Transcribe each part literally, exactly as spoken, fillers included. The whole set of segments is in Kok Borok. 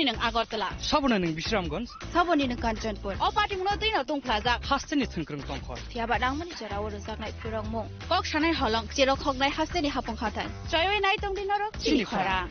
Nwng Agartala. Saboni nwng Bisramganj. Saboni nwng Kanchanpur. O party mungno twi no tongphlajak. Hasteni thwngkwrwng tongkhor. Phiya ba nangmani jora o rwjaknai phirokmung. Kok sanai holong, cherok hoknai hasteni hapung hathai. Choiwi nai tongdi norok chini khorang.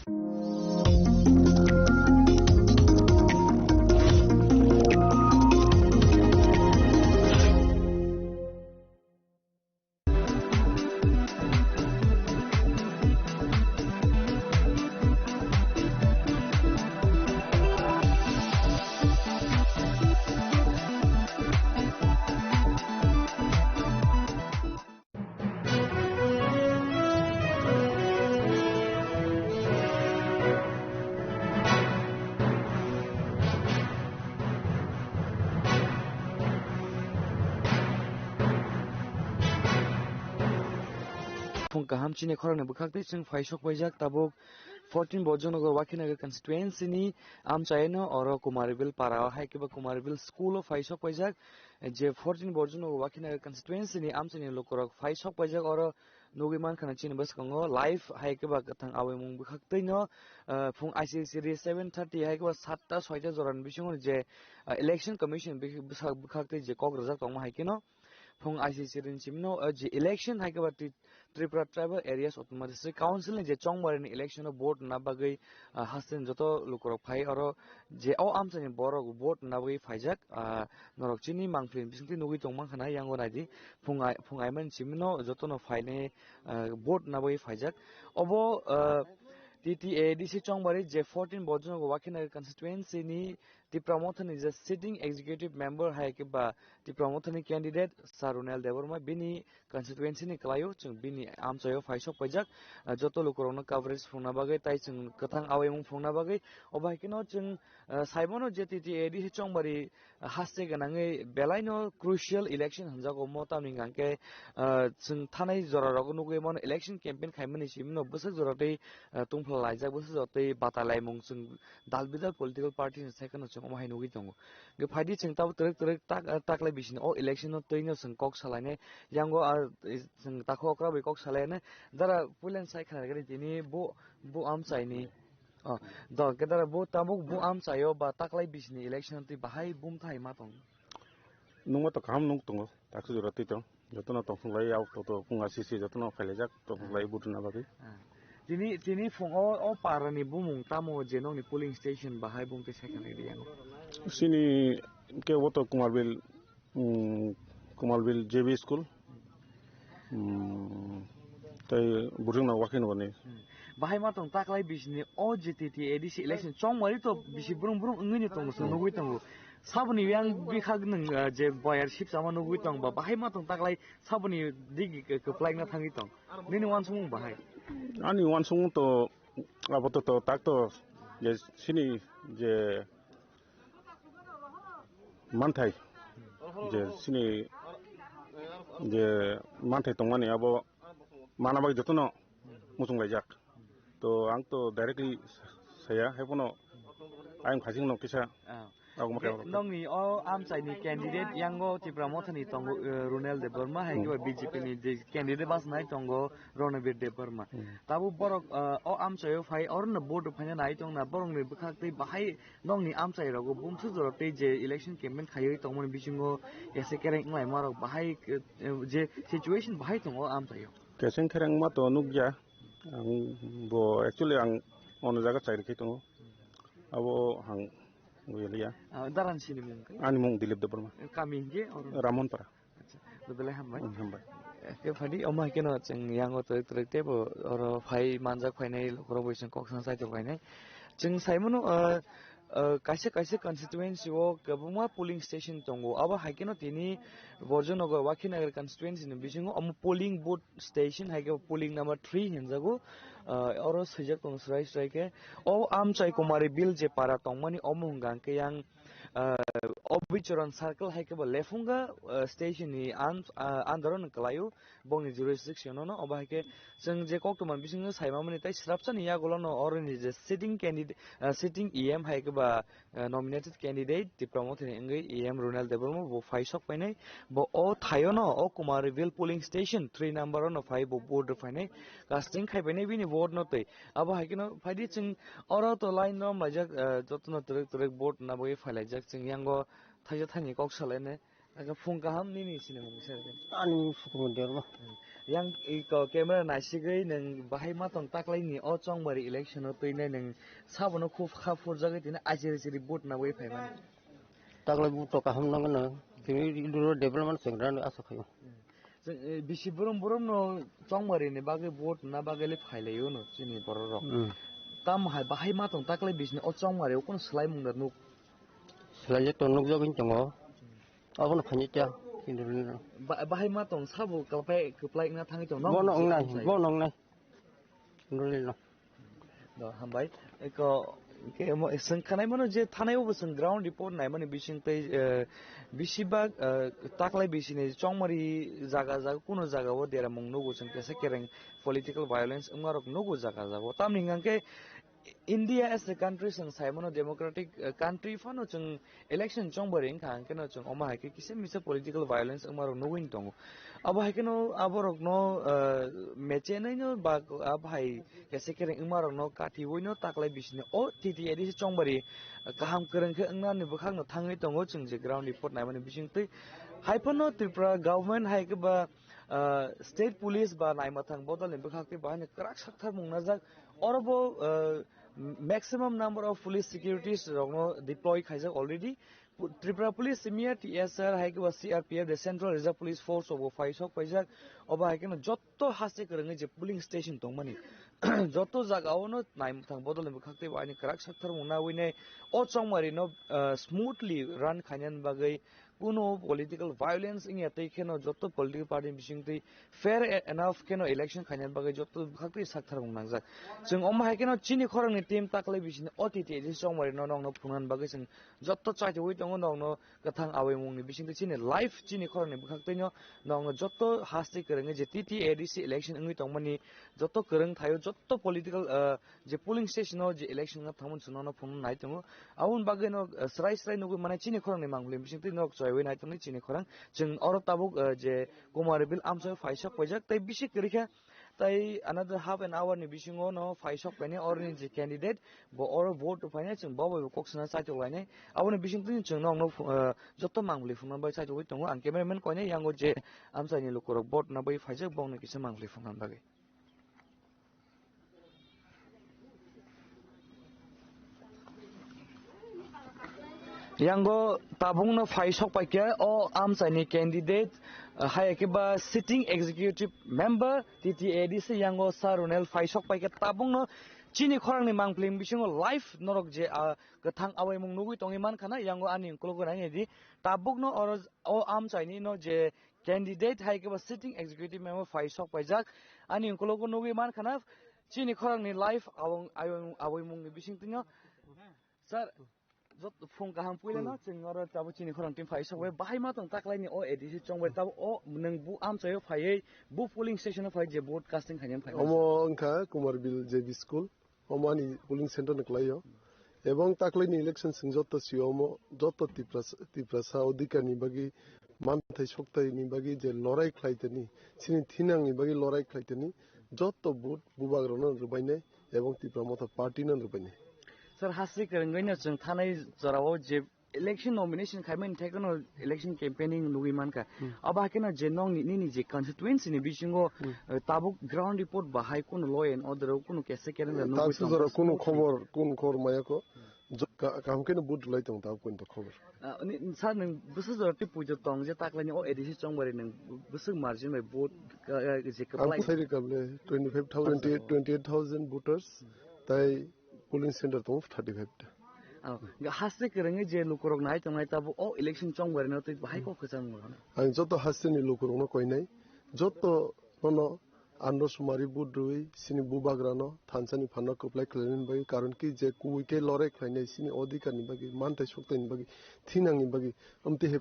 Phung kaham chini khoroknwi bwkhak tei chwng phai sok paijak tabuk fourteen Bojongnagar Wakhinagar constituency ni amchaino oro Kumaribil para o hai khe bo Kumaribil school o phai sok paijak je fourteen Bojongnagar Wakhinagar constituency ni amchaini lukurok phai sok paijak oro nugwi mankha na chini bwskango live hai khe ba kwthang awaimung bwkhak twi no, ah, phung I C C ri seven thirty hai khe ba satta soita jora ni bisingo je, ah, election commission bwkhak twi je kok rwjak tongma hai khe no phung I C C ri ni simi no, ah, je election hai khe ba twi Tripura Tribal Areas Autonomous District Council ni je chongmari ni election o vote na bagwi, ah, haste ni joto lukurok phai oro je o amchaini borok vote na bagwi phaijak, ah, norok chini mangpili bisingtwi nugwi tongma khana yango naidi phung ai, phung aimani simi no joto no phainai, ah, vote na bagwi phaijak. Obo, ah, T T A D C chongmari je fourteen Bojongnagar Wakhinagar constituency ni Tipra Mothani je sitting executive member hai khe ba Tipra Mothani candidate Sir Runel Debbarma bini constituency ni kwlaio chwng bini amchaio phai sok paijak, ah, joto lukurokno coverage phungna bagwi tai chwng kwthang awaimung phungna bagwi. Obo hai kheno chwng, ah, saimano je T T A D C chongmari, ah, haste gwnangwi belaino crucial election hwnjago mo tamni hwnkhe, ah, chwng thanai jorarok nugwi mano election campaign khaimani simi no bwswk jora tei, ah, tungphla laijak bwswk jora tei bata laimung chwng dal bidal political party ni sai kheno chwng omo hai nugwi tongo. Hwnkhe phaidi chwng tabuk twrwk twrwk tak, taklai bisini o election no twi no chwng kok salainai. Yango, ah, chwng takhuk okra bai kok salainai. Dara puilan sai khna gari tini bo, bo amchaini. Oh, do ke dara bo tabuk bo amchaio ba taklai bisini election twi bahai bumthai ma tong. Nungma to kaham nung tongo. Taksi jora twi tong. Jotono tongthok lai, auto to phunga sisi jotono phailaijak, tongthok lai, ah, vote rwna bagwi. Ah. Tini, tini phungo o parani bumung tamo je nokni polling station bahai bumtwi sai khna ridi yango? Sini ke o to Kumarbil, um, Kumarbil J B school. Um, tei Burjingno Wakhino ni. Hmm. Bahai ma tong taklai bisini o je T T A D C election chongmari to bisi brung brung wngwi no tongo, chwng nugwi tongo. Saboni yang bwkhak nwng, ah, je boyar sipsama nugwi tong ba, bahai ma tong taklai saboni digi kwplaina thangwi tong. Nini uansukmung bahai? Ani uansukmung to abo to, to tak to je sini je manthai, je sini je manthai tongmani abo mana bai jotono muchung laijak. To ang to directly saya, hai phano ayang khajing no kisa. Ah. Abo ma khe oro. Nokni o amchaini candidate yango Tipra Mothani tongo, eh, Runel Debbarma, hai khe B J P ni je candidate bas nai tongo Ronobir Debbarma. Hmm. Tabuk borok, eh, o amchaio phai, orono vote phaina nai tongna, borokni bwkhak tei bahai nokni amchai rogo bumswk jora tei je election campaign khaiwi tongmani bisingo ese kereng wnglaima rok bahai, eh, je situation bahai tongo o amchaio. Keseng kereng ma to nukya. Ang bo actually ang ono jaga chai rikhi tongo. Abo ang wngya. Ah, daran sini mung khe? Ani mung Dilip Debbarma. Kami hingke oro? Ramonpara. Acha, to belai hambai. Hmm, hambai. Ke phadi omo hai keno chwng yango twrwk twrwk tebo oro phai manjak phainai lukurok bai chwng kok sana saitok phainai. Chwng saimano, ah, ah, kaisa kaisa constituency o kwbangma polling station tongo. Abo hai keno tini Borjonogo Wakhinagar constituency ni bisingo omo polling booth station hai khe polling number three hinjago, ah, oro swijak tongo srai srai khe. O amchai Kumari Bill je para tongmani omo hwnka hwnkhe yang, ah, Obicharan Circle hai khe bo Lefunga, ah, station ni an-, ah, under o no kwlaio, bongni jurisdiction o no. Obo hai khe chwng je koktwma bisingo saimamani tei swrapsani yagulo no oroni je sitting candidate, ah, sitting E M hai khe ba, eh, nominated candidate Tipra Mothani wngwi E M Ronald Debbarma bo phai sok painai. Bo o thaio no o Kumari Bill polling station three number o no phai bo vote rw phainai. Casting khai painai bini Vote no twi. Abo hai kheno phaidi chwng oro to line no laijak, eh, jotono twrwk twrwk vote na bagwi phailaijak chwng yango thaisa thani kok salaine. Aga phung kaham nini sinimung sir. Ani Sukumar Debbarma. Yang i ko camera naisigwi nwng bahai ma tong taklaini o chongmari election o twinai nwng sabono khub kha phurjagwi tini achiri chiri vote na bagwi phaimani. Taklai bu to kaham nang na, tini duro development sengra ni asa khayo. Chwng, eh, bisi borom borom no chongmari ni bagwi vote na bagwi le phailaio no chini borok rok. Hmm. Tam hai bahai ma tong taklai bisni o chongmari o kono swlaimung da nuk. Swlai je to nuk jagwi tongo. Abono phani cha. Ba-, bahai ma tong sabo kwplai, kwplai wngna thangwi tong. Bono wngnai, bono wngnai. Nulino. Do, hambai. Eko, ke mo, swng khanai mano je thanai bo swng ground report nai mani bising tei, eh, bisi bak, eh, taklai bisini chongmari jaga jaga kuno jaga o deramung nugo swng kesa kereng political violence wngmarok nugo jaga jaga o. Tamni hwnkhe India as a country swng sai mano democratic, eh, country phano swng election chongmari wngkha hwnkhe no swng omo hai khe kisa misa political violence wngmarok nugwi tongo. Abo hai kheno aborokno, eh, mechenai no ba abo hai kesa kereng wngmarokno kathiwi no taklai bisini o T T A D C chongmari, eh, kaham kwrwng khe wngnani bwkhakno thangwi tongo chwng je ground report naimani bisingtwi. Haiphano Tripura government hai khe ba, eh, state police ba naimathang bodolni bwkhak tei bahai no kwrak saktharmung najak. Oro bo, eh, maximum number of police securities rokno deploy khaijak already. Pu-, Tripura Police simiya T S R hai khe ba C R P F de Central Reserve Police Force rok bo phai sok paijak. Obo hai kheno jotto haste kwrwngwi je polling station tongmani jotto jaga o no naimwthang bodol ni bwkhak tei bo ani kwrak saktharmung nawi nai o chongmari no, ah, smoothly run khainani bagwi kuno political violence wngya tei kheno jotto political party ni bisingtwi fair e-, enough kheno election khainani bagwi jotto bwkhak tei saktharmung nangjak. Chwng omo hai kheno chini khorang ni team taklai bisini O T T A D C chongmari no nokno phunuknani bagwi chwng jotto chaitugwi tongo nokno kwthang awaimungni bisingtwi chini live chini khorangni bwkhaktwino nokno jotto haste kwrwngwi je T T A D C election wngwi tongmani jotto kwrwng thaio jotto political, ah, je polling station o je election wngna thangmani chwng nokno phunukna nai tongo. Aboni bagwino, ah, srai srai nugwi mane chini khorangni mangpili bisingtwi nok chwraiwi nai tongni chini khorang chwng oro tabuk, ah, je Kumar Rebil amchai phaisok paijak tei bisi kwrwikha. Tai another half an hour ni bisingo no phai sok painai oroni je candidate bo oro vote rw phainai chwng bo bai bo kok sana chaitok lainai. Aboni bisingtwi chwng nokno, eh, joto mangpili phunukna bai chaitok tongo. Ang cameraman koinai yango je amchaini lukurok vote na bai phaijak bongni kisa mangpili phunukna bagwi. Yango tabukno phai sok paikha o amchaini candidate, eh, hai khe ba sitting executive member T T A D C yango Sir Ronel phai sok paikha tabukno chini khorangni mangpili bisingo live norok je, ah, kwthang awaimung nugwi tongwi mankha na yango ani ukologo nai di tabukno oro o amchaini no je candidate hai khe ba sitting executive member phai sok paijak ani ukologo nugwi mankha na chini khorangni live awang-, awang-, awaimungni bisingtwino. Sir, jot phung kaham puila no, hmm, chwng oro tabo chini khorang team phai sok bai bahai ma tong taklaini o A D C chong bai tabo o nwng bu amchaio phaiwi bu polling station o phai je vote casting khainani phai. Omo wngkha Kumar Bil J B School, omo ani polling center ni kwlaio. Ebong taklaini election chwng joto sio omo joto Tiprasa, Tiprasa odhikar ni bagwi manthai sokthai ni bagwi je lorai khlai tani, chini thinang ni bagwi lorai khlai tani, joto vote bubagrano rwbainai. Ebong Tipra Motha Party no rwbainai. Sir, hasti kwrwngwi no chwng thanai jorao je election nomination khaimani thai kheno election campaigning nugwi mankha. Hmm. Abo hakhe no je nokni nini je constituency ni bisingo, hmm, eh, tabuk ground report bahai kuno law and order o kuno kesa kereng da nugwi tangsa jora tongkha kuno khobor, kuno khobor maya kho. Jo-, ka-, kaham khe no vote rwlai tong tabuk poito khobor. Ah, ni, sir, nwng bwswk jora twi puito tong je taklaini o A D C chongmari nwng bwswk margin bai vote, ah, ah, je kwplai? Ang kwthai rwkha ble twenty five thousand, twenty eight, twenty eight thousand voters, tai polling center tongo thirty five ta. Oh, haste kwrwngwi je lukurok nai tongnai tabuk o election chongmari no twi bahai kok kwchang wngmano. Ang joto haste ni lukurokno koinai, joto nono Andro sumari vote rwwi chini bubagrano thansani phanno kwplai khlainani bagwi, karon ki je kubui khe lorai khlainai chini odhikarni bagwi, manthai soktaini bagwi, thinangni bagwi, amtwi hai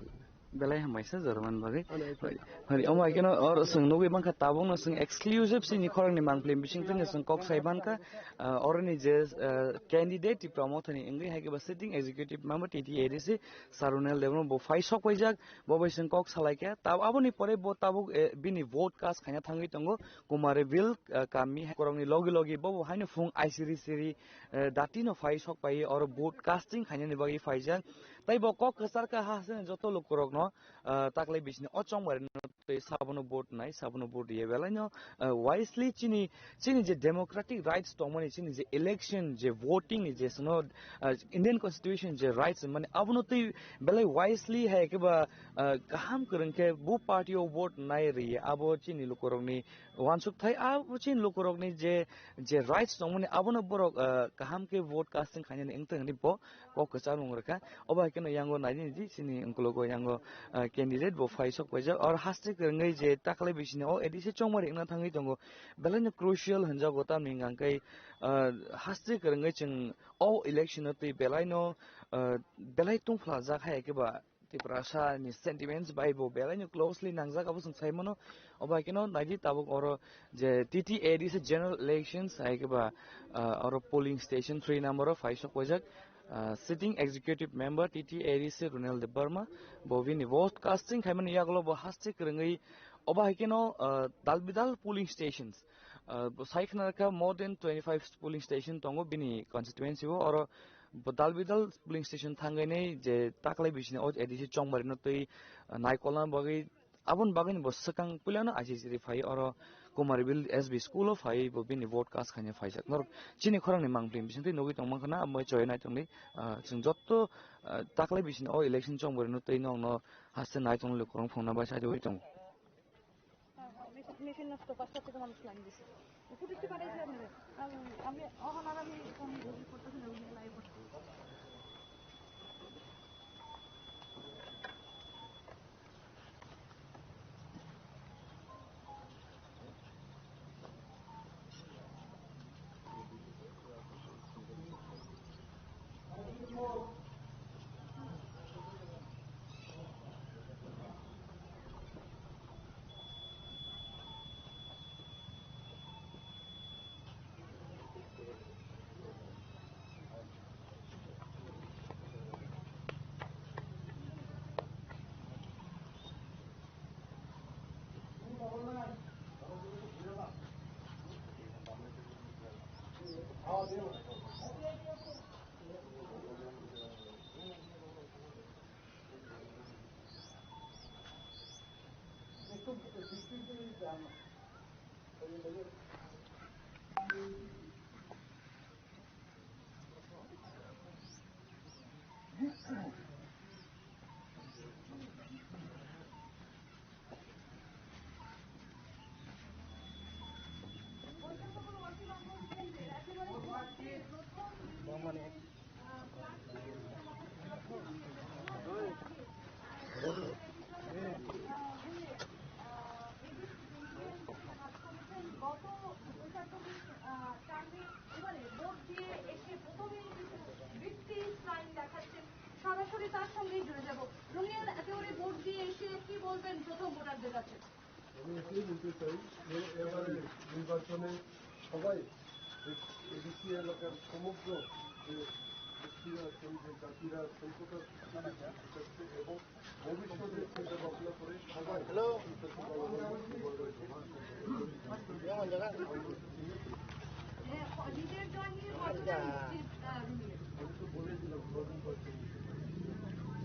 Belai hambai sa jorman bagwi. Ano, ito. Hari, omo hai kheno or swng nugwi mankha tabukno swng exclusive sini khorangni mangpli bising tini swng kok sai mankha, ah, oroni je, ah, candidate Tipra Mothani wngwi hai khe ba sitting executive member T T A D C Sarunel Debbarma bo phai sok paijak, bo bai swng kok salai kha. Tab-, aboni pore bo tabuk, eh, bini vote cast khaina thangwi tongo Kumaribil, ah, kami hai korokni logi logi bo bo haino phung aisiri siri, eh, datino phai sok pai oro vote casting khainani bagwi phaijak. Tai bo kok kwchar kha ha se joto lukurokno, ah, taklai bisini o chongmari no tei sabono vote nai, sabono vote ye belai no, ah, wisely chini, chini je democratic rights tongmani, chini je election, je voting ni je sono, ah, Indian Constitution je rights mani abono tei belai wisely hai khe ba, ah, kaham kwrwng khe bu party o vote nai ri abo chini lukurokni wansuk thai abo chini lukurokni je, je rights tongmani abono borok, ah, kaham khe vote casting khainani wngthang hinwi bo kok kwchar mung rwkha. Obo hai kheno yango naidi di sini unkulugo yango, ah, candidate bo phai sok paijak. Or haste kwrwngwi je taklai bisini o A D C chongmari wngna thangwi tongo. Belai no crucial hinjago tamni hwnkha khe, ah, haste kwrwngwi chwng o election o twi belai no, ah, belai tungphla jak hai khe ba Tiprasa ni sentiments bai bo belai no closely nangjak abo chwng sai mano. Obo hai kheno naidi tabuk oro je T T A D C general elections hai khe ba, ah, oro polling station three number o phai sok paijak. Ah, sitting executive member T T A D C Runel Debbarma, bo bini vote casting khaimani yagulo bo haste kwrwngwi obo hai kheno, ah, dal bidal polling stations, ah, bo sai khna kha more than twenty five polling station tongo bini constituency o, oro bo dal bidal polling station thangwi nai je taklai bisini o A D C chongmari no twi, ah, naikolna bagwi Aboni bagwi bo swkang puilano I C C ri phai oro Kumaribil S B school o phai bo bini vote cast khaina phaijak. Norok chini khorangni mangpli bisingtwi nugwi tongma khana amo choi nai tongdi, ah, chwng jotto, ah, taklai bisini o election chongmari no tei nokno haste nai tongli khorang phungna bai sajo oi tongo. Machine নষ্ট, পাঁচটা থেকে মানুষ লাইন দিছে। ফুটেজটি পাঠাইছি আপনাদের। আমি, আমি, অহন আর আমি কোন রিপোর্টটা ছিল, ওই লাইভ করতে। গত বৈশাখ, আহ, চার মে এবারে ভোট দিয়ে এসে প্রথমেই কিন্তু বৃত্তি সাইন দেখাচ্ছেন। সরাসরি তার সঙ্গেই জুড়ে যাব। রুমিয়ান, একেবারে ভোট দিয়ে এসে কি বলবেন প্রথম ভোটারদের কাছে? আমি এটাই বলতে চাই যে এবারে নির্বাচনে সবাই এ-, এডিসি এলাকার সমগ্র যে ব্যক্তিরা আছেন, যে জাতিরা আছেন, তথা এবং ভবিষ্যতে চিন্তা ভাবনা করে সবাই হ্যালো। নিজের জয় নিয়ে কতটা নিশ্চিত, আহ, রুমিয়া? আমি তো বলে দিলাম,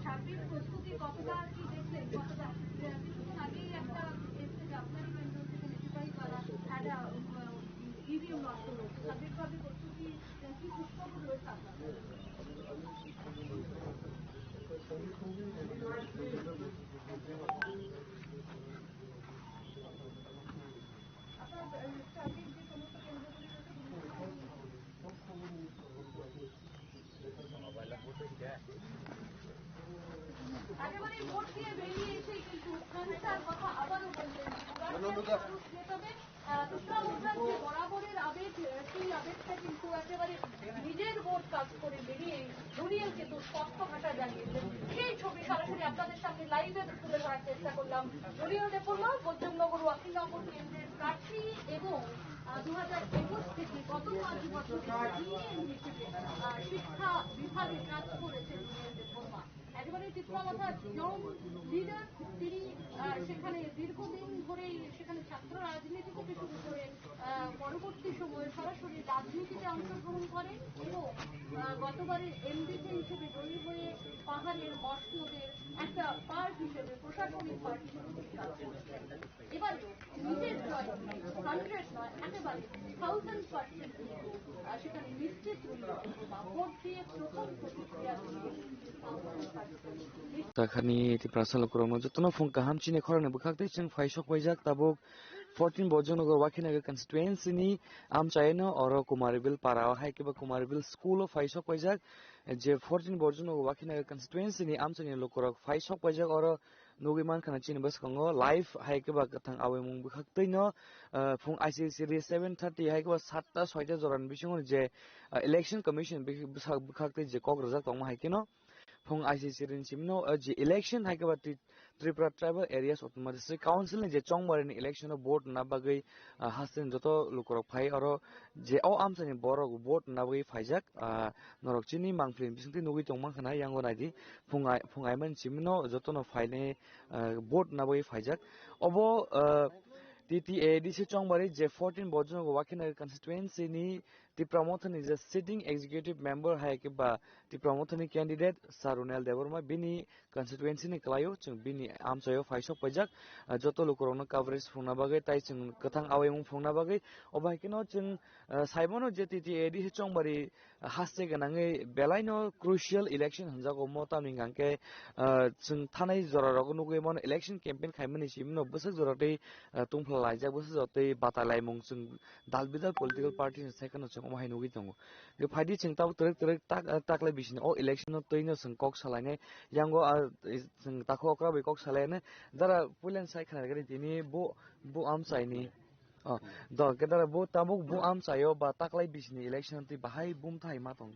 সার্বিক প্রস্তুতি কতটা কি দেখলেন? কতটা, আহ, কিছুক্ষণ আগেই একটা এসছে যে আপনারই মেন্টর থেকে নিকুপাই পাড়া একটা, আহ, ইভিএম নষ্ট হয়েছে। সার্বিকভাবে প্রস্তুতি, আহ, কি সুস্থ রয়েছে আপনার? একেবারে ভোট দিয়ে বেরিয়ে এসে কিন্তু সংস্থার কথা আবারও বললেন। মানুষ যেভাবে, আহ, কৃষ্ণা মহারাজ যে বরাবরের আবেগ, আহ, সেই আবেগটা কিন্তু একেবারে নিজের ভোট কাজ করে বেরিয়ে ধরিয়ে কিন্তু স্পষ্ট ভাষায় জানিয়েছেন। সেই ছবি সরাসরি আপনাদের সামনে লাইভে তুলে ধরার চেষ্টা করলাম। রুনিয়ন দেববর্মা, বৈদ্যনগর ওয়াকিলনগর কেন্দ্রের প্রার্থী এবং, আহ, দু হাজার একুশ থেকে গত পাঁচ বছর ইউনিয়ন হিসেবে, আহ, শিক্ষা বিভাগে কাজ করেছেন রুনিয়ন দেববর্মা। একেবারে ত্রিপুরা মথা ইয়ং লিডার, তিনি, আহ, সেখানে দীর্ঘদিন ধরেই সেখানে ছাত্র রাজনীতি থেকে শুরু করে, আহ, পরবর্তী সময়ে সরাসরি রাজনীতিতে অংশগ্রহণ করেন এবং, আহ, গতবারের এমডিসি হিসেবে জয়ী হয়ে পাহাড়ের মশনদের একটা পার্ট হিসেবে, প্রশাসনিক পার্ট হিসেবে তিনি কাজ করছেন। এবারেও নিজের জয় হান্ড্রেড নয়, একেবারে থাউজেন্ড পার্সেন্ট কিন্তু, আহ, সেখানে নিশ্চিত রূপে ভোট দিয়ে প্রথম প্রতিক্রিয়া তিনি থাউজেন্ড পার্সেন্ট নিশ্চিত। Takhani Tiprasa lukurokno jotono phung kaham chini khoroknwi bwkhak tei chwng phai sok paijak tabuk fourteen Borjonogo Wakhinagar constituency ni amchaino oro Kumaribil para o hai khe bo Kumaribil school o phai sok paijak je fourteen Borjonogo Wakhinagar constituency ni amchaini lukurok phai sok paijak oro nugwi mankha na chini bwskango live hai khe ba kwthang awaimung bwkhak twi no, ah, phung I C C ri seven thirty hai khe ba satta soita jorani bisingo je, ah, election commission bwkhak twi je kok rwjak tongma hai khe no phung I C C ri ni simi no, ah, je election hai khe ba twi Tripura Tribal Areas Autonomous District Council ni je chongmari ni election o vote na bagwi, ah, haste ni joto lukurok phai oro je o amchaini borok vote na bagwi phaijak, ah, norok chini mangpili bisingtwi nugwi tongma khana yango naidi phung ai-, phung aimani simi no jotono phainai, ah, vote na bagwi phaijak. Obo, ah, T T A D C chongmari je fourteen Borjonogo Wakhinagar constituency ni Tipra Mothani je sitting executive member hai khe ba Tipra Mothani candidate Sir Runel Debbarma bini constituency ni kwlaio chwng bini amchaio phai sok paijak, ah, joto lukurokno coverage phungna bagwi tai chwng kwthang awaimung phungna bagwi. Obo hai kheno chwng, ah, saimano je T T A D C chongmari haste gwnangwi belaino crucial election hwnjago mo tamni hwnkha khe, ah, chwng thanai jorarok nugwi mano election campaign khaimani simi no bwswk jora tei, ah, tungphla laijak bwswk jora tei batai laimung chwng dal bidal political party ni sai kheno chwng omo hai nugwi tongo. Hwnkhe phaidi chwng tabuk twrwk twrwk tak, taklai bisini o election no twi no chwng kok salainai yango, ah, chwng takhuk okra bai kok salainai jara puilan sai khna rwgani tini bo, bo amchaini, oh, do kedara bo tabuk bo amchaio ba taklai bisini election twi bahai bumthai ma tong.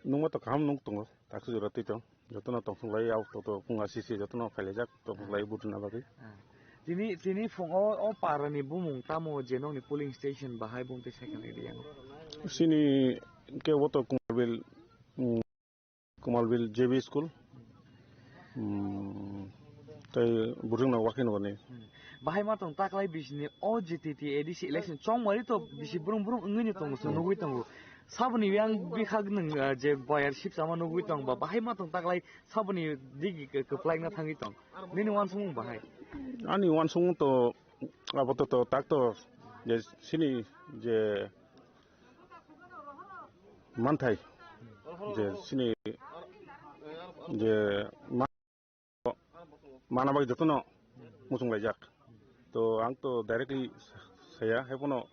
Nungma to kaham nung tongo, takhuk jora twi tong. Jotono tongthok lai, auto to phunga sisi jotono phailaijak, tongthok lai vote rwna bagwi. Ah. Tini, tini phungo o parani bumung tamo je nokni polling station bahai bumtwi sai khna riyang? Sini ke o to Kumarbil, mm, Kumarbil J B school. Mm, tei Burjingno Wakhinagarni. Hmm. Bahai ma tong taklai bisini o G T T A D C election chongmari to bisi brum brum wngwi ni tongo, chwng nugwi tongo. Saboni yang bikhak nwng, ah, je boyar sip sama nugwi tong ba, bahai ma tong taklai saboni digi kwplaina thangwi tong. Nini wansukmung bahai? Ani wansukmung to abo to, to tak to je sini je manthai je sini je ma-, mana bagwi jotono muchung laijak. To ang to directly saya, hai phano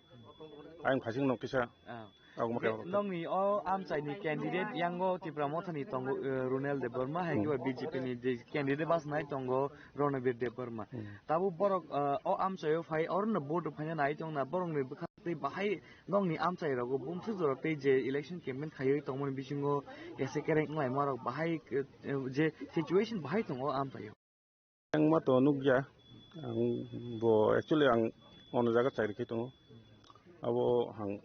ayang phasing no kisa. Ah. Ang mo kaya. Nokni o amchaini candidate yango Tipra Mothani tongo, eh, Runel Debbarma, hai kiba B J P ni je candidate bas nai tongo Ronobir Debbarma. Hmm. Tabo borok, eh, o amchaio phai, orono vote phaina nai tongna, borokni bwkha tei bahai nokni amchai rogo bumswk jora tei je election campaign khaiwi tongmani bisingo ese kereng wnglaima rok bahai, eh, je situation bahai tongo amchaio. Ang ma to nukya, ang bo actually ang ono jaga chakri khai tongo. Abo ang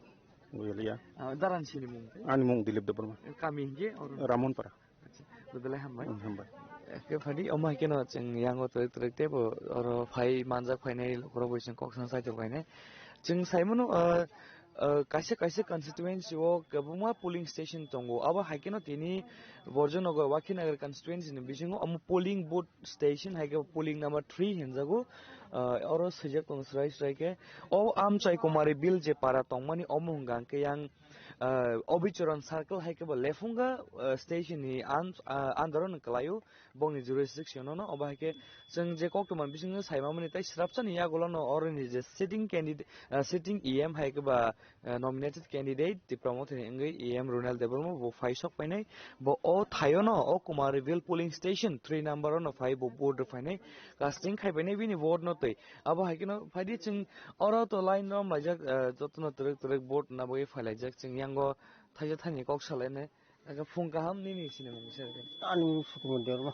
bo yaliya. Ah, daran sini mung? Ani mung Dilip Debbarma. Kami hingke oro? Ramonpara. Acha, belai hambai. Hmm, hambai. Ke phadi, omo hai keno chwng yango twrwk twrwk tebo oro phai manjak phainai, lukurok bai chwng kok sana saitok phainai. Chwng saimano, ah, ah, kaisa kaisa constituency o kwbangma polling station tongo. Abo hai keno tini Borjonogo Wakhinagar constituency ni bisingo omo polling booth station hai khe polling number three hinjago, ah, oro swijak tongo srai srai khe. O Amchai Kumari Bill je para tongmani omo hwnka hwnkhe yang, ah, Obichoron Circle hai khe bo Lefunga, ah, station ni an-, ah, under o kwlaio bongni jurisdiction no, obo hai khe chwng je koktwma bisingo saimamani tei srapsani yagulo no oroni je sitting candidate, ah, sitting E M hai khe ba, ah, nominated candidate Tipra Mothani wngwi E M Ronald Debbarma bo phai sok painai. Bo o thaio no, o Kumari Bill polling station three number o no phai bo vote rw phainai. Casting khai painai bini vote no twi. Abo hai khe no phaidi chwng oro to line rom laijak, ah, jotono twrwk twrwk vote na bagwi phai laijak chwng yango thaisa thani kok salainai. Aga phung kaham nini sinimung se. Ani Sukumar Debbarma.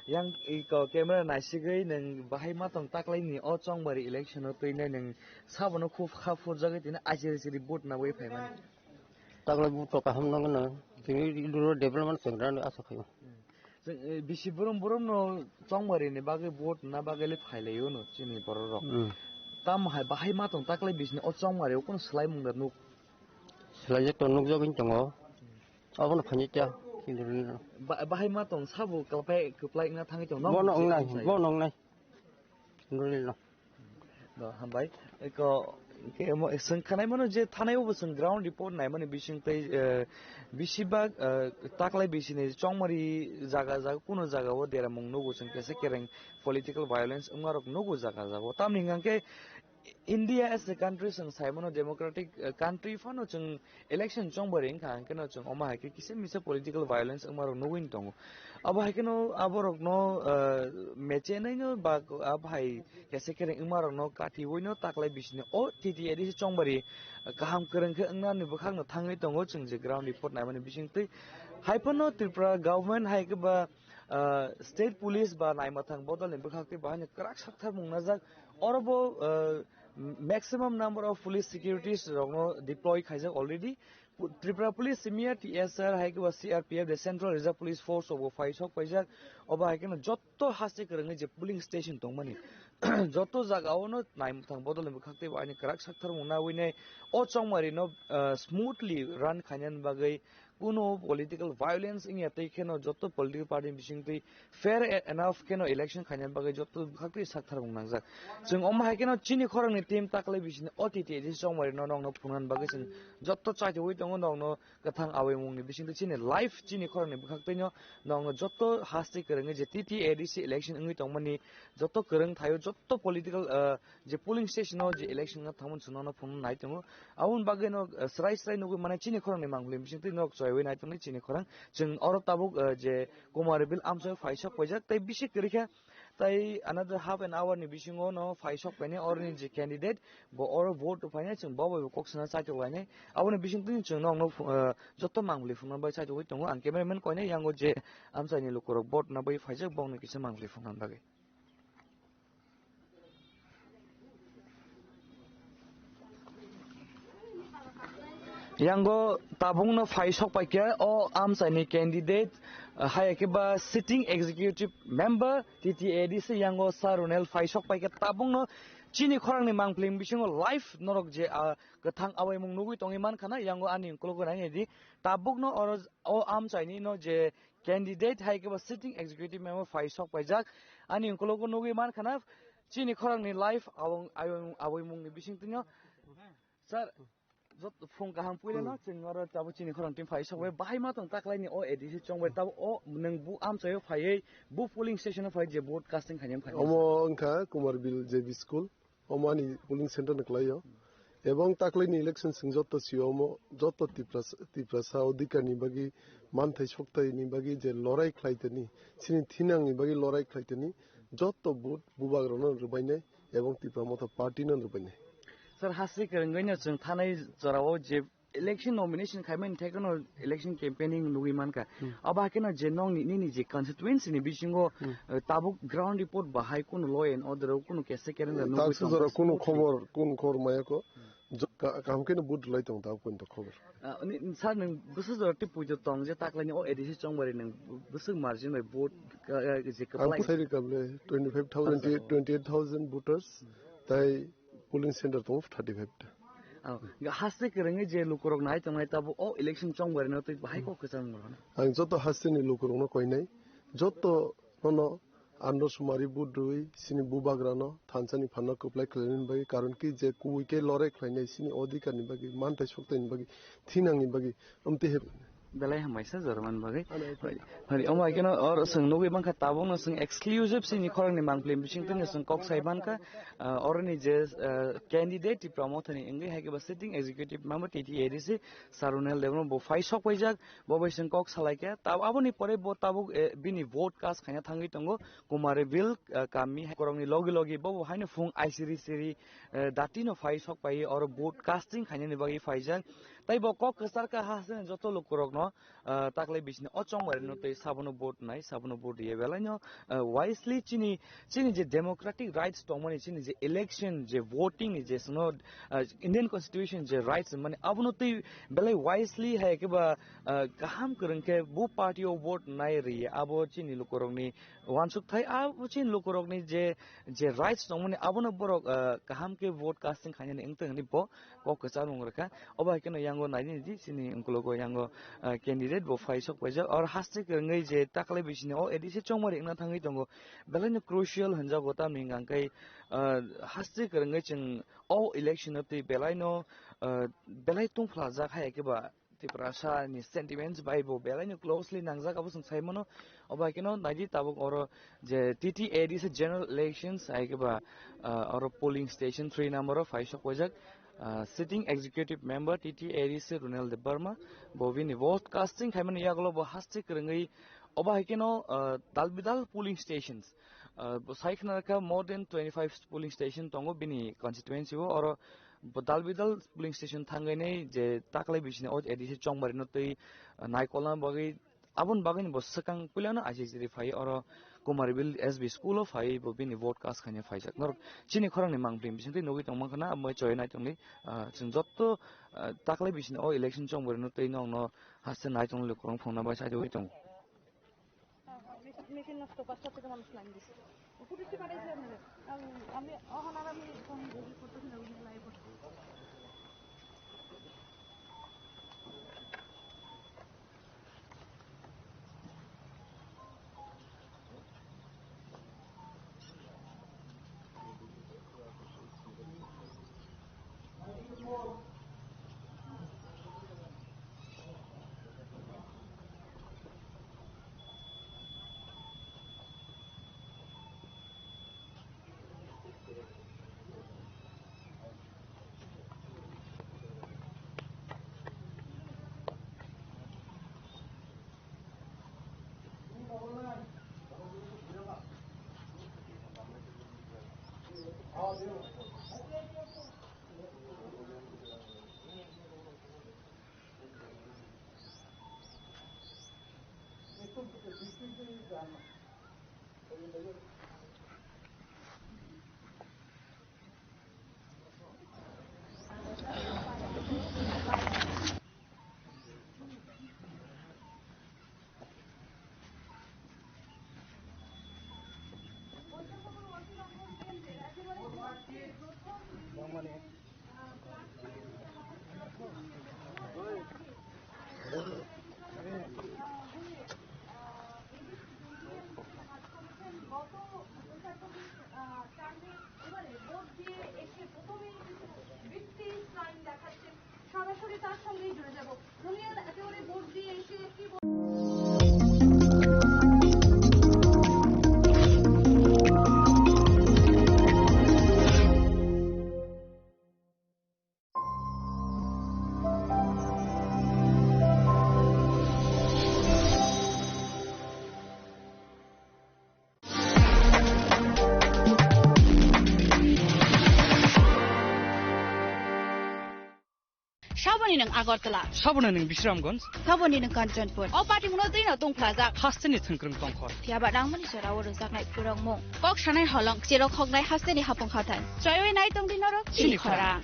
Yang iko camera naisigwi nang bahai matong taklaini o chongbari election o twinai nang sabono khub kha phurjagwi tini achiri chiri vote nabwi phaimani. Taklai vote to kaham nangna. Tini duro development chengra asa khayo. Chwng, eh, bisi borom borom no chongbari ni bagwi vote na bagwi le phailaio no chini borok rok. Hmm. Tam hai bahai matong taklai bisini o chongbari o kono swlaimung da nuk. Swlaijak to nukjagwi tongo. Abono phani cha. Ba-, bahai matong sabo kwplai, kwplai wngna thangwi tongo. Bono wngnai, bono wngnai. Nuril no. Do, hambai. Eko, ke mo, swng khanai mano je thanai obo swng ground report nai mani bising tei, eh, bisi bag, eh, taklai bisini chongmari jaga, jaga, kuno jaga o deramung nugo swng kese kereng political violence wngmarok nugo jaga, jaga o. Tamni hingkha khe India as a country, chwng sai mano democratic, eh, country phano chwng election chongbo ring kha, hwnkhe no chwng omo hai khe kisa misa political violence wngma rok nugwi tongo. Abo hai kheno aborok no, eh, meche nai no ba abo hai kese kere wngma rok no kati ui no taklai bisini o T T A D C chongbari, eh, kaham kwrwng khe wngna ni bwkhak no thangwi tongo chwng je ground report nai mani bising twi. Hai phano Tripura government hai khe ba, ah, state police ba naimathang bodol ni bwkhak tei bahai no kwrak sakthar mung najak. Oro bo, ah, maximum number of police securities rok no deploy khaijak already. Pu-, Tripura police simiya T S R hai khe ba C R P F de Central Reserve Police Force rok bo phai sok paijak. Obo hai khe no jotto haste kwrwngwi je polling station tongmani jotto jaga o no naimathang bodol ni bwkhak tei bahai ni kwrak sakthar mung nai o chongmari no, ah, smoothly run khaina bagwi Kuno political violence wngya tei kheno joto political party ni bisingtwi fair e-, enough kheno election khaina bagwi joto bwkhaktwi sakthar wng nangjak. Chwng omo hai kheno chini khorangni team taklai bisini O T T A D C chongmari no nokno phunukna bagwi chwng joto chaitugwi tongo, nokno kwthang awaimungni bisingtwi chini live chini khorangni bwkhaktwino nokno joto haste kwrwngwi je T T A D C election wngwi tongmani joto kwrwng thaio joto political, ah, je polling station o je election wngna thangmani chwng nono phunukna nai tongo. Aboni bagwi no, eh, srai srai nugwi mane chini khorang ni mangpili bisingtwi nok chwlaiwi nai tongni chini khorang. Chwng oro tabuk, eh, je Kumar Bill amchai phaisok paijak tei bisi kwrwi khe tei another half an hour ni bisingo no phaisok painai oroni je candidate bo oro vote rw phainai chwng bo bai bo kok sana chaitok lainai. Aboni bisingtwi chwng nokno, eh, joto mangpili phunukna bai chaitogwi tongo. Ang cameraman koinai yango je amchai ni lukurok vote na bai phaijak bokno kisa mangpili phunukna bagwi. Yango tabukno phai sok paikha o amchaini candidate, ah, hai khe ba sitting executive member T T A D C yango Sir Ronel phai sok paikha tabukno chini khorangni mangpili bisingo live norok je, ah, kwthang awaimung nugwi tongwi mankha na yango ani ukulukgo nai naidi tabukno oro o amchaini no je candidate hai khe ba sitting executive member phai sok paijak. Ani ukulukgo nugwi mankha na chini khorangni live abong-, abong-, aboimungni bisingtwino. Sir, jot-, phung kaham puilano chwng oro tabuk chini khorang team phai sok bai bahai ma tong taklaini o A D C chong bai tabuk o nwng bu amchaio phaiwi bu polling station o phai je vote casting khainai phai. Omo wngkha Kumar Bill J B School. Omo ani polling center ni kwlaio. Ebong taklaini election chwng joto sio omo, joto Tipras-, Tiprasa odhikar ni bagwi, manthai sokthai ni bagwi je lorai khlai tani, chini thinang ni bagwi lorai khlai tani, joto vote bubagrano rwbainai ebong Tipra Motha Party no rwbainai. Sir, hasteni kwrwngwi no chwng thanai jorao je election nomination khaimani thai kheno election campaigning nugwi mankha. Hmm. Abo hakhe no je nokni nini je constituency ni bisingo, Hmm. eh, tabuk ground report bahai kunu law and order o kunu kesa kereng da nugwi Taksu tong jora kunu khobor, kunu khobor maya ko. Hmm. Jo-, ka-, kaham kheno vote rwlai tong tabuk kunu khobor. Ah, ni, sir, nwng bwswk jora tei puijo tong je taklaini o A D C chongbari nwng bwswk margin bai vote, ah, ah, je Ang kwplai. Bwsai rikable twenty five thousand, Acha. Twenty eight thousand voters, tai polling center tongo thirty five ta. Oh, haste kwrwngwi je lukurok nai tongnai tabuk o election chongbarino twi bahai kok kwchang rwna. Ang joto hasteni lukurokno koinai, joto nono andro sumari vote rwi sini bubagrano thansani phanno kwplai khlainani bagwi, karon ki je kubui khe lorai khlainai sini odhikarni bagwi, manthai soktaini bagwi, thinangni bagwi, amtwi he Belai hambai sa jorman bagwi. Ano, Hari, hari, omo hai kheno or chwng nugwi mankha tabukno chwng exclusive chini khorangni mangpili bisingtwino chwng kok sai mankha, ah, oroni je, ah, candidate Tipra Mothani wngwi hai khe ba sitting executive member T T A D C Sir Ronel Debbarma bo phai sok paijak, bo bai chwng kok salaikha. Tab-, aboni pore bo tabuk, eh, bini vote cast khaina thangwi tongo Kumar Bill, ah, kami hai korokni logi logi bo bo haino phung aisiri siri, eh, datino phai sok pai oro vote casting khainani bagwi phaijak. Tai bo kok kwchar kha ha se joto lukurokno, ah, taklai bisini o chongmari no tei sabono vote nai, sabono vote ye belai no, ah, wisely chini, chini je democratic rights tongmani, chini je election, je voting ni je sino, ah, Indian Constitution je rights mani abono tei belai wisely hai ke ba, ah, kaham kwrwng khe bo party o vote nai ri abo chini lukurokni wansuk thai, abo chini lukurokni je, je rights tongmani abono borok, ah, kaham khe vote casting khainani wngtong hinwi bo kok kwchar mung rwkha. Obo hai kheno yango naidi naidi chini unkulugo yango, ah, candidate bo phai sok paijak. Or haste kwrwngwi je taklai bisini o A D C chongmari wngna thangwi tongo. Belai no crucial hwnjago tamni hwnka khe, ah, haste kwrwngwi chwng o election o twi belai no, ah, belai tungphlajak hai khe ba Tiprasa ni sentiments bai bo belai no closely nangjak abo chwng sai mano. Obo hai kheno naidi tabuk oro je T T A D C general elections hai khe ba, ah, oro polling station three number o phai sok paijak, ah, sitting executive member T T A D C Runel Debbarma bo bini vote casting khaimani yagulo bo haste kwrwngwi obo hai kheno, ah, dal bidal polling stations, ah, bo sai khna kha more than twenty five polling station tongo bini constituency o. Oro bo dal bidal polling station thangwi nai je taklai bisini o A D C chongmari no twi, ah, naikolna bagwi Aboni bagwi bo swkang puilano I C C ri phai oro Kumaribil S B school o phai bo bini vote cast khaina phaijak. Norok chini khorang ni mangpli bisingtwi nugwi tongma khana abo choi nai tongli, ah, chwng jotto, ah, taklai bisini o election chong borino tei nokno haste nai tongli khorang phungna bai sai tongwi tongo. Machine নষ্ট, পাঁচ সাত টাকা মানুষ লাইন দিছে। পুলিশকে পাঠাইছিলাম না। আমি, আমি, এখন আর আমি এখন ভিডিও করতেছি না, ওই লাইভ। সরাসরি তার সঙ্গেই জুড়ে যাব। রুমিয়াল একেবারে ভোট দিয়ে এসে একটি Saboni nwng Agartala. Saboni nwng Bisramganj. Saboni nwng Kanchanpur. O party muno twi no tongphlajak. Hasteni thwngkwrwng tongkhor. Phiya ba nangmani jora o rwjaknai kwrwngmung. Kok sanai holong, cherok hoknai hasteni hapung khathang. Choiwi nai tongdi norok chini khorang.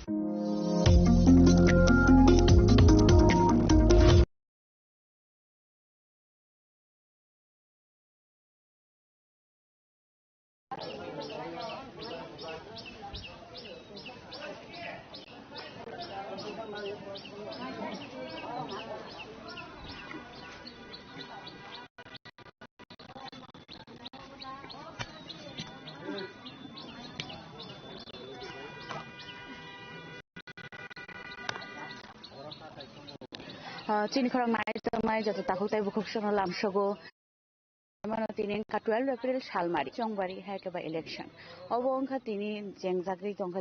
Ah, chini khorang nai tongmai joto takhuk tei bukhuk sono lamsogo. Mano tini wngkha twelve April salmari, chongbari hai khe ba election. Obo wngkha tini jengjagwi tongkha.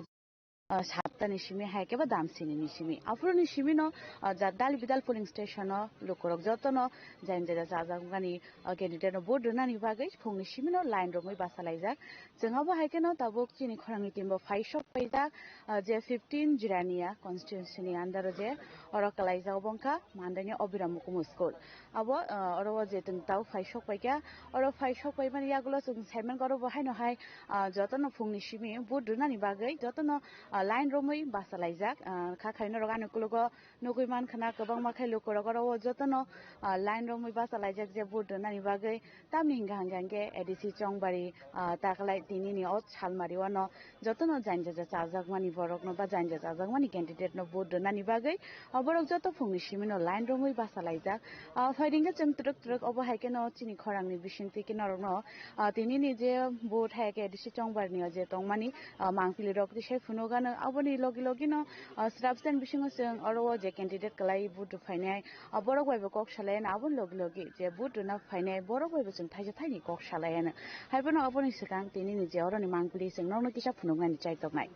ah, satta ni simi hai khe ba damsini ni simi. Aphuru ni simi no, ah, ja-, Dalibidal polling station o lukurok joto no jain jaja chajakmani, ah, candidate no vote rwnani bagwi phungni simi no line romwi basa laijak. Chwng abo hai kheno tabuk chini khorangni team bo phai sok paijak, ah, je fifteen Jirania constituency ni under o je oro kwlaijak obo wngkha Mandani Abhiram Mukumu School. Abo, ah, oro o je chwng tabuk phai sok paikha, oro phai sok paimani yagulo chwng saiman oro bo haino hai, ah, jotono phungni simi vote rwnani bagwi jotono, ah, line romwi basa laijak, ah, kha khaino rok ani ukologo nugwi mankha na kwbangma khe lukurok oro o jotono, ah, line romwi basa laijak je vote rwnani bagwi. Tamni hingka hingka hingke A D C Chongbari, ah, taklai tinini o salmari wano jotono jainjaja chajakmani borokno ba jainjaja chajakmani candidate no vote rwnani bagwi, ah, borok joto phungni simino line romwi basa laijak. Ah, phaidi hingke chwng twrwk twrwk obo hai kheno chini khorangni bisingtwi khe norokno, ah, tinini je vote hai khe A D C Chongbarni o je tongmani, ah, mangpili rok tisai phunukgano aboni logi logi no, ah, srapsani bisingo chwng oro o je candidate kwlai vote rwphainai, ah, borok bai bo kok salai ano aboni logi logi je vote rwna phainai borok bai bo chwng thaisa thaini kok salai ano. Haiphano aboni swkang tinini je oroni mangpili chwng nokno kisa phunuknani chai toknai.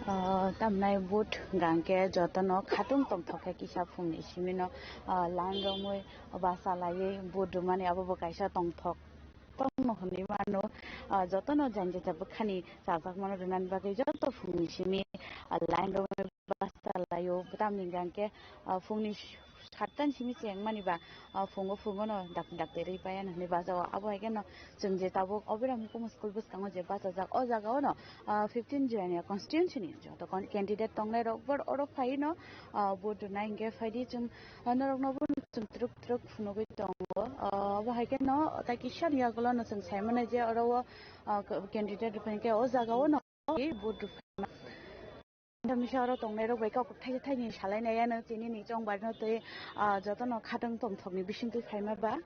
Ah, tamnai vote hingka hingke jotono khatung tongthok khe kisa phungni simino, ah, line romwi basa laiwi vote rwmani abo bo kaisa tongthok tongno hinwi mano. Ah, jotono jang jajak bwkhani chajakmano rwnani bagwi joto phungni simi, ah, line romwi basa laio. Tamni hingka hingke, ah, phungni satta ni simi chengmani ba, ah, phungo phungo no dak dak terwi paya hinwi bajao. Abo hai kheno chwng je tabuk Abhiram Mukumu School bwskango je bachajak, o jaga o no, ah, fifteen Jirania constituency ni joto kon-, candidate tongnai rok bor oro phai no, ah, vote rwnai hingke phaidi chwng, ah, norok no bo chwng twrwk twrwk phunugwi tongo. Ah, abo hai kheno tai kisa ni yagulo no chwng sai mano je oro o, ah, candidate rok hingke o jaga o no vote rwphai. Misa oro tongnai rok bai kok thaisa thaini salai nai ano chini ni chongbar no tei, ah, joto no khatang tongthok ni bising twi phaima ba,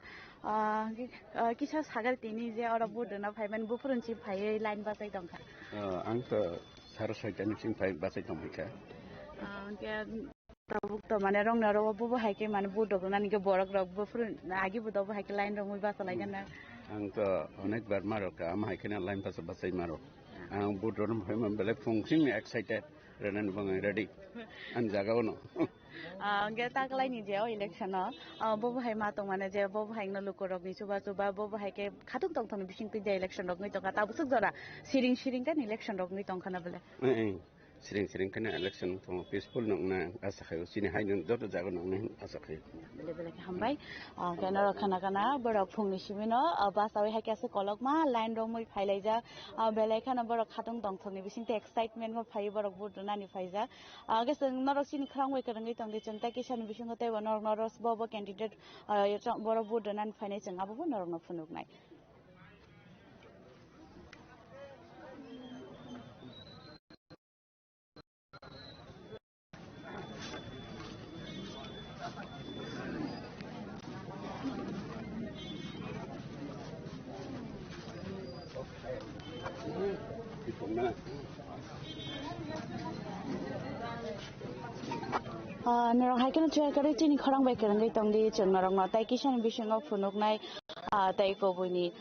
ah, ki-, ah, kisa sagar tini je oro vote rwna phaimani buphuru ni si phaiwi line bachai tongkha. Ah, ang to saro soita ni sing phai bachai tongkha. Ah, hwnkhe tabuk to mane rong na ro bo bo hai khe mane vote rok nani khe borok rok buphuru agi bo do bo hai khe line rok mui bachalaigana. Ang to onek bar ma rok ka, ama hai khe na line basa bachai ma rok. Ang vote rwna phaima belai phung sing ni excited. Rwnani bo ang ready. Ani jaga o no. Ah, hwnkhe taklaini je o election o, ah, bo bo hai ma tongmani je bo bo hai no lukurokni chuba chuba bo bo hai khe khatung tongthokni bising twi je election rok wngwi tongkha tabuk swk jora siring siring khe election rok wngwi tongkha na bole. Eh, eh. Siring siring khe election tongo peaceful nokna asa khaio chini hai no joto jaga nokna asa khaio. Bele bele khe hambai. Ah, hwnkhe norok khana khana borok phungni simino, ah, basawi hai khe aswk kolokma line romwi phailaijak. Ah, belai kheno borok khatung tongthokni bising twi excitement bo phaiwi borok vote rwnani phaijak. Ah, hwnkhe chwng norok chini khorang bai kwrwngwi tongdi, chwng tei kisani bisingo teibo norok norok bo bo candidate, ah, borok vote rwnani phainai chwng abo bo norokno phunuknai. Ah, norok hai kheno chwrai kwrwi chini khorang bai kwrwngwi tongdi, chwng norokno tei kisani bisingo phunuknai, ah, tei kubuini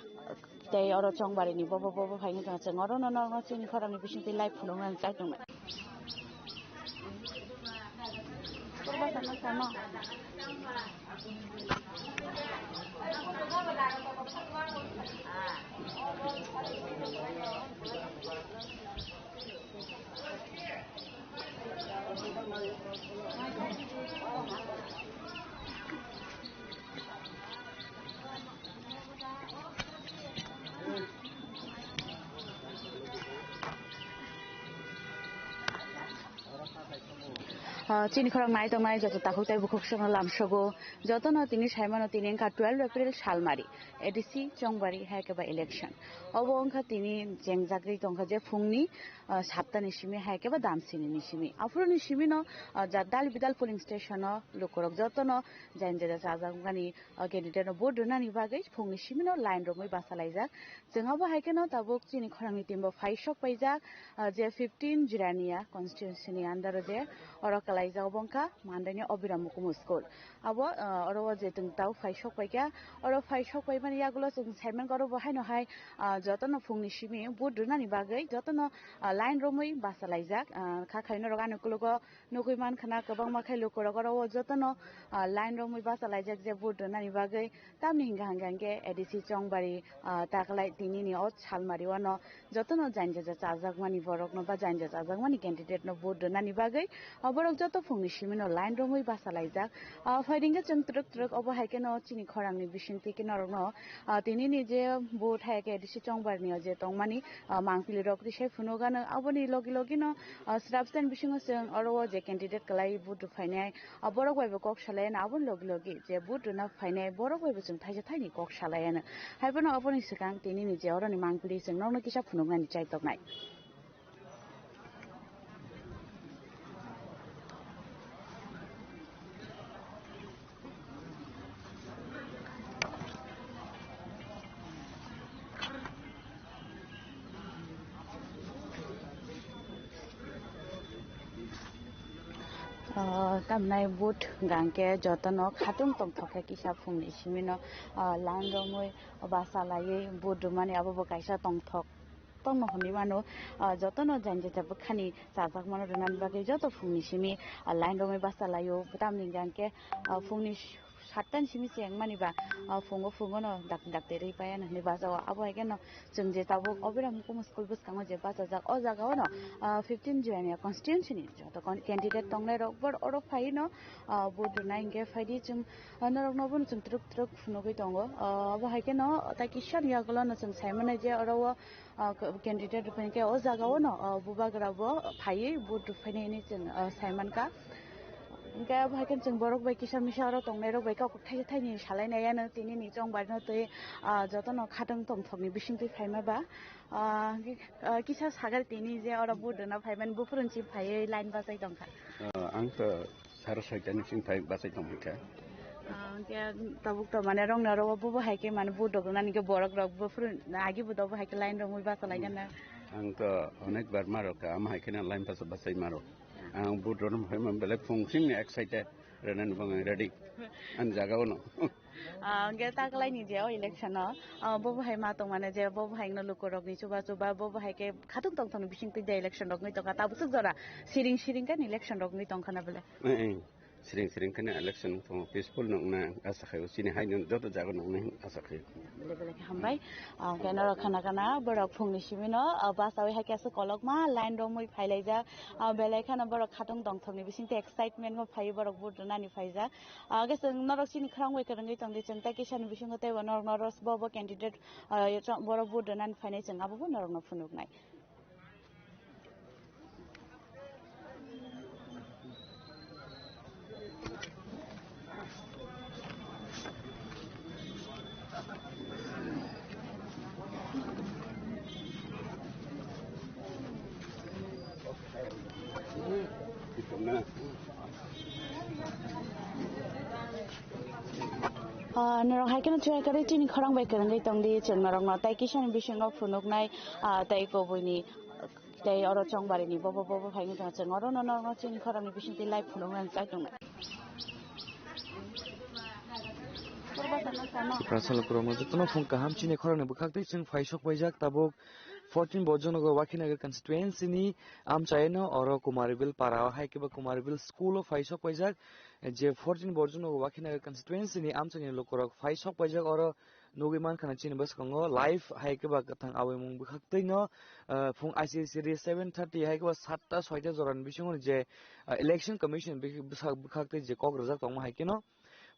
tei oro chongbarini bobo bobo phaini tong chwng oro no norokno chini khorangni bisingtwi live phunuknani chai tongnai. Ah, chini khorang nai tongnai joto takhuk tei bukhuk songno lamsogo. Jotono tini saimano tini wngkha twelve April salmari, A D C Chongbari hai khe ba election. Obo wngkha tini jengjagwi tongkha je phungni, ah, satta ni simi hai khe ba damsini ni simi. Aphuru ni simi no, ah, ja-, dal bidal polling station o lukurok jotono jain jaja chajakmani, ah, candidate no vote rwnani bagwi phungni simi no line romwi bachalaijak. Chwng abo hai kheno tabuk chini khorangni team bo phai sok paijak, ah, je fifteen Jirania constituency ni under o je oro kalaijak obo wngkha Mandaini Abhiram Mukumu School. Abo, ah, oro o je chwng tabuk phai sok paikha, oro phai sok paimani yagulo chwng saimankha oro bo haino hai, ah, jotono phungni simi vote rwnani bagwi jotono, ah, line romwi bachalaijak, ah, kha khaino rok ani ukologo nugwi mankha na kwbangma khai lukurok oro o jotono, ah, line romwi bachalaijak je vote rwnani bagwi. Tamni hingka hingka hingke A D C Chongbari, ah, taklai tinini o salmari wano jotono jainjaja chajakmani borokno ba jainjaja chajakmani candidate no vote rwnani bagwi, ah, borok joto phungni simino line romwi bachalaijak. Ah, phaidingkhe chwng twrwk twrwk obo hai kheno chini khorangni bisingtwi khe norokno, ah, tinini je vote hai khe A D C Chongbarni o je tongmani, ah, mangpili rok twi sai phunukgano aboni logi logi no, ah, srapsani bisingo chwng oro o je candidate kwlai vote rwphainai, ah, borok bai bo kok salai ano aboni logi logi je vote rwna phainai borok bai bo chwng thaisa thaini kok salai ano. Haiphano aboni swkang tinini je oroni mangpili chwng nokno kisa phunuknani chaitoknai. Ah, tamnai vote hingkha hingke jotono khatung tongthok khe kisa phungni simino, ah, line romwi basa laiwi vote rwmani abo bo kaisa tongthok tongma hwnwi mano. Ah, jotono jani jani bwkhani chajakmano rwnani bagwi joto phungni simi, ah, line romwi basa laio. Tamni hingkha hingke, ah, phungni satta ni simi chengmani ba, ah, phungo phungo no dak dak terwi paiya hwnwi bajao. Abo hai kheno chwng je tabuk Abhiram Mukumu School bwskango je bachajak, o jaga o no, ah, fifteen Jirania constituency ni joto kon-, candidate tongnai rok bor oro phai no, ah, vote rwnai hingke phaidi chwng, ah, norok no bono chwng twrwk twrwk phunugwi tongo. Ah, abo hai kheno tai kisa ni yagulo no chwng sai mano je oro o, ah, candidate rok hingke o jaga o no, ah, bubagra bo phaiwi vote rwphainai hinwi chwng, ah, sai mankha. Hingke abo hai khe chwng borok bai kisa misa oro tongnai rok bai kok thaisa thaini salai nai ano tini ni chong bai no twi, ah, joto no khatong tongthok ni bising twi phaima ba, ah, hingke, ah, kisa sagar tini je oro vote rwna phaimani buphuru ni si phaiwi line bachai tongkha. Ah, ang to sara soita ni sing phai bachai tongkha. Ah, hingke tabuk to mane rong na ro bo bo hai khe mane vote rok nani khe borok rok buphuru agi bo do bo hai khe line rok mui bachalaigana. Ang to onek bar ma rok ama hai khe na line bachai bachai ma rok. Ang vote rwna phaima belai phung singni excited, rwnani bo ang ready. Ani jaga o no. Ah, hingke taklai ni je o election o, ah, bo bo hai ma tong mane je bo bo hai no luku rok ni chuba chuba bo bo hai khe khatung tongthok ni bising twi de election rok nwi tongkha tabuk swk jora siring siring khe ni election rok nwi tongkha na bele. Eh, eh. Siring siring khe ni election tong peaceful no wngna asa khai o chini hai no joto jaga no wngna asa khai o. Bele bele khe hambai. Ah, khe norok khana khana borok phungni simi no, ah, basawi hai khe aswk kolokma line romwi phailaijak. Ah, belai kheno borok khatung tongthokni bisingtwi excitement bo phaiwi borok vote rwnani phaijak. Ah, khe chwng norok chini khorang bai kwrwngwi tongdi chwng tei kisani bisingo teibo norok norok bo bo candidate, ah, borok vote rwnani phainai chwng abo bo norokno phunuknai. Ah, norok hai kheno chuya kare chini khorang bai kwrwngwi tongdi chwng norokno tei kisani bisingo phunuknai, ah, tei kubuini. Tei oro chongbarini bobo bobo phaini tong chwng oro no no chini khorangni bisingtwi live phunuknani chai tongo. Prasalo kwrwngno jotono phung kaham chini khorangni bwkhaktwi chwng phai sok paijak tabuk fourteen Bojongnagar Wakhinagar constituency ni amchaino oro Kumaribil para o hai khe bo Kumaribil school o phai sok paijak je fourteen Bojongnagar Wakhinagar constituency ni amchaini lukurok phai sok paijak oro. Nugwi mankha na chini bwskango live hai khe ba kwthang awi mung bwkhaktwi no, ah, phung I C I C ri seven thirty hai khe ba satta soita jorani bisingo je, ah, election commission bwkhaktwi je kok rwjak tongma hai khe no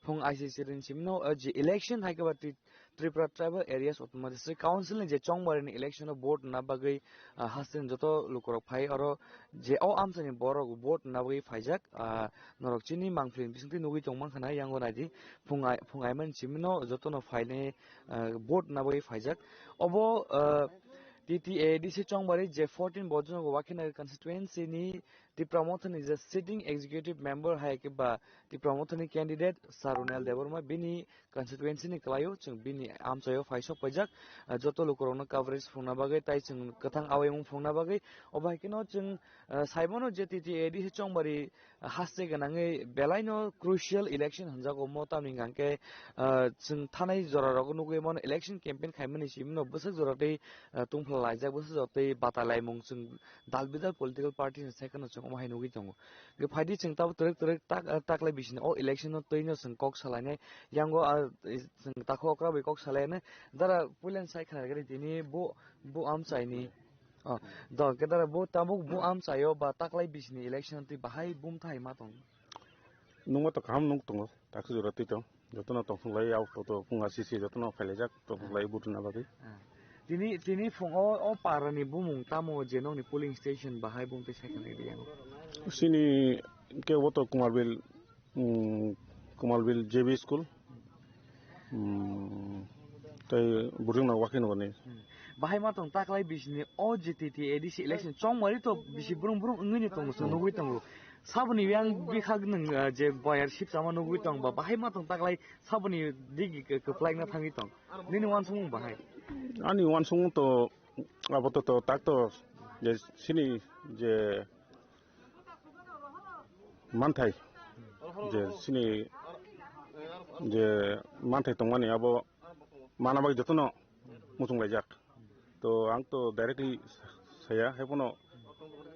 Phung I C C rin simno, uh, je election hai khe ba Tri-, Tripura Tribal Areas Autonomous District Council ni je chongmari ni election o vote na bagwi, uh, haste joto lukurok phai oro je o amchani borok vote na bagwi phaijak, uh, norok chini mangpili bisingtwi nugwi tongma khana yango naidi phung ai, phung ai man simno joto no phainai, uh, vote na bagwi phaijak. Obo, uh, T T A D C chongmari je fourteen Bojongnagar Wakhinagari constituency ni Tipra Mothani je sitting executive member hai khe ba Tipra Mothani candidate Sir Ronel Debbarma bini constituency ni kwlaio chwng bini amchaio phai sok paijak, ah, joto lukurokno coverage phungna bagwi tai chwng kwthang awaimung phungna bagwi. Obo hai kheno chwng, ah, saimano je T T A D C chongmari, ah, haste gwnangwi belaino crucial election hwnjago mo tamni hwnkhe, ah, chwng thanai jorarok nugwi mano election campaign khaimani simno bwswk jorotwi, ah, tungphla laijak bwswk jorotwi bata laimung chwng dal bidal political party ni side kheno chwng omo hai nugwi tongo. Ge phaidi chwng tabo twrwk twrwk tak, taklai bisini o election no twino chwng kok salainai. Yango, ah, chwng takhuk okra bai kok salainai. Dara puilan sai khna gari tini bo, bo amchaini. Oh, do ke dara bo tabuk bo amchaio ba taklai bisini election twi bahai bumthai ma tong. Nungma to kaham nung tongo. Takhuk jora twi tong. Jotono tongthok lai, auto to phunga sisi jotono phailaijak, tongthok lai butu na bagwi. Ah. Tini, tini phung o, o para ni bumung tamo je nokni polling station bahai bumtwi sai khna riyang. Sini ke oto Kumarbil, um, Kumarbil J B school. Um, tei Burjung na wakhi nugani. Hmm. Bahai ma tong taklai bisini o G T T A D C election chongmari to bisi brung brung wngwi ni tongo, chwng nugwi tongo. Saboni yang bikhak nwng, ah, je boyar sip sama nugwi tong ba, bahai ma tong taklai saboni digi kwplai na thangwi tong. Nini wansukmung bahai? Ani wansukmung to abo to, to tak to je sini je manthai je sini je manthai tongmani abo mana bai jotono muchung laijak. To ang to directly saya, hai phano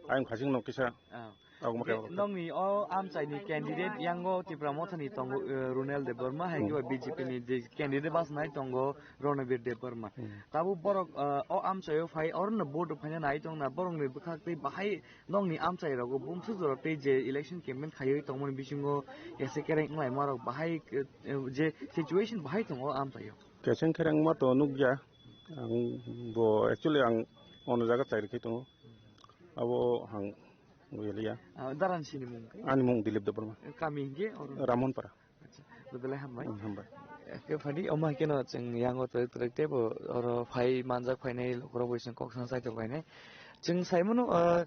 ayang khasing no kisa. Ah. Ang ma kaya. Nokni o amchaini candidate yango Tipra Mothani tongo, eh, Ronel Debbarma, hai kiba B J P ni je candidate basnai tongo Ronobir Debbarma. Hmm. Tabuk borok, eh, o amchaio phai, orono vote phaina nai tongna, borokni bwkhak tei bahai nokni amchai rogo bumswk jora tei je election campaign khaiwi tongmani bisingo ese kereng wnglaima rok bahai, eh, je situation bahai tongo o amchaio. Keseng kereng ma to nukya. Ang bo actually ang ono jaga chairi khai tongo. Abo ang bo yaliya. Ah, daran sini mung? Ani mung Dilip Debbarma. Kami hingke oro? Ramonpara. Acha, to belai hambai. Hmm, hambai. Ke phadi omo hai keno chwng yango twrwk twrwk tebo oro phai manjak phainai lukurok bai chwng kok sana saitok phainai. Chwng saimano, ah,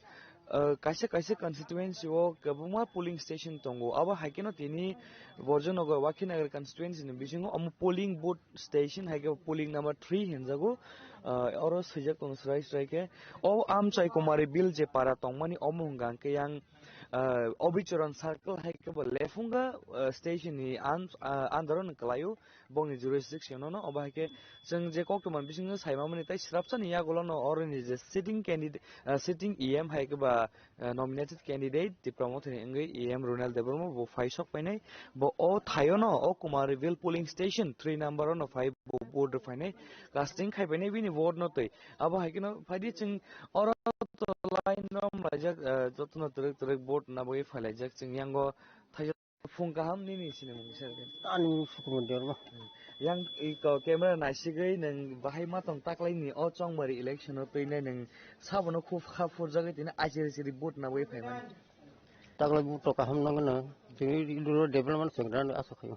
ah, kaisa kaisa constituency o kwbangma polling station tongo. Abo hai keno tini Borjongnagar Wakhinagari constituency ni bisingo omo polling booth station hai khe polling number three hinjago, ah, oro swijak tongo srai srai khe. O amchai Kumari Bill je para tongmani omo hwnka hwnkhe yang, ah, Obicharan Circle hai khe bo Lefunga, ah, station ni an-, ah, under o kwlaio bongni jurisdiction no, obo hai khe chwng je koktwma bisingo saimamani tei swrapsani yagulo no oroni je sitting candidate, ah, sitting E M hai khe ba, ah, nominated candidate Tipra Mothani wngwi E M Ronel Debbarma bo phai sok painai. Bo o thaio no o Kumari Bill polling station three number o no phai bo vote rw phainai, casting khai painai bini vote no twi. Abo hai kheno phaidi chwng oro to line rom laijak, ah, jotono twrwk twrwk vote na bagwi phai laijak chwng yango thaisa. Phung kaham nini sinimung se. Ani Sukumar Debbarma. Yang i ko camera naisigwi nwng bahai ma tong taklai ni o chongmari election o twinai nwng sabono khub kha phurjagwi tini achiri chiri vote na bagwi phaimani. Taklai bu to kaham nangno, chini ro development sengra ni asa khayo.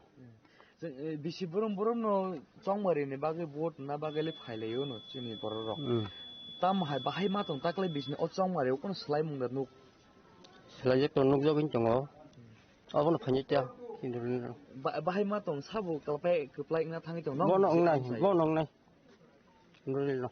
Chwng, eh, bisi borom borom no chongmari ni bagwi vote na bagwi le phailaio no chini borok rok. Hmm. Tam hai bahai ma tong taklai bisini o chongmari o kono swlaimung da nuk. Swlaijak to nukjagwi tongo. Abono phainai tiya, Hindurino. Ba-, bahai ma tong sabo kwplai, kwplai wngna thangwi tong, no? Bono wngnai, bono wngnai. Hindurino.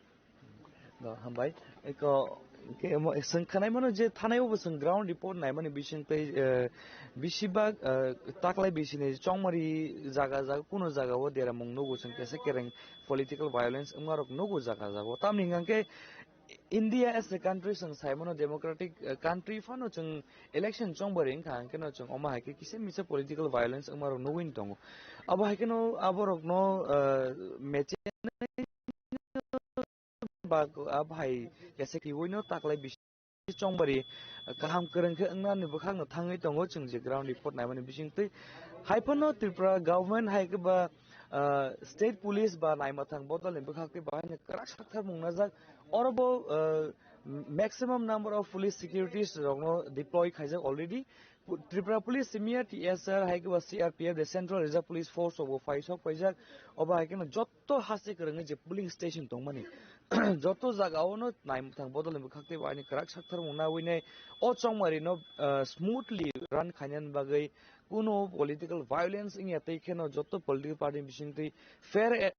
No, hambai. Eko, ke mo, swng khanai mano je thanai bo swng ground report naimani bising tei, eh, bisibak, eh, taklai bisini chongmari jaga jaga, kuno jaga o deramung nugo swng kesa kereng political violence wngmarok nugo jaga jaga o. Tamni hwnkhe India as a country chwng saimano democratic, eh, country phano chwng election chongbari wngkha, hwnkhe no chwng omo hai khe kisa misa political violence wngmarok nugwi tongo. Abo hai kheno aborokno, eh, meche ba abo hai kesa khiwino taklai bisi chongbari, eh, kaham kwrwng khe wngnani bwkhakno thangwi tongo chwng je ground report naimani bisingtwi. Haiphano Tripura government hai khe ba, ah, state police ba naimathang bodol ni bwkhak tei bahai ni kwrak sakthar mung najak. Oro bo, ah, maximum number of police securities rokno deploy khaijak already. Pu-, Tripura Police simiya T S R hai khe ba C R P F de Central Reserve Police Force rok bo phai sok paijak. Obo hai kheno jotto haste kwrwngwi je polling station tongmani jotto jaga o no naimathang bodol ni bwkhak tei bahai ni kwrak sakthar mung nawi nai o chongmari no, ah, smoothly run khainani bagwi Kuno political violence wngya tei kheno joto political party bisingtwi fair e-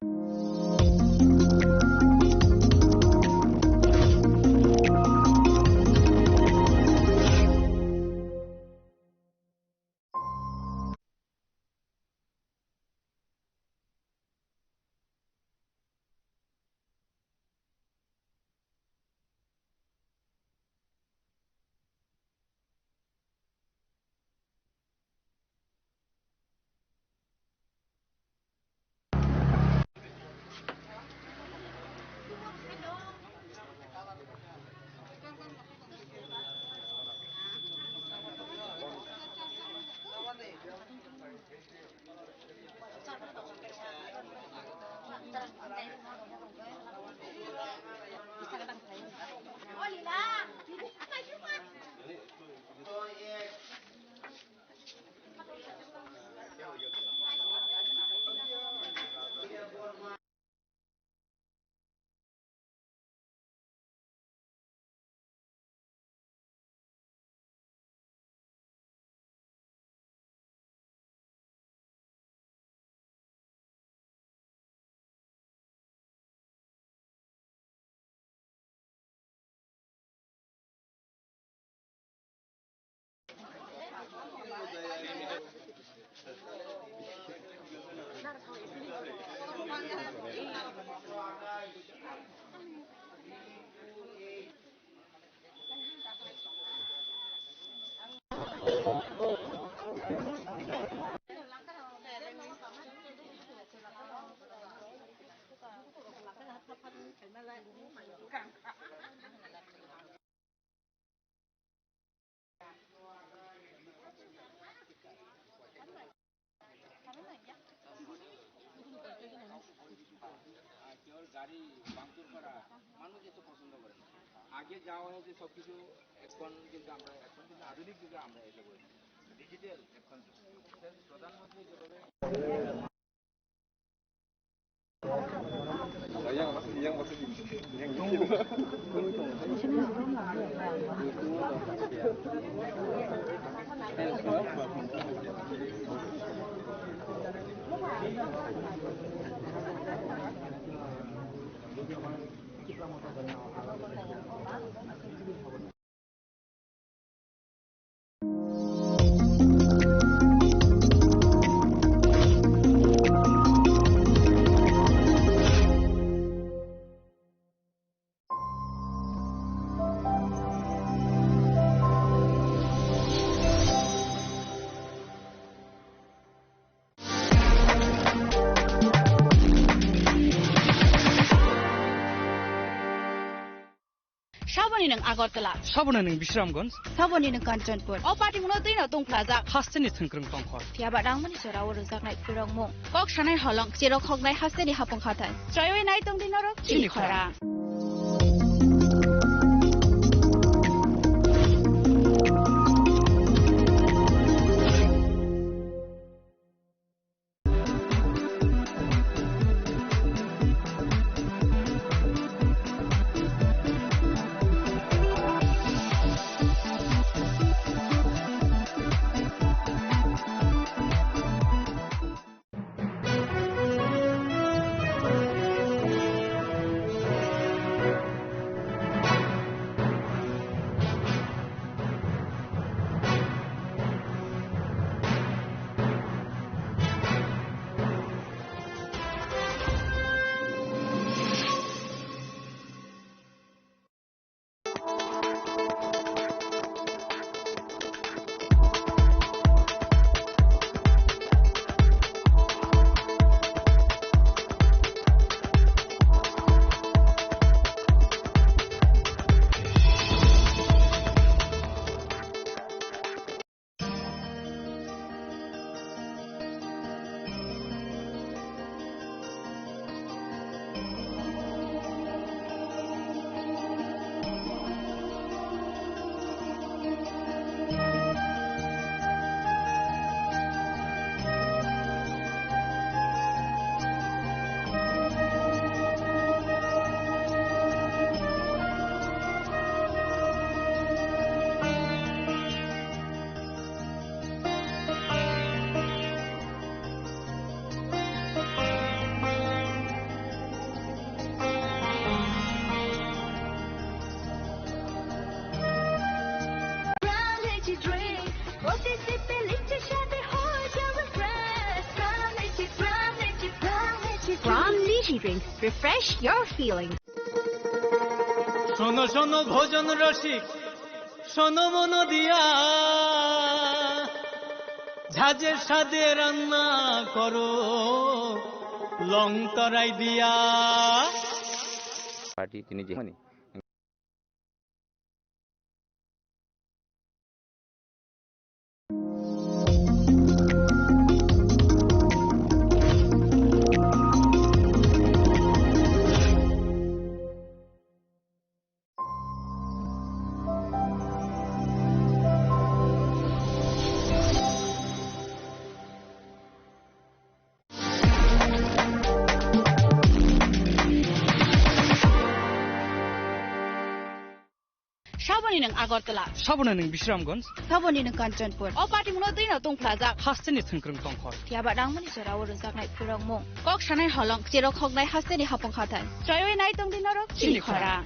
কেউ গাড়ি ভাঙচুর করা মানুষ এত পছন্দ করে না। আগে যা হয়েছে সবকিছু এখন কিন্তু আমরা এখন কিন্তু আধুনিক যুগে আমরা এসে পড়েছি, ডিজিটাল এখন যুগ। প্রধানমন্ত্রী যেভাবে Saboni nwng Agartala. Saboni nwng Bisramganj. Saboni nwng Kanchanpur. O party muno twi no tongphlajak. Hasteni thwngkwrwng tongkhor. Phiya ba rangmani jora o rwjaknai phirokmung. Kok sanai holong, chirok hoknai hasteni hapung hathai. Chayoi nai tongdi norok chini chini khorang. Khorang. Drink, refresh your feelings. শোনো শোনো ভোজন রসিক, শোনো মন দিয়া, ঝাঁঝের স্বাদে রান্না করো লং তরাই দিয়া। Party tini jemani. Saboni nwng Agartala. Saboni nwng Bisramganj. Saboni nwng Kanchanpur. O party muno twi no tongphlajak. Hasteni thwngkwrwng tongkhor. Phiya ba nangmani jora o rwjaknai phwrwngmung. Kok sanai holong, cherok hoknai hasteni hapung hathai. Choiwi nai tongdi norok chini khorang.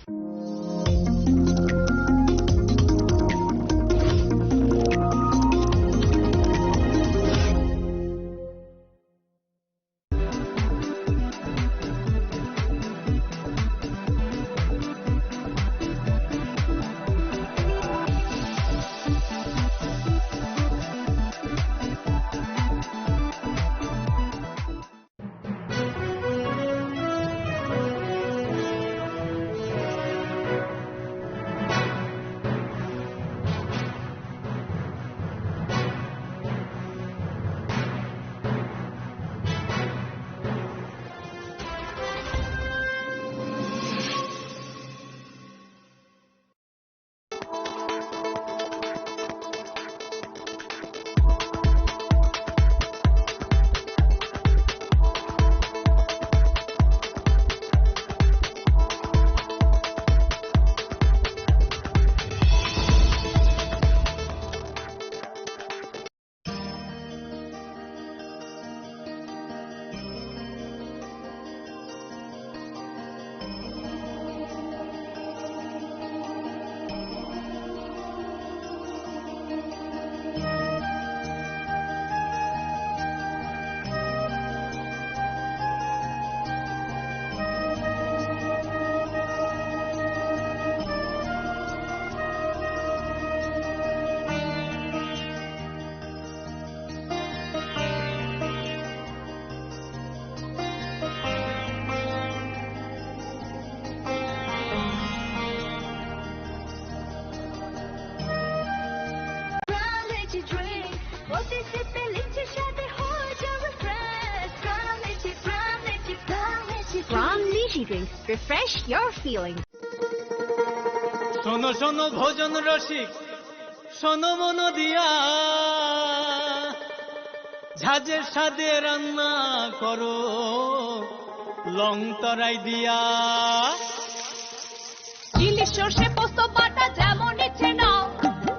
From Niji Drinks, refresh your feelings. শোনো শোনো ভোজন রসিক, শোনো মন দিয়া, ঝাঁঝের স্বাদে রান্না করো লং তরাই দিয়া। ইলিশ সর্ষে পোস্ত বাটা যেমন ইচ্ছে নাও,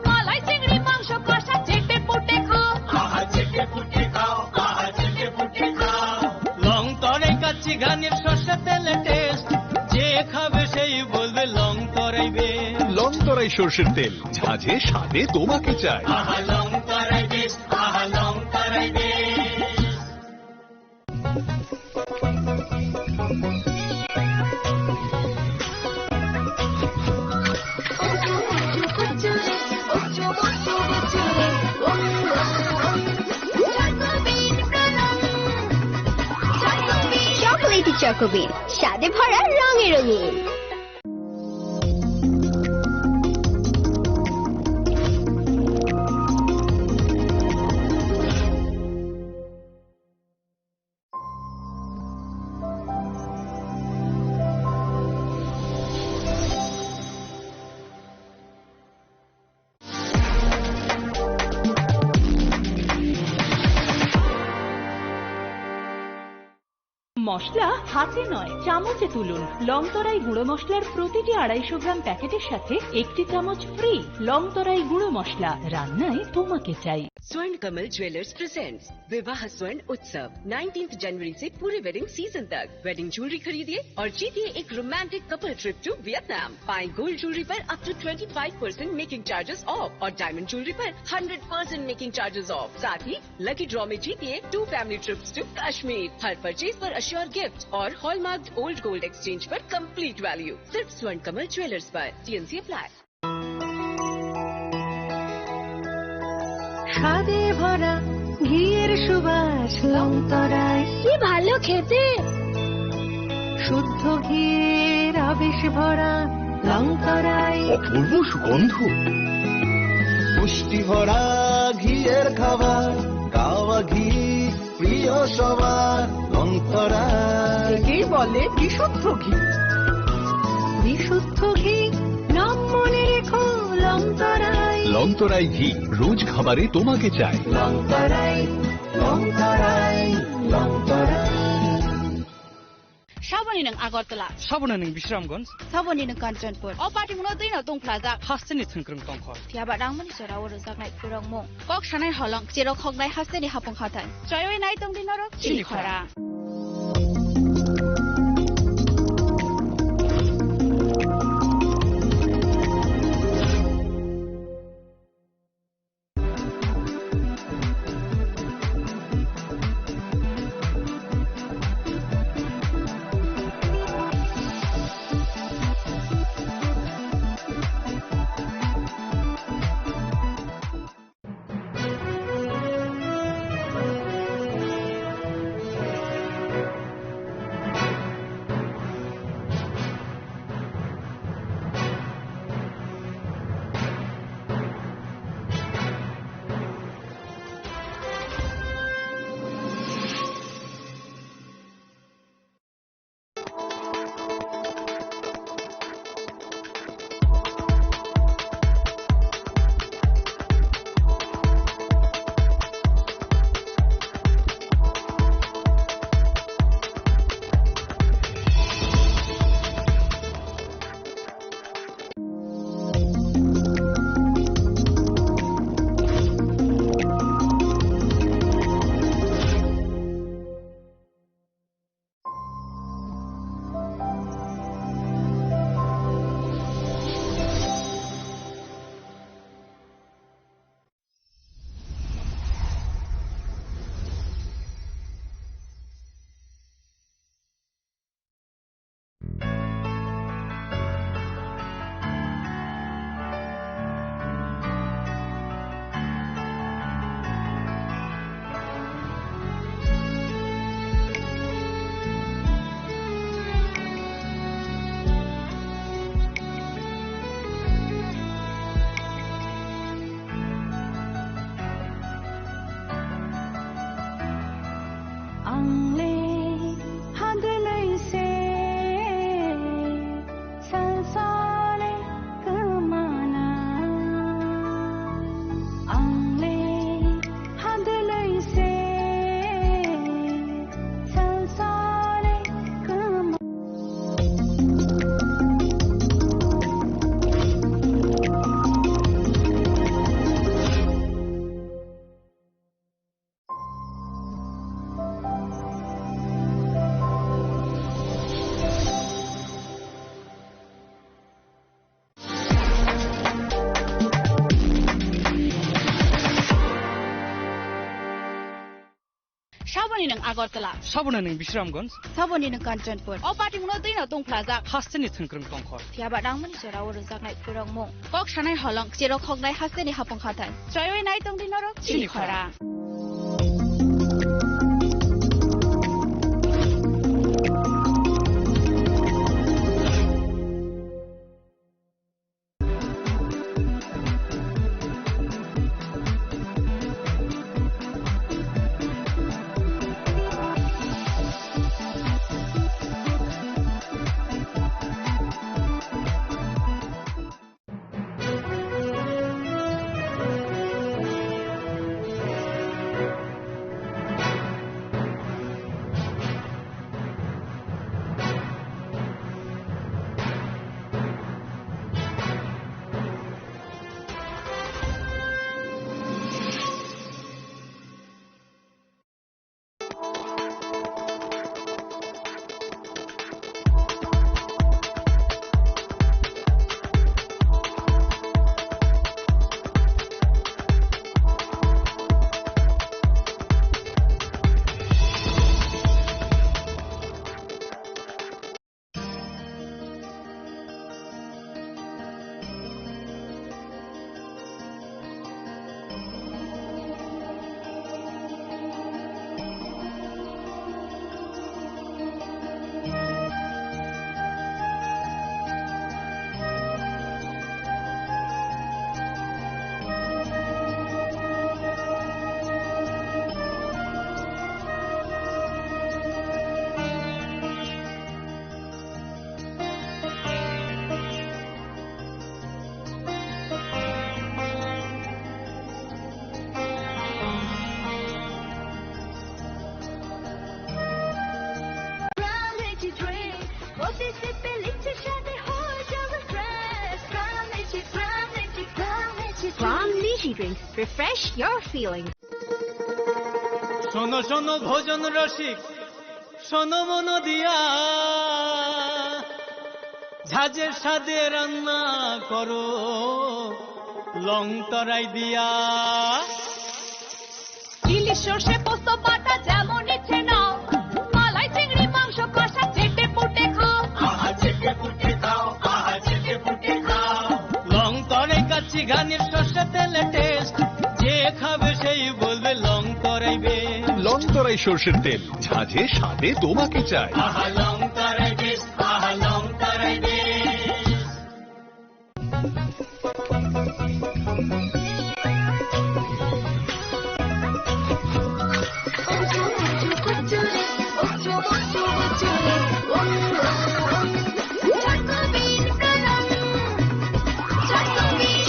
মালাই চিংড়ি মাংস কষা চেটে পুটে খাও। আহা, চেটে পুটে খাও, আহা, চেটে পুটে খাও। লং তরাই কাচ্চি ঘানির সর্ষে তেলে টেস্ট, যে খাবে সেই বলবে লং তরাই বেশ। লং তরাই সর্ষের তেল, ঝাঁঝে স্বাদে তোমাকে চাই। আহা, লং তরাই বেশ, আহা, লং তরাই বেশ। Chocolatey Choco Bean, স্বাদে ভরা রঙে রঙিন। মশলা হাতে নয়, চামচে তুলুন। লংতরাই গুঁড়ো মশলার প্রতিটি আড়াইশো গ্রাম প্যাকেটের সাথে একটি চামচ ফ্রি। লংতরাই গুঁড়ো মশলা, রান্নায় তোমাকে চাই। Swarn Kamal Jewellers presents विवाह स्वर्ण उत्सव, नाइनटीन्थ जनवरी से पूरे वेडिंग सीजन तक। वेडिंग ज्वेलरी खरीदिए और जीतिए एक romantic couple trip to Vietnam. पाएं गोल्ड ज्वेलरी पर up to twenty five percent making charges off और डायमंड ज्वेलरी पर hundred percent making charges off. साथ ही लकी ड्रॉ में जीतिए two family trips to Kashmir. हर परचेज पर और गिफ्ट और हॉलमार्क्ड ओल्ड गोल्ड एक्सचेंज पर कंप्लीट वैल्यू सिर्फ स्वर्ण कमल ज्वेलर्स पर। T n C apply. স্বাদে ভরা ঘিয়ের সুবাস লংতরায়। কি ভালো খেতে। শুদ্ধ ঘিয়ের আবেশ ভরা লংতরায়। অপূর্ব সুগন্ধ। পুষ্টি ভরা ঘিয়ের খাবার, গাওয়া ঘি প্রিয় সবার, লংতরায়। একেই বলে বিশুদ্ধ ঘি। বিশুদ্ধ ঘি, নাম মনে রেখো, লংতরায়। লংতরায় ঘি, রোজ খাবারে তোমাকে চাই। লংতরায়, লংতরায়, Longtharai. Saboni nwng Agartala. Saboni nwng Bisramganj. Saboni nwng Kanchanpur. O party muno twi no tong phlajak. Hasteni thwngkwrwng tongkho. Phiya ba rangmani jora o rwjaknai phwrwngmung. Kok sanai holong, cherok hoknai hasteni hapung hathai. Choiwi nai tong di norok chini chini khorang. Ang le hadwlwi se salsale kwmana. Ang le hadwlwi se salsale kwmana. Saboni nwng Agartala. Saboni nwng Bisramganj. Saboni nwng Kanchanpur. O party muno twi no tong phlajak. Hasteni thwngkwrwng tongkho. Phiya ba rangmani jora o rwjaknai phwrwngmung. Kok sanai holong, cherok hoknai hasteni hapung hathai. Choiwi nai tong di norok chini chini khorang. Drinks, refresh your feelings. শোনো শোনো ভোজন রসিক, শোনো মন দিয়া, ঝাঁঝের স্বাদে রান্না করো লং তরাই দিয়া। ইলিশ সর্ষে পোস্ত বাটা যেমন ইচ্ছে নাও, মালাই চিংড়ি মাংস কষা চেটে পুটে খাও। আহা চেটে পুটে খাও, আহা চেটে পুটে খাও। লং তরে কাচ্চি ঘানির সর্ষে তেলে টেস্ট, যে খাবে সেই বলবে লং তরাই বেশ। লং তরাই সর্ষের তেল, ঝাঁঝে স্বাদে তোমাকে চাই। আহা লং তরাই বেশ, আহা লং তরাই বেশ।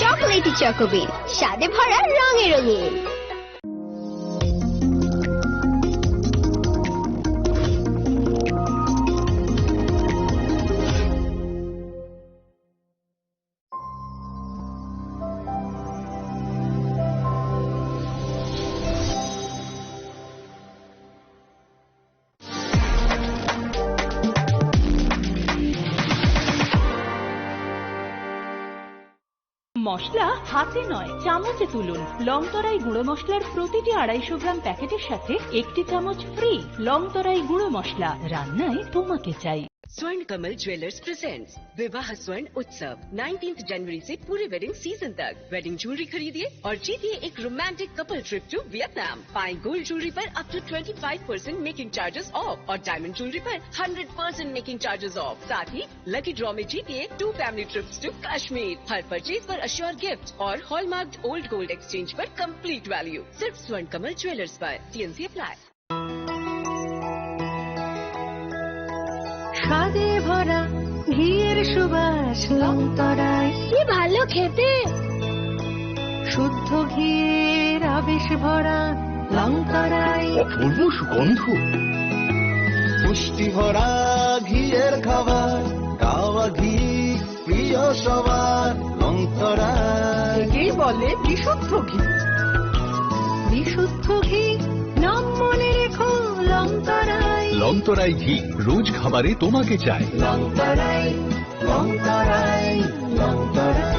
চকোলেটি চকোবিন, স্বাদে ভরা, রঙে রঙিন। মশলা হাতে নয়, চামচে তুলুন। লংতরাই গুঁড়ো মশলার প্রতিটি আড়াইশো গ্রাম প্যাকেটের সাথে একটি চামচ ফ্রি। লংতরাই গুঁড়ো মশলা, রান্নায় তোমাকে চাই। Swarn Kamal Jewellers presents विवाह स्वर्ण उत्सव, नाइनटीन्थ जनवरी से पूरे वेडिंग सीजन तक। वेडिंग ज्वेलरी खरीदिए और जीतिए एक romantic couple trip to Vietnam. पाएं गोल्ड ज्वेलरी पर up to twenty five percent making charges off और डायमंड ज्वेलरी पर hundred percent making charges off. साथ ही लकी ड्रॉ में जीतिए two family trips to Kashmir. हर परचेज पर अश्योर गिफ्ट और हॉलमार्क्ड ओल्ड गोल्ड एक्सचेंज पर कंप्लीट वैल्यू। सिर्फ स्वर्ण कमल ज्वेलर्स पर। T n C apply. স্বাদে ভরা ঘিয়ের সুবাস লংতরায়। কি ভালো খেতে! শুদ্ধ ঘিয়ের আবেশ ভরা লংতরায়। অপূর্ব সুগন্ধ। পুষ্টি ভরা ঘিয়ের খাবার, গাওয়া ঘি প্রিয় সবার লংতরায়। একেই বলে বিশুদ্ধ ঘি। বিশুদ্ধ ঘি, নাম মনে রেখো লংতরায়। লংতরাই ঘি, রোজ খাবারে তোমাকে চাই। লংতরায়, লংতরায়, Longtharai.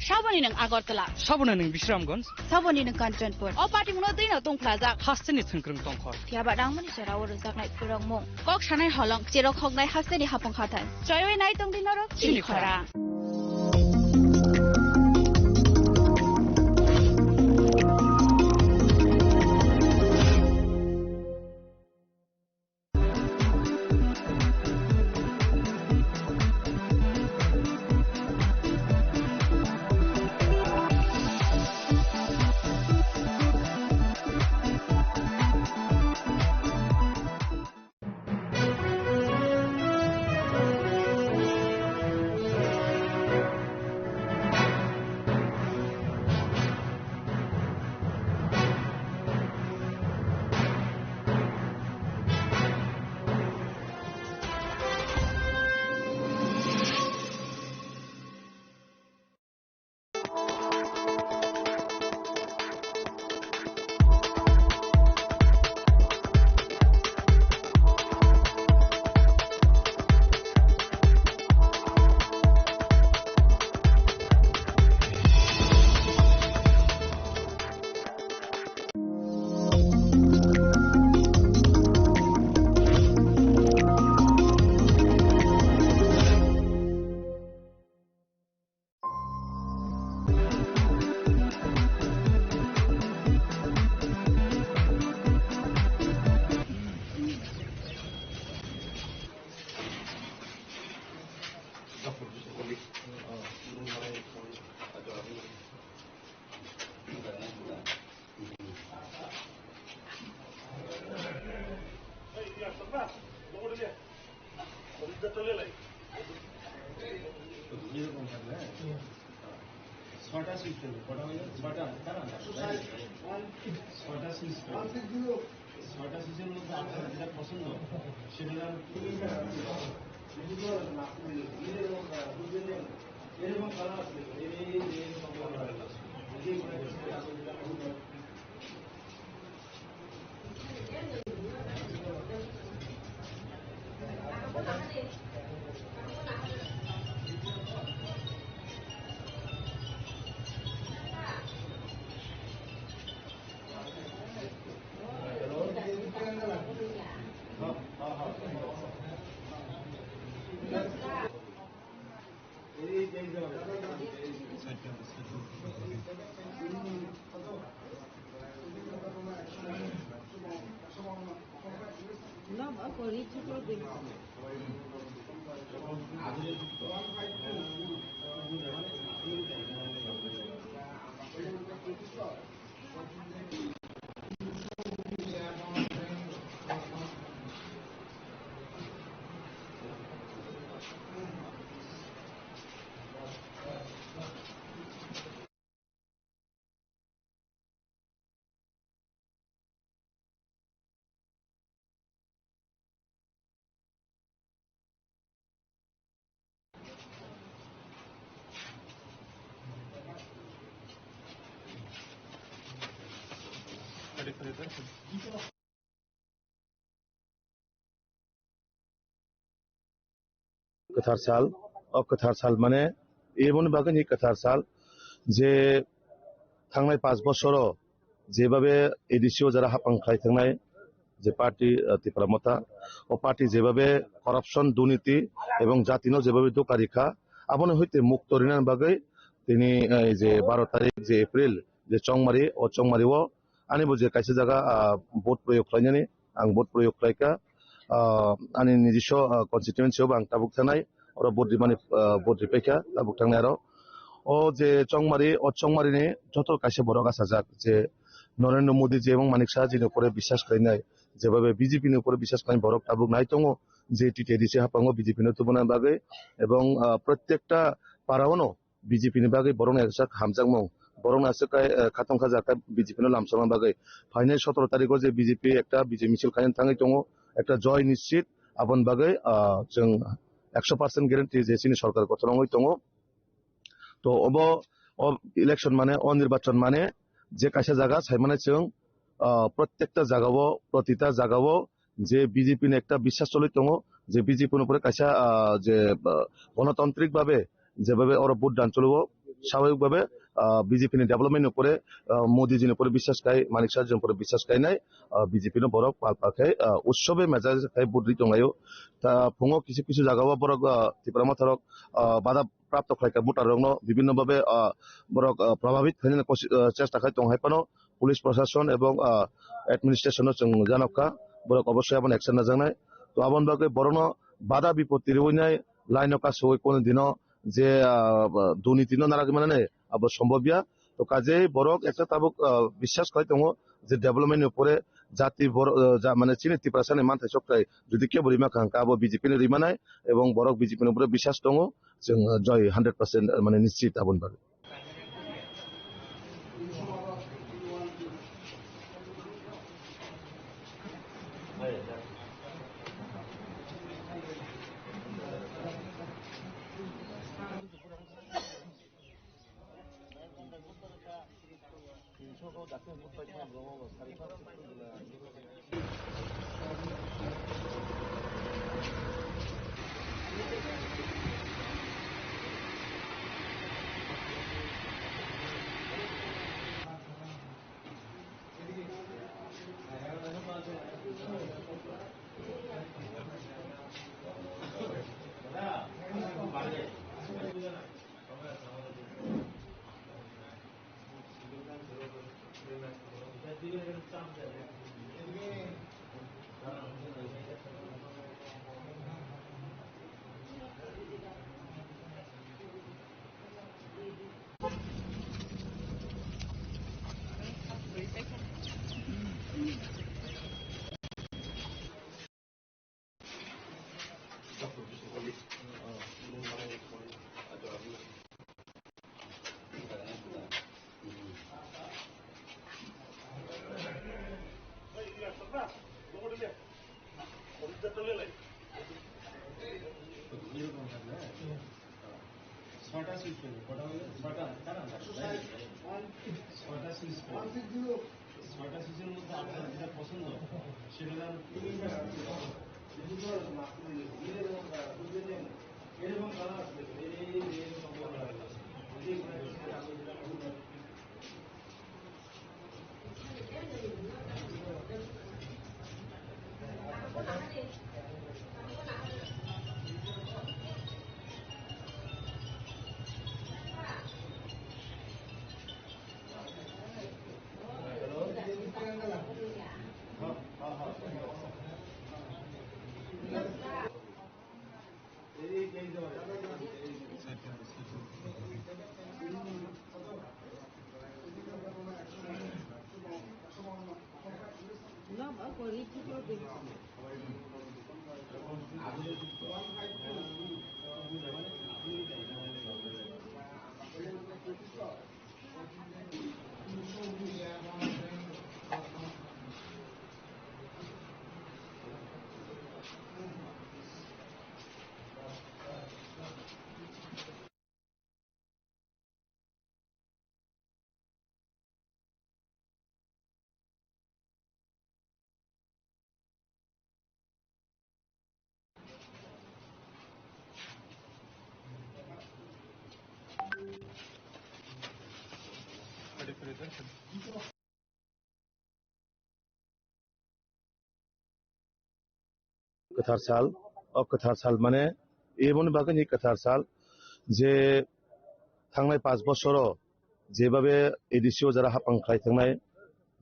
Saboni nwng Agartala. Saboni nwng Bisramganj. Saboni nwng Kanchanpur. O party mungno twi no tongphlajak. Hasteni thwngkwrwng tongkhor. Phiya ba rangmani jora o rwjaknai phwrwngmung. Kok sanai holong, cherok hoknai hasteni hapung hathai. Choiwi nai tongdi norok chini khorang. ছটা সুইচ ফেলবে, কটা হয়ে গেল? ছটা, তারা না? ছটা সুইচ ফেলবে। ছটা সুইচের মধ্যে আপনার যেটা পছন্দ, সেটা Kwthar sal, o kwthar sal mane eboni bagwi ni kwthar sal je thangnai panch bosoro jebabe A D C o jara hapang khlai thangnai je party, uh, Tipra Motha, o party jebabe corruption, durniti ebong jatino jebabe doka rikha, aboni hoite mukto rinani bagwi tini, uh, je baro tarik je April je Chongmari, o Chongmari o ani bo je kaisa jaga, ah, vote proyog khlainani, ang vote proyog khlaikha, ah, ani nijiso, ah, constituency o bo ang tabuk thangnai, oro vote rimani, ah, vote ripaikha tabuk thangnai aro. O je Chongmari, o Chongmari ni joto kaisa borok achajak je Narendra Modi ji ebong Manik Saha ji ni upore biswas khlainai, jebabe B J P ni upore biswas khlainai borok tabuk nai tongo je T T A D C haphango B J P no tubuna bagwi ebong, ah, protekta para o no B J P ni bagwi borokni aswk hamjakmung, borokni aswk kai, eh, khatong kha jaka B J P no lamsokna bagwi. Phainai sotoro tarikh o je B J P ekta bijay misil khaina thangwi tongo, ekta joy nischit, aboni bagwi, ah, chwng ekso percent guarantee je chini sorkar kotor wngwi tongo. To obo, o election mane, o nirbachon mane je kaisa jaga sai mane chwng, ah, protekta jaga o, protita jaga o je B J P ni ekta biswas choli tongo, je B J P ni upore kaisa, ah, je, ah, gonotantrik babe jebabe oro vote dan choli o, swababik babe, ah, B J P ni development ni upore, ah, Modi ji ni upore biswas kai, Manik Saha ji ni upore biswas kainai, ah, B J P no borok pal pal khai, ah, utsobe mejai khai vote ri tonglaio. Ta phungo kisu kisu jaga o borok, ah, Tipra Motha rok, ah, bada prapto khlaikha voter rokno bibhinno babe, ah, borok, ah, probhabit khainani kosi-, ah, chesta khai tong hai phano police prosason ebong, ah, administration no chwng janokha, borok obossoi abono action najaknai. To aboni bagwi borokno bada bipoti riwinai line o kasugwi kono dino je, ah, durniti no naragwi manani abo sombobya. To kajei borok ekta tabuk, ah, biswas khlai tongo je development ni upore jati bor-, ah, ja, mane chini Tiprasa ni manthai sokthai jodi kebo rima kha hwnkha abo B J P ni rimanai ebong borok B J P ni upore biswas tongo. Chwng, ah, joy hundred percent, ah, mane nischit aboni bagwi. Kwthar sal, o kwthar sal mane eboni bagwi ni kwthar sal je thangnai panch bosoro jebabe A D C o jara hapang khlai thangnai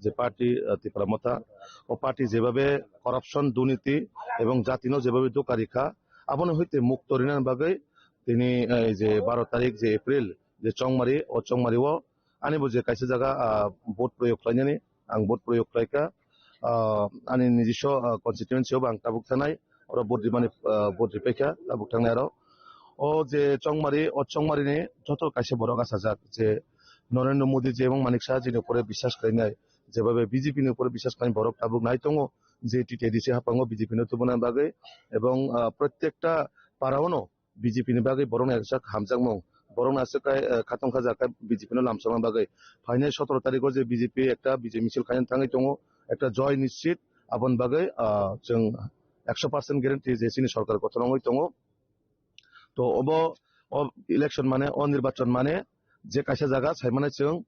je party, ah, Tipra Motha, o party jebabe corruption, durniti ebong jatino jebabe doka rikha, abono hoite mukto rinani bagwi tini, eh, je baro tarik je April je Chongmari, o Chongmari o ani bo je kaisa jaga, ah, vote proyog khlainani, ang vote proyog khlaikha, ah, ani nijiso, ah, constituency o bo ang tabuk thanai, oro vote rimani, ah, vote ripaikha tabuk thangnai aro. O je Chongmari, o Chongmari ni joto kaisa borok achajak je Narendra Modi je ebong Manik Saha jini upore biswas khlainai, jebabe B J P ni upore biswas khlainai borok tabuk nai tongo je T T A D C hapango B J P no tubuna bagwi ebong, ah, prottekta para o no B J P ni bagwi borokni aswk hamjakmung, borokni aswk kai, eh, khatong khaja khe B J P no lamsokna bagwi. Phainai sotoro tarikh o je B J P ekta bijay misil khaina thangwi tongo, ekta joy nischit, aboni bagwi, ah, chwng ekso percent guarantee je chini sorkar gothon wngwi tongo. To obo, o election mane, o nirbachon mane je kaisa jaga saimane chwng,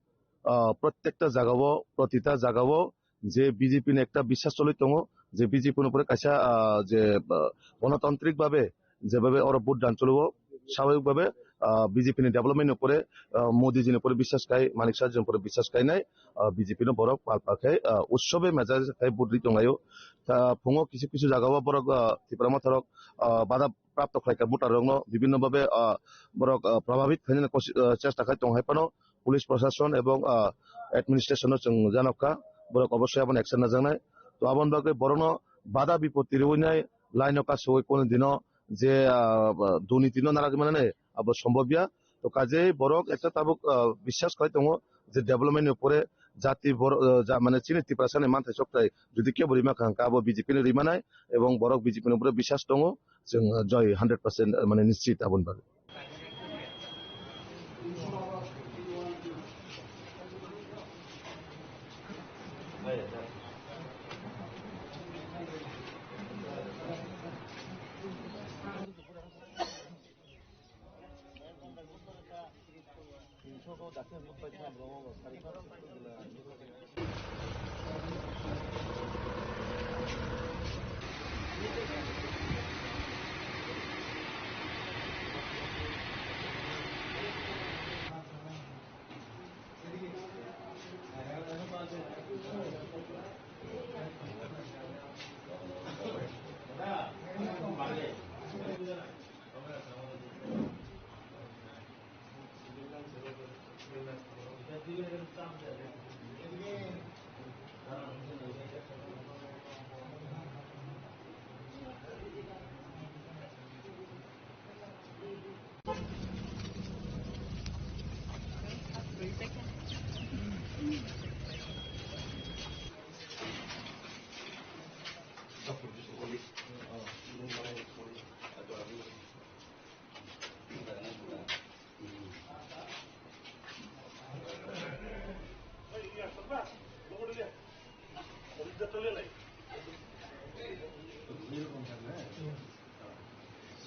ah, prottekta jagao, protita jagao je B J P ni ekta biswas choli tongo, je B J P ni upore kaisa, ah, je, ah, gonotantrik babe, jebabe oro vote dan cholo, swabhabik babe, ah, B J P ni development ni upore, ah, Modi ji ni upore biswas kai, Manik Saha ji ni upore biswas kainai, ah, B J P no borok palpa khe, ah, utsobe mejai khai vote ri tonglaio. Ta phungo kisu kisu jagao borok, ah, Tipra Motha rok, ah, bada prapto khlaikha voter rokno bibhinno babe, ah, borok, ah, prabhabit khainani kosi-, ah, chesta khai tong hai phano police prosason ebong, ah, administration no chwng janokha, borok obossoi abono action najaknai. To aboni bagwi borokno bada bipoti rwinai line o kasugwi kunu dino je, ah, durniti no naragwi manani abo sombobya. To kajei borok ekta tabuk, ah, biswas khai tongo je development ni upore jati bor-, ah, ja-, mane chini Tiprasa ni manthai sokthai jodi kebo rima kha hwnkhe abo B J P ni rimanai ebong borok B J P ni upore biswas tongo. Chwng, ah, joy hundred percent, ah, mane nischit aboni bagwi.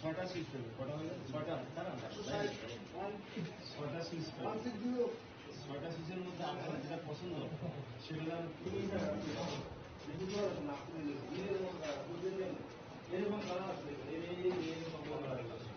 ছটা সিস্টেম, কটা হলো? ছটা, তারা ছটা সিস্টেম। ছটা সিস্টেমের মধ্যে আপনার যেটা পছন্দ, সেটা এরকম কালার আছে, এই, এই, এই, এরকম কালার আছে।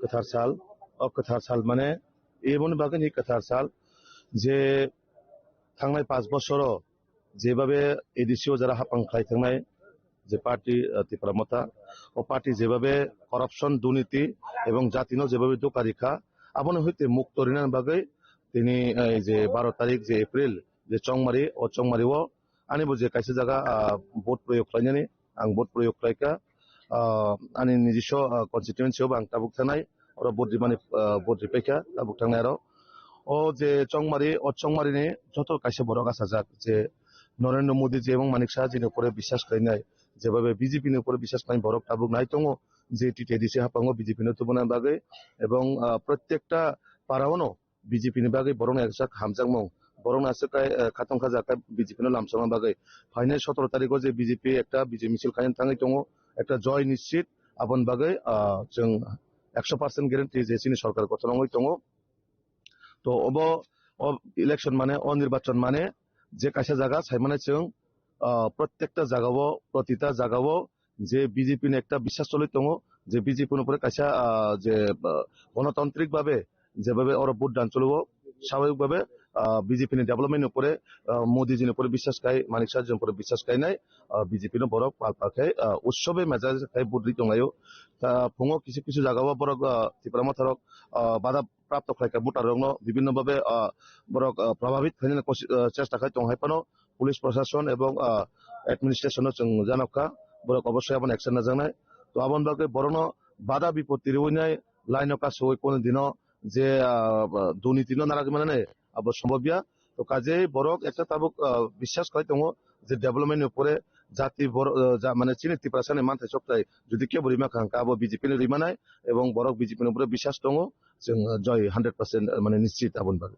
Kwthar sal, o kwthar sal mane eboni bagwi ni kwthar sal je thangnai panch bosoro jebabe A D C o jara hapang khlai thangnai je party, ah, Tipra Motha, o party jebabe corruption, durniti ebong jatino jebabe doka rikha, abono hoite mukto rinani bagwi tini, eh, je baro tarik je April je Chongmari, o Chongmari o ani bo je kaisa jaga, ah, vote proyog khlainani, ang vote proyog khlaikha, ah, ani nijiso, ah, constituency o bo ang tabuk thanai, oro vote rimani, ah, vote ripaikha tabuk thangnai aro. O je Chongmari, o Chongmari ni joto kaisa borok achajak je Narendra Modi je ebong Manik Saha jini upore biswas khlainai, jebabe B J P ni upore biswas khlai borok tabuk nai tongo je T T A D C hapango B J P no tubuna bagwi ebong, ah, protekta para ono B J P ni bagwi borokno ekjak hamjakmung, borokno aswk khe, eh, khatong khaja khe B J P no lamsokna bagwi. Phainai sotoro tarikh o je B J P ekta bijay misil khaina thangwi tongo, ekta joy nischit, aboni bagwi, ah, chwng ekso percent guarantee je chini sorkar gothon wngwi tongo. To obo, o election mane, o nirbachon mane je kaisa jaga saimane chwng, ah, protekta jagao, protita jagao je B J P ni ekta biswas choli tongo, je B J P ni upore kaisa, ah, je, ah, gonotantrik babe jebabe oro vote dan cholo, swabhabik babe, ah, B J P ni development ni upore, ah, Modi ji ni upore biswas kai, Manik Saha ji ni upore biswas kainai, ah, B J P no borok pal pal khai, ah, utsobe meja khai vote ri tonglaio. Ta phungo kisu kisu jagao borok, ah, Tipra Motha rok, ah, bada prapto khlaikha voter rokno bibhinno babe, ah, borok, ah, prabhabit khainani kosi-, ah, chesta khai tong hai phano police proshashon ebong, ah, administration no chwng janokha, borok obossoi abono action najaknai. To aboni bagwi borokno bada bipoti riwinai line o kasui kono dino je, ah, durniti no naragwi manani abo sombobya. To kajei borok ekta tabuk, ah, biswas khai tongo je development ni upore jati bor-, ah, ja-, mane chini Tiprasa ni manthai choktai jodi kebo rima kha hwnkha abo B J P ni rimanai ebong borok B J P ni upore biswas tongo. Chwng, ah, joy hundred percent, ah, mane nischit aboni bagwi.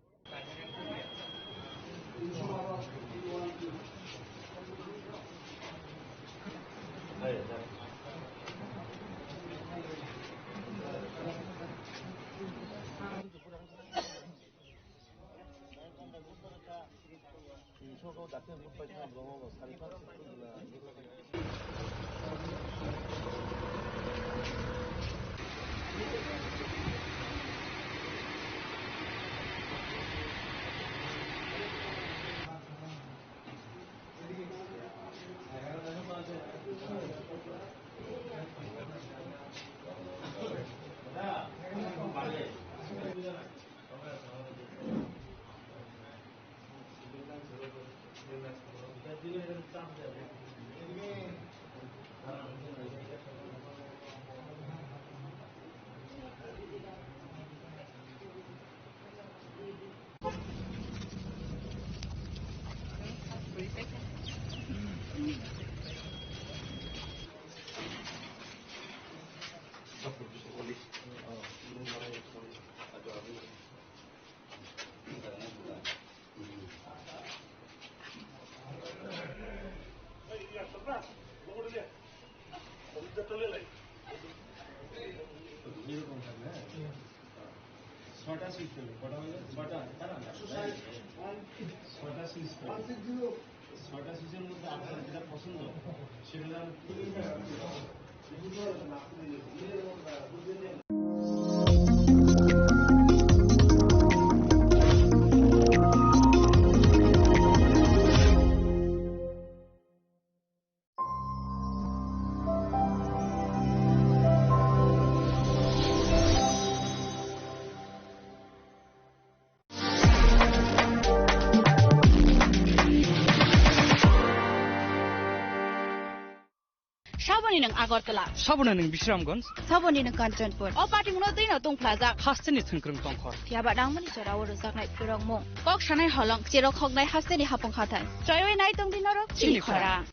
ছয়টা সুইচ মধ্যে আপনার যেটা পছন্দ সেটা যেন Saboni nwng Agartala. Saboni nwng Bisramganj. Saboni nwng Kanchanpur. O patimungno twino tungphlajak. Hasteni thwngkwrwng tongkhor. Phiyaba nangmani jorao rwjaknai phwrwngmung. Kok sanai holong, cherok hoknai hasteni hapung hathai. Choiwi nai tongdi norok chini chini khorang.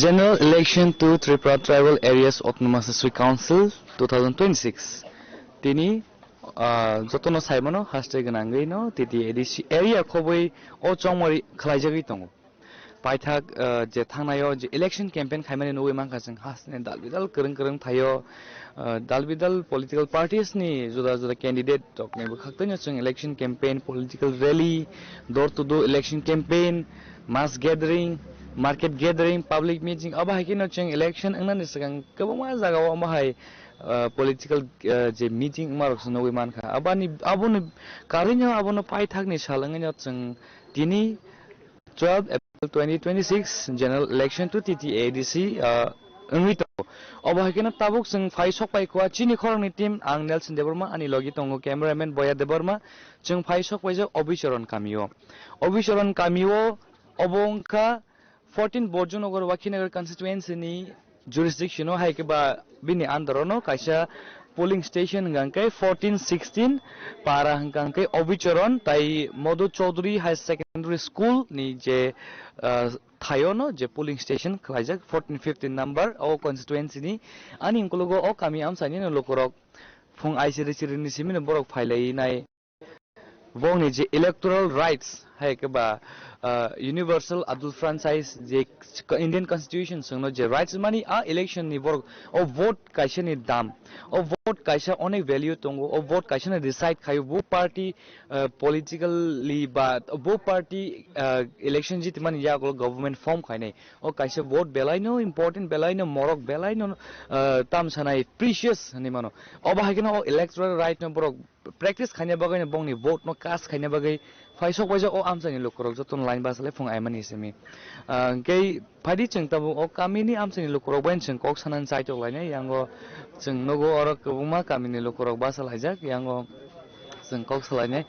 General election to Tripura Tribal Areas Autonomous District Council two thousand twenty-six. Tini, ah, jotono saimano haste gwnangwi no T T A D C area khobwi o chongmari khlaijagwi tongo. Paithak, ah, je thangnaio je election campaign khaimani nugwi mankha chwng hasteni dal bidal kwrwng kwrwng thaio, ah, dal bidal political parties ni juda juda candidate rokni bwkhak twino chwng election campaign, political rally, door to door election campaign, mass gathering, market gathering, public meeting, abo hai kheno chwng election wngnani swkang kwbangma jagao omo hai, ah, political, ah, je meeting wngma rok se nugwi mankha. Aboni, aboni karwino abono paithakni sal wngwino chwng tini twelve April twenty twenty-six general election to T T A D C, ah, wngwi tongo. Obo hai kheno tabuk chwng phai sok pai kua chini khoroknwi team, ang Nelson Debbarma, ani logi tongo cameraman Boya Debbarma, chwng phai sok paijak Obicharan kamio. Obicharan kamio obo wngkha fourteen Borjunagar Wakhinagar constituency ni jurisdiction o hai khe ba bini under o no kaisa polling station hwnkha khe fourteen sixteen para hwnkha khe Obicharan tai Madhu Chaudhary High Secondary School ni je, ah, thaio no je polling station khlaijak fourteen fifteen number o constituency ni. Ani ukologo o kami amchaini no lukurok phung aisiri siri ni simi no borok phailai nai. Bongni je electoral rights hai khe ba, ah, universal adult franchise je Indian Constitution songno je rights mani a election ni borok o vote kaisa ni dam, o vote kaisa onek value tongo, o vote kaisa ni decide khaio bo party, ah, politically ba bo party, ah, election jitimani yago government form khainai. O kaisa vote belai no important, belai no morok, belai no, ah, tam sanai precious hinwi mano. Obo hai kheno o electoral right no borok practice khaina bagwi no bongni vote no cast khaina bagwi phai sok paijak o amchaini lukurok jotono line basa le phung aimani simi. Ah, hwnkhe phaidi chwng tabuk o kamini amchaini lukurok bai chwng kok sanani chaitok lainai, yango chwng nugo oro kwbangma kamini lukurok basa laijak, yango chwng kok salainai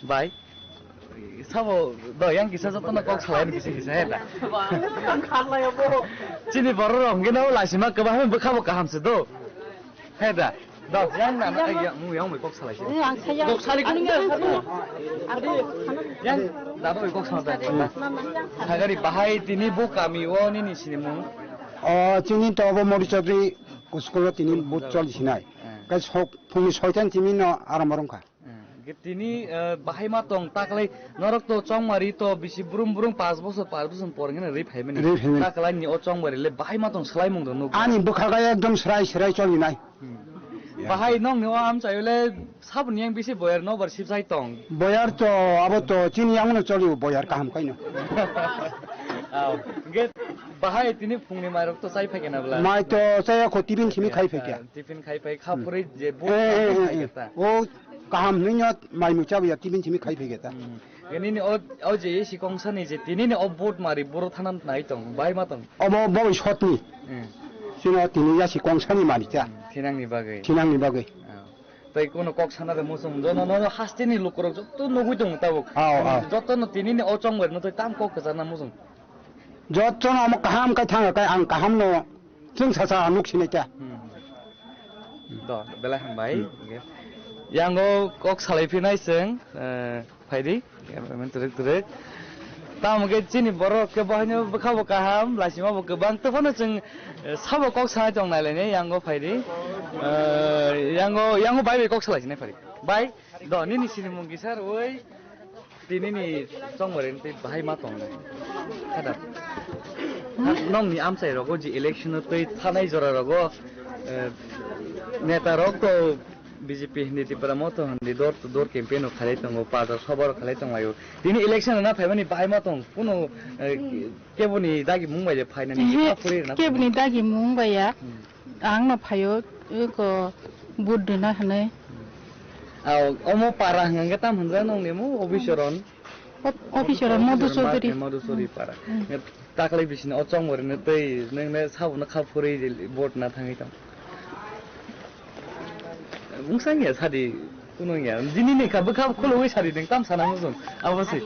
bai. Sabo do yang kisa jotono kok salaini kisa kisa he da. Chini borok rok hwnkhe no laisima kwbangma bwkha bo kaham se do. He da. Do yang na na yang mu yang bai kok salai se. Kok salai kini ya. Yang da bai kok salai da. Sagari bahai tini bo kami o nini sinimung. O chini to bo Mori Chaudhary school o tini bo choli sinai. Kai sok phungni soitan timi no aram rongkha. Hmm, ge tini, eh, bahai ma tong taklai norok to chongmari to bisi brum brum paanch bochor paanch bochor por hwnkheno ri phaimani. Ri phaimani. Taklai ni o chongmari le bahai ma tong swlaimung do nuk. Ani bwkha ga ekdom srai srai cholinai. Hmm. Bahai nong ni o amchaio le saboni yang bisi boyar no bar sibsai tong. Boyar to abo to chini yang no choli boyar kaham kaino. Aw, ge bahai tini phungni mairok to chai phaikena bla. Mai to chaya kho tibin simi khai phaikya. Tiffin khai phai kha phuri je bo Eh, eh, eh, khai eh. keta. O kaham hwnwi no mai mucha ya tibin simi khai phai keta. Hmm. Nini o, o je isi kongsani je tinini o vote mari boro thana nai tong, bai ma tong. Obo bo sotni. Hmm. Sino tini yasi kongsani mari cha. Thinangni bagwi. Thinangni bagwi. Oh. Tei kuno kok sana de musung, jono no hasteni lukurok joto nugui tong tabuk. Oh, oh. Joto no tinini o chongbar no tei tam kok kachana musung. Joto no omo kaham kai thang kai ang kaham no. Chwng sasa nuk sinai ta. Hmm. Do, belai hambai. Hmm. Yango kok salai phinai chwng, eh, phaidi, cameraman twrwk twrwk. Tamo khe chini borok khe bohaino bwkha bo kaham, laisima bo kwbang. Tei phano chwng, eh, sabo kok sanai tong nai lainai, yango phaidi. Eh, yango, yango bai bai kok salai sinai phaidi. Bai. Do, nini sinimung kisa rwui, tinini chongmari tei bahai ma tongnai. Kada. Nongni amchai rogo je election o tei thanai jora rogo, eh, neta rok to B J P hindi Tipra Motha hindi door to door campaign o khalai tongo, pada sabha rok khalai tonglaio. Tini election rwna phaimani bahai ma tong, kuno, eh, keboni dagi mung bai le phainani, ehe, kha phuri rwna keboni phainani. Dagi mung bai ya. Hmm. Ang no phaio, eko vote rwna hinwi. Aw, omo para hwnka khe tam hwnjak nongni mo, Obisoron? Op-, Obisoron, Madhu Chaudhary. Madhu Chaudhary para. Hmm. Taklai bisini o chongmari no tei nang ne sabo no kha phuri vote na thangwi tong. Mungsa ya sadi kuno ya. Jini ni kha bwkha khulugwi sadi nang tam sana mujung. Abo si.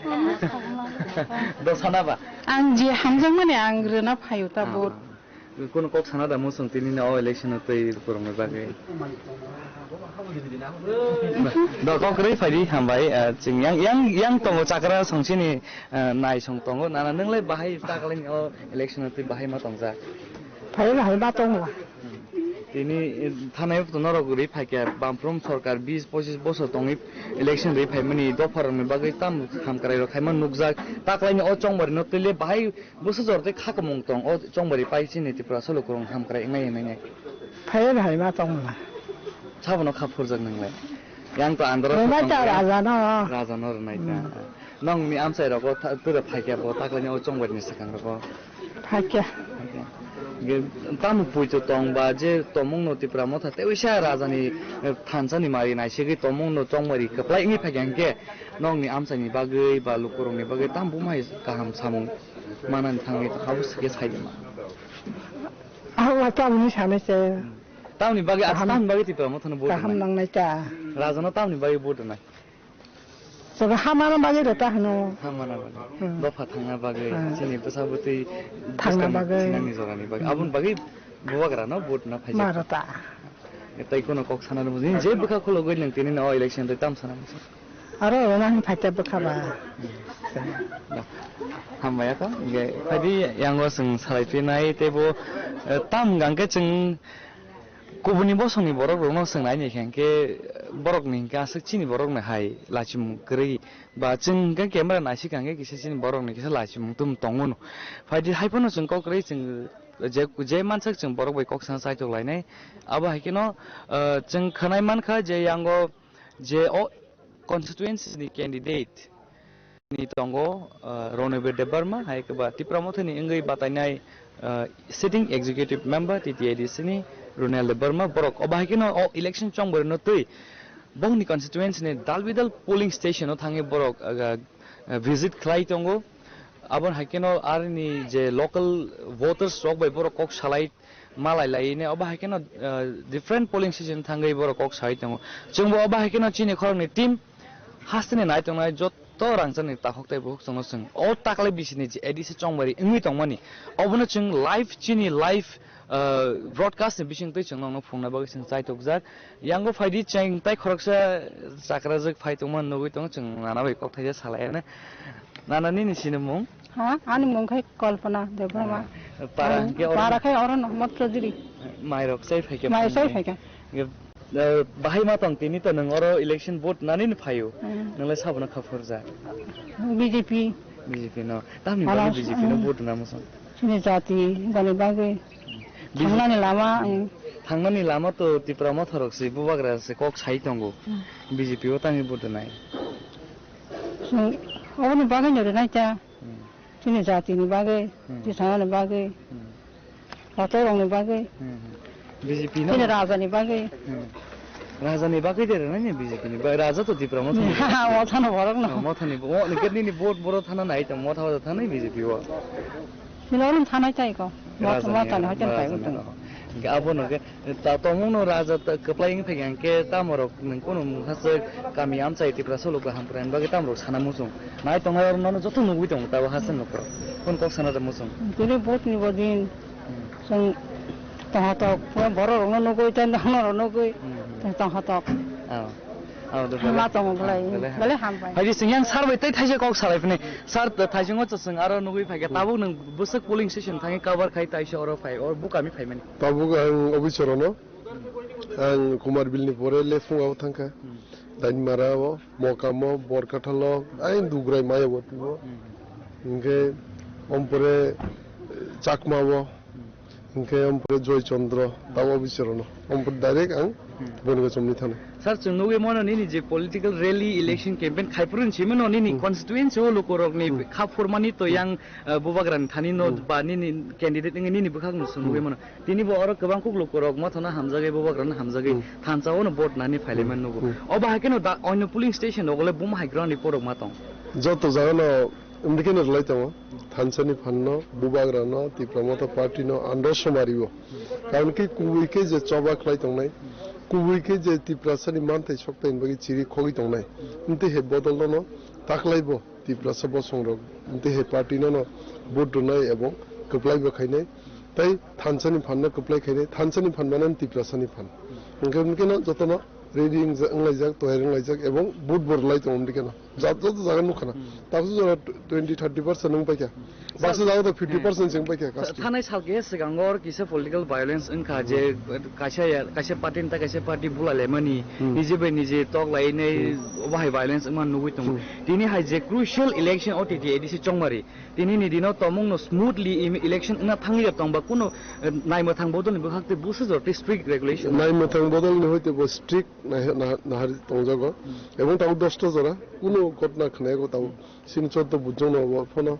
Do sana ba. Ang je hamjakmani ang rwna phaio ta vote. Ah. Kuno kok sana da musung tini na o election o tei borokni bagwi. Do kok rwi phaidi hambai, ah, chwng yang, yang, yang tongo chakra songchini, ah, nai song tongo. Nana nwnglai bahai taklai o election o tei bahai ma tongjak. Phai bahai ma tongo. Tini, eh, thanai norok rwi phaikha Bamfront sorkar bis pochis bosor tongwi election rwi phaimani dopharokni bagwi tamo hamkrairok khaima nukjak. Taklaini o chongmari no twi le bahai Bwsajor tei kha kwmwng tong, o chongmari pai chini Tripura salo kwrwng hamkrai wngnai wngnai. Phaiya hai ma tongla. Sabono kha phurjak nwnglai. Yang to andro. Rwnai ta raja no. Raja no rwnai ta. Hmm. Nongni amchai rogo twra phaikya bo taklaini o chongmari ni swkang rogo. Phaikya. Phaikya. Ge tamo puito tong ba je tomung no Tripura motha tei uisa raja ni, eh, thansa ni mari naisigwi tomung no chongmari kwplai wngwi phaikya hwnkhe nongni amchai ni bagwi ba lukurok ni bagwi tamo bumai kaham samung. Manani thangwi abo sike sai de ma. Abo ta bini sanai se. Tamni bagwi, kaham, tamni bagwi Tipra Mothano vote rwnai. Kaham nangnai ta. Rajano tamni bagwi vote rwnai. Sobo hamana bagwi rwta hwno. Hamana bagwi. Hmm. Dopha thangna bagwi, hmm, chini bwsa bwtwi thangna bagwi, thinangni jorani bagwi. Hmm. Aboni bagwi bubagrano vote rwna phaijak. Ma rwta. Tei kono kok sana rwmani je bwkha khulogwi nwng tini no election tei tam sana musa. Aro rwna hwn phaikya bwkha ba. Hambai ya to, hingke phaidi yango chwng salai phinai tei bo, eh, tam hingka hingke chwng kubuni bosongni borok rokno chwng nai nai khe hingke borokni hingke aswk chini borokni hai lachimung kwrwi ba chwng hingke camera naisik hingke kisa chini borokni kisa lachimung tum tongo no. Phaidi hai phano chwng kok kwrwi chwng je, je mansak chwng borok bai kok sana chaitok lainai. Abo hai kheno, eh, chwng khwnai mankha je yango je o constituency ni candidate ni tongo, ah, Ronobir Debbarma, hai khe ba Tipra Mothani wngwi batainai, ah, sitting executive member T T A D C ni Ronel Debbarma, borok obo hai kheno o election chongmorino twi bongni constituency ni dalbidal polling station o thangwi borok, ah, ah, visit khlai tongo. Aboni hai kheno aroni je local voters rok bai borok kok salai malai lai ne obo hai kheno, ah, different polling station thangwi borok kok sai tongo. Chwngbo obo hai kheno chini khoroknwi team hasteni nai tongnai jotto rangchakni takhuk tei bukhuk chwngno chwng o taklai bisini je A D C chongmari wngwi tongmani obono chwng live chini live, ah, broadcast ni bisingtwi chwng nokno phunukna bagwi chwng chaitokjak. Yango phaidi chwng tai khoroksa chakrajwk phai tongma nugwi tongo chwng nana bai kok thaisa salai ane. Nana nini sinimung? Ha, ani mung khai Kalpana Debbarma. Ah, para hingke oro para khai oro no Mot Chowdhury. Mairok chai phaikhe. Mai chai phaikhe. Hingke, eh, bahai ma tong tini to nwng oro election vote nani ni phaio. Hmm. Nwng le sabono kha phurja. B J P. B J P no. Tamni bagwi B J P no vote na muchung. Chini jati bani bagwi. Thangnani lama, hmm. Thangnani lama to Tipra Motha rok si bubagra se kok sai tongo. Hmm. B J P o tangwi vote nai. Chwng oboni bagwi no rwnai ta. Hmm. Chini jatini bagwi, hmm, tisanani bagwi, hmm, kotorokni bagwi, hmm, hmm. B J P no? Chini rajani bagwi. Hmm. Raja ni bagwi de rwnai ni B J P ni. Ba-, raja to Tipra Motha ni. Mothano borok no. Motha ni. O, ni nini vote boro thana nai tong, Motha Hoda thana B J P o. Silo rum thanai tai ko. Motha, Raja ni, Motha ni hoitan Raja pai ni, utang. O. Hingke abo no ke, ta, tongmung no raja ta, kwplai wng thai hingke tamo rok nwng kono mungha se kami amchai Tipra solo kaham kwrwng bagwi tamo rok sana muchung. Nai tongnai oro nono joto nugwi tongo tabo haste nokro. Kon kok sana da muchung. Tini vote ni bodin. Hmm. Chwng tongha tok, borok rokno nugwi, tei nono rok nugwi, hmm, hmm, tei tongha tok. Oh. Oh, de, ma bele. Tongo belai, ah, bele, belai hambai. Hai di, sing yang sar bai tei thaisa kok salai phini. Sar, thaisa ngo chwng aro nugwi phaikha, hmm, tabuk nwng bwswk polling station thangwi cover khai taisa oro phai, or bukami phaimani. Tabuk ang officer ono, ang Kumar Bill ni pore le phung abo thangkha. Hmm. Dainmara o, Mokamo, Borkathalo, ai Dugrai maya bo tubo. Hmm. Hingke ompore Chakma bo. Hmm. Hingke ompore Joy Chandra, tabo bichorono. Ompore direct ang, hmm, boni gachomni thani. Sir, chwng nugwi mano nini je political rally, election campaign khai phuru hinwi mano nini, hmm, constituency o lukurokni, hmm, kha phurmani to, hmm, yang, eh, bubagrani thani no, hmm, ba nini candidate wngwi nini bwkhak no chwng nugwi, hmm, mano. Tini bo oro kwbang kuk lukurok Mothano hamjagwi, bubagrano hamjagwi, hmm, thansa o no vote nani phailaimani, hmm, nugo. Hmm. Obo hai kheno da onyo polling station rogo le buma hai ground report rok ma tong. Joto jaga no Wngdi khe no rwlai tongo, thansa ni phan no, bubagra no, Tipra Motha Party no, andro somari o. Karon khe kubui khe je choba khlai tongnai, kubui khe je Tiprasa ni manthai sokthai ni bagwi chiri khogwi tongnai. Wngtwi hai bodol no, no taklai bo Tiprasa bosong rok, wngtwi hai party no, no vote rwnai ebong kwplai bo khainai. Tai thansa ni phan no kwplai khainai, thansa ni phan mane Tiprasa ni phan. Hwnkhe, hwnkhe no joto no ready wngja-, wnglaijak, toyar wnglaijak ebong vote bo rwlai tongo wngdi khe no. Ja-, joto jaga nukha na. Hmm. Taksu jora twenty, thirty percent wng paikha. Sir, baksa jaga to fifty percent hmm, cheng paikha, sa-, kaspi. Thanai sal keha swkango oro kisa political violence wngkha, hmm, je kaisa ya, kaisa party ni ta kaisa party bulai laimani, hmm, nije bai nije tok lainai, hmm, obo hai violence wngma nugwi tongo. Hmm. Tini hai je crucial election o T T A D C Chongmari, tini ni dino tomung no smoothly im-, election wngna thangwi ya tongba kuno, eh, naimwthang bodol ni bwkhak tei busa jora tei strict regulation. Naimwthang bodol ni hoite bo strict nai-, nah-, nahar tongjago. Hmm. Ebong tabuk dosta jora kuno ghotna khnayago tabuk. Hmm. Sini choddo bujong no obo phano,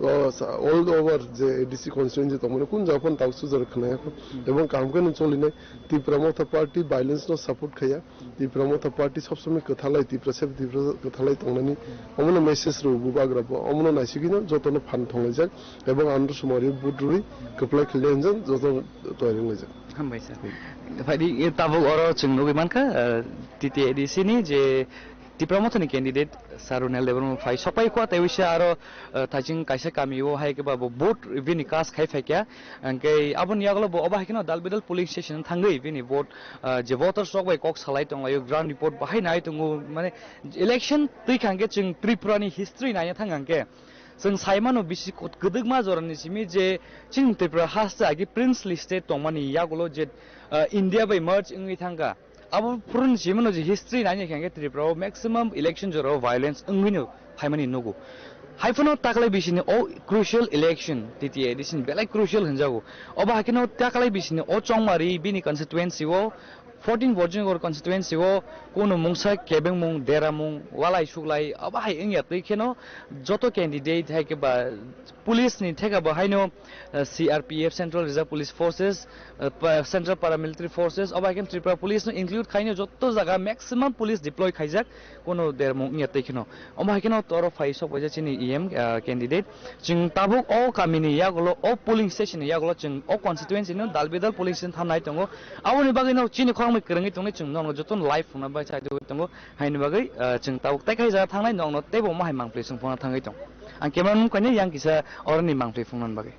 o, sa-, all over je A D C constituency tongmani kun jaga phano tabuk sujor khnayago. Hmm. Ebong kaham khe no cholinai Tipra Motha Party violence no support khaya. Hmm. Tipra Motha Party sob somoi kwthalai Tipra se Tipra kwthalai tongnani. Hmm. Omono message rw bubagra bo. Omono naisigwi no jotono phan thonglaijak. Ebong andro somari vote rwi kwplai khwlai hinjak jotono toyar wnglaijak. Hambai sir. Hmm. Phaidi, e, tabuk oro chwng nugwi mankha, eh, T T A D C ni je Tipra Motha ni candidate Sir Runel Debbarma phai sokpai kho tei wisa aro, eh, thaiching kaisa kami o hai khe ba bo vote bini cast khai phaikha. Hwnkhe aboni yagulo bo obo hai kheno dal bidal polling station thangwi bini vote, eh, je voters rok bai kok salai tonglaio, ground report bahai nai tongo, mane election twi kha hwnkhe chwng Tripura ni history naina thang hwnkhe. Chwng sai mano bisi kwt-, kwdwkma jorani simi je chini Tripura haste agi princely state tongmani yagulo je, ah, India bai merge wngwi thangkha. Abo phuruni simi mano je history naina khe hwnkhe Tripura o maximum election jorao violence wngwino phaimani nugo. Haiphano taklai bisini o crucial election, T T A D C ni belai crucial hwnjago. Obo hai kheno taklai bisini o Chongmari bini constituency o fourteen Virgin Gorkha constituency o kunu mungsa kebengmung, deramung, walai suglai, abo hai wngya twi kheno joto candidate hai khe ba police ni theka bo haino, eh, C R P F, Central Reserve Police Forces, eh, pa-, Central Paramilitary Forces, abo hai khe Tripura Police no include khaino joto jaga maximum police deploy khaijak, kunu dermung wngya twi kheno. Omo hai kheno toro phai sok baija chini E M, ah, candidate. Chwng tabuk o kamini yagulo, o polling station ni yagulo chwng o constituency no dal bidal polling station thanai tongo. Aboni bagwi no chini khoroknwi kwrwngwi tongnai chwng nono jotono live phunukna bai chai tongwi tongo. Haini bagwi, ah, chwng tabuk tai kaisa thangnai nokno teibo omo hai mangpli chwng phunukna thangwi tong. Ang camera nung kainwi yang kisa oroni mangpli phunukna bagwi.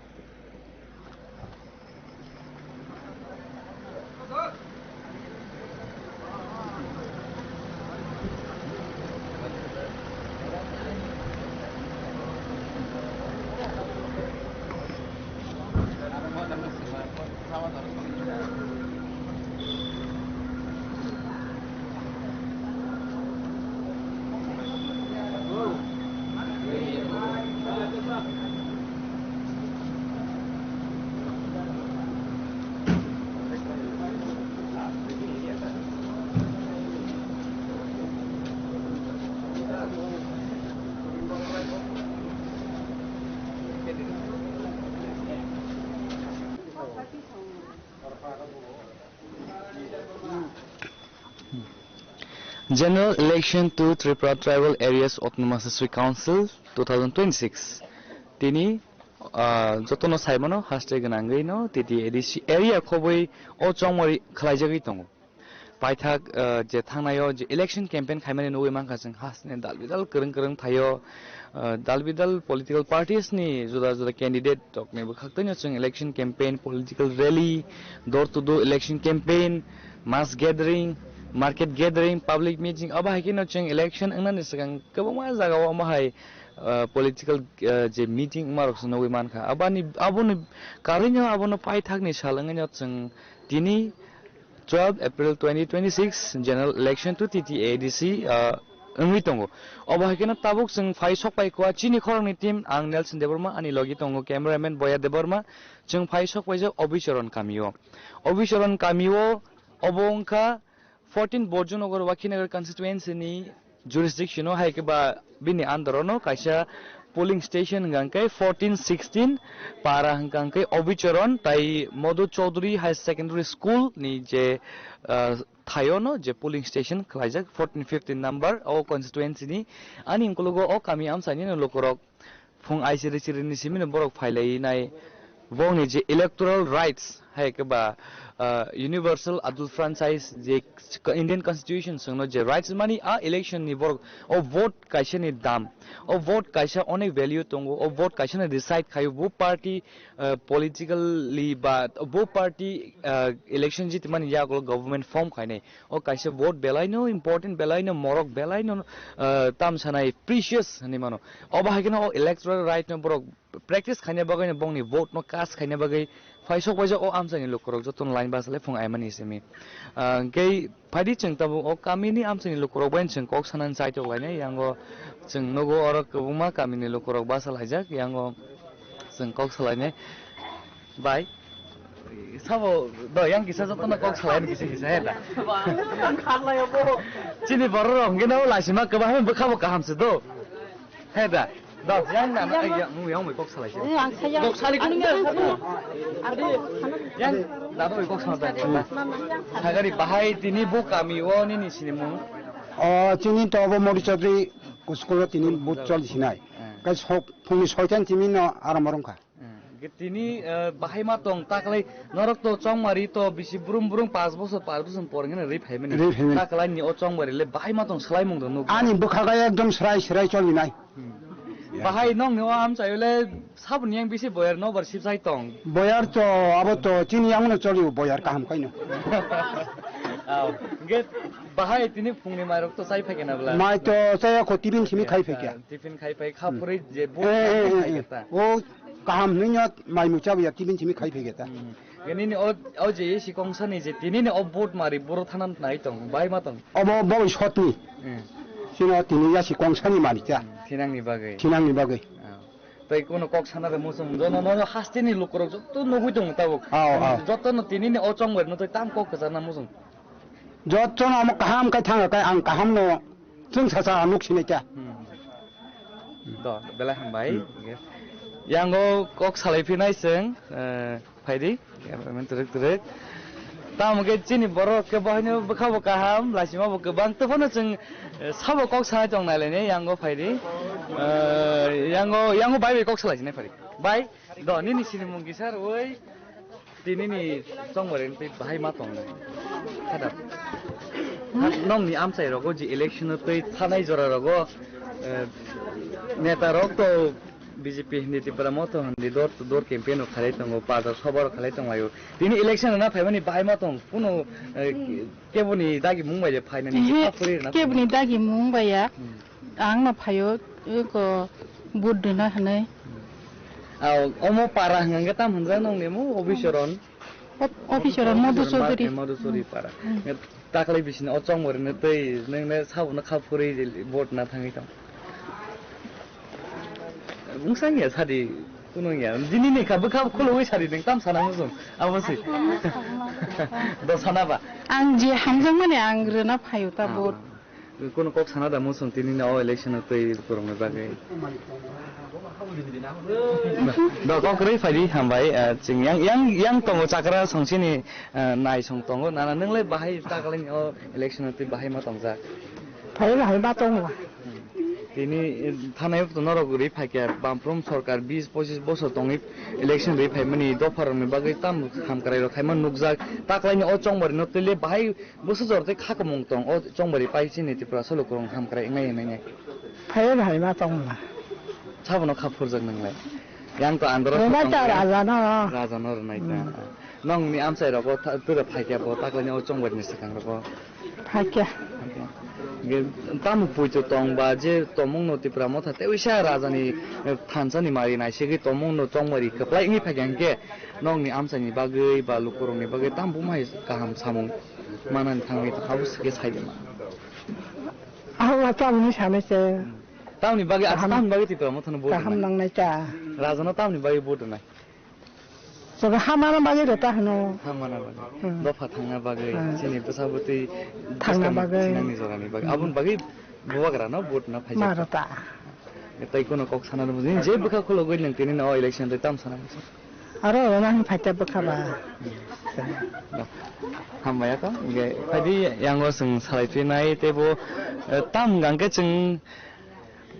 General Election to Tripura Tribal Areas Autonomous District Council two thousand twenty-six. Tini, ah, jotono saimano haste gwnangwi no T T A D C area khobwi o chongmari khlaijagwi tongo. Paithak, ah, je thangnaio je election campaign khaimani nugwi mankha chwng hasteni dal bidal kwrwng kwrwng thaio, ah, dal bidal political parties ni juda juda candidate rokni bwkhak twino chwng election campaign, political rally, door to door election campaign, mass gathering, market gathering, public meeting, abo hai kheno chwng election wngnani swkang kwbangma jagao omo hai, ah, political, ah, je meeting wngma rok se nugwi mankha. Aboni, aboni karwino abono paithakni sal wngwino chwng tini twelve April twenty twenty-six general election to T T A D C, ah, wngwi tongo. Obo hai kheno tabuk chwng phai sok pai kha chini khoroknwi team, ang Nelson Debbarma, ani logi tongo cameraman Boya Debbarma, chwng phai sok paijak Obichoron kamio. Obichoron kamio obo wngkha fourteen Borjunagar Wakhinagar constituency ni jurisdiction o hai khe ba bini under o no kaisa polling station hwnkha khe fourteen sixteen para hwnkha khe Obichoron tai Madhu Chaudhary Higher Secondary School ni je, ah, thaio no je polling station khlaijak fourteen fifteen number o constituency ni. Ani ukologo o kami amchaini no lukurok phung ai chiri chiri ni simi no borok phailainai. Bongni je electoral rights hai khe ba, ah, universal adult franchise je Indian constitution songno je rights mani a election ni borok o vote kaisa ni dam, o vote kaisa onek value tongo, o vote kaisa ni decide khaio bo party, ah, politically ba bo party, ah, election jiti mani yago government form khainai. O kaisa vote belai no important, belai no morok, belai no, ah, tam sanai precious hinwi mano. Obo hai kheno o electoral right no borok practice khaina bagwi no bongni vote no cast khaina bagwi phai sok paijak o amchaini lukurok jotono line basa le phung aimani simi. Ah, hwnkhe phaidi chwng tabuk o kamini amchaini lukurok bai chwng kok sanani chaitok lainai. Yango chwng nugo oro kwbangma kamini lukurok basa laijak, yango chwng kok salainai. Bai. Sabo do yang kisa joto na kok salai ni kisa kisa he da. Chini borok rok hwnkhe no laisima kwbang bwkha bo kaham se do. He da. Do yang na na yang mu yang mai kok salai se. Kok sali kunu ya sabo. Yang da do kok salai da. Sagari bahai tini bo kami o nini sinimung. O chini to bo Mori Chaudhary school o tini bo chol sinai. Kai sok phungni soitan timi no aram rongkha. Hmm. Ge tini, eh, bahai ma tong ta kwlai norok to chongmari to bisi brum brum panch bosor, panch bosor por hwnkheno ri phaimani. Ri phaimani. Ta kwlai ni o chongmari le bahai ma tong swlaimung do nuk. Ani bwkha ga ekdom srai srai cholinai. Hmm. Bahai nong ni o amchaio le saboni yang bisi boyar nobar sibsai tong. Boyar to abo to chini yang no choli boyar kaham kaino. Aw, ge bahai tini phungni mairok to chai phaikena bla. Mai to chaya ko tibin simi khai phaikya. Tiffin khai phai kha phuri je bo Eh, eh, khai eh, khai eh. ta. O kaham hwnwi no mai mucha buya tibin simi khai phege ta. Hmm. Nini o, o je isi kongsani je tinini o vote mari boro thanan nai tong, bai ma tong. Obo bo sotni. Hmm. Sino tini yasi kongsani mari ta. Hmm. Thinangni bagwi. Thinangni bagwi. Ah. Tai kono kok sana de musung. Jono no hasteni lukurok joto nugui tong tabuk. Ah, ah. Joto no tinini o chongbar no tai tam kok kasa na musung. Jotono omo kaham khe thanga khe ang kahamno chwng sacha nuk sinai kha. Hmm. Do, belai hambai. Hmm. Yango kok salai phinai chwng, eh, phaidi, twrwk twrwk. Tamo khe chini borok khe bohaino bwkha bo kaham, laisima bo kwbang. Tophano chwng, eh, sabo kok sanai tong nai lainai, yango phaidi. Eh, yango, yango bai bai kok salai sinai phaidi. Bai. Do, nini sinimung kisa rwui, tinini chongmari twi bahai ma tongnai. Khada. Nongni amchai rogo je election o twi thanai jora rogo, eh, neta rok to B J P hindi Tipra Motha hindi door to door campaign rok khalai tongo, pada sabha rok khalai tonglaio. Tini election rwna phaimani bahai ma tong, kuno, eh, keboni dagi mung bai je phainani. Ehe, kha phuri rwna keboni phaimani. Dagi mung bai ya. Hmm. Ang no phaio, eko vote rwna hinwi. Aw, omo para hwnka khe tam hwnjak nong nimo, Obichoron? Op-, Obichoron, Madhu Chaudhary. Madhu Chaudhary para. Hmm. Nge taklai bisini o chongmari no tei neng ne sabo no kha phuri je vote na thangwi tong. Wngsa wngya sadi, kuno wngya. Dini ni kha bwkha khulugwi sadi neng tam sana muchung. Abo si. Do sana ba? Ang je hamjakmani ang rwna phaio ta vote. Kuno kok sana da muchung tini na o election o twi kwrwngni bagwi. Do kok kwrwi phaidi hambai, eh, chwng yang, yang, yang tongo chakra songchini, eh, nai song tongo. Nana nwnglai bahai takalini o election o twi bahai ma tongjak? Phai hai ma tong la. Tini, eh, thanai o norok ri phaikha, Bamprum sorkar bis pochis bosor tongwi election ri phaimani dopharokni bagwi tam hamkrai rok khaima nukjak. Taklaini o chongbarino twi le bahai bwsajor tei khakumung tong o chongbar ri pai chini Tripura salo kwrwng hamkrai wngnai wngnai. Phai hai ma tong la. Sabono kha phurjak nwnglai. Yang to andro. Rwmai ta raja no. Raja no rwnai ta. Hmm. Nongni amchai rogo tha-, tura phaikha bo taklaini o chongbarni swkang rogo. Phaikha. Ge tamo puito tong ba je tomung no Tipra Motha tei uisa raja ni, eh, thansa ni mari nai segwi tomung no chongmari kwplai wngwi phaikha hwnkhe nongni amchai ni bagwi ba lukurok ni bagwi tamo bumai kaham samung manani thangwi abo swkhe sai de ma. Abo tamo ni sanai se. Tamni bagwi, ach-, kaham, tamni bagwi Tipra Motha no vote kaham rwnai. Nangnai ta. Raja no tamni bagwi vote rwnai. Sobo hamana bagwi rwta hwno. Hamana bagwi. Hmm. Dopha thangna bagwi. Hmm. Chini bwsa bwtwi thangna bwskang bagwi. Thinangni jorani bagwi. Hmm. Aboni bagwi bubagra no vote no phaijak. Ma rwta. Tei kono kok sana rwmani je bwkha khulogwi nwng tini no election tei tam sana muchung. Aro rwna hwn phaikha bwkha ba. Hmm. Hambai ya to. Hwnkhe phaidi yango chwng salai phinai tei bo, eh, tam hwnkhe chwng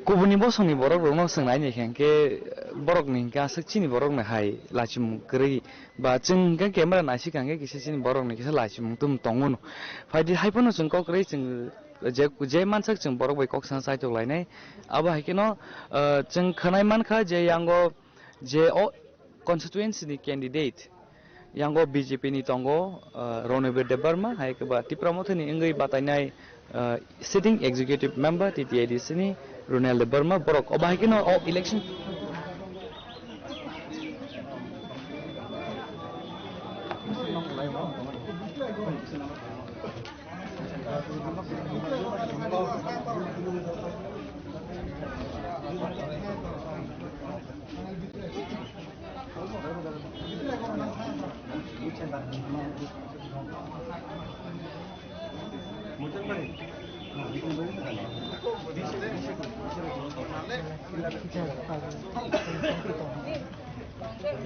Kubuni bosongni borok rokno swngnai ni hwnkhe, borokni hwnkhe aswk chini borokno hai lachimung kwrwi ba chwng hwnkhe camera naisika hwnkhe kisa chini borokni kisa lachimung tum tongo no. Phaidi hai phano chwng kok kwrwi chwng je, je mansak chwng borok bai kok sana chaitok lainai. Abo hai kheno, ah, chwng khwnai mankha je yango je o constituency ni candidate yango B J P ni tongo, ah, Ronobir Debbarma, hai khe ba Tipra Motha ni wngwi batainai, ah, sitting executive member T T A D C ni Ronel Debbarma, borok obo hai kheno o election.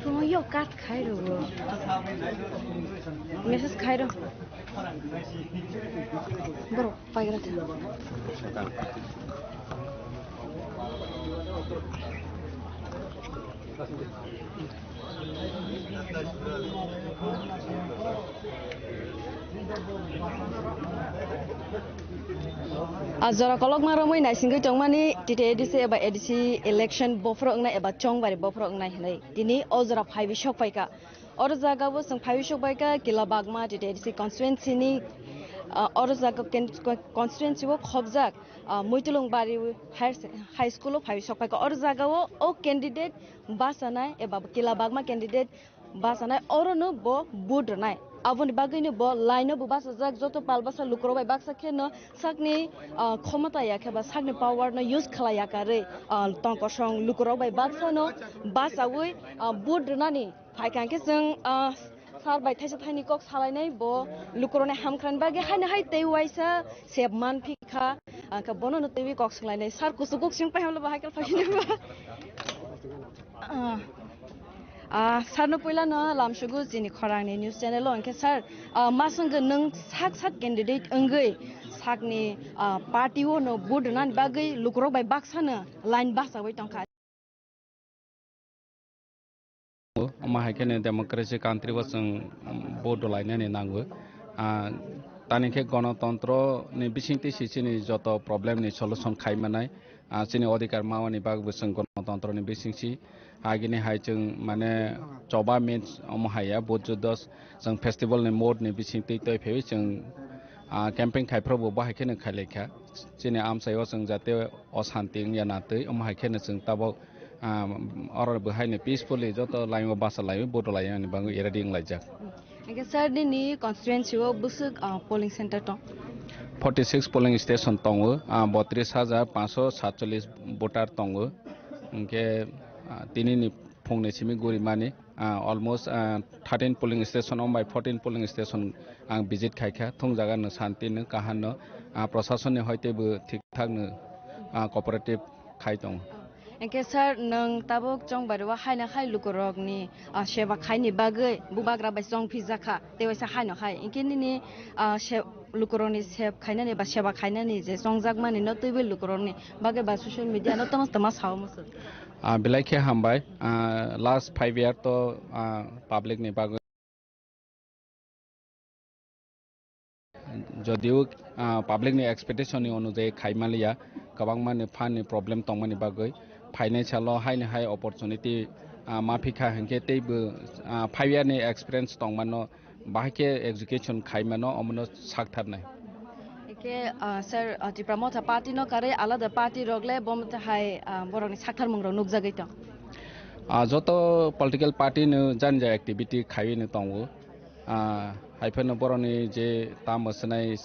Tong yo kat khai ro. Message khai ro. Borok. Paigra kha. A jora kolokma romwi naisingwi tongmani T T A D C eba A D C election bophoro wngnai eba chongbari bophoro wngnai hinwi tini o jora phaiwi sokphaikha. Oro jaga o chwng phaiwi sokbaikha Kila Bagma T T A D C constituency ni, ah, oro jaga ken-, constituency o khobjak, ah, Muitulung Bari higher se-, high school o phaiwi sokbaikha. Oro jaga o, o candidate bachanai eba Kila Bagma candidate bachanai oro no bo vote rwnai. Aboni bagwi no bo line o bo bachajak, joto pal basa lukurok bai baksa khe no sakni, ah, khomota ya khe ba sakni power no use khlai ya karwi, ah, tongkosong lukurok bai baksa no bachawi, ah, vote rwnani. Phaikha hwnkhe chwng, ah, sir bai thaisa thaini kok salainai, bo lukurokni hamkhrani bagwi haino hai tei uaisa sep man phikha, hwnkhe bono no twiwi kok swnglainai. Sir kuchuk kok swng pai hamle bo hai khe phaisinai bo. Ah, ah, sir no puila no lamsugo chini khorangni news channel o, hwnkhe sir, ah, ma swngkhe nwng sak sak candidate wngwi sakni, ah, party o no vote rwnani bagwi lukurok bai baksa no line bachawi tongkha. Omo hai kheno democracy country o chwng, um, vote rwlainani nango. Ah, tani khe gonotontro ni bisingtwi se chini joto problem ni solution khai manai. Ah, chini odhikar mawani bagwi chwng gonotontro ni bisingsi agini hai chwng mane choba means omo hai ya vote juddo chwng festival ni mode ni bisingtwi twi phaiwi chwng, ah, camping khai phuru bo bahai kheno khai lai kha. Chini amchai o chwng jate o santi wngya na twi, omo hai kheno chwng tabok, ah, oro bo haino peacefully joto line o bacha laiwi vote rwlai ani bagwi ready wnglaijak. Hwnkhe sir, nini constituency o bwswk, ah, polling center tong? Forty six polling station tongo, ah, botris hajar panchsho satchollis voter tongo. Hwnkhe, ah, tini ni phung ni simi guri mani, ah, almost, ah, thirteen polling station, om bai fourteen polling station ang visit khai kha, thung jaga no santi no, kaham no, ah, prosason ni hoite bo thik thak no, ah, cooperative khai tongo. Hwnkhe sir, nwng tabuk chongbario haino hai lukurokni, ah, seba khaini bagwi bubagra bai chongphijakha, tei waisa haino hai. Hwnkhe nini, ah, se-, lukurokni seb khainani ba seba khainani je chongjakmani no twiwi lukurokni bagwi ba social media no tamo tamo sao muchung? Ah, belai khe hambai. Ah, last five year to, ah, public ni bagwi. Jodio, ah, public ni expectation ni onujayi khai manliya, kwbangma ni fund ni problem tongmani bagwi, phainai salo haini hai opportunity, ah, ma phikha hinkhe teibo, ah, five year ni experience tongmano, bahai khe education khai mano, omono saktharnai. Hwnkhe, ah, sir, ah, Tipra Motha party no karwi alada party rok le bo motha hai, ah, borokni sakthar mung rok nukjagwi tong? Ah, joto political party no jani jani activity khaiwi no tongo. Ah, hai phano borokni je tamo swnai,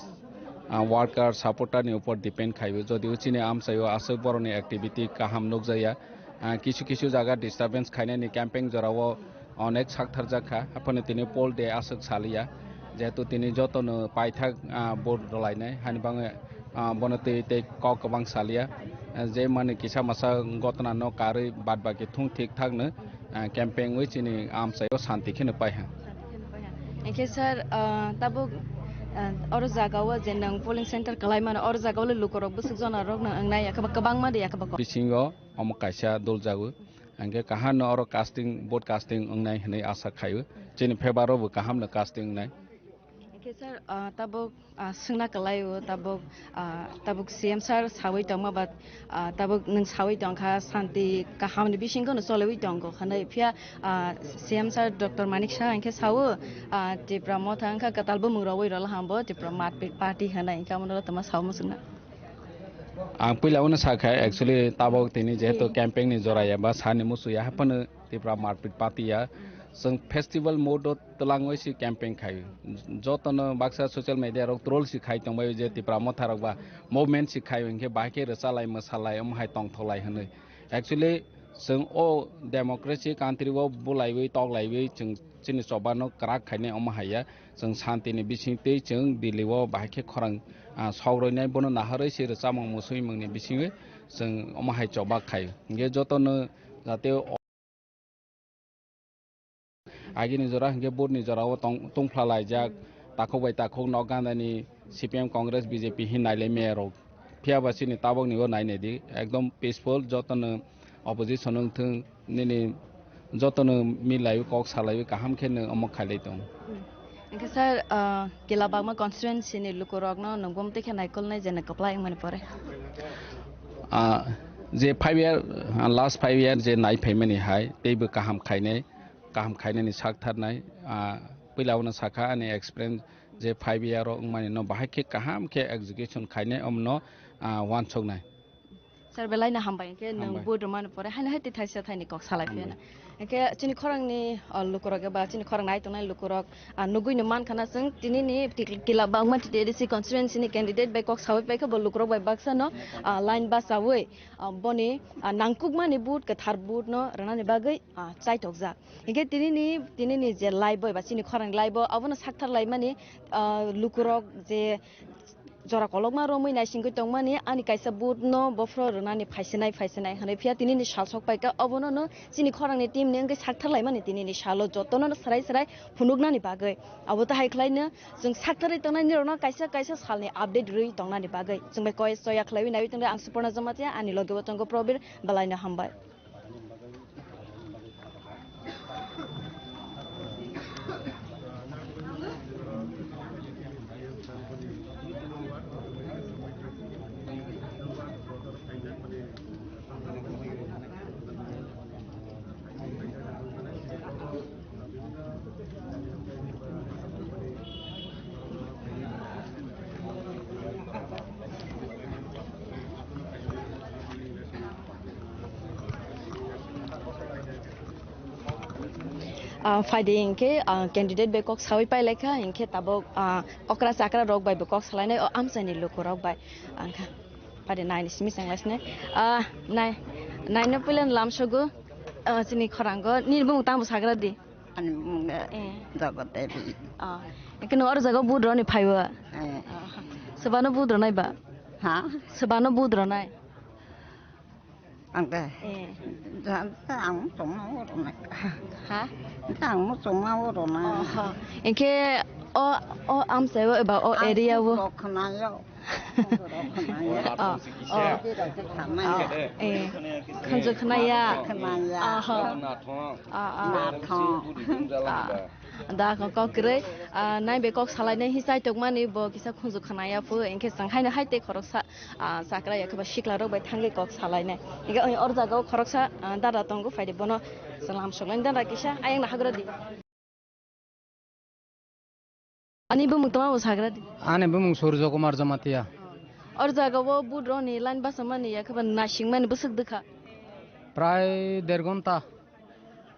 ah, worker, supporter ni upor depend khai o. Jodi o chini amchai o aswk borokni activity kaham nukjakya, ah, kisu kisu jaga disturbance khainani camping jora o onek saktharjak kha. Haphano tini poll day aswk saliya. Jehetu tini jotono paithak, ah, vote rwlainai. Hani bagwi, ah, bono twi tei kok kwbang saliya. Ah, je mani kisa masa gotna no karwi bad baki thung thik thak no, ah, camping wi chini amchai o santi kheno paiha. Hwnkhe sir, ah, tabuk, ah, oro jaga o je nwng polling center kwlai mano, oro jaga o le lukurok bwswk jona rok no wngnai, yakhe ba kwbangma de, yakhe ba kok? Bisingo omo kaisa dol jago. Hwnkhe kaham no oro casting, vote casting wngnai hwnwi asa khaio. Chini favour o bo kaham no casting wngnai. Hwnkhe sir, ah, tabuk, ah, swngna kwlai o, tabuk, ah, tabuk C M sir sawi tongma ba, ah, tabuk nwng sawi tongkha santi kaham ni bisingo no choliwi tongo hwnwi. Phiya, ah, C M sir Doctor Manik Saha hwnkhe sao, ah, Tipra Motha wngkha kwtal bumung rogwi rwla hambo Tipra Marpit Party hwnwi, hwnkhe omono tongma sao muchungna. Ang puila uno sakha, actually, tabok tini jehetu campaign ni jora ya ba sani musu ya, haphano Tipra Marpit Party ya. Chwng festival mode o twlangwi si campaign khai. Jotono baksa social media rok troll si khai tongbai je Tipra Motha rok ba movement si khai, hwnkhe bahai khe rwchalai, mwsalai, omo hai tongthoklai hwnwi. Actually, chwng o democracy country o bulaiwi, toklaiwi, chwng chini choba no kwrak khainai omo hai ya. Chwng santi ni bising tei chwng Delhi o bahai khe khorang, ah, sok roinai, bono naharwi se rwchapmung muswimung ni bisingwi chwng omo hai choba khai. Hwnkhe jotono jate o-, agini jora hwnkhe vote ni jora o tong, tongphla laijak, takhuk bai takhuk nok ganda ni C P M, Congress, B J P hin nailai maya rok. Phiya ba chini tabok ni o nai nai di, ekdom peaceful, jotono opposition wng thung, nini jotono milaiwi kok salaiwi kaham khe nwng omo khailai tong. Hmm. Hwnkhe sir, ah, Kila Bagma constituency ni lukurokno nwng bumtwi khe naikolnai je nwng kwplai wngmani pore? Ah, je five year, ah, last five year je nai phaimani hai, teibo kaham khainai, kaham khainani sak tharnai, ah, puila uno sakha ani experience je five year o wngmani no bahai khe kaham khe execution khainai, omono, ah, uansuknai. Sir, belai no hambai, hwnkhe nwng Hambai. Vote rwmani pore haino hai tei thaisa thaini kok salai Hambai. Phiyana. Hwnkhe chini khorangni, o, lukurok eba chini khorang nai tongnai lukurok, ah, nugui no mankha na chwng tini ni Tik-, Kila Bagma T T A D C constituency ni candidate bai kok sawi paikha, bo lukurok bai baksa no, ah, line bachawi, ah, boni, ah, nangkukmani vote, kwthar vote no rwnani bagwi, ah, chaitokjak. Hwnkhe tini ni, tini ni je live bo eba chini khorang live bo abono sakthar laimani, ah, lukurok je jora kolokma romwi naisingwi tongmani, ani kaisa vote no bophro rwnani phaisinai, phaisinai hwnwi. Phiya tini ni sal sok paikha, obono no chini khorang ni team ni wngwi sakthar laimani tini ni salo jotono no swrai swrai phunuknani bagwi. Abo to hai khlai no chwng saktharwi tongnai nirok no kaisa kaisa sal ni update rwi tongnani bagwi. Chwng bai koi soya khlaiwi naiwi tongdi, ang Suporna Jamatia, ani loge bo tongo Probir, belai no hambai. Ah, phaidi hinkhe, ah, candidate bai kok sawi pailaikha, hinkhe tabuk, ah, okra chakra rok bai bo kok salainai o amchaini lukurok bai. Angkha phaidi naini simi chenglaisne. Ah, nai, naino puila lamsogo, ah, chini khorango. Nini bumung tamo sagra di? Ani bumung Eh. Jagat Devi. Ah, hinkhe no oro jaga vote roni phaiwa? Eh. Ah, sebano vote ronai ba? Ha? Sebano vote ronai? Ang de. Eh. Ja, ja, ang muchungma oro na. Ha? Ja, ang muchungma oro na. Oho. Engke o, o amchai o eba o area o. Ang khwnayo. Oh, oh. Eh. Khunju khwnaya. Khwnaya. Oho. Ah, ah. Nathong. Ah. Da kok, kok kwrwi, ah, nai bai kok salainai hi chai tongmani bo kisa khunju khwnaya phu, hinkhe chwng haino hai tei khoroksa, ah, chakra ya khe ba sikla rok bai thangwi kok salainai. Hinkhe o jaga o khoroksa, ah, dada tongo, phaidi bono chwng lam soklainai dada kisa ayang nahargra di. Ani bumung tongma bo sagra di. Ani bumung Surjo Kumar Jamatia. O jaga o budroni line basa mani ya khe ba nasing mani bwswk dwkha. Prai der ghonta.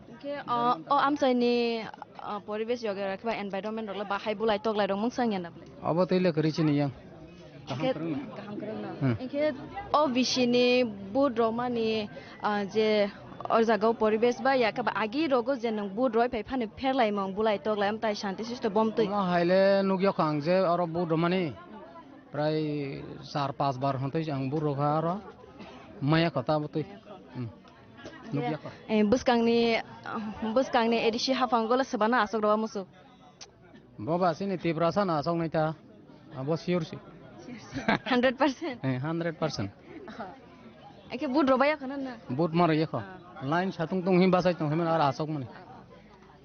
Hinkhe, o, o amchaini, o, poribesh yogi rok khe ba environment rok le bahai bulai toklai rok mungsa wngya na bwle? Obo twi le kwrwi chini yang. Kaham hinkhe kwrwngno. Kaham kwrwngno. Hmm. Hinkhe o bisi ni but romani, o, je o jaga o poribesh ba ya khe ba agi rogo je nwng but roi phai phani pherlaimung bulai toklai amtai shanti sisto bomtwi. Omo hai le nukya kho ang je oro but romani prai char panch bar hontwi ang but rokha oro maya kho ta bwtwi. Hmm. Nukya kho. Eh, bwskangni, bwskangni A D C haphango le swbana aswk rwma muchuk. Bo ba chini Tiprasa no aswk nai ta. Abo sure si. Hundred percent. Eh, hundred percent. Eke but rwbai ya khana na? But maro ya kho. Ah. Line satung tung him basai tong him ar aswk mani.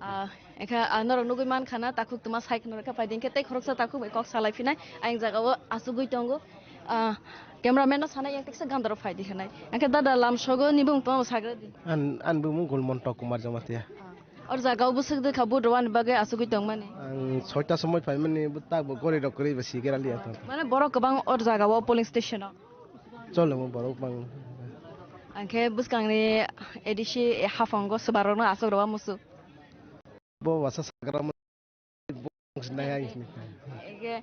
Ah, ekha, ah, norok nugui man khana, takhuk tuma sai khna rwkha, phaidi hinkhe tei khoroksa takhuk bai kok salai phinai, ayang jaga o achugui tongo. Ah, cameraman no sanai yang teksa gandaro phaidi hinai. Hinkhe dada lamsogo ni bumung tongma sagra di. An, an bumung Gulmontok Kumar Jamatia. Ah, or jaga o bwswk dwkha but rwani bagwi achugui tongmani. Ang soita somoi phaimani, tak bo gori rok kwrwi ba sigera liya tong. Mane borok kwbang or jaga o polling station o. Chole mo borok bang. Angkhe bwskangni A D C haphango swbarokno aswk rwma muchuk. Bo wasa sagra mo sinai ai. Ege,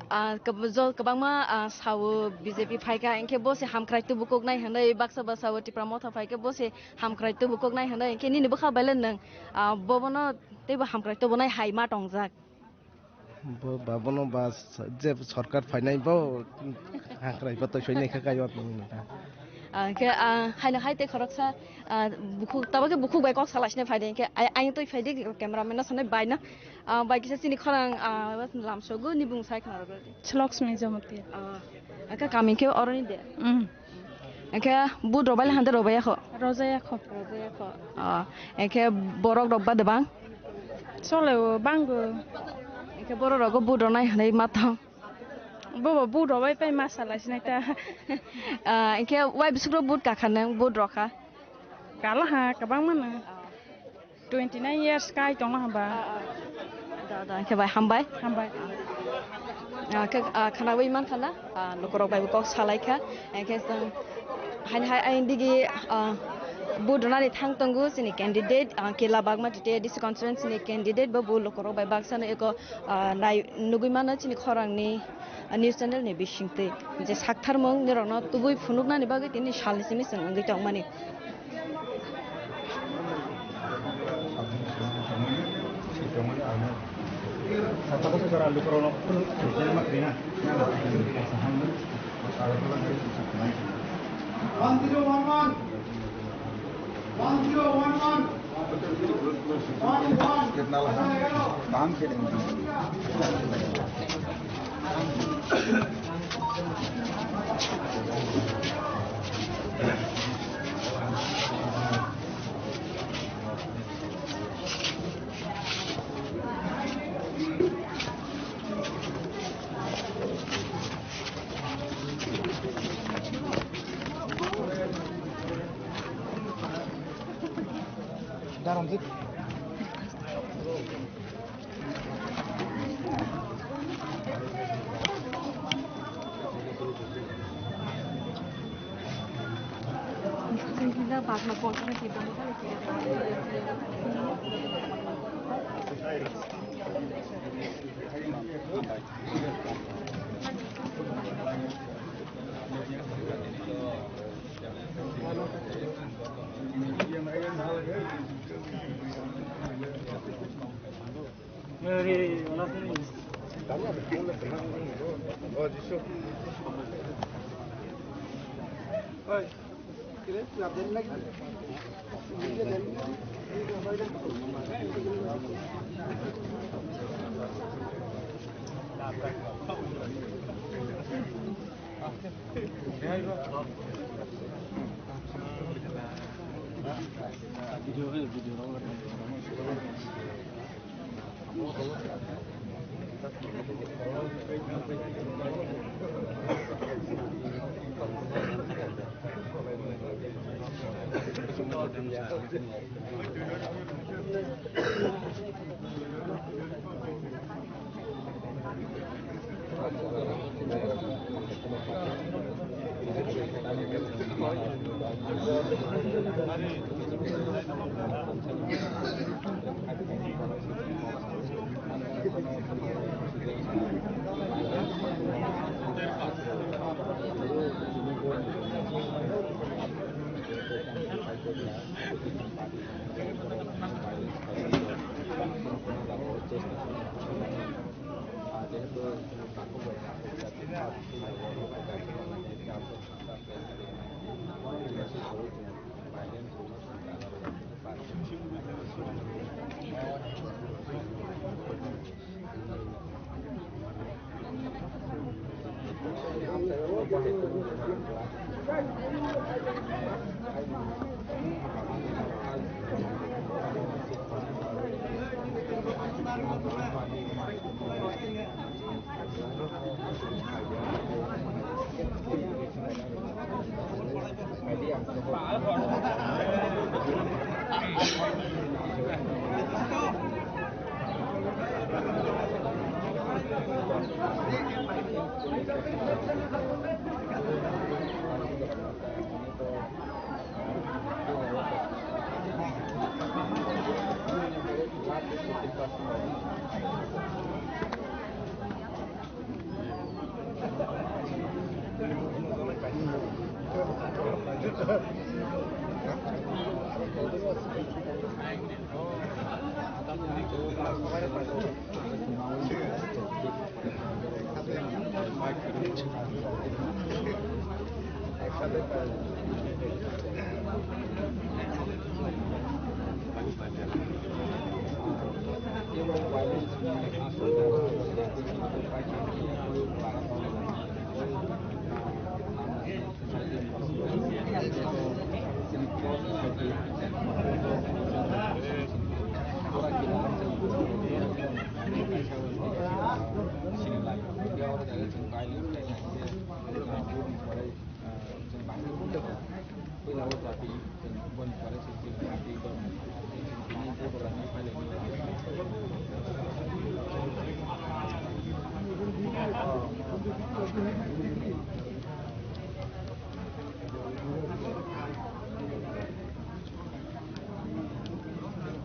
ah, kab-, jo-, kwbangma, ah, sao B J P phaikha, hinkhe bo se hamkrai tubu koknai hinwi baksa ba sao Tipra Motha phaikhe bo se hamkrai tubu koknai hinwi, hinkhe nini bwkha bai le nwng, ah, bobono teibo hamkrai tubunai hai ma tongjak. Bo ba bono ba s-, je sorkar phainai bo hangkrai bo twi soinai kha kaiwa tong nang kha. Ah, hinkhe, ah, haino hai tei khoroksa, ah, bukhuk, tabuk khe bukhuk bai kok salai sinai phaidi, hinkhe ai-, ayang twi phaidi cameraman no sanai bai no, ah, bai kisa chini khorang, ah, lamsogo ni bumung sai khna rwdi. Chloksmi Jamatia. Ah, hinkhe kami khe oroni de. Mm. Hinkhe but rwbai le hande rwbai ya kho? Rwjaya kho. Rwjaya kho. Ah, hinkhe borok rok ba de bang? Chole o, bango. Hinkhe borok rogo but rwnai hinwi ma tong? Bobo but rwbai pai ma salai sinai ta. Ah, hinkhe wai bwswk rok but kakha nwng but rwkha? Kala ha, kwbangma no. Ah. Twenty nine years kai tongma hamba. Ah, ah. Da, da, hinkhe bai hambai. Hambai. Ah, khe, ah, khwnawi man khana, ah, lukurok bai bo kok salai kha. Hinkhe chwng haini hai ayang digi, ah, but rwnani thang tongo chini candidate, ah, Kela Bagmati A D C constituency ni candidate bo, bo lukurok bai baksa no eko, ah, nai nugui mano chini khorang ni, ah, news channel ni bisingtwi je saktharmung nirokno tubui phunuknani bagwi tini salni simi chwng wngwi tongmani. One zero one one. One zero one one. One one. Kiतना लगा? पाँच सौ।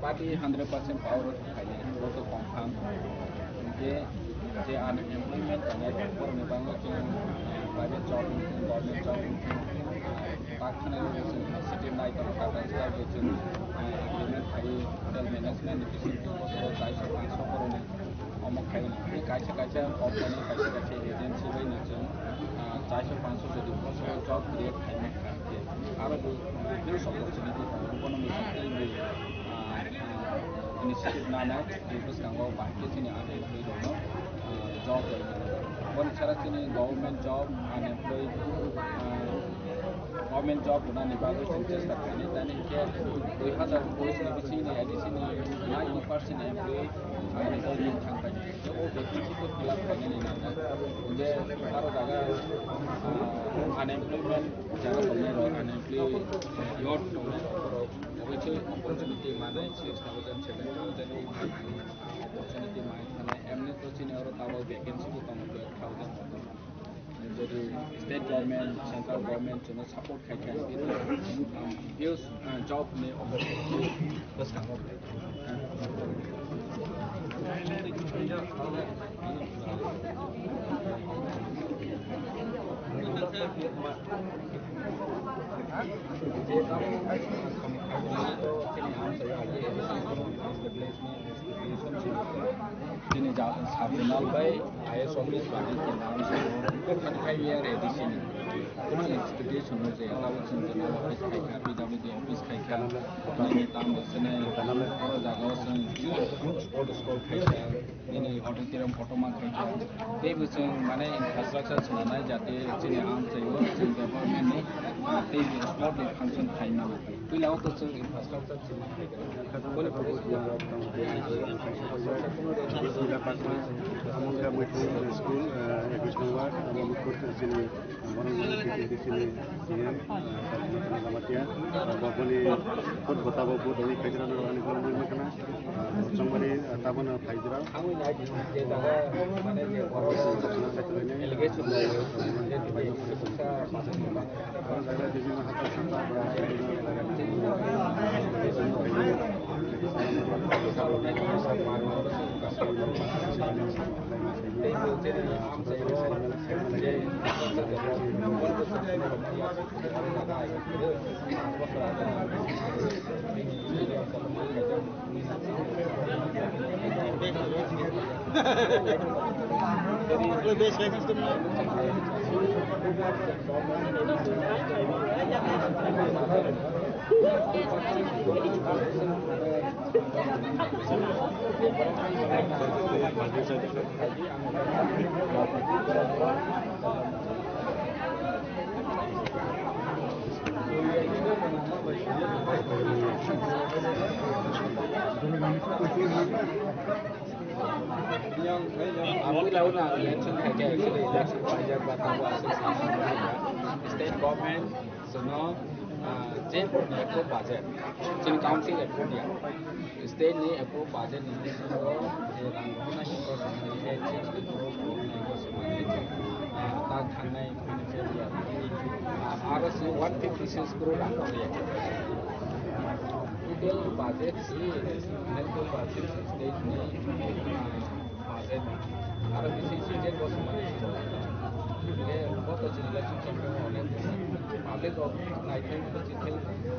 Party hundred percent power o thai, bo to confirm. Je, je unemployment tongnai, borokni bangma chwng, eh, private job, government job, tak thani rok chwng city nai tongo, Tata Steel je chwng, eh, agreement khai, hotel management ni bising twi bosoro chaiso panso koroni. Omo khaina, tei kaisa kaisa company, kaisa kaisa agency bai no chwng, ah, chaiso panso jodi bosoro job create khaina kha, khe aro bo, ah, huge opportunity tongo, bono mui tei mui, ah, ah, initiative nanai, tei bwskango bahai khe chini unemployed rokno, ah, job rwna. Boni sara chini government job, unemployed, ah, Government job rwnani bagwi chwng chesta khlainai, tani hinkhe dui hazar bais ni bisingni A D C ni ninety percent employee unemployment thangpai. Tei o vacancy khe fill up khlainani nangnai. Hinkhe aro jaga, ah, unemployment jaga tongnai rok, unemployed youth tongnai rok, obo khe opportunity manwi six thousand, seven thousand opportunity manwi thanai. Emni to chini oro tabok vacancy bo tongo twelve thousand. Jodi state government, central government chwngno support khai kha, um, huge, uh, job ni opportunity bwskango. Chini ja-, sub zonal bai I A S office bai ke nam se five year A D C ni. Kono institution no je tabuk chwng je office khai kha, P W D office khai kha, nini tamo sene oro jaga o chwng huge sport school khai kha, nini auditorium kotorma khai kha. Tei bo chwng mane infrastructure swnamnai jate chini amchaio chwng development ni, ah, tei bo sport ni function khai mano. Puila o to chwng infrastructure School, eh, ekush number, Mukut, chini borok chini C M, eh, Jamatia, boboni kot botabo bo doni khaijra no ani borok mangkana, eh, chongmani, eh, tabona khaijra. State government, so no, ah, je approve budget, chini council approve ya. State ni approve budget ni bisingo je rang rwna hingko rwna hingke chini approve rwna hingko se manwi, ah, ta thangnai hwnwi se ya. Ah, aro se one fifty six crore rang rwya. Total budget se, total budget se state ni, ah, budget. Aro bisi state bo se manwi se. Hingke bo to chini election campaign o onek public rok naithai,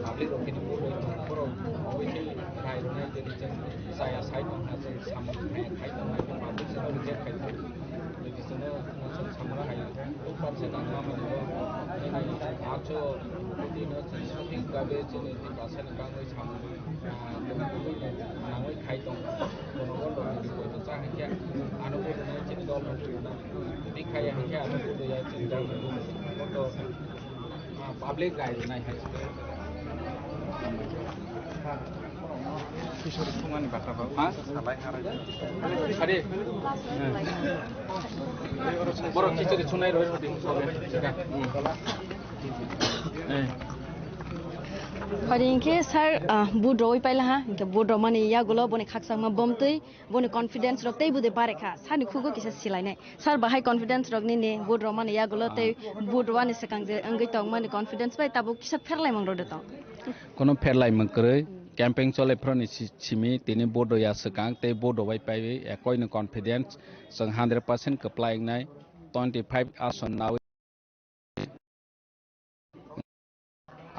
public rok kini vote rwi borok obviously Khai rwnai je chwng chaya sai tong kha, chwng samung khai khai tong kha, public se reject khai tong kha. Logi chwngno chwng samung khai tong kha. Public se nang ma mani bo nini acho koti no chwng sothik babe chini Tiprasa ni bangwi samung, ah, nangwi khai tong kha. Bono bo logi ni koi to cha hai khe ano bo rwnai chini dol no rwnai. Twi khai hai khe ano bo rwnai chini dol no rwnai. Bo to Public rai nai hai. Kishori sungani bata ba. Ha? Salai harai. Hari. Borok kishori sunai roi roi din sobe. Eh. Hari hingke sir, ah, vote roi paila ha, hingke vote romani yagulo boni khakchangma bomtwi. Boni confidence rok tei bwdwi bare kha. Sani khugo kisa silainai. Sir, bahai confidence rok nini vote romani yagulo tei vote rwani swkang je wngwi tongmani confidence bai tabuk kisa pherlaimung rwdi tong. Kono pherlaimung kwrwi. Campaign chole phroni si-, simi tini vote rwya swkang tei vote rwbai paiwi ekoi ni confidence chwng hundred percent kwplai wngnai. Twenty five ason nawi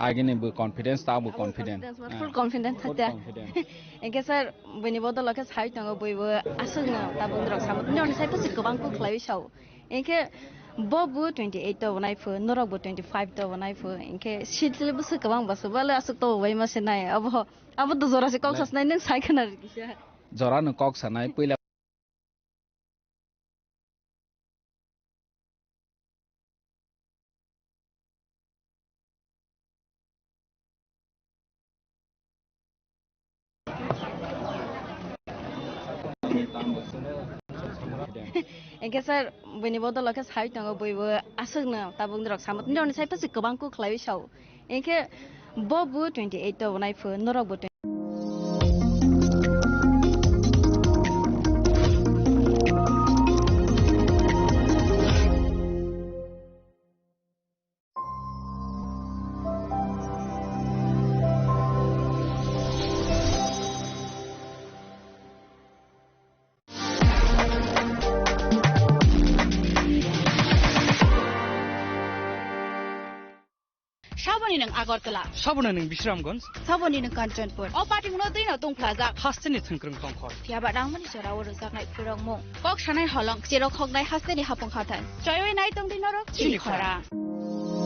Agini bo confidence, ta bo confidence. Confidence, full confidence. Full hatya. Confidence. Engke sir, bini bodol ke sai tongo, bui bo aswk no, ta bo drok samo. Ni oni sai pasi kwbang kuk khlai sao. Engke bo bo twenty eight to bonai phu, norok bo twenty five to bonai phu. Engke seat le bo se kwbang basu, bale aswk to bai ma se nai. Abo, abo to jora se kok sas nai, nang sai khana rikisa. Jora no kok sanai, puila Engke sir, bini bodol ke sai tongo, bui bo aswk no tabuk norok samut ni roni sai pasi kwbang kuk khlai sao. Engke bo bo twenty eight to bonai phu, norok bo twenty. Saboni nwng Agartala. Saboni nwng Bisramganj. Saboni nwng Kanchanpur. O patingno twino tungphlajak. Hasteni thwngkwrwng tongkhor. Phiyaba nangmani jorao rwjaknai phwrwngmung. Kok sanai holong, cherok hoknai hasteni hapung hathai. Choiwi nai tongdi norok chini chini khorang. Khorang.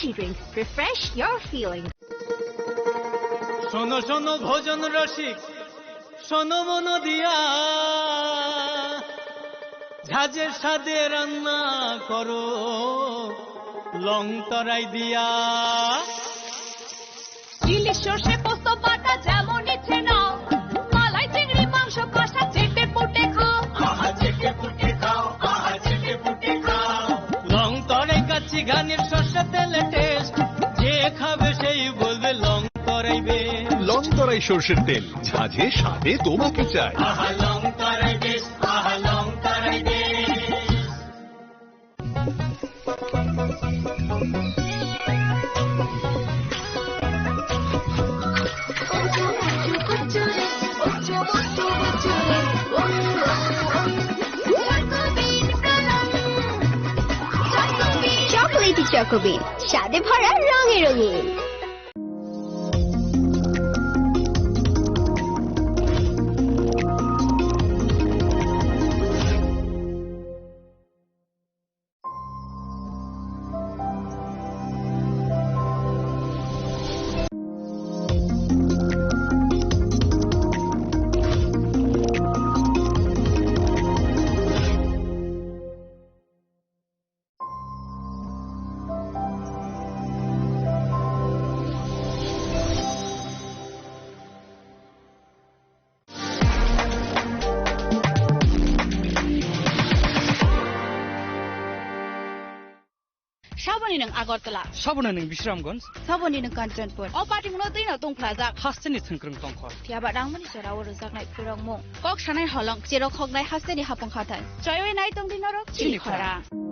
Drinks, refresh your feelings. শোনো শোনো ভোজন রসিক, শোনো মন দিয়া, ঝাঁঝের স্বাদে রান্না করো লং তরাই দিয়া। ইলিশ সর্ষে পোস্ত বাটা যেমন ইচ্ছে নাও, মালাই চিংড়ি মাংস কষা চেটে পুটে খাও। আহা, চেটে পুটে খাও, আহা, চেটে পুটে খাও। লং তরাই কাচ্চি ঘানির সর্ষে তেলে টেস্ট, যে খাবে সেই বলবে লং তরাই বেশ। লং তরাই সর্ষের তেল, ঝাঁঝে স্বাদে তোমাকে চাই। আহা, লং তরাই বেশ, আহা, লং তরাই বেশ। চকোলেটি চকোবিন, স্বাদে ভরা, রঙে রঙিন। Saboni nwng Agartala. Saboni nwng Bisramganj. Saboni nwng Kanchanpur. O party muno twi no tongphlajak. Hasteni thwngkwrwng tongkol. Phiya ba rangmani jora o rwjaknai phwrwngmung. Kok sanai holong, cherok hoknai hasteni hapung hathai. Choiwi nai tongdi norok chini chini khorang. Khorang.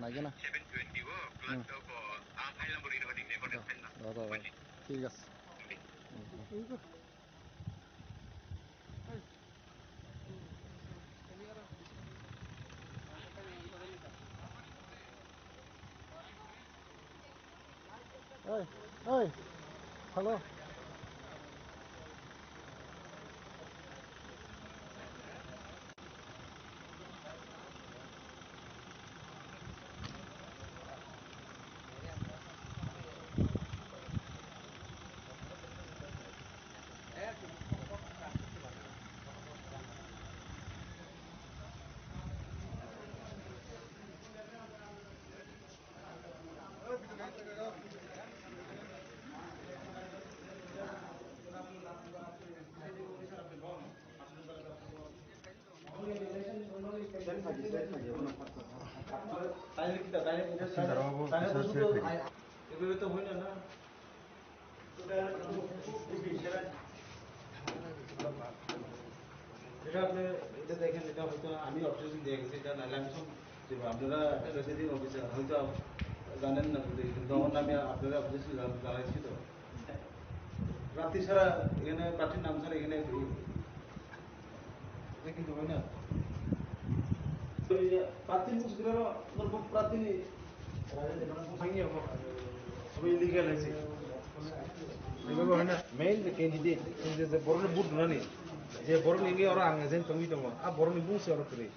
Nagina. Hmm. Oke, oke. Thik ase. Oi, oi. Hello. এটা আপনি এটা দেখেন, এটা হয়তো আমি অবজেকশন দিয়ে গেছি, এটা নাইলে আমি সব দেবো। আপনারা একটা রেসিডেন্ট অফিসার হয়তো জানেন না, কিন্তু তখন আমি আপনারা অবজেকশন জানাইছি তো। প্রার্থী ছাড়া এখানে, প্রার্থীর নাম ছাড়া এখানে এটা কিন্তু হয় না। প্রার্থীর মুখ প্রার্থী নেই। Illegal hai se. Main candidate, je, je borokni vote rwnani, je borokni wngwi oro ang agent tongwi tongo, a borokni bung se oro kwrwi.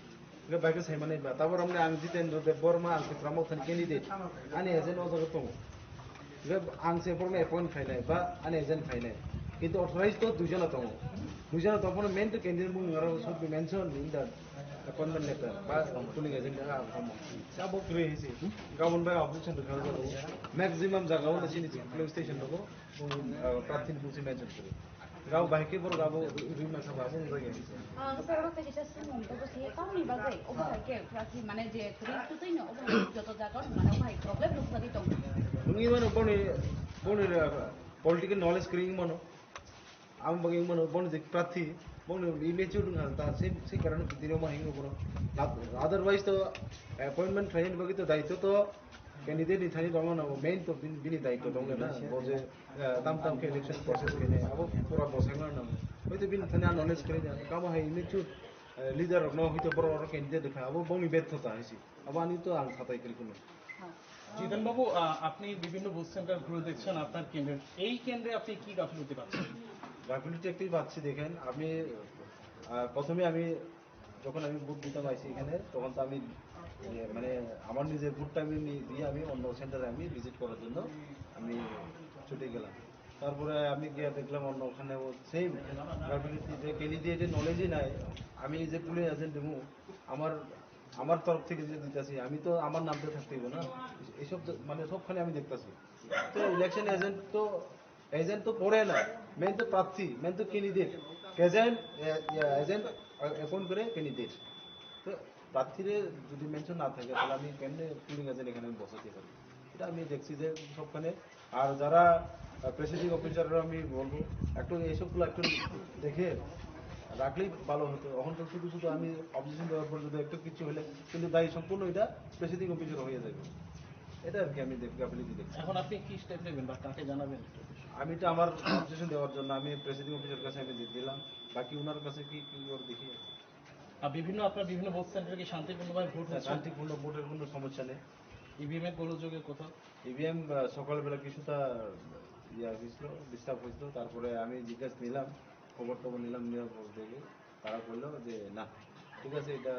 Hwnkhe bai khe sai manai ba, tabok romni ang Jitendra Debbarma, ang Tipra Mothani candidate, ani agent o jaga tongo. Hwnkhe ang se borokno appoint khainai ba ani agent khainai. Kintu authorized to duijona tongo. Duijona tongphano main to candidate bung aro should be mentioned in the appointment letter ba polling agent ha amo. Sabo kwrwi hai se. Gabon bai opposition to khajago. Maximum jaga o chini polling station rogo. Bung, ah, prarthi ni bung se mention kwrwi. Rao bai khe borok abo rima sabo abo wng jagya. Ah, sir, oro kaisa sumung to bwsai tamni bagwi, obo hai khe prarthi mane je kwrwi kwtwi no obo hai joto jaga o mane obo hai problem nukjagwi tongo. Wngwi mano boni, boni, ah, political knowledge kwrwi wngwi mano. Amo bagwi wngwi mano boni je prarthi, boni immature wngkha ta se, se karon kwtwi rok ma hinwi bono. Otherwise to appointment khlaini bagwi to daityo to candidate ni thani tongmano main to bini, bini daityo tongna na. Bo je, eh, tam tam khe election process khainai, abo pura bwsakna nango. Hoito bini thani ang knowledge kwrwi ya, kamo hai immature, eh, leader rokno hoito borok rok candidate kha, abo bongni betho ta hai se. Abo ani to ang khatai kwrwi kheno. জিতেন বাবু, আহ, আপনি বিভিন্ন booth centre ঘুরে দেখছেন আপনার কেন্দ্রের, এই কেন্দ্রে আপনি কি গাফিলতি পাচ্ছেন? গাফিলতি একটাই পাচ্ছি, দেখেন, আমি, আহ, প্রথমে আমি যখন আমি ভোট দিতাম আইছি এখানে, তখন তো আমি, এ, মানে, আমার নিজের ভোটটা আমি নি-, দিয়ে আমি অন্য সেন্টারে আমি ভিজিট করার জন্য আমি ছুটে গেলাম। তারপরে আমি গিয়ে দেখলাম অন্য ওখানে ও সেম গাফিলতি, যে ক্যান্ডিডেটের নলেজই নাই। আমি যে পুলিং এজেন্ট দেবো, আমার, আমার তরফ থেকে যে দিতেছি, আমি তো আমার নামটা থাকতে হইব না। এইসব তো, মানে, সবখানে আমি দেখতাছি। তো ইলেকশন এজেন্ট তো এজেন্ট তো পড়ে না, মেন তো প্রার্থী, মেন তো ক্যান্ডিডেট। এজেন্ট, এ, এ, এজেন্ট অ্যাপয়েন্ট করে ক্যান্ডিডেট। তো প্রার্থীরে যদি মেনশন না থাকে, তাহলে আমি কেমনে পুলিং এজেন্ট এখানে আমি বসাতে পারি? এটা আমি দেখছি যে সবখানে। আর যারা, আহ, প্রিসাইডিং অফিসাররা আমি বলবো, একটু এইসবগুলো একটু দেখে রাখলেই ভালো হতো। এখন তো শুধু শুধু আমি অবজেকশন দেওয়ার পর যদি একটু কিছু হলে, কিন্তু দায়ী সম্পূর্ণ এটা প্রিসাইডিং অফিসার হয়ে যাবে। এটা আর কি আমি দেখ-, গাফিলতি দেখছি। এখন আপনি কি স্টেপ নেবেন বা কাকে জানাবেন? আমি তো আমার অবজেকশন দেওয়ার জন্য আমি প্রিসাইডিং অফিসারের কাছে আমি দি-, দিলাম। বাকি ওনার কাছে কি, কি ওর দেখি। আর বিভিন্ন, আপনার বিভিন্ন বুথ সেন্টারে কি শান্তিপূর্ণভাবে ভোট হ্যাঁ, হচ্ছে? শান্তিপূর্ণ ভোটের কোনো সমস্যা নেই। ইভিএম এর গোলযোগের কথা? ইভিএম, আহ, সকালবেলা কিছুটা ইয়া হয়েছিল, ডিস্টার্ব হয়েছিল। তারপরে আমি জিজ্ঞেস নিলাম, খবর টবর নিলাম, নেওয়ার পর থেকে তারা বললো যে, "না, ঠিক আছে, এটা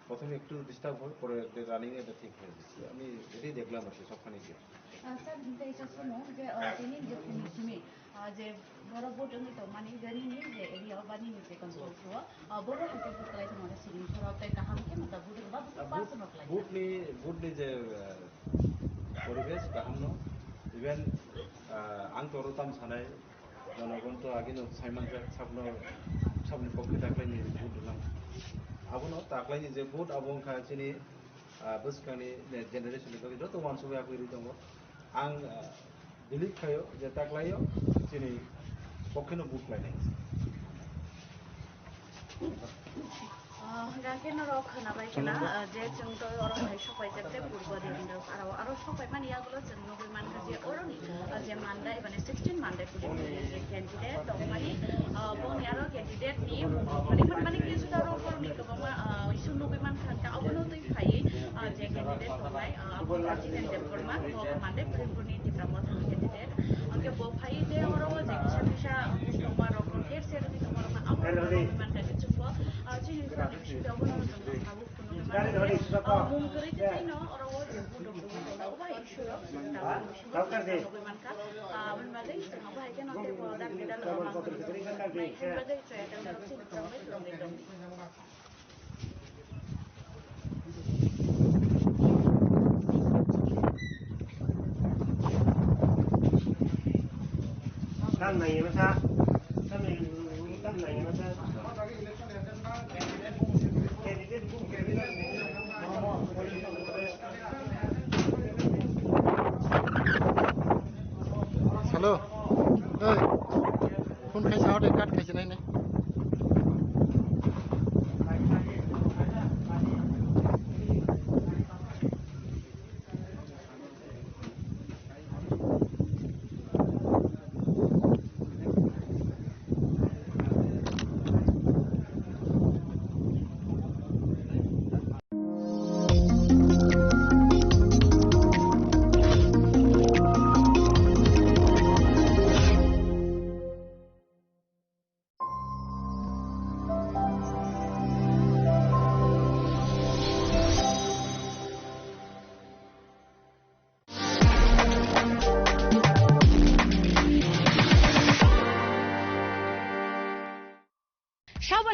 প্রথমে একটু ডিস্টার্ব হয়, পরে একটা রানিং এটা ঠিক হয়ে যাচ্ছে।" আমি এটাই দেখলাম আর কি, সবখানে গিয়ে। আহ, স্যার, কিন্তু এটা শুনো যে, আহ, তিনি যে পুলিশ মি, আহ, যে বড় ভোট উনি তো মানে জানি নি যে এরিয়া বা নি যে কনস্টিটিউয়েন্সি, আহ, বড় হাতে ভোট করাই তোমাদের সিরিং করা তাই কাহাম কে মত ভোট বা ভোট আর ভোট, পাস না করাই। ভোট নি, ভোট নি যে, আহ, পরিবেশ কাহাম ন, ইভেন, আহ, আং তো রতাম সানাই, জনগণ তো আগে নো সাইমান যাক, সাবনো, সাবনি পক্ষে তাকলাইনি ভোট দিলাম। আবুনো তাকলাইনি যে ভোট, আবু ওংখা চিনি, আহ, বসকানি জেনারেশন তো যত ওয়ান সবাই আপনি রিতম। আং, আহ, বিলিভ খাইও যে তাকলাইও চিনি পক্ষে নো ভোট লাইনি। Ah, hwnkha khe norok khwnabai khna, ah, je chwng tei oro hai sokpaijak tei purbo din rok aro, aro sokpaimani yagulo chwng nugwi mankha je oroni, ah, je Mandai, mane sixteen Mandai polling unit ni je candidate tongmani, ah, boni aro candidate ni mung rok mani, mani, mani khe juda rok borokni kwbangma, ah, issue nugwi mankha, hwnkhe abono twi phaiwi, ah, je candidate tongnai, ah, abo wngkha Jiten Debbarma, bo Mandai Purimburni Tipra Motha ni candidate. Hwnkhe bo phaiwi tei oro o je kisa kisa, ah, buma rok her ser wngwi tongma rok no abo rok nugwi mankha khe chwngbo, ah, chini Mung kwrwi tei tei no oro o je budok rok bai isuro tabuk isuro nugwi mankha. Aboni bagwi chwng abo hai kheno tei bo dak bidal ma kwrwi nai hwnwi bagwi chwng tei chini kwrwngwi kwrwngwi tong. Tam nai ma sa. Tam nai, tam nai ma sa. Hello. Hey. Phone khaisa hode cut khaisa nai nai.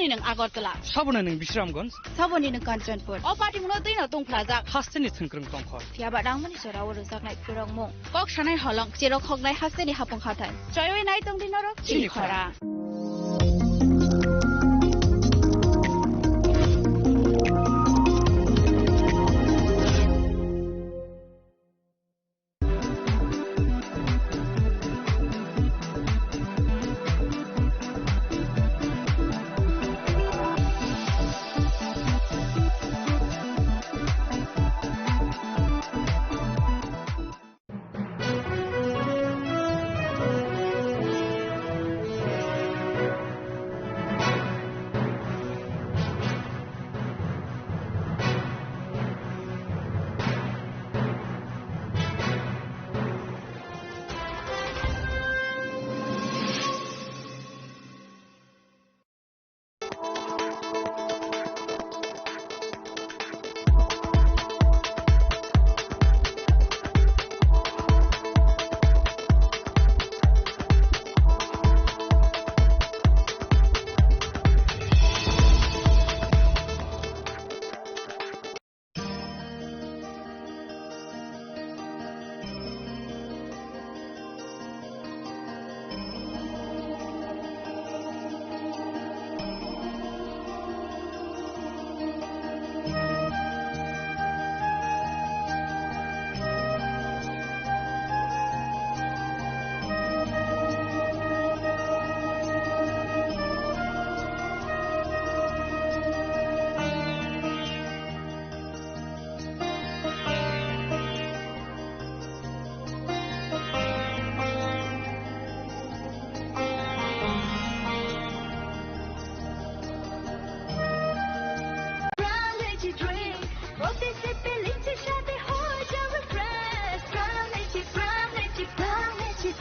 Nwng Agartala. Saboni nwng Bisramganj. Saboni nwng Kanchanpur. O party mungno twi no tongphlajak. Hasteni thwngkwrwng tongkhor. Phiya ba nangmani jora o rwjaknai phwrwngmung. Kok sanai holong, cherok hoknai hasteni hapung hathai. Choiwi nai tongdi norok chini khorang.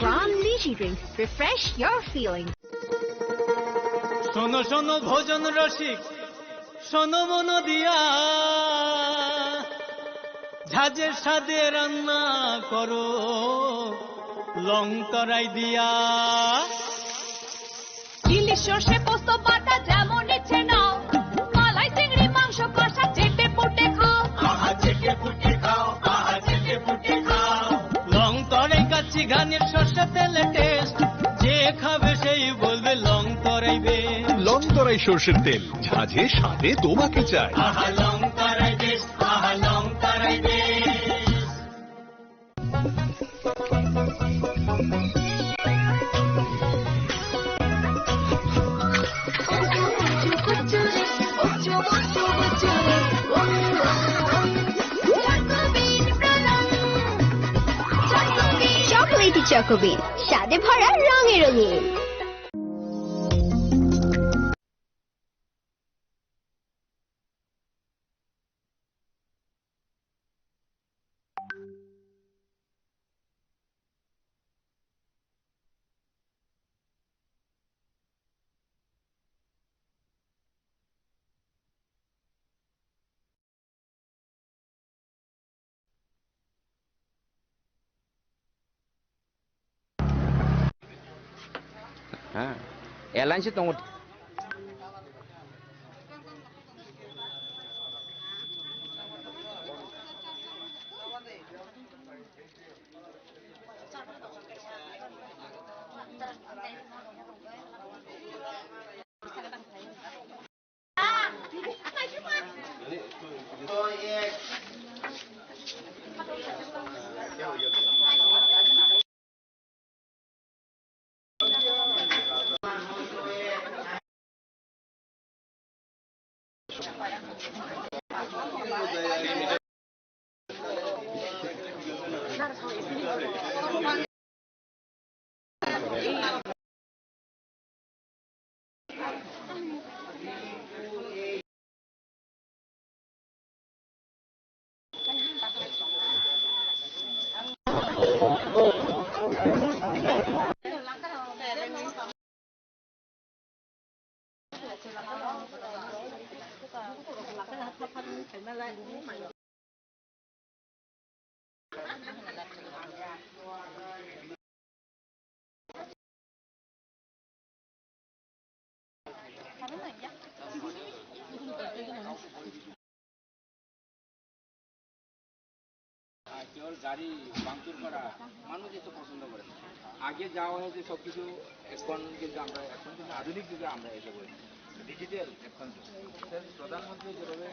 From Lychee Drinks, refresh your feeling. শোনো শোনো ভোজন রসিক, শোনো মন দিয়া, ঝাঁঝের স্বাদে রান্না করো লং তরাই দিয়া। ইলিশ সর্ষে পোস্ত বাটা যেমন ইচ্ছে নাও, মালাই চিংড়ি মাংস কষা চেটে পুটে খাও। আহা চেটে পুটে খাও, আহা চেটে পুটে খাও। লং তরাই কাচ্চি ঘানির সর্ষে তেলে টেস্ট, যে খাবে সেই বলবে লং তরাই বেশ। লং তরাই সর্ষের তেল, ঝাঁঝে স্বাদে তোমাকে চাই। আহা লং তরাই বেশ, আহা লং তরাই বেশ। Chocolatey Choco Bean, স্বাদে ভরা রঙে রঙিন। Ha, airline se tongo. কেবল গাড়ি ভাঙচুর করা, মানুষ এসব পছন্দ করে না। আগে যা হয়েছে সব কিছু, এখন কিন্তু আমরা, এখন কিন্তু আধুনিক যুগে আমরা এসে পড়েছি, ডিজিটাল এখন। প্রধানমন্ত্রী যেভাবে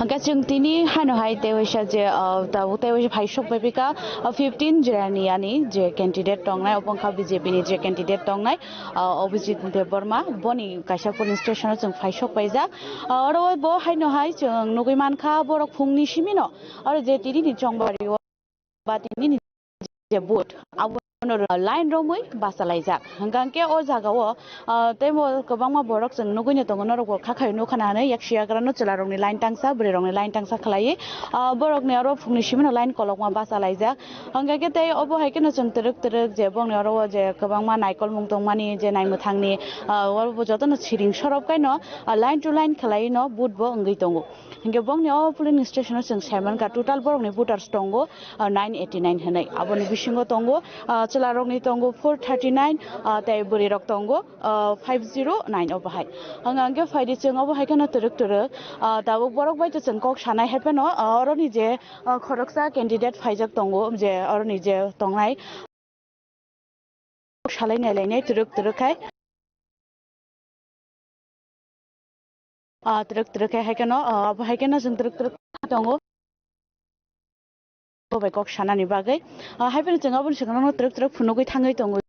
Hwnkhe chwng tini hano hai tei waisa je, ah, tabuk tei waisa phai sok pai pika, ah, fifteen jirani yani je candidate tongnai, obo wngkha B J P ni je candidate tongnai, ah, Abhijit Debbarma, boni kaisa polling station o chwng phai sok paijak. Ah, oro bo haino hai chwng nugwi mankha, borok phungni simino oro je tini ni chongbari o ba tini ni je vote abono line romwi bachalaijak. Hwnkhe o jagao, ah, tei bo kwbangma borok chwng nugwino tongo, norokbo kha khaio nukha na hinwi, yak siyagrano chwlarokni line tangsa, bwrwirokni line tangsa khlaiwi, ah, borokni oro phungni simino line kolokma bachalaijak. Hwnkhe tei obo hai kheno chwng twrwk twrwk je bongni oro o je kwbangma naikolmung tongmani je naimwthangni, ah, oro bo jotono siring sorop kaino, ah, line to line khlaiwino vote bo wngwi tongo. Hwnkhe bongni o polling station o chwng saimankha total borokni voters tongo, ah, nine eighty nine hinwi. Aboni bisingo tongo, ah, chwlarokni tongo four thirty nine, ah, tei bwrwirok tongo, ah, five zero nine obo hai. Hwnkhe phaidi chwng obo hai kheno twrwk twrwk, ah, tabuk borok bai to chwng kok sanai hai phano, ah, oroni je, ah, khoroksa candidate phaijak tongo je oroni je tongnai. Salai nai lainai twrwk twrwk khai. Ah, twrwk twrwk khai hai kheno, ah, abo hai kheno chwng twrwk twrwk tongo. Bo bai kok sanani bagwi. Ah, hai phano chwng aboni swkang no twrwk twrwk phunugwi thangwi tongo.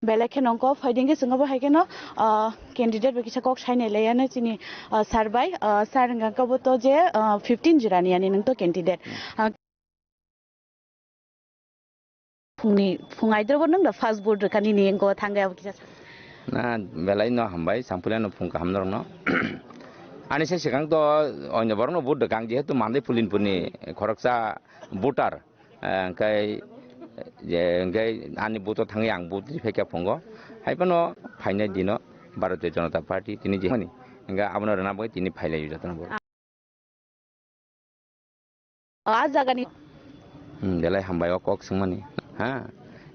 Belai kheno wngkha, phaidi hwnkhe chwng abo hai kheno, ah, candidate bai kisa kok sai nai lai ano chini, ah, sir bai. Ah, sir hwnkha khe bo to je, ah, fifteen jirani yani nwng to candidate. Ah, Phungni, phung aidrobo nwng da first vote rwkha nini wngkha thangwi abo kisa sa. Na, belai no hambai, Sangphulya no phung kaham norok no. Ani se swkang to onyo borok no vote rwkha ang, jehetu Mandai Pulinpur ni khoroksa voter, eh, hwnkhe, je, hwnkhe ani vote o thangwi ang vote ri phaikha phungo. Hai phano phainai dino Bharatiya Janata Party tini je mani, hwnkhe abono rwna bagwi tini phailai o jotono borok. O, a jagani. Hmm, belai hambai o kok swngmani. Ha?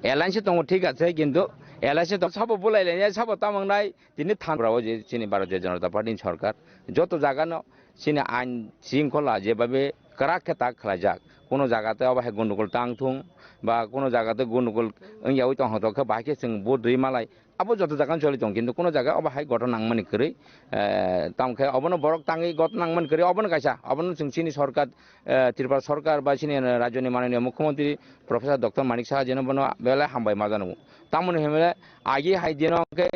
Alliance tongo thik ase, kintu alliance tong sabo bulai lainai, sabo tamang nai, tini thangrao je chini Bharatiya Janata Party ni sorkar, joto jaga no chini ain shringkhola jebabe kwrak khe tak khlaijak. Kuno jaga te obo hai gundugul tang thung, ba kuno jaga te gundugul wngyaui tong thok khe bahai khe chwng vote rwi malai. Abo joto jaga choli tong, kintu kuno jaga obo hai gothon nangmani kwrwi, eh, tamo khe obono borok tangwi gothon nangmani kwrwi, obono kaisa, obono chwng chini sorkar, eh, Tripura sorkar ba chini rajyoni mananiya mukhyamantri Professor Doctor Manik Saha jeno bono belai hambai ma jano. Tamoni himle agi hai dino khe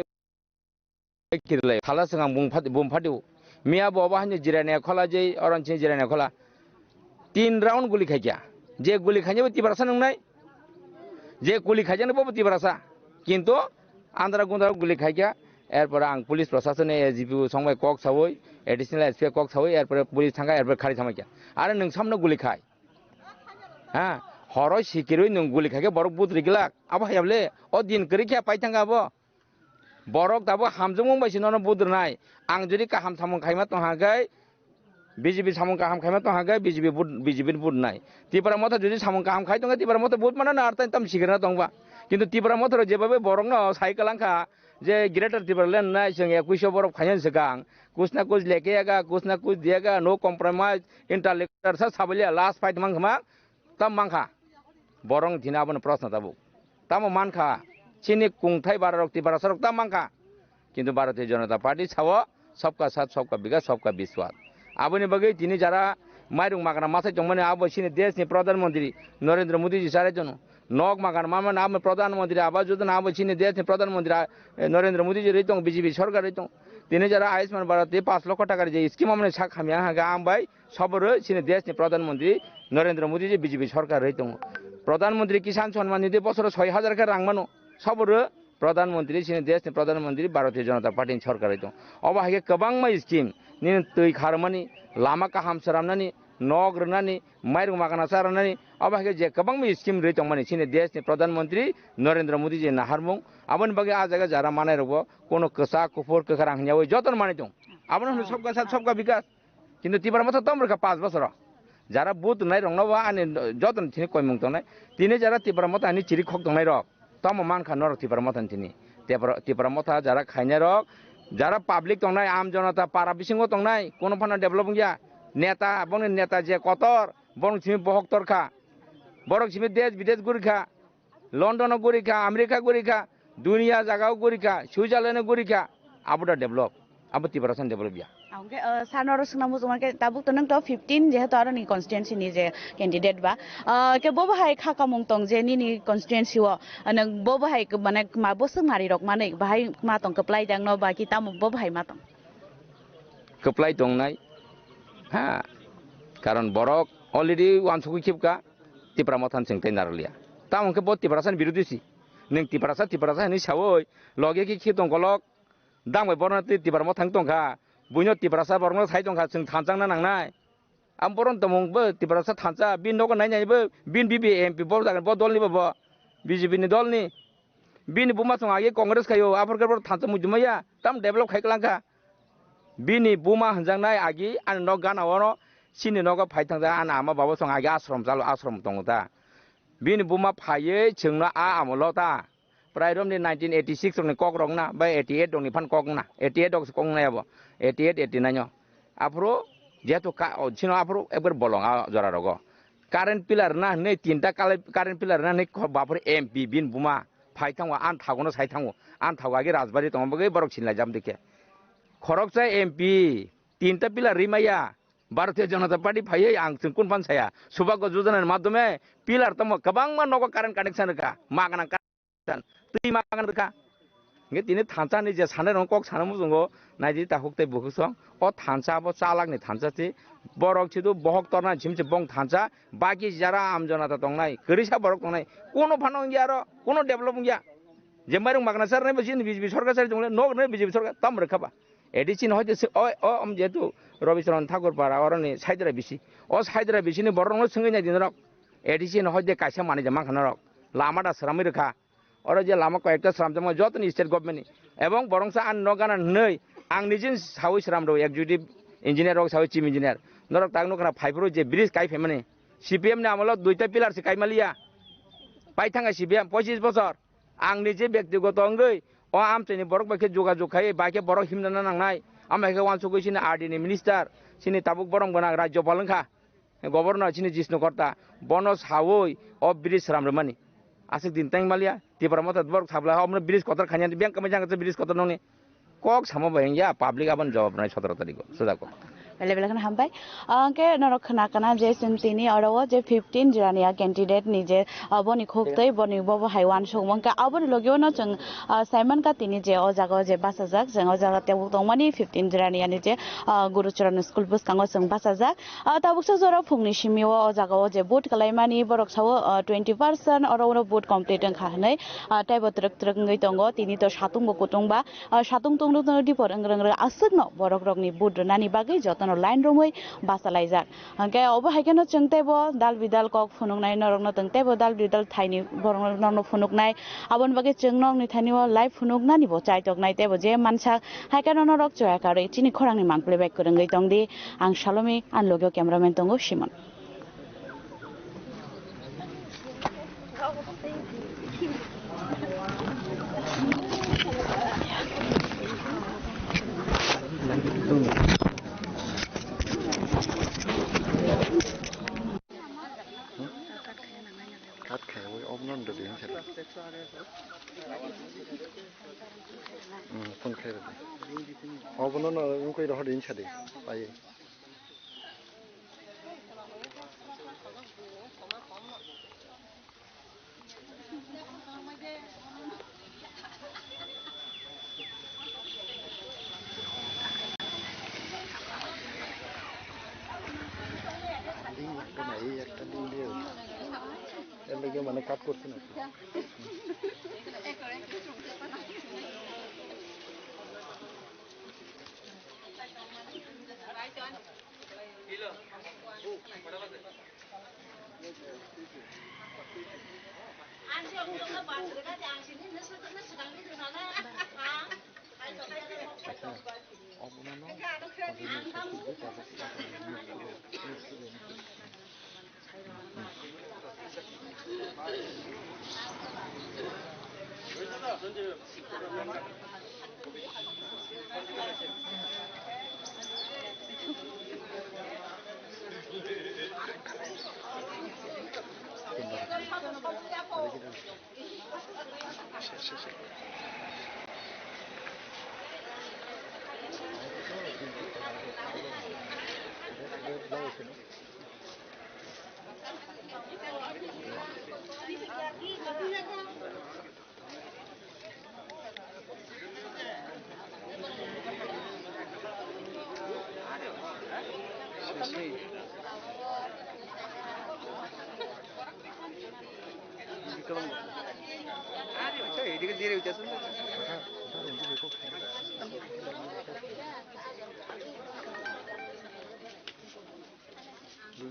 kirilai khala swngang bung phati, bung phati. Miya bo obo haino jirania khola jei, oron chini jirania khola. Tin round guli khaikya. Je guli khainai bo Tiprasa nungnai. Je guli khaijaknai bo Tiprasa. Kintu andra gundra guli khaikya. Erpore ang police proshasoni S D P O songbai kok sawi, additional S P kok sawi, erpore police thangkha, erpore khari thamaikya. Are nwng samno guli khai. Ha, horo sikirwi nwng guli khaikhe borok but rigilak. Abo hayable, o din kwrwi khe pai thangkha abo. Borok tabuk hamjakmung bai se nono vote rwnai. Ang jodi kaham samung khaima tong hwnkhe B J P samung kaham khaima tong hwnkhe B J P vote, B J P ni vote nai. Tipra Motha jodi samung kaham khai tongkhe Tipra Motha vote mano na ar tei tam sigrana tongba. Kintu Tipra Motha rok jebabe borokno sai kwlangkha je Greater Tipraland nai chwng ekuiso borok phaina swkang. Kuch na kuch leke aga, kuch na kuch diyaga, no compromise, interlocutor sa sabaliya last fight mang khama. Tam mankha. Borok thina abono proshno tabuk. Tamo mankha. Chini kungthai bara rok Tiprasa rok tam mankha. Kintu Bharatiya Janata Party sao sabka sath, sabka bikas, sabka biswas. Aboni bagwi tini jara mairung magana masai tongmani abo chini desh ni Pradhan Mantri Narendra Modi ji sarai tono. Nok magana mamani abo Pradhan Mantri Awas Yojana abo chini desh ni Pradhan Mantri, eh, Narendra Modi ji rwi tong, B J P sorkar rwi tong. Tini jara Ayushman Bharat tei paanch lokho taka ri je scheme amoni sak hamya hwnkhe ang bai Soboro chini desh ni Pradhan Mantri Narendra Modi je B J P sorkar rwi tongo. Pradhan Mantri Kisan Samman Nidhi bosoro soi hajar khe rang mano. Soboro Pradhan Mantri, chini deshni Pradhan Mantri Bharatiya Janata Party ni sorkar bai tong. Obo hai khe kwbangma scheme, nini twi kharmani, lama kaham swnamnani, nok rwnani, mairung magana cha rwnani, obo hai khe je kwbangma scheme rwi tongmani chini deshni Pradhan Mantri Narendra Modi ji naharmung. Aboni bagwi ah jaga jara manai rokbo kono kwchak kuphur kwkhrang hwnyawi jotono manwi tong. Abono hwno sabka sath, sabka bikas. Kintu Tipra Motha tom rwkha panch bosoro. Jara vote rwnai rokno bo ani jotono thini koimung tongnai. Tini jara Tipra Motha ani chiri khok tongnai rok. Tamo mankha norok Tipra Motha ni thini. Tipra, Tipra Motha jara khainai rok, jara public tongnai, am jonota para bisingo tongnai, kono phano develop wngya. Neta, bongni neta je kotor, borok simi bohok torkha. Borok simi desh bidesh gurikha. London o gurikha, America gurikha, dunia jaga o gurikha, Switzerland o gurikha. Abo da develop. Abo Tiprasa ni develop ya. Hwnkhe, uh, sir, norok swngna muchungma khe tabuk to nwng to fifteen, jehetu aro ni constituency ni je candidate ba. Uh, khe bo bo hai kha kamung tong je nini constituency o, uh, nwng bo bo hai mane ma bwswk nari rok manwi bahai ma tong kwplai dang no ba ki tamo bo bo hai ma tong? Kwplai tongnai. Ha. Karon borok already uansukwi khibka Tipra Motha ni chwng tei narwkliya. Tamo khe bo Tiprasa ni birodhi si. Nwng Tiprasa, Tiprasa hinwi sawi loge khe khe tong kolok. Dang bai borno tei Tipra Motha wng tongkha. Buino Tiprasa borokno sai tongkha, chwng thansa wngna nangnai. Ang boron tongmung bo Tiprasa thansa, bini nogo nai nai bo, bini B B M P bo jaga bo dolni bo bo, B J P ni dolni. Bini buma chwng agi Congress khaio, aphor khe bo thansa muitu maya, tam develop khai kwlangkha. Bini buma hwnjaknai agi ani nok gana oro, chini nogo phai thangjak ani ama baba chwng agi ashram chalo, ashram tongo ta. Bini buma phaiwi chwngno a amolo ta. Prai romni nineteen eighty six rokni kok rok na, bai eighty eight rokni phan kok na, eighty eight rok se kok na yabo, eighty eight, eighty nine o. Aphuru jehetu ka, o, chino aphuru ekbar bolong a jora rogo. Current pillar na hinwi tinta kale-, current pillar na hinwi kho-, baphuru M P bini buma phai thango, ani thago no sai thango, ani thago agi Rajbari tongo bagwi borok sinlai jam dikhe. Khoroksa M P tinta pillar rimaya, Bharatiya Janata Party phaiwi ang chwng kun phan saya, Subhagya Yojana ni madhyome pillar tamo kwbangma nogo current connection rwkha, magana twi ma gan rwkha. Hingke tini thansa ni je sanai rok kok sana muchungo, naidi takhuk tei bukhuk song. O thansa abo chalak ni thansa se. Borok sidu bohok torna chim se bong thansa. Baki jara amjona ta tongnai. Kwrwisa borok tongnai. Kono phano wngya aro, kono develop wngya. Je mairung magna sar nai bisi ni B J P sorkar sar tongle, nok nai B J P sorkar tam rwkha ba. A D C ni hoite se, o, o, om jehetu Rabi Charan Thakur para oroni Saidra bisi. O Saidra bisi ni borok no swngwi nai din rok. A D C ni hoite kaisa manwi je mankha norok. Lama da sramwi rwkha. Oro je lama koyekta sramjakma jotoni state government ni. Ebong borongsa ani nok gana hwnwi ang nijin sawi sramrw executive engineer rok sawi chief engineer. Norok tak nukha phaiphuru je bridge kai phaimani. C P M ni amolo duita pillar se kaimaliya. Paithanga C P M pochis bochor. Ang nije bektigoto wngwi o amchaini borok bai khe jogajog khai bai khe borok himna nangnai. Amai khe wansugwi chini R D ni minister, chini tabuk borok gwnang rajyopal wngkha. Governor chini Jishnu Korta, bono sawi o bridge sram rwmani. Aswk din tang maliya, Tipra Motha borok sabla, omono bridge kotor khainani, beng kamai jang bridge kotor nongni. Kok samo bai wngya, public aboni jawab rwnai sotoro tarikh o, suda kok. Belai belai kheno hambai. Angke norok khna kana je chwng tini oro o je fifteen jirani a candidate ni je, ah, boni khuk tei boni bobo hai wansukmung khe aboni logi o no chwng, ah, saimankha tini je o jaga o je bachajak, chwng o jaga tebuk tongmani fifteen jirani ani je, ah, Gurucharan school bwskango chwng bachajak. Ah, tabuksa jora phungni simi o, o jaga o je vote kalaimani borok sao, ah, twenty percent oro oro vote complete wngkha hinwi, ah, teibo twrwk twrwk wngwi tongo. Tini to satung bo kutung ba, ah, satung tungduk tungduk dipor wng rwng rwng aswkno borok rokni vote rwnani bagwi jotono line romwi bachalaijak. Hwnkhe obo hai kheno chwng teibo dal bidal kok phunuknai norokno, chwng teibo dal bidal thaini borok norokno phunuknai. Aboni bagwi chwng nokni thani o live phunuknani bo chaitoknai teibo je mansa hai kheno norok choya karwi chini khorangni mangpili bai kwrwngwi tongdi. Ang Salomi, ani loge o cameraman tongo Simon. Kat khai, obo no dodi hinsa de. Hmm, phone khai rwdi. Obo no no wngkoi rohor hinsa de. Pai. Ding ekta nai, ekta ding de. Ele ge mane কাট করছি না।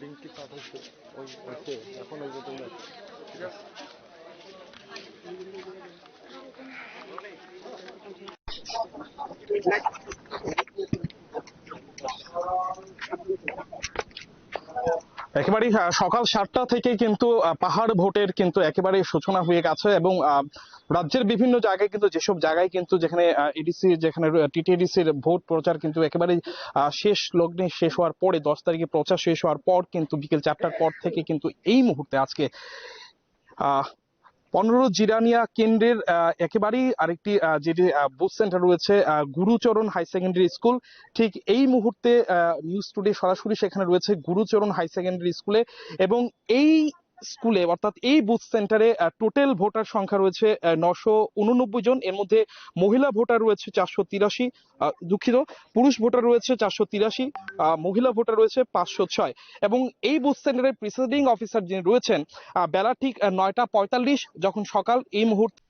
লিঙ্কটি পাঠাইছে, ওই আছে, এখন ওই যে তোমরা একেবারেই, আহ, সকাল সাতটা থেকে কিন্তু, আহ, পাহাড় ভোটের কিন্তু একেবারেই সূচনা হয়ে গেছে এবং, আহ, রাজ্যের বিভিন্ন জায়গায় কিন্তু, যেসব জায়গায় কিন্তু যেখানে, আহ, এডিসি, যেখানে র-, টিটিএডিসির ভোট প্রচার কিন্তু একেবারেই, আহ, শেষ লগ্নে শেষ হওয়ার পরে, দশ তারিখে প্রচার শেষ হওয়ার পর কিন্তু বিকেল চারটার পর থেকে কিন্তু এই মুহূর্তে আজকে, আহ, পনেরো জিরানিয়া কেন্দ্রের, আহ, একেবারেই আরেকটি, আহ, যেটি, আহ, বুথ সেন্টার রয়েছে, আহ, গুরুচরণ হাই সেকেন্ডারি স্কুল, ঠিক এই মুহূর্তে, আহ, নিউজ টুডে সরাসরি সেখানে রয়েছে গুরুচরণ হাই সেকেন্ডারি স্কুলে এবং এই স্কুলে অর্থাৎ এই বুথ সেন্টারে, আহ, টোটাল ভোটার সংখ্যা রয়েছে, আহ, নশো ঊননব্বই জন। এর মধ্যে মহিলা ভোটার রয়েছে চারশো তিরাশি, আহ, দুঃখিত, পুরুষ ভোটার রয়েছে চারশো তিরাশি, আহ, মহিলা ভোটার রয়েছে পাঁচশো ছয়। এবং এই বুথ সেন্টারের প্রিসাইডিং অফিসার যিনি রয়েছেন, আহ, বেলা ঠিক, আহ, নয়টা পঁয়তাল্লিশ যখন সকাল, এই মুহূর্তে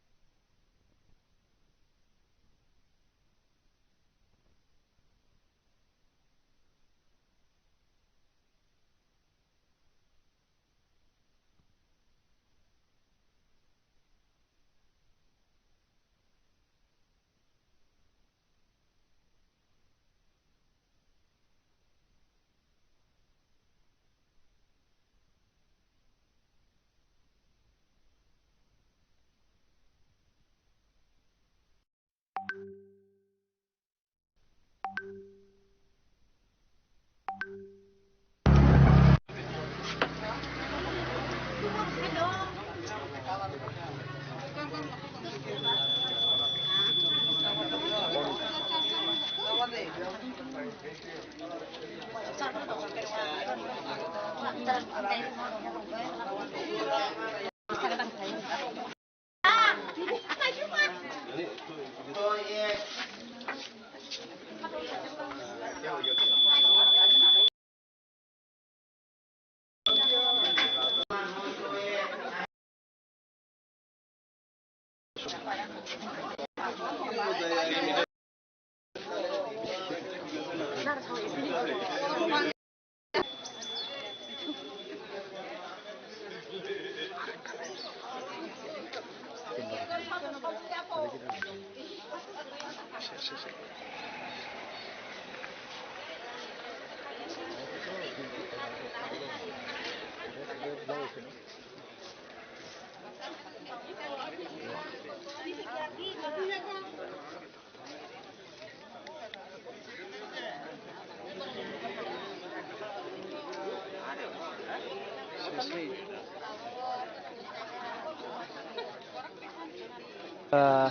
Ah,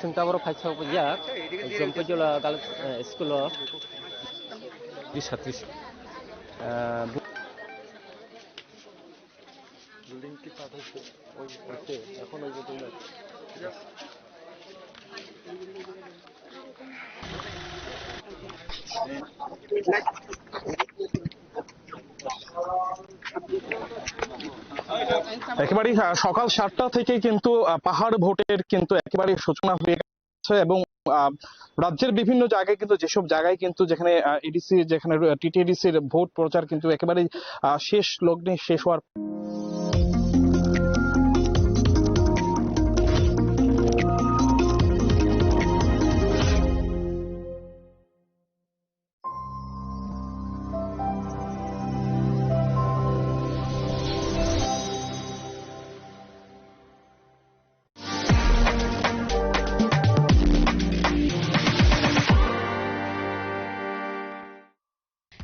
chwng taboro phaisa ya, Jompoijola Girls, eh, School o. Tris, tris. Ah, bu- লিঙ্কটি পাঠাইছে, ওই আছে, এখন ওই যে তোমরা একেবারেই, আহ, সকাল সাতটা থেকে কিন্তু, আহ, পাহাড় ভোটের কিন্তু একেবারেই সূচনা হয়ে গেছে এবং, আহ, রাজ্যের বিভিন্ন জায়গায় কিন্তু, যেসব জায়গায় কিন্তু, যেখানে, আহ, এডিসি, যেখানে, আহ, টিটিএডিসির ভোট প্রচার কিন্তু একেবারেই, আহ, শেষ লগ্নে শেষ হওয়ার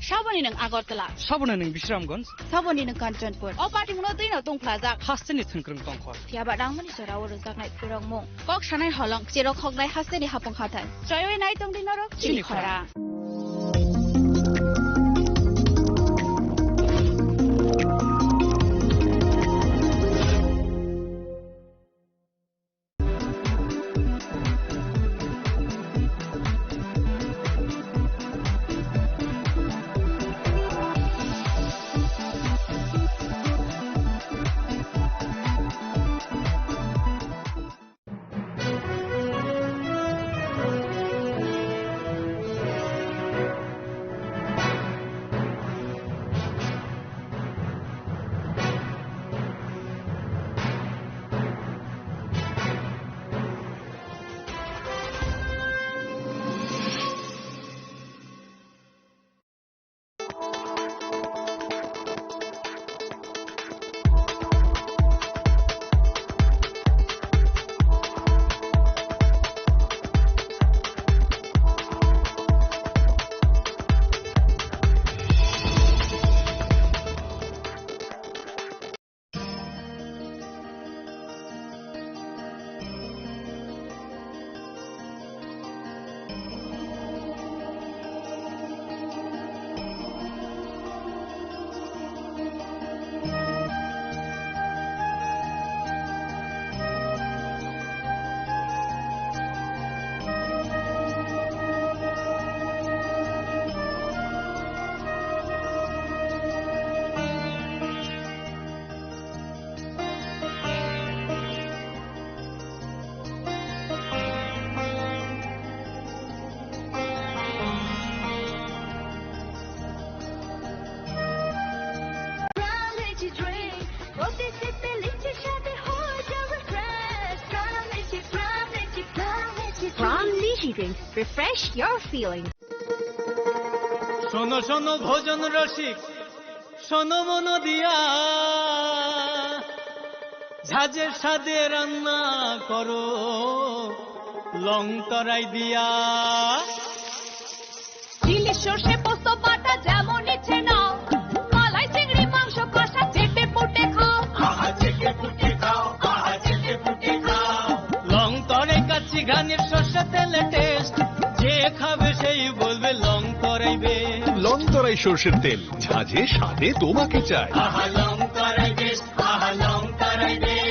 Saboni nwng Agartala. Saboni nwng Bisramganj. Saboni nwng Kanchanpur. O patimungno twino tongphlajak. Hasteni thwngkwrwng tongkha. Phiya ba nangmani jorao rwjaknai phurokmung. Kok sanai holong, cherok hoknai hasteni hapung hathai. Choiwi nai tongdi norok chini khorang. From Nishi Drinks, refresh your feelings. শোনো শোনো ভোজন রসিক, শোনো মন দিয়া, ঝাঁঝের স্বাদে রান্না করো লং তরাই দিয়া। ইলিশ সর্ষে পোস্ত বাটা যেমন ইচ্ছে নাও, মালাই চিংড়ি মাংস কষা চেটে পুটে খাও। আহা, চেটে পুটে খাও, আহা, চেটে পুটে খাও। লং তরাই কাচ্চি ঘানির সর্ষে তেলে টেস্ট, যে খাবে সেই বলবে লং তরাই বেশ। লং তরাই সর্ষের তেল, ঝাঁঝে স্বাদে তোমাকে চাই। আহা, লং তরাই বেশ, আহা, লং তরাই বেশ।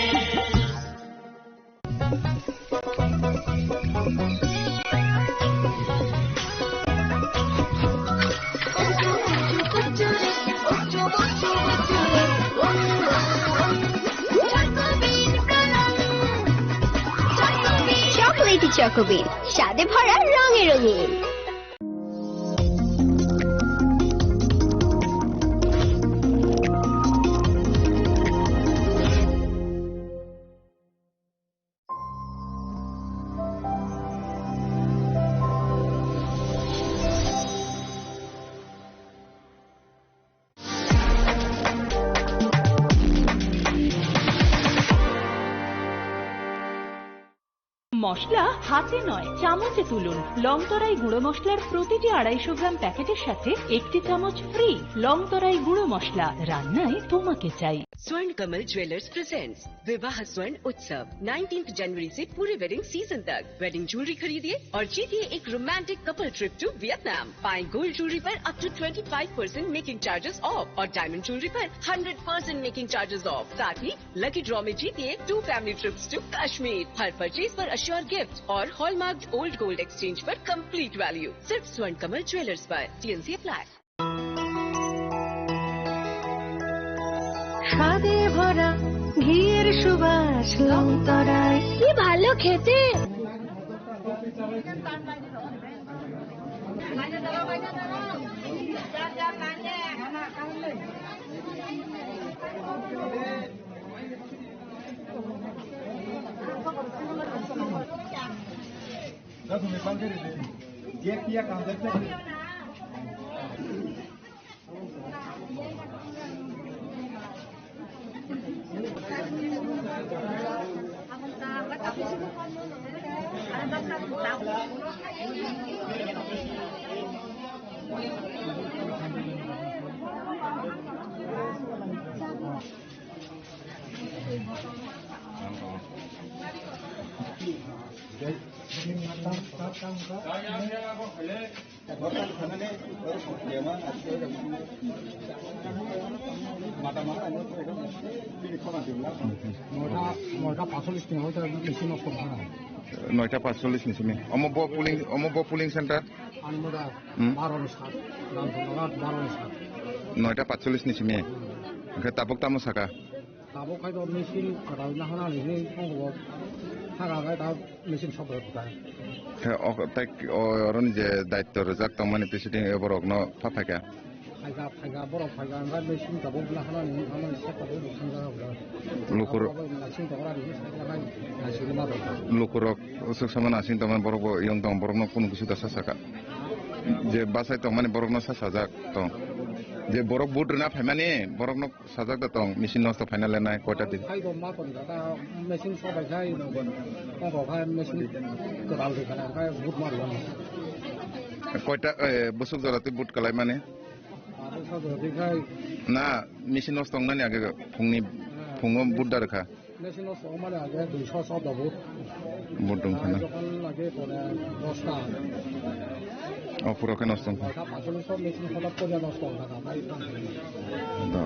চকোলেটি চকোবিন, স্বাদে ভরা, রঙে রঙিন। মশলা হাতে নয়, চামচে তুলুন। লংতরাই গুঁড়ো মশলার প্রতিটি আড়াইশো গ্রাম প্যাকেটের সাথে একটি চামচ ফ্রি। লংতরাই গুঁড়ো মশলা, রান্নায় তোমাকে চাই। Swarn Kamal Jewellers presents विवाह स्वर्ण उत्सव, नाइनटीन्थ जनवरी से पूरे वेडिंग सीजन तक। वेडिंग ज्वेलरी खरीदिए और जीतिए एक romantic couple trip to Vietnam. पाएं गोल्ड ज्वेलरी पर up to twenty five percent making charges off और डायमंड ज्वेलरी पर hundred percent making charges off. साथ ही लकी ड्रॉ में जीतिए two family trips to Kashmir. हर परचेज पर अश्योर गिफ्ट और हॉलमार्क ओल्ड गोल्ड एक्सचेंज पर कंप्लीट वैल्यू। सिर्फ स्वर्ण कमल ज्वेलर्स पर। T n C apply. খাদে ভরা ঘির সুবাস লং তরায়। কি ভালো খেতে। Noita, noita patchollish ni hoite machine nokto kha. Noita patchollish ni simi. Omo bo polling, omo bo polling center? Ani mura Hmm? Baro ni sat, Ramchandra baro ni sat. Noita patchollish ni simi. Hwnkhe tabuk tamo saka? Tabuk khai do machine kwtal nahana ni hwnwi tongo. Saka khai ta machine sok rwkha. Khe o tai o oroni je daitto rwjak tongmani president e borokno pha phaikha. Phaikha, phaikha, borok phaikha, hwnkhai machine tabuk nahana ni hwnwi tongmani sep tabuk rwkha. Lukur- Abo bai machine tongmani hwnwi sakha khai machine ma rwkha. Lukurok swk sama nasing tongmani borok bo yong tong borokno kunu kisi da sa saka. Je bachai tongmani borokno sa sajak tong. Je borok vote rwna phaimani borokno sajak da tong, machine nosto phaina lenai koita di. Khai bo ma tong kha, machine sobai khai, tongkha khai machine kwtal rwkha khai vote ma rwkha. Koita, eh, bwswk jora twi vote kwlai mani? Abo sa jora twi khai. Na, machine nosto wngnani age phungni, phungo vote da rwkha. Machine nosto wngmani age duiso chordo vote. Vote wngkha na. Jokhon age pore dosta. O, puro khe nosto wngkha. Noita patchollish o machine khoda pore nosto wngkha na, tai tang. Da.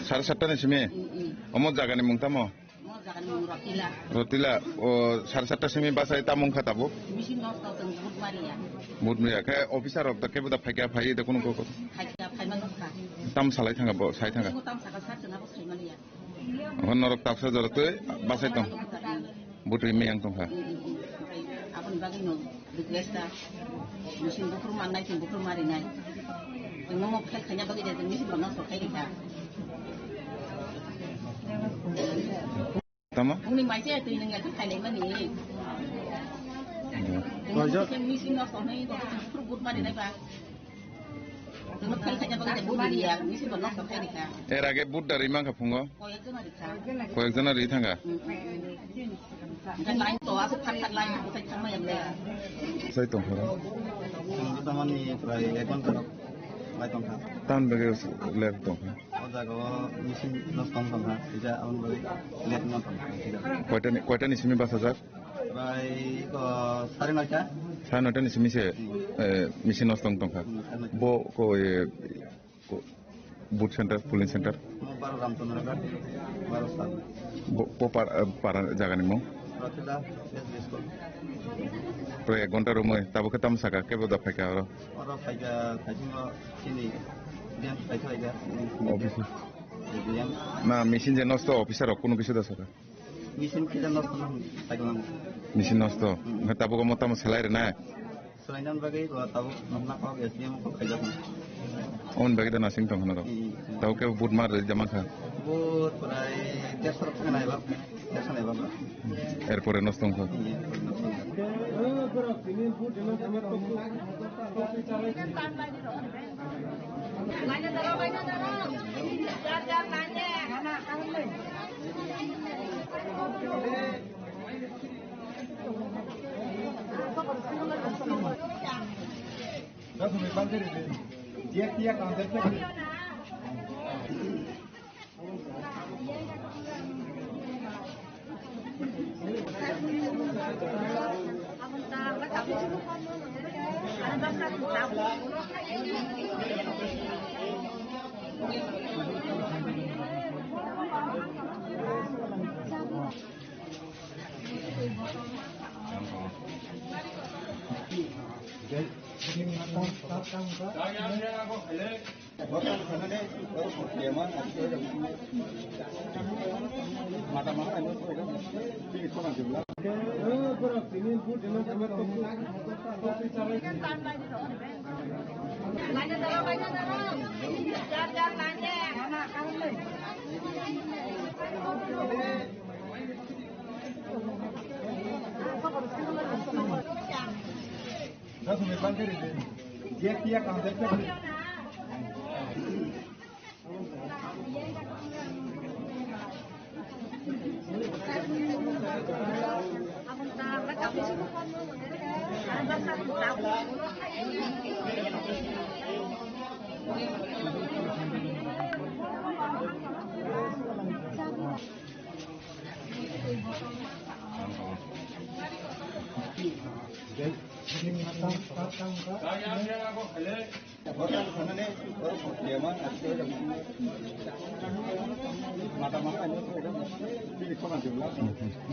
Sare satta ni simi? Mm, mm. Omo jaga ni mung tamo? Omo jaga ni mung Rotila. Rotila, o, sare satta simi bachai tamo wngkha tabuk? Machine nosto tong vote mariya. Vote mariya. Khe officer rok da kebo da phaikha, phaiwi da kunu koko? Phaikha, phaima nukha. Tam salai thanga bo, sai thanga. Tam saka sar chwngna bo phaimaliya. Hon norok tapsa jora twi bachai tong. Butwi meyang tongkha. Aboni bagwi no request ta. Machine buphuru mannai, chwng buphuru marinai. Chwng no mok khai khaina bagwi de, chwng machine bono so khai rikha. Tamo? Uni maise twi nang ya khai lai mani. Chwng no mok khai machine no so nai, chwng buphuru but marinai ba. Er age but da rwi mankha phungo? Koyekjona rwi thangkha? Sai tongkha. Tamni prai ek ghonta rok lai tongkha. Tamni bagwi ler tongkha. O jaga o machine nosto wng tongkha, kisa aboni bagwi late wng tongkha. Koitani, koitani simi bachajak? Prai ko sare noita. Sare noita ni simi se, hmm, eh, machine nosto wng tongkha. Hmm, sare noita. Bo ko, eh, ko, booth center, polling center. Mo baro Ramchandra Ghat, baro sal. Bo, bo par, eh, para jaga ni mo? Rotila S B School. Prai ek ghonta romwi, tabuk khe tamo saka, kebo da phaikha oro? Oro phaikha, phaikha chini, D M phaikha phaikha. Office. D M. Na, machine je nosto, officer rok kunu kisa da saka? Machine kisa nosto nang, cycle nang. Machine nosto. Hmm. Hwnkhe tabuk omo tamo selai rwnai? Selainani bagwi bo tabuk nokna kok S D M kok khaijak nang. Omoni bagwi da nasing tong hwnwi rok. Hmm. Tabuk khe but mar rwjak mankha. But prai dersho rok nai bak, dersho nai bak. Erpore nosto wngkha. Hmm, erpore nosto wngkha.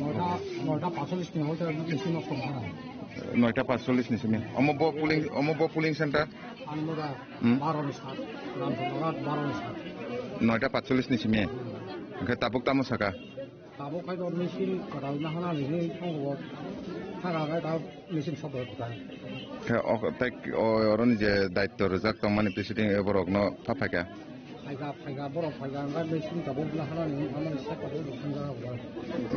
নয়টা, নয়টা পাঁচচল্লিশ মিনিট হইতে মেশিন নষ্ট হয়। নয়টা পাঁচচল্লিশ ni simi. Omo bo polling, omo bo polling center? Anmura Hmm? Baro ni sat, Ramchandra Baro ni sat. Noita patchollis ni simi. Hwnkhe tabuk tamo saka? Tabuk khai do machine kwtal na hana ni hwnwi tongo. Thaka khai ta machine sobo kwtal. Khe o, tei o, oroni je daityo rwjak tongmani president, e borokno pha phaikha? Phaikha, phaikha, borok phaikha, hwnkhai machine tabuk na hana ni hwnwi sak tabuk rwkha.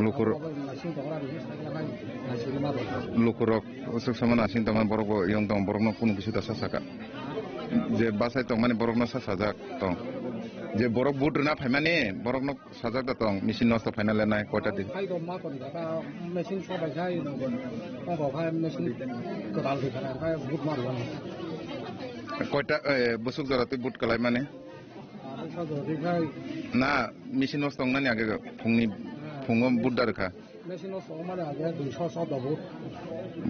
Lukur- Tabuk machine tabuk rwkha, sak lakhai machine ma rwkha. Lukurok swk sama nasing tongmani borok bo yong tong, borokno kunu kisa da sa saka. Je bachai tongmani borokno sa sajak tong. Je borok vote rwna phaimani borokno sajak da tong, machine nosto phaina lenai koita di. Khai do ma tong kha, machine sobai khai, tong kha khai machine kwtal khe khai vote ma rwani. Koita, eh, bwswk jora twi vote kwlai mani? Ang sa jora twi khai. Na, machine nosto wngnani age phungni, phungo vote da rwkha. Machine nosto wngmani age duiso choudo vote.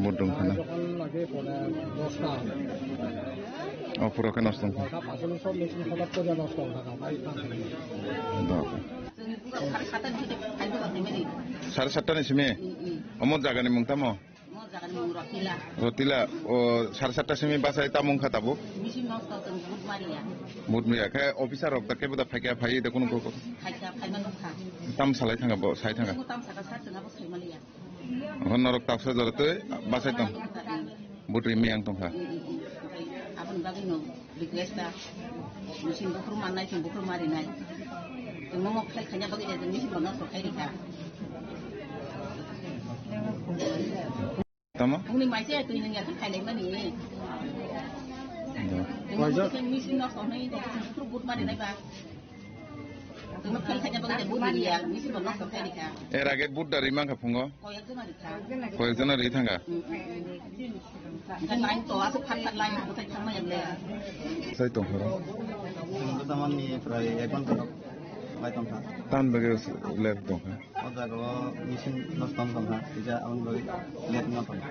Vote wngkha na? Jokhon lage pore dosta. O, puro khe nosto wngkha. Dosta pasulung sob machine hodak koriya nosto wngkha, bai tang. Do. Sare satta ni simi? Omo jaga ni mung tamo? Mo jaga ni mung Rotila. Rotila, o, sare satta simi bachai tamo wngkha tabuk? Machine nosto tong, vote mariya. Vote mariya khe officer rok da kebo da phaikha, phai da kunu koko? Phaikha, phaima nukha. Tam salai thanga bo, sai thanga. Tam saka sa chwng abo sai maliya. Hon norok taksa jora twi bachai tong. Vote ri miyang tongkha. Aboni bagwi no request ta. Machine bukhru mannai, chwng bukhru marinai. Chwng momo khai khaina bagwi de machine bono sokhai rikha. Tamo? Uni maise twi nang ya khai lai mani. Chwng momo khai machine no sokhai, chwng bukhru vote marinai ba. Chwngno fail khaina bagwi de vote riya, machine bo nosto khairikha. Er age vote da rimang kha phungo? Koyekjona rikha. Koyekjona ri thangkha? Mm, mm, mm. Hwnkhe line to aswk phat phat line bwthai thangma yakle. Sai tongkha. Chwng bwthamanni prai ek ghonta rok lai tongkha. Tamni bagwi late tongkha? O jaga o machine nosto wng tongkha, kisa aboni bagwi late wng tongkha.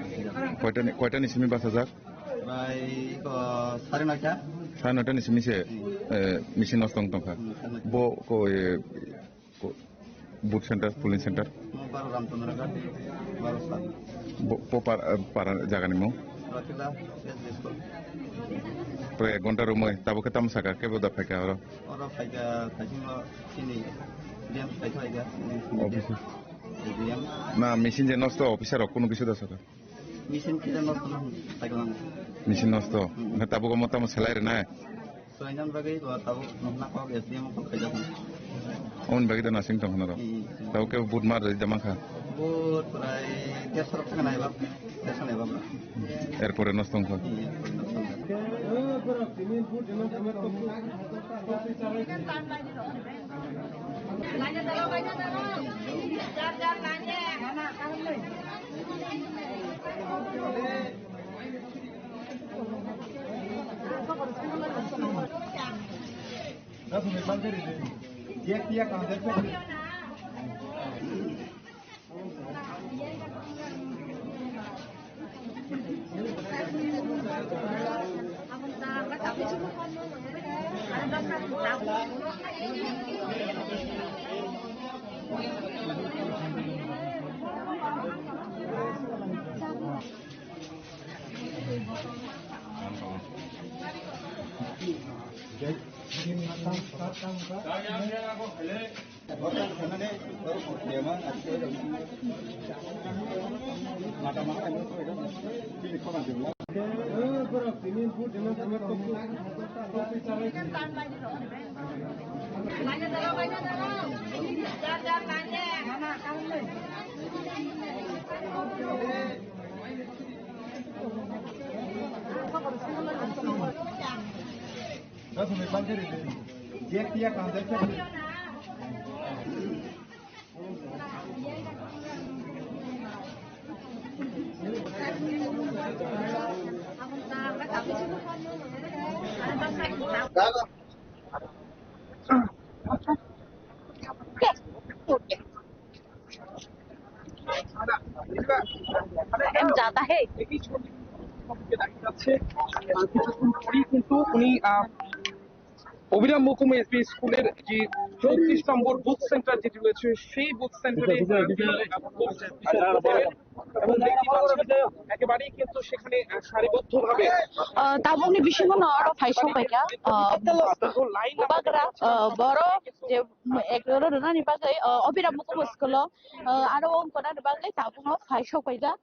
Koitani, koitani simi bachajak? Prai iko sare noita. Sare noita ni simi se, Hmm. eh, machine nosto wng tongkha. Hmm, sare noita. Bo ko, eh, ko, booth center, polling center. Mo baro Ramchandra Ghat, baro sat. Bo, bo par, eh, para jaga ni mung? Rakila, S D school. Prai ek ghonta romoi, tabo khe tamo saka, kebo da phaikha oro? Oro phaikha, phaikha chini, D M phaikha, phaikha. Office. D M. Na, machine je nosto, officer rok kunu kisa da saka? Machine kisa nosto na, cycle ang. Machine nosto. Hmm. Hwnkhe tabuk omo tamo selai rwnai? Selainani bagwi bo tabuk nokna kok S D M kok khaijak. Omoni bagwi da nasing tong hwnaro. Hmm. Tabuk khe vote mar rwdi da mankha? Vote prai derso rok thangna eba, derso na eba. Erpore nosto wngkha. Hmm, erpore nosto wngkha. কিন্তু উনি, আহ, অভিরাম মহকুমা এসবি স্কুলের যে চৌত্রিশ নম্বর booth centre যেটি রয়েছে, সেই বুথ সেন্টারে, আহ, এবং দেখতে পাচ্ছেন যে একেবারেই কিন্তু সেখানে, আহ, সারিবদ্ধভাবে, আহ, tabukni bisingo no oro phai sokpaikha, ah, lain bubagra, ah, borok je, mm, ek oro rwnani bagwi, ah, Abhiram Mukhumu school-o, ah, aro wngkha nani bagwi tabukno phai sokpaijak.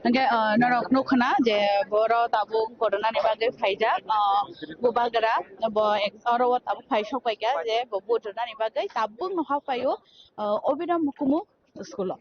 Hingke, ah, norok nukha na je boro tabuk koronani bagwi phaijak, ah, bubagra bo ek oro o tabuk phai sokpaikha je bo vote rwnani bagwi tabuk no haphaio, ah, Abhiram Mukhumu school-o.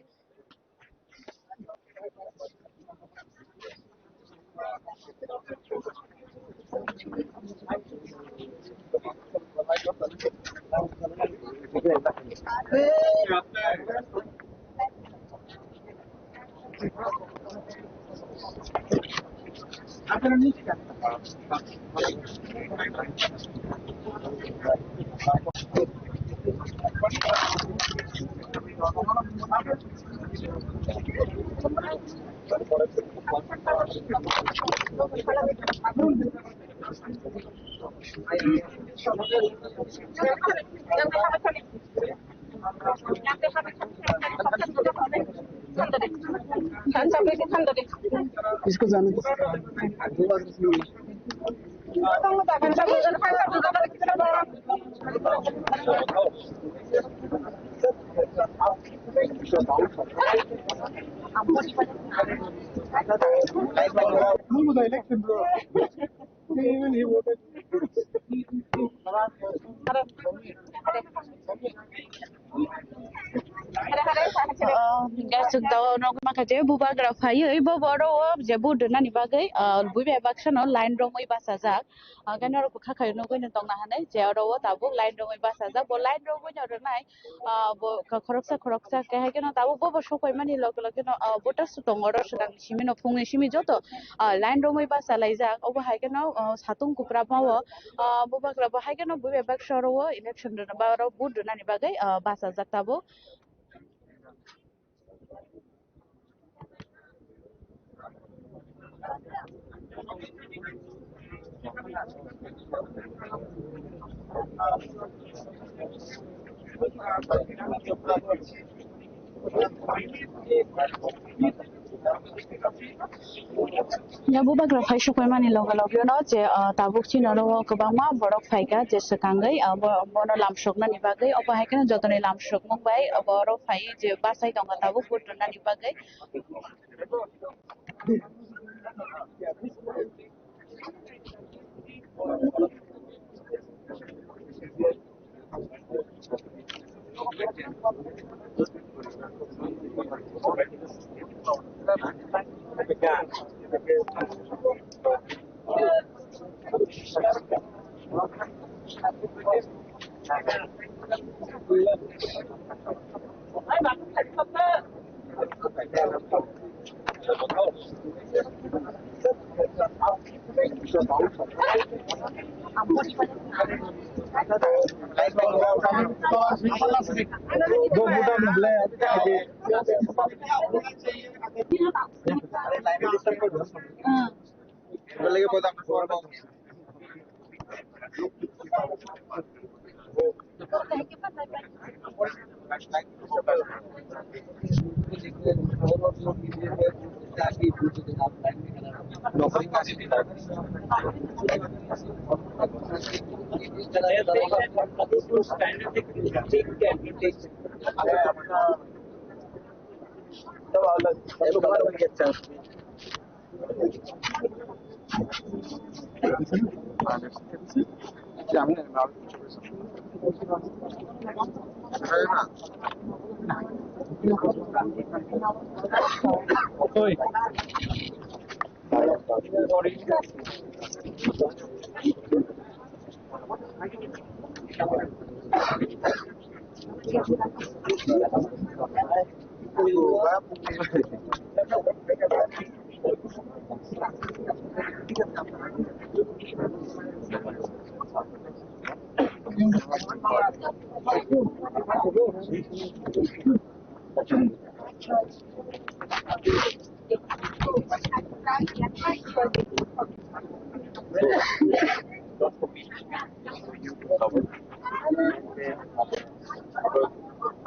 इसको जाने दो। Who was the election, bro? Even he voted. Ah, hingke chwng tabuk nugwi mankha je bubagra phaiwi bo boro o je vote rwnani bagwi, ah, buibai baksa no line romwi bachajak. Ah, khe norok bwkha khai nugwi no tongna hinwi je oro o tabuk line romwi bachajak. Bo line romwi no rwnai, ah, bo khoroksa khoroksa khe hai kheno tabuk bo bo sokphaimani loge loge no, ah, voter su tongo oro swkang simi no phungni simi joto, ah, line romwi bachalaijak. Obo hai kheno, ah, satung kupra ma o, ah, bubagra bo hai kheno buibai baksa oro o election rwna ba oro vote rwnani bagwi, ah, bachajak tabuk. Ya, bubagra phai sokphaimani loge loge no je, ah, tabuk chini oro o kwbangma borok phaikha je swkangwi, ah, bo-, bono lamsoknani bagwi. Obo hai kheno jotoni lamsokmung bai obo oro phai je bachai tongo tabuk vote rwnani bagwi.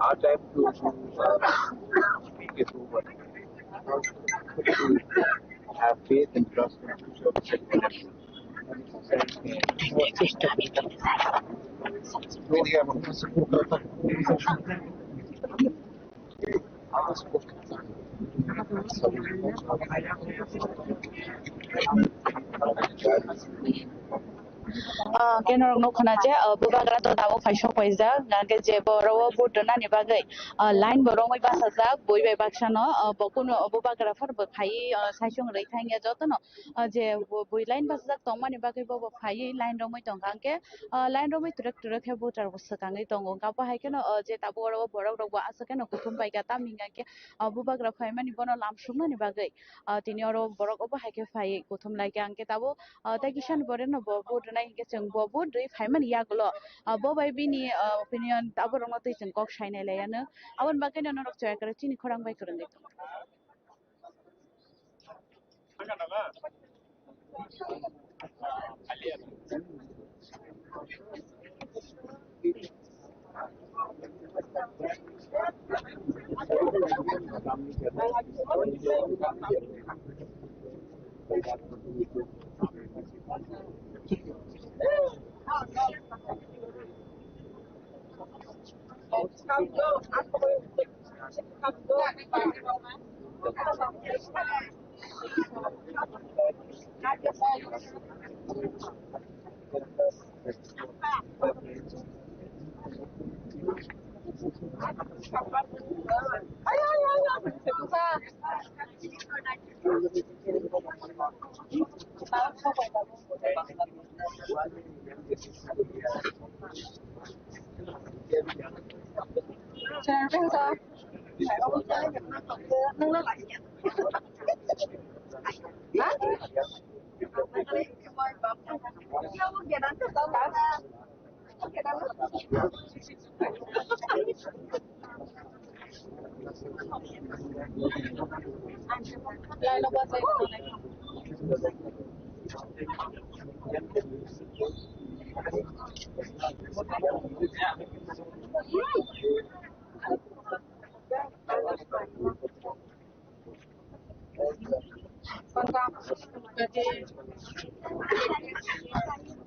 Our time to, to, uh, speak is over. To have faith and trust in future. Ah, hwnkhe norok nukha na je, ah, bubagra to tabuk phai sok paijak, hwnkhe je borok o vote rwnani bagwi, ah, line bo romwi bachajak, bui bai baksa no, ah, bo kunu bubagra phano bo phaiwi, ah, saichung rwi thangya jotono, ah, je bo bui line bachajak tongmani bagwi bo bo phaiwi line romwi tongkha, hwnkhe, ah, line romwi twrwk twrwk khe voter bo swkangwi tongo, hwnkhe abo hai kheno, ah, je tabuk oro o borok rok bo aswk kheno kuthum paikha, tamni hwnkhe, ah, bubagra phaimani bono lam suknani bagwi. Ah, tini oro borok obo hai khe phai kuthum lai khe, ang khe tabuk, ah, tei kisa ni pore no bo vote rwnai hinkhe chwng bo vote rwi phaimani yagulo, ah, bo bai bini, ah, opinion abo rokno twi chwng kok sainai lai anw. Aboni bagwi no norok chaya kwrwi chini khorang bai kwrwngwi tongo.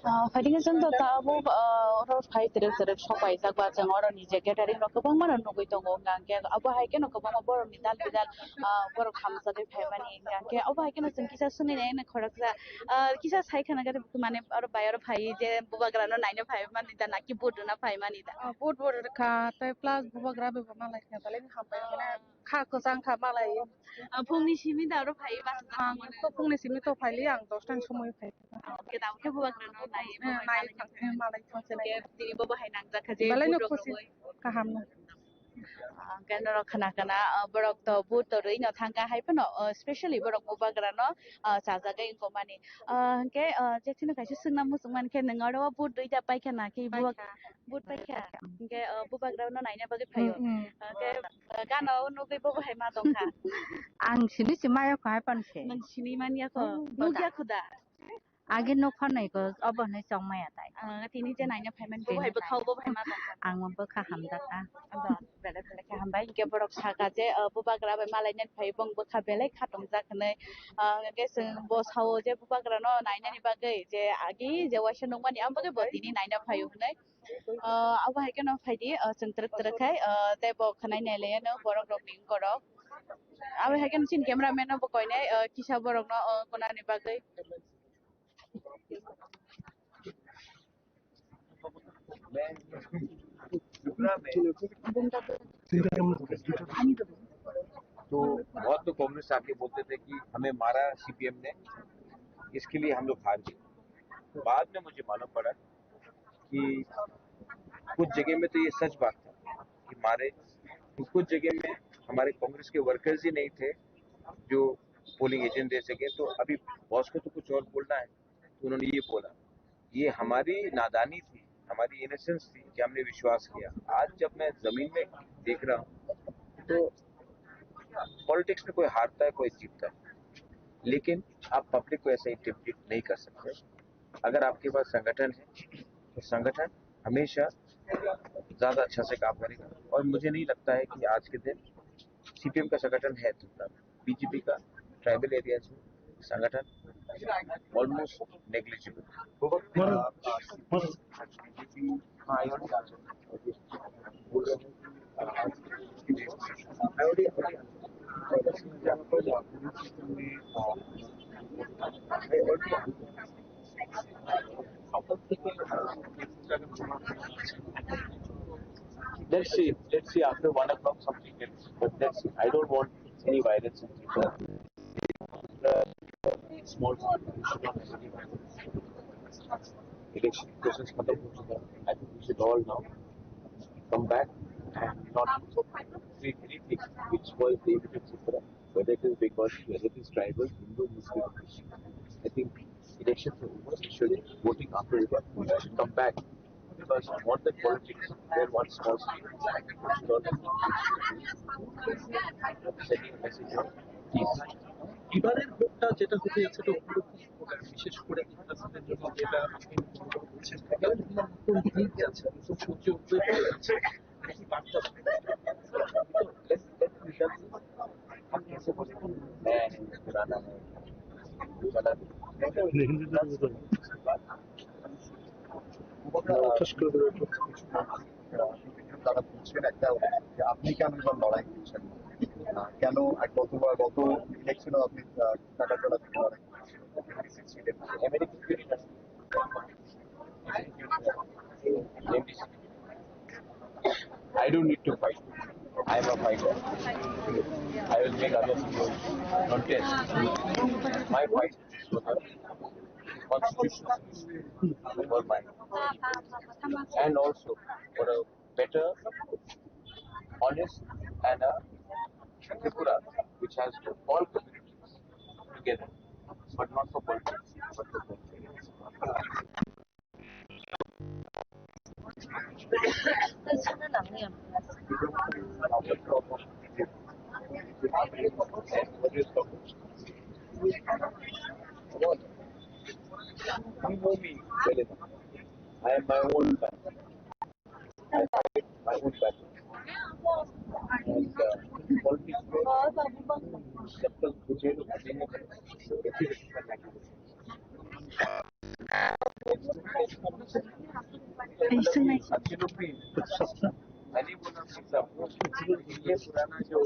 Ah, phaidi khe chwng to tabuk, ah, oro phai twrwk twrwk sok paijak ba chwng oro ni je gathering rok kwbangma no nugwi tongo, hwnkhe abo hai kheno kwbangma borok ni dal bidal, ah, borok hamjagwi phaimani, hwnkhe abo hai kheno chwng kisa swngwi nai khoroksa, ah, kisa sai khana gari mane oro bai oro phai je bubagra no naina phaimani da naki vote rwna phaimani da? Ah, vote bo rwkha tei plus bubagra bai bo malai kha, belai no hambai mane kha kwchang kha malai. Ah, phungni simi da oro phai bachajak. Ang to phungni simi to phaili, ang dosta ni somoi phai. Ah, okay, da, okay, bubagra no nai, eh, nai thang, eh, malai thang se nai. Tini bo bo hai nangjak kha je belai no vote rok khusi rwui. Kaham no. Ah, hwnkhe norok khna khna, ah, borok to vote to rwui no thangkha hai phano, ah, specially borok bubagra no, ah, chajagwi wngkokmani. Ah, hwnkhe, ah, je chini kaisa swngna muchung mankhe, nwng oro vote duita paikha na khe bubagra? Paikha. Vote paikha. Hwnkhe, ah, bubagra no naina bagwi phaio. Hmm, hmm. Hwnkhe, ah, gana o nugwi bo bo hai ma tongkha. Ang sini se maya kho hai pan se. Nwng sini manya kho. Oh, nugya kho da? Agi nuk phano iko obo hwnwi chong maya tai. Ah, tini je naina phaiman bo Tini bai bo thau bo bai ma tong. Ang bo kha hamjak kha. Aba, bele bele khe hambai. Hingke borok saka je, ah, bubagra bai malai nani phai bong bwkha belai kha tongjak hwnwi. Ah, hingke chwng bo sao je bubagra no nainani bagwi je agi je waisa nukmani ang bagwi bo tini naina phaio hwnwi. Ah, abo hai kheno phaidi, ah, chwng twrwk twrwk khai, ah, tei bo khwnai nai laiya no borok rok ni borok. Abo hai kheno chini camera man no bo koinai, ah, kisa borok no, ah, konani bagwi. तो बहुत लोग कांग्रेस आके बोलते थे कि हमें मारा सीपीएम ने, इसके लिए हम लोग हार गए। बाद में मुझे मालूम पड़ा कि कुछ जगह में तो ये सच बात था कि मारे, कुछ जगह में हमारे कांग्रेस के वर्कर्स ही नहीं थे जो पोलिंग एजेंट दे सके। तो अभी बॉस को तो कुछ और बोलना है, तो उन्होंने ये बोला। ये हमारी नादानी थी, हमारी इनोसेंस थी कि हमने विश्वास किया। आज जब मैं जमीन में देख रहा हूँ तो पॉलिटिक्स में कोई हारता है, कोई जीतता है, लेकिन आप पब्लिक को ऐसे इंटिमिडेट नहीं कर सकते। अगर आपके पास संगठन है तो संगठन हमेशा ज्यादा अच्छा से काम करेगा। और मुझे नहीं लगता है कि आज के दिन सीपीएम का संगठन है तो बीजेपी का ट्राइबल एरियाज में संगठन almost negligible. Let's see, let's see after one o'clock something else. But let's see. I don't want any violence in Tripura. Small, small, election process khatam ho chuka hai. I think we should all now come back and not treat anything which was the Tripura, whether it is Bengali, whether it is tribal, Hindu, Muslim, Christian. I think elections are over. We should, voting after over. We should come back. Because I want that politics where one small state setting a message of peace. এবারের ভোটটা যেটা হতে যাচ্ছে, এটা অন্যরকম ভোট, আর বিশেষ করে ইতিহাসের জন্য যেটা আপনি বলছেন, এবার বিভিন্ন নতুন দিক যাচ্ছে, নতুন সূর্য উদয় হয়ে যাচ্ছে, এটা কি বার্তা? Let's, let's, let's, আপনি এসে বলুন। হ্যাঁ, পুরানা। তারা বুঝছেন একটা, যে আপনি কেন এবার লড়াই করছেন? আহ, কেন এক গতবার, গত ইলেকশনে আপনি, আহ, টাকা তোলা থেকে লড়াই করছেন? I don't need to fight. I am a fighter. I will make others contest. My fight is for the constitution, for my, and also for a better, honest, and a Tripura which has all communities together, but not for politics, but for politics. You know me well enough. I am my own man. I fight my own battle. And, uh, politics में जब तक मुझे तो बचेंगे, तो ऐसी अच्छे लोग भी हैं। मैंने बोला कि सब ये पुराना जो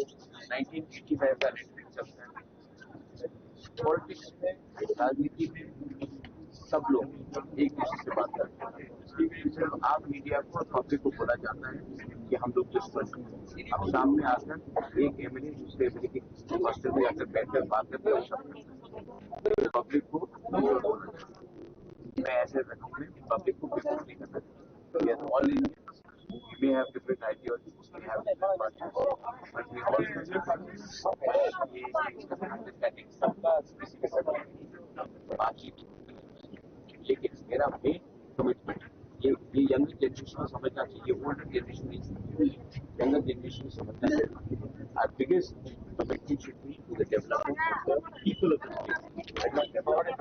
नाइनटीन एटी फ़ाइव का रेटोरिक चलता है, पॉलिटिक्स में, राजनीति में सब लोग एक दूसरे से बात करते हैं। टीवी चैनल, आप मीडिया को और पब्लिक को बोला जाता है कि हम लोग दुश्मन हैं। अब सामने आकर एक एमएलए दूसरे एमएलए के हॉस्टल में जाकर बैठकर बात करते हैं, पब्लिक को मैं ऐसे रखूंगा, पब्लिक को बेवकूफ नहीं करना। We are all Indians. We may have different ideologies, we have different parties, but we all understanding, सबका किसी के साथ बातचीत। लेकिन मेरा मेन कमिटमेंट ये, ये यंग जनरेशन को समझना चाहिए, ओल्डर जनरेशन नहीं समझना चाहिए, यंगर जनरेशन को समझना चाहिए। Our biggest commitment should be to the development of the people of the state. And not about it.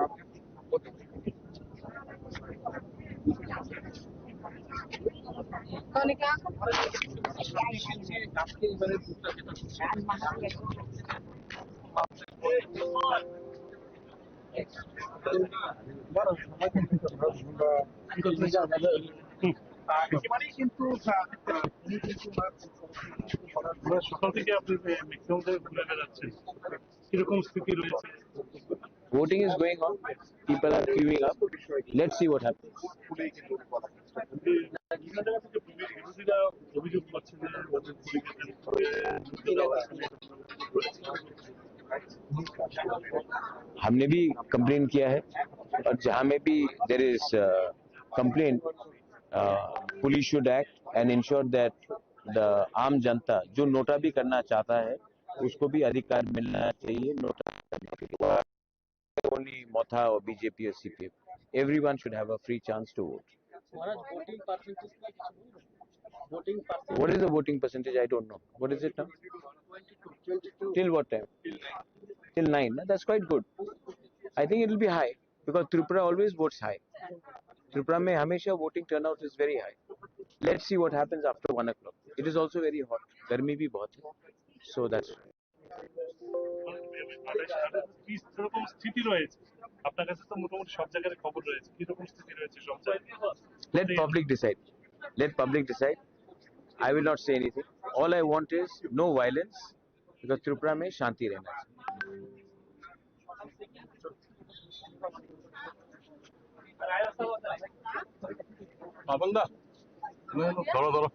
আমরা সকাল থেকে আপনি ম্যাক্সিমাম জায়গায় ঘুরে বেড়াচ্ছেন, কিরকম স্থিতি রয়েছে? Voting is going on. People are queuing up. Let's see what happens. বিভিন্ন জায়গা থেকে বিরোধীরা অভিযোগ করছে যে ওদের ভূমিকা রয়েছে। हमने भी कंप्लेन किया है, और जहाँ में भी there is complaint, police should act and ensure that the आम जनता जो नोटा भी करना चाहता है, उसको भी अधिकार मिलना चाहिए नोटा करने के लिए। Only Motha or B J P or C P M. Everyone should have a free chance to vote. Maharaj, voting percentage ki kichu bolbo? Voting percentage. What is the voting percentage? I don't know. What is it now? Twenty-two. Till what time? Till nine. That's quite good. I think it will be high because Tripura always votes high. Tripura mein hamesha voting turnout is very high. Let's see what happens after one o'clock. It is also very hot. Garmi bhi bahut hai. So that's মানে, মানে, সারা কি রকম স্থিতি রয়েছে? আপনার কাছে তো মোটামুটি সব জায়গার খবর রয়েছে, কি রকম স্থিতি রয়েছে সব জায়গায়? Let public decide. Let public decide. I will not say anything. All I want is no violence, because Tripura mein shanti rehna chahiye. Baban দা, ধরো, ধরো।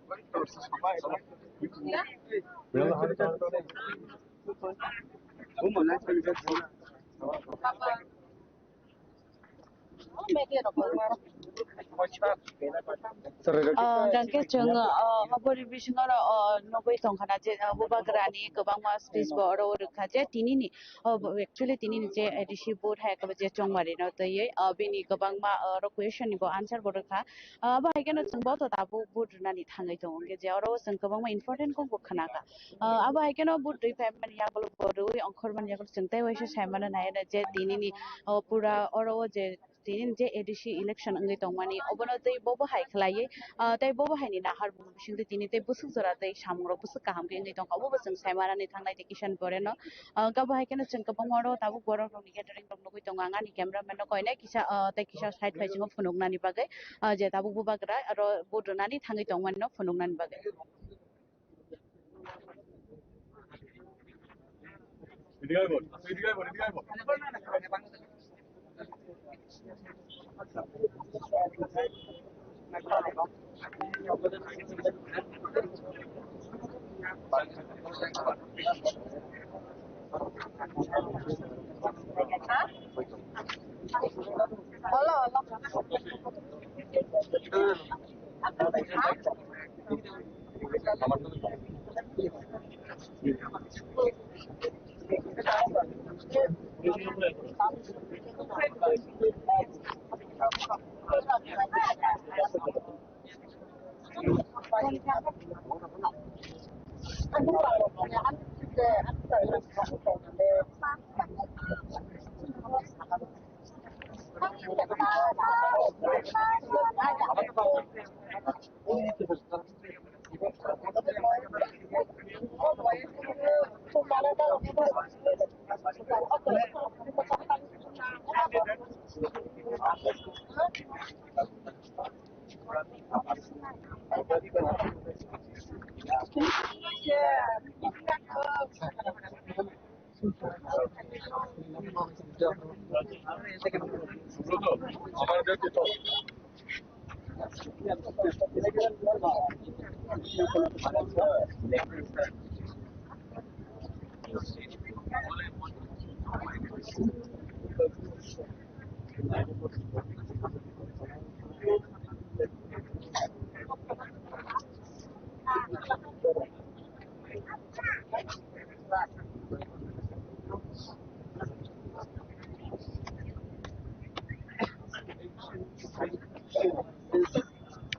Hwnkhe chwng, ah, oboni bisingo, ah, nugwi tongkha na je, ah, bubagrani kwbangma speech bo oro rwkha je tinini, oh, actually tinini je A D C vote hai je chongmari no twiwi, ah, bini kwbangma, ah, oro question ni bo answer bo rwkha. Ah, abo hai kheno chwng bo to tabuk vote rwnani thangwi tongo, hwnkhe je oro chwng kwbangma important kok bo khna kha. Ah, abo hai kheno vote rwi phaimani yagulo bo rwi ongkhormani yagulo chwng tei waisa sai mano nai je tinini, oh, pura oro o je tini je A D C election wngwi tongmani, obono tei bobo hai khlaiwi, ah, tei bobo haini nahar bumung bisingtwi tini tei bwswk jora tei samungrok bwswk kaham khe wngwi tongkha, obobo chwng sai manani thangnai tei Kishan Boreno. Ah, abo hai kheno chwng kwbangma oro tabuk borok rokni gathering rok nugwi tongo, ang ani camera man no koinai kisa, ah, tei kisa side phai chwngno phunuknani bagwi, ah, je tabuk bubagra aro vote rwnani thangwi tongmani no phunuknani bagwi.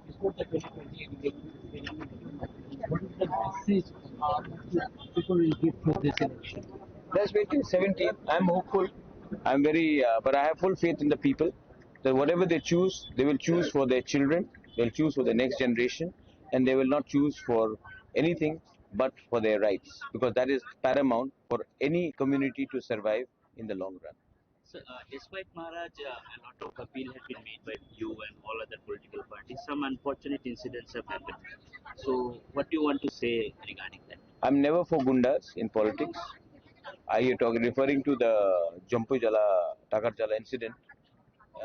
Before the twenty twenty-eight election, what is the message, uh, people will give for this election? That's twenty seventeen. I'm hopeful. I'm very, uh, but I have full faith in the people that whatever they choose, they will choose for their children. They'll choose for the next generation. and they will not choose for anything but for their rights, because that is paramount for any community to survive in the long run. So, uh, despite Maharaj, uh, a lot of appeal had been made by you and all other political parties, some unfortunate incidents have happened. So, what do you want to say regarding that? I'm never for gundas in politics. Are you talking, referring to the Jampu Jala, Takar Jala incident?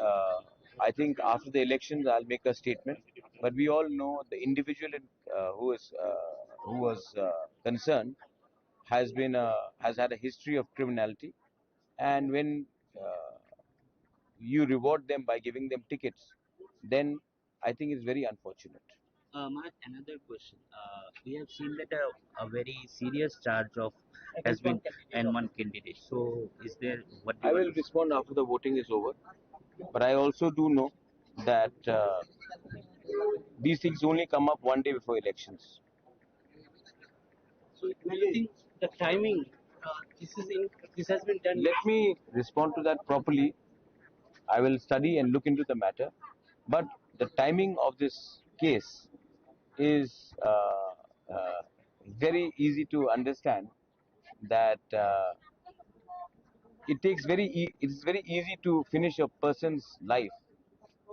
Uh, I think after the elections, I'll make a statement. But we all know the individual in, uh, who is uh, who was uh, concerned has been uh, has had a history of criminality, and when uh, you reward them by giving them tickets, then I think it's very unfortunate. Uh, Maharaj, another question. Uh, we have seen that a, a very serious charge of has been and one candidate. So, is there what do I you will want to respond after the voting is over, but I also do know that uh, these things only come up one day before elections. So, do you think the timing, uh, this is in, this has been done? Let me respond to that properly. I will study and look into the matter. But the timing of this case is uh, uh, very easy to understand that uh, it takes very e- it's very easy to finish a person's life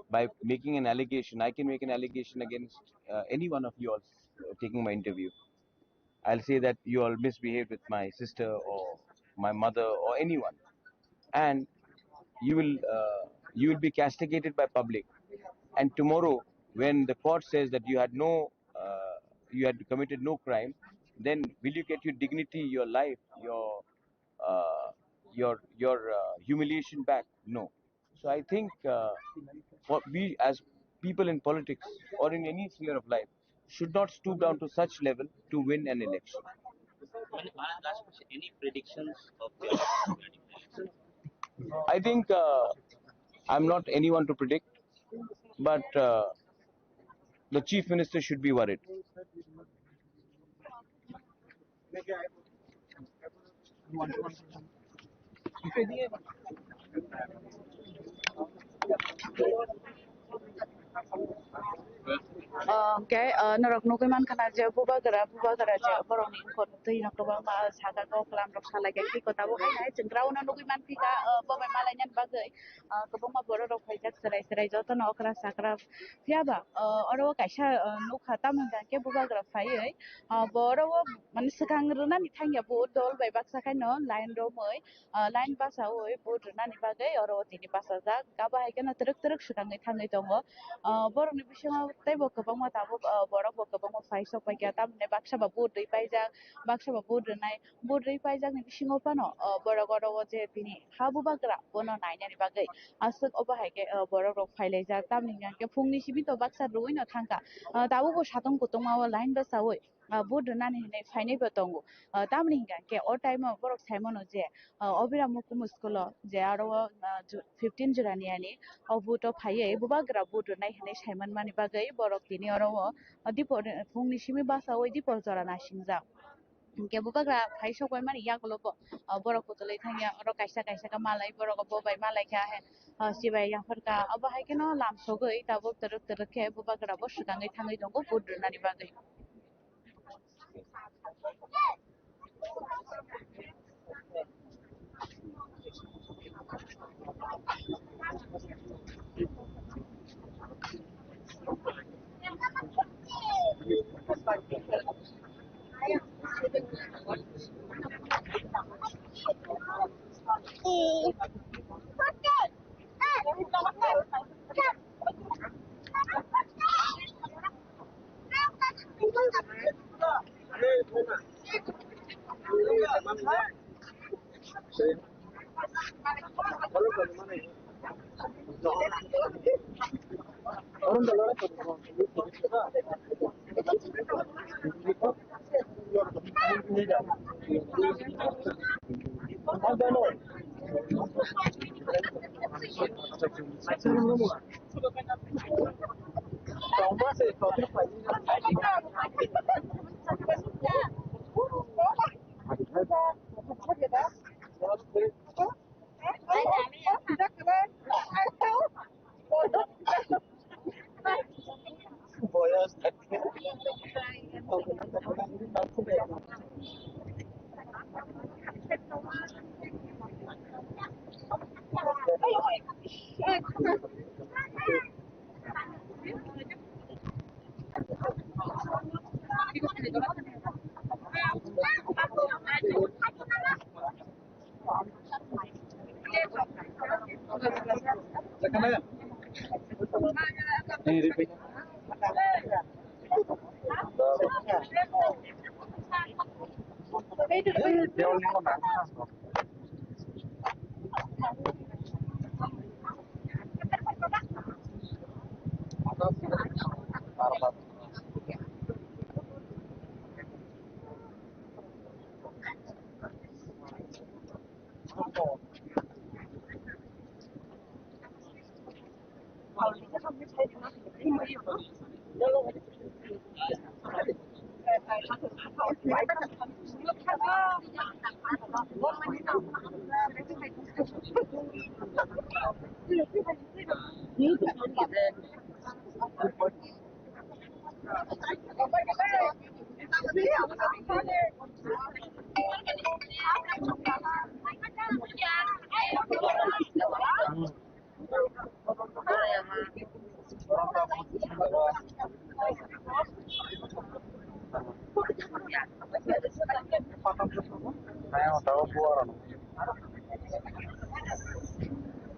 by making an allegation. I can make an allegation against uh, any one of you all uh, taking my interview. I'll say that you all misbehaved with my sister or my mother or anyone, and you will uh, you will be castigated by public. And tomorrow, when the court says that you had no uh, you had committed no crime, then will you get your dignity, your life, your uh, your your uh, humiliation back? No. So I think uh, what we as people in politics or in any sphere of life should not stoop down to such level to win an election. One, one last question. Any predictions of the election? I think uh, I'm not anyone to predict, but uh, the chief minister should be worried. Hwnkhe norok nugwi mankha na je bubagra bubagra je borokni wngkor twi no kwbangma saka kok lam rok salai kha tei kwtal bo hai hai chwng ground o nugwi mankha bo bai malainani bagwi kwbangma borok rok phaijak chwrai chwrai jotono okra sakra phiya ba oro o kaisa nukha tamo hwnkhe bubagra phaiwi bo oro o mane swkang rwnani thangya bo dol bai baksa khaino line romwi line bachawi vote rwnani bagwi oro o tini bachajak. Abo hai kheno twrwk twrwk swkangwi thangwi tongo. Borokni bisingo teibo kwbangma tabuk borok bo kwbangma phai sok paikha, tamoni baksa ba vote rwi paijak, baksa ba vote rwnai. Vote rwi paijakni bisingo phano borok oro o je tini ha bubagra bono nainani bagwi aswk obo hai khe borok rok phailaijak. Tamoni hwnkhe phungni simi to baksa rwino thangkha, tabukbo satung kutungma o line bachawi vote rwnani hinwi phainaibo tongo. Tamoni hwnkha khe o time o borok saimano je Obira Mukumu school o je aro o fifteen jora ni ani o vote o phaiwi bubagra vote rwnai hinwi saimanmani bagwi borok tini oro o dipo phungni simi bachawi dipo jora nasingjak. Hwnkhe bubagra phai sok bai mani yagulo bo borok kwchwlwi thangya oro kaisa kaisa khe malai borok bo bai malai kha he chibai yapharkha obo hai kheno lam sogwi tabuk twrwk twrwk khe bubagra bo swkangwi thangwi tongo vote rwnani bagwi.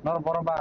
Nor borok ba.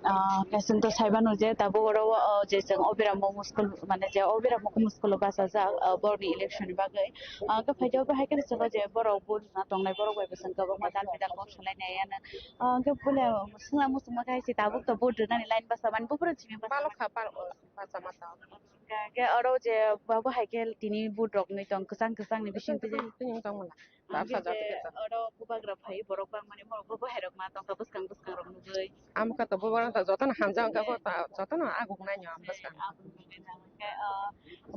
Ah, kaising to saibano je tabuk oro o je chwng Obira Mokhumu school, mane je Obira Mokhumu school o bachajak, ah, borokni election ni bagwi. Ah, khe phaikhe obo hai kheno chwngno je borok vote rwna tongnai, borok bai bwswng kwbangma dan bidal kok salainai ano. Ah, hwnkhe puila swngna muchungma khe hai se tabuk to vote rwnani line basa mani buphuru simi basa. Balo kha, balo, basa masa. Hwnkhe oro je bo hai khe tini vote rok nwi tong kwchang kwchang ni bising twi. Tini wng tong mala. Hwnkhe je oro bubagra phai borok bangmani borok bo hai rok ma tongkha bwskang bwskang rok nugwi. Amo kha to bubagra to jotono hamjak wngkha bo ta jotono aguk nai no bwskang. Hwnkhe, ah,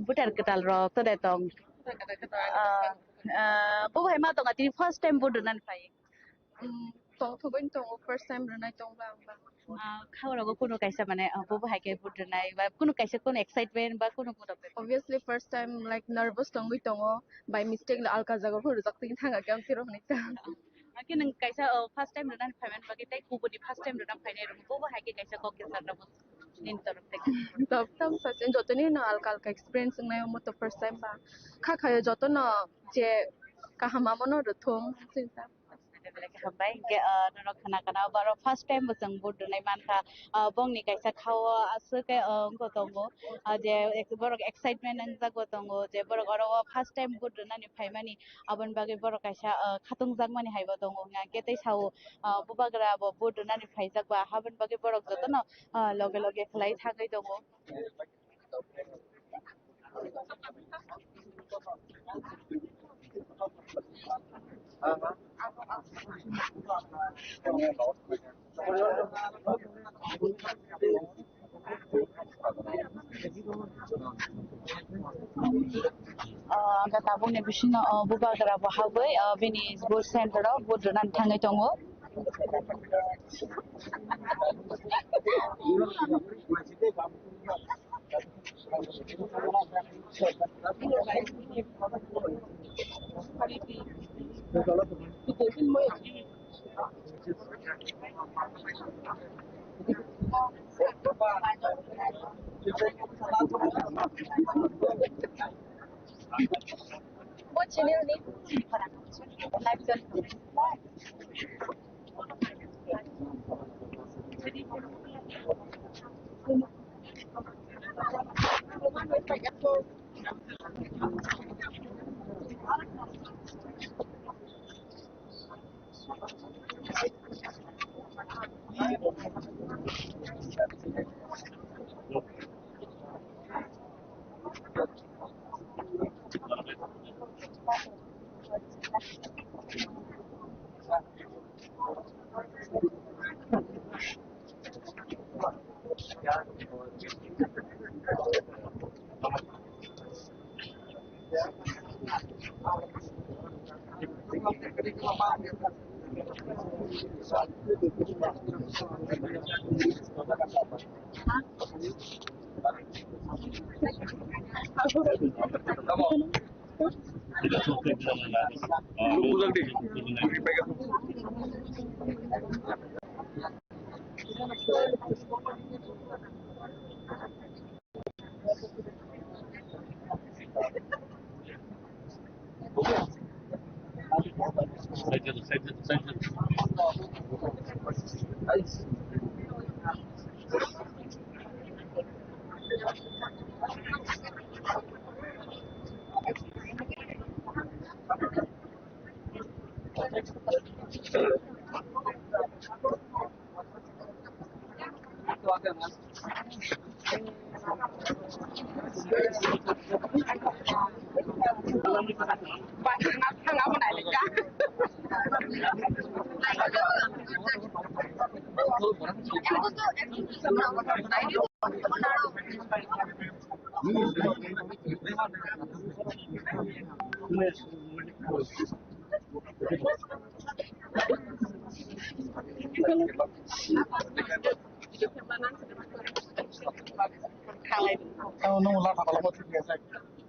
buthar kwtal rok to de tong. Buthar kwtal kwtal Ah, ah, bo hai ma tonga tini first time vote rwnani phai. Mm, tongthogwi tongo, first time rwnai tongba ang ba. Ah, khaurago kuno kaisa mane, ah, bo bo hai khe vote rwnai ba kuno kaisa kuno excitement ba kuno kuno pe- Obviously, first time, like, nervous tongwi tongo, by mistake no alka jaga phuru jak twi thanga khe ang phiro hwnwi ta. Hwnkhe nwng kaisa, oh, first time rwnani phaimani bagwi tei kubuni first time rwna phainai rwng bo bo hai khe kaisa kok khe sakra bo nini torok thai. Tam tam sa chen jotoni no alka alka experience wngnai omo to first time ba kha khayo jotono je kaham amo no rwthung. Belai khe hambai. Hwnkhe, ah, norok khna khna abo aro first time bo chwng vote rwnai mankha. Ah, bongni kaisa khao aswk khe, ah, wngkha tongo. Ah, je ex-, borok excitement wngjak bo tongo je borok oro o first time vote rwnani phaimani aboni bagwi borok kaisa, ah, khatungjakmani hai bo tongo. Hwnkhe tei sao, ah, bubagra bo vote rwnani phaijak ba haboni bagwi borok jotono, ah, loge loge khlai thangwi tongo. Ah, hwnkhe tabukni bisingo, ah, bubagra bo habwi, ah, bini vote center o vote rwnani thangwi tongo.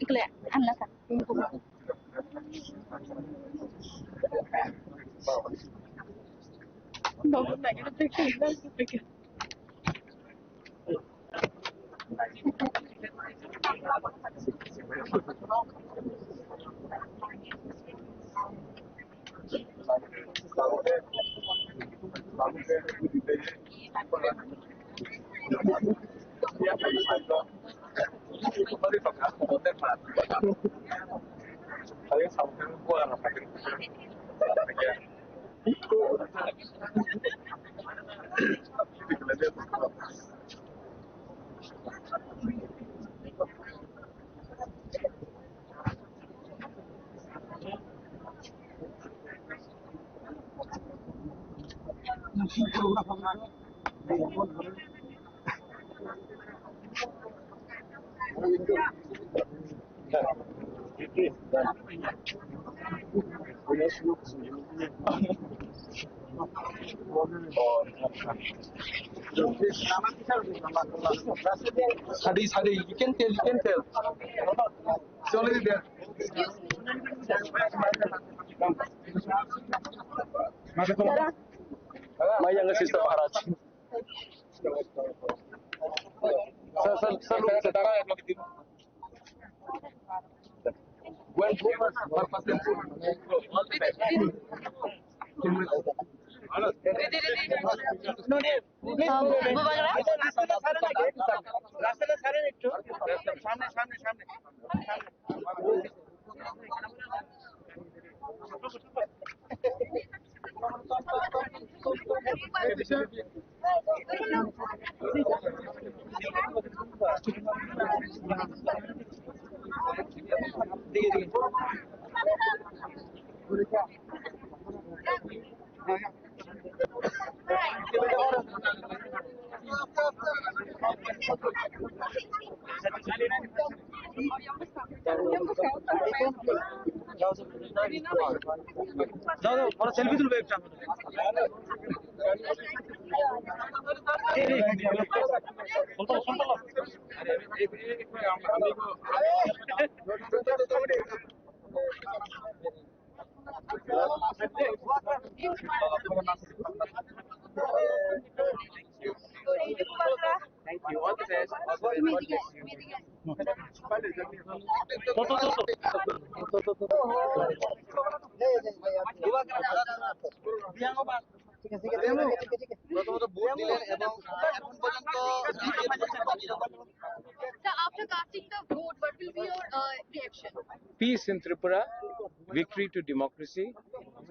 Ikle, anna sa. Babu lagi na peke, lagi na peke. Sadi, Sadi, you can tell, you can tell. It's already there. My younger sister, Maharaj. Sir, sir, sir, sir. Well, all the best. যাও, যাও, ওরা সেলফি তুলবে একটা। এই, এই, এই, এই, ফোন করো, ফোন করো। Thank you. All the best. প্রথমত ভোট দিলেন এবং এখন পর্যন্ত So after casting the vote, what will be your uh, reaction? Peace in Tripura, victory to democracy,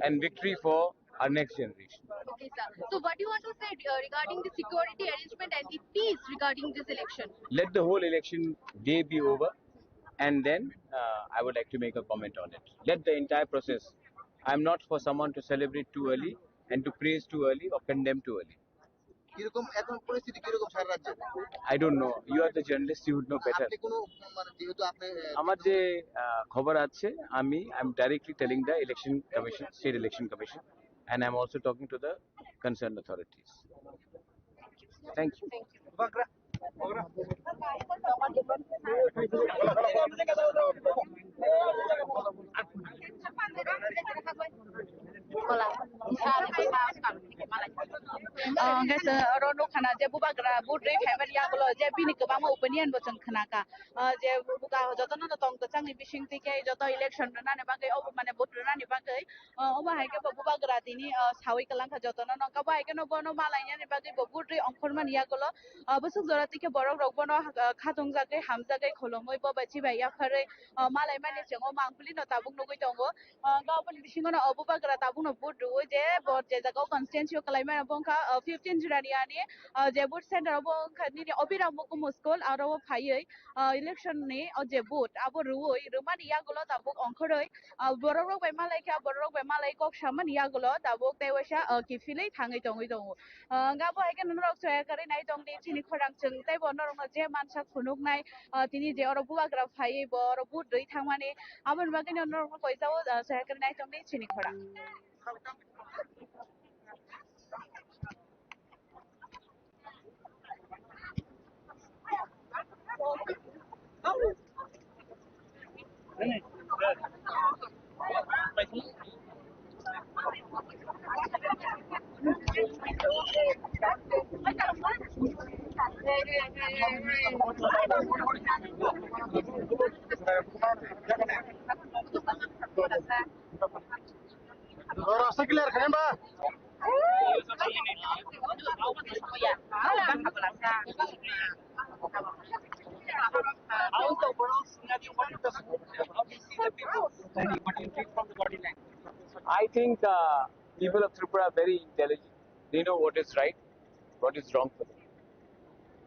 and victory for our next generation. Okay, sir. So what do you want to say uh, regarding the security arrangement and the peace regarding this election? Let the whole election day be over, and then uh, I would like to make a comment on it. Let the entire process. I'm not for someone to celebrate too early and to praise too early or condemn too early. কিরকম এখন পরিস্থিতি কিরকম সারা রাজ্যে? I don't know. You are the journalist, you would know better. আপনি কোনো, মানে, যেহেতু আপনি, আহ, আমার যে, আহ, খবর আছে, আমি, I am directly telling the election commission, state election commission, and I am also talking to the concerned authorities. Thank you. Hwnkhe chwng oro nukha na je bubagra vote rwi phaimani yagulo je bini kwbangma opinion bo chwng khna kha. Ah, je buka jotono no tong kwchangni bising twi khe joto election rwnani bagwi obo mane vote rwnani bagwi. Ah, omo hai khe bo bubagra tini, ah, sawi kwlang kha jotono no. Obo hai kheno bono malainani bagwi bo vote rwi ongkhormani yagulo. Ah, bwswk jora twi khe borok rok bono, ah, khatung jagwi hamjagwi kholomwi bo bai chibai yapharwi, ah, malaimani chwng o mangpili no tabuk nugwi tongo. Ah, hwnkhe aboni bisingo no o bubagra tabuk no vote rwui je bo je jaga o constituency o kwlai mano bo wngkha, ah, fifteen Jirani ani, ah, je vote center o bo wngkha nini Abhiram Mukumu school aro o phaiwi, ah, election ni o je vote abo rwui rwmani yagulo tabuk ongkhorwi, ah, borok rok bai malai kha borok rok bai malai kok samani yagulo tabuk tei waisa, ah, kiphilwi thangwi tongwi tongo. Ah, hwnkhe abo hai khe norok soya kwrwi nai tongdi chini khorang chwng tei bo norokno je mansa phunuknai, ah, tini je oro bubagra phaiwi bo oro vote rwi thangmani. Aboni bagwino norokno koijago, ah, soya kwrwi nai tongdi chini khorang. Rasta clear khaina ba? How is the overall scenario? What is the smoke? How do you see the people? What do you take from the body language? I think, uh, people of Tripura are very intelligent. They know what is right, what is wrong for them.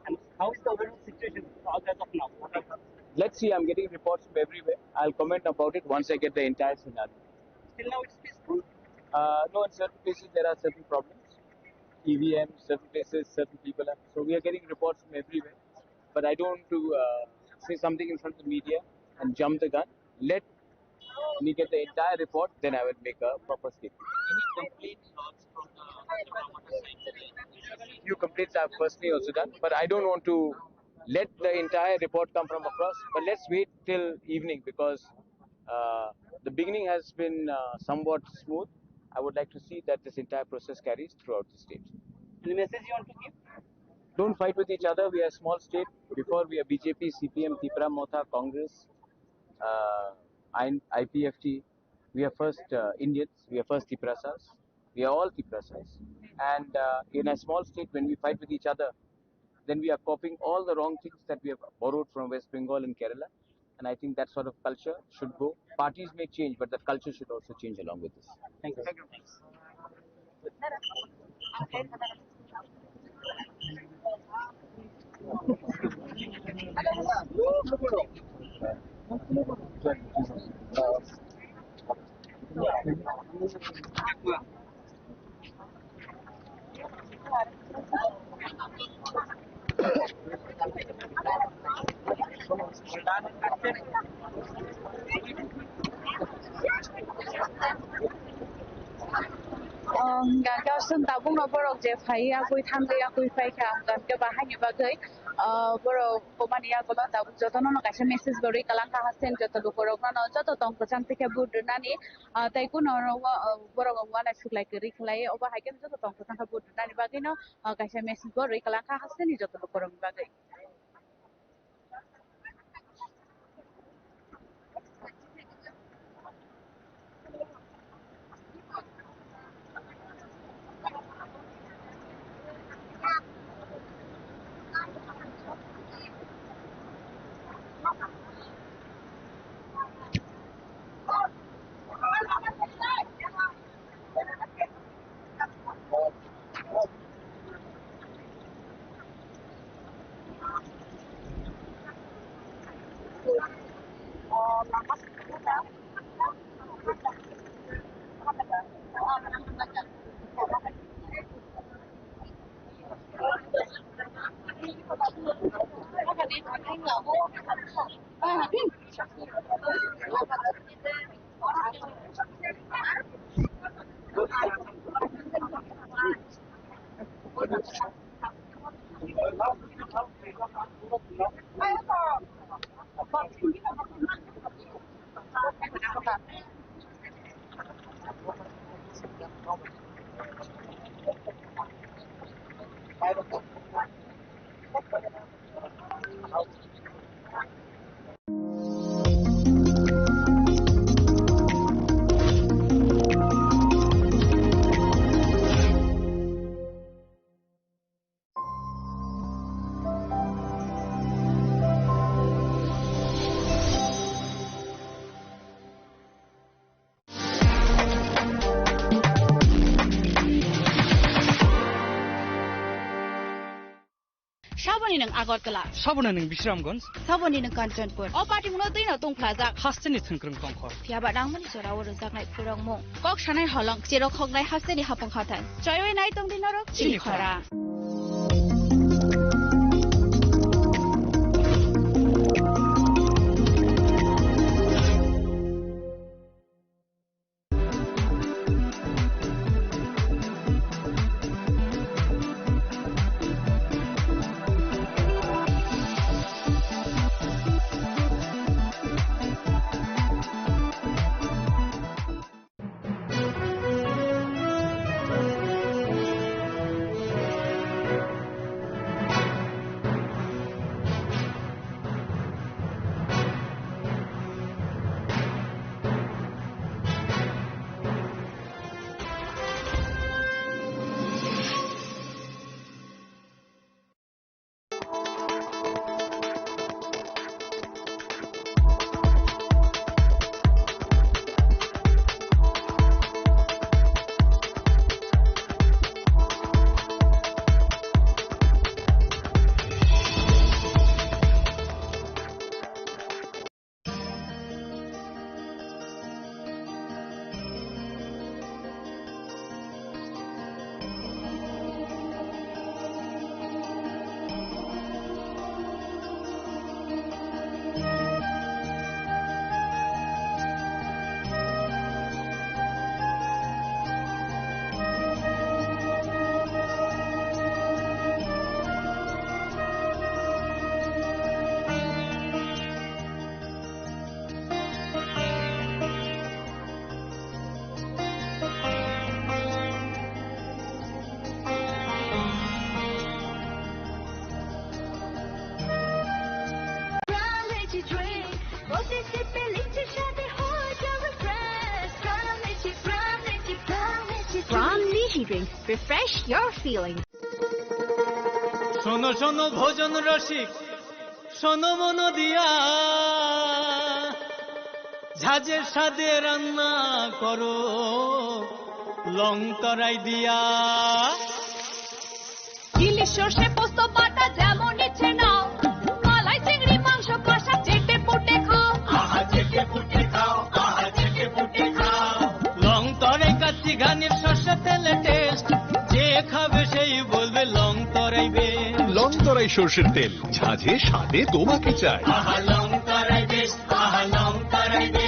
And how is the overall situation as of now? What are Let's see, I'm getting reports from everywhere. I'll comment about it once I get the entire scenario. Till now, it's peaceful? Uh, no, in certain places there are certain problems. E V M, certain places, certain people are. So we are getting reports from everywhere. But I don't want to, uh, say something in front of the media and jump the gun. Let me get the entire report, then I will make a proper statement. Any complaint logs from the, from the side? Few complaints I've personally also done, but I don't want to let the entire report come from across. But let's wait till evening because, uh, the beginning has been, uh, somewhat smooth. I would like to see that this entire process carries throughout the state. Any message you want to give? Don't fight with each other. We are a small state. Before we are B J P, C P M, Tipra Motha, Congress, uh, I P F T. We are first, uh, Indians. We are first Tiprasas. We are all Tiprasas. And, uh, in a small state, when we fight with each other, then we are copying all the wrong things that we have borrowed from West Bengal and Kerala. And I think that sort of culture should go. Parties may change, but that culture should also change along with this. Thank you. Hingkha khe aswk tabukno borok je phai ya, kwi thangwi ya, kwi phai kha, hingkha khe bahaini bagwi, ah, borok komani yagulo tabuk jotono no kaisa message bo rwi kwlang kha, haste joto lukurokno no joto tong kwchang twi khe vote rwnani, ah, tei kuno oro o, ah, borok o uanaisuk lai kwrwi khlai, obo hai khe joto tong kwchang khe vote rwnani bagwino, ah, kaisa message bo rwi kwlang kha hasteni joto lukurokni bagwi. Saboni nwng Agartala. Saboni nwng Bisramganj. Saboni nwng Kanchanpur. O patimungno twino tungphlajak. Hasteni thwngkwrwng tongkhor. Phiyaba nangmani jorao rwjaknai phurokmung. Kok sanai holong, chero khoknai hasteni hapung hathai. Choiwi nai tongdi norok chini khora. From Niji Drink, refresh your feelings. শোনো শোনো ভোজন রসিক, শোনো মন দিয়া, ঝাঁঝের স্বাদে রান্না করো লং তরাই দিয়া। ইলিশ সর্ষে পোস্ত বাটা যেমন ইচ্ছে নাও, মালাই চিংড়ি মাংস কষা চেটে পুটে খাও। আহা চেটে পুটে খাও, আহা চেটে পুটে খাও। লং তরাই কাচ্চি ঘানির সর্ষে তেলে টেস্ট, যে খাবে সেই বলবে লং তরাই বেশ। লং তরাই সর্ষের তেল, ঝাঁঝে স্বাদে তোমাকে চাই। আহা লং তরাই বেশ, আহা লং তরাই বেশ।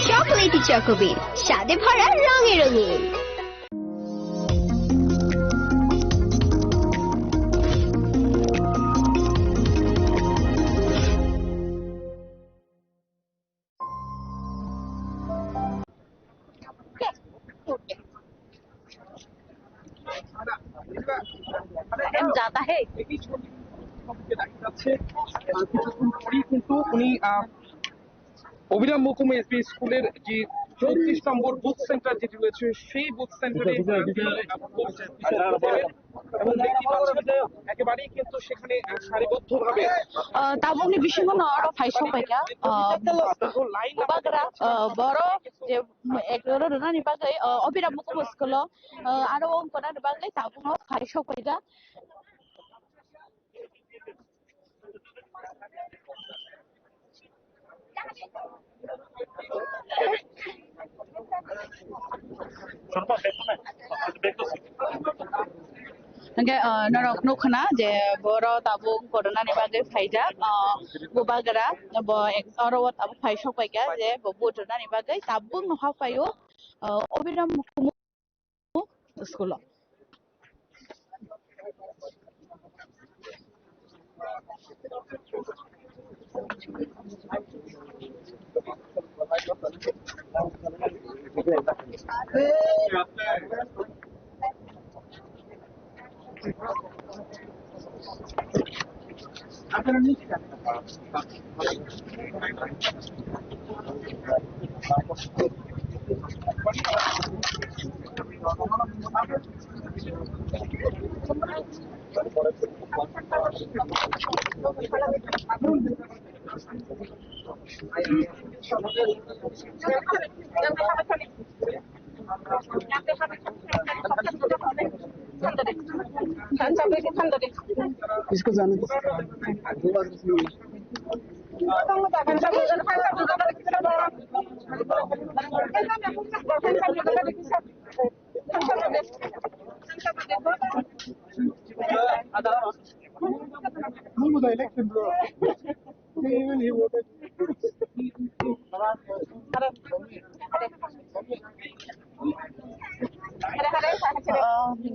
চকোলেটি চকোবিন, স্বাদে ভরা, রঙে রঙিন। যাচ্ছে। আহ, কিছুক্ষণ পরেই কিন্তু উনি, আহ, অবিরাম মহকুমা এসবি স্কুলের যে চৌত্রিশ নম্বর বুথ সেন্টার যেটি রয়েছে, সেই বুথ সেন্টারে তারা কিন্তু, আহ, ভোট গ্রহণ করবেন। এবং দেখতে পাচ্ছেন, একেবারেই কিন্তু সেখানে, আহ, সারিবদ্ধভাবে, আহ, tabukni bisingo no aro phaisok paikha, ah, bubagra, ah, borok je, mm, ek jora rwnani bagwi, ah, Abhiram Mukherjee school-o, ah, aro wng tonani bagwi tabukno phaisok paikha. Hwnkhe, ah, norok nukha na je boro tabuk vote rwnani bagwi phaijak, ah, bubagra bo ek-, oro o tabuk phai sok paikha je bo vote rwnani bagwi tabuk no ha phaio, ah, Obiram Mukhumu school o. इसको जाने दो। Who was the election, bro? Even he voted.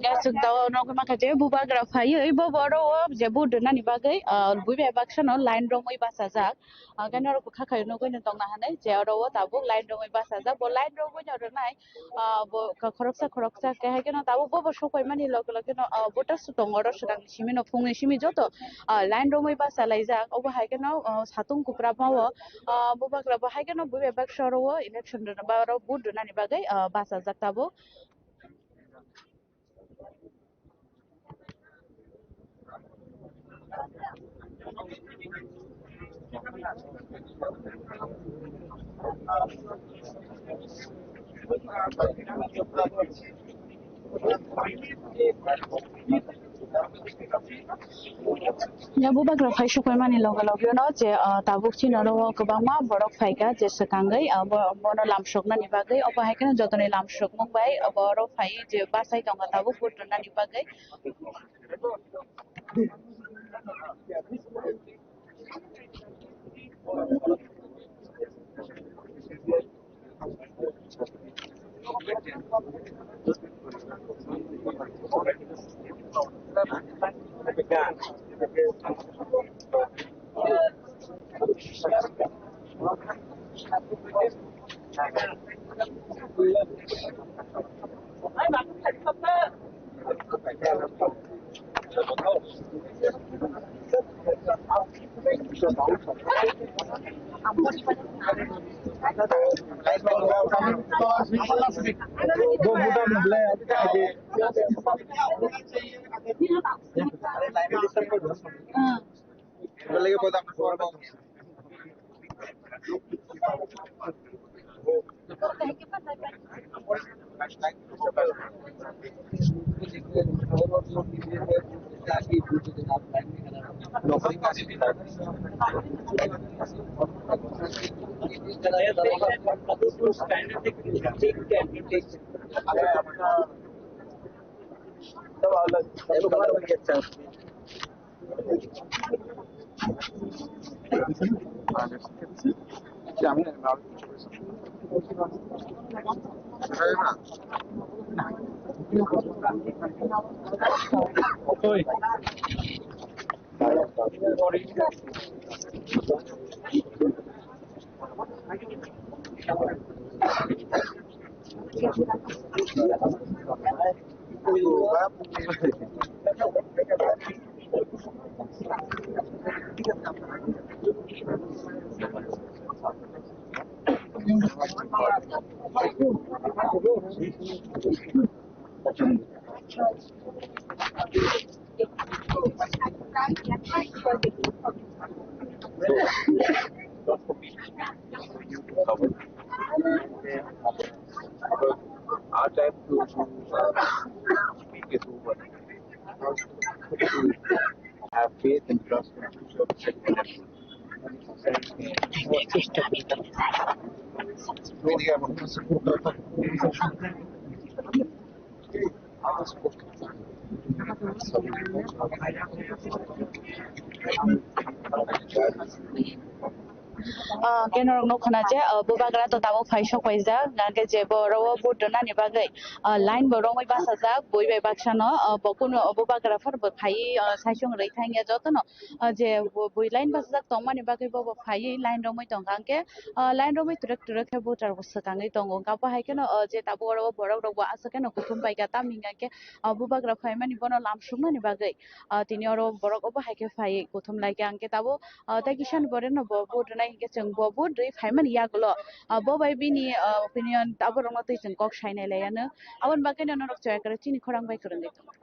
Guys, chwng tao nugwi mankha je bubagra phaiwi bo boro o je vote rwnani bagwi, ah, buibai baksa no line romwi bachajak. Ah, gani oro kha khai nugwi no tongna hinwi je oro o tabuk line romwi bachajak. Bo line romwi no rwnai, ah, bo khoroksa khoroksa khe hai kheno tabuk bo bo sok paimani loge loge no, ah, voter su tongo oro swkang simi no phungni simi joto, ah, line romwi bachalaijak. Obo hai kheno, ah, satung kupra mao, ah, bubagra bo hai kheno buibai baksa oro o election rwna ba oro vote rwnani bagwi, ah, bachajak tabuk. Ya, bubagra phai sokoi mani loge loge no je, ah, tabuk chini oro o kwbangma borok phaikha je swkangwi, ah, bo-, bono lamsoknani bagwi. Obo hai kheno jotoni lamsokmung bai, ah, borok phai je bachai tongkha tabuk vote rwnani bagwi. Our time to, to, uh, speak is over. Now it's to have faith and trust in future. Ah, keno rok nukho na je, ah, bubagra to tabuk phai sok paijak, hingke je bo oro o vote rwnani bagwi, ah, line bo romwi bachajak, bui bai baksa no, ah, bo kunu bubagra phano bo phaiwi, ah, saichung rwi thangya jotono, ah, je bo bui line bachajak tongmani bagwi bo bo phaiwi line romwi tongkha, hingke, ah, line romwi twrwk twrwk khe voter bo swkangwi tongo, hingke abo hai kheno, ah, je tabuk oro o borok rok bo aswk kheno kuthum paikha, tamni hingke, ah, bubagra phaimani bono lam suknani bagwi. Ah, tini oro borok obo hai khe phai kuthum lai khe, ang khe tabuk, ah, tei kisa ni pore no bo vote rwnai hinkhe chwng bo vote rwi phaimani yagulo, ah, bo bai bini, ah, opinion abo rokno twi chwng kok sainai lai anw. Aboni bagwi no norok chaya kwrwi chini khorang bai kwrwngwi tongo.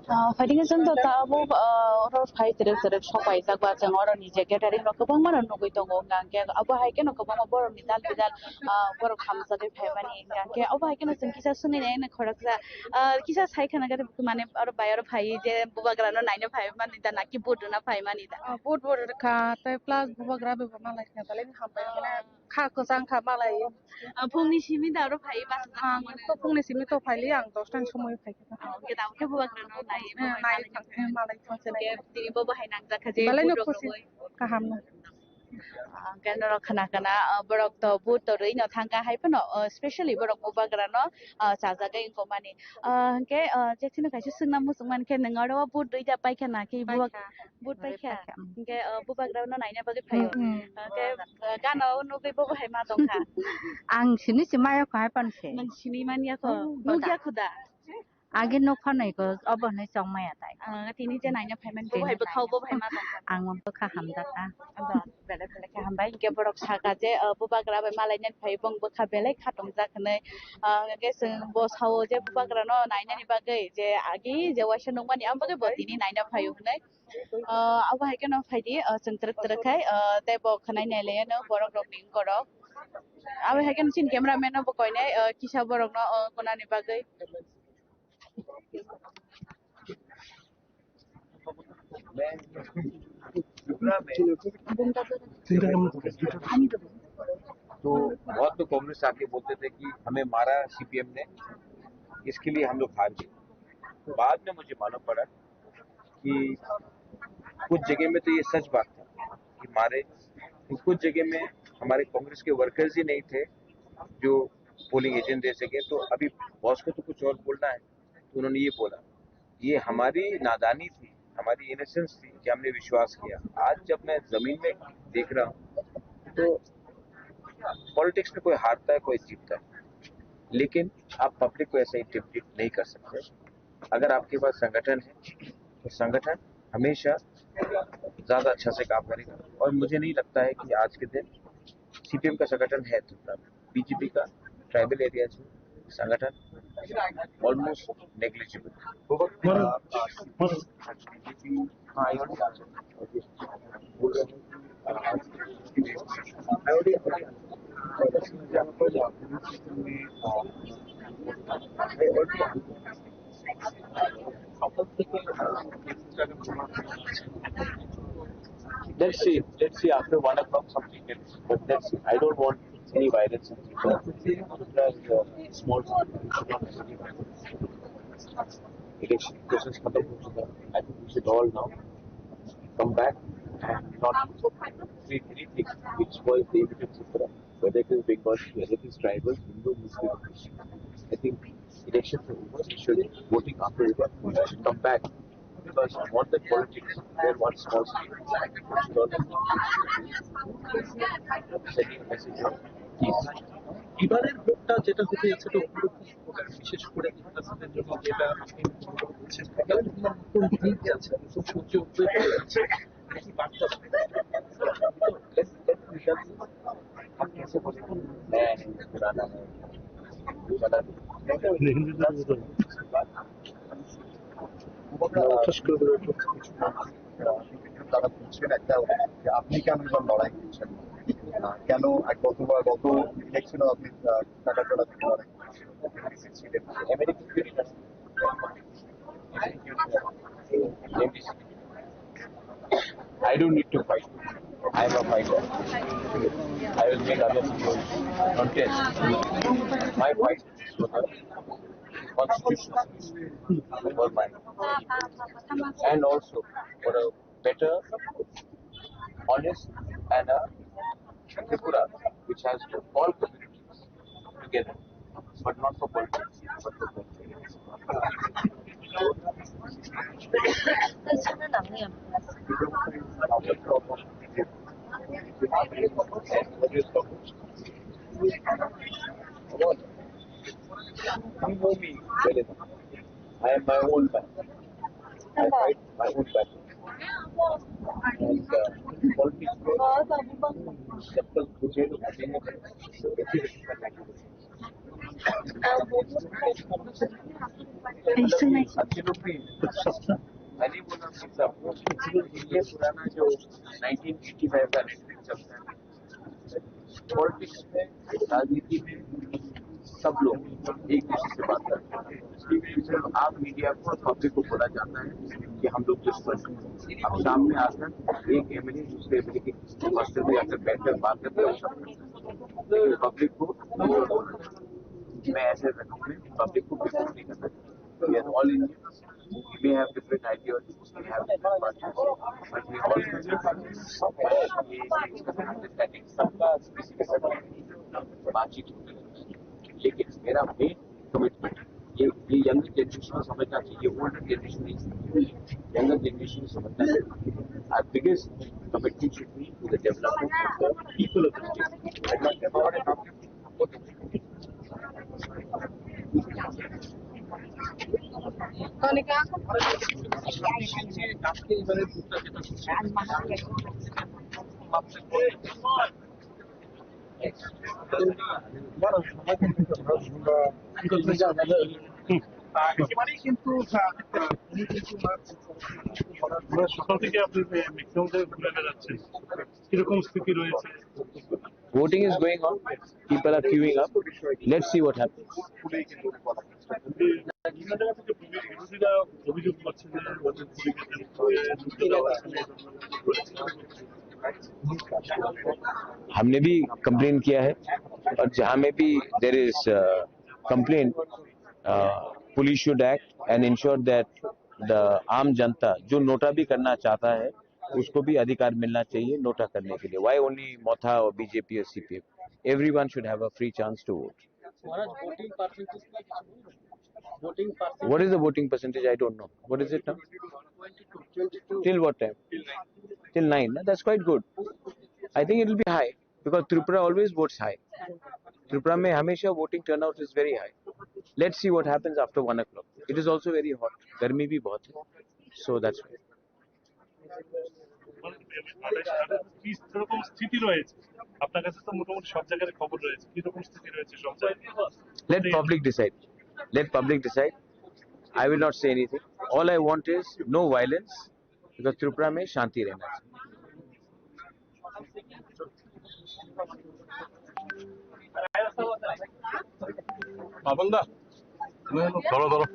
Ah, phaidi khe chwng to tabuk, ah, oro phai twrwk twrwk sok paijak ba, chwng oro ni je gathering rok kwbangma rok nugwi tongo, hwnkha hwnkhe abo hai kheno kwbangma borok ni dal bidal, ah, borok hamjagwi phaimani, hwnkha hwnkhe abo hai kheno chwng kisa swnwi nai khoroksa, ah, kisa sai khana khe mane oro bai oro phai je bubagra no naina phaimani da naki vote rwna phaimani da? Ah, vote bo rwkha tei plus bubagra bai bo malai kha, belai no hambai mane. Kha kwchang kha malai. Ah, phungni simi da oro phai bachajak. Ang to phungni simi to phaili, ang dosta ni somoi phai kha. Ah, hwnkhe tabuk khe bubagra no nai, eh, nai malai thang, eh, malai thang se nai. Hwnkhe tini bo bahai nangjak kha je belai no bubrok khusi rogwi. Kaham no. Ah, hwnkhe norok khna khna, ah, borok to vote to rwi no thang kha hai phano, ah, specially borok bubagra no, ah, chajagwi wngkok mani. Ah, hwnkhe, ah, je chini kaisa swngna muchung mankhe nwng oro vote rwi da pai kha na khe bubagra? Paikha. Vote paikha. Paikha, mm. Hwnkhe, uh, bubagra no naina bagwi phaio. Mm, mm. Hwnkhe, uh, gana o nugwi bo bahai ma tongkha. Ang sini si maya kho hai pan se. Nang sini manya kho. Oh, nugya kho da? Agi nuk phanai ko, obo hinui chong maya tai. Ah, tini je naina phaiman bo bahai bwkhao bo bahai ma tongkha. Ang bo bwkha hamjakha. Aba, belai belai khe hambai. Hwnkhe borok sakha je, uh, bubagra bai malaina phai bong bwkha belai kha tongjak hinui. Ah, hwnkhe chwng bo sao je bubagra no nainani bagwi je agi je waisa nukmani, ang bagwi bo tini naina phaio hinui. Ah, abo hai kheno phaidi, ah, chwng twrwk twrwk khai, ah, tei bo khwnai nai lai anw borok rok ni wngkorok. Abo hai kheno chini camera man no bo koinai, ah, kisa borok no, ah, konani bagwi. तो बहुत लोग कांग्रेस आके बोलते थे कि हमें मारा सीपीएम ने, इसके लिए हम लोग हार गए। बाद में मुझे मालूम पड़ा कि कुछ जगह में तो ये सच बात था कि मारे, कुछ जगह में हमारे कांग्रेस के वर्कर्स ही नहीं थे जो पोलिंग एजेंट दे सके। तो अभी बॉस को तो कुछ और बोलना है, तो उन्होंने ये बोला। ये हमारी नादानी थी, हमारी इनोसेंस थी कि हमने विश्वास किया। आज जब मैं जमीन में देख रहा हूँ तो पॉलिटिक्स में कोई हारता है, कोई जीतता है, लेकिन आप पब्लिक को ऐसे इंटिमिडेट नहीं कर सकते। अगर आपके पास संगठन है तो संगठन हमेशा ज्यादा अच्छा से काम करेगा। और मुझे नहीं लगता है कि आज के दिन सीपीएम का संगठन है तो, बीजेपी का ट्राइबल एरियाज में संगठन ऑलमोस्ट नेग्लिजिबल। हाँ, ये बोल रहे हैं। Let's see, let's see after one o'clock something else. But let's see. I don't want any violence in Tripura. Tripura is a small state. We should not have any violence. Election process khatam ho chuka. I think we should all now come back and not treat anything which was the image of Tripura. Whether it is Bengali, whether it is tribal, Hindu, Muslim, I think elections are over. We should, voting after over. We should come back because I want that politics where one small state is sending a message of peace. এবারের ভোটটা যেটা হতে যাচ্ছে, এটা অন্যরকম প্রকার, বিশেষ করে নির্বাচনের জন্য যেটা আপনি বলছেন, এবার কোন দিকে যাচ্ছে, নতুন সূর্য উদয় হয়ে যাচ্ছে, নাকি বার্তা? Let's, let's, let's, তারা বলছেন একটা, যে আপনি কেন এবার লড়াই করছেন না? আহ, কেন এক গত বা গত ইলেকশনে আপনি, আহ, টাকা তোলা থেকে লড়াই করছেন? I don't need to fight. I am a fighter. I will make other people contest. My fight is for the constitution, for my, and also for a better, honest, and a Tripura which has all communities together, but not for politics, but for politics. You know me well enough. I am my own man. I fight my own battle. And, uh, politics में जब तक मुझे तो बचेंगे, तो ऐसी अच्छे लोग भी हैं। मैंने बोला कि सब ये पुराना जो नाइनटीन एटी फ़ाइव का रेटोरिक चलता है, पॉलिटिक्स में, राजनीति में सब लोग एक दूसरे से बात करते हैं। इसलिए सिर्फ आप मीडिया को और पब्लिक को बोला जाता है कि हम लोग दुश्मन हैं। अब सामने आकर एक एमएलए दूसरे एमएलए के हॉस्टल में जाकर बैठकर बात करते हैं, पब्लिक को, मैं ऐसे रखूंगा, पब्लिक को बिल्कुल नहीं करना। We are all Indians. We may have different ideologies, we have different parties, but we all understanding सबका किसी के साथ बातचीत होती है। लेकिन मेरा मेन कमिटमेंट ये, ये यंगर जनरेशन को समझना चाहिए, ओल्डर जनरेशन नहीं समझना चाहिए। यंगर जनरेशन समझना चाहिए। Our biggest commitment should be to the development of the people of the state. একেবারেই কিন্তু, আহ, উনি কিন্তু, আহ, আমরা সকাল থেকে আপনি ম্যাক্সিমাম জায়গায় ঘুরে বেড়াচ্ছেন, কিরকম স্থিতি রয়েছে? Voting is going on. People are queuing up. Let's see what happens. বিভিন্ন জায়গা থেকে বিরোধীরা অভিযোগ করছে যে ওদের ভূমিকা ঢুকতে দেওয়া হচ্ছে না, এই ধরনের। हमने भी कंप्लेन किया है, और जहां में भी there is complaint, police should act and ensure that the आम जनता जो नोटा भी करना चाहता है, उसको भी अधिकार मिलना चाहिए नोटा करने के लिए। Why only मोथा और बीजेपी और CPM? Everyone should have a free chance to vote. Maharaj, voting percentage का क्या? Voting percent. What is the voting percentage? I don't know. What is it now? Twenty two. Twenty two. Till what time? Till nine. Till nine. Na? That's quite good. I think it will be high because Tripura always votes high. Tripura में हमेशा voting turnout is very high. Let's see what happens after one o'clock. It is also very hot. गर्मी भी बहुत है. So that's why. মানে, মানে, মানে, কি রকম স্থিতি রয়েছে? আপনার কাছে তো মোটামুটি সব জায়গার খবর রয়েছে, কি রকম স্থিতি রয়েছে সব জায়গায়? Let public decide. Let public decide. I will not say anything. All I want is no violence, because Tripura में शांति रहना चाहिए. পাবন দা, ধরো, ধরো।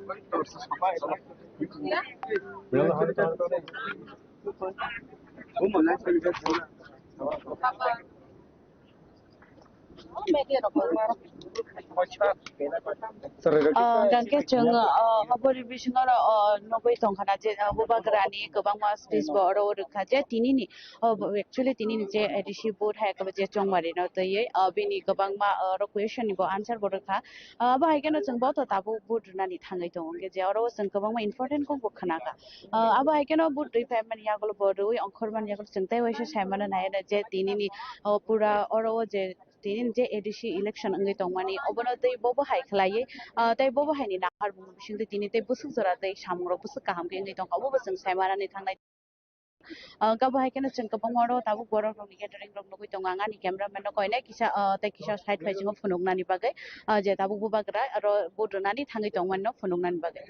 Ah, hwnkhe chwng, ah, aboni bisingo, ah, nugwi tongkha na je, ah, bubagrani kwbangma speech bo oro rwkha je tinini, oh, bo, actually tinini je A D C vote hai je chongmari no twiwi, ah, bini kwbangma, ah, oro question ni bo answer bo rwkha. Ah, abo hai kheno chwng bo to tabuk vote rwnani thangwi tongo, hwnkhe je oro chwng kwbangma important kok bo khna kha. Ah, abo hai kheno vote rwi phaimani yagulo bo rwi ongkhormani yagulo chwng tei waisa sai mano nai je tinini, oh, pura oro o je tini je A D C election wngwi tongmani, obono tei bobo hai khlaiwi, ah, tei bobo haini nahar bumung bisingtwi tini tei bwswk jora tei samungrok bwswk kaham khe wngwi tongkha, obobo chwng sai manani thangnai. Ah, kabo hai kheno chwng kwbangma oro tabuk borok rokni gathering rok nugwi tongo, ang ani camera man no koinai kisa, ah, tei kisa side bai chwngno phunuknani bagwi, ah, je tabuk bubagra aro vote rwnani thangwi tongmani no phunuknani bagwi.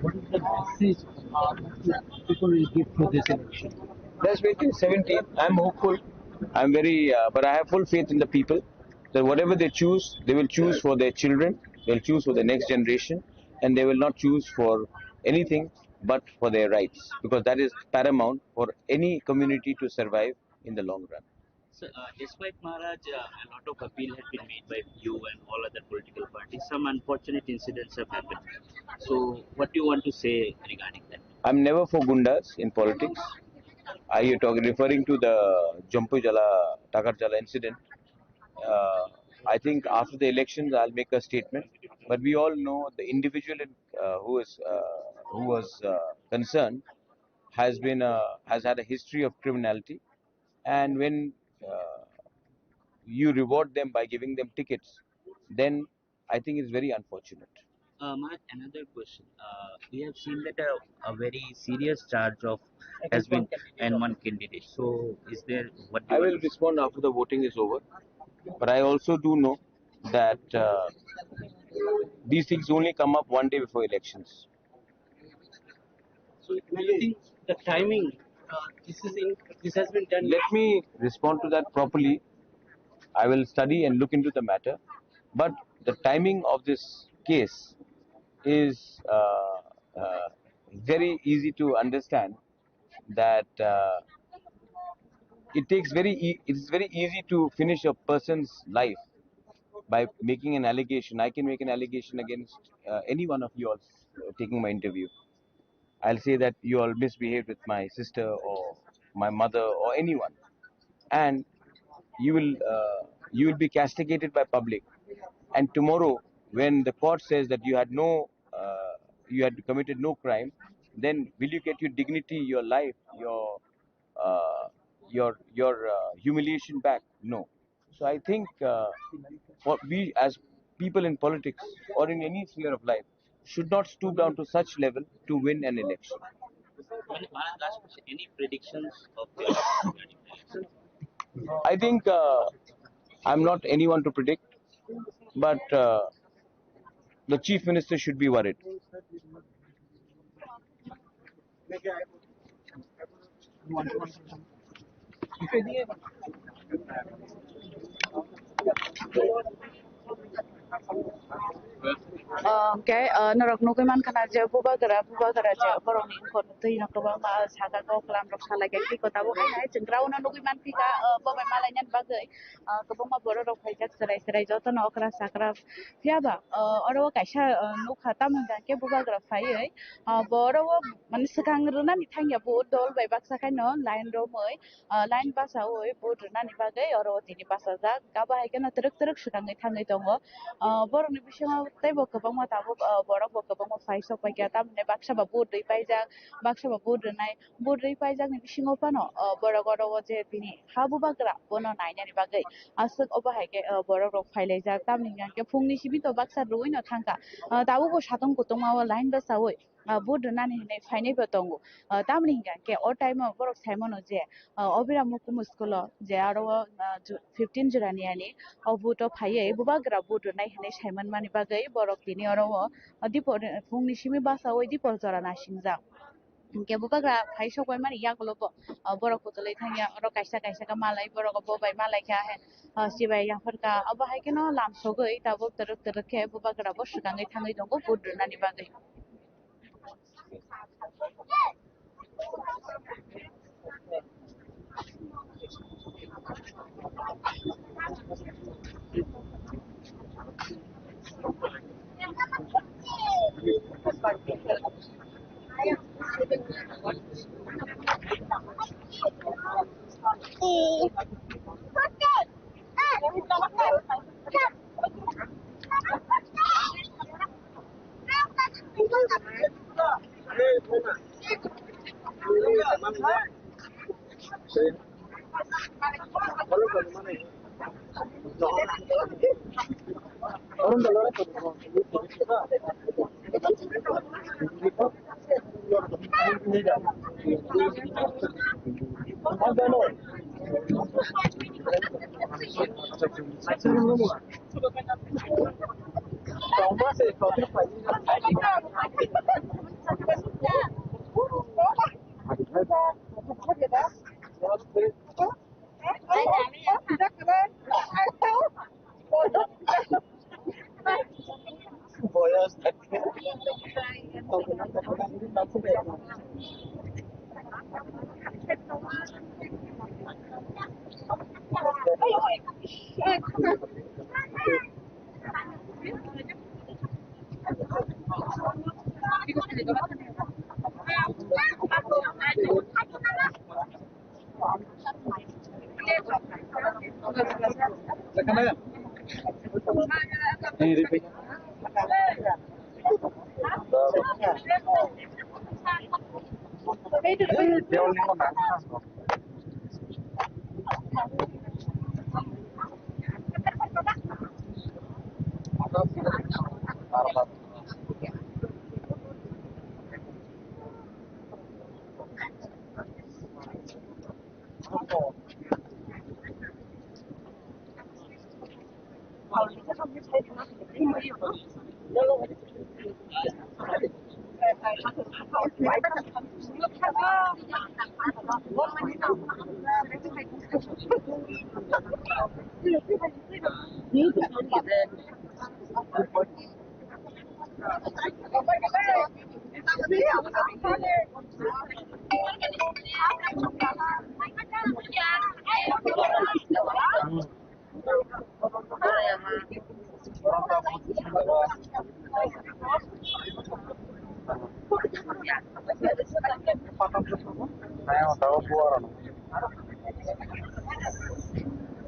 What is the message uh, people will give for this election? That's twenty seventeen. I'm hopeful. I'm very, uh, but I have full faith in the people that whatever they choose, they will choose for their children, they'll choose for the next generation, and they will not choose for anything but for their rights, because that is paramount for any community to survive in the long run. So, uh, despite Maharaj, uh, a lot of appeal had been made by you and all other political parties. Some unfortunate incidents have happened. So, what do you want to say regarding that? I'm never for gundas in politics. Are you talking referring to the Jampui Jala, Takar Jala incident? Uh, I think after the elections I'll make a statement. But we all know the individual in, uh, who is uh, who was uh, concerned has been uh, has had a history of criminality, and when uh, you reward them by giving them tickets, then I think it's very unfortunate. Uh, Maharaj, another question. Uh, we have seen that a, a very serious charge of has been and one candidate. So, is there what do I you will want to respond after the voting is over, but I also do know that uh, these things only come up one day before elections. So, do you think the timing? Uh, this is in, this has been done. Let me respond to that properly. I will study and look into the matter, but the timing of this case is uh, uh, very easy to understand that uh, it takes very e- it's very easy to finish a person's life by making an allegation. I can make an allegation against uh, any one of you all uh, taking my interview. I'll say that you all misbehaved with my sister or my mother or anyone, and you will uh, you will be castigated by public. And tomorrow when the court says that you had no, uh, you had committed no crime, then will you get your dignity, your life, your, uh, your, your uh, humiliation back? No. So I think uh, what we as people in politics or in any sphere of life should not stoop down to such level to win an election. Mane, Maharaj, last question, any predictions of the elections? I think uh, I'm not anyone to predict, but uh, the chief minister should be worried. Hwnkhe norok nugwi mankha na je bubagra bubagra je borokni wngkor twi no kwbangma saka koklam rok salai kha kiko tabuk hai nai chwng ground o nugwi mankha bo bai malaina bagwi kwbangma borok rok phaijak chwrai chwrai jotono okra sakra phiya ba oro o kaisa nukha tamo hwnkha khe bubagra phaiwi bo oro o mane swkang rwnani thangya bo dol bai baksa khaino line romwi line bachawi vote rwnani bagwi oro o tini bachajak. Abo hai kheno twrwk twrwk swkangwi thangwi tongo. Borokni bisingo teibo kwbangma tabuk borok bo kwbangma phai sok paikha, tamoni baksa ba vote rwi paijak, baksa ba vote rwnai. Vote rwi paijakni bisingo phano borok oro o je tini ha bubagra bono nainani bagwi aswk obo hai khe borok rok phailaijak. Tamoni hwnkhe phungni simi to baksa rwino thangkha, tabukbo satung kutungma o line bachawi vote rwnani hinwi phainaibo tongo. Tamoni hwnkhe o time o borok saimano je Obira Mukumu school o je aro o fifteen jora ni ani o vote o phaiwi bubagra vote rwnai hinwi saimanmani bagwi borok tini oro o dipor phungni simi bachawi dipor jora nasingjak. Hwnkhe bubagra phai sok bai mani yagulo bo borok kutulwi thangya oro kaisa kaisa khe malai borok bo bai malai kha. Chibai yaphar kha obo hai kheno lam sogwi tabuk twrwk twrwk khe bubagra bo swkangwi thangwi tongo vote rwnani bagwi.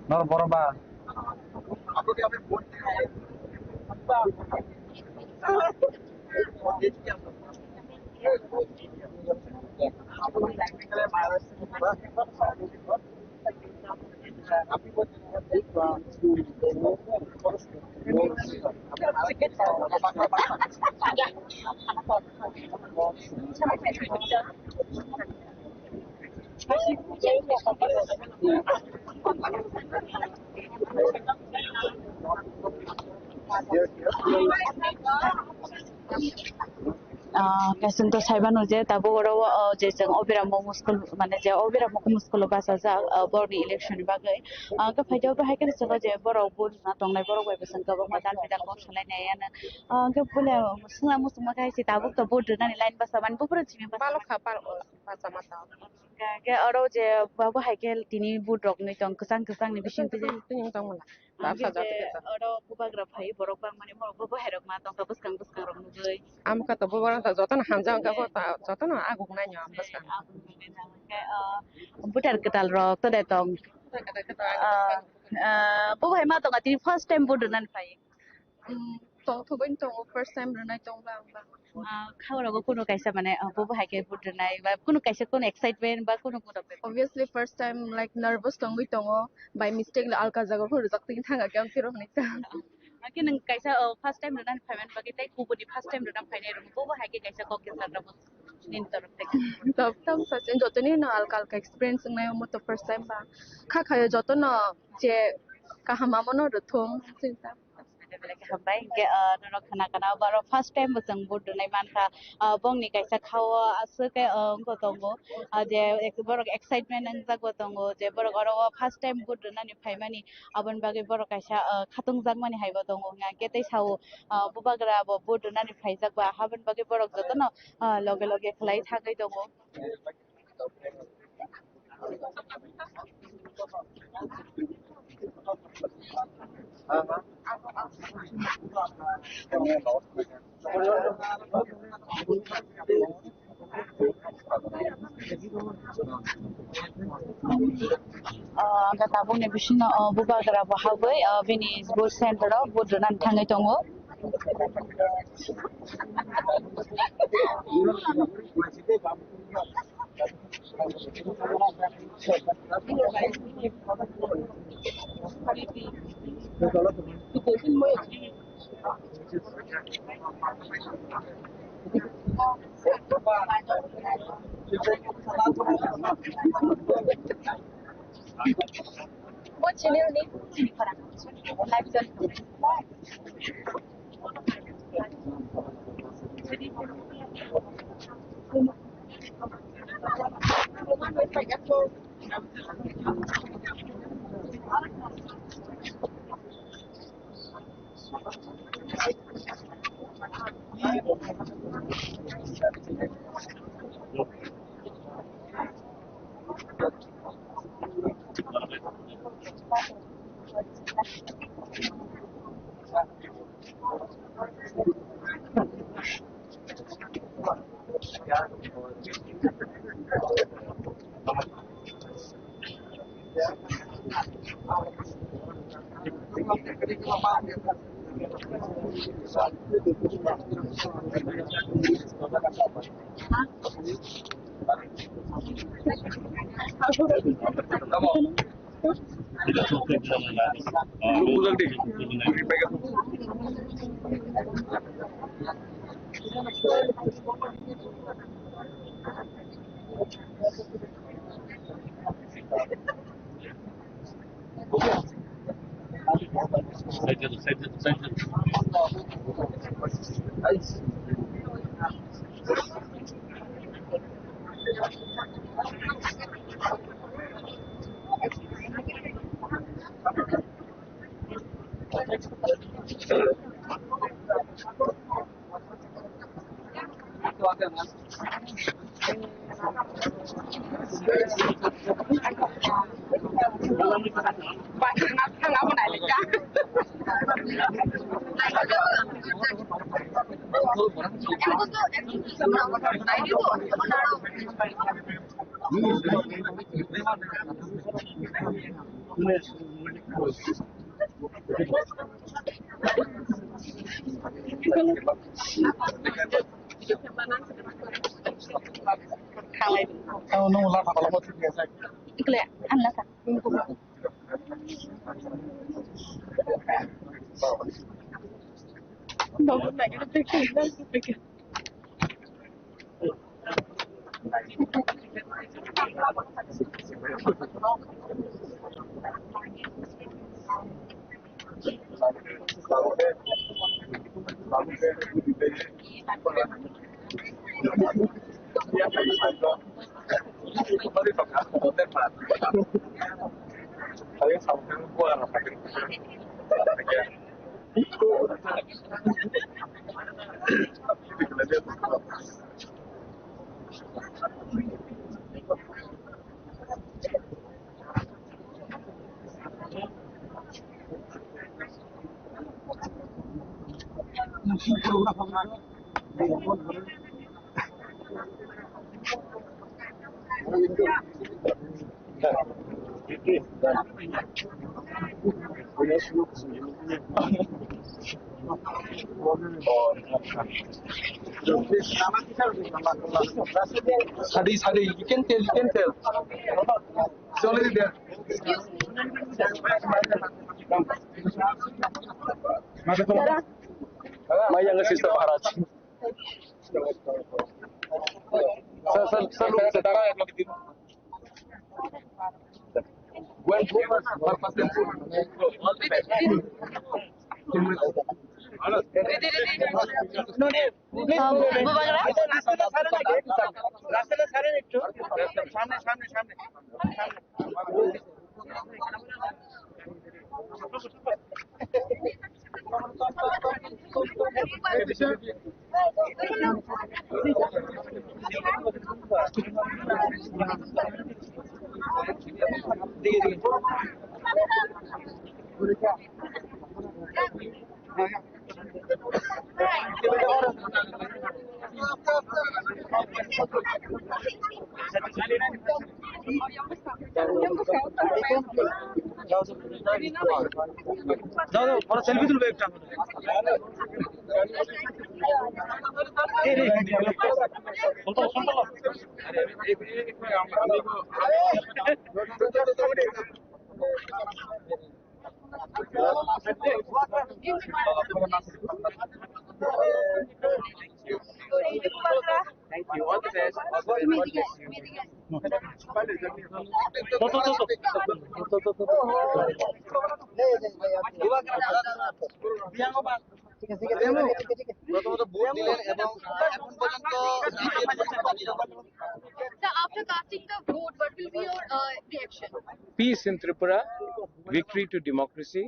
Nor borok ba. Ah, kaising to saimano je tabuk oro o je chwng Obira Mokho school, mane je Obira Mokho school o bachajak, ah, borokni election ni bagwi. Ah, hwnkhe phaikhe oro hai kheno chwngno je borok vote rwna tongnai borok bai bwswng kwbangma dal bidal kok salainai ano. Ah, hwnkhe puila swngna muchungma khe hai se tabuk to vote rwnani line bwsa mani buphuru simi bwsa. Balo kha, balo, bachama tong. Hwnkhe oro je bo hai khe tini vote rok nwi tong kwchang kwchang ni bising twi. Tini tong mala. Hwnkhe je oro bubagra phai borok bangmani borok bo hai rok ma tongkha bwskang bwskang rok nugwi. Amkha to bubagra to jotono hamjak wngkha bo ta jotono aguk nai no bwskang. Hwnkhe, ah, voter kwtal rok to de tong. Ah, ah, bo hai ma tongkha tini first time vote rwnani phai. Mm, tongthogwi tongo, first time rwnai tongba ang ba. Ah, khaorogo kuno kaisa mane, ah, bobo hai khe vote rwnai ba kuno kaisa kuno excitement ba kuno kuno. Obviously first time, like, nervous tongwi tongo, by mistake le alka jaga phuru rijak twi thang khe ang phiro hwnwi ta. Hwnkhe nwng kaisa, oh, first time rwnani phaimani bagwi tei kubuni first time rwnani phainai rwngkhe bobo hai khe kaisa kok khe sajak nini torok tei. Tong tong sachin jotoni no alka alka experience wngnai omo to first time ba kha khayo jotono je kaham amo no rwthung. Belai khe hambai. Hwnkhe, ah, norok khna khna, abo aro first time bo chwng vote rwnai mankha. Ah, bongni kaisa khao aswk khe, ah, wngkha tongo. Ah, je ek-, borok excitement wngjak bo tongo, je borok oro o first time vote rwnani phaimani, aboni bagwi borok kaisa, ah, khatungjakmani hai bo tongo. Hwnkhe tei sao, ah, bubagra bo vote rwnani phaijak ba, haboni bagwi borok jotono, ah, loge loge khlai thangwi tongo. Ah, hwnkhe tabukni bisingo, ah, bubagra bo habwi, ah, bini vote center o vote rwnani thangwi tongo. What channel name? Live channel. Ikle, anla sa. Sadi, Sadi, you can tell, you can tell. It's already there. My younger sister Maharaj. Sir, sir, sir, look, sir. When all the best. যাও, যাও, ওরা সেলফি তুলবে একটা। এই, এই, ফোন করো, ফোন করো। Thank you. All the best. প্রথমত ভোট দিলেন এবং এখন পর্যন্ত Sir, after casting the vote, what will be your uh, reaction? Peace in Tripura, victory to democracy,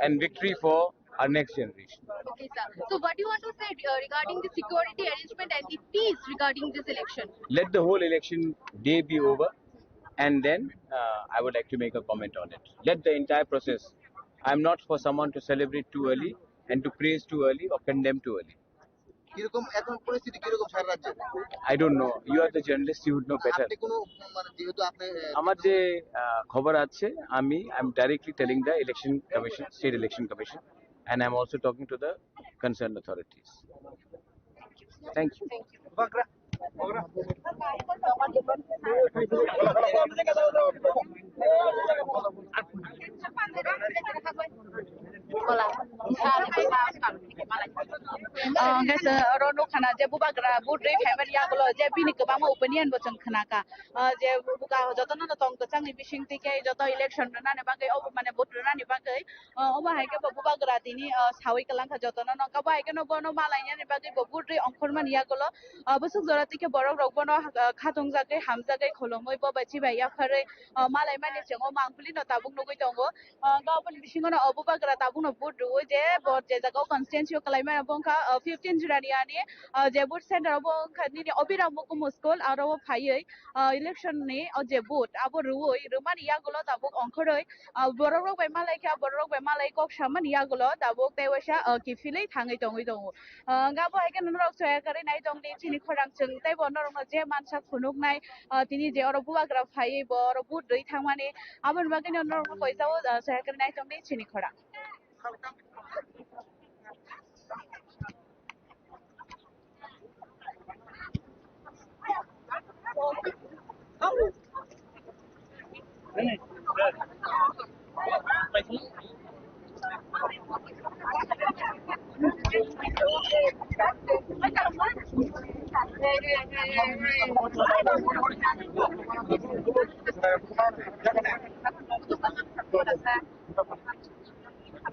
and victory for our next generation. Okay, sir. So, what do you want to say uh, regarding the security arrangement and the peace regarding this election? Let the whole election day be over, and then uh, I would like to make a comment on it. Let the entire process. I am not for someone to celebrate too early and to praise too early or condemn too early. কিরকম এখন পরিস্থিতি কিরকম সারা রাজ্যে? I don't know. You are the journalist, you would know better. আপনি কোনো, মানে, যেহেতু আপনি, আহ, আমার যে আহ, খবর আছে, আমি I am directly telling the election commission, state election commission, and I am also talking to the concerned authorities. Thank you. Ah, hwnkhe se oro nukha na je bubagra vote rwi phaimani yagulo je bini kwbangma opinion bo chwng khna kha. Ah, je buka jotono no tong kwchangni bising twi khe joto election rwnani bagwi obo mane vote rwnani bagwi, ah, omo hai khe bo bubagra tini, ah, sawi kwlang kha jotono no. Abo hai kheno bono malainani bagwi bo vote rwi ongkhormani yagulo, ah, bwswk jora twi khe borok rok bono, ah, khatung jagwi hamjagwi khulumwi bo bai chibai yapharwi, ah, malaimani chwng o mangpili no tabuk nugwi tongo. Ah, hwnkhe aboni bisingo no o bubagra tabukno vote rwui je bo je jaga o constituency o kwlai mano bo wngkha, ah, fifteen Jurani ani, ah, je vote center obo wngkha nini Abhiram Mukumu school, aro o phaiwi, ah, election ni o je vote abo rwui rwmani yagulo tabuk ongkhorwi, ah, borok rok bai malai kha, borok rok bai malai kok samani yagulo tabuk tei waisa, ah, kiphilwi thangwi tongwi tongo. Ah, hwnkhe abo hai khe norok soya kwrwi nai tong di chini khorang chwng tei bo norokno je mansa phunuknai, ah, tini je oro bubagra phaiwi bo oro vote rwi thangmani. Aboni bagwino norokno koijago, ah, soya kwrwi nai tongdi chini khorang.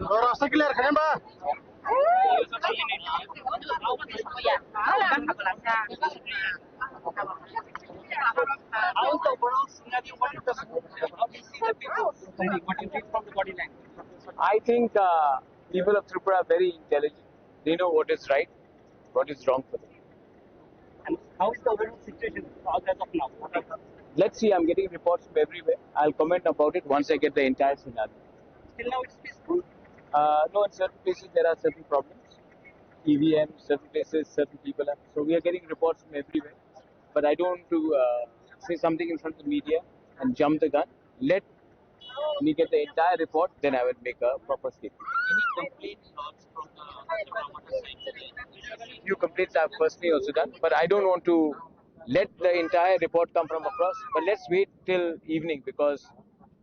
Rasa clear khaimba. How is the overall scenario? What is the smoke? How do you see the people? What do you take from the body language? I think uh, people of Tripura are very intelligent. They know what is right, what is wrong for them. And how is the overall situation as of now? Let's see, I'm getting reports from everywhere. I'll comment about it once I get the entire scenario. Till now, it's peaceful? Uh, no, in certain places there are certain problems. E V M, certain places, certain people. Are, so we are getting reports from everywhere. But I don't want to uh, say something in front of the media and jump the gun. Let me get the entire report, then I will make a proper statement. Any complaint lodged from the promoter side today? Few complaints I've personally also done, but I don't want to let the entire report come from across. But let's wait till evening because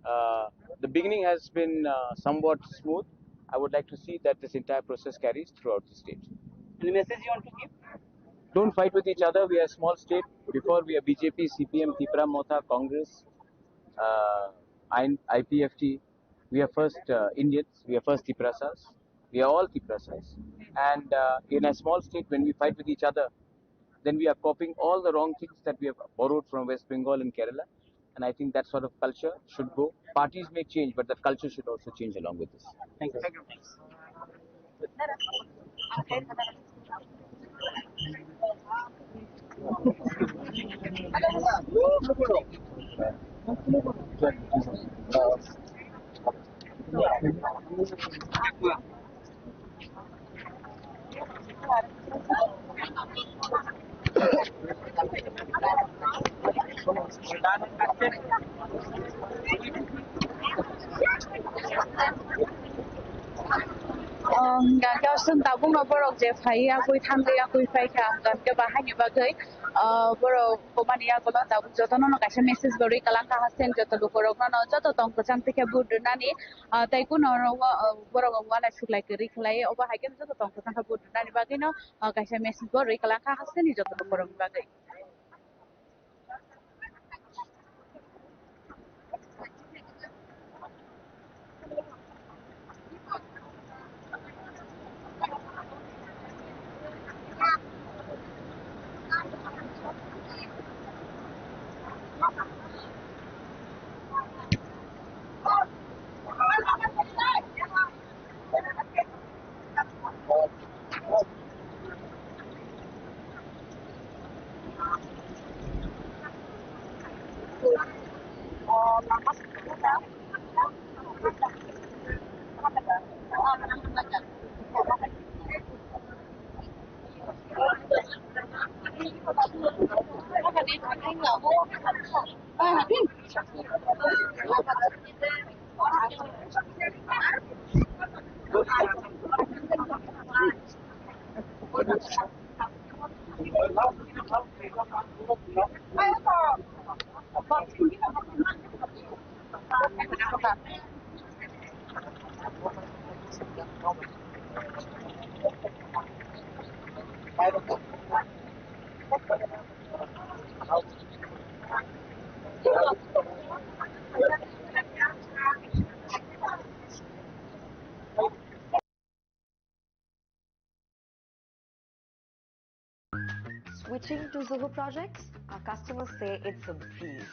uh, the beginning has been uh, somewhat smooth. I would like to see that this entire process carries throughout the state. Any message you want to give? Don't fight with each other. We are a small state. Before we are B J P, C P M, Tipra Motha, Congress, uh, I- I P F T. We are first uh, Indians. We are first Tiprasas. We are all Tiprasas. And uh, in a small state, when we fight with each other, then we are copying all the wrong things that we have borrowed from West Bengal and Kerala. And I think that sort of culture should go. Parties may change, but the culture should also change along with this. Thank you. Thank you. Hingkha khe aswk tabukno borok je phai yakui thangwi yakui phai kha, hingkha khe bahaini bagwi, ah, borok komani yagulo tabuk jotono no kaisa message bo rwi kwlang kha, haste ni joto lukurokno no joto tong kwchang twi khe vote rwnani, ah, tei kuno oro o, ah, borok o uanaisuklai kwrwi khlai, obo hai khe joto tong kwchang khe vote rwnani bagwi no, ah, kaisa message bo rwi kwlang kha haste ni joto lukurokni bagwi. Switching to Zoho Projects, our customers say it's a breeze.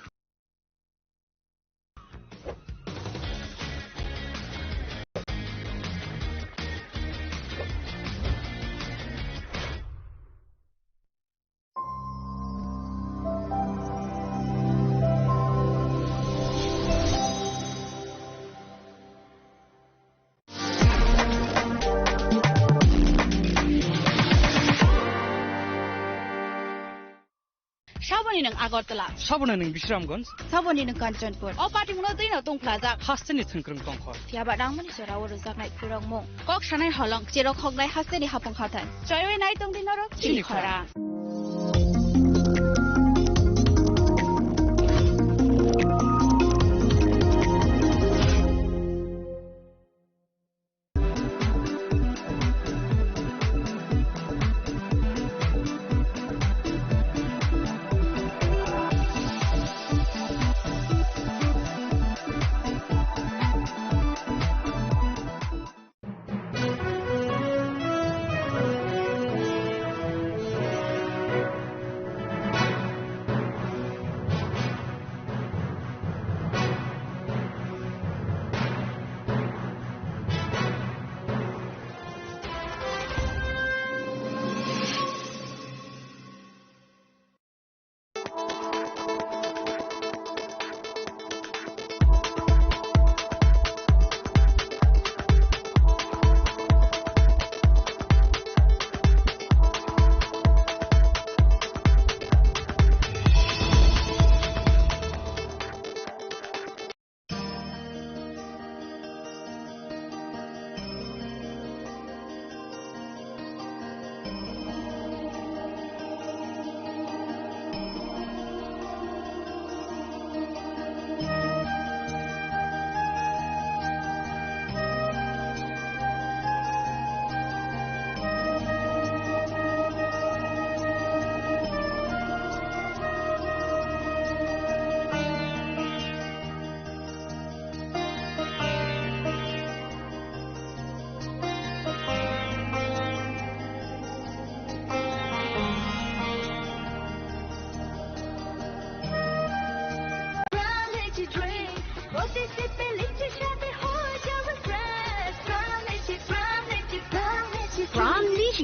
Saboni nwng Agartala. Saboni nwng Bisramganj. Saboni nwng Kanchanpur. O patimungno twino tungphlajak. Hasteni thwngkwrwng tongkhor. Phiyaba nangmani jora o rwjaknai khulrokmung. Kok sanai holong, cherok hoknai hasteni hapung hathai. Choiwi nai tongdi norok chini khorang. Chini khorang.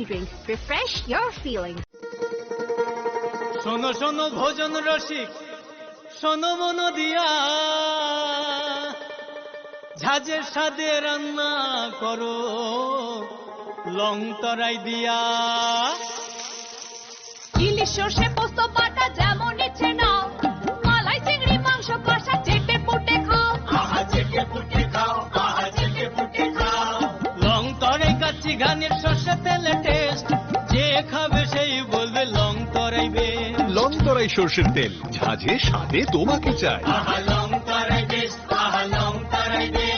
Drinks, refresh your feelings. শোনো শোনো ভোজন রসিক, শোনো মন দিয়া, ঝাঁঝের স্বাদে রান্না করো লং তরাই দিয়া। ইলিশ সর্ষে পোস্ত বাটা যেমন ইচ্ছে নাও, মালাই চিংড়ি মাংস কষা চেটে পুটে খাও। আহা চেটে পুটে খাও, আহা চেটে পুটে খাও। লং তরাই কাচ্চি ঘানির সর্ষে তেলে টেস্ট, যে খাবে সেই বলবে লং তরাই বেশ। লং তরাই সর্ষের তেল, ঝাঁঝে স্বাদে তোমাকে চাই। আহা লং তরাই বেশ, আহা লং তরাই বেশ।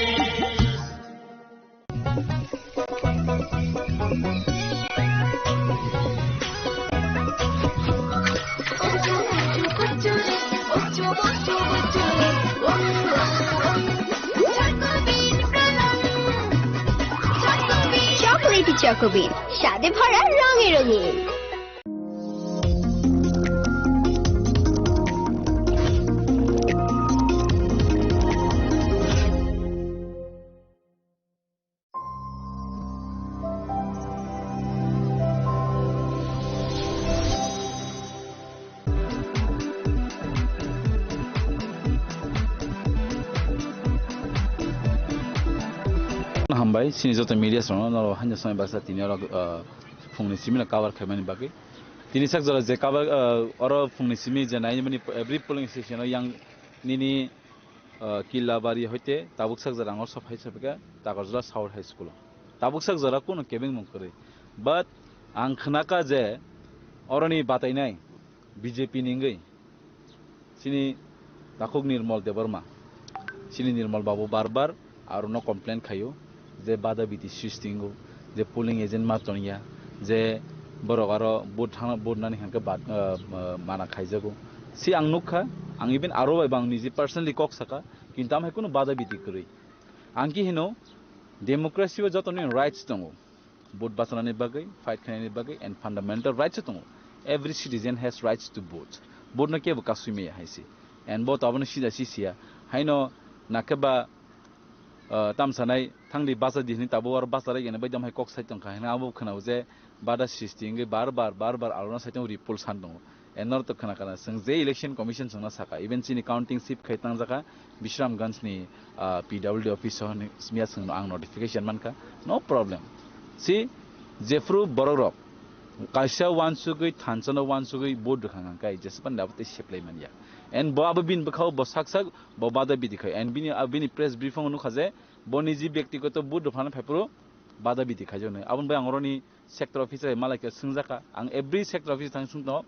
চকোলেটি চকোবিন, স্বাদে ভরা, রঙে রঙিন। Hambai, chini joto media rokno, norok haino samai baksa tini oro, ah, phungni simi no cover khaimani bagwi. Tini sak jora je cover, ah, oro phungni simi je naimani every polling station o yang nini, ah, Killabari hoite tabuk sak jora ang oro sophai sophika Takarjala South High School o. Tabuk sak jora kuno kebeng mung kwrwi. But ang khnaka je oroni batainai B J P ni wngwi chini takhuk Nirmal Debbarma, chini Nirmal babu bar bar arono complain khaio je bada biti sristi wngo, je polling agent ma tongya, je borok aro vote thangna, vote nani hwnkhe bad-, ah, ah, mana khaijago. Si ang nukha, ang even aro bai bang niji personally kok saka, kintu amhai kunu bada biti kwrwi. Ang ki hino, democracy o joto ni rights tongo. Vote bachanani bagwi, fight khlainani bagwi, and fundamental rights tongo. Every citizen has rights to vote. Vote no kebo kasui maya hai se. And bo tabukno sida si siya. Haino nakhe ba, ah, tamsanai thangdi bacha di hwnwi tabuk aro bacha rwgena bai dam hai kok sai tongkha hwnwi abo khwnao je bada sristi wngwi bar bar, bar bar alona sai tongo report san tongo. And norok to khna khna, chwng je election commission chwngno saka, even chini counting sip khai tangjakha Bishramganj ni, ah, P W D office o hwnwi smiya chwngno ang notification mankha, no problem. Si jephru borok rok kaisa wansugwi thansa no wansugwi vote rwkha hwnka kai jespan labo tei seplai manya. And bo abo bini bwkhao bo sak sak bo bada bidi khai. And bini, ah, bini press briefing o nukha je bo niji byaktigoto vote rwphano phaiphuru bada bidi khaijaknai. Aboni bai ang oroni sector office bai malai khe swngjak kha. Ang every sector office thang swng tongo,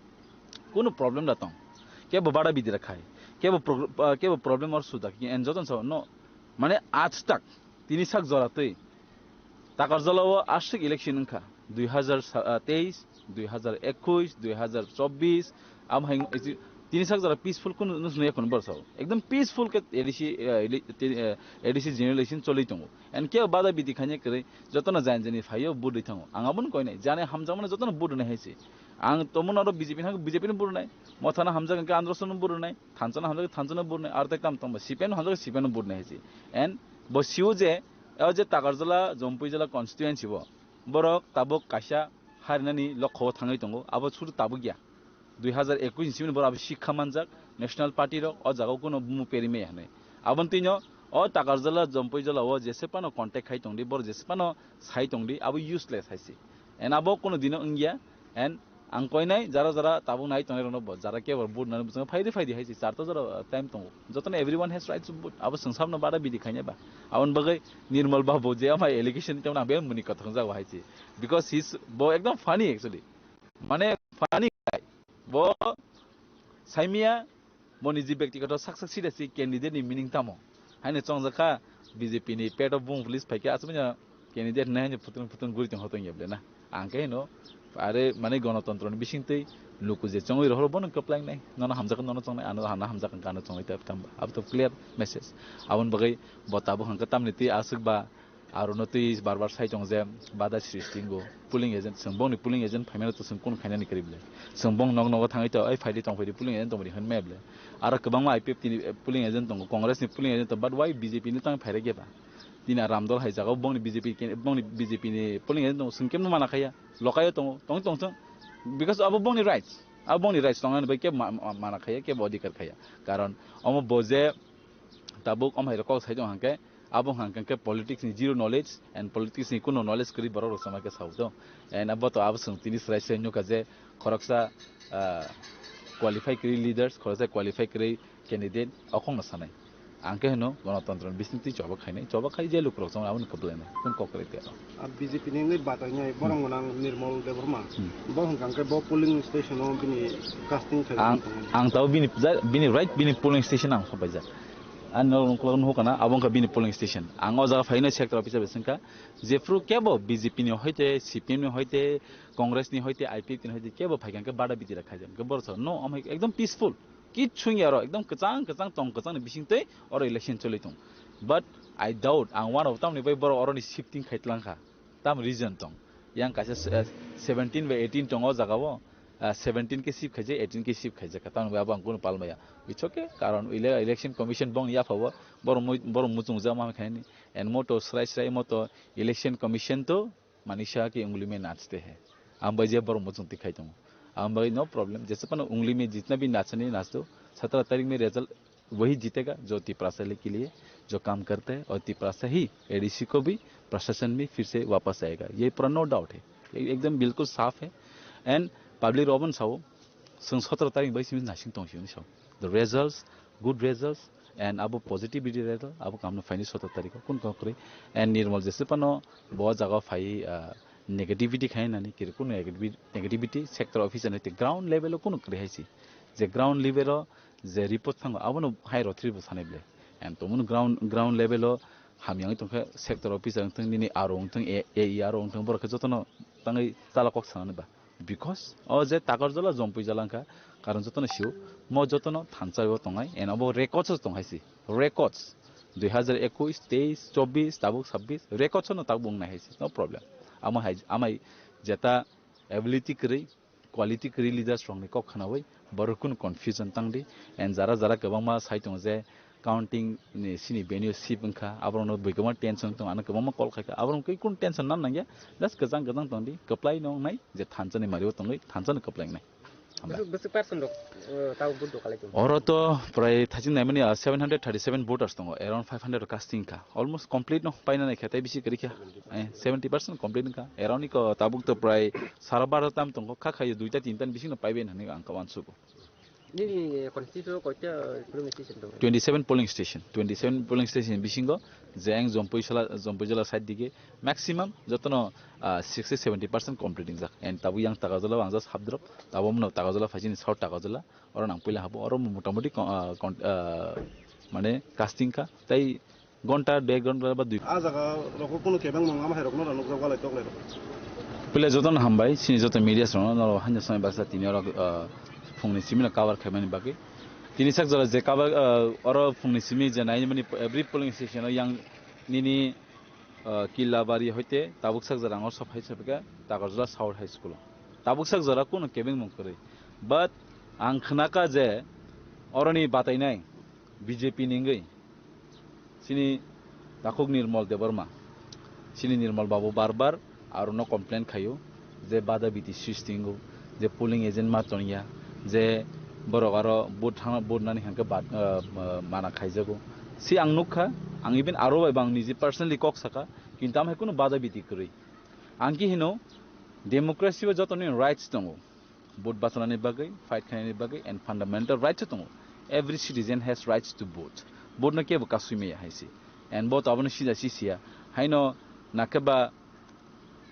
kunu problem da tong. Kebo bada bidi rok khai, kebo pro-, ah, kebo problem or suda khe, and jotono sao no, mane aaj tak tini sak jora twi Takarjala o aswk election wngkha, dui hazar teis, dui hazar ekush, dui hazar chobbish, amo hai tini sak jora peaceful kunu nung ya kunu borok sao ekdom peaceful khe A D C, eh, ele-, te-, eh, A D C general election choli tongo. And kebo bada bidi khaina kwrwi jotono jani jani phaio vote rwi thango. Ang abono koinai, jani hamjakmano jotono vote rwnai hai se. Ang tomon aro B J P hwnkhe B J P no vote rwnai, mothano hamjak hwnkhe Andhra no vote rwnai, thanchano hamjak thanchano vote rwnai, aro tei tamo tamo C P M no hamjak C P M no vote rwnai hai se. And bo sio je, o je Takarjala, Jampuijala constituency bo, borok tabuk kaisa harinani lokho o thangwi tongo, abo suru tabuk ya. Dui hazar ekush ni simi borok abo sikha manjak, National Party rok o jaga o kunu bumu peri maya hinwi. Aboni twino o Takarjala, Jampuijala o jese phano contact khai tongdi, borok jese phano sai tongdi, abo useless hai se. And abo kunu dino wngya, and ang koinai jara jara tabuk nai tongnai rokno bo, jara kebo vote nani bwskango phaidi phaidi hai se, charta jora time tongo. Jotono everyone has rights to vote. Abo chwng sabno bada bidi khaina ba. Aboni bagwi Nirmal Babu je amai allegation tongna be muni kothong jago hai se. Because he's, bo ekdom funny actually. Mane funny guy. Bo saimia boni je byaktigoto sak sak sida si candidate ni meaning tamo. Haino chongjak kha B J P ni pet o bung police phaikhe aswk manya candidate nai haino phutung phutung guri tong hotong yable na. Ang khe hino are mane gonotontro ni bisingtwi luku je chongwi rohor bono kwplai nai. Nono hamjak nono chongnai, ano hana hamjak ang kano chongnai tap tamba. Abo to clear message. Aboni bagwi bo tabuk hangkhe tamni twi aswk ba Aro no twi bar bar sai tong je bada sristi wngo. Polling agent, chwng bongni polling agent phaimano to chwng kunu khainani kwrwi ble. Chwng bong nok nogo thangwi to, "Ai phaidi tong phaidi polling agent tong phaidi," hwn maya ble. Aro kwbangma I P F T ni, eh, polling agent tongo, Congress ni polling agent tongo, but why B J P ni tang phairai khe ba? Tini Ramdol hai jagao bongni B J P ke-, bongni B J P ni polling agent tongo, chwng kemno mana khaiya, lokaio tongo, tongwi tongthwng, because abo bongni rights, abo bongni rights tongnani bai kebo ma-, ma-, mana khaiya, kebo odhikar khaiya. Karon omo bo je tabuk om hai rok kok sai tong hangke, abo hangke politics ni zero knowledge and politics ni kuno knowledge kwrwi borok rok sama khe sao to. And abo to abo chwng tini srai srai nukha je khoroksa, ah, qualify kwrwi leaders, khoroksa qualify kwrwi candidate, o kokno sanai. Ang khe hwno, gonotontro ni bisingtwi choba khainai, choba khai je lukurok chong aboni kwblainai, kun kok kwrwi tero. A B J P ni wngwi batainai borok gwnang Nirmal Debbarma. Hmm. Bo hwnkha khe bo polling station o bini casting khai Ang, tongmani. Ang tabo bini, ja-, bini right, bini polling station ang sopaijak. Ang norok ukulok nuhukana, abo wngkha bini polling station. Ang o jaga phaino sector officer bai swngkha, jephru kebo B J P ni hoite, C P M ni hoite, Congress ni hoite, I P F T ni hoite, kebo phaikha khe bada bidi rok khaijak. Khe borok sa, no, omo ekdom peaceful. Kichung ya oro, ekdom kwchang, kwchang, tong kwchang ni bising twi oro election choli tong. But I doubt, ang one of tamni bai borok oro ni shifting khai tlang kha. Tam reason tong. Yang kaisa se-, seventeen by eighteen tong o jaga o, ah, seventeen ke shift khaijak, eighteen ke shift khaijak. Tamni bai abo ang kunu pal maya. It's okay, karon ele-, election commission bong ya pha o, borok mui-, borok muchung jama khaini. And moto srai srai moto election commission to Manisha ki ungli mein nachte hai. Ang bai je borok muchung tikhai tongo. Ang bai no problem. Jaise pano ungli mein jitna bhi nachani nach do. Satra tarik mein result wahi jitega jo Tiprasa ke liye jo kaam karta hai aur Tiprasa hi A D C ko bhi prashasan mein phir se wapas aayega. Ye pura no doubt hai. Ye ekdam bilkul saaf hai. And public robon sao. Chwng sotoro tarik bai simi nasing tong sini sao. The results, good results, and abo positivity result, abo kamno phaini sotoro tarik o kun kok kwrwi. And Nirmal jese pano bo jaga phai, ah, negativity khai nani kiri kun negativity, negativity sector officer nai ground level o kun kwrwi hai si. Je ground level o je report thango abono hai rotri bo sanai ble. And tomon ground, ground level o hamyang tongkha sector officer wngthang nini aro wngthang A E aro wngthang borok khe jotono tangwi chala kok sanani ba. Because o je Takarjala Jompuijala wngkha, karon jotono sio, mo jotono thansa o tongnai, and obo records o tong hai si, records, dui hazar ekush, teis, chobbish, tabuk sabbish, records o no tabuk wngnai hai si, no problem. Amo hai, amai jeta ability kwrwi, quality kwrwi leaders rokni kok khnaui, borok kunu confusion tang di, and jara jara kwbangma sai tongo je, counting ni sini venue sip wngkha, aborokno bwkha tension tongo, ano kwbangma call khaikha, aborok khe kunu tension nang nangya, just kwchang kwchang tongdi, kwplai no wngnai je thansa ni mario tongwi thansa no kwplai wngnai. Hambai. Bwswk, bwswk person rok, uh, tabuk vote rok kalai tongo? Oro to prai thaching naimani, uh, seven hundred thirty-seven voters tongo, around five hundred rok casting kha, almost complete no paina nai kha, tei bisi kwrwi kha, eh, seventy percent complete wngkha, around iko tabuk to prai sara baro tam tongo, kha khayo duita tinta ni bising no paibai hinwi ang kha uansugo. Nini constituency o koita polling station tongo? Twenty-seven polling station, twenty-seven polling station bisingo je ang Jompuijala, Jompuijala side dige maximum jotono, ah, sixty seventy percent complete wngjak. And tabuk yang Takarjala ang just hapdrop, tabuk mano Takarjala phaisini south Takarjala, oro nang puila habo, oro motamoti kon-, ah, kon-, ah, mane casting kha, tei gonta, dui gonta ba dui. A jaga rokho kunu kebeng mong ama hai rokno rang nukjak walai toklai rok. Pile jotono hambai, sini joto media rokno, no hanya samai baksa tini oro, ah, phungni simi no cover khaimani bagwi. Tini sak jora je cover, ah, oro phungni simi je nai mani every polling station o yang nini, ah, Killabari hoite tabuk sak jora ang oro sophai sophika Takarjala South High School o. Tabuk sak jora kunu kebeng mong kwrwi. But ang khnaka je oroni batainai B J P ni wngwi. Chini takhuk Nirmal Debbarma, chini Nirmal babu bar bar arono complain khaio je bada biti sistingo, je polling agent ma tongya, je borok aro vote thangna, vote nani hwnkhe bad-, ah, ah, mana khaijago. Si ang nukha, ang even aro bai bang niji personally kok saka, kintu amhai kunu bada biti kwrwi. Ang ki hino, democracy o joto ni rights tongo. Vote bachanani bagwi, fight khainani bagwi, and fundamental right se tongo. Every citizen has rights to vote. Vote no kebo kasui maya hai se. And vote abono sija si siya. Haino nakhe ba,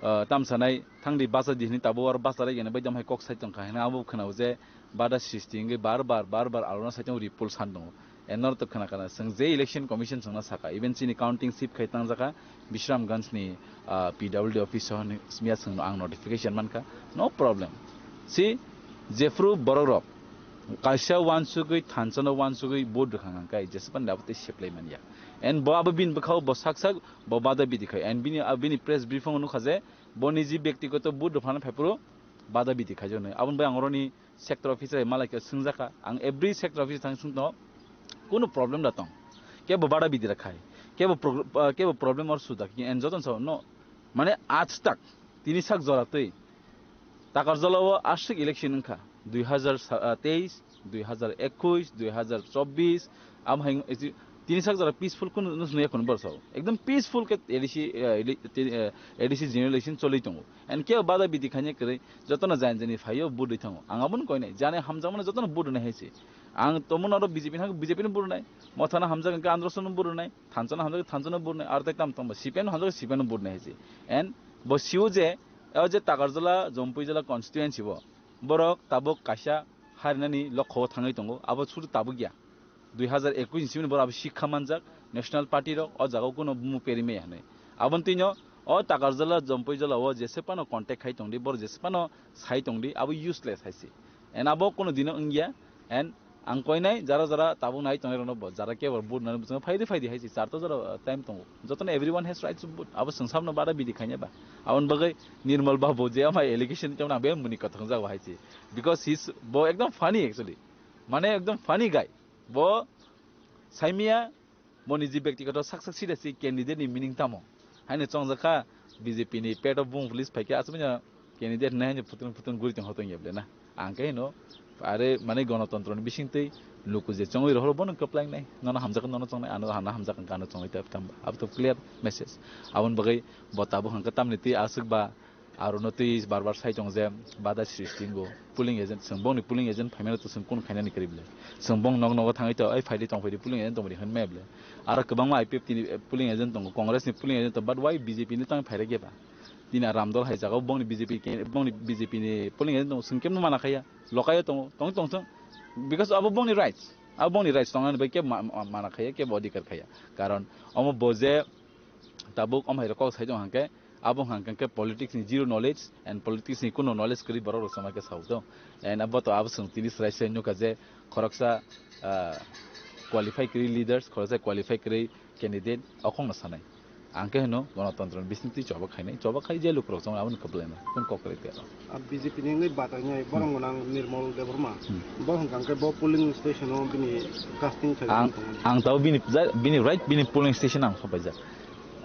uh, tamsanai thangdi bacha di hini tabo aro bacha rai gana bai dam hai kok sai tongkha. Haino abo khwnao je bada sisti wngwi bar bar, bar bar alona sai tongo report san tongo. And norok to khna khna, chwng je election commission chwngno saka, even chini counting sip khai tangjaka Bishramganj ni, ah, P W D office o hwnwi simiya chwngno ang notification mankha, no problem. Si jephru borok rok kaisa uansugwi thansa no uansugwi vote rwkha hwnkha kai jespan dabo tei seplai manya. And bo abo bini bwkhao bo sak sak bo bada bidi khai. And bini, ah, bini press briefing o nukha je bo niji byaktigoto vote rwphano phaiphuru bada bidi khaijaknai. Aboni bai ang oroni sector office bai malai khe swngjaka. Ang every sector office thang swng tongo. Kunu problem da tong. Kebo bada bidi rok khai. Kebo pro-, ah, kebo problem or suda ki en joton sa no, mane aaj tak tini sak jora twi Takarjala o aswk election wngkha, dui hazar teis, dui hazar ekush, dui hazar chobbish, am hai tini sak jora peaceful kun nus nuya kun borsa ekdom peaceful ke A D C, eh, ele-, te-, eh, A D C general election choli tongo. And kebo bada bidi khanya kwrwi jotono jani jani phaio vote rwi thango. Ang abono koinai, jani hamjakmano jotono vote rwnai hai se. Ang tomon aro B J P ni hang B J P no vote rwnai, mothano hamjak hwnkhe Andhra Solo no vote rwnai, thansa no hamjak thansa no vote rwnai, aro tai tam tongba C P M no hamjak C P M no vote rwnai hai se. And bo sio je, o je Takarjala, Jompuijala constituency bo, borok tabuk kaisa harinani lokho o thangwi tongo, abo suru tabuk ya. Dui hazar ekush ni simi borok abo sikha manjak, National Party rok o jaga o kuno bumu peri maya hinwi. Aboni twino o Takarjala, Jompuijala o jese phano contact khai tongdi, borok jese phano sai tongdi, abo useless hai se. And abo kuno dino wngya, and ang koinai jara jara tabuk nai tongnai rokno bo, jara kebo vote nani bwskango phaidi phaidi hai se, charta jora, uh, time tongo. Jotono everyone has right to vote. Abo chwng sabno bada bidi khaina ba. Aboni bagwi Nirmal Babu je amai allegation tongna be muni kwthang jago hai se. Because he's, bo ekdom funny actually. Mane ekdom funny guy. Bo saimia, boni je byaktigoto sak sak sida si candidate ni meaning tamo. Haino chongjak kha B J P ni pet o bung police phaikhe aswkmanya candidate hinwi haino phutung phutung guri tong hotong ya ble na. Ang khe hino are mane gonotontro ni bising twi luku je chongwi rohor bono kwplai nai. Nono hamjak nono chongnai, ano hana hamjak ang kano chongwi ta tamba. Abo to clear message. Aboni bagwi bo tabuk hangkhe tamni twi aswk ba Aro no twi bar bar sai tongo je bada sristingo polling agent, chwng bongni polling agent phaimano to chwng kun khainani kwrwi ble. Chwng bong nog nogo thangwi to, "Ai phaidi tong phaidi polling agent tong phaidi," hwn maya ble. Aro kwbangma I P F T ni, eh, polling agent tongo, Congress ni polling agent tongo, but why B J P ni tang phairok ya ba? Tini a Ramdol hai jaga o bongni B J P ke, bongni B J P ni polling agent tongo, chwng kemno mana khaya, lokayo tongo, tong tong thung. Because abo bongni rights, abo bongni rights tongnani bai kebo ma-, ma-, mana khaya, kebo odhikar khaya. Karon omo bo je tabuk omo hai rok kok sai tong hangke, abo hwnkha khe politics ni zero knowledge and politics ni kuno knowledge kwrwi borok rok sama khe sao to. And abo to abo chwng tini srai srai nukha je khoroksa, ah, qualify kwrwi leaders, khoroksa qualify kwrwi candidate, okhong no sanai. Ang khe hwno gonotontro ni bising twi choba khainai, choba khai je lukurok chong aboni kwplai no kun kok kwrwi te. Ah, B J P ni wngwi batainai borok gwnang Nirmal Debbarma. Hmm. Bo hwnkha khe bo polling station o bini casting khaijak Ang, wng tongmani. Ang tabo bini, bini right bini polling station ang sopaijak.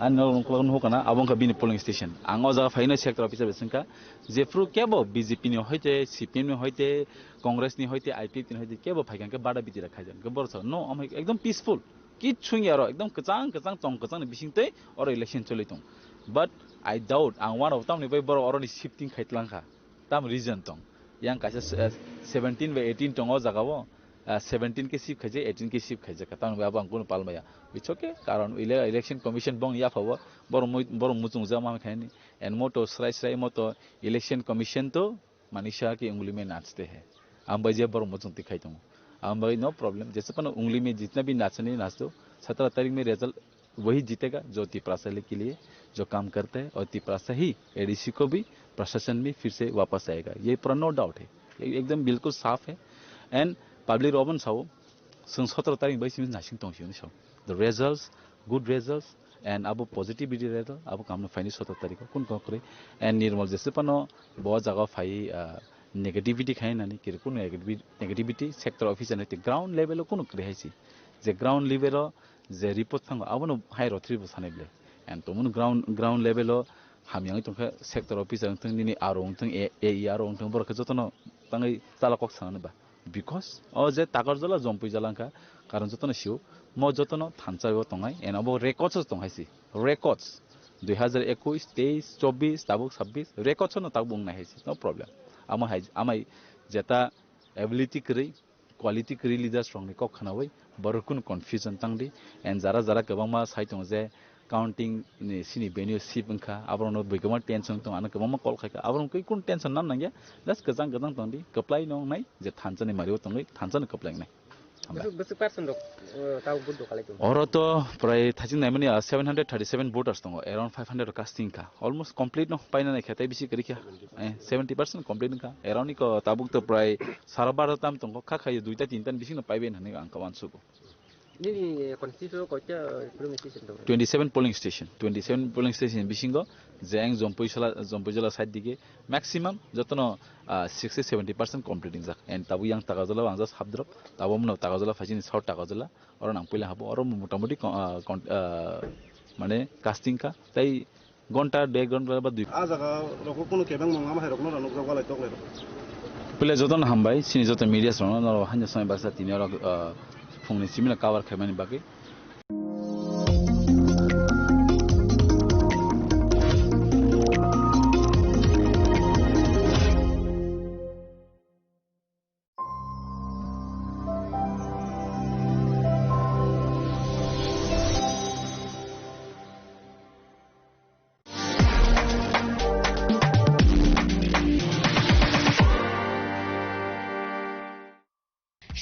Ani norok nukla nukha na, abo wngkha bini polling station. Ang o jaga phaino sector officer bai swngkha, jephru kebo B J P ni hoite, C P M ni hoite, Congress ni hoite, I P F T ni hoite, kebo phaikha khe bada bidi rok khaijak. Hwnkhe borok sa, no, omo ekdom peaceful. Kichhu wngya oro, ekdom kwchang, kwchang, tong kwchang ni bising twi oro election choli tong. But I doubt, ang uanabo tamni bai borok oroni shifting khai tlangkha. Tam reason tong. Yang kaisa se-, seventeen bai eighteen tongo o jaga o. Ah, seventeen ke shift khaijak, eighteen ke shift khaijak. Tamni bai abo ang kunu pal maya. It's okay, karon ele-, election commission bongni yapha o borok mui-, borok muchungjak ma khaini. And moto srai srai moto election commission to manisa ki ungli mein nachte hai. Ang bai je borok muchung twi khai tongo. Ang bai no problem. Jese pano ungli mein jitna bhi nachani nachto. Satara tarik mein result वही जीतेगा जो तिपरासा के लिए जो काम करते हैं और तिपरासा ही एडीसी को भी प्रशासन में फिर से वापस आएगा, ये पूरा नो डाउट है, ये एकदम बिल्कुल साफ है। And public rok obono sao, chwng sotoro tarik bai simi naising tong sio sao, the results, good results, and abo positivity result abo kamno phaini sotoro tarik o kun kok kwrwi. And Nirmal jese pano bo jaga phai, ah, negativity khai nani kiri kun negativity, negativity sector officer ni ground level o kunu kwrwi hai si, je ground level o je report thango abono hai rotri bo sanai ble. And tomon ground, ground level o hamyang tongkha sector officer wngthang nini aro wngthang A E aro wngthang borok khe jotono tangwi chala kok sanani ba. Because o je Takarjala Jompuijala wngkha, karon jotono sio, mo jotono thansa o tongnai, and abo records o tong hai si, records. Dui hazar ekush, teis, chobbish, tabuk sabbish, records o no tabuk wngnai hai si, no problem. Amo hai, amai jeta ability kwrwi, quality kwrwi leaders rokni kok khnaui borok kunu confusion tangdi. And jara jara kwbangma sai tongo je counting ni sini venue shift wngkha, aborokno bwkha tension tongo, ano kwbangma call khaikha, aborok kunu tension nan nangya, just kwchang kwchang tongdi, kwplai no wngnai je thansa ni mario tongwi thansa no kwplai wngnai. Hambai. Bwswk, bwswk percent rok, uh, tabuk vote rok kalai tongo? Oro to prai thaching naimani, ah, seven hundred thirty-seven voters tongo, around five hundred rok casting kha. Almost complete no paina nai kha, tei bisi kwrwi kha. Eh, seventy percent complete wngkha. Around iko tabuk to prai sara baro tam tongo, kha khayo duita tinta ni bising no paibai hinwi ang kha uansugo. Nini constituency o koita polling station tongo? Twenty seven polling station, twenty seven polling station bisingo je ang Jampuijala, Jampuijala side dige maximum jotono, ah, sixty seventy percent complete wngjak. And tabuk yang Takarjala o ang just hapdrop, tabuk mano Takarjala phaisini South Takarjala, oro nang puila habo, oro motamoti kon-, ah, kon-, ah, mane casting kha, tei gonta, dek gonta ba dui. A jaga rokho kunu kebeng mangma hai rokno rw nukjak walai tok lai rok. Pile jotono hambai, sini joto media rokno, norok haino samai baksa tini oro, ah, phungni simino cover khaimani bagwi.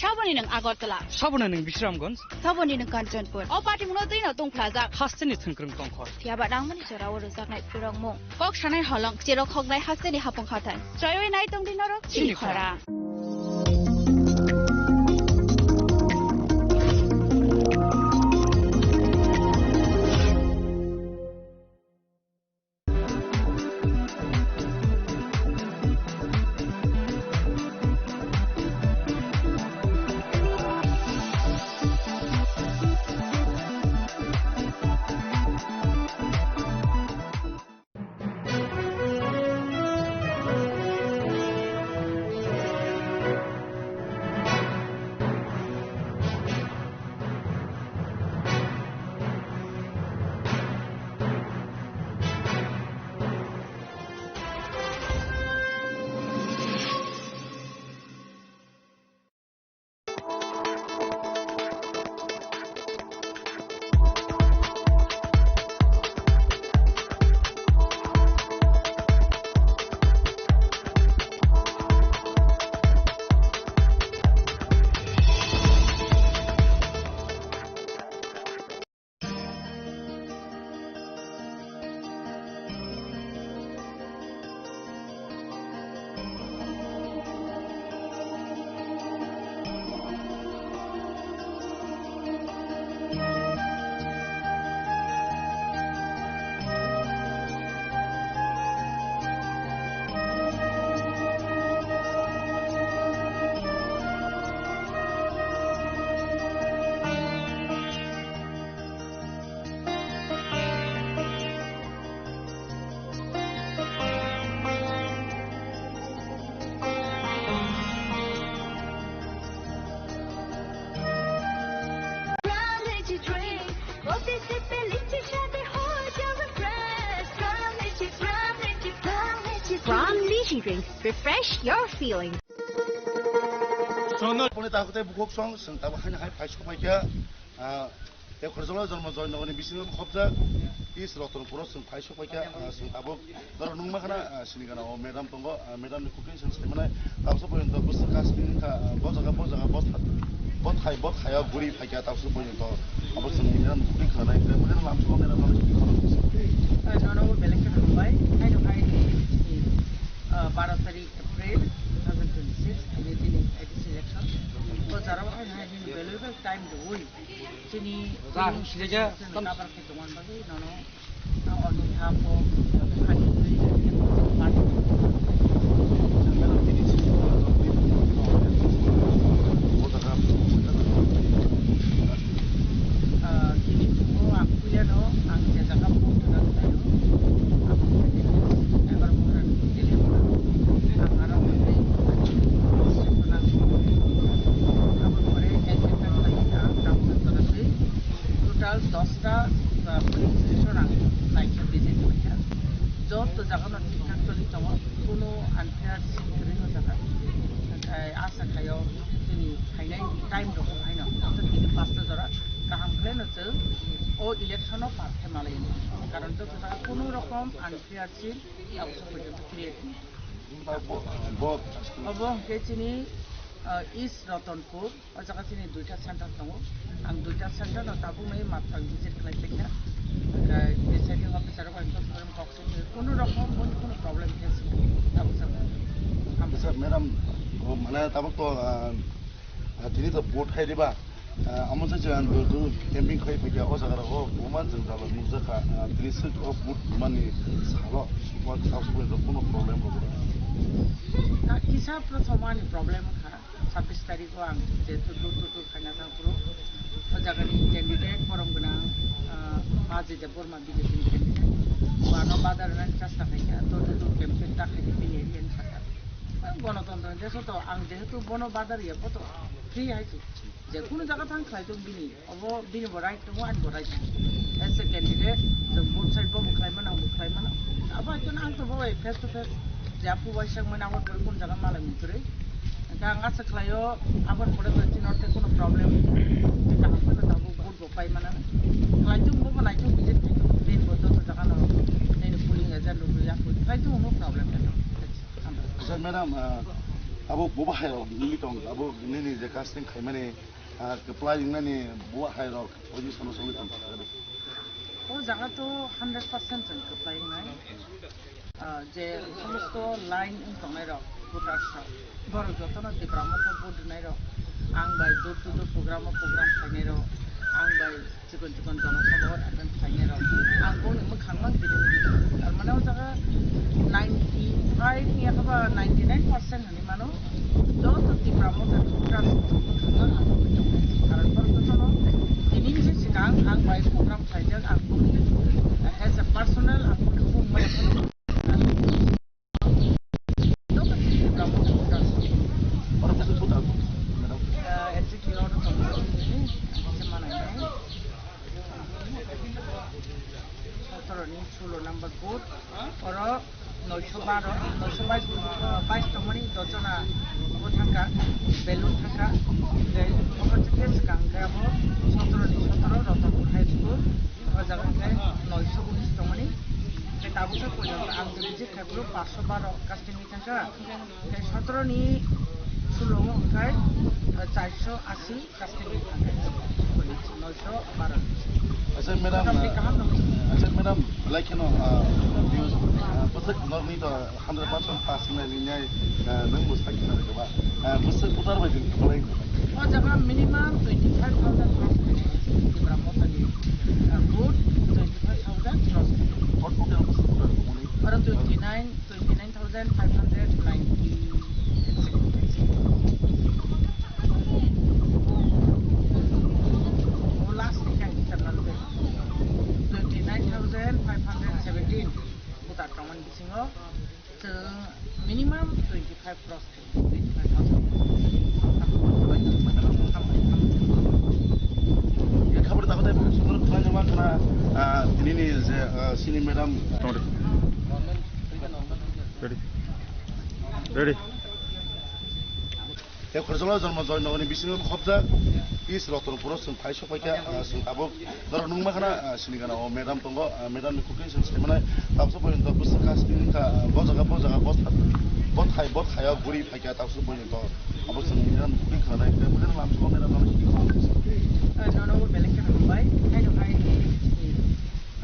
Saboni nwng Agartala. Saboni nwng Bisramganj. Saboni nwng Kanchanpur. O party mungno twi no tongphlajak. Hasteni thwngkwrwng tongkhor. Phiya ba nangmani jora o rwjaknai phwrwngmung. Kok sanai holong, cherok hoknai hasteni hapung hathai. Chwraiwi nai tongdi norok chini chini khorang. From Lychee Drink, refresh your feelings. Pone takhuk tei bukhuk song, chwng tabuk haino hai phai sok phaikha, ah, tei Khorokjala Jonmo Joy Nogorni bisingo khopjak East Ratanpuro chwng phai sok phaikha, ah, chwng tabuk norok nukma khana, ah, sini gana o madam tongo, ah, madam ni cooking sense khaimani tabuk porjonto bwswk kasni wngkha, ah, bo jaga, bo jaga, bo tha-, bo thai, bo thaio guri phaikha tabuk porjonto. Abo chwng madam ni cooking khanai, madam lamsao madam no cooking khanai. Nono belai khe hambai, haino hai, ah, baro tarik April two thousand twenty-six, haino tini A D C election. O jora o hai hai nini valuable time rwui chini polling station chwng cover khe tongmani bagwi nono, ah, on behalf of ani twi party. Ah, tini phungo ang puilano ang je jaga vote rwna thangnaio, abo khe Egar Mohara ni Delhi ang aro thangwi session ang, abo pore executive khlaiwi ang tabuk jora twi total dosta, ah, polling station ang naikha visit khlaikha. Joto jaga no thik thak choli tongo, kuno unfair sing kwrwi o jaga. Onkhe asa khaio chini phainai time rok haino tini pasta jora kaham khlaino chwng o election o pass khe malai. Karon joto jaga kuno rokom unfair sing tabuk porjonto create wngya. Bo, bo. Obo hwnkhe chini, ah, East Ratanpur. O jaga chini duita center tongo. Ang duita center no tabuknai mathang visit khlai paikha. Hwnkhe presiding officer rok bai kok simi kunu rokom bo kunu problem face tabuk jaga. Sir, madam, o mane tabuk to, ah, ah, tini to vote hai diba? Ah, amo se chwng dur dur camping khai phaikha o jaga rogo buma jwngjal nukjakha, ah, tini swk o vote mani salo, o salo kuno problem rok. Na kisa prothom ani problem kha, sabbish tarikh o ang jehetu dur dur dur khaina thang phuru, o jaga ni candidate borom gwnang, ah, Baji Debbarma B J P ni candidate. Bo ano badar nani chesta khaikha, dur dur dur campaign ta khaidi bini area ni saka. Ang gonotontro ni deso to ang jehetu bono badar ya, bo to free hai se. Je kunu jaga thang khlai tong bini, obo bini bo right tongo, ani bo right tongo. As a candidate, jwng both side bo bo khlai mano, ang bo khlai mano. Abo hai kheno ang to bo bai face to face, je apu waisa wngmani abo pore kunu jaga malai mung kwrwi. Hwnkhe ang asa khlaio, aboni pore bo chini orthe kunu problem wngya. Tei kaham kheno tabuk vote bo pai mano. Khlai tong bo bo nai tong visit khai tong, main bo joto jaga no nini polling agent rok ya khlai tong no problem ya. Sir, madam, ah, abo bubahairok nini tong, abo nini je casting khaimani, ah, kwplai wngnani bubahairok position o sogwi tong. O jaga to hundred percent chwng kwplai wngnai. Ah, je somosto line wng tongnai rok, voters rok, borok jotono Tipra Motha vote rwnai rok, ang bai door to door program o program khainai rok, ang bai chikon chikon jonosabha o attend khlainai rok. Ang bongni mwkhang mang tini wngkha. Tar mane o jaga ninety five ni eba ninety nine percent hinwi mano. Joto Tipra Motha ni voters rok mwkhang mang ang wngwi tongo. Karon borok jotono tini ni swkang ang bai program khlaijak, ang bongni as a personal ang bongni mung maya phano. Oro bwswk vote ang, madam? Ah, exactly, oro tongo, ang se manai nai. Sotoro ni sulo number booth, oro noisho baro, noisho bais, ah, bais tongmani dochona bo thangkha, balloon thangkha, tei omo chikhe swkang khe abo sotoro ni sotoro Rotonpur High School, o jaga khe noisho unis tongmani, tei tabukhe porjonto ang visit khai phuru paanch sho baro casting ni thangkha. Tei sotoro ni sulo o hwnkhe, eh, char sho asi casting ni thangkha. Noisho baro. Acha, madam, motamoti kaham nung. Acha, madam, belai kheno, ah, views, ah, bwswk norokni to hundred percent pass wngnai nini, ah, nwng bo sakhi nai khe ba. Ah, bwswk voter bai chwng kwplai. O jaga minimum twenty five thousand cross khai. Tipra Motha ni, ah, vote twenty five thousand cross khai. Or total bwswk voter tongmani? Oro twenty nine. Twenty nine thousand five hundred ninety. O last ni khe ang hisab nalgwi. Twenty nine thousand five hundred seventeen voter tongmani bisingo chwng minimum twenty five cross khaio, twenty five thousand. Khe khabar da khatai bo sundor khwlai jama khna, ah, tini ni je, ah, sini madam. Ready. Ready. Tei Khorjolo Jormo Joynagar ni bisingo khobjak East Ratanpur o chwng phai sok phaikha, ah, chwng tabuk norok nukma khna, ah, sini gana o madam tongo, ah, madam ni kwtwi chwng sai manai, tabuk porjonto bwswk casting wngkha, ah, bo jaga, bo jaga, bo tha-, bo thai, bo thaio guri phaikha tabuk porjonto. Abo chwng madam ni kwtwi khna nai, tei madam lamsongo madam no sini khna. Ah, nono belai khe hambai, haino hai,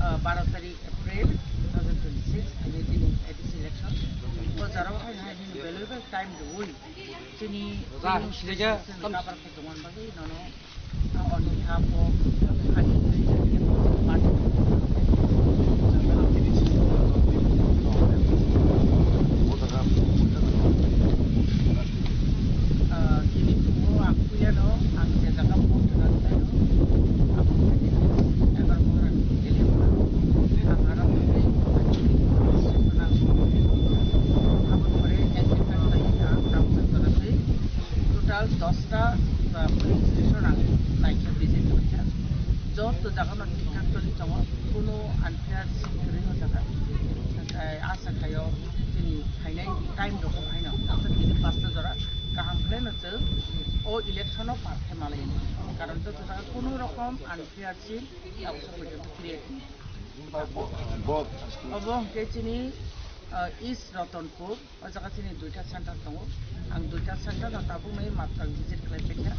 ah, baro tarik April two thousand twenty-six, ani tini A D C election. O jaro hai hai hini belai bai time rwui. Chini Roja, chini sijaja, chini tam- kabar khe tongmani bagwi nono, ah, on behalf of ani twi party. Ah, tini tongo ang puiyano ang je jaga vote rwna taino. Ang ebar bohrani tele ang aro twi ang aboni pore admission khlai ang Ramchandra twi. Total dosta, ah, polling station ang naikha visit khlaikha. Joto jagano thik thak tongwi tongo, kuno unfair sing kwrwi o jaga. Hwnkhe asa khaio chini phainai time rok haino, asa tini pasta jora kaham khlaino chwng o election o par khe malai. Karon joto jaga kuno rokom unfair sing tabuk porjonto create wngya. Bo, bo, Obo hwnkhe chini, ah, East Ratanpur. O jaga chini duita center tongo. Ang duita center no tabukni matwng visit khlai paikha.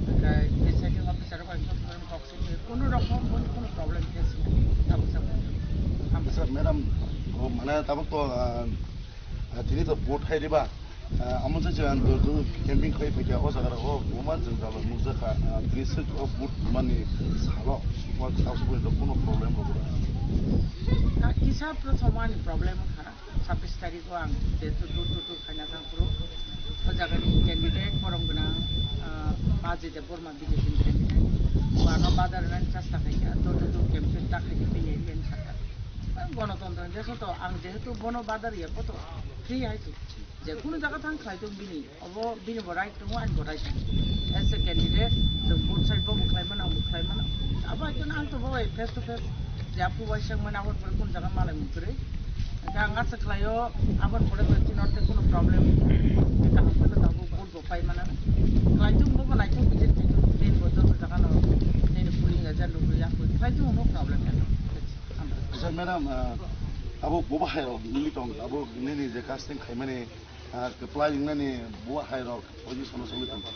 Hwnkhe presiding officer rok ang jotono kok simi kuno rokom boni kuno problem face wngya tabuk jagao. Hambai. Sir, madam, o mane tabuk to, ah, ah, tini to vote hai riba. Ah, amo se chwng dor dor camping khai phaikha o jaga o buma jwngjal nukjakha, ah, tini swk o vote mani salo, o sal sugui rok kuno problem rok. Ah, kisa prothom ani problem kha, sabbish tarikh o ang jehetu dur dur dur khaina thang phuru, o jaga ni candidate borom gwnang, ah, Baji Debbarma B J P ni candidate, o ano badar nani chesta khaikha, dor dor dor campaign ta khaikha, bini area ni saka. Ah, gonotontro ni desh o to ang jehetu bono badar ya, bo to free hai se. Je kunu jaga thang khlai tong bini, obo bini bo right tongo, ani bo right tongo. As a candidate, chwng both side bo bo khlai mano, ang bo khlai mano. Abo hai kheno ang to bo bai face to face, je aphuru uaisa wngmani aboni pore kunu jaga malai mung kwrwi. Hwnkhe ang acha khlaio, aboni pore bo chini orthe kunu problem. Kaham kheno tabuk vote bo pai mano. Khlai tong bo bo naithok visit khai tong, main bo joto jaga no nini polling agent rok rwya khlai tong, no problem ya. Sir, madam, ah, abo bobo hai rok nini tong, abo nini je casting khaimani Ah, kwplai wngnani bo hai rok, oji sono sogwi tong kha.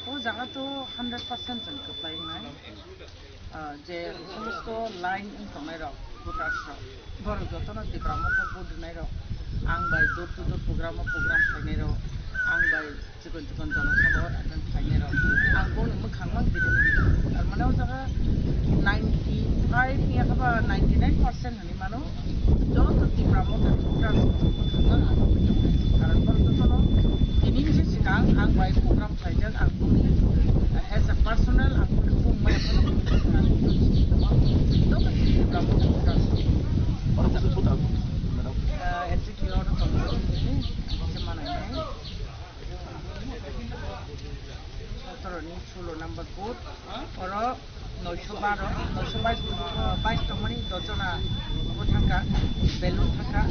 O jaga to hundred percent chwng kwplai wngnai. Ah, je somosto line wng tongnai rok, voters rok, borok jotono Tipra Motha vote rwnai rok, ang bai door to door program o program khlainai rok, ang bai chikon chikon jonosabha o attend khlainai rok, ang boni mwkhang mang diri, tar mane o jaga ninety five ni yak ba ninety nine percent hinwi mano, joto Tipra Motha ni voters rok mwkhang mang ang nugwi tongo. Karon borok jotono tini ni swkang ang bai program khlaijak, ang boni as a personal ang boni bung maya phano joto Tipra Motha voters. Oro bwswk vote ang, madam? Ah, L G T O no tongo, tini se manai nai. Sotoro ni sulo number booth, oro noisho baro, noisho bais, ah, bais tongmani dojona bo thangkha, belun thangkha,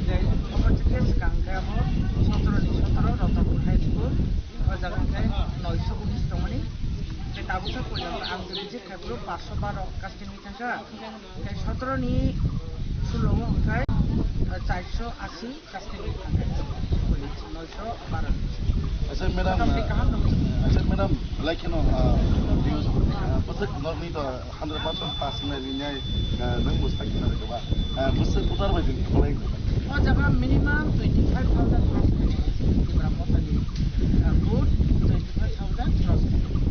je omo chikhe swkang khe abo sotoro ni sotoro Rotonpur High School, o jaga khe noisho unis tongmani, je tabuksa porjonto ang je visit khai phuru paanch sho baro casting ni thangkha. Tei sotoro ni sulo o hwnkhe, ah, charsho asi casting ni thangkha. Noisho baro. Acha madam, motamoti ah, kaham dong. Acha madam, belai kheno, ah, views, ah, bwswk norokni to hundred percent pass wngnai rinai, ah, nwng bo sakhi nai ba. Ah, bwswk voter bai din belai. O jaga minimum twenty five thousand plus Tipra Motha ni, ah, vote twenty five thousand plus.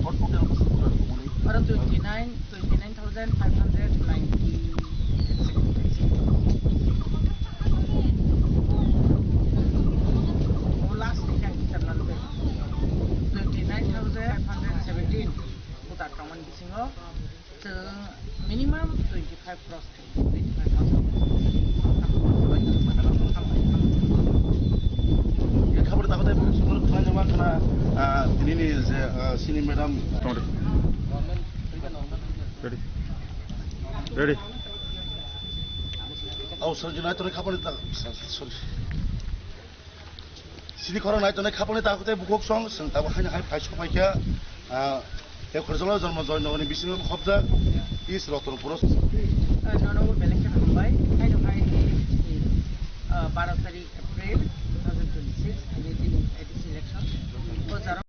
Total bwswk voter tongmani? Oro twenty nine. Twenty nine thousand five hundred ninety. O last ni khe internal pay. Twenty nine thousand five hundred seventeen. Voter tongmani bisingo chwng minimum twenty five cross khaio, twenty five thousand. Khabor dago tei sumur khwlai jama khana, ah, tini ni je, ah, sini madam. Ready. Ready. Au, sorry, nai tonwi khapani ta, sorry. Sini khorang nai tonwi khapani ta, khotei bukhuk song, song tabo haino hai phai sok phai kha, ah, te khorjolo jonmo joy nogoni bisingo khopjak, is Rotonpuro. Ah, nono belai khe hambai, haino hai, ah, baro tarik April two thousand twenty-six, tini tini A D C election. O jaro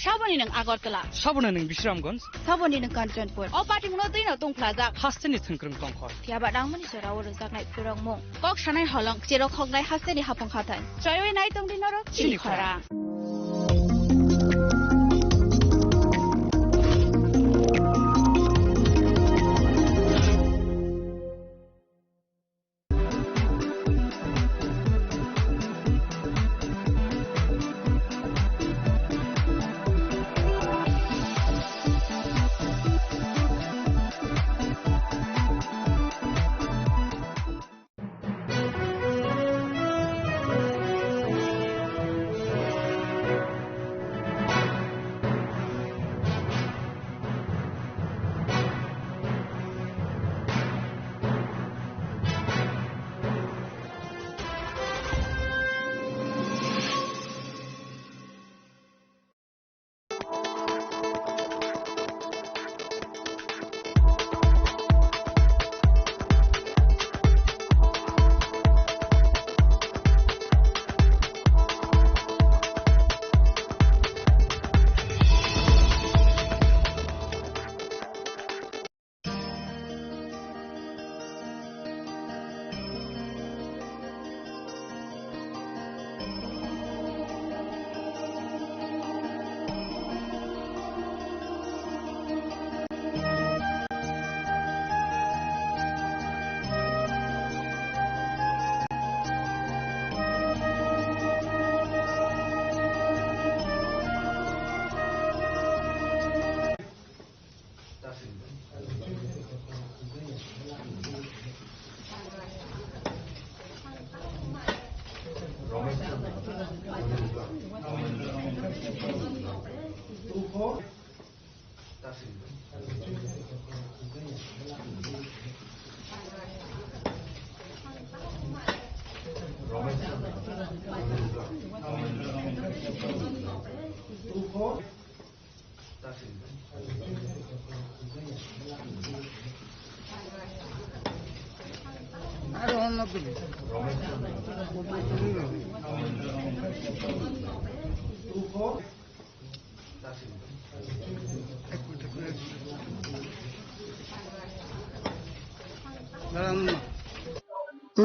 Saboni nwng Agartala. Saboni nwng Bisramganj. Saboni nwng Kanchanpur. O patimungno twino tungphlajak. Hasteni thwngkwrwng tongkhor. Phiyaba nangmani jorao rwjaknai phwrwngmung. Kok sanai holong, cherok khoknai hasteni hapung hathai. Choiwi nai tongdi norok chini chini khorang. Khorang.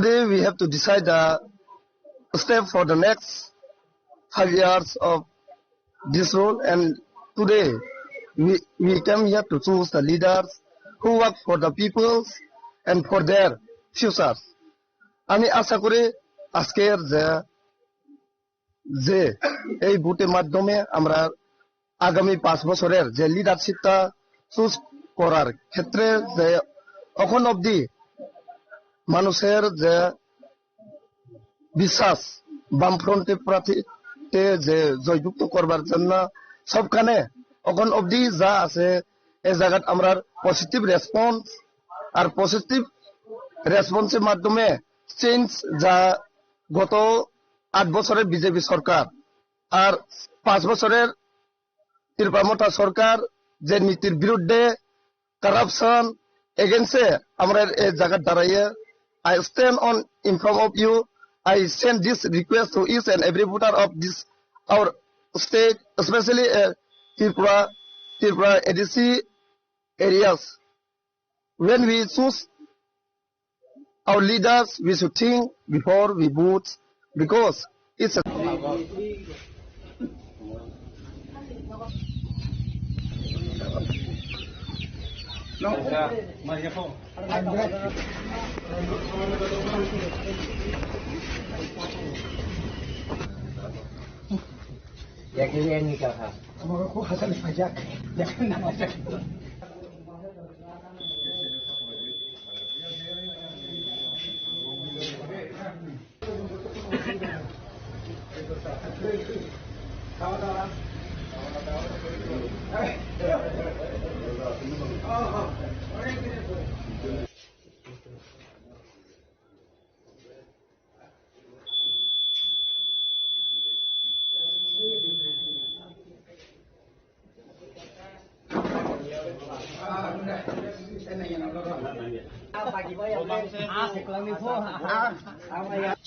Today we have to decide the step for the next five years of this rule, and today we, we came here to choose the leaders who work for the peoples and for their futures. আমি আশা করি আজকের যে, যে এই ভোটের মাধ্যমে আমরা আগামী পাঁচ বছরের যে লিডারশিপটা চুজ করার ক্ষেত্রে যে এখন অবধি মানুষের যে বিশ্বাস বামফ্রন্টের প্রার্থীতে যে জয়যুক্ত করবার জন্য সবখানে এখন অবধি যা আছে, এ জায়গাত আমরা পজিটিভ রেসপন্স, আর পজিটিভ রেসপন্সের মাধ্যমে চেঞ্জ যা গত আট বছরের বিজেপি সরকার আর পাঁচ বছরের ত্রিপুরা মথা সরকার যে নীতির বিরুদ্ধে, করাপশন এগেইনস্টে আমরা এই জায়গায় দাঁড়াইয়া, I stand on in front of you. I send this request to each and every voter of this our state, especially uh, Tripura, Tripura A D C areas. When we choose our leaders, we should think before we vote because it's a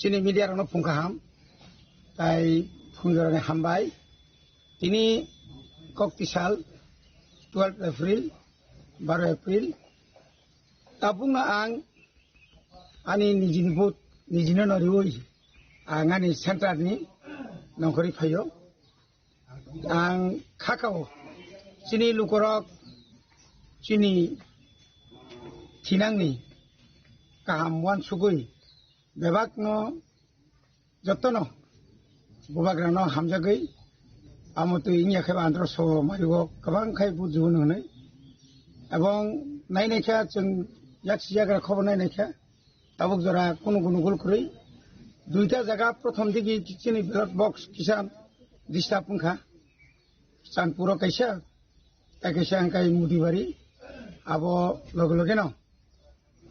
Chini media rokno phung kaham, tai phung jorani hambai. Tini kok tisal twelve April, baro April. Tabukno ang ani nijini vote nijino no riwi ang ani center ni nongkhorwi phaio. Ang khakao chini lukorok chini thinangni kaham uansugwi bebakno jotono bubagrano hamjagwi amo twi wngya khe andro so mario kwbang khai bujibo hwnwi. Ebong nainaikha chwng yaksi yagra khobor nainaikha. Tabuk jora kunu gunu gul kwrwi. Duita jaga prothom digi chini ballot box kisa disturb wngkha. Chanpuro kaisa, tei kaisa hwnkhai Mudibari. Abo loge loge no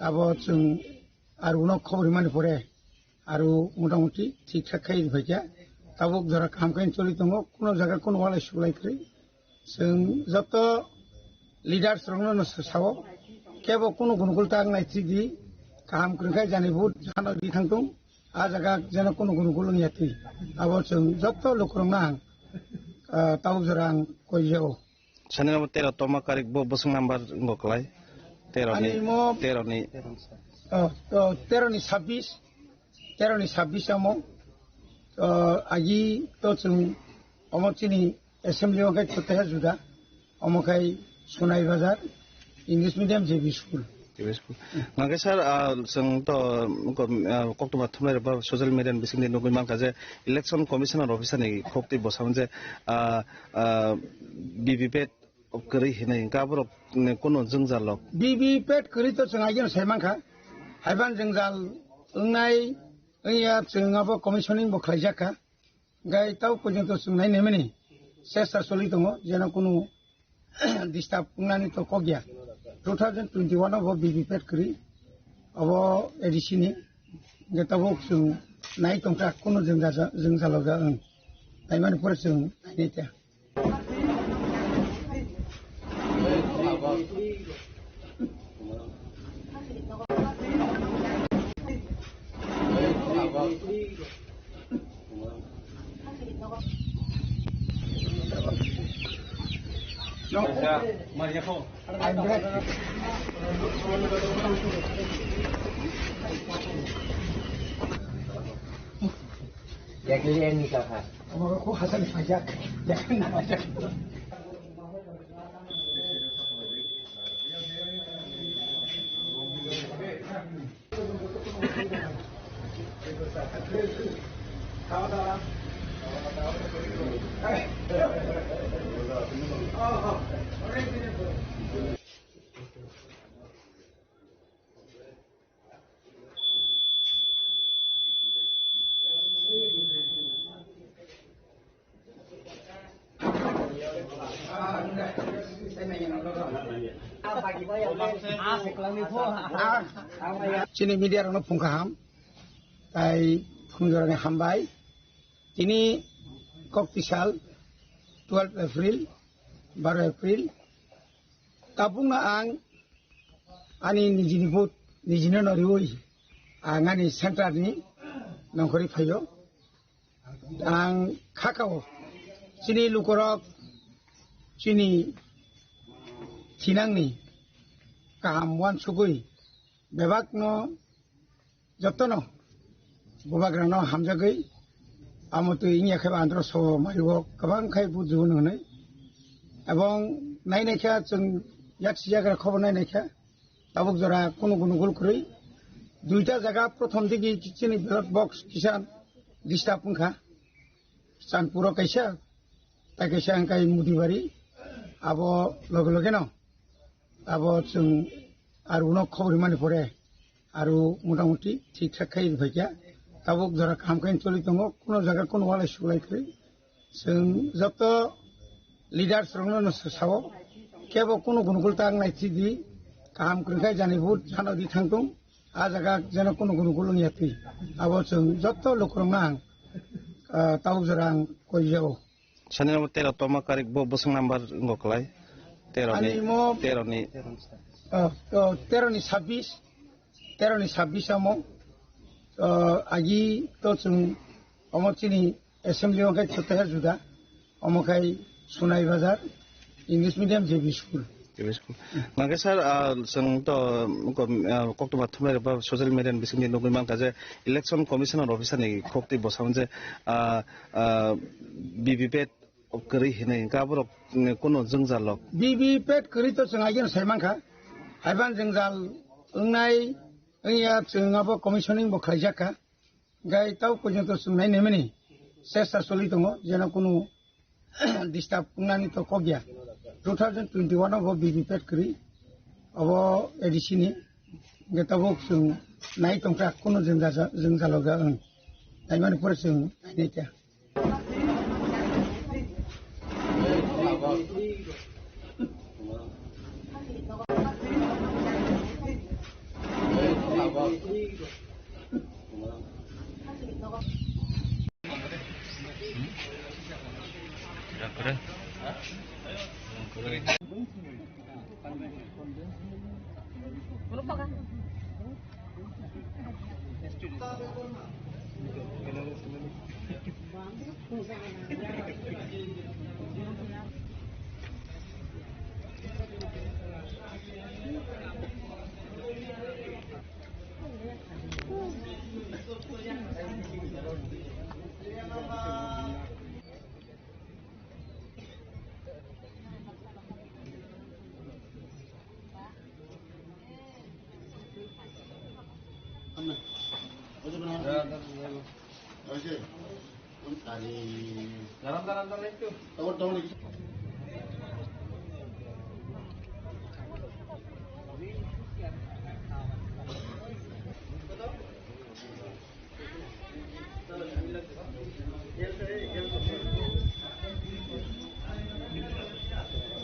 abo chwng aro uno khobor mani pore aro motamuti thik thak khai phaikha. Tabuk jora kaham khai choli tongo, kuno jaga kuno walai sulai kwrwi. Chwng joto leaders rokno no sao, kebo kunu gunu gul tak nai thik di, kaham kwrwng khai jani vote jano di thang tung, a jaga jeno kunu gunu gul wngya twi. Abo chwng joto lukurokno ang, ah, tabuk jora ang koi yao. Sani number tero toma karik bo bosong number wngbo kwlai. Tero ni, ani mo tero ni. Oh, oh, tero ni sabbish, tero ni sabbish amo. Oh, agi to chwng omo chini assembly o khai to teha juda. Omo khai Sonai Bazar English Medium J B School. J B School. Nangkhe sir, ah, chwng to, ah, koktwma thumnai rok ba social media ni bisingtwi nugwi mankha je Election Commissioner Officer ni khok twi bwsamo je, ah, ah, V V P P kwrwi hinwi hwnkhe aborok ni kunu jwngjal rok. V V P P kwrwi to chwng ageno sai mankha. Haiban jwngjal wngnai wngya chwng abo commissioning bo khlaijak kha. Hwnkhe tau porjonto chwng nai naimani chesta choli tongo, jeno kunu disturb wngnani to kok ya. Two thousand twenty-one o bo V V P P kwrwi abo A D C ni. Hwnkhe tabuk chwng nai tongkha kunu jwngjal, jwngjal o ja wng. Naimani pore chwng nai nai kha. Yakli en nikah. Ama ko hasan pajak. Yakli na pajak. Chini media rokno phung kaham, tai phung jorani hambai. Tini kok tisal twelve April, baro April. Tabukno ang ani nijini vote nijino no riwi ang ani center ni nongkhorwi phaio. Ang khakao chini lukorok chini thinangni kaham uansugwi bebakno jotono bubagrano hamjagwi amo twi wngya khe andro so mario kwbang khai bujigo hwnwi. Ebong nainai khe chwng yak sijagra khobor nainai khe tabuk jora kunu kunu gul kwrwi duita jaga prothom digi chini ballot box kisa disturb wngkha. Chanpuro kaisa, tai kaisa hwnkhai Mudibari, abo loge loge no abo chwng aro uno khobor himani pore aro motamuti thik thak khai rwphaikha. Tabuk jora kaham khai choli tongo, kuno jaga kuno walai sulai kwrwi. Chwng joto leaders rokno no sao, kebo kuno gunugul ta wngnai thidi, kaham kwrwi khai jani vote jano di thangtung, a jaga jeno kuno gunugul wngya twi. Abo chwng joto lukurokno ang, ah, tabuk jora ang koi jao. Sani number tero toma karik bo bosong number ngo klai. Tero ni, ani mo tero ni. Oh, oh, tero ni sabbish, tero ni sabbish amo. Oh, agi to chwng omo chini assembly o khe chota juda. Omo khai Sunai Bazar, English medium J B school. J B school. Nangkhe sir, ah, chwng to, um, ah, koktwma thumnai rok ba social media ni bisingtwi nugwi mankha je election commissioner officer ni khok twi bwsang je, ah, ah, B V P A T kwrwi hinwi hwnkhe aborok, mm, kuno jwngjal rok. B V P A T kwrwi to chwng ageno sai mankha. Haiban jwngjal wngnai wngya chwng abo commissioning bo khlaijak kha. Gai tau porjonto chwng nai naimani chesta choli tongo, jeno kunu disturb wngnani to kok ya. Two thousand twenty-one o bo B V P A T kwrwi, obo A D C ni, ge tabuk chwng nai tongkha, kunu jwng jasa-, jwng jalo ga wng. Naimani pore chwng nai nai kha.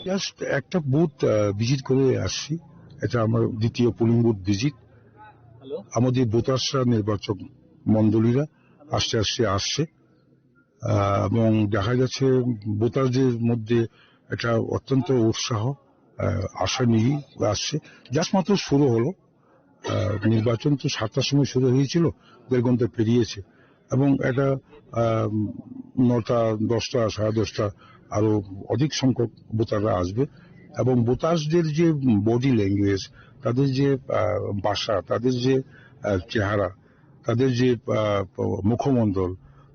Just একটা booth visit করে আসছি। এটা আমার দ্বিতীয় polling booth visit. আমাদের ভোটার্সরা, নির্বাচক মণ্ডলীরা আস্তে আস্তে আসছে। আহ, এবং দেখা যাচ্ছে ভোটারদের মধ্যে একটা অত্যন্ত উৎসাহ, আহ, আশা নিয়ে আসছে। জাস্ট মাত্র শুরু হলো। আহ, নির্বাচন তো সাতটার সময় শুরু হয়েছিল, দেড় ঘন্টা পেরিয়েছে। এবং এটা, আহ, নটা, দশটা, সাড়ে দশটা আরো অধিক সংখ্যক ভোটাররা আসবে। এবং ভোটারদের যে বডি ল্যাঙ্গুয়েজ, তাদের যে, আহ, ভাষা, তাদের যে, আহ, চেহারা, তাদের যে, আহ, মুখমণ্ডল,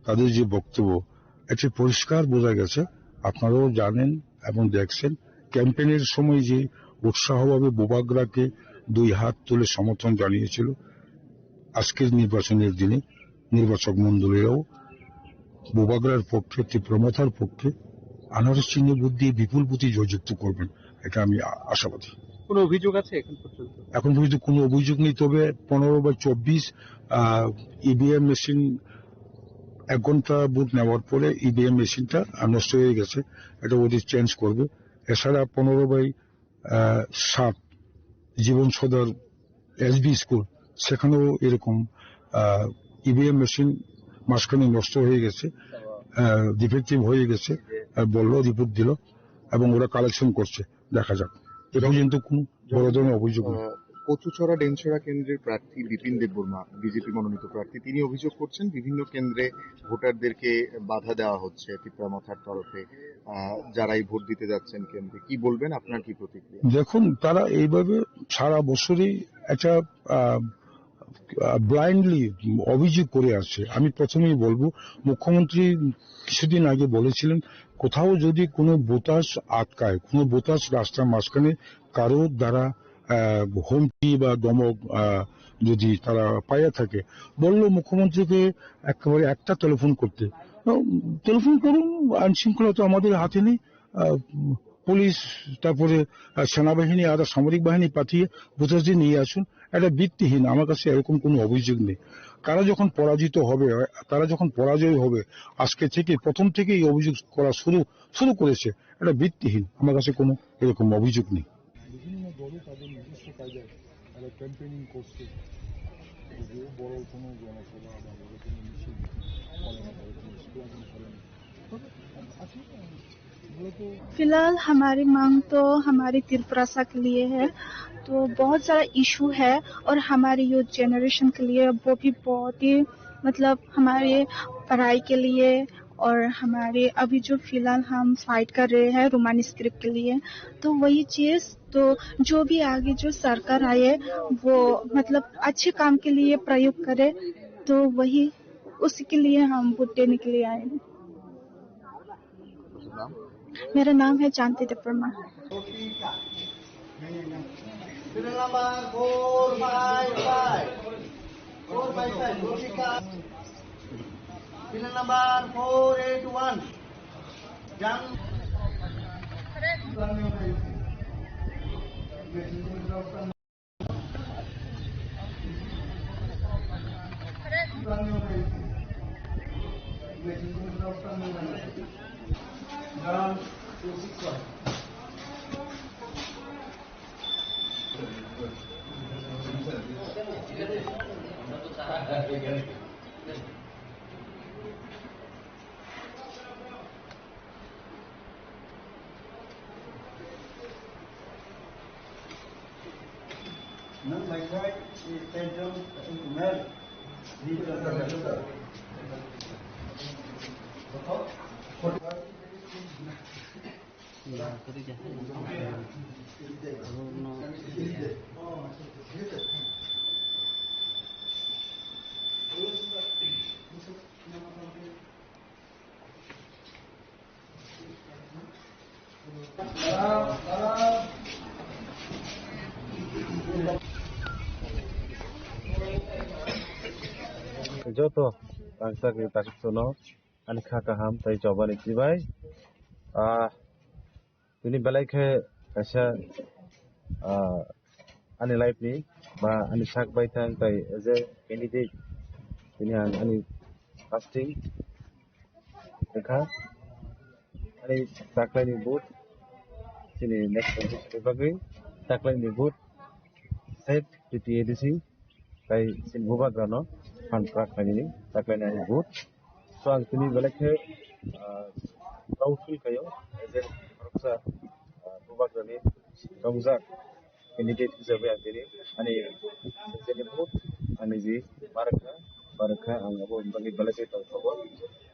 তাদের যে বক্তব্য, এটি পরিষ্কার বোঝা গেছে। আপনারাও জানেন এবং দেখছেন, ক্যাম্পেইনের সময় যে উৎসাহভাবে বুবাগ্রাকে দুই হাত তুলে সমর্থন জানিয়েছিল, আজকের নির্বাচনের দিনে নির্বাচক মণ্ডলীরাও বুবাগ্রার পক্ষে, তীব্রমথার পক্ষে আনারস চিহ্নে ভোট দিয়ে বিপুল ভোটে জয়যুক্ত করবেন, এটা আমি আ-, আশাবাদী। কোনো অভিযোগ আছে এখন পর্যন্ত? এখন পর্যন্ত কোনো অভিযোগ নেই, তবে পনেরো বাই চব্বিশ, আহ, ইভিএম মেশিন এক ঘন্টা ভোট নেওয়ার পরে ইভিএম মেশিনটা, আহ, নষ্ট হয়ে গেছে, এটা ওদের চেঞ্জ করবে। এছাড়া পনেরো বাই, আহ, সাত জীবন সদার এসবি স্কুল, সেখানেও এরকম, আহ, ইভিএম মেশিন মাঝখানে নষ্ট হয়ে গেছে, আহ, ডিফেক্টিভ হয়ে গেছে, আহ, বললো, রিপোর্ট দিল এবং ওরা কালেকশন করছে, দেখা যাক। এ পর্যন্ত কোনো বড় ধরনের অভিযোগ নেই। আহ, কচুছড়া ডেমছড়া কেন্দ্রের প্রার্থী বিপিন দেববর্মা, বিজেপি মনোনীত প্রার্থী, তিনি অভিযোগ করছেন বিভিন্ন কেন্দ্রে ভোটারদেরকে বাধা দেওয়া হচ্ছে তিপ্রা মথার তরফে। আহ, যারাই ভোট দিতে যাচ্ছেন কেন্দ্রে, কি বলবেন, আপনার কি প্রতিক্রিয়া? দেখুন, তারা এইভাবে সারা বছরই একটা, আহ, আহ, ব্লাইন্ডলি অভিযোগ করে আসছে। আমি প্রথমেই বলবো, মুখ্যমন্ত্রী কিছুদিন আগে বলেছিলেন, কোথাও যদি কোনো ভোটার আটকায়, কোনো ভোটার রাস্তার মাঝখানে কারো দ্বারা, আহ, হুমকি বা ধমক, আহ, যদি তারা পাইয়া থাকে, বললো মুখ্যমন্ত্রীকে একেবারে একটা টেলিফোন করতে। উম, টেলিফোন করুন, আইন শৃঙ্খলা তো আমাদের হাতে নেই। আহ, পুলিশ, তারপরে, আহ, সেনাবাহিনী, আরো সামরিক বাহিনী পাঠিয়ে ভোটারদের নিয়ে আসুন। এটা ভিত্তিহীন, আমার কাছে এরকম কোনো অভিযোগ নেই। তারা যখন পরাজিত হবে, তারা যখন পরাজয় হবে, আজকে থেকে, প্রথম থেকে এই অভিযোগ করা শুরু, শুরু করেছে। এটা ভিত্তিহীন, আমার কাছে কোনো এরকম অভিযোগ নেই। বিভিন্ন দলই তাদের নিজস্ব কায়দায় একটা ক্যাম্পেইনিং করছে, যদিও বড় কোনো জনসভা বা বড় কোনো মিছিল করে না, বড় কোনো স্লোগান করে না। তবে আসলে মূলত फिलहाल हमारी मांग तो हमारी त्रिपुरासा के लिए है, तो बहुत सारा इशू है और हमारे यूथ जनरेशन के लिए वो भी बहुत ही, मतलब, हमारे पढ़ाई के लिए और हमारे अभी जो फिलहाल हम फाइट कर रहे हैं रोमन स्क्रिप्ट के लिए, तो वही चीज़, तो जो भी आगे जो सरकार आए वो, मतलब, अच्छे काम के लिए प्रयोग करे, तो वही, उसी के लिए हम वोट देने के लिए आए हैं। मेरा नाम है चांदी देव Parmar. Serial number four five five. Four five five, Gotika. Serial number four eight one. Jang. Nang mai khe, eh, ten jon, eh, male. Joto rangchakni takhuksano ani kha kaham tei chobani chibai. Ah, tini belai khe kaisa, ah, ani life ni ba ani sak baithang tei as a candidate tini ang ani fasting wngkha. Ani taklaini vote, chini next constituency bagwi taklaini vote, save T T A D C, tai chini bubagrano phan kwrak khlainani taklaini ani vote. So ang tini belai khe, ah, proud feel khaio, as a khoroksa, ah, bubagrani tongjak candidate hisabe ang tini ani sincerely vote ani je ma rwkha, ma rwkha, ang abo bagwi belai khe tongthogo.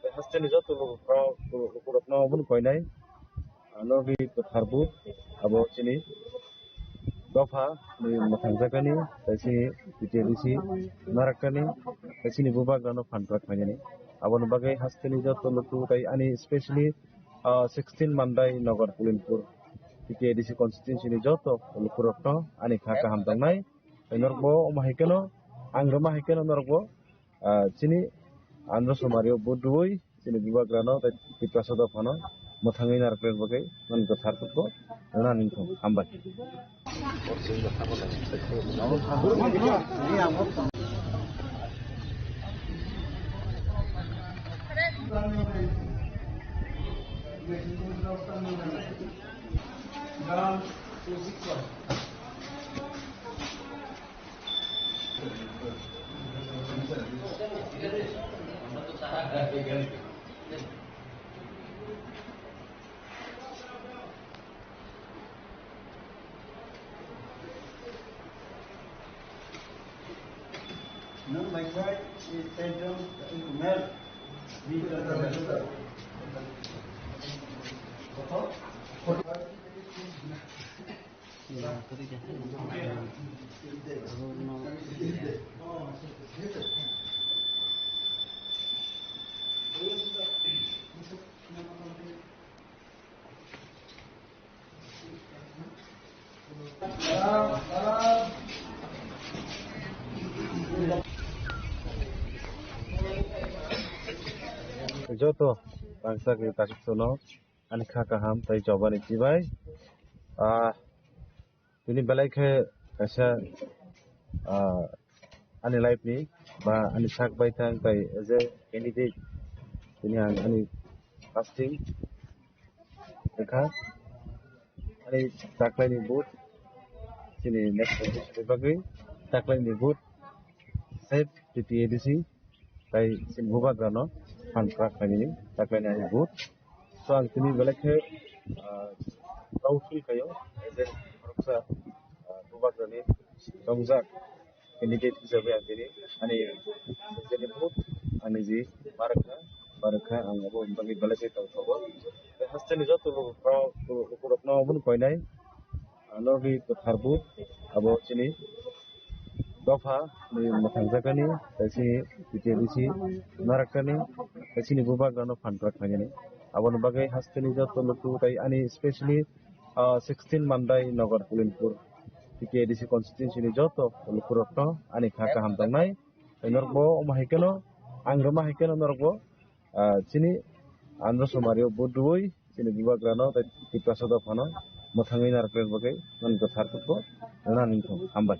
Tei hasteni joto lukurok, lukurokno obono koinai, ano bini kwthar vote abo chini Dopha ni mwthangjakani, tei chini T T A D C narakani, tei chini bubagrano phan kwrak khlainani. Aboni bagwi hasteni joto luku tei ani specially, ah, sixteen Mandai Nagar Pulinpur T T A D C constituency ni joto lukurokno ani kha kaham tongnai. Tei norokbo omo hai kheno, ang rwma hai kheno norokbo, ah, chini Andhra Sumario vote rwui, chini bubagrano tei Tiprasa dophano mwthangwi narwkna bagwi nini kwthar kutgo rwna nini thung. Hambai. Nang mai khai, eh, tei jong, eh, mel. Joto rangchakni takhuktwno ani kha kaham tei chobani chibai. Ah, tini belai khe kaisa, ah, ani life ni ba ani sak baithang tei as a candidate tini ang ani casting wngkha. Ani taklaini vote chini next election ni bagwi taklaini vote save T T A D C tei chini bubagrano phan kwrak khlainani taklaini ani vote. So ang tini belai khe, ah, proud feel khaio, as a khoroksa, ah, bubagrani tongjak candidate hisabe ang tini ani jeni vote ani ji barokha, barokha ang abo bagwi belai khe tongthogo. Tei hasteni joto lukurokno, lukurokno obono koinai, ah, norokni kwthar vote abo chini dopha ni mwthangjakani, tei chini T T A D C narakani, tei chini bubagrano phan kwrak khlainani. Aboni bagwi hasteni joto luku tei ani specially, ah, sixteen Mandai Nagar Pulinpur T T A D C constituency ni joto lukurokno ani kha kaham tongnai. Tei norokbo omo hai kheno, ang rwma hai kheno norokbo, ah, chini Andhra Sumario vote rwui chini bubagrano tei Tiprasa dophano mwthangwi narwkna bagwi nini kwthar kutgo rwna nini thung. Hambai.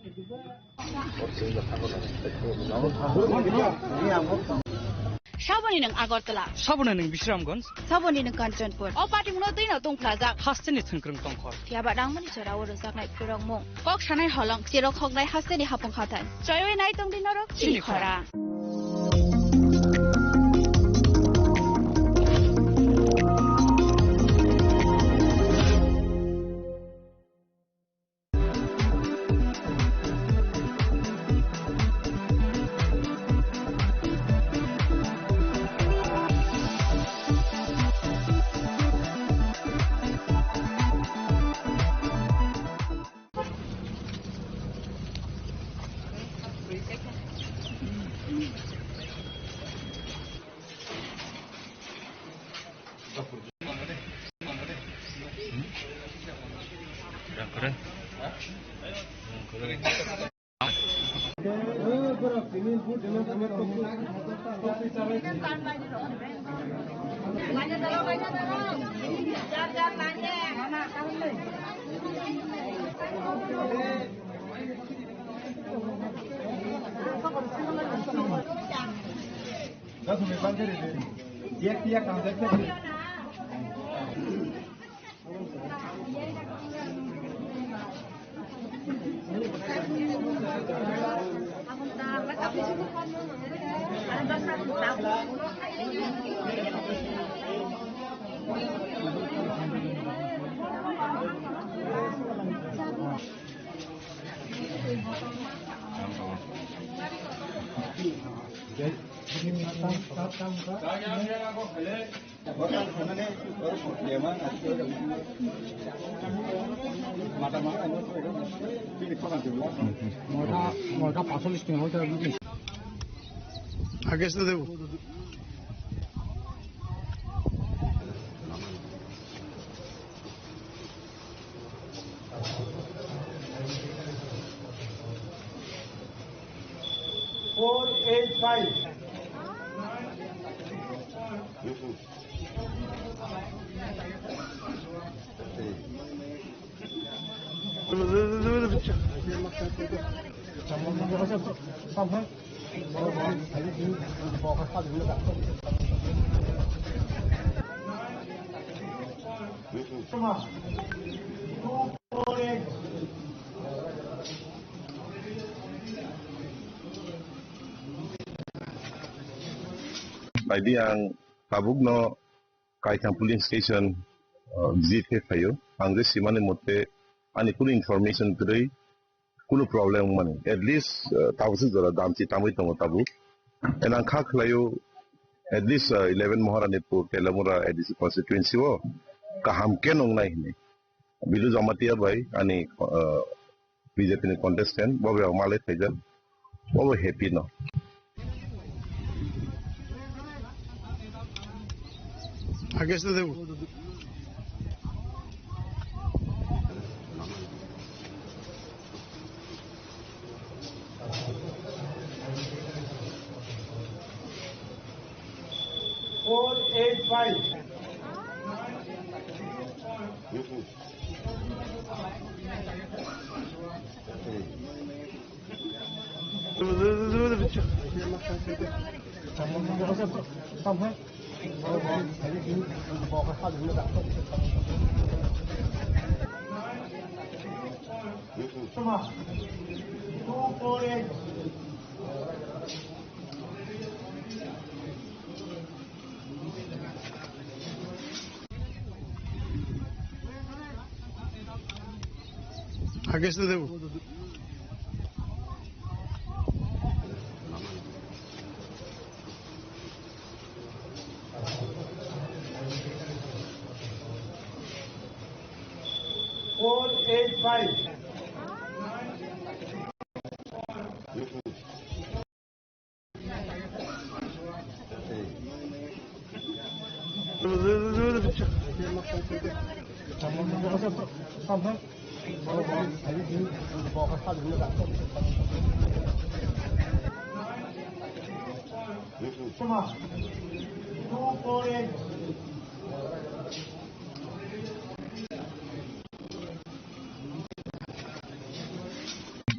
Saboni nwng Agartala. Saboni nwng Bisramganj. Saboni nwng Kanchanpur. O patimungno twino tungphlajak. Hasteni thwngkwrwng tongkhor. Phiya ba nangmani jorao rwjaknai phwrwngmung. Kok sanai holong, chirok hoknai hasteni hapung hathai. Choiwi nai tongdi norok chini khorang. নয়টা, নয়টা পাঁচচল্লিশ মিনিট হইতে হবে। আগে এসে দেবো। Four eight five. Naidi ang tabukno Kaitham police station, uh, visit khe phaio. Ang je simani mote ani kunu information kwrwi, kunu problem wngmani. At least, uh, tabuk se jora damchi tangwi tongo tabuk. And ang kha khlaio, at least, uh, eleven Maharanipur, Telamura A D C constituency o kaham khe nongnai hwnwi. Bilu Jamatia bai ani, uh, B J P ni contestant, bo bai malai phaijak, bo bai happy no. Agesh Dev. Four eight five. Agesh Dev. Four eight five.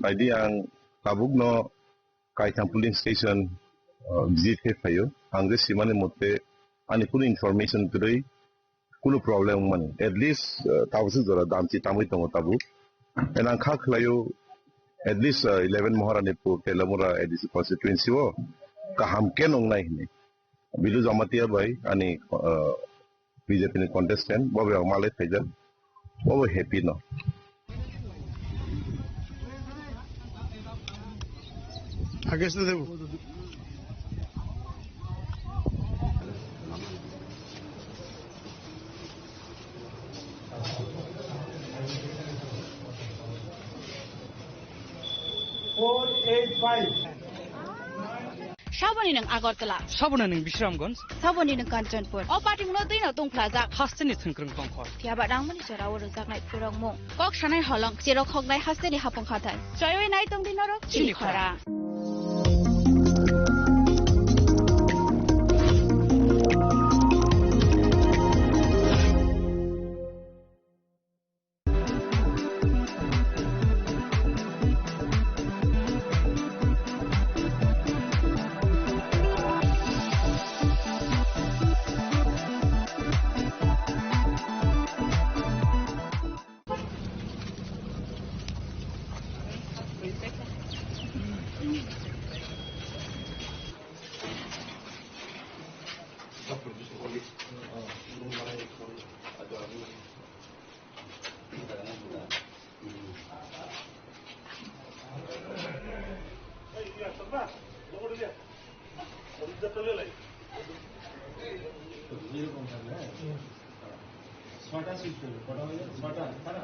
Naidi ang tabukno Kaitham police station, uh, visit khe phaio. Ang je simani mote ani kunu information kwrwi, kunu problem wngmani. At least, uh, tabuk se jora damchi tangwi tongo tabuk. And ang kha khlaio, at least, uh, eleven Maharanipur, Telamura A D C constituency o kaham khe nongnai hwnwi. Bilu Jamatia bai ani, uh, B J P ni contestant, bo bai malai phaijak, bo bai happy no. Agesh Dev. Four eight five. Saboni nwng Agartala. Saboni nwng Bisramganj. Saboni nwng Kanchanpur. O patimungno twino tungphlajak. Hasteni thwngkwrwng tongkhor. Phiya ba nangmani jorao rwjaknai phurokmung. Kok sanai holong, cherok hoknai hasteni hapung khathar. Choiwi nai tongdi norok chini khora. ছয়টা সিট করবে, কটা হয়ে গেল? ছয়টা, কারা?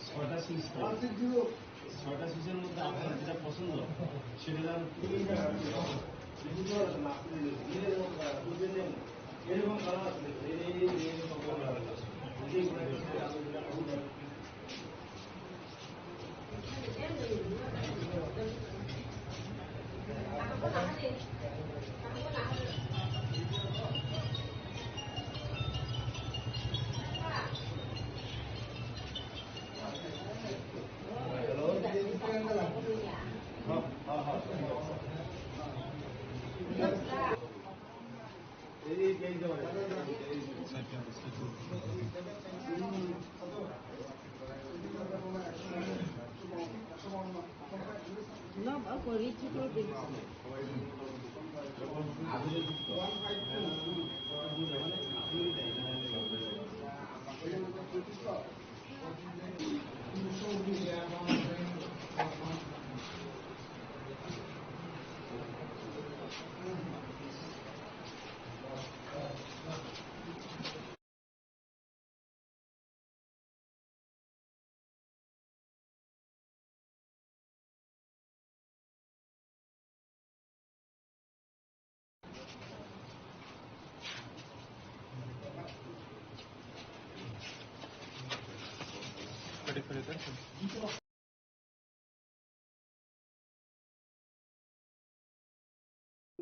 ছয়টা সিট করবে। ছয়টা সিটের মধ্যে আপনার যেটা পছন্দ, সেটা যেন এরকম কারা আছে, এই, এই, এই, এই, এই,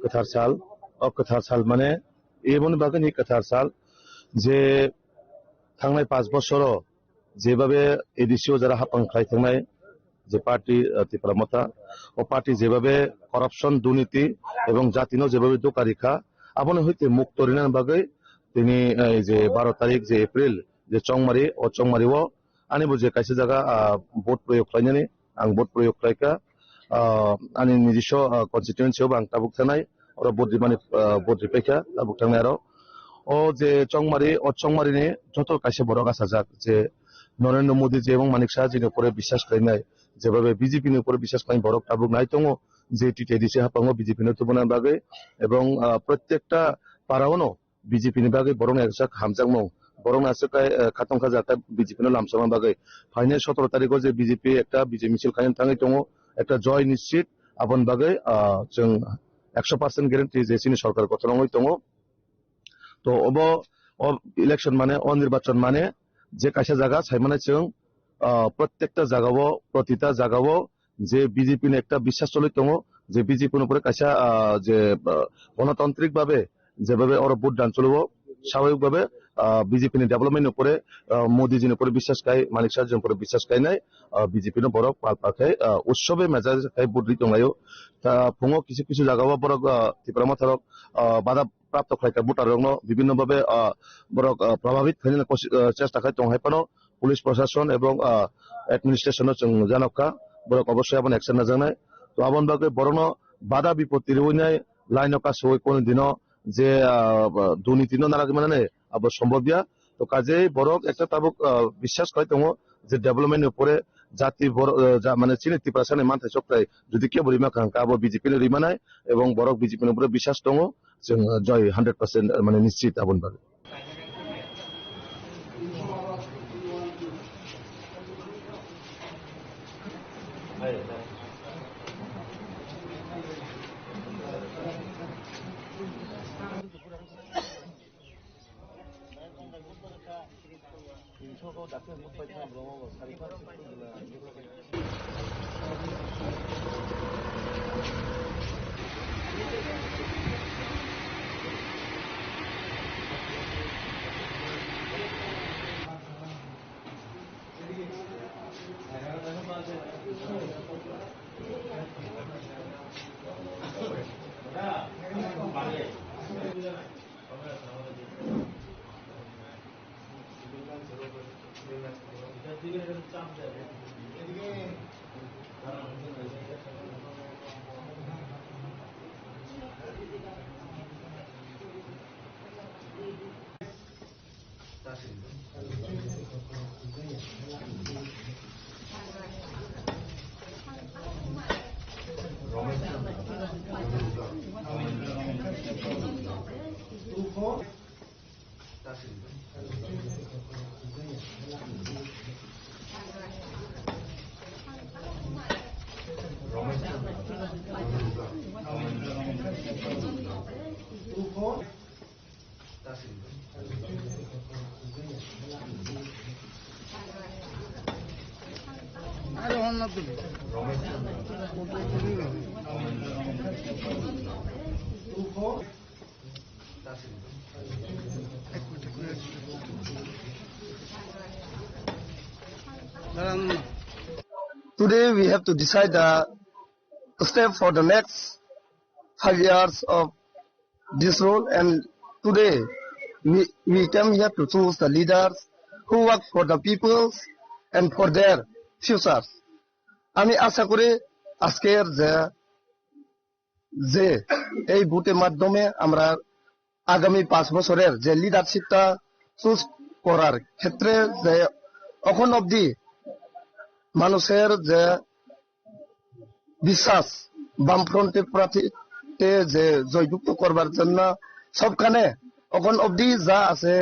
Kwthar sal, o kwthar sal mane eboni bagwi ni kwthar sal je thangnai panch bosoro jebhabe A D C o jara hapang khlai thangnai je party, ah, Tipra Motha, o party jebhabe corruption, durniti ebong jatino jebhabe doka rikha, abono hoite mukto rinani bagwi tini, eh, je baro tarik je April je Chongmari, o Chongmari o ani bo je kaisa jaga, ah, vote proyog khlainani, ang vote proyog khlaikha, ah, ani nijiso, ah, constituency o bo ang tabuk thangnai, oro vote rimani, ah, vote ripaikha tabuk thangnai aro. O je Chongmari, o Chongmari ni joto kaisa borok achajak je Narendra Modi je ebong Manik Saha jini upore biswas khlainai, jebhabe B J P ni upore biswas khlai borok tabuk nai tongo je T T A D C haphango B J P no tubuna bagwi ebong, ah, prottekta para o no B J P ni bagwi borokni ekjak hamjakmung, borokni aswk kai, eh, khatong khaja khe B J P no lamsokna bagwi. Phainai sotoro tarikh o je B J P ekta bijay misil khaina thangwi tongo, ekta joy nischit, aboni bagwi, ah, chwng ekso percent guarantee je chini sorkar gothon wngwi tongo. To obo, o election mane, o nirbachon mane je kaisa jaga sai mane chwng, ah, prottekta jaga o, protita jaga o je B J P ni ekta biswas choli tongo, je B J P ni upore kaisa, ah, je, ah, gonotantrik bhabe jebhabe oro vote dan choli o, swabhabik bhabe, ah, B J P ni development ni upore, ah, Modi ji ni upore biswas khai, Manik Saha ji ni upore biswas khainai, ah, B J P no borok pal pal khai, ah, utsobe mejai khai vote ri tonglaio. Ta phungo kisu kisu jaga o borok, ah, Tipra Motha rok, ah, bada prapto khlaikha voter rokno bibhinno bhabe, ah, borok, ah, probhabit khainani kosi-, ah, chesta khai tong hai phano police proshashon ebong, ah, administration no chwng janokha, borok obossoi abono action najaknai. To aboni bagwi borokno bada bipoti rwinai line o kasui kunu dino je, ah, durniti no narwgwi manani abo sombhob ya. To kajei borok ekta tabuk, ah, biswas khlai tongo je development ni upore jati bor-, ah, ja-, mane chini Tiprasa ni manthai choktai jodi kebo rima kha hwnkhe abo B J P no rimanai ebong borok B J P ni upore biswas tongo. Chwng, uh, joy hundred percent, uh, mane nischit aboni bagwi. Today we have to decide the step for the next five years of this rule, and today we, we came here to choose the leaders who work for the peoples and for their futures. আমি আশা করি আজকের যে, যে এই ভোটের মাধ্যমে আমরা আগামী পাঁচ বছরের যে লিডারশিপটা চুজ করার ক্ষেত্রে যে এখন অবধি মানুষের যে বিশ্বাস বামফ্রন্টের প্রার্থীতে যে জয়যুক্ত করবার জন্য সবখানে এখন অবধি যা আছে,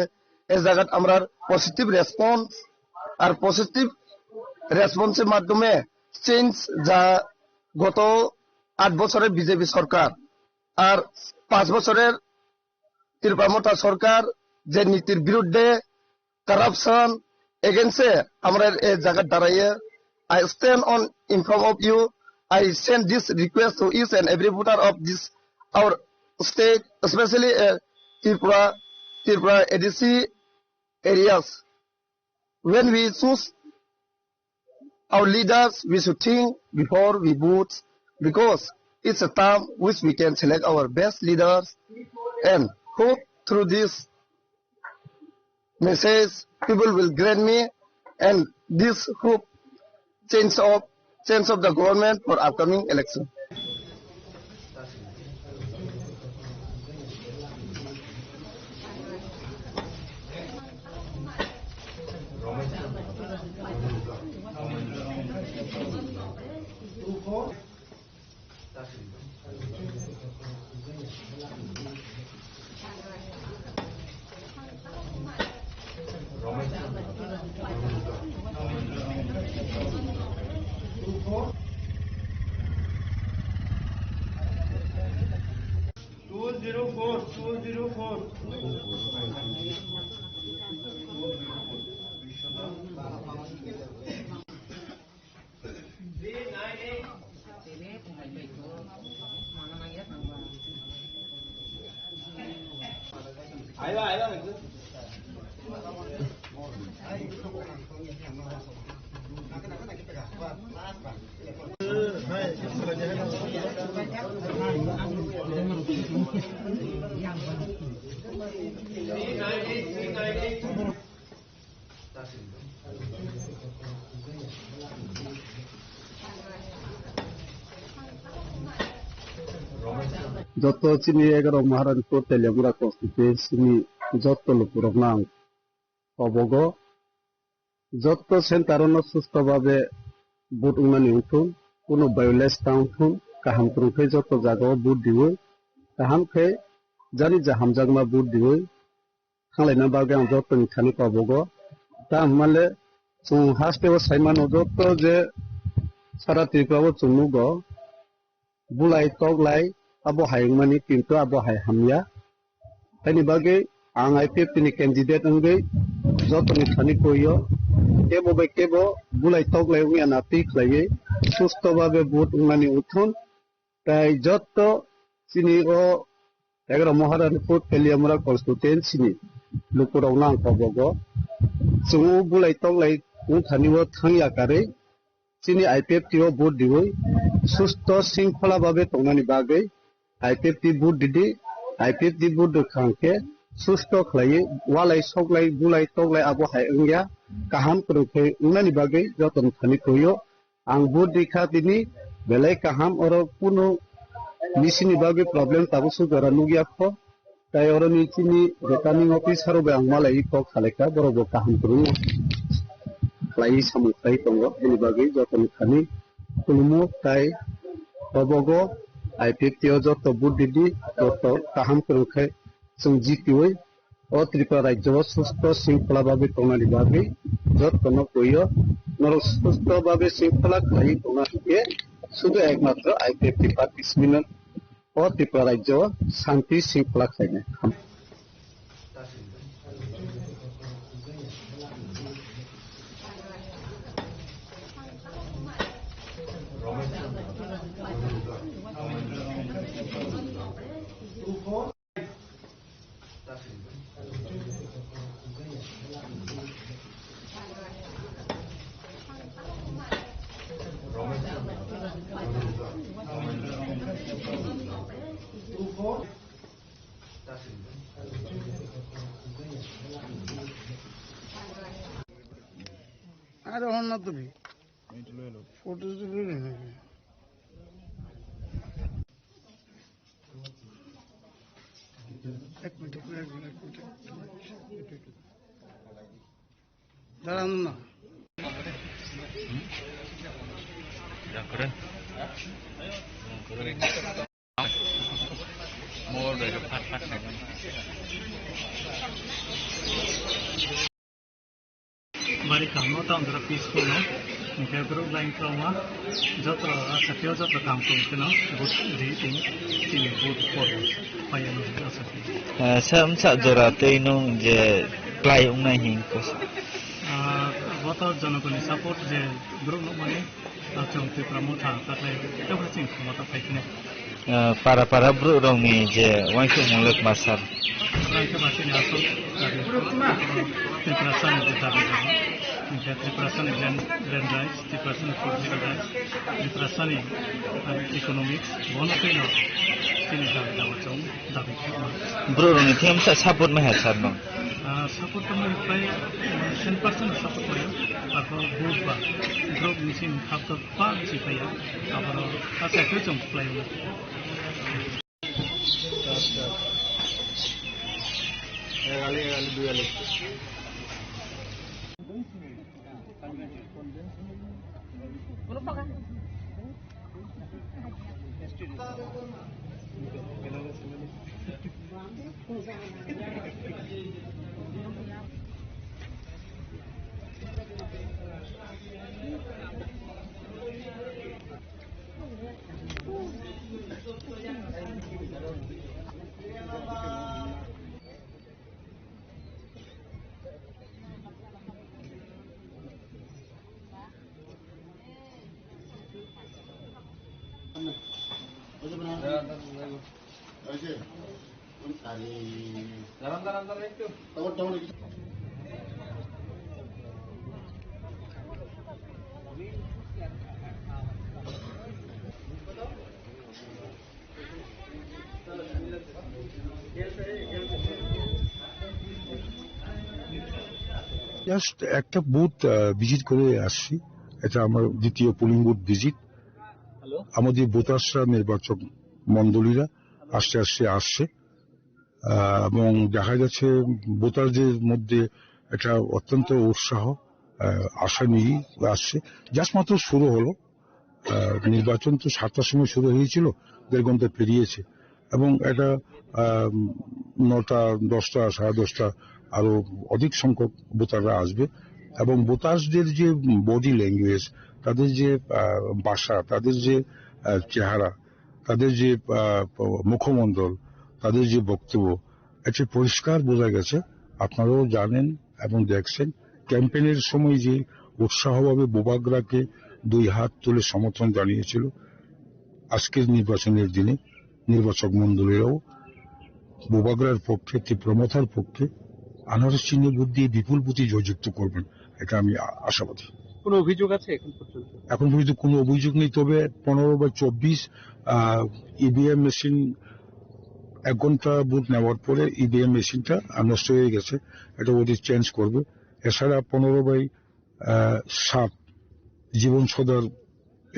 এ জায়গাত আমরা পজিটিভ রেসপন্স, আর পজিটিভ রেসপন্সের মাধ্যমে চেঞ্জ যা গত আট বছরের বিজেপি সরকার আর পাঁচ বছরের ত্রিপুরা মথা সরকার যে নীতির বিরুদ্ধে, corruption against এ আমরা এই জায়গা দাঁড়াইয়ে, I stand on in front of you. I send this request to each and every voter of this our state, especially uh, Tripura, Tripura A D C areas. When we choose our leaders, we should think before we vote, because it's a time which we can select our best leaders and hope through this message people will grant me and this hope change of change of the government for upcoming election. Two zero four, two zero four. Joto chini egaroh Maharanipur Teliamura constituency ni joto lukurokno ang kobogo, joto center o no susto babe vote wngnani wngthun, kuno violence ta wngthun, kaham kwrwngkhe joto jagao vote diwi, kaham khe jani ja hamjakma vote diwi, thanglaina bagwi ang jotoni thani kobogo. Tamo hwnmale chwng hasteo saimano joto je sara Tripurao chwng nugo, bulai toklai abo hai wngmani, kintu abo hai hamya. Haini bagwi ang I P F T ni candidate wngwi jotoni thani koio, kebo bai kebo bulai toklai wngya na twi khlaiwi susto babe vote wngnani wngthun. Tai joto chini o egaroh Maharanipur Teliamura constituency ni lukurokno ang kobogo. Chwng o bulai toklai wngthani o thangya karwi chini I P F T o vote diwi susto singkhola babe tongnani bagwi I P F T vote didi, I P F T vote rwkha hwnkhe susto khlaiwi walai soklai bulai toklai abo hai wngya, kaham kwrwng khe wngnani bagwi jotono thani koio. Ang vote rikha tini belai kaham, oro kunu bisini bagwi problem tabuk sujora nukya kho. Tai oroni chini returning officer rok bai ang malai kok salaikha, borok bo kaham kwrwng khlaiwi samung khlai tongo, bini bagwi jotoni thani khulumo. Tai kobogo I P F T o joto vote didi, joto kaham kwrwng khe chwng jitiwi O Tripura rajyo o susto singkhola babe tongnani bagwi jottono koyo norok susto babe singkhola khai tongna hwnkhe sudu ekmatro I P F T party simi no o Tripura rajyo o shanti singkhola khainai. Aro honna tumi. Photo tulo na. Ek minute, ek minute, ek minute. Dalam na. Bari kaham no, tamo jora peaceful no. Hingke borok line kwbangma joto asa khe joto kaham tong kheno vote di tong, chini vote por paiya no asa khe. Eh, sa msa jora tei nung je klai wngnai hingke. Ah, voter jonogoni support je borok nukmani, ah, chwng Tipra Motha taklai tebra chini khumata phaikhe. Ah, para para borok rokni je uansukmung le kwma sar. Abang khe ba chini asol dabi. Tiprasani je dabi rok. Hingke Tiprasani land, land rights, Tiprasani political rights, Tiprasani, ah, economics, bono twi no chini dabi dawa chong dabi khe ma. Borok rokni themsa support ma hai sar no? Ah, support to mai pai, ah, ten percent support mai. Arpor vote ba borok ni sini khap to pa si pai ya. Aboro asa khe chong play. Just একটা booth visit করে আসছি। এটা আমার দ্বিতীয় polling booth visit. আমাদের ভোটার্সরা, নির্বাচক মণ্ডলীরা আস্তে আস্তে আসছে। আহ, এবং দেখা যাচ্ছে ভোটারদের মধ্যে একটা অত্যন্ত উৎসাহ, আহ, আশা নিয়ে আসছে। জাস্ট মাত্র শুরু হলো। আহ, নির্বাচন তো সাতটার সময় শুরু হয়েছিল, দেড় ঘন্টা পেরিয়েছে। এবং এটা, আহ, নটা, দশটা, সাড়ে দশটা আরো অধিক সংখ্যক ভোটাররা আসবে। এবং ভোটারদের যে বডি ল্যাঙ্গুয়েজ, তাদের যে, আহ, ভাষা, তাদের যে, আহ, চেহারা, তাদের যে, আহ, মুখমণ্ডল, তাদের যে বক্তব্য, এতে পরিষ্কার বোঝা গেছে। আপনারাও জানেন এবং দেখছেন, ক্যাম্পেইনের সময় যে উৎসাহভাবে বুবাগ্রাকে দুই হাত তুলে সমর্থন জানিয়েছিল, আজকের নির্বাচনের দিনে নির্বাচক মণ্ডলীরাও বুবাগ্রার পক্ষে, তীব্রমথার পক্ষে আনারস চিহ্নে ভোট দিয়ে বিপুল ভোটে জয়যুক্ত করবেন, এটা আমি আ-, আশাবাদী। কোনো অভিযোগ আছে এখন পর্যন্ত? এখন পর্যন্ত কোনো অভিযোগ নেই, তবে পনেরো বা চব্বিশ, আহ, ইভিএম মেশিন এক ঘন্টা ভোট নেওয়ার পরে ইভিএম মেশিনটা, আহ, নষ্ট হয়ে গেছে, এটা ওদের চেঞ্জ করবে। এছাড়া পনেরো বাই, আহ, সাত জীবন সদর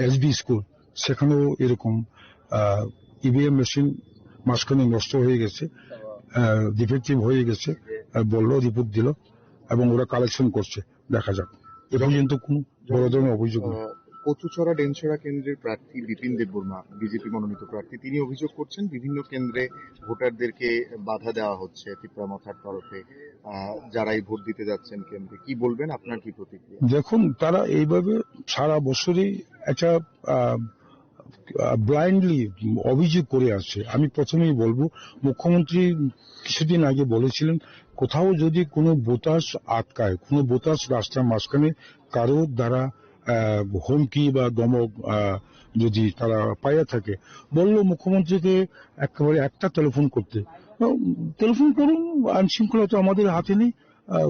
এসবি স্কুল, সেখানেও এরকম, আহ, ইভিএম মেশিন মাঝখানে নষ্ট হয়ে গেছে, আহ, ডিফেক্টিভ হয়ে গেছে, আহ, বললো, রিপোর্ট দিল এবং ওরা কালেকশন করছে, দেখা যাক। এ পর্যন্ত কোনো বড় ধরনের অভিযোগ নেই। কচুছড়া ডেনছড়া কেন্দ্রের প্রার্থী বিপিন দেববর্মা, বিজেপি মনোনীত প্রার্থী, তিনি অভিযোগ করছেন বিভিন্ন কেন্দ্রে ভোটারদেরকে বাধা দেওয়া হচ্ছে তিপ্রা মথার তরফে, আহ, যারাই ভোট দিতে যাচ্ছেন কেন্দ্রে। কি বলবেন, আপনার কি প্রতিক্রিয়া? দেখুন, তারা এইভাবে সারা বছরই একটা, আহ, আহ, ব্লাইন্ডলি অভিযোগ করে আসছে। আমি প্রথমেই বলবো, মুখ্যমন্ত্রী কিছুদিন আগে বলেছিলেন, কোথাও যদি কোনো ভোটার আটকায়, কোনো ভোটার রাস্তার মাঝখানে কারোর দ্বারা, আহ, হুমকি বা ধমক, আহ, যদি তারা পাইয়া থাকে, বলল মুখ্যমন্ত্রীকে একেবারে একটা টেলিফোন করতে। আহ, টেলিফোন করুন, আইন শৃঙ্খলা তো আমাদের হাতে নেই। আহ,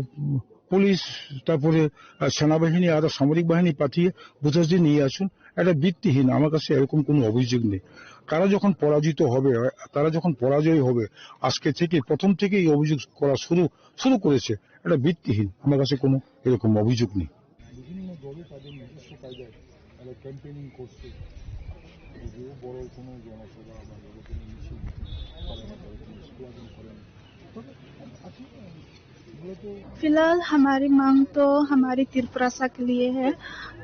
পুলিশ, তারপরে, আহ, সেনাবাহিনী, আরো সামরিক বাহিনী পাঠিয়ে ভোটারদের নিয়ে আসুন। এটা ভিত্তিহীন, আমার কাছে এরকম কোনো অভিযোগ নেই। তারা যখন পরাজিত হবে, তারা যখন পরাজয় হবে, আজকে থেকে, প্রথম থেকে এই অভিযোগ করা শুরু, শুরু করেছে, এটা ভিত্তিহীন, আমার কাছে কোনো এরকম অভিযোগ নেই। বিভিন্ন দলই তাদের নিজস্ব কায়দায় তারা ক্যাম্পেইনিং করছে, যদিও বড় কোনো জনসভা বা বড় কোনো মিছিল করে না, তারা কোনো স্লোগান করে না। তবে আসলে फिलहाल हमारी मांग तो हमारी त्रिपुरासा के लिए है,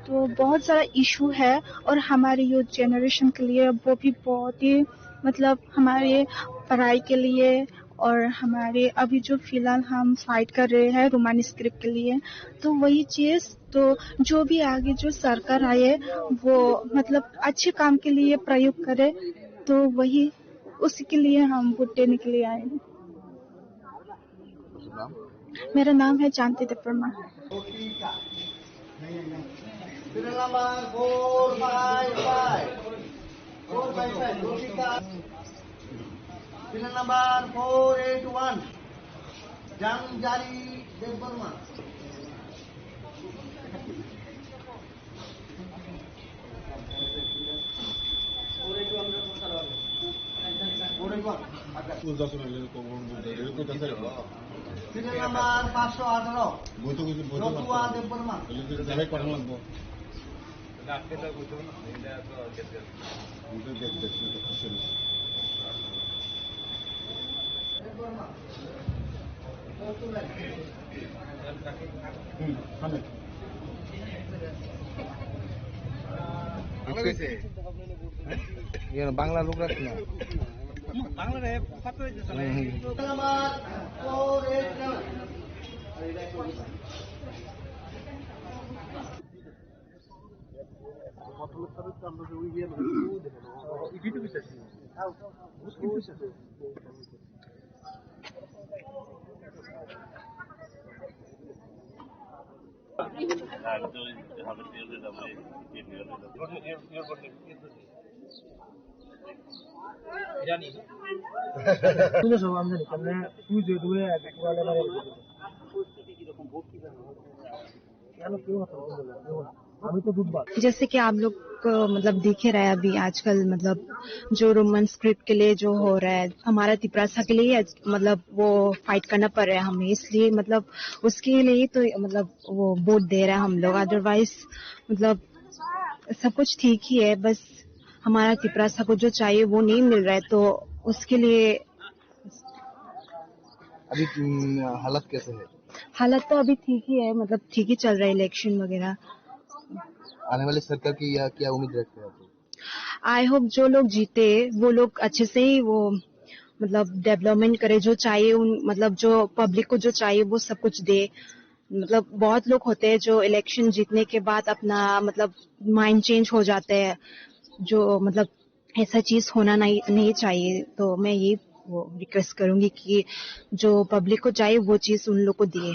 तो बहुत सारा इशू है और हमारी यूथ जनरेशन के लिए वो भी बहुत ही, मतलब, हमारे पढ़ाई के लिए और हमारे अभी जो फिलहाल हम फाइट कर रहे हैं रोमन स्क्रिप्ट के लिए, तो वही चीज़, तो जो भी आगे जो सरकार आए, वो, मतलब, अच्छे काम के लिए प्रयोग करे, तो वही, उसी के लिए हम वोट देने के लिए आए हैं। मेरा नाम है चांति Debbarma. Serial number four five five. Four five five, Gotika. Serial number four eight one, Jangjari Debbarma. Serial number পাঁচশো আঠারো, বইতে বইতে বইতে জতুয়া পারতাম। দেববর্মা। তাহলে তো direct পাঠানো লাগবো। বাংলা লোক রাখছি না। বাংলা রে, ফাত্তা দিতেছে না। जैसे कि आप लोग को, मतलब, दिख ही रहा है अभी आजकल, मतलब, जो रोमन स्क्रिप्ट के लिए जो हो रहा है, हमारा तिपरासा के लिए, मतलब, वो फाइट करना पड़ रहा है हमें, इसलिए, मतलब, उसके लिए ही तो, मतलब, वो वोट दे रहे हैं हम लोग। अदरवाइज, मतलब, सब कुछ ठीक ही है, बस हमारा तिपरासा को जो चाहिए वो नहीं मिल रहा है, तो उसके लिए। अभी, हम्म, हालत कैसे है? हालत तो अभी ठीक ही है, मतलब, ठीक ही चल रहा है इलेक्शन वगैरह। आने वाली सरकार की या क्या उम्मीद रखते हैं आप लोग? आई होप जो लोग जीते वो लोग अच्छे से ही वो, मतलब, डेवलपमेंट करे, जो चाहिए उन, मतलब, जो पब्लिक को जो चाहिए वो सब कुछ दे। मतलब, बहुत लोग होते हैं जो इलेक्शन जीतने के बाद अपना, मतलब, माइंड चेंज हो जाते हैं, जो, मतलब, ऐसा चीज होना नहीं, नहीं चाहिए। तो मैं ये वो रिक्वेस्ट करूंगी कि जो पब्लिक को चाहिए वो चीज उन लोग को दिए।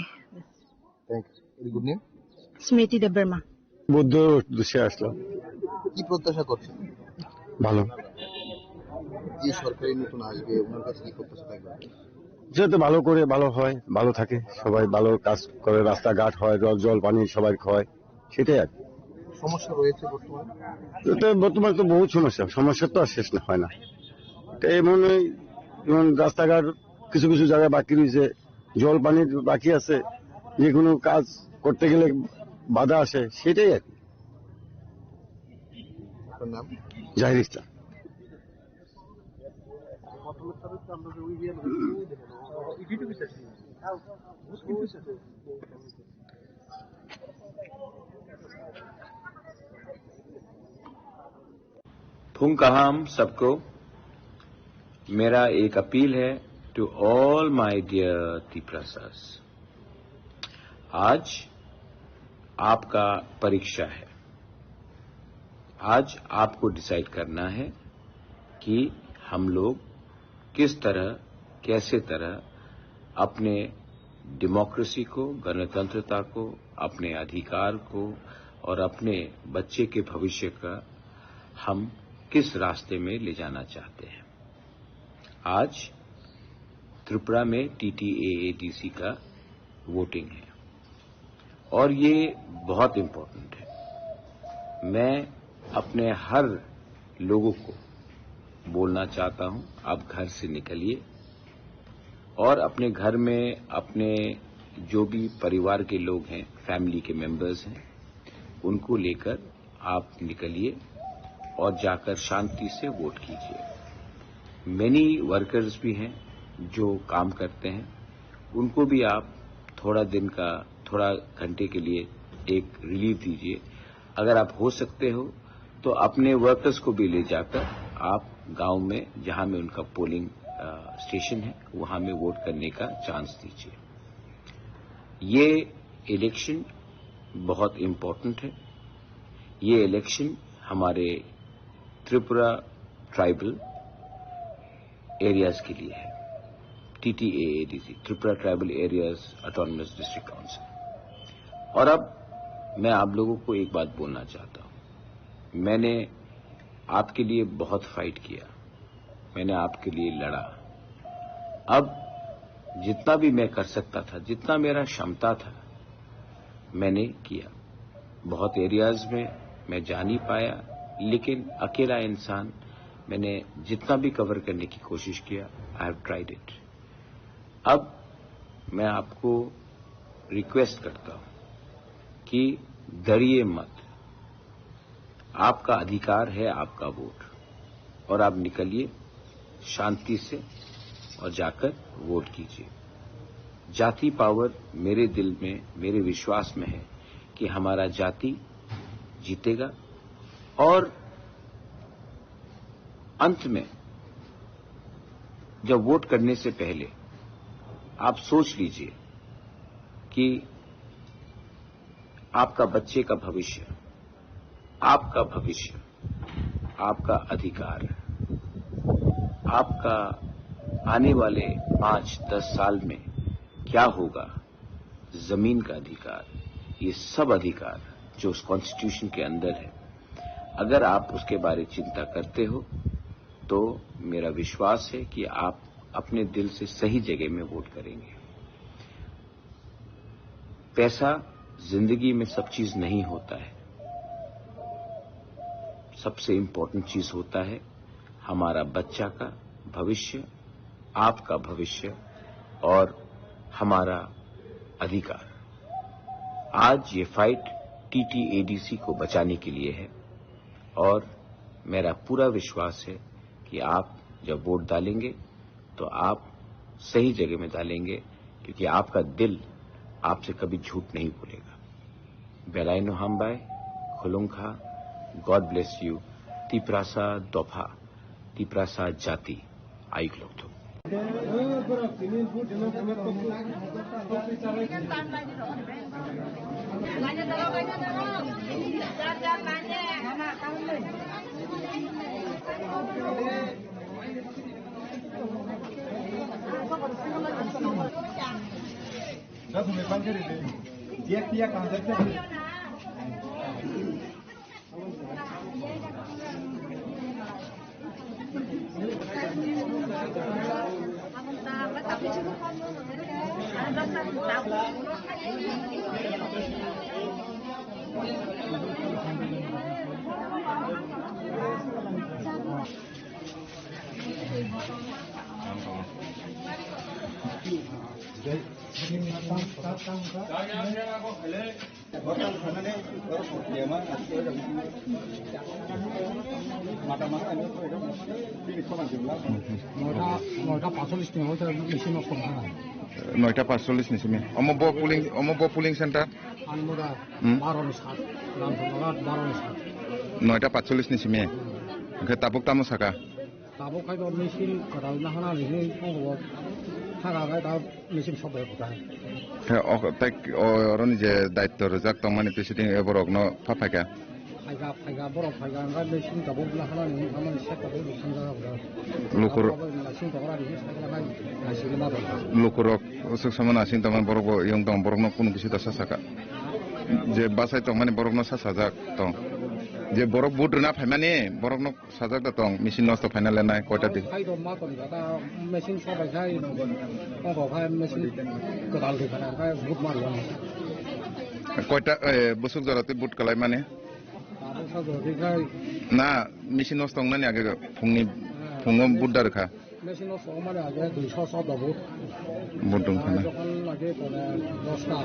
Thank you. Your good name? স্মৃতি দেববর্মা। বুদ্ধ উদ্দেশ্যে আসলাম। কি প্রত্যাশা করছেন? ভালো। এই সরকারি নতুন আসবে, ওনার কাছে কি প্রত্যাশা থাকবে? যাতে ভালো করে ভালো হয়, ভালো থাকে, সবাই ভালো কাজ করে, রাস্তাঘাট হয়, জল, জল পানি সবার হয়, সেটাই আর কি। সমস্যা রয়েছে বর্তমানে? এটা বর্তমানে তো বহুত সমস্যা, সমস্যা তো আর শেষ না, হয় না। তো এই মনে হয় যেমন রাস্তাঘাট কিছু কিছু জায়গায় বাকি রয়েছে, জল পানির বাকি আছে, যে কোনো কাজ করতে গেলে বাধা আসে, সেটাই আর কি। আপনার নাম? জাহির ইসলাম। Phung kaham sabko, mera ek appeal hai to all my dear Tiprasas. आज आपका परीक्षा है। आज आपको डिसाइड करना है कि हम लोग किस तरह, कैसे तरह अपने डेमोक्रेसी को, गणतंत्रता को, अपने अधिकार को और अपने बच्चे के भविष्य का हम किस रास्ते में ले जाना चाहते हैं। आज त्रिपुरा में टीटीएएडीसी का वोटिंग है और ये बहुत इंपॉर्टेंट है। मैं अपने हर लोगों को बोलना चाहता हूं, आप घर से निकलिए और अपने घर में अपने जो भी परिवार के लोग हैं, फैमिली के मेंबर्स हैं, उनको लेकर आप निकलिए और जाकर शांति से वोट कीजिए। मेनी वर्कर्स भी हैं जो काम करते हैं, उनको भी आप थोड़ा दिन का, थोड़ा घंटे के लिए एक रिलीफ दीजिए। अगर आप हो सकते हो तो अपने वर्कर्स को भी ले जाकर आप गांव में, जहां में उनका पोलिंग, अ, स्टेशन है, वहां में वोट करने का चांस दीजिए। ये इलेक्शन बहुत इंपॉर्टेंट है। ये इलेक्शन हमारे त्रिपुरा ट्राइबल एरियाज के लिए है, टीटीएएडीसी, Tripura tribal areas autonomous district council. और अब मैं आप लोगों को एक बात बोलना चाहता हूँ, मैंने आपके लिए बहुत फाइट किया, मैंने आपके लिए लड़ा। अब जितना भी मैं कर सकता था, जितना मेरा क्षमता था, मैंने किया। बहुत एरियाज में मैं जा नहीं पाया, लेकिन अकेला इंसान, मैंने जितना भी कवर करने की कोशिश किया, I have tried it। अब मैं आपको रिक्वेस्ट करता हूँ कि डरिए मत, आपका अधिकार है आपका वोट, और आप निकलिए शांति से और जाकर वोट कीजिए। जाति पावर मेरे दिल में, मेरे विश्वास में है कि हमारा जाति जीतेगा। और अंत में, जब वोट करने से पहले आप सोच लीजिए कि आपका बच्चे का भविष्य, आपका भविष्य, आपका अधिकार, आपका आने वाले पाँच दस साल में क्या होगा, जमीन का अधिकार, ये सब अधिकार जो उस कॉन्स्टिट्यूशन के अंदर है, अगर आप उसके बारे चिंता करते हो, तो मेरा विश्वास है कि आप अपने दिल से सही जगह में वोट करेंगे। पैसा जिंदगी में सब चीज नहीं होता है। सबसे इंपॉर्टेंट चीज होता है हमारा बच्चा का भविष्य, आपका भविष्य और हमारा अधिकार। आज ये फाइट टीटीएडीसी को बचाने के लिए है और मेरा पूरा विश्वास है कि आप जब वोट डालेंगे तो आप सही जगह में डालेंगे, क्योंकि आपका दिल आपसे कभी झूठ नहीं बोलेगा। Belai no hambai, khulumkha, God bless you, Tiprasa dopha, Tiprasa jati, ayuk lokthung. নয়টা, নয়টা পাঁচচল্লিশ মিনিট হইতে মেশিন অফ করা হয়। নয়টা পাঁচচল্লিশ ni simi. Omo bo polling, omo bo polling center? Ang mura Hmm? বারো ni সাত, রামচন্দ্রনাথ বারো ni সাত. নয়টা পাঁচচল্লিশ ni simi. Hwnkhe tabuk tamo saka? Tabuk khai do machine kwtal na hana ni hwnwi tongo. Saka khai ta machine sok bai buta. Khe o, tei o, oroni je daityo rwjak tongmani presiding, e borokno pha phaikha? Phaikha, phaikha, borok phaikha, hwnkhai machine tabuk na hana ni hwnwi thamani sek tabuk ni thang jaga buta. Lukur- Abo machine tabuk na ni sakla khai naisingwi ma tongkha. Lukurok swk samano asing tongmani borok bo yang tong, borokno kunu kisi da sa saka. Je bachai tongmani borokno sa sajak tong. Je borok vote rwna phaimani borokno sajak da tong, machine nosto phaina lenai koita di. Khai do ma tong kha ta, machine sa bai khai, tongo khai machine kwtal di khana khai vote ma rwna. Koita, eh, busuk jora twi vote kalai mani? Tabuk sa jora twi khai. Na, machine nosto wngnani age phungni, phungo vote da rwkha. Machine o sokmani age duiso chordo vote. Vote wng khana. Jokhon lage tole dosta.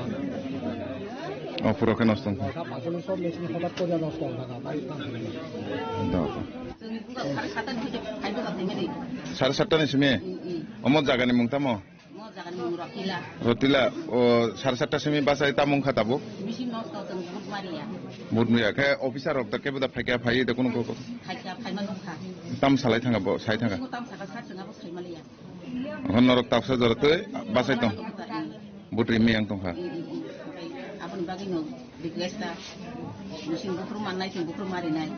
O puro khe nosto wng kha. Dosta pasono sob machine hodat koriya nosto wng kha, tai tang. Do. Sare satta ni simi? Mm, mm. Omo jaga ni mung tamo? Mo jaga ni mung Rotila. Rotila, o sare satta simi bachai tamo wng kha tabuk? Machine nosto tong vote mariya. Vote mariya. Khe officer rok da kebo da phaikya, phaiwi da kunu koko? Phaikya, phaima nukha. Tam salai thanga bo, sai thanga? Tam saka sa chwng abo sai maliya. Hon norok taksa jora twi bachai tong. Butri miyang tong kha. Aboni bagwi no request ta. Machine buphuru mannai, chwng buphuru marinai.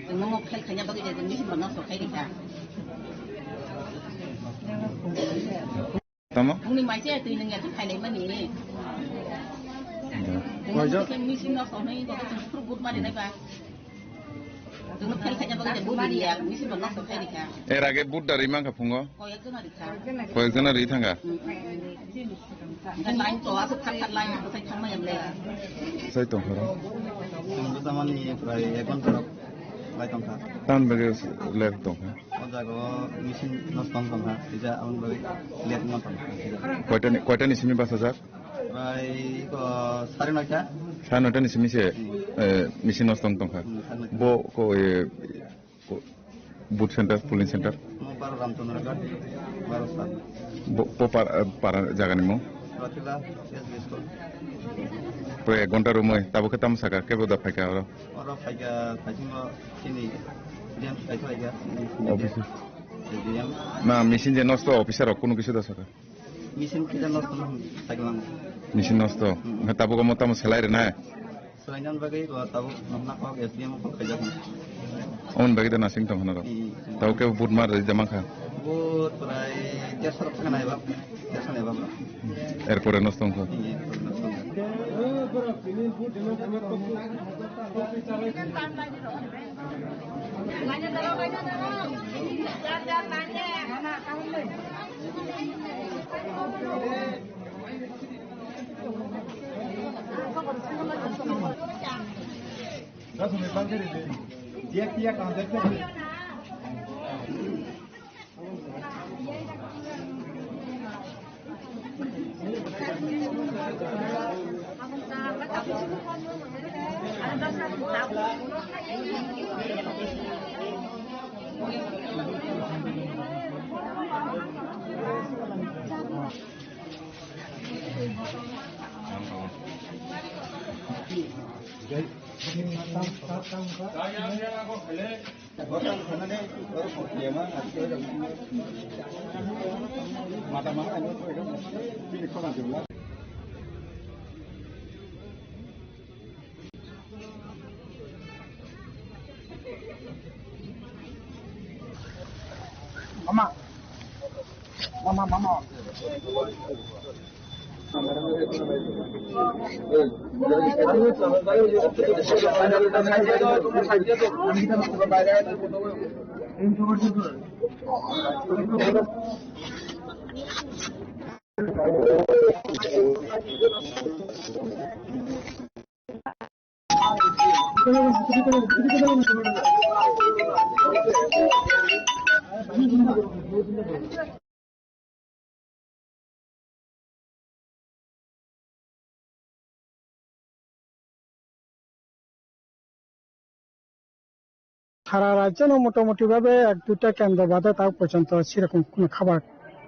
Chwng nomo fail khaina bagwi je machine bo nosto khai rikha. Tamo? Bungni mai se twi nungya twi khailai mani. Koijon? Machine nosto wngnai, chwng buphuru but marinai ba. Chwngno fail khaina bagwi je but riya, machine bo nosto khai rikha. Er age but da rimang kha phungo? Koyek jona rikha. Koyek jona ri thanga? Mm, mm. Hwnkhe line to aswk thar thar line bwsai thangmaya ble. Sai tong kha. Chwng bwsa mani prai ek ghonta rok lai tong kha. Tamni bagwi ler tong kha? O jaga o machine nosto wng tong kha, kisa aboni bagwi ler wng tong kha. Koita ni, koita ni simi bachajak? Prai ko sare noita. Sare noita ni simi se, hmm, eh, machine nosto wng tong kha. Hmm, sare noita. Bo ko, eh, ko, booth center, polling center? Mo baro Ramchandra Ghat, baro sat. Bo, bo par, eh, para jaga ni mung? Ratila, S B School. Pura ek ghonta romwi, tabuk khe tamo saka, kebo da phaikha oro? Oro phaikha, phaisingo chini D M phaikha, phaikha. Office. D M. Na, machine je nosto, officer rok kunu kisu da saka? Machine kisa nosto no saklang. Machine nosto. Hmm. Hwnkhe tabuk omo tamo selai rwnai? Selai nani bagwi bo tabuk nohna kok S D M kok khaijak. Omoni bagwi da nasing tong hwnaro. Hmm. Tabuk khe but mar rwjak mankha. But prai derso rok thangna eba. Derso na eba. Erpore nosto wngkha. Hmm, erpore nosto wngkha. Mama. Mama, mama. সারা রাজ্যে মোটামুটি ভাবে এক দুইটা কেন্দ্র বাদে তাও পর্যন্ত সেরকম কোনো খাবার,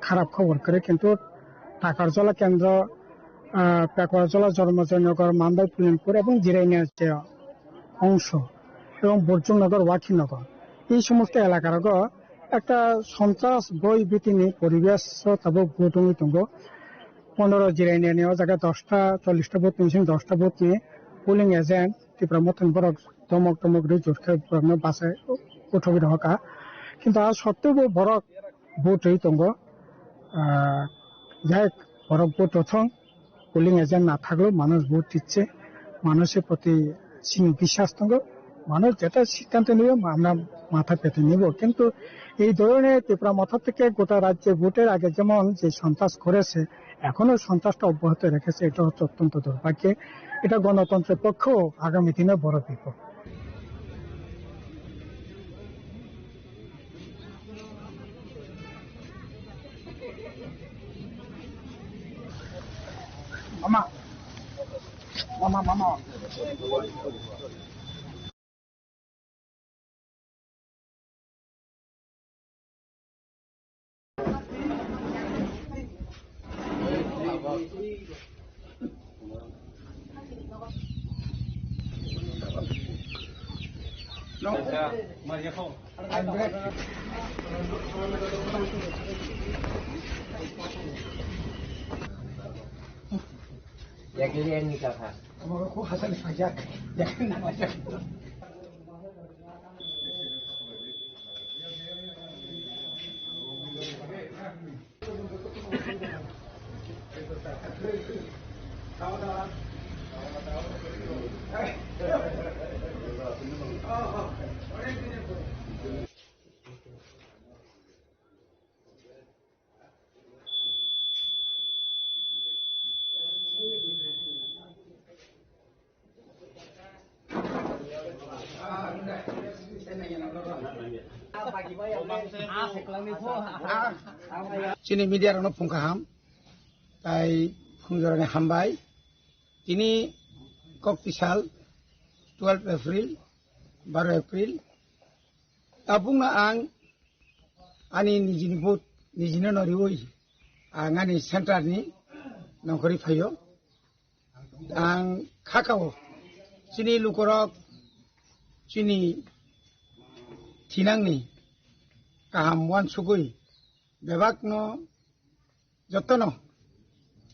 খারাপ খবর করে, কিন্তু টাকারজলা কেন্দ্র, আহ, পেকুয়ারজলা, জন্মজয়নগর, মান্দাই, পুলিনপুর এবং জিরাইনিয়া যে অংশ এবং বর্জুননগর, ওয়াকিনগর, এই সমস্ত এলাকারোগো একটা সন্ত্রাস ভয় ভীতিনি পরিবেশ tabuk vote wngwi tongo. Pondro jirainani o jaga dosta, chollish ta vote ni bising dosta vote ni polling agent Tipra Mothani borok tomok tomok rwi jor khe borokno bachai uthogwi rohorkha. Kintu a sottwebo borok vote rwi tongo. Ah, jai hok, borok vote rothong, polling agent na thaklo, manush vote dichche, manushor proti chini biswas tongo, manush jeta siddhanto nibo amra matha pete nibo. Kintu ei dhoroner Tipra Motha theke gota rajye voter age jemon je sontras koreche, ekhono sontrasta obbyahoto rekhese, eta hocche ottonto durbhagyo, eta gonotontro pokkho agami dino boro bipod. Mama. Mama, mama. Chini media rokno phung kaham, tai phung jorani hambai. Tini kok tisal twelve April, baro April. Tabukno ang ani nijini vote nijino no riwi ang ani center ni nongkhorwi phaio. Ang khakao chini lukorok chini thinangni kaham uansugwi bebakno jotono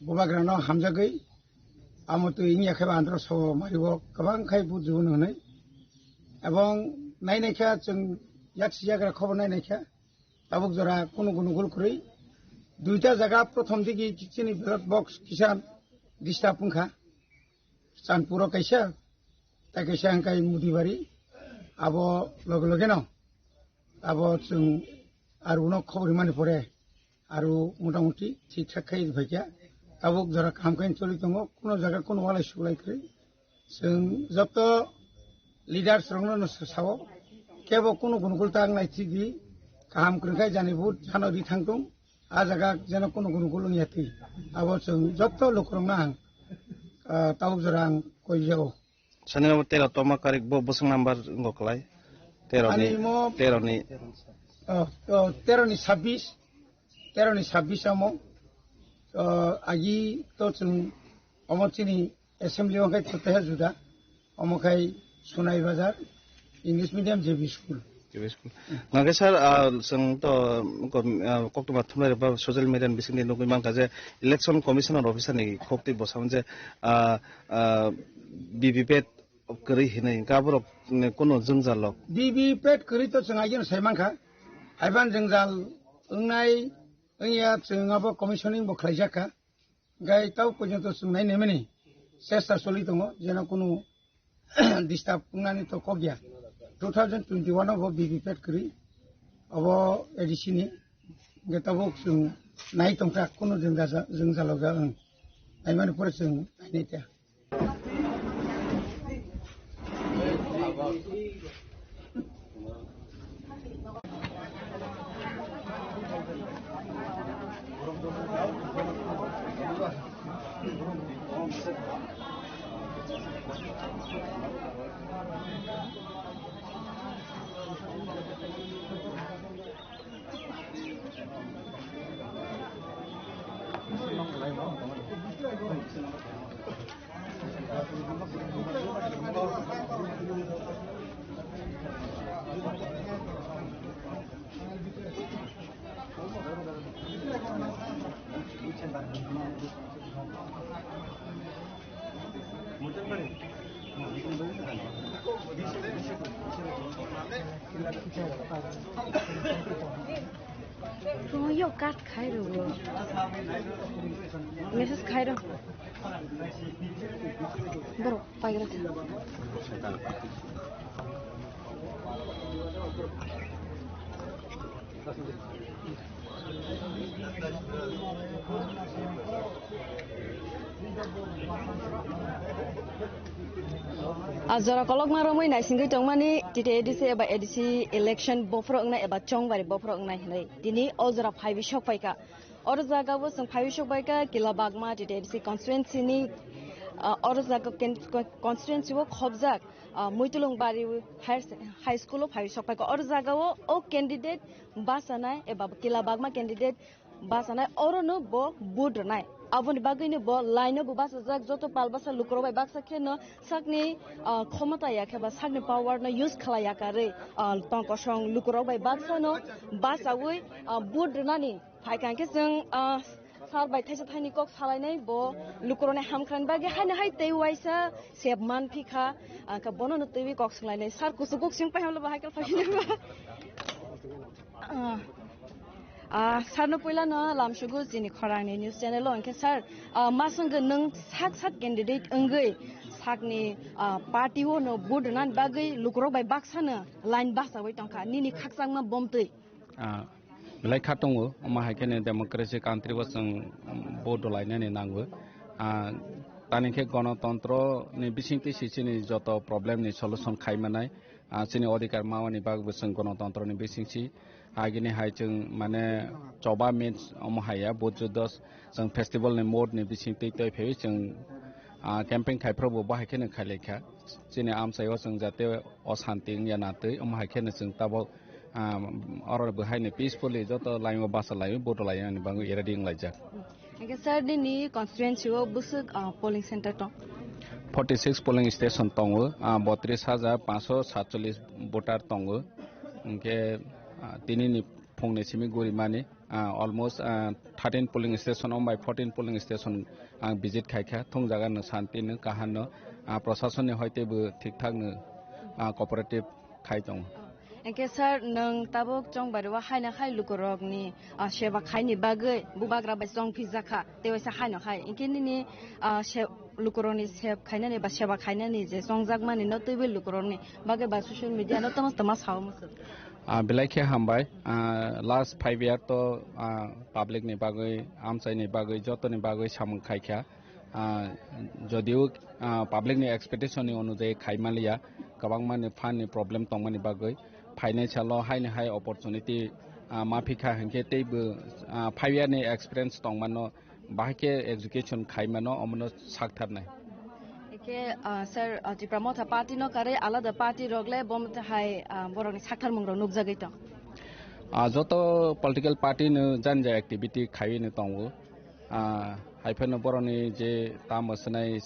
bubagrano hamjagwi amo twi wngya khe ba andro so mario kwbang khai bujio hwnwi. Ebong nainai khe chwng yaksi yagra khobor nainai khe tabuk jora kunu gunu gul kwrwi duita jaga prothom digi chini ballot box kisa disturb wngkha. Chanpuro kaisa, tei kaisa hwnkhai Mudibari, abo loge loge no abo chwng aro uno khobor himani pore aro motamuti thik thak khai phaikha. Tabuk jora kaham khai choli tongo, kuno jaga kuno walai suklai kwrwi. Chwng joto leaders rokno no sa-, sao, kebo kuno gunu gul ta wngnai thik di, kaham kwrwng khai jani vote jano ri thang tong, a jaga jeno kuno gunu gul wngya twi. Abo chwng joto lukurokno ang, ah, tabuk jora ang koi jago. Sani obo tero toma karik bo bwswk number wngkha kwlai? Tero ni, ani mo tero ni. Oh, oh, tero ni sabbish, tero ni sabbish amo. Oh, agi to chwng omo chini assembly o khai thwtaiha juda. Omo khai Sunai Bazar English Medium J B School. J B School. Nangkhe sir, ah, chwng to, ah, koktwma thumnai rok ba social media ni bisingtwi nugwi mankha je Election Commissioner Officer ni khok twi bwsamo je, ah, ah, V V P A T kwrwi hinwi, hwnkhe aborok, mm, kunu jwngjal rok. V V P A T kwrwi to chwng ageno sai mankha. Haiban jwngjal wngnai wngya chwng abo commissioning bo khlaijak kha. Hwnkhe tau porjonto chwng nai naimani chesta choli tongo, jeno kunu disturb wngnani to kok ya. Two thousand twenty-one o bo V V P A T kwrwi, abo A D C ni, hwnkhe tabuk chwng nai tongkha, kunu jwngjal, jwngjal o ja wng. Naimani pore chwng nainai ta. Yo cut khai rw. Message khai rw. Borok paigra. A jora kolokma romwi naisingwi tongmani T T A D C eba A D C election bophoro wngnai eba chongbari bophoro wngnai hinwi tini o jora phaiwi sok phaikha. Oro jaga o chwng phaiwi sok phaikha Kila Bagma T T A D C constituency ni, ah, oro jaga ken-, constituency o khobjak, ah, Muitulung Bari higher se-, high school o phaiwi sok phaikha. Oro jaga o o candidate bachanai eba Kila Bagma candidate bachanai, oro no bo vote rwnai. Aboni bagwi no bo line no bo bachajak, joto pal basa lukurok bai baksa khe no sakni, ah, khomota ya khe ba sakni power no use khlai ya karwi, ah, tong kosong lukurok bai baksa no bachawi, ah, vote rwnani phaikha. Hwnkhe chwng, ah, sir bai thaisa thaini kok salainai, bo lukurokni hamkhrani bagwi haino hai tei uaisa sep man phi kha, ah, khe bono no twiwi kok swnglainai. Sir kuchuk kok swng pai hamle bo hai khe phai nai. Ah, ah, sir no puila no lamsugo chini khorang ni news channel o, hwnkhe sir, ah, ma swngkhe nwng sak sak candidate wngwi sakni, ah, party o no vote rwnani bagwi lukurok bai baksa no line bachawi tongkha, nini khakchangma bomtwi. Ah, belai kha tongo, omo hai kheno democracy country o chwng, um, vote rwlainani nango. Ah, tani khe gonotontro ni bisingtwi se chini joto problem ni solution khai manai. Ah, chini odhikar mawani bagwi chwng gonotontro ni bisingsi agini hai chwng mane choba means omo hai ya, vote juddo chwng festival ni mode ni bisingtwi twi phaiwi chwng, ah, camping khai phuru bo bahai kheno khai lai kha. Chini amchai o chwng jate o santi wngya na twi, omo hai kheno chwng tabok, ah, oro bo haino peacefully joto laio basa laio, vote laio ani bagwi ready wng laijak. Hwnkhe sir, nini constituency o bwswk, ah, polling center tong? Forty six polling station tongo, ah, botris hajar panchsho satcholish voter tongo. Hwnkhe, ah, tini ni phungni simi guri mani, ah, almost, ah, thirteen polling station, ombai fourteen polling station ang visit khai kha, thung jaga no santi no, kaham no, ah, proshasoni hoi teibo thik thak no, ah, cooperative khai tongo. Hwnkhe sir, nwng tabuk chongbari o haino hai lukurokni, ah, seba khaini bagwi bubagra bai chong phijak kha, tei waisa haino hai. Hwnkhe nini, ah, se-, lukurokni sep khainani ba seba khainani je chongjakmani no twiwi lukurokni bagwi ba social media no tamo tama sao muchung. Ah, belai khe hambai. Ah, last five year to, ah, public ni bagwi, amchai ni bagwi, joto ni bagwi samung khai kha. Ah, jodio, ah, public ni expectation ni onujai khai manliya, kwbangma ni fund ni problem tongmani bagwi financial o haini hai opportunity, ah, ma phikha hinkhe teibo, ah, five year ni experience tongmano bahai khe execution khai mano, omono sak tharnai. Eke, ah, sir, ah, Tipra Motha party no karwi alada party rok le bo motha hai, ah, borok ni sak tharmung rok nukjagwi tong. Ah, joto political party no jani jani activity khaiwi no tongo. Ah, hai phano borok ni je tamo swnai,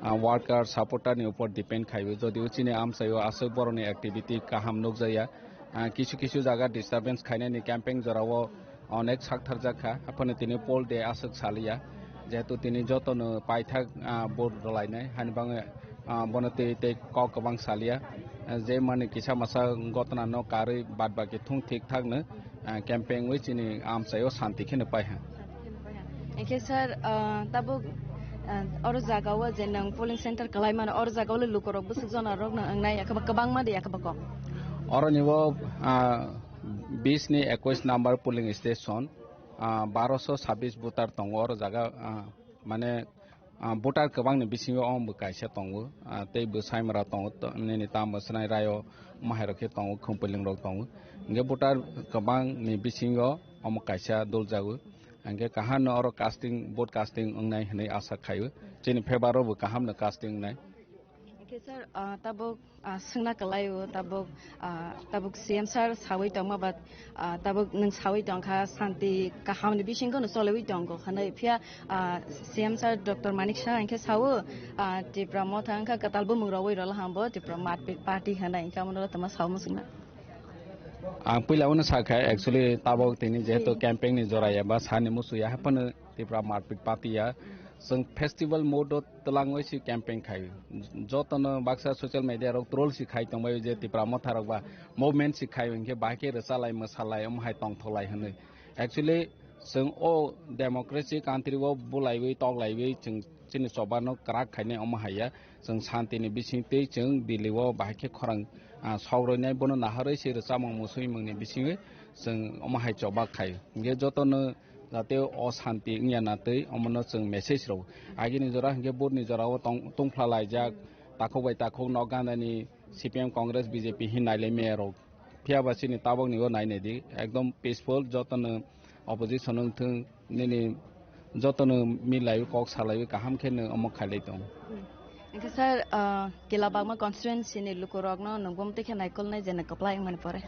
ah, worker, supporter ni upor depend khaiwi. Jodi o chini amchai o aswk borok ni activity kaham nukjaya. Ah, kisu kisu jaga disturbance khainani camping jora o onek sak tharjak kha, haphano tini poll day aswk saliya, jehetu tini jotono paithak, ah, vote rwlainai, hani bagwi, ah, bono tei, tei kok kwbang saliya, ah, je mani kisa masa gotna no karwi bad baki thung thik thak no, ah, camping wi chini amchai o santi kheno pai ha. Hwnkhe sir, ah, tabuk, ah, oro jaga o je nwng polling center kwlai mano, oro jaga o le lukurok bwswk jona rok no wngnai, yakhe ba kwbangma de, yakhe ba kok? Oro ni o, ah, bis ni ekwis number polling station, ah, barosho sabis voter tongo oro jaga, ah, mane, ah, voter kwbang ni bisingo omo bo kaisa tongo, ah, tei bo saimara tongo, to-, nini tamo swnai rayo mahai rok khe tongo, khumpiling rok tongo. Hingke voter kwbang ni bisingo omo kaisa dol jago. Hingke kaham no oro casting, vote casting wngnai hinui asa khaio. Chini favour o bo kaham no casting wngnai. Hingke sir, ah, tabuk Ah, swngna kwlai o tabuk, ah, tabuk C M sir sawi tongma ba, ah, tabuk nwng sawi tongkha santi kahamni bisingo no choliwi tongo hinwi. Phiya, ah, C M sir Doctor Manik Saha hinkhe sao, ah, Tipra Motha wngkha kwtal bumung rogwi rwla hambo Tipra Marpik Party hinwi, hinkhe omono tongma sao muchungna. Ang puila uno sakha, actually tabuk tini jehetu campaign ni jora ya ba sani musu ya haphano Tipra Marpik Party ya. Chwng festival mode o twlangwi si campaign khai. Jotono baksa social media rok troll si khai tongbai je Tipra Motha rok ba movement si khai hwnkhe bahai khe rwchalai mwsalai omo hai tongthoklai hwnwi. Actually chwng o democracy country o bulaiwi toklaiwi chwng chini choba no kwrak khainai omo hai ya. Chwng shanti ni bising tei chwng Delhi o bahai khe khorang, ah, sok roinai bono naharwi si rwchapmung muswimung ni bisingwi chwng omo hai choba khai. Hwnkhe jotono jate o shanti wngya na twi omono chwng message rw. Agini jora hwnkhe vote ni jora o tong, tongphla laijak, takhuk bai takhuk nok ganda ni C P M Congress B J P hin nailai maya rok. Phiya ba chini tabok ni o nai nai di, ekdom peaceful, jotono opposition wng thung, nini jotono milai kok salai kaham khe nw omo khailai tong. Hwnkhe sir, ah, Kila Bagma constituency ni lukurokno nwng bumtwi khe naikolnai je nw kwplai wngmani pore?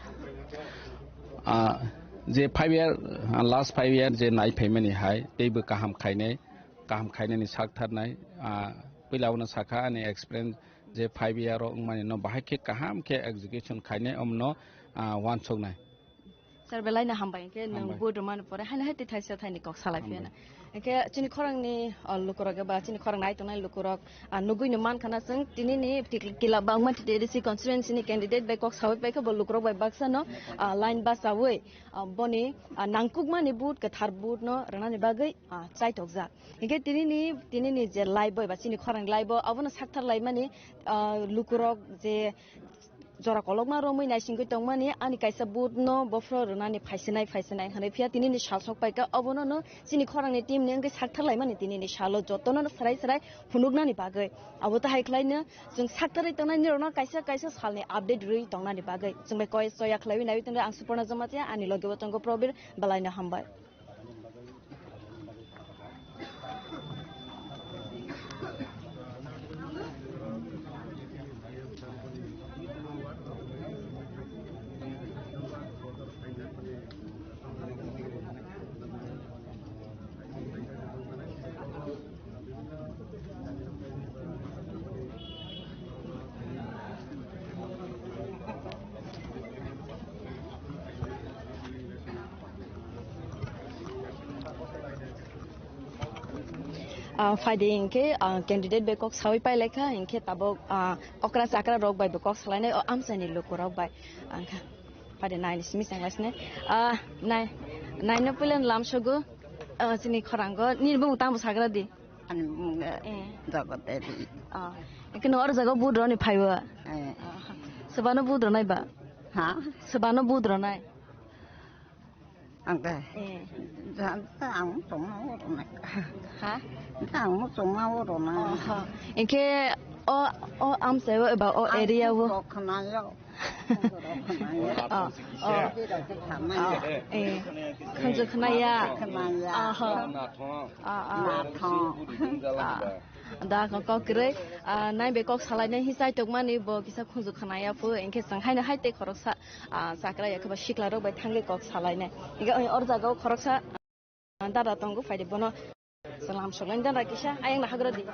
Ah, je five year, ah, last five year je nai phaimani hai, teibo kaham khainai, kaham khainani sak tharnai, ah, puila uno sakha ani experience je five year o wngmani no bahai khe kaham khe execution khainai omno, ah, wansuknai. Sir, belai no hambai, hwnkhe nwng Hambai. Vote rwmani pore haino hai twi thaisa thaini kok salai Hambai. Phiyana. Hwnkhe chini khorangni, o, lukurok eba chini khorang nai tongnai lukurok, a, nugui no mankha na chwng tini ni Kila Bagma T D C constituency ni candidate bai kok sawi paikha bo lukurok bai baksa no, a, line bachawi, a, boni, a, nangkukmani vote, kwthar vote no rwnani bagwi, a, chaitokjak. Hwnkhe tini ni, tini ni je live bo eba chini khorang live bo abono sakthar laimani, a, lukurok je jora kolokma romwi naisingwi tongmani, ani kaisa vote no bophro rwnani phaisinai, phaisinai hwnwi phiya tini ni sal sok paikha, obono no chini khorang ni team ni wngwi sakthar laimani tini ni salo jotono no swrai swrai phunuknani bagwi. Abo tahai khlai no chwng saktharwi tongnai ni rok no kaisa kaisa sal ni update rwi tongnani bagwi. Chwng bai koi soya khlaiwi naiwi tongo, ang Suporna Jamatia, ani loge bo tongo Probir, belai no hambai. Ah, phaidi hinkhe, ah, candidate bai kok sawi pailai kha, hinkhe tabuk, ah, okra chakra rok bai bo kok salainai, o amchaini lukurok bai. Ang kha, phaidi naini simi changlaisne. Ah, nai, naino puilan lamsogo, ah, chini khorango, nini bumung tamo sagra di? Ani bumung Eh. Jagat Devi. Ah, hinkhe no oro jaga vote roni phaibo? Eh. Ah, sebano vote ronai ba? Ha? Sebano vote ronai? Ang khe. Eh. Ja, ja, ang tongma oro nai. Ha? Ja, ang tongma oro nai. Oho. Hinkhe o, o amchai o eba o Ang area o. Khwnayo. Khwnayo. Oh, oh. Khwnayo. Eh. Khunju khwnaya. Khwnaya. Oho. Ah, ah. Nathong. Ah. Da kok kok kwrwi, ah, nai bai kok salainai hi chai tongmani bo kisa khunju khwnaya phu, hinkhe chwng haino hai tei khoroksa, ah, chakra ya khe ba sikla rok bai thangwi kok salainai. Hinkhe o, or jaga o khoroksa, ah, dada tongo, phaidi bono salam solaini dada kisa ayang na hagra di.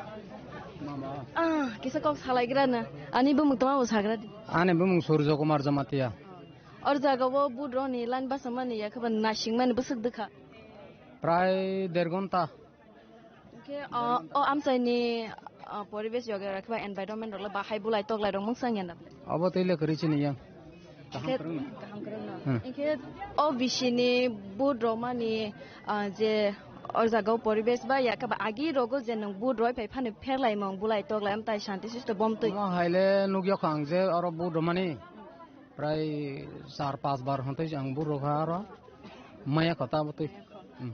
Ah, kisa kok salaigra na. Ani bumung tama bo sagra di. Ani bumung Surjo Kumar Jamatia. Or jaga o vote roni line basa mani ya khe ba nasing mani bwswk dwkha. Prai der ghonta. Hinkhe, o, o amchaini, o, poribesh yoge rakhiba environment rok le bahai bulai toklai rok mungsa ya na? Obo tei le kwrwi chini yang. Kaham Hinkhe, kwrwngno. Kaham kwrwngno. Hmm. Hinkhe O B C ni vote romani, o, je o jaga o poribesh ba ya khe ba agi rogo je nwng vote roi phai phano pherlaimung bulai toklai amtai shanti sisto bomtwi. Omo hai le nukya kho ang je oro vote romani prai char panch bar hontwi ang vote rokha oro maya kho ta bwtwi. Hmm.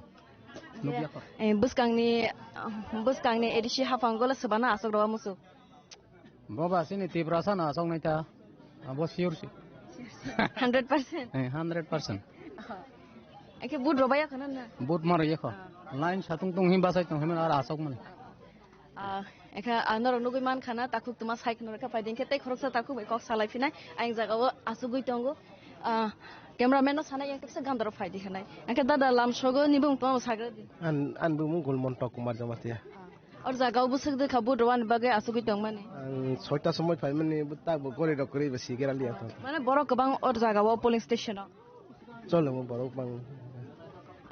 Nukya kho. Eh, bwskangni, bwskangni A D C haphango le swbana aswk rw musu. Boba sini Tiprasa no aswk nai ta. Abo sure si. Hundred percent. Eh, hundred percent. Eke vote rw baya khana na? Vote maro ye kho. Ah. Line satung tung him basai tong him ar aswk mani. Ah, ekha, ah, norok nugui man khana, takhuk tuma sai khna rwkha, phaidi hinkhe tei khoroksa takhuk bai kok salai phinai, ayang jaga o asugui tongo. Ah, cameraman no sanai yang kisa gandaro phaidi hinai. Angkhe dada lamsogo ni bung tuma sagra di. An, an bumung Gulmontok Kumar Jamatia. Ah, or jaga o bwswk dwkha vote rwani bagwi asugui tongmani. Ang soita somoi phaimani, tak bo gori rok kwrwi bo sigera liya to. Mane borok kwbang or jaga o polling station o. Cholo mo borok bang.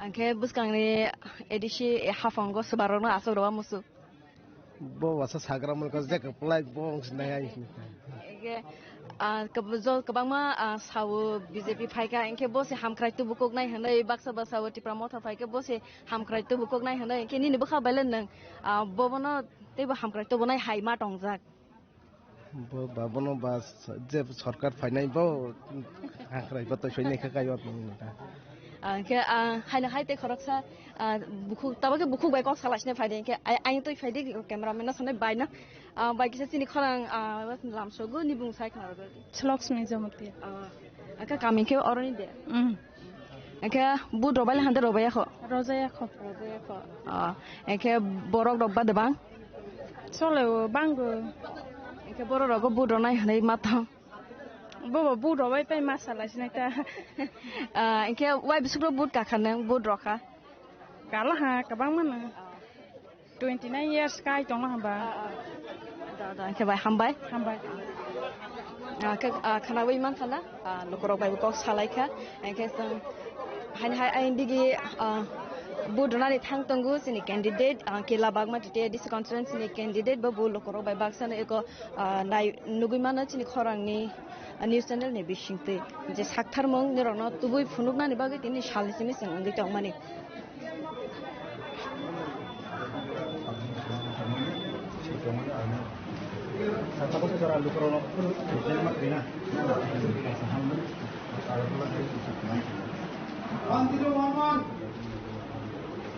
Hwnkhe bwskangni A D C haphanggo swbarokno aswk rwma muchung. Bo wasa sagra mulka jeka plai bo wng sinai ai. Hwnkhe, ah, kwb-, jo-, kwbangma, ah, sao B J P phaikha, hwnkhe bo se hamkrai tubu koknai hwnwi, baksa baksa o Tipra Motha phaikhe bo se hamkrai tubu koknai hwnwi, hwnkhe nini bwkha baile nwng, ah, bobono teibo hamkrai tubunai hai ma tongjak. Bo ba bono ba s-, je sorkar phainai bo hangkrai bo twi phainai kha kaiwa bini ta. Ah, hwnkhe, ah, haino hai tei khoroksa, ah, bukhuk, tabuk khe bukhuk bai kok salai sini phaidi, hwnkhe ai, ai twi phaidi, cameraman no sanai bai no. Ah, bai kisa chini khorang, ah, lamsogo ni bung sai khna rwdi. Chloksmi Jamatia. Ah, aka kami khe oroni de. Mm. Hwnkhe vote rwbaile hande rwbaiya kho? Rwjaya kho. Rwjaya kho. Ah, hwnkhe borok rok ba de bang? Chole o, bango. Hwnkhe borok rogo vote rwnai hwnwi ma tong? Bobo vote rwbai pai ma salai sinai ta. Ah, hwnkhe wai bisukro vote kakha nwng, vote rwkha? Kala ha, kwbangma no. Twenty nine years kai tongma hamba. Ah, ah. Da, da, hwnkhe bai hambai. Hambai. Ah, khe, ah, khwnawi mankha na, ah, lukurok bai bo kok salaikha. Hwnkhe chwng haini hai ayang digi, ah, vote rwnani thang tongo chini candidate, ah, Kela Bagmati A D C constituency ni candidate bo, bo lukurok bai baksa no eko, ah, nai-, nugwi mano chini khorangni, ah, news channel ni bisingtwi. Je saktharmung nirokno tubui phunuknani bagwi tini salni simi chwng wngwi tongmani. One zero one one.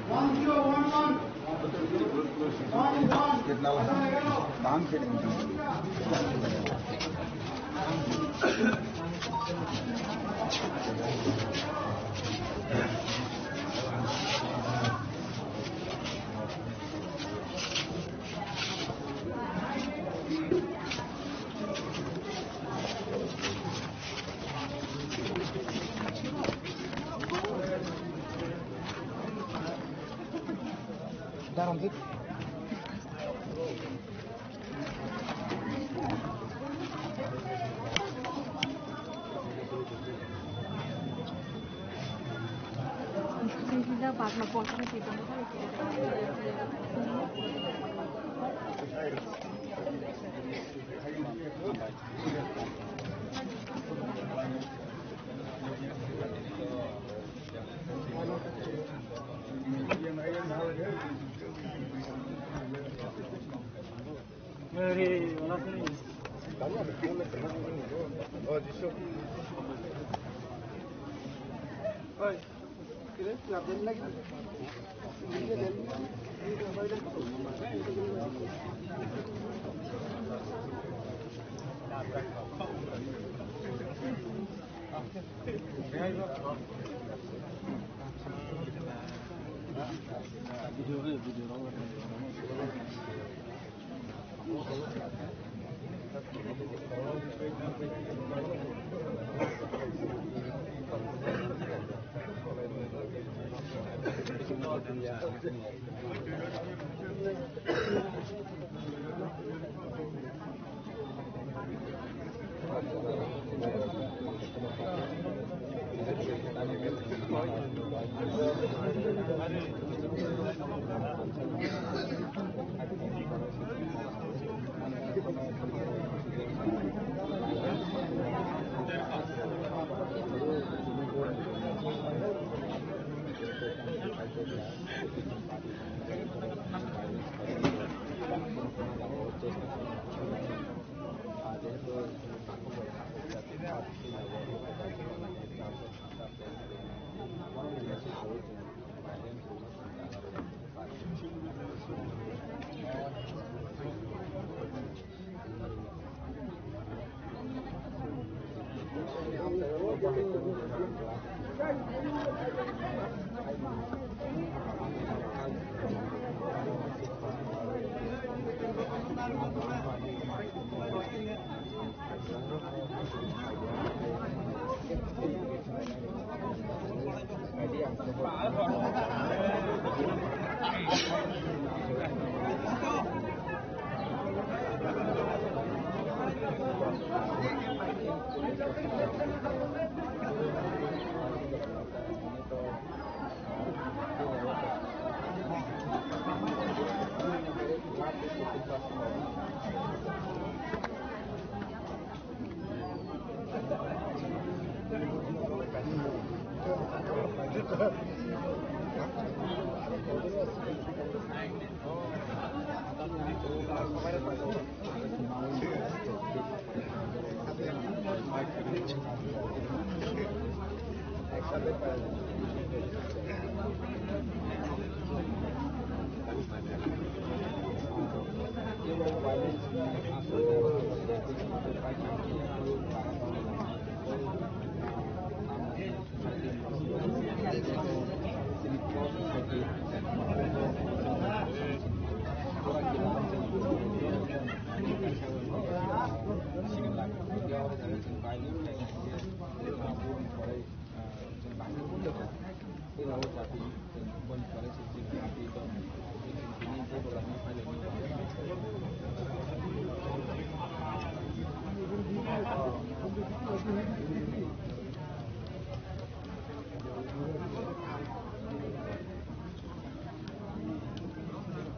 One zero one one. One one.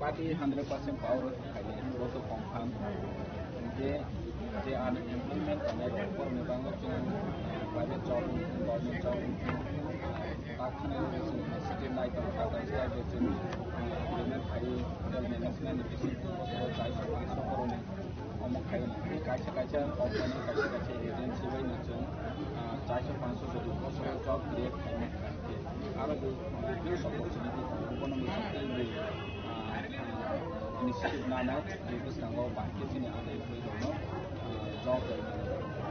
Party hundred percent power khaidi, bo to confirm. Je, je unemployment tongnai rok, borokni bagwi chwng private job, government job, tak khna initiative nai tongo, tak khna initiative agreement khai, hotel management ni bising twi bosoro chairso panchso borokni omo khai. Tei kaisa kaisa company, kaisa kaisa agency bai no chwng, ah, chairso panchso jodi bosoro job create khaina. Aro bo, ah, huge opportunity tongo, bono mui tei mui, ah, ah, initiative nanai, bini bwskango bahai khe chini unemployed rokno, ah, job rwna.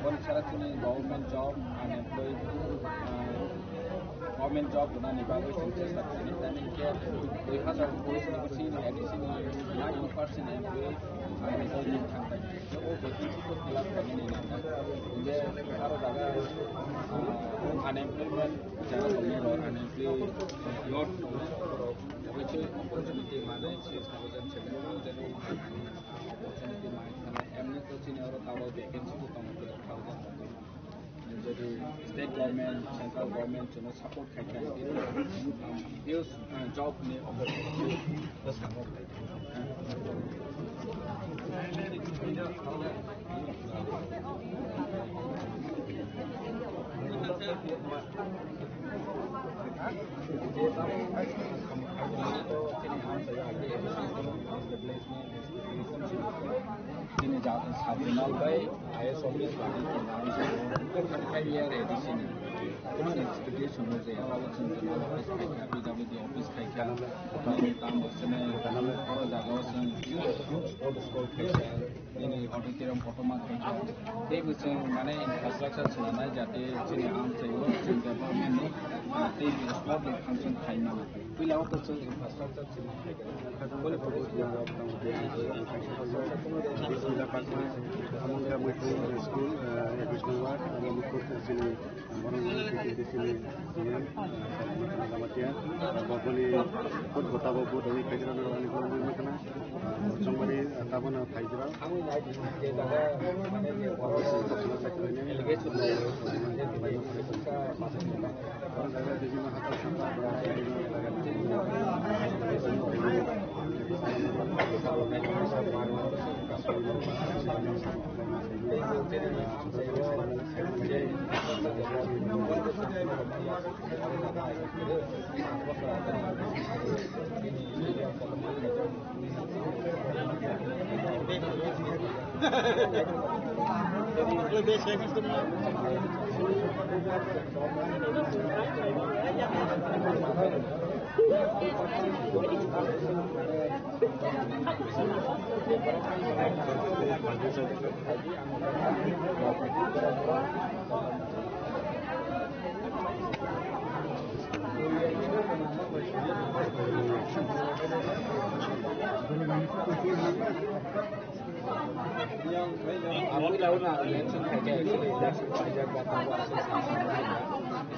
Boni sara chini government job, unemployed, ah, government job rwnani bagwi chwng chesta khlainai. Tamni hwnkhe dui hazar kuris ni bising A D C ni ninety percent employee unemployed wng thangkha. O vacancy khe fill up khainani nangkha. Hwnkhe aro jaga, ah, unemployment jaga tongnai rok, unemployed youth tongnai rok, oboise opportunity manai, six thousand, seven thousand opportunity manai. Emni to chini oro tabok vacancy bo tongo twelve thousand. Jodi state government, central government chwngno support khaikha, huge, uh, job ni opportunity bwskango khaikha. Chini ja-, sub zonal bai I A S office bai thirty five year A D C ni. Kuno expectation no je, abo chwng zonal office khai kha, P W D office khai kha, tam bo sene, oro jaga o chwng huge, huge road school khai kha, nini auditorium kotorma khai kha. Tei bo chwng mane infrastructure chwla nai jate chini amchaio chwng development ni, ah, tei public function khai mano. Puila o to chwng infrastructure School, uh, Education Ward, abo mukut chini, uh, borok mukut chini, uh, Jamatia, uh, boboni kut botabo budoni khaijra nang ani borok mukana, uh, chongmani, uh, tabona khaijra.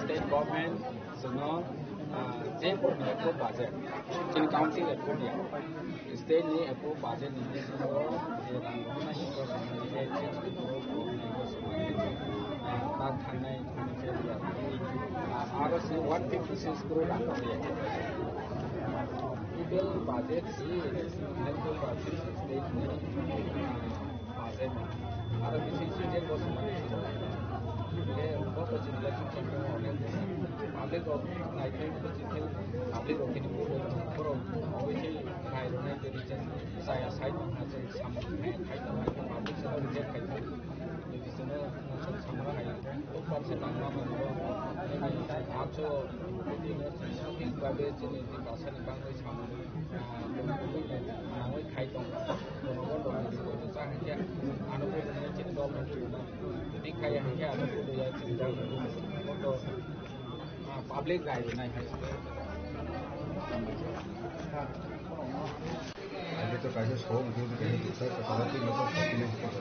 State government, so no, uh, they put the budget. Chini council approve ya. State ni approve budget ni bisingo je rang rok nai ni kosong ni je chini borok rok ni kosong ni, ah, tak thangnai ni je ya. Ah, aro se one fifty six crore rang rok ya. Total budget si, central budget si state ni, ah, Aro bisi sijak bo sumani sijak. Ye, bo to chini election campaign o public rok naikhai bo chini public rok kini bo borok obo se nai rok nai teri chen saya sai ma ha chen samung nai khai ta nai public se reject khai ta. Bisi no samra hai ko par se tangma mo. Acho koti no chini babe chini di basa ni bangwi samung nangwi khai tong. Jonogon rok ni Public rai nai hai. Aje to kaisa sok, kaisa sok, kaisa sok, kaisa sok, kaisa sok.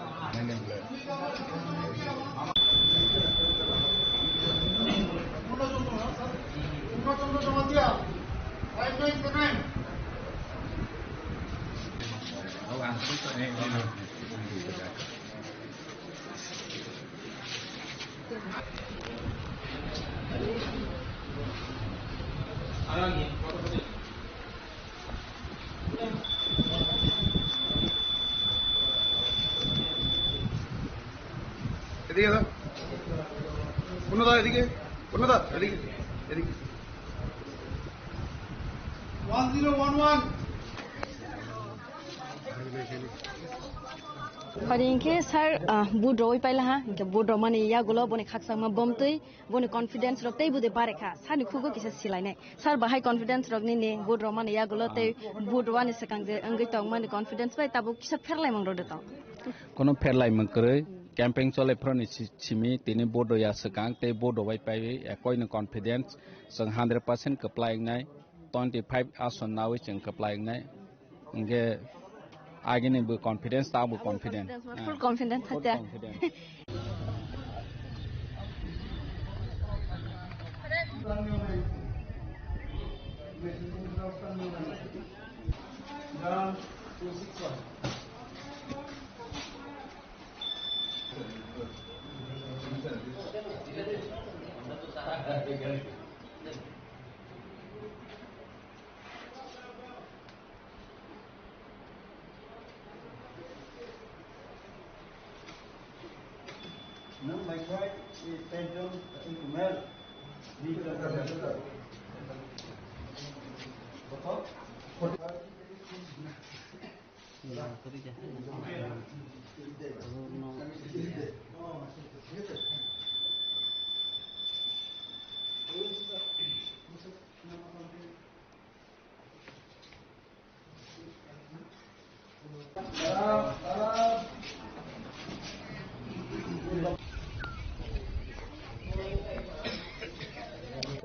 এদিকে দাও। অন্য দাও, এদিকে। অন্য দাও, এদিকে। এদিকে। One zero one one. Phari hinkhe sir, ah, vote rwi paila ha, hinkhe vote rwmani yagulo boni khakchangma bomtwi, boni confidence rok tei budi barekha, sani khugo kisa silainai. Sir bahai confidence rok nini vote rwmani yagulo tei vote rwani swkang je wngwi tongmani confidence bai tabuk kisa pherlaimung rwdi tong. Kono pherlaimung kwrwi, campaign chole phoroni si-, simi tini vote rwya swkang tei vote rwbai paiwi ekoino confidence, chwng hundred percent kwplai wngnai. Twenty five ason nawi chwng kwplai wngnai. Hwnkhe agini bo confidence, ta bo confident. Confidence, full confident. Full hakhe confident. Nang mai khwai, i tenjon, i kumel, di kumel.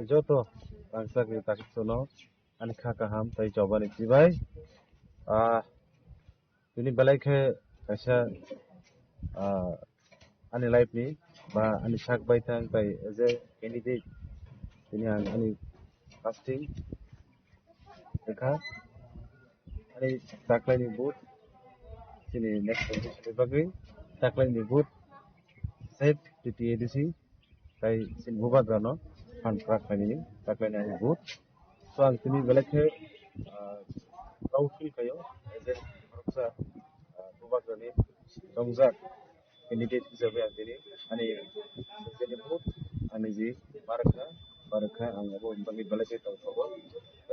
Joto rangchakni takhuksono ani kha kaham tei chobani chibai. Ah, tini belai khe kaisa, ah, ani life ni ba ani sak baithang tai as a candidate tini ang ani casting wngkha. Ani taklaini vote chini next election ni bagwi taklaini vote save T T A D C tai chini bubagrano phan kwrak khlainani taklaini ani vote. So ang tini belai khe, ah, proud feel khaio as a khoroksa, ah, bubagrani tongjak candidate hisabe ang tini ani, ani vote, ani ji ma rwkha, ma rwkha, ang abo bagwi belai khe tongthogo.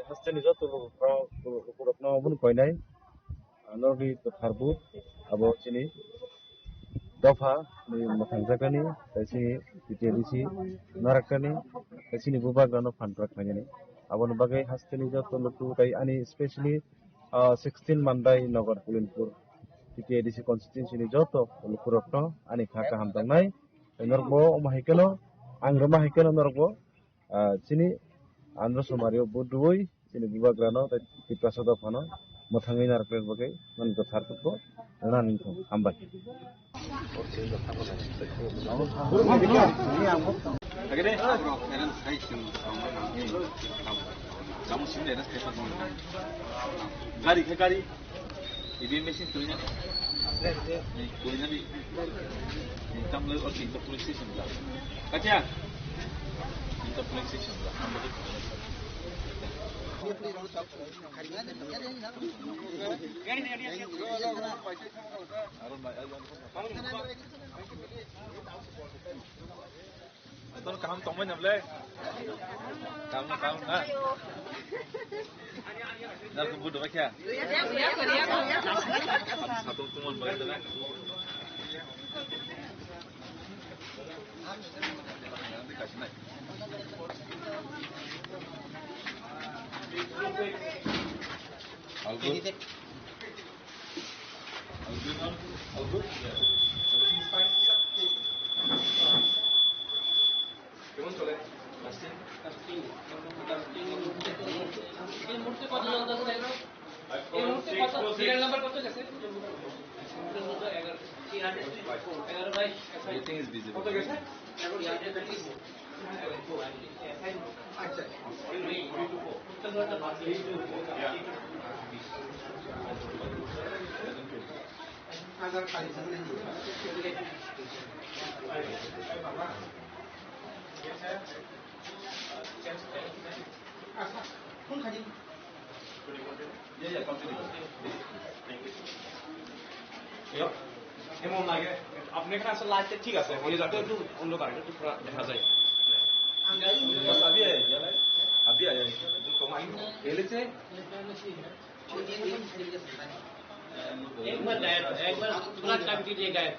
Hasteni joto lukurokno, lukurokno obono koinai, ah, norokni kwthar vote, abo chini dopha ni mwthangjaknani, tei chini T T A D C narwknani, tei chini bubagrano phan kwrak khlainani. Aboni bagwi hasteni joto luku tei ani specially, ah, sixteen Mandai Nagar Pulinpur T T A D C constituency ni joto lukurokno ani kha kaham tongnai. Norokbo omo hai kheno, ang rwma hai kheno norokbo, ah, chini Andhra Sumario vote rwui chini bubagrano tei Tiprasa dophano mwthangwi narwkna bagwi nini kwthar kutbo rwna nini thung. Hambai. Gari khe gari. E V M machine tuli na. Tuli na di. Tam le oti to police station da. Kacha? To police station da. Aton kaham tongmai nam le. Kaham na, kaham na. Na tu budu kya? Satu tuman bagai tu na. All good. All good, all good? Yeah. Everything is fine? Yeah. কেমন চলে? এই মুহূর্তে কত জল আছে? এই মুহূর্তে কত? সিরিয়াল নাম্বার কত গেছে? এগারো। এগারো ভাই। Everything is visible. কত গেছে? আচ্ছা। কোন খালি? এমন লাগে, আপনি এখানে আসলে লাইটটা ঠিক আছে, ওই যাতে একটু অন্ধকার, একটু পুরা দেখা যায়। अभी आया, अभी आया, अभी आया। तो कमाई पहले से एक बार गायब, एक बार पूरा टाइम के लिए गायब।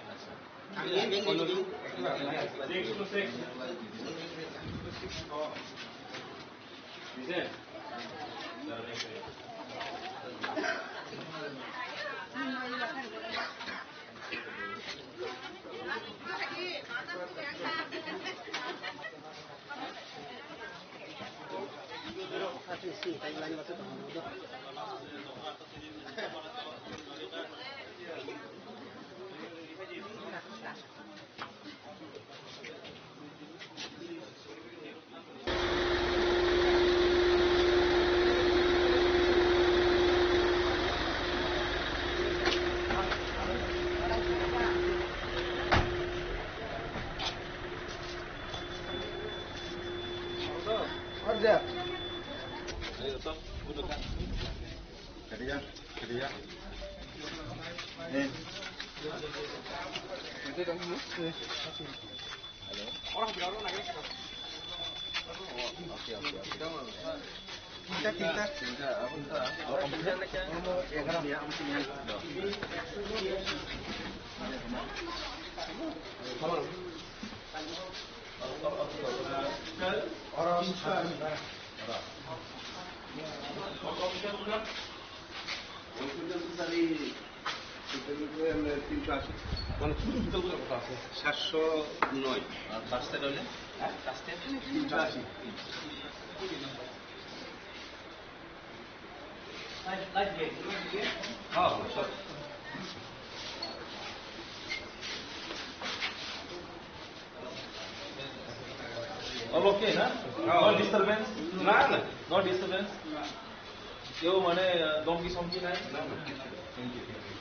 মানে ছোট ছোট গুলো কত আছে? সাতশো নয়। আর পাঁচটা রইলে? হ্যাঁ, পাঁচটা। তিনশো আশি। হ্যাঁ, হ্যাঁ, সব। All okay, na? No disturbance? না, না। No disturbance? কেউ মানে, আহ, ধমকি সমকি নাই? না, না। Thank you, thank you।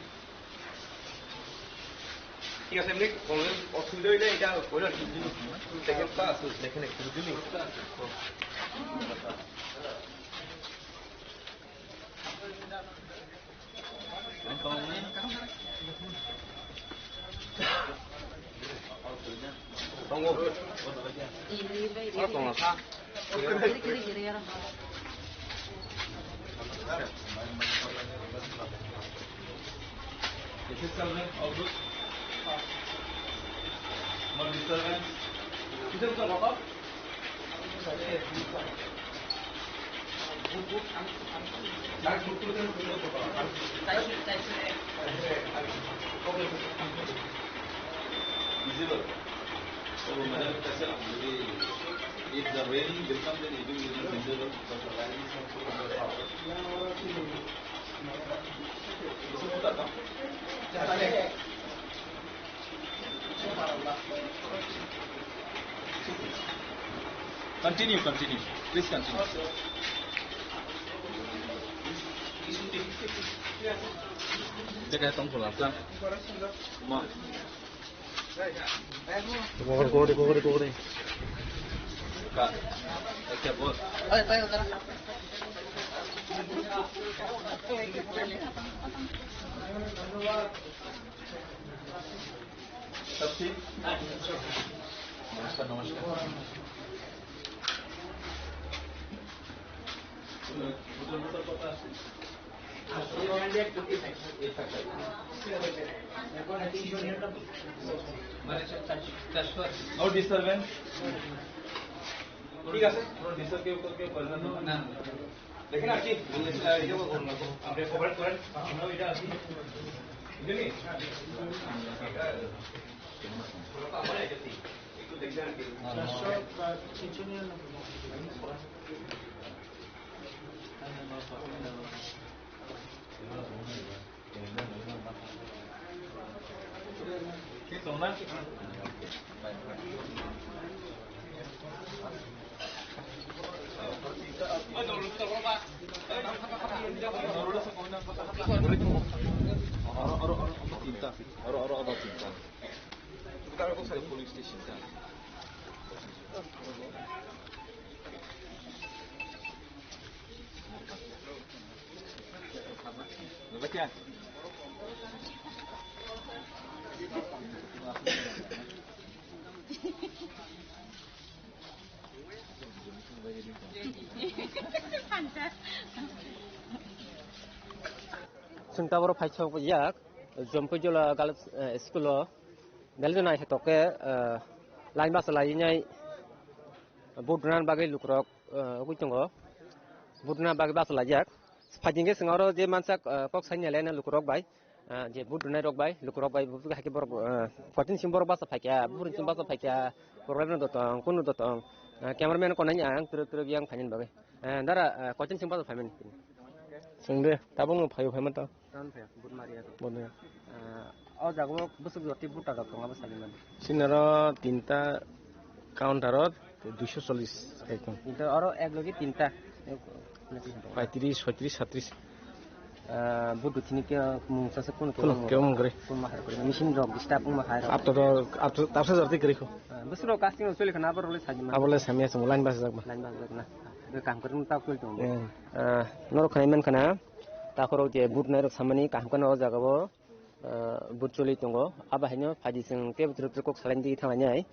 ঠিক আছে, এমনি কোনো অসুবিধা হইলে এটা ওইটা দেখেন, তা আছে, দেখেন একটু, বুঝলি? This is Salman, all good? No disturbance? This is the water? Visible. So, madam, if the rain will come, then it will be visible because the line is not so far. Continue, continue. Please continue. Jaga tong pula, tang. Ma. Kore, kore, kore, kore. Ka. Acha, bol. Sab theek? Namaskar, namaskar. No disturbance? ঠিক আছে, কোনো ডিস্টার্ব কেউ, কেউ, কেউ করবেন না। না। দেখেন আর কি, আমরা এটা করবো, আপনি কোঅপারেট করেন, আমরাও এটা আছি। Oro, oro, oro, tinta. Oro, oro, oro, tinta. Kita ko sa police station ta. Chwng taboro phaisok yak, Jompuijola Girls, eh, School o, belai no naithotok khe, eh, line basa lainai vote rwna bagwi lukurok, eh, ugwi tongo. Vote rwna bagwi basa laijak. Phaidi hwnkhe chwng oro je mansak, eh, kok saini laina lukurok bai, ah, je vote rwnairok bai, lukurok bai, bo hai khe borok, ah, kochini simi borok basa phaikha, buphuruni simi basa phaikha, program no dotong, kunu dotong, ah, cameraman konani ang twrwk twrwk yang phainani bagwi. Ah, dara, ah, kochini simi basa phaimani. Chwng de, tabukno phaio phaima ta. Tamo phaio, vote mariya to. Vote mariya. Ah, o jaga o bwswk jotwi voter rok tongo abo sadi mani. Sinaro tinta counter o duiso chollish ekdom. Tinta oro ek logi tinta. Paitris, soitris, satris. Ah, budu thini ke mung sasa kun ke Kun mung. Ke mung gre. Kun mahar kore. Machine rok disturb mung mahar. Ato ro, ato, ato jar tik gre ko. Ah, bwswk rok casting rok choli khana abo rok le sajima. Abo le samya sung line bas jak ba. Line bas jak na. Be kam kore ta kul tong. Eh. Ah, norok khanai man khana. Takhorok je vote nairok samani kaham khana o jaga o. Ah, vote choli tongo. Abo haino phaidi chwng tebo twrwk twrwk kok salaini digwi thanglainai.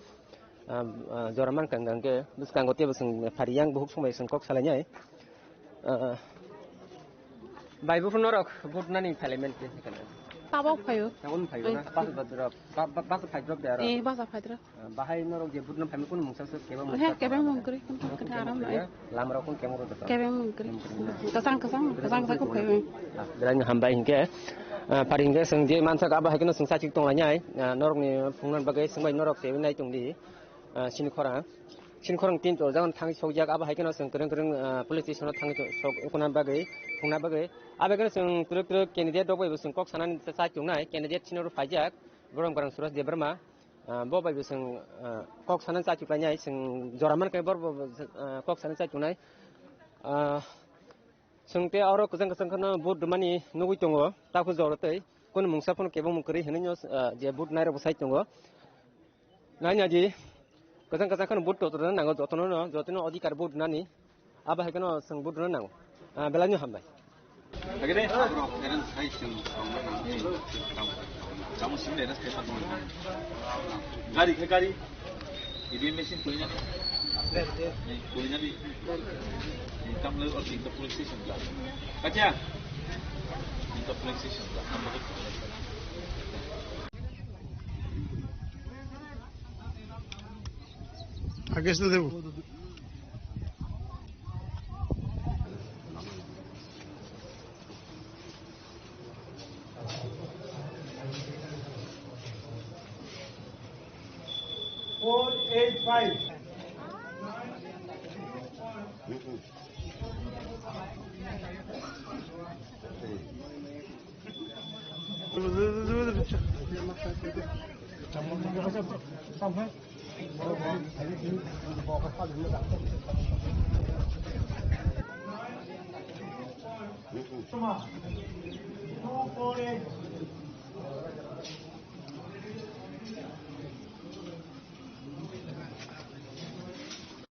Ah, ah, jora mankha hwnkha hwnkhe bwskango tebo chwng phari yang buhuk songbai chwng kok salainai. Ah, bai buphuru norok vote nani phailaiman khe hwnkhe. Tabok phaio. Tabok phaio na? Basa phai drop. Ba-, ba-, basa phai drop de aro. Eh, basa phai drop. Ah, bahai norok je vote no phaimani kunu mungsa se kebo mungsa. He, kebe mungkri, kunu kunu aram lai. Lamrok kunu kemo rw. Kebe mungkri. Kasang, kasang, kasang, kasang kok kebe. Ah, belai no hambai hinkhe. Ah, phari hinkhe chwng je mansak abo hai kheno chwng sachik tonglainai. Ah, norokni phungnani bagwi chwngbai norok se nai tongdi. Ah, sini khorang. Sini khorang tin chol jagan thangwi sokjak abo hai kheno chwng kwrwng kwrwng, ah, police station o thangwi sok, ukuna bagwi, phungna bagwi. Abo hai kheno chwng twrwk twrwk candidate rok bai bo chwng kok sanani chai tongnai. Candidate sini oro phaijak. Borom kwrwng Suresh Debbarma. Ah, bo bai bo chwng, ah, kok sana chai chuklainai, chwng jora man khe bor bo, ah, kok sana chai chuknai. Ah, chwng te oro kwchang kwchang kheno vote rwmani nugwi tongo, takhuk jora tei kunu mungsa phano kebo mung kwrwi hinwi no, ah, je vote nairok bo sai tongo. Naina di, kwchang kwchang kheno vote to rwna nango, jotono no, jotono adhikar vote rwnani. Abo hai kheno chwng vote rwna nango. Ah, belai no hambai. Agede, abro, eren sai chwng tongma nang. Chamo simi eren sai tongma nang. Gari khe gari. Idi machine tuina. Tuina di. Tam le or tingka police station la. Kacha? Tingka police station la. Agis na debo. Four eight five.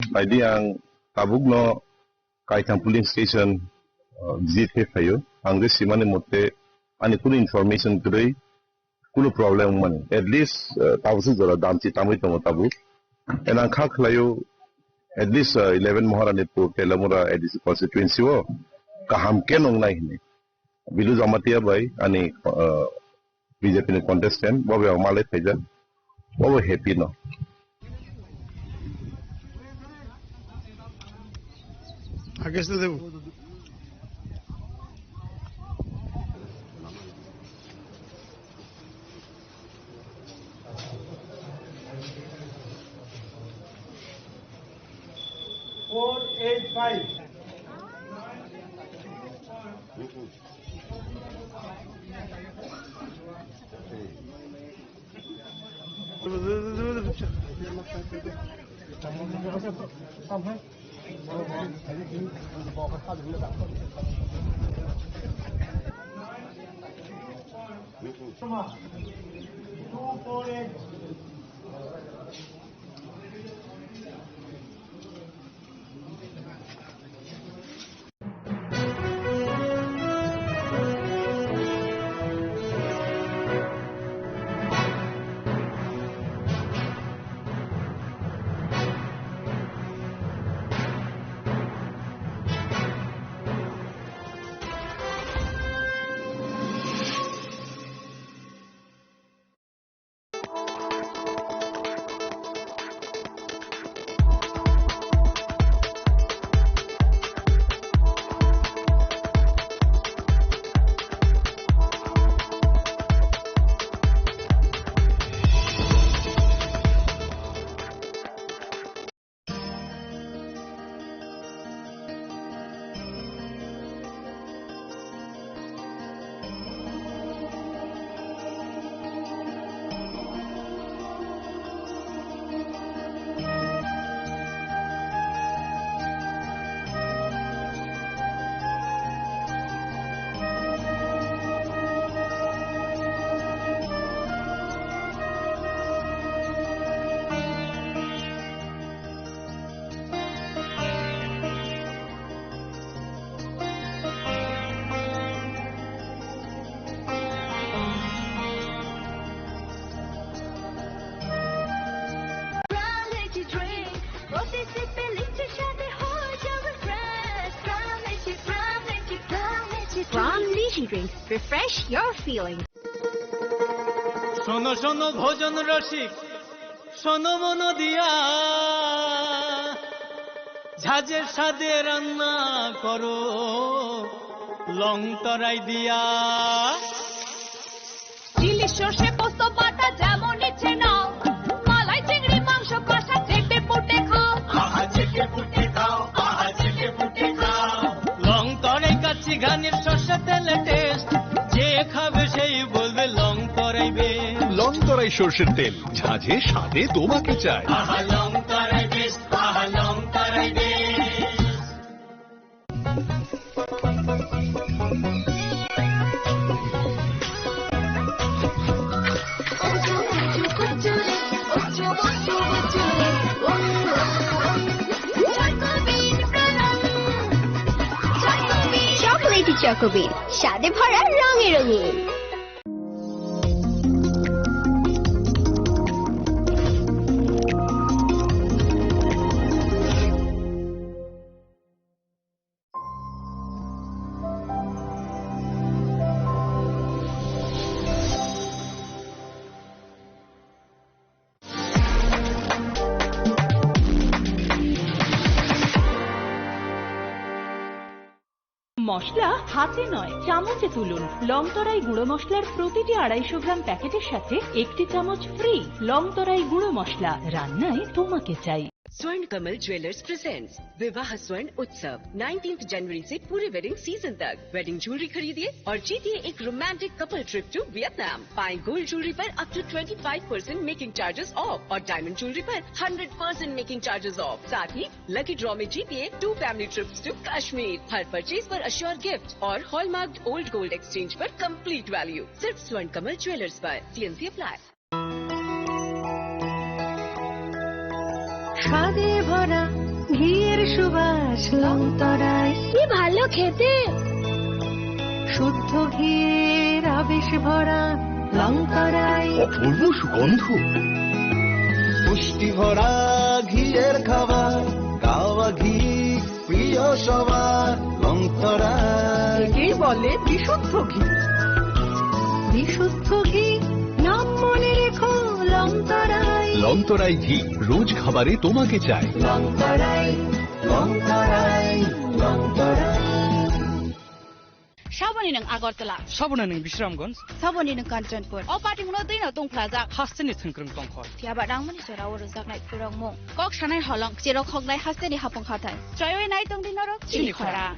Naidi ang tabukno Kaitham police station, uh, visit khe phaio. Ang je simani mote ani kunu information kwrwi kunu problem wngmani. At least, uh, tabukse jora damchi tangwi tongo tabuk. And ang kha khlaio, at least, uh, eleven Maharani pur Telamura A D C constituency o kaham khe nongnai hini. Bilu Jamatia bai ani, uh, B J P ni contestant, bo bai malai phaijak, bo bai happy no. Agis na debo. Prime Energy Drink, প্রতি সিপে লিচুর স্বাদে হয়ে যাবে fresh। Prime Energy, Prime Energy, Prime Energy Drink। Prime Energy Drink, refresh your feeling। শোনো শোনো ভোজন রসিক, শোনো মন দিয়া, ঝাঁঝের স্বাদে রান্না করো লং তরাই দিয়া। চিলি সর্ষে পোস্ত বাটা যেমন ইচ্ছে নাও, মালাই চিংড়ি মাংস কষা চেটে পুটে খাও। আহা চেটে পুটে খাও, আহা চেটে পুটে খাও। লং তরাই কাচ্চি ঘানির সর্ষে তেলে টেস্ট, যে খাবে সেই বলবে লং তরাই বেশ। লং তরাই সর্ষের তেল, ঝাঁঝে স্বাদে তোমাকে চাই। আহা লং তরাই বেশ, আহা লং তরাই বেশ। চকোলেটি চকোবিন, স্বাদে ভরা, রঙে রঙিন। মশলা হাতে নয়, চামচে তুলুন। লং তরাই গুঁড়ো মশলার প্রতিটি আড়াইশো গ্রাম প্যাকেটের সাথে একটি চামচ ফ্রি। লং তরাই গুঁড়ো মশলা, রান্নায় তোমাকে চাই। स्वर्ण कमल ज्वेलर्स प्रेजेंट्स विवाह स्वर्ण उत्सव, नाइनटीन्थ जनवरी से पूरे वेडिंग सीजन तक। वेडिंग ज्वेलरी खरीदिए और जीतिए एक romantic couple trip to Vietnam. पाएं गोल्ड ज्वेलरी पर up to twenty five percent making charges off और डायमंड ज्वेलरी पर hundred percent making charges off. साथ ही लकी ड्रॉ में जीतिए two family trips to Kashmir. हर परचेज पर अश्योर गिफ्ट और हॉलमार्क्ड ओल्ड गोल्ड एक्सचेंज पर कंप्लीट वैल्यू। सिर्फ स्वर्ण कमल ज्वेलर्स पर। T n C apply. স্বাদে ভরা ঘিয়ের সুবাস লং তরাই। কি ভালো খেতে। শুদ্ধ ঘিয়ের আবেশ ভরা লং তরাই। অপূর্ব সুগন্ধ। পুষ্টি ভরা ঘিয়ের খাবার, গাওয়া ঘি প্রিয় সবার লং তরাই। একেই বলে বিশুদ্ধ ঘি। বিশুদ্ধ ঘি, নাম মনে রেখো লং তরাই। লং তরাই ঘি, রোজ খাবারে তোমাকে চাই। লং তরাই, লং তরাই, লং তরাই। Saboni nwng Agartala. Saboni nwng Bisramganj. Saboni nwng Kanchanpur. O patimungno dino tungphlajak. Hasteni thwngkwrwng tongkhor. Phiya ba nangmani jora o rwjaknai phwrwngmung. Kok sanai holong, cherok hoknai hasteni hapung hathai. Choiwi nai tongdi norok chini khora.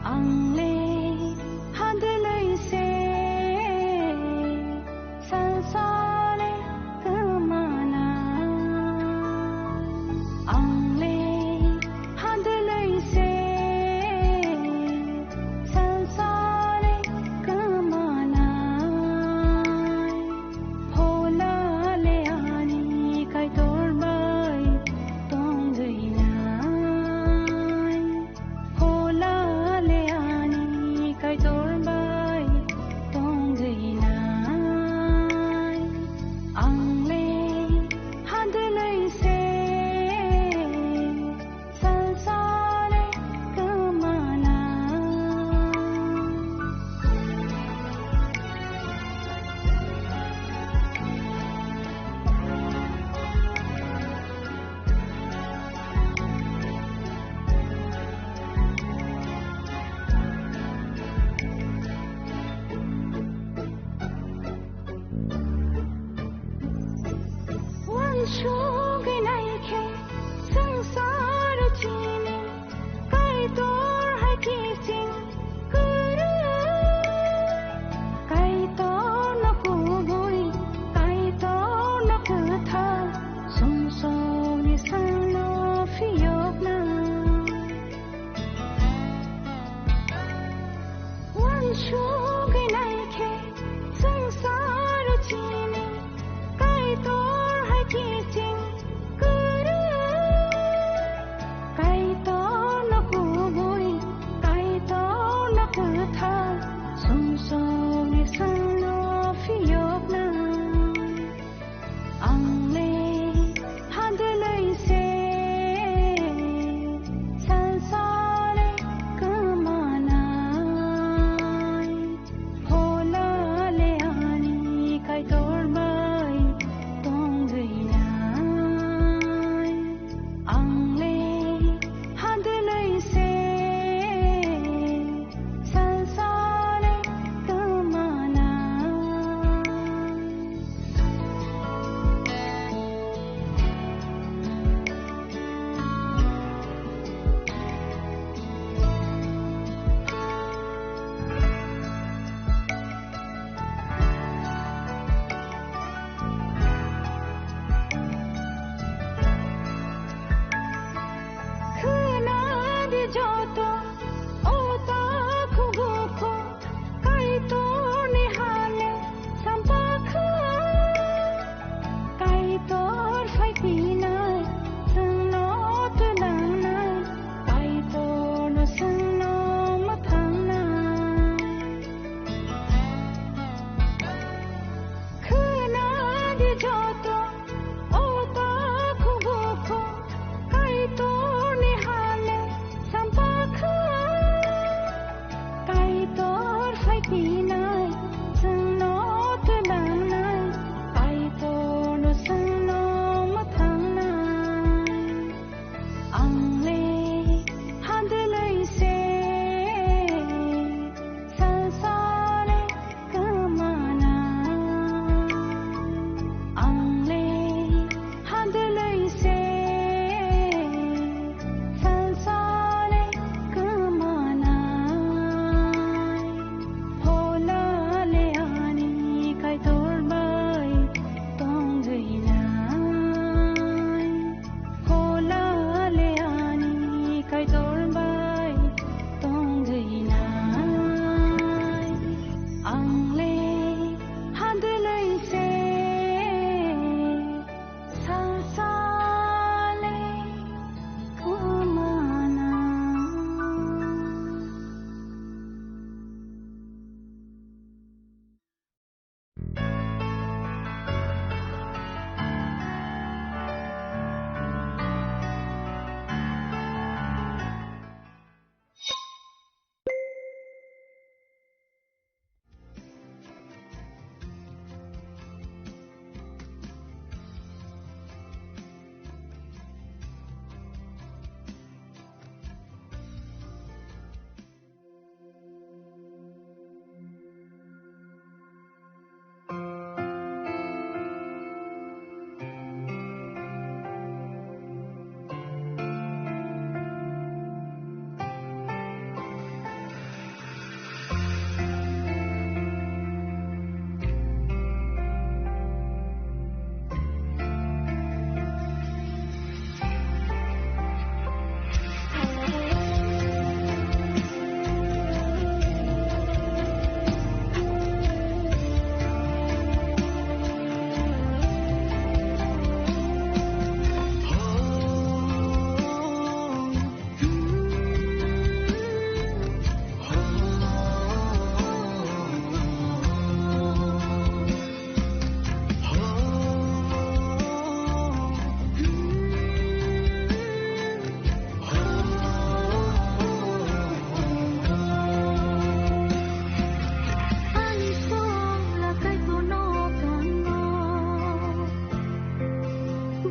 Ang le hadlwi se sansare kwmana. Ang le hadlwi se sansare kwmana. Hola le ani Kaitor bai tongwi nai. Hola le ani Kaitor bai tongwi nai. Ang le hadlwi se sansare kwmana. Uansugwi naikhe swngcharo chini Kaitor hai kiching kwrwi. Kaitorno kubui, Kaitorno kwthar, sumsokni salo phiyokna. Uansugwi naikhe swngcharo chini Kaitor hai kiching kwrwi. Kaitorno kubui, Kaitorno kwthar, sumsokni salo phiyokna. Ang le hadlwi se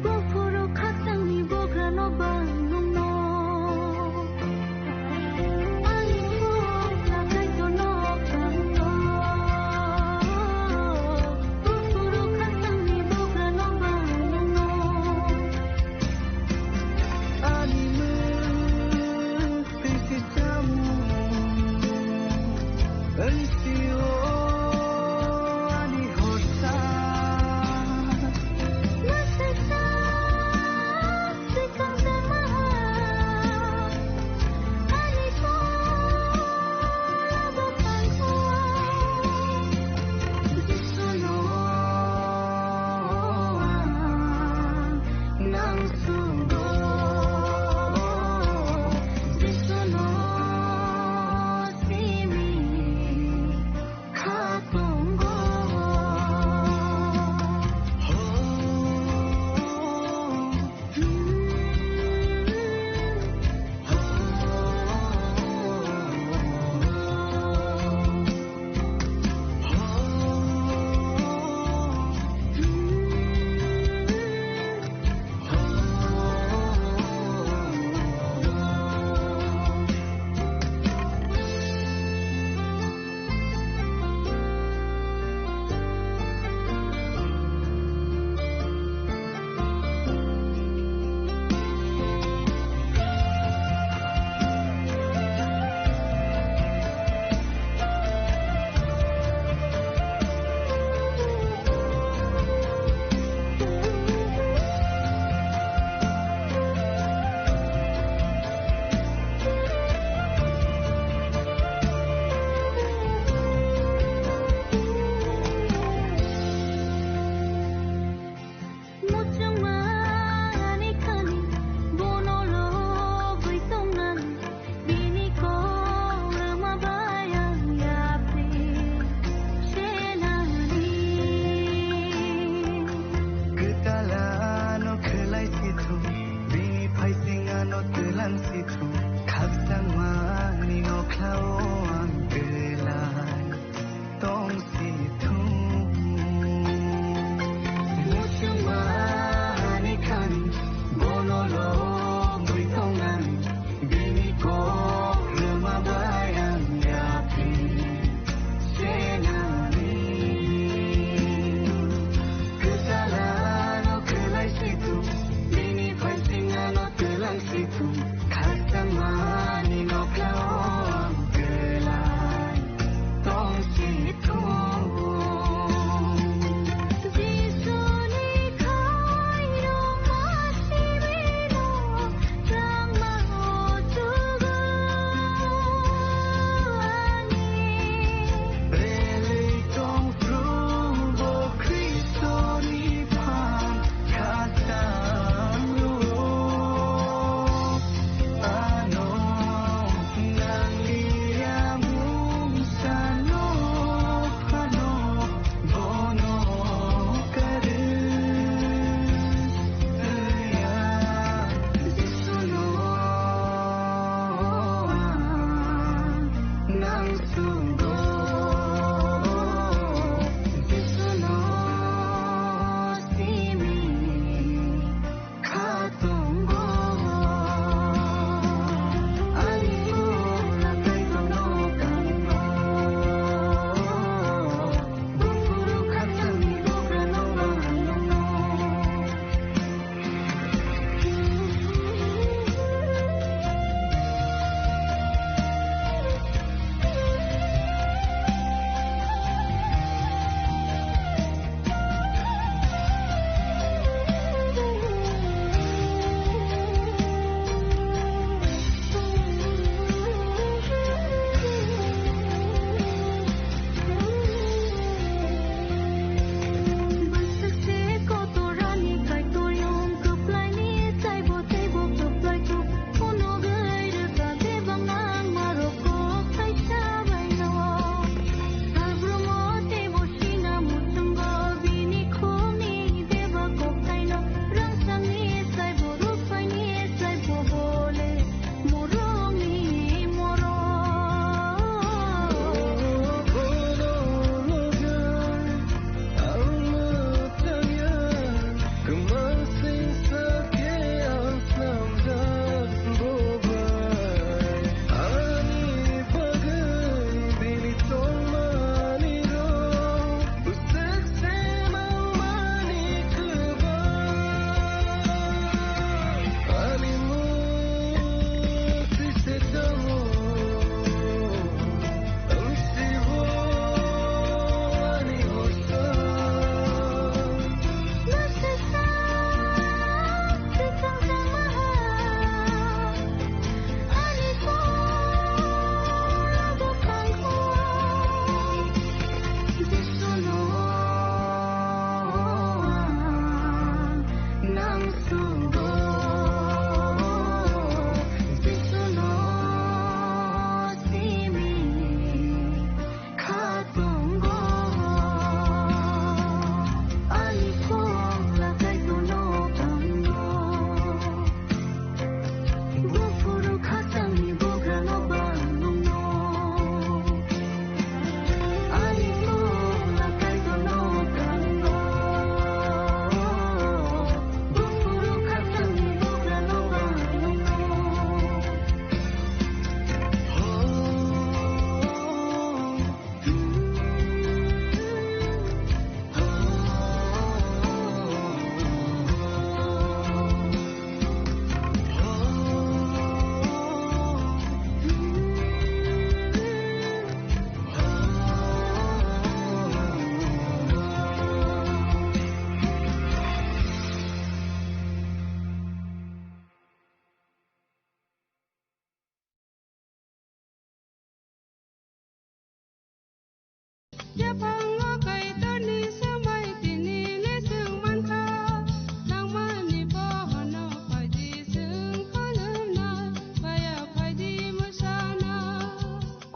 Buphuru khakchangni bugrano bang nungno. Ani bukla Kaitorno bang nungno. Buphuru khakchangni bugrano bang nungno. Ani mwkhwi se chamung. Ani sio ani horsa. Mwswksa, swkang jak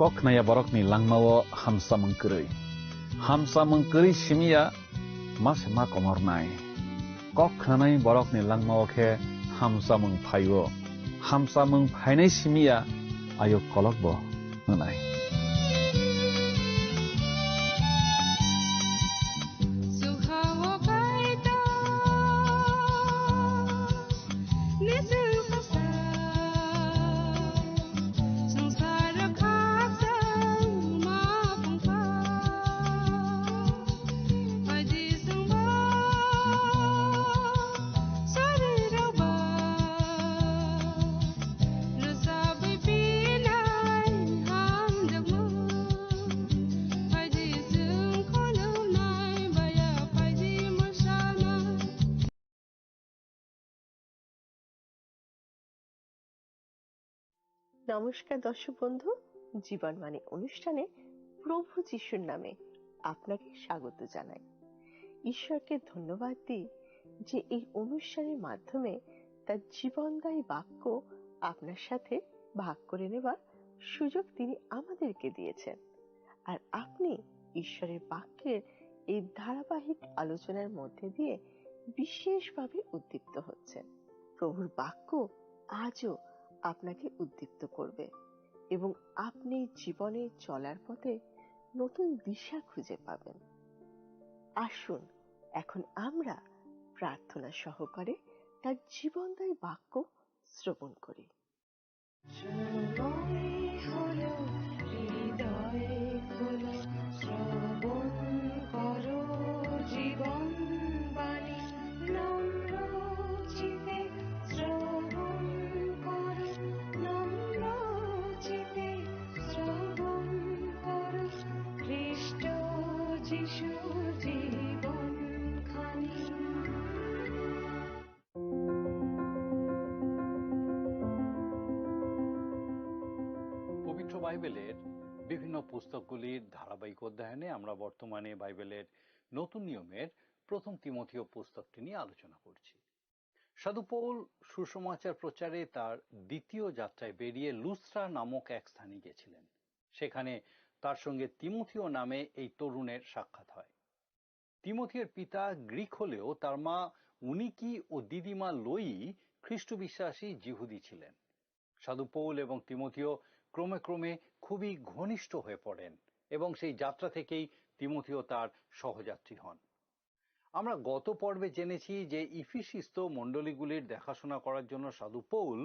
Kok khnaya borokni langmao hamsamung kwrwi. Hamsamung kwrwi simi ya ma se ma komornai. Kok khnanai borokni langmao khe hamsamung phaio. Hamsamung phainai simi ya ayuk kolokbo wngnai. নমস্কার দর্শক বন্ধু, জীবনবাণী অনুষ্ঠানে প্রভু যিশুর নামে আপনাকে স্বাগত জানাই। ঈশ্বরকে ধন্যবাদ দিই যে এই অনুষ্ঠানের মাধ্যমে তার জীবনদায়ী বাক্য আপনার সাথে ভাগ করে নেবার সুযোগ তিনি আমাদেরকে দিয়েছেন। আর আপনি ঈশ্বরের বাক্যের এই ধারাবাহিক আলোচনার মধ্যে দিয়ে বিশেষভাবে উদ্দীপ্ত হচ্ছেন। প্রভুর বাক্য আজও আপনাকে উদ্দীপ্ত করবে এবং আপনি জীবনে চলার পথে নতুন দিশা খুঁজে পাবেন। আসুন, এখন আমরা প্রার্থনা সহকারে তার জীবনদায়ী বাক্য শ্রবণ করি। সময় হলো, হৃদয় খোলো, শ্রবণ করো জীবন বাণী। নম্র চিতে শ্রবণ করো, নম্র চিতে শ্রবণ করো, খ্রিস্ট যিশু জীবন খানি। পবিত্র বাইবেলের বিভিন্ন পুস্তকগুলির ধারাবাহিক অধ্যয়নে আমরা বর্তমানে বাইবেলের নতুন নিয়মের প্রথম তিমথিও পুস্তকটি নিয়ে আলোচনা করছি। সাধু পৌল সুসমাচার প্রচারে তার দ্বিতীয় যাত্রায় বেরিয়ে লুস্ত্রা নামক এক স্থানে গেছিলেন। সেখানে তার সঙ্গে তিমথিও নামে এই তরুণের সাক্ষাৎ হয়। তিমথিওর পিতা গ্রিক হলেও তার মা উনিকি ও দিদিমা লোই খ্রিস্ট বিশ্বাসী যিহুদি ছিলেন। সাধু পৌল এবং তিমথিও ক্রমে ক্রমে খুবই ঘনিষ্ঠ হয়ে পড়েন এবং সেই যাত্রা থেকেই তিমথিও তার সহযাত্রী হন। আমরা গত পর্বে জেনেছি যে ইফিসিস্থ মণ্ডলীগুলির দেখাশোনা করার জন্য সাধু পৌল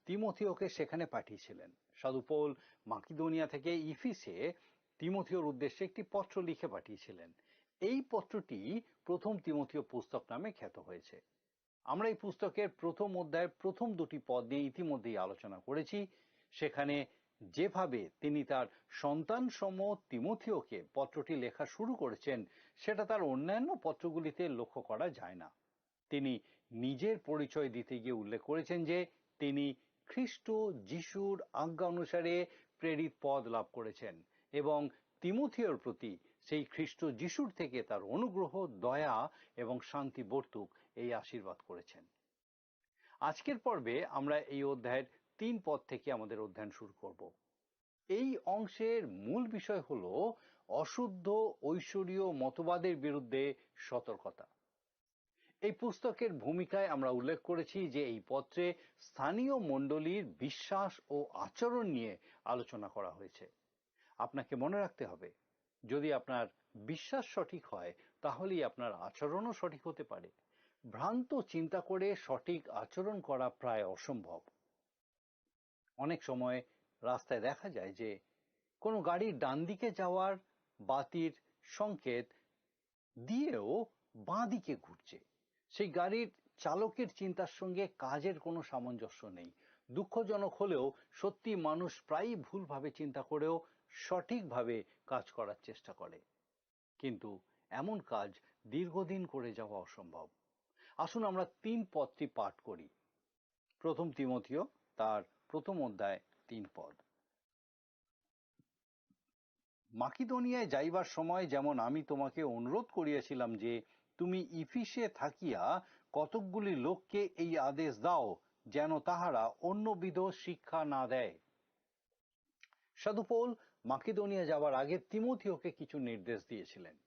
তিমথিওকে সেখানে পাঠিয়েছিলেন। সাধু পৌল মাকিদোনিয়া থেকে ইফিসে তিমথিওর উদ্দেশ্যে একটি পত্র লিখে পাঠিয়েছিলেন। এই পত্রটি প্রথম তিমথিও পুস্তক নামে খ্যাত হয়েছে। আমরা এই পুস্তকের প্রথম অধ্যায়ের প্রথম দুটি পদ নিয়ে ইতিমধ্যেই আলোচনা করেছি। সেখানে যেভাবে তিনি তার সন্তান সম তিমথিওকে পত্রটি লেখা শুরু করেছেন, সেটা তার অন্যান্য পত্রগুলিতে লক্ষ্য করা যায় না। তিনি নিজের পরিচয় দিতে গিয়ে উল্লেখ করেছেন যে তিনি খ্রিস্ট যিশুর আজ্ঞা অনুসারে প্রেরিত পদ লাভ করেছেন এবং তিমথিওর প্রতি সেই খ্রিস্ট যিশুর থেকে তার অনুগ্রহ, দয়া এবং শান্তি বর্তুক, এই আশীর্বাদ করেছেন। আজকের পর্বে আমরা এই অধ্যায়ের তিন পদ থেকে আমাদের অধ্যয়ন শুরু করব। এই অংশের মূল বিষয় হলো অশুদ্ধ ঐশ্বরীয় মতবাদের বিরুদ্ধে সতর্কতা। এই পুস্তকের ভূমিকায় আমরা উল্লেখ করেছি যে এই পত্রে স্থানীয় মণ্ডলীর বিশ্বাস ও আচরণ নিয়ে আলোচনা করা হয়েছে। আপনাকে মনে রাখতে হবে, যদি আপনার বিশ্বাস সঠিক হয়, তাহলেই আপনার আচরণও সঠিক হতে পারে। ভ্রান্ত চিন্তা করে সঠিক আচরণ করা প্রায় অসম্ভব। অনেক সময় রাস্তায় দেখা যায় যে কোনো গাড়ি ডান দিকে যাওয়ার বাতির সংকেত দিয়েও বাঁ দিকে ঘুরছে। সেই গাড়ির চালকের চিন্তার সঙ্গে কাজের কোনো সামঞ্জস্য নেই। দুঃখজনক হলেও সত্যি, মানুষ প্রায়ই ভুলভাবে চিন্তা করেও সঠিকভাবে কাজ করার চেষ্টা করে, কিন্তু এমন কাজ দীর্ঘদিন করে যাওয়া অসম্ভব। আসুন আমরা তিন পদটি পাঠ করি। প্রথম তিমথিও, তার প্রথম অধ্যায়, তিন পদ। মাকিদোনিয়ায় যাইবার সময় যেমন আমি তোমাকে অনুরোধ করিয়াছিলাম যে তুমি ইফিসে থাকিয়া কতকগুলি লোককে এই আদেশ দাও, যেন তাহারা অন্যবিধ শিক্ষা না দেয়। সাধু পৌল মাকিদোনিয়া যাবার আগে তিমোথিওকে কিছু নির্দেশ দিয়েছিলেন।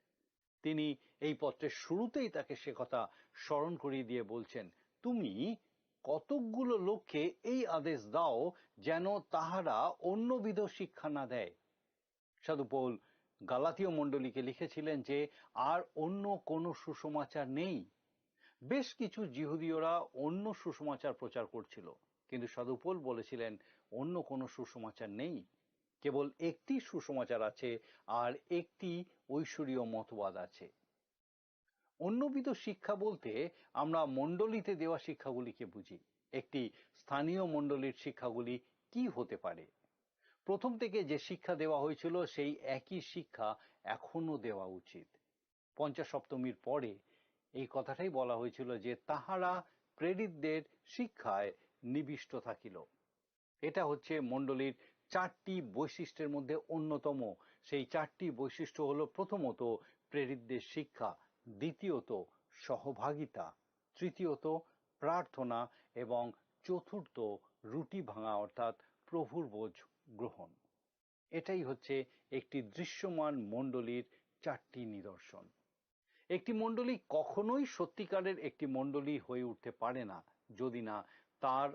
তিনি এই পত্রের শুরুতেই তাকে সে কথা স্মরণ করিয়ে দিয়ে বলছেন, "তুমি কতকগুলো লোককে এই আদেশ দাও যেন তাহারা অন্যবিধ শিক্ষা না দেয়।" সাধু পৌল গালাতীয় মণ্ডলীকে লিখেছিলেন যে আর অন্য কোনো সুসমাচার নেই। বেশ কিছু যিহুদীয়রা অন্য সুসমাচার প্রচার করছিল, কিন্তু সাধু পৌল বলেছিলেন, "অন্য কোনো সুসমাচার নেই, কেবল একটি সুসমাচার আছে, আর একটি ঐশ্বরীয় মতবাদ আছে।" অন্যবিধ শিক্ষা বলতে আমরা মণ্ডলীতে দেওয়া শিক্ষাগুলিকে বুঝি। একটি স্থানীয় মণ্ডলীর শিক্ষাগুলি কি হতে পারে? প্রথম থেকে যে শিক্ষা দেওয়া হয়েছিল, সেই একই শিক্ষা এখনো দেওয়া উচিত। পঞ্চাশ সপ্তমীর পরে এই কথাটাই বলা হয়েছিল যে, "তাহারা প্রেরিতদের শিক্ষায় নিবিষ্ট থাকিল।" এটা হচ্ছে মণ্ডলীর চারটি বৈশিষ্ট্যের মধ্যে অন্যতম। সেই চারটি বৈশিষ্ট্য হলো, প্রথমত প্রেরিতদের শিক্ষা, দ্বিতীয়ত সহভাগিতা, তৃতীয়ত প্রার্থনা এবং চতুর্থ রুটি ভাঙা অর্থাৎ প্রভুর ভোজ গ্রহণ। এটাই হচ্ছে একটি দৃশ্যমান মণ্ডলীর চারটি নিদর্শন। একটি মণ্ডলী কখনোই সত্যিকারের একটি মণ্ডলী হয়ে উঠতে পারে না, যদি না তার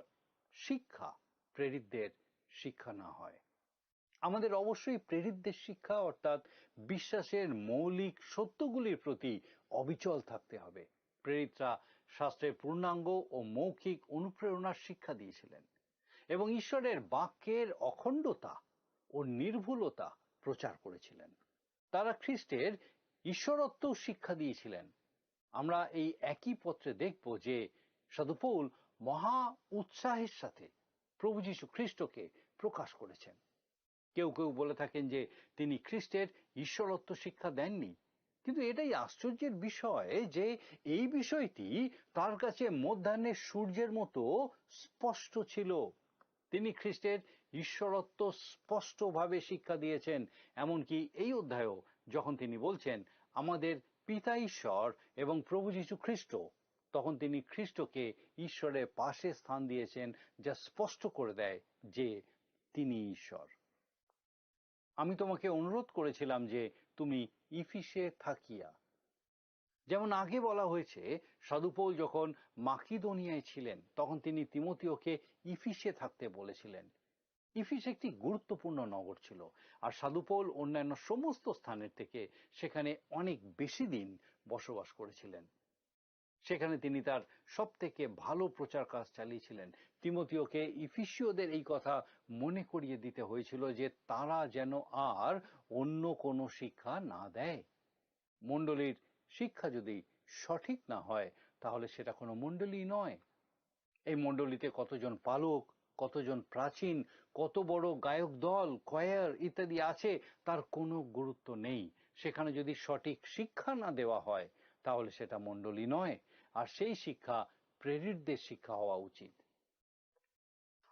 শিক্ষা প্রেরিতদের শিক্ষা না হয়। আমাদের অবশ্যই প্রেরিতদের শিক্ষা অর্থাৎ বিশ্বাসের মৌলিক সত্যগুলির প্রতি অবিচল থাকতে হবে। প্রেরিতরা শাস্ত্রের পূর্ণাঙ্গ ও মৌখিক অনুপ্রেরণার শিক্ষা দিয়েছিলেন এবং ঈশ্বরের বাক্যের অখণ্ডতা ও নির্ভুলতা প্রচার করেছিলেন। তারা খ্রিস্টের ঈশ্বরত্ব শিক্ষা দিয়েছিলেন। আমরা এই একই পত্রে দেখব যে সাধু পৌল মহা উৎসাহের সাথে প্রভু যীশু খ্রিস্টকে প্রকাশ করেছেন। কেউ কেউ বলে থাকেন যে তিনি খ্রিস্টের ঈশ্বরত্ব শিক্ষা দেননি, কিন্তু এটাই আশ্চর্যের বিষয় যে এই বিষয়টি তার কাছে মধ্যাহ্নের সূর্যের মতো স্পষ্ট ছিল। তিনি খ্রিস্টের ঈশ্বরত্ব স্পষ্টভাবে শিক্ষা দিয়েছেন। এমনকি এই অধ্যায়েও যখন তিনি বলছেন, "আমাদের পিতা ঈশ্বর এবং প্রভু যীশু খ্রিস্ট", তখন তিনি খ্রিস্টকে ঈশ্বরের পাশে স্থান দিয়েছেন, যা স্পষ্ট করে দেয় যে তিনি ঈশ্বর। আমি তোমাকে অনুরোধ করেছিলাম যে তুমি ইফিসে থাকিয়া। যেমন আগে বলা হয়েছে, সাধু পৌল যখন মাকিদোনিয়ায় ছিলেন, তখন তিনি তিমোথিওকে ইফিসে থাকতে বলেছিলেন। ইফিস একটি গুরুত্বপূর্ণ নগর ছিল, আর সাধু পৌল অন্যান্য সমস্ত স্থানের থেকে সেখানে অনেক বেশি দিন বসবাস করেছিলেন। সেখানে তিনি তার সব থেকে ভালো প্রচার কাজ চালিয়েছিলেন। তিমোথিওকে ইফিসীয়দের এই কথা মনে করিয়ে দিতে হয়েছিল যে তারা যেন আর অন্য কোনো শিক্ষা না দেয়। মণ্ডলীর শিক্ষা যদি সঠিক না হয়, তাহলে সেটা কোনো মণ্ডলী নয়। এই মণ্ডলীতে কতজন পালক, কতজন প্রাচীন, কত বড় গায়ক দল, কোয়ার ইত্যাদি আছে, তার কোনো গুরুত্ব নেই। সেখানে যদি সঠিক শিক্ষা না দেওয়া হয়, তাহলে সেটা মণ্ডলী নয়। আর সেই শিক্ষা প্রেরিতদের শিক্ষা হওয়া উচিত।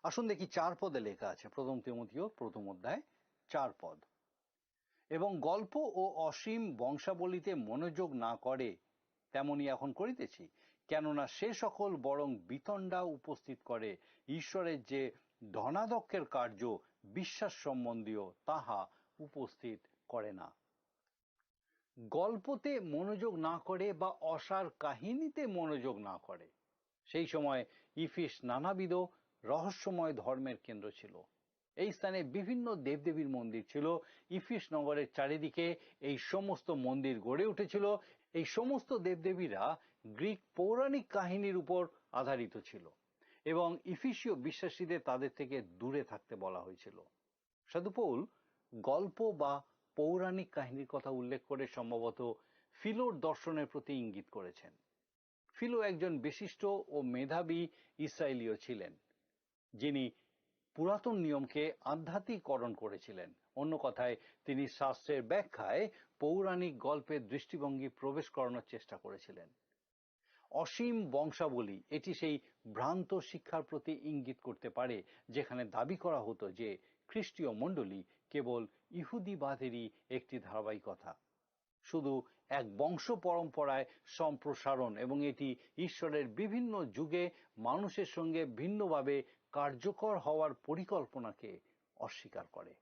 আসুন দেখি, চার পদে লেখা আছে, প্রথম তিমোথিও প্রথম অধ্যায়, চার পদ, "এবং গল্প ও অসীম বংশাবলীতে মনোযোগ না করে, তেমনি এখন করিতেছি, কেননা সে সকল বরং বিতণ্ডা উপস্থিত করে, ঈশ্বরের যে ধনাধ্যক্ষের কার্য বিশ্বাস সম্বন্ধীয়, তাহা উপস্থিত করে না।" গল্পতে মনোযোগ না করে বা অসার কাহিনীতে মনোযোগ না করে। সেই সময় ইফিস নানাবিধ রহস্যময় ধর্মের কেন্দ্র ছিল। এই স্থানে বিভিন্ন দেবদেবীর মন্দির ছিল। ইফিস নগরের চারিদিকে এই সমস্ত মন্দির গড়ে উঠেছিল। এই সমস্ত দেবদেবীরা গ্রিক পৌরাণিক কাহিনীর উপর আধারিত ছিল এবং ইফিসীয় বিশ্বাসীদের তাদের থেকে দূরে থাকতে বলা হয়েছিল। সাধু পৌল গল্প বা পৌরাণিক কাহিনীর কথা উল্লেখ করে সম্ভবত ফিলোর দর্শনের প্রতি ইঙ্গিত করেছেন। ফিলো একজন বিশিষ্ট ও মেধাবী ইসরায়েলীয় ছিলেন, যিনি পুরাতন নিয়মকে আধ্যাত্মিককরণ করেছিলেন। অন্য কথায়, তিনি শাস্ত্রের ব্যাখ্যায় পৌরাণিক গল্পের দৃষ্টিভঙ্গি প্রবেশ করানোর চেষ্টা করেছিলেন। অসীম বংশাবলী, এটি সেই ভ্রান্ত শিক্ষার প্রতি ইঙ্গিত করতে পারে, যেখানে দাবি করা হতো যে খ্রিস্টীয় মণ্ডলী কেবল ইহুদিবাদেরই একটি ধারাবাহিকতা, শুধু এক বংশ পরম্পরায় সম্প্রসারণ, এবং এটি ঈশ্বরের বিভিন্ন যুগে মানুষের সঙ্গে ভিন্নভাবে কার্যকর হওয়ার পরিকল্পনাকে অস্বীকার করে।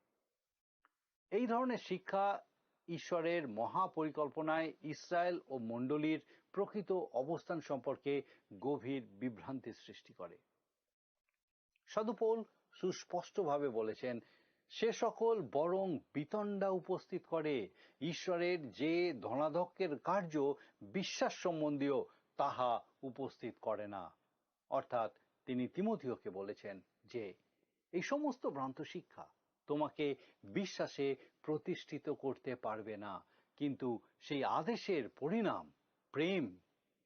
এই ধরনের শিক্ষা ঈশ্বরের মহাপরিকল্পনায় ইসরায়েল ও মণ্ডলীর প্রকৃত অবস্থান সম্পর্কে গভীর বিভ্রান্তি সৃষ্টি করে। সাধু পৌল সুস্পষ্টভাবে বলেছেন, "সে সকল বরং বিতণ্ডা উপস্থিত করে, ঈশ্বরের যে ধনাধ্যক্ষের কার্য বিশ্বাস সম্বন্ধীয়, তাহা উপস্থিত করে না।" অর্থাৎ তিনি তিমোথিওকে বলেছেন যে এই সমস্ত ভ্রান্ত শিক্ষা তোমাকে বিশ্বাসে প্রতিষ্ঠিত করতে পারবে না, কিন্তু সেই আদেশের পরিণাম প্রেম,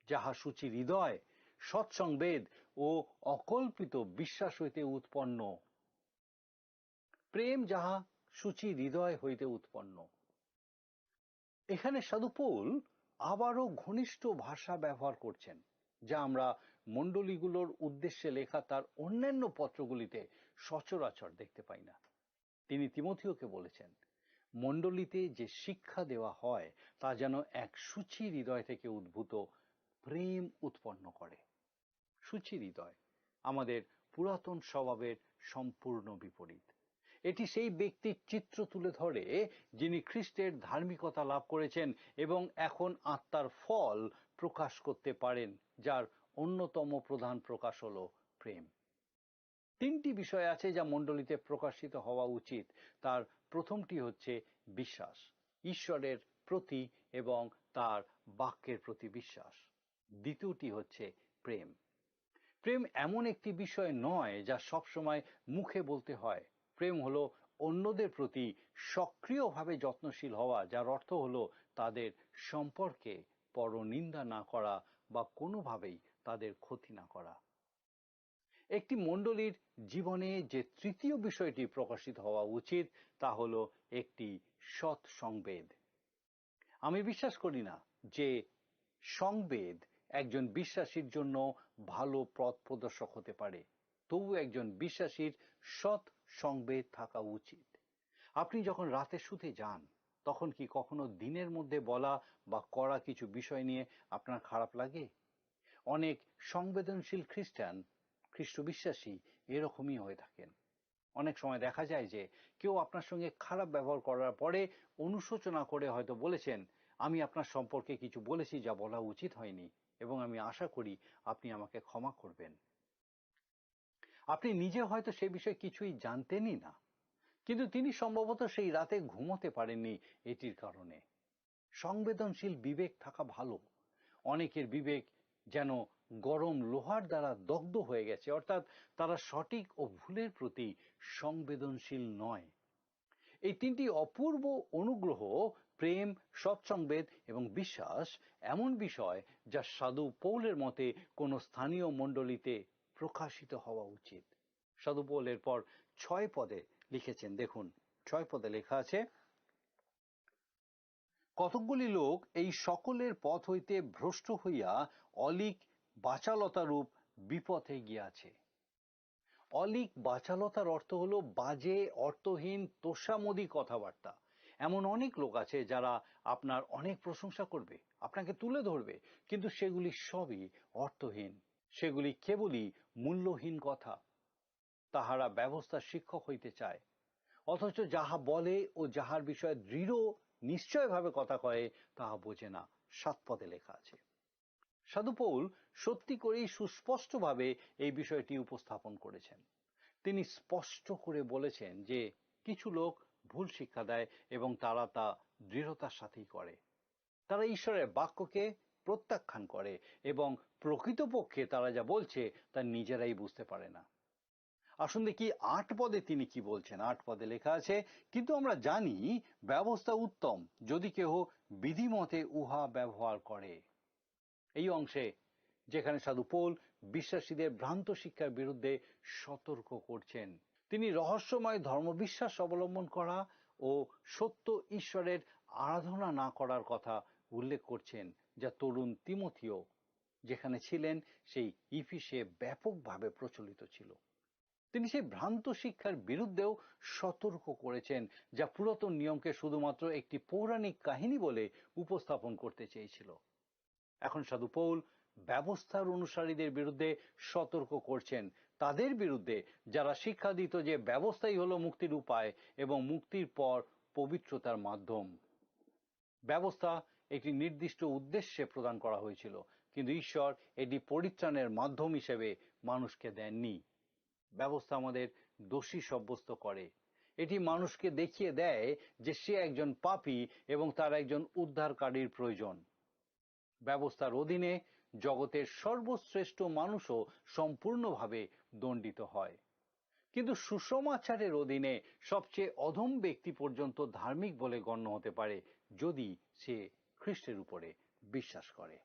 যাহা শুচি হৃদয়, সৎসংবেদ ও অকল্পিত বিশ্বাস হইতে উৎপন্ন। প্রেম যাহা শুচি হৃদয় হইতে উৎপন্ন। এখানে সাধু পৌল আবারও ঘনিষ্ঠ ভাষা ব্যবহার করছেন, যা আমরা মণ্ডলীগুলোর উদ্দেশ্যে লেখা তার অন্যান্য পত্রগুলিতে সচরাচর দেখতে পাই না। তিনি তিমোথিওকে বলেছেন, মণ্ডলীতে যে শিক্ষা দেওয়া হয়, তা যেন এক শুচি হৃদয় থেকে উদ্ভূত প্রেম উৎপন্ন করে। শুচি হৃদয় আমাদের পুরাতন স্বভাবের সম্পূর্ণ বিপরীত। এটি সেই ব্যক্তির চিত্র তুলে ধরে, যিনি খ্রিস্টের ধার্মিকতা লাভ করেছেন এবং এখন আত্মার ফল প্রকাশ করতে পারেন, যার অন্যতম প্রধান প্রকাশ হলো প্রেম। তিনটি বিষয় আছে যা মণ্ডলীতে প্রকাশিত হওয়া উচিত। তার প্রথমটি হচ্ছে বিশ্বাস, ঈশ্বরের প্রতি এবং তার বাক্যের প্রতি বিশ্বাস। দ্বিতীয়টি হচ্ছে প্রেম। প্রেম এমন একটি বিষয় নয় যা সবসময় মুখে বলতে হয়। প্রেম হলো অন্যদের প্রতি সক্রিয়ভাবে যত্নশীল হওয়া, যার অর্থ হলো তাদের সম্পর্কে পরনিন্দা না করা বা কোনোভাবেই তাদের ক্ষতি না করা। একটি মণ্ডলীর জীবনে যে তৃতীয় বিষয়টি প্রকাশিত হওয়া উচিত, তা হলো একটি সৎ সংবেদ। আমি বিশ্বাস করি না যে সংবেদ একজন বিশ্বাসীর জন্য ভালো পথ প্রদর্শক হতে পারে, তবু একজন বিশ্বাসীর সৎ সংবেদ থাকা উচিত। আপনি যখন রাতে শুতে যান, তখন কি কখনো দিনের মধ্যে বলা বা করা কিছু বিষয় নিয়ে আপনার খারাপ লাগে? অনেক সংবেদনশীল খ্রিস্টান, খ্রিস্ট বিশ্বাসী এরকমই হয়ে থাকেন। অনেক সময় দেখা যায় যে কেউ আপনার সঙ্গে খারাপ ব্যবহার করার পরে অনুশোচনা করে হয়তো বলেছেন, "আমি আপনার সম্পর্কে কিছু বলেছি যা বলা উচিত হয়নি, এবং আমি আশা করি আপনি আমাকে ক্ষমা করবেন।" আপনি নিজে হয়তো সে বিষয়ে কিছুই জানতেনই না, কিন্তু তিনি সম্ভবত সেই রাতে ঘুমোতে পারেননি এটির কারণে। সংবেদনশীল বিবেক থাকা ভালো। অনেকের বিবেক যেন গরম লোহার দ্বারা দগ্ধ হয়ে গেছে, অর্থাৎ তারা সঠিক ও ভুলের প্রতি সংবেদনশীল নয়। এই তিনটি অপূর্ব অনুগ্রহ, প্রেম, সৎসংবেদ এবং বিশ্বাস, এমন বিষয় যা সাধু পৌলের মতে কোনো স্থানীয় মণ্ডলীতে প্রকাশিত হওয়া উচিত। সাধু পৌল এরপর ছয় পদে লিখেছেন, দেখুন, ছয় পদে লেখা আছে, "কতকগুলি লোক এই সকলের পথ হইতে ভ্রষ্ট হইয়া অলীক বাচালতা রূপ বিপথে গিয়াছে।" অলীক বাচালতার অর্থ হলো বাজে, অর্থহীন, তোষামোদী কথাবার্তা। এমন অনেক লোক আছে যারা আপনার অনেক প্রশংসা করবে, আপনাকে তুলে ধরবে, কিন্তু সেগুলি সবই অর্থহীন, সেগুলি কেবলই মূল্যহীন কথা। তাহারা ব্যবস্থার শিক্ষক হইতে চায়, অথচ যাহা বলে ও যাহার বিষয়ে দৃঢ় নিশ্চয়ভাবে কথা কয়, তাহা বোঝে না। সাত পদে লেখা আছে। সাধু পৌল সত্যি করেই সুস্পষ্টভাবে এই বিষয়টি উপস্থাপন করেছেন। তিনি স্পষ্ট করে বলেছেন যে কিছু লোক ভুল শিক্ষা দেয় এবং তারা তা দৃঢ়তার সাথেই করে। তারা ঈশ্বরের বাক্যকে প্রত্যাখ্যান করে এবং প্রকৃতপক্ষে তারা যা বলছে তা নিজেরাই বুঝতে পারে না। আসুন দেখি আট পদে তিনি কি বলছেন। আট পদে লেখা আছে, "কিন্তু আমরা জানি ব্যবস্থা উত্তম, যদি কেহ বিধিমতে উহা ব্যবহার করে।" এই অংশে যেখানে সাধু পৌল বিশ্বাসীদের ভ্রান্ত শিক্ষার বিরুদ্ধে সতর্ক করছেন, তিনি রহস্যময় ধর্মবিশ্বাস অবলম্বন করা ও সত্য ঈশ্বরের আরাধনা না করার কথা উল্লেখ করছেন, যা তরুণ তিমথিও যেখানে ছিলেন সেই ইফিসে ব্যাপকভাবে প্রচলিত ছিল। তিনি সেই ভ্রান্ত শিক্ষার বিরুদ্ধেও সতর্ক করেছেন, যা পুরাতন নিয়মকে শুধুমাত্র একটি পৌরাণিক কাহিনী বলে উপস্থাপন করতে চেয়েছিল। এখন সাধু পৌল ব্যবস্থার অনুসারীদের বিরুদ্ধে সতর্ক করছেন, তাদের বিরুদ্ধে যারা শিক্ষা দিত যে ব্যবস্থাই হলো মুক্তির উপায় এবং মুক্তির পর পবিত্রতার মাধ্যম। ব্যবস্থা একটি নির্দিষ্ট উদ্দেশ্যে প্রদান করা হয়েছিল, কিন্তু ঈশ্বর এটি পরিত্রাণের মাধ্যম হিসেবে মানুষকে দেননি। ব্যবস্থা আমাদের দোষী সাব্যস্ত করে। এটি মানুষকে দেখিয়ে দেয় যে সে একজন পাপী এবং তার একজন উদ্ধারকারীর প্রয়োজন। ব্যবস্থার অধীনে জগতের সর্বশ্রেষ্ঠ মানুষও সম্পূর্ণভাবে দণ্ডিত হয়। কিন্তু সুসমাচারের অধীনে সবচেয়ে অধম ব্যক্তি পর্যন্ত ধার্মিক বলে গণ্য হতে পারে, যদি সে খ্রিস্টের উপরে বিশ্বাস করে।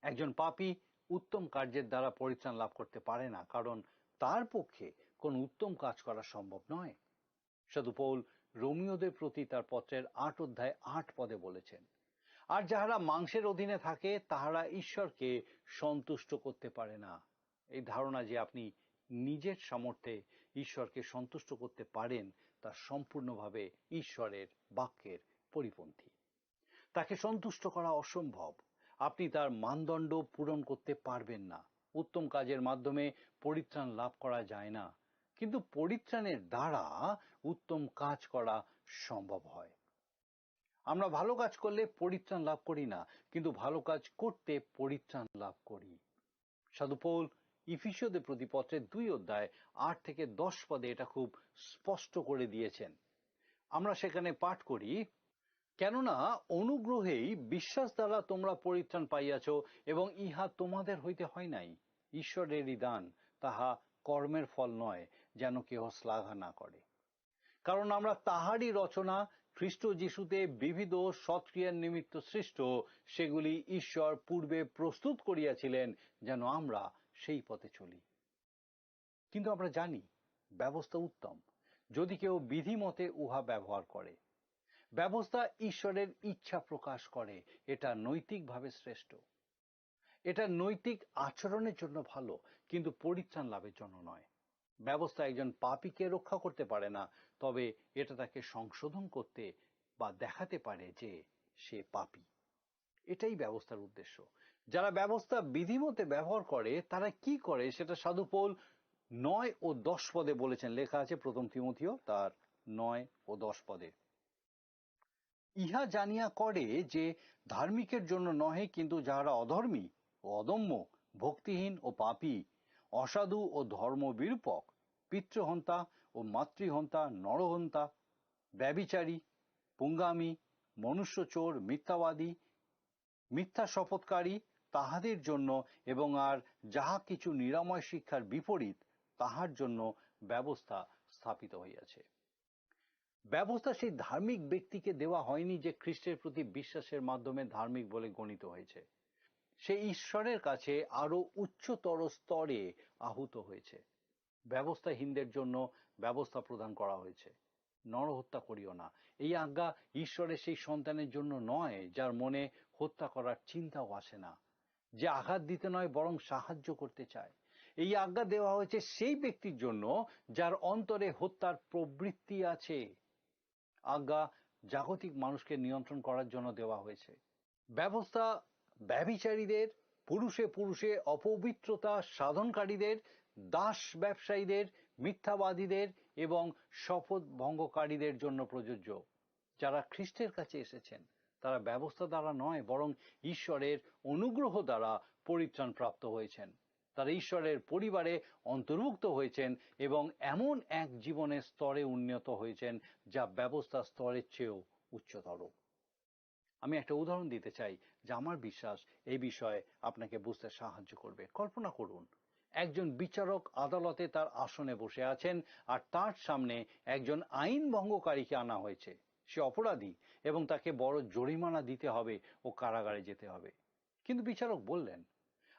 একজন পাপী উত্তম কার্যের দ্বারা পরিত্রাণ লাভ করতে পারে না, কারণ তার পক্ষে কোনো উত্তম কাজ করা সম্ভব নয়। সাধু পৌল রোমীয়দের প্রতি তার পত্রের আট অধ্যায় আট পদে বলেছেন, "আর যাহারা মাংসের অধীনে থাকে, তাহারা ঈশ্বরকে সন্তুষ্ট করতে পারে না।" এই ধারণা যে আপনি নিজের সামর্থ্যে ঈশ্বরকে সন্তুষ্ট করতে পারেন, তা সম্পূর্ণভাবে ঈশ্বরের বাক্যের পরিপন্থী। তাকে সন্তুষ্ট করা অসম্ভব। আপনি তার মানদণ্ড পূরণ করতে পারবেন না। উত্তম কাজের মাধ্যমে পরিত্রাণ লাভ করা যায় না, কিন্তু পরিত্রাণের দ্বারা উত্তম কাজ করা সম্ভব হয়। আমরা ভালো কাজ করলে পরিত্রাণ লাভ করি না, কিন্তু ভালো কাজ করতে পরিত্রাণ লাভ করি। সাধু পৌল ইফিসীয়দের প্রতি পত্রের দুই অধ্যায় আট থেকে দশ পদে এটা খুব স্পষ্ট করে দিয়েছেন। আমরা সেখানে পাঠ করি, "কেননা অনুগ্রহেই বিশ্বাস দ্বারা তোমরা পরিত্রাণ পাইয়াছ, এবং ইহা তোমাদের হইতে হয় নাই, ঈশ্বরেরই দান, তাহা কর্মের ফল নয়, যেন কেহ শ্লাঘা না করে।" কারণ আমরা তাহারই রচনা, খ্রিস্ট যীশুতে বিবিধ সৎক্রিয়ার নিমিত্ত সৃষ্ট, সেগুলি ঈশ্বর পূর্বে প্রস্তুত করিয়াছিলেন, যেন আমরা সেই পথে চলি। কিন্তু আমরা জানি, ব্যবস্থা উত্তম, যদি কেউ বিধি মতে উহা ব্যবহার করে। ব্যবস্থা ঈশ্বরের ইচ্ছা প্রকাশ করে, এটা নৈতিকভাবে শ্রেষ্ঠ। এটা নৈতিক আচরণের জন্য ভালো, কিন্তু পরিত্রাণ লাভের জন্য নয়। ব্যবস্থা একজন পাপীকে রক্ষা করতে পারে না, তবে এটা তাকে সংশোধন করতে বা দেখাতে পারে যে সে পাপী। এটাই ব্যবস্থার উদ্দেশ্য। যারা ব্যবস্থা বিধিমতে ব্যবহার করে, তারা কি করে, সেটা সাধু পৌল নয় ও দশ পদে বলেছেন, লেখা আছে প্রথম তিমথিও তার নয় ও দশ পদে। ইহা জানিয়া করে যে ধার্মিকের জন্য নহে, কিন্তু যাহারা অধর্মী ও অদম্য, ভক্তিহীন ও পাপী, অসাধু ও ধর্ম বিরূপক, পিতৃহন্তা ও মাতৃহন্তা, নরহন্তা, ব্যভিচারী, পুঙ্গামী, মনুষ্য চোর, মিথ্যাবাদী, মিথ্যা শপথকারী, তাহাদের জন্য এবং আর যাহা কিছু নিরাময় শিক্ষার বিপরীত, তাহার জন্য ব্যবস্থা স্থাপিত হইয়াছে। ব্যবস্থা সেই ধার্মিক ব্যক্তিকে দেওয়া হয়নি যে খ্রিস্টের প্রতি বিশ্বাসের মাধ্যমে ধার্মিক বলে গণিত হয়েছে। সে ঈশ্বরের কাছে আরো উচ্চতর স্তরে আহূত হয়েছে। ব্যবস্থাহীনদের জন্য ব্যবস্থা প্রদান করা হয়েছে। "নরহত্যা করিও না।" এই আজ্ঞা ঈশ্বরের সেই সন্তানের জন্য নয়, যার মনে হত্যা করার চিন্তাও আসে না, যে আঘাত দিতে নয়, বরং সাহায্য করতে চায়। এই আজ্ঞা দেওয়া হয়েছে সেই ব্যক্তির জন্য, যার অন্তরে হত্যার প্রবৃত্তি আছে। আজ্ঞা জাগতিক মানুষকে নিয়ন্ত্রণ করার জন্য দেওয়া হয়েছে। ব্যবস্থা ব্যভিচারীদের, পুরুষে পুরুষে অপবিত্রতা সাধনকারীদের, দাস ব্যবসায়ীদের, মিথ্যাবাদীদের এবং শপথ ভঙ্গকারীদের জন্য প্রযোজ্য। যারা খ্রিস্টের কাছে এসেছেন, তারা ব্যবস্থা দ্বারা নয়, বরং ঈশ্বরের অনুগ্রহ দ্বারা পরিত্রাণ প্রাপ্ত হয়েছেন। তারা ঈশ্বরের পরিবারে অন্তর্ভুক্ত হয়েছেন এবং এমন এক জীবনের স্তরে উন্নীত হয়েছেন, যা ব্যবস্থার স্তরের চেয়েও উচ্চতর। আমি একটা উদাহরণ দিতে চাই, যা আমার বিশ্বাস এই বিষয়ে আপনাকে বুঝতে সাহায্য করবে। কল্পনা করুন, একজন বিচারক আদালতে তার আসনে বসে আছেন, আর তার সামনে একজন আইন ভঙ্গকারীকে আনা হয়েছে। সে অপরাধী এবং তাকে বড় জরিমানা দিতে হবে ও কারাগারে যেতে হবে। কিন্তু বিচারক বললেন,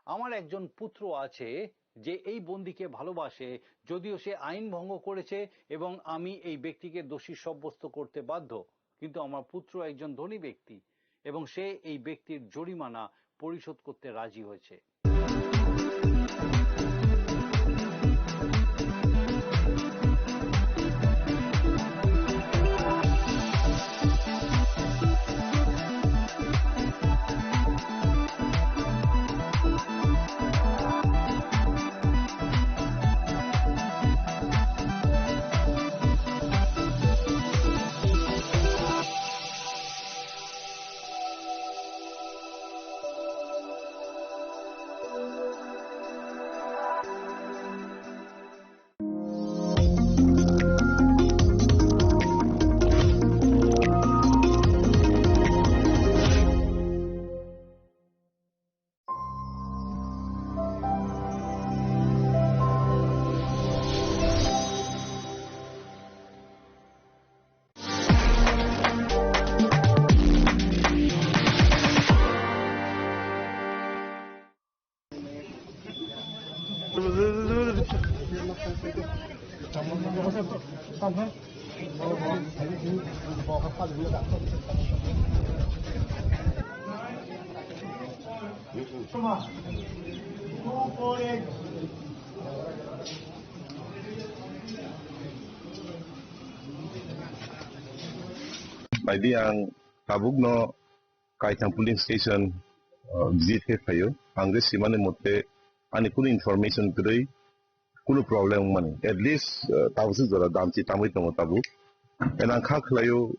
"আমার একজন পুত্র আছে, যে এই বন্দীকে ভালোবাসে, যদিও সে আইন ভঙ্গ করেছে এবং আমি এই ব্যক্তিকে দোষী সাব্যস্ত করতে বাধ্য, কিন্তু আমার পুত্র একজন ধনী ব্যক্তি এবং সে এই ব্যক্তির জরিমানা পরিশোধ করতে রাজি হয়েছে।" Baidi ang tabukno Kaithang police station, uh, visit khe phaio. Ang je simani mote ani kunu information kwrwi kunu problem wngmani. At least, uh, tabuk se jora damchi tamwi tongo tabuk. And ang kha khlaio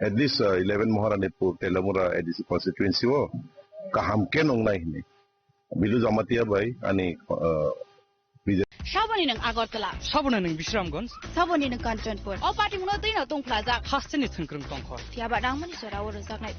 at least, uh, eleven Maharanipur Teliamura A D C constituency o kaham khe nongnai hwnwi. Bidu Jamatia bai ani, uh, Saboni nwng Agartala. Saboni nwng Bisramganj. Saboni nwng Kanchanpur. O party mungno twi no tongphlajak. Hasteni thwngkwrwng tongkho. Phiya ba nangmani jora o rwjaknai.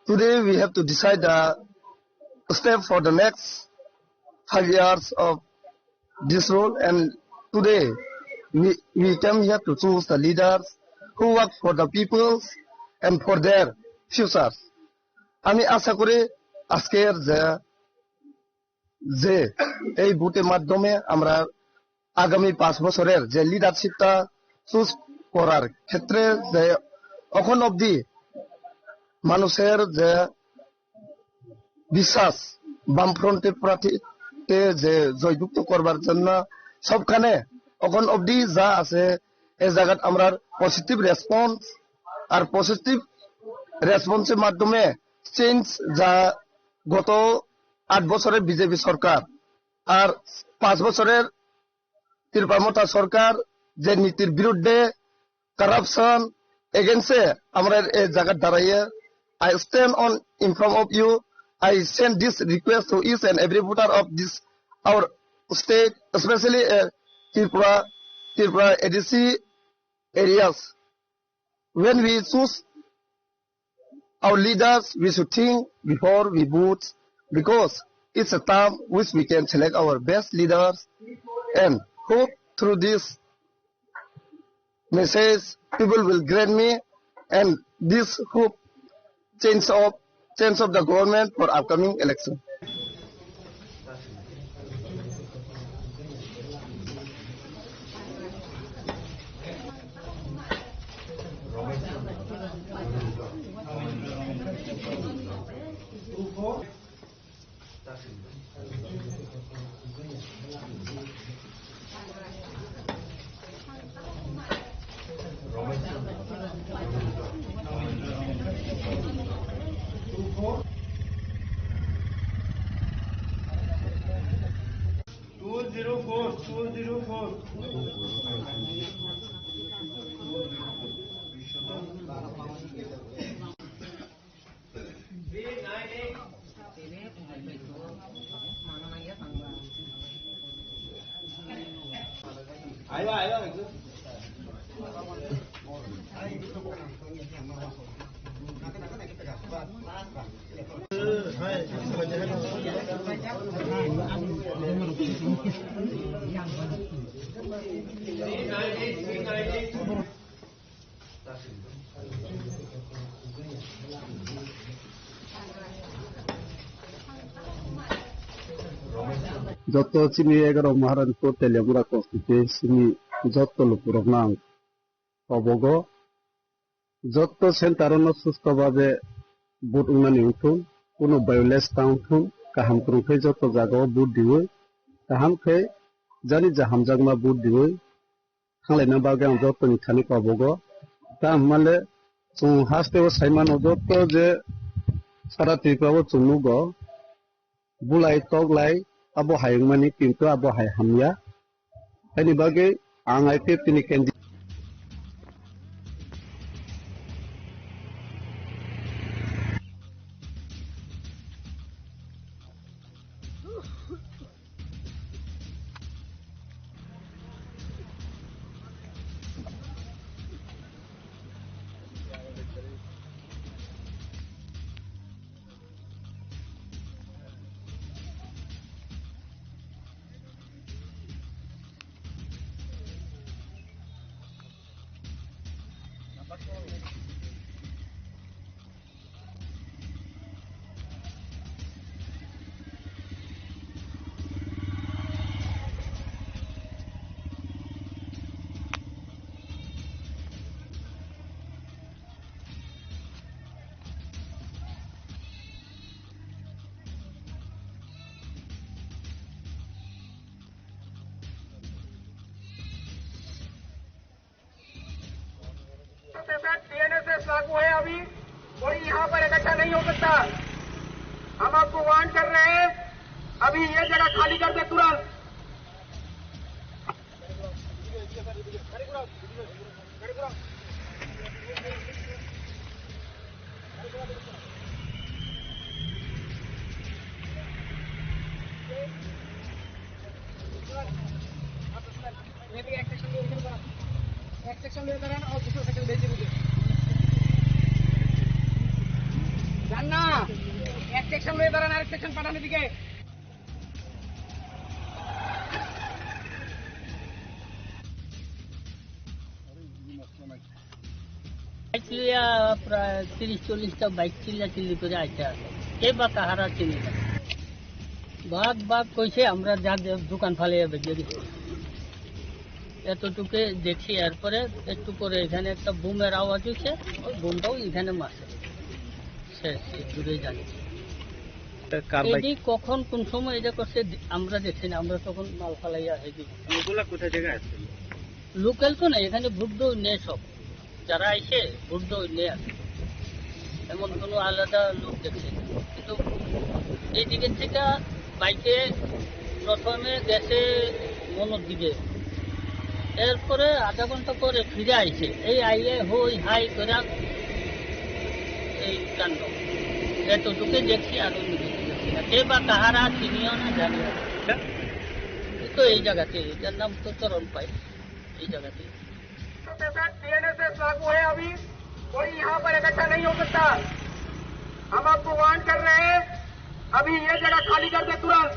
Today we have to decide the step for the next five years of this role, and today we, we came here to choose the leaders who work for the peoples and for their futures. আমি আশা করি আজকের যে যে এই ভোটের মাধ্যমে আমরা আগামী পাঁচ বছরের যে লিডারশিপটা চুজ করার ক্ষেত্রে যে এখন অবধি মানুষের যে বিশ্বাস বামফ্রন্টের প্রার্থীতে যে জয়যুক্ত করবার জন্য সবখানে এখন অবধি যা আছে এই জায়গাত আমরা পজিটিভ রেসপন্স আর পজিটিভ রেসপন্সের মাধ্যমে চেঞ্জ যা গত আট বছরের বিজেপি সরকার আর পাঁচ বছরের ত্রিপুরা মথা সরকার যে নীতির বিরুদ্ধে করাপশন এগেইনস্টে আমরা এই জায়গায় দাঁড়াইয়ে I stand on in front of you. I send this request to each and every voter of this our state, especially uh, Tripura, Tripura A D C areas. When we choose our leaders, we should think before we vote, because it's a time which we can select our best leaders and hope through this message people will grant me and this hope change of change of the government for upcoming election. Two zero four, two zero four. Joto chini egaroh Maharanipur Teliamura constituency ni joto lukurokno ang kobogo. Joto center-o no susto babe vote wngnani wngthung, kuno violence ta wngthung, kaham kwrwng khe joto jagao vote diwi, kaham khe jani ja hamjakma vote diwi, thanglaina bagwi ang jotoni thani kobogo. Tamo hwnmale chwng hasteo saimano joto je Sara Tripura o chwng nugo, bulai toklai abo hai wngmani, kintu abo hai hamya. Haini bagwi ang I P F T ni candidate. के साथ टीएनएसएस लागू है अभी, कोई यहाँ पर इकट्ठा नहीं हो सकता। हम आपको वार्न कर रहे हैं, अभी ये जगह खाली कर दे तुरंत। যান না, এক সেকশন লয়ে দাঁড়ান, আরেক সেকশন পাঠানোর দিকে। বাইক লইয়া প্রায় তিরিশ চল্লিশটা বাইক চিল্লা চিল্লি করে আইতে আছে, কে বা কাহারা চিনি না। বাঘ বাঘ কইছে, আমরা যা দে-, দোকান ফালাইয়া বেরিয়ে গেছি। এতটুকু দেখছি, এরপরে একটু পরে এখানে একটা বুমের আওয়াজ হচ্ছে, ওই বুমটাও এখানে মারছে, শেষ, দূরে জানি। এটা কার বাইক? এটি কখন কোন সময় এটা করছে, আমরা দেখছি না, আমরা তখন মাল ফালাইয়া এদিকে। এগুলা কোথা থেকে আসছিল? লোকাল তো না, এখানে ভোট দই নেয় সব, যারা আইছে ভোট দই নেয় আর কি। এমন কোনো আলাদা লোক দেখছে না। কিন্তু এই দিকের থেকে বাইকে প্রথমে গেছে মনোর দিকে, এরপরে আধা ঘন্টা পরে ফিরে আইছে। এই আইয়ে হই হাই করে এই কাণ্ড। এতটুকু দেখছি, আর অন্য কিছু দেখছি না। কে বা কাহারা চিনিও না, জানিও না। তো এই জায়গাতে, এটার নাম তো চরণ পাই, এই জায়গাতে। के साथ टीएनएसएस लागू है अभी, कोई यहाँ पर इकट्ठा नहीं हो सकता। हम आपको वार्न कर रहे हैं, अभी ये जगह खाली कर दे तुरंत।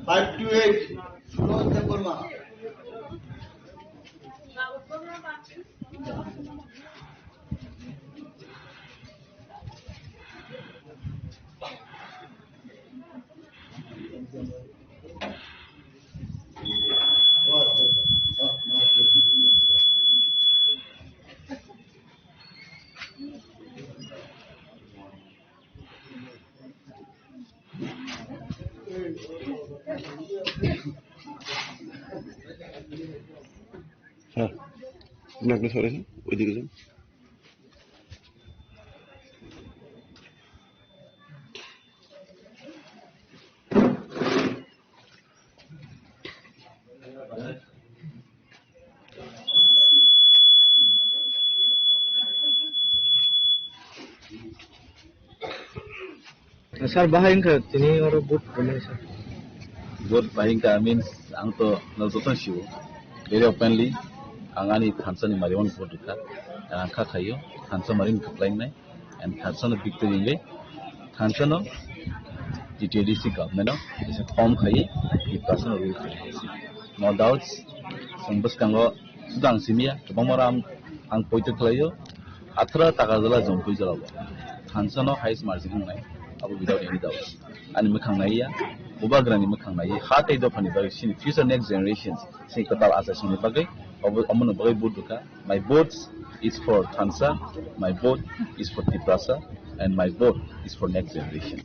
Five two eight, Suresh Debbarma. Sir, আপনি একটু সরে আসুন, ওইদিকে যান। Sir, bahai wngkha tini oro vote rwmani, sir? Vote bahai wngkha means ang to no joto sio. Very openly ang ani thansa ni mari vote rwkha. Ang kha khaio thansa mari ni kwplai wngnai. And thansa no victory wngwi thansa no T T A D C government no is a form khai Tiprasa no rule khai. No doubts, chwng bwskango suda ang simiya, kwbangma ram ang poito khlaio, athra taka jala jongpui jala bo. Thansa no highest margin wngnai, abo without any doubts. Ani mwkhang naiya, bubagrani mwkhang naiya, ha tei dophani bagwi sini future next generations, sini kwtal achai songni bagwi, obo, omono bagwi vote rwkha. My vote is for Thansa, my vote is for Tiprasa, and my vote is for next generation.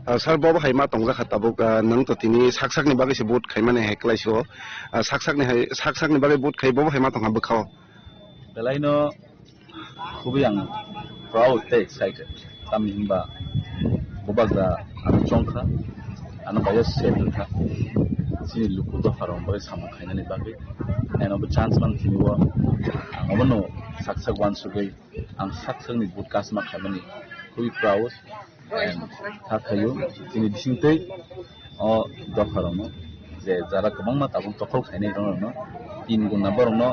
Ah, sir, bo hai ma tongjak kha tabuk, ah, nwng to tini sak sakni bagwi se vote khaimani hai kwlai sio. Ah, sak sakni hai, sak sakni bagwi vote khai bo hai ma tongkha bwkhao. Belaino khubui ang proud tei excited. Tamni hinba bubagra ano chongkha, ano kaisa set rwkha. Chini luku dopharok bagwi samung khainani bagwi. And obo chance man tini o ang obono sak sak uansugwi ang sak sakni vote cast ma khaimani khubui proud. And kha khaio chini bisingtwi o dopharokno je jara kwbangma tabuk dokhol khainai rokno tin guna borokno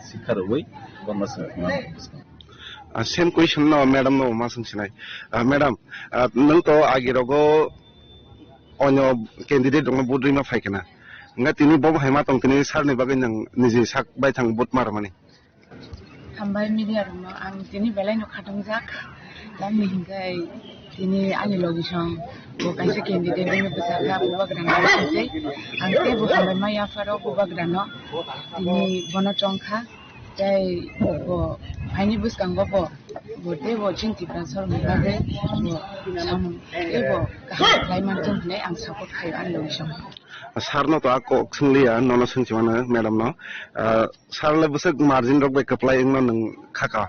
sikha rwui borokno swng thangna. Ah, same question no madam no ma swng sinai. Ah, madam, ah, nwng to agi rogo onyo candidate rokno vote rima phai kana. Nga tini bo hai ma tong tini sir ni bagwi nwng niji sak bai thang vote ma rwmani. Hambai media rokno ang tini belai no khatungjak. Tamni hinkhai tini ani logisong bo kaisa candidate wngwi bwchajak bubagrano sijai. Ang teibo hambai ma yapharo bubagrano tini bono chongkha. Tei bo phaini bwskango bo, bo teibo chini Tiprasa rokni bagwi bo samung teibo kaham khlai mantong hinwi ang support khaio ani logisong. Sir no to a kok swngliya, nono swngchimano madam no. Ah, sir le bwswk margin rok bai kwplai wngno nwng khaka?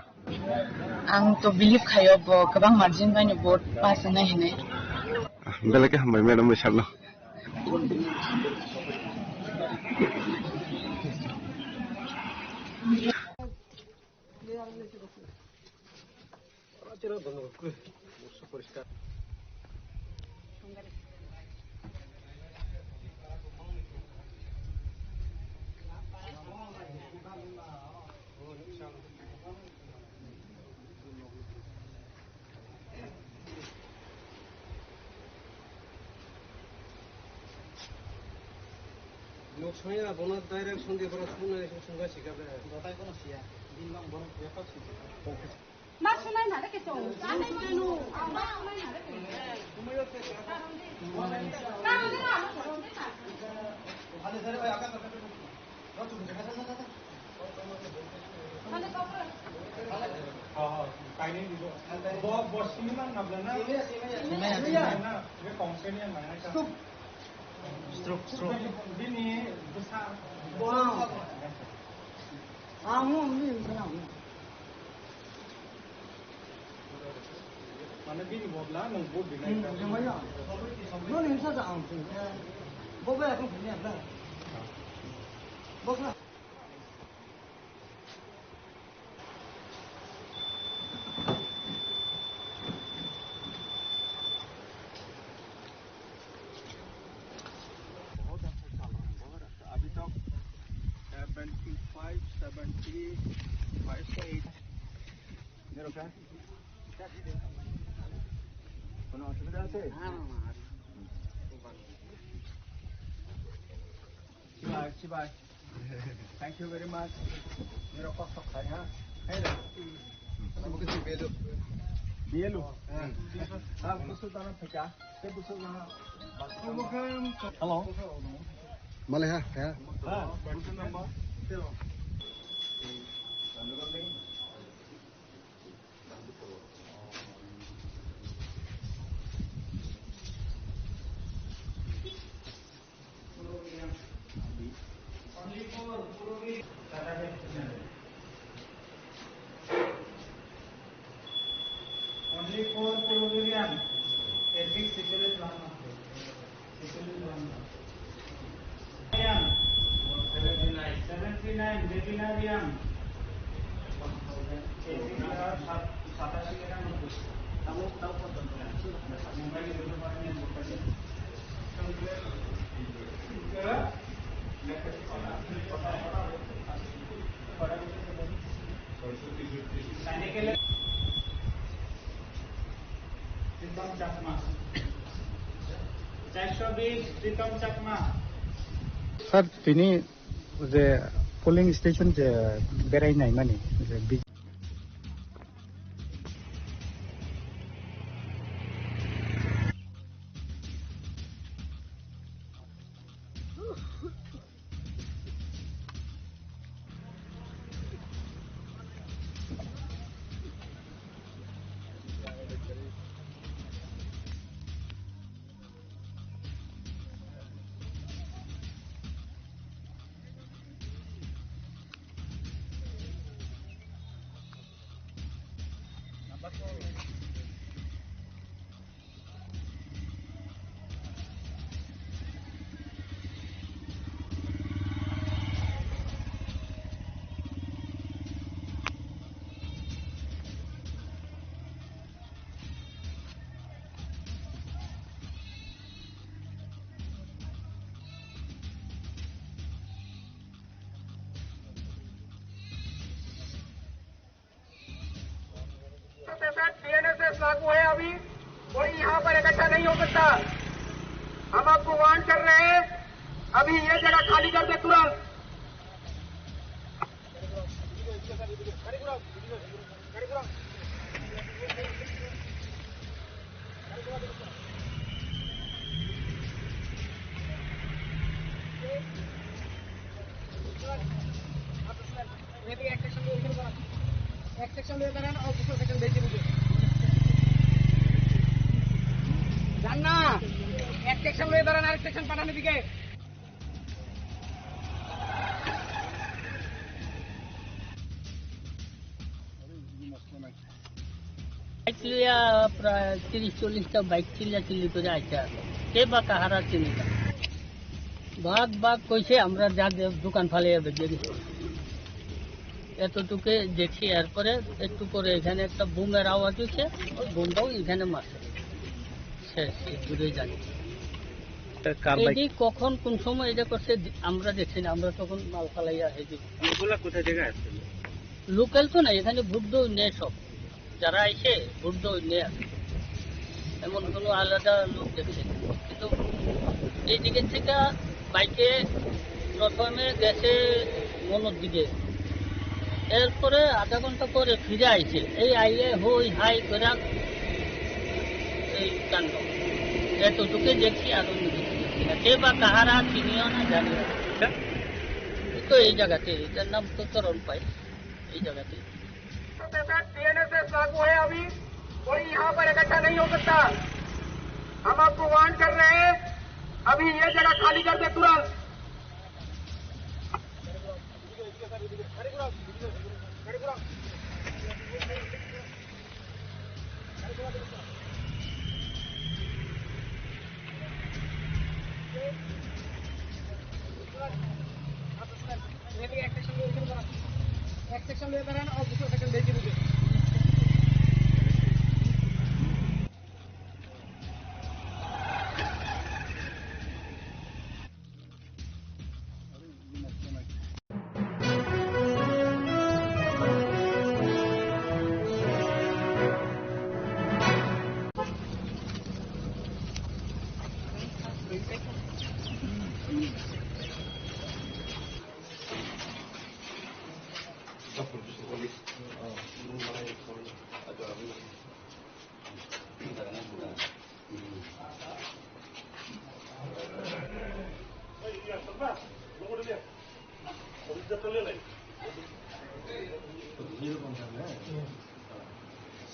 Ang to believe khaio bo kwbang margin bai no vote pass wngnai hinwi. Belai khe hambai madam bai sir no. Nuk songya bono direct Sandipura sumnai song songga sika bre. Jotai bono siya. Din bang bono record sika. Ma sunai na re ke chong. Sunai na no. Ma sunai na re ke. Stop. Stop. Bini bwsa. Ang mo ni bwsa. Mane bini bodla nwng vote dinai. Hmm, jemaya. Noni himsa sa ang sini. Bo ba akong sini apa? Bokla. बहुत अच्छा चल रहा है, बहुत अच्छा। अभी तक seventy five, seventy five से एट। কোনো অসুবিধা আছে? Chibai, chibai. Thank you very much. Nirok kok sok khai, ha? Hey, lo. Amo ke si belo. Belo. Ha. Ha, busu dana pheka. Te busu dana. Hello. Male ha, ha. Ha, busu number. Veterinarian, সাতাশি নিরানব্বই। মুম্বাই মেট্রোপলিটন প্রীতম চাকমা। চারশো বিশ, প্রীতম চাকমা। স্যার, তিনি যে polling station যে বেরাই নাই মানে যে বি- सीएनएसएस लागू है अभी, कोई यहाँ पर इकट्ठा नहीं हो सकता। हम आपको वार्न कर रहे हैं, अभी ये जगह खाली कर दे तुरंत। যান না, এক সেকশন লয়ে দাঁড়ান, আরেক সেকশন পাঠানোর দিকে। বাইক লইয়া প্রায় তিরিশ চল্লিশটা বাইক চিল্লা চিল্লি করে আইছে আর। কে বা কাহারা চিনি না। বাঘ বাঘ কইছে, আমরা যা দে-, দোকান ফালাইয়া বেরিয়ে গেছি। এতটুকু দেখি, এরপরে একটু পরে এখানে একটা বুমের আওয়াজ হচ্ছে, ওই বুমটাও এখানে মারছে। শেষ, এই দূরে জানি। তা কার বাইক? এটি কখন কোন সময় এটা করছে দি-, আমরা দেখছি না, আমরা তখন মাল ফালাইয়া এই যে এগুলা কোথা থেকে আসছিল? লোকাল তো না, এখানে ভুট্টো নেয় সব। যারা আইছে, ভুট্টো নেয়। এমন কোনো আলাদা লোক দেখছে না। কিন্তু এই দিকে থেকে বাইকে প্রথমে গেছে মনোর দিকে, এরপরে আধা ঘন্টা পরে ফিরে আইছে। এই আইয়ে হই হাই করে এই কাণ্ড। এতটুকু দেখছি, আর অন্য কিছু দেখছি না। কে বা কাহারা চিনিও না, জানিও না। এই তো এই জায়গাতে, এটার নাম তো চরণ পাই, এই জায়গাতে। सीएनएसएस लागू है अभी, कोई यहाँ पर इकट्ठा नहीं हो सकता। हम आपको वार्न कर रहे हैं, अभी ये जगह खाली कर दे तुरंत।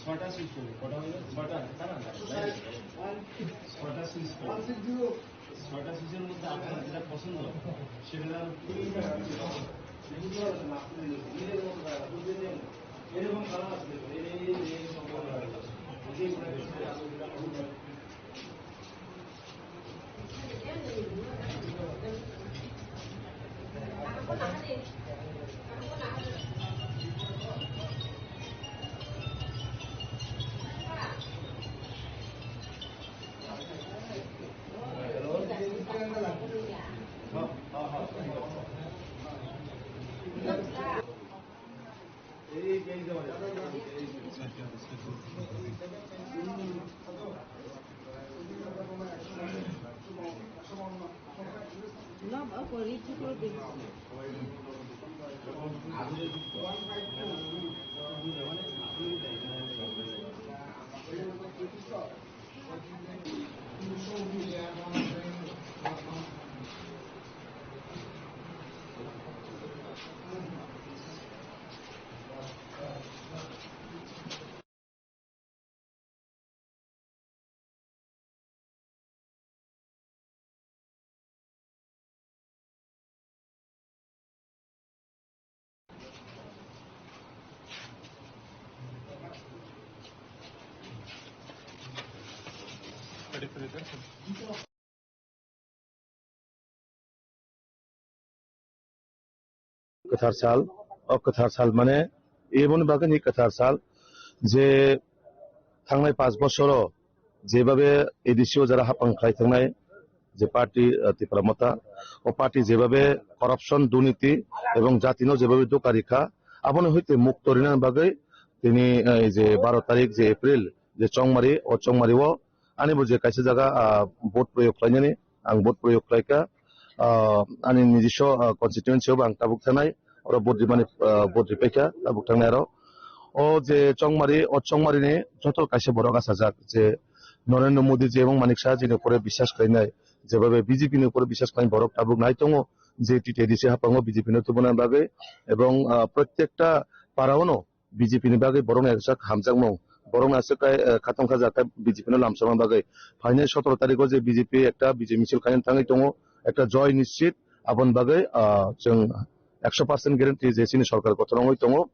ছয়টা সুইচ করবে, কটা হলো? ছয়টা, তারা না? ছয়টা সুইচ করবে। ছয়টা সুইচের মধ্যে আপনার যেটা পছন্দ, সেটা এরকম কারণ আছে, এই, এই, এই, এই, এই, Kwthar sal, o kwthar sal mane, eboni bagwi ni kwthar sal je thangnai panch bosoro jebabe A D C o jara hapang khlai thangnai je party, uh, Tipra Motha, o party jebabe corruption, durniti ebong jatino jebabe doka rikha, aboni hoite mukto rina bagwi tini, uh, je baro tarik je April je Chongmari, o Chongmari o ani bo je kaisa jaga, ah, vote proyog khlainani, ang vote proyog khlaikha, ah, ani nijiso, ah, constituency o bo ang tabuk thanai, oro vote rimani, ah, vote ripaikha tabuk thangnai aro. O je Chongmari, o Chongmari ni joto kaisa borok achajak je Narendra Modi je ebong Manik Saha jini upore biswas khlainai, jebabe B J P ni upore biswas khlainai borok tabuk nai tongo je T T A D C hapango B J P no tubuna bagwi ebong, ah, prottekta para o no B J P ni bagwi borokni aswk hamjakmung, borokni aswk kai, eh, khatong khaja khe B J P no lamsama bagwi. Phainai sotoro tarikh o je B J P ekta bijay misil khaina thangwi tongo, ekta joy nischit, aboni bagwi, ah, chwng ekso percent guarantee je chini sorkar kotor wngwi tongo.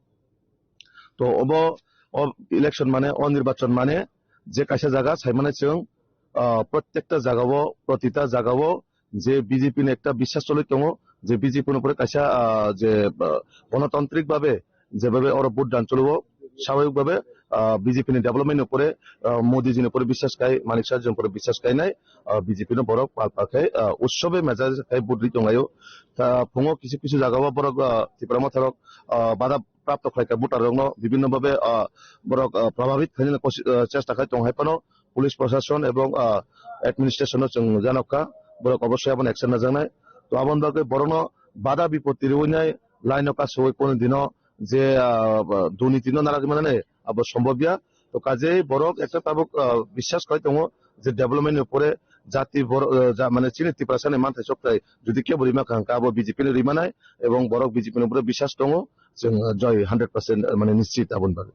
To obo, o election mane, o nirbachon mane je kaisa jaga sai mane chwng, ah, prottekta jaga o, protita jaga o je B J P ni ekta biswas choli tongo, je B J P ni upore kaisa, ah, je, ah, gonotantrik babe jebabe oro vote dan choli o, swabhabik babe, ah, B J P ni development ni upore, ah, Modi ji ni upore biswas kai, Manik Saha ji ni upore biswas kainai, ah, B J P no borok pal pal khai, ah, utsobe mejai khai vote ri tonglaio. Ta phungo kisu kisu jaga o borok, ah, Tipra Motha rok, ah, bada prapto khlaikha voter rokno bibhinno babe, ah, borok, ah, prabhabit khainani kosi-, ah, chesta khai tong hai phano police proshashon ebong, ah, administration no chwng janokha, borok obossoi abono action najaknai. To aboni bagwi borokno bada bipoti riwinai line o kasui kunu dino je, ah, durniti no narwgwi manani abo sombobya. To kajei borok ekta tabuk, ah, biswas khlai tongo je development ni upore jati bor-, ah, ja-, mane chini Tiprasa ni manthai sokthai jodi kebo rima kha hwnkha abo B J P ni rimanai ebong borok B J P ni upore biswas tongo. Chwng, ah, joy hundred percent mane nischit aboni bagwi.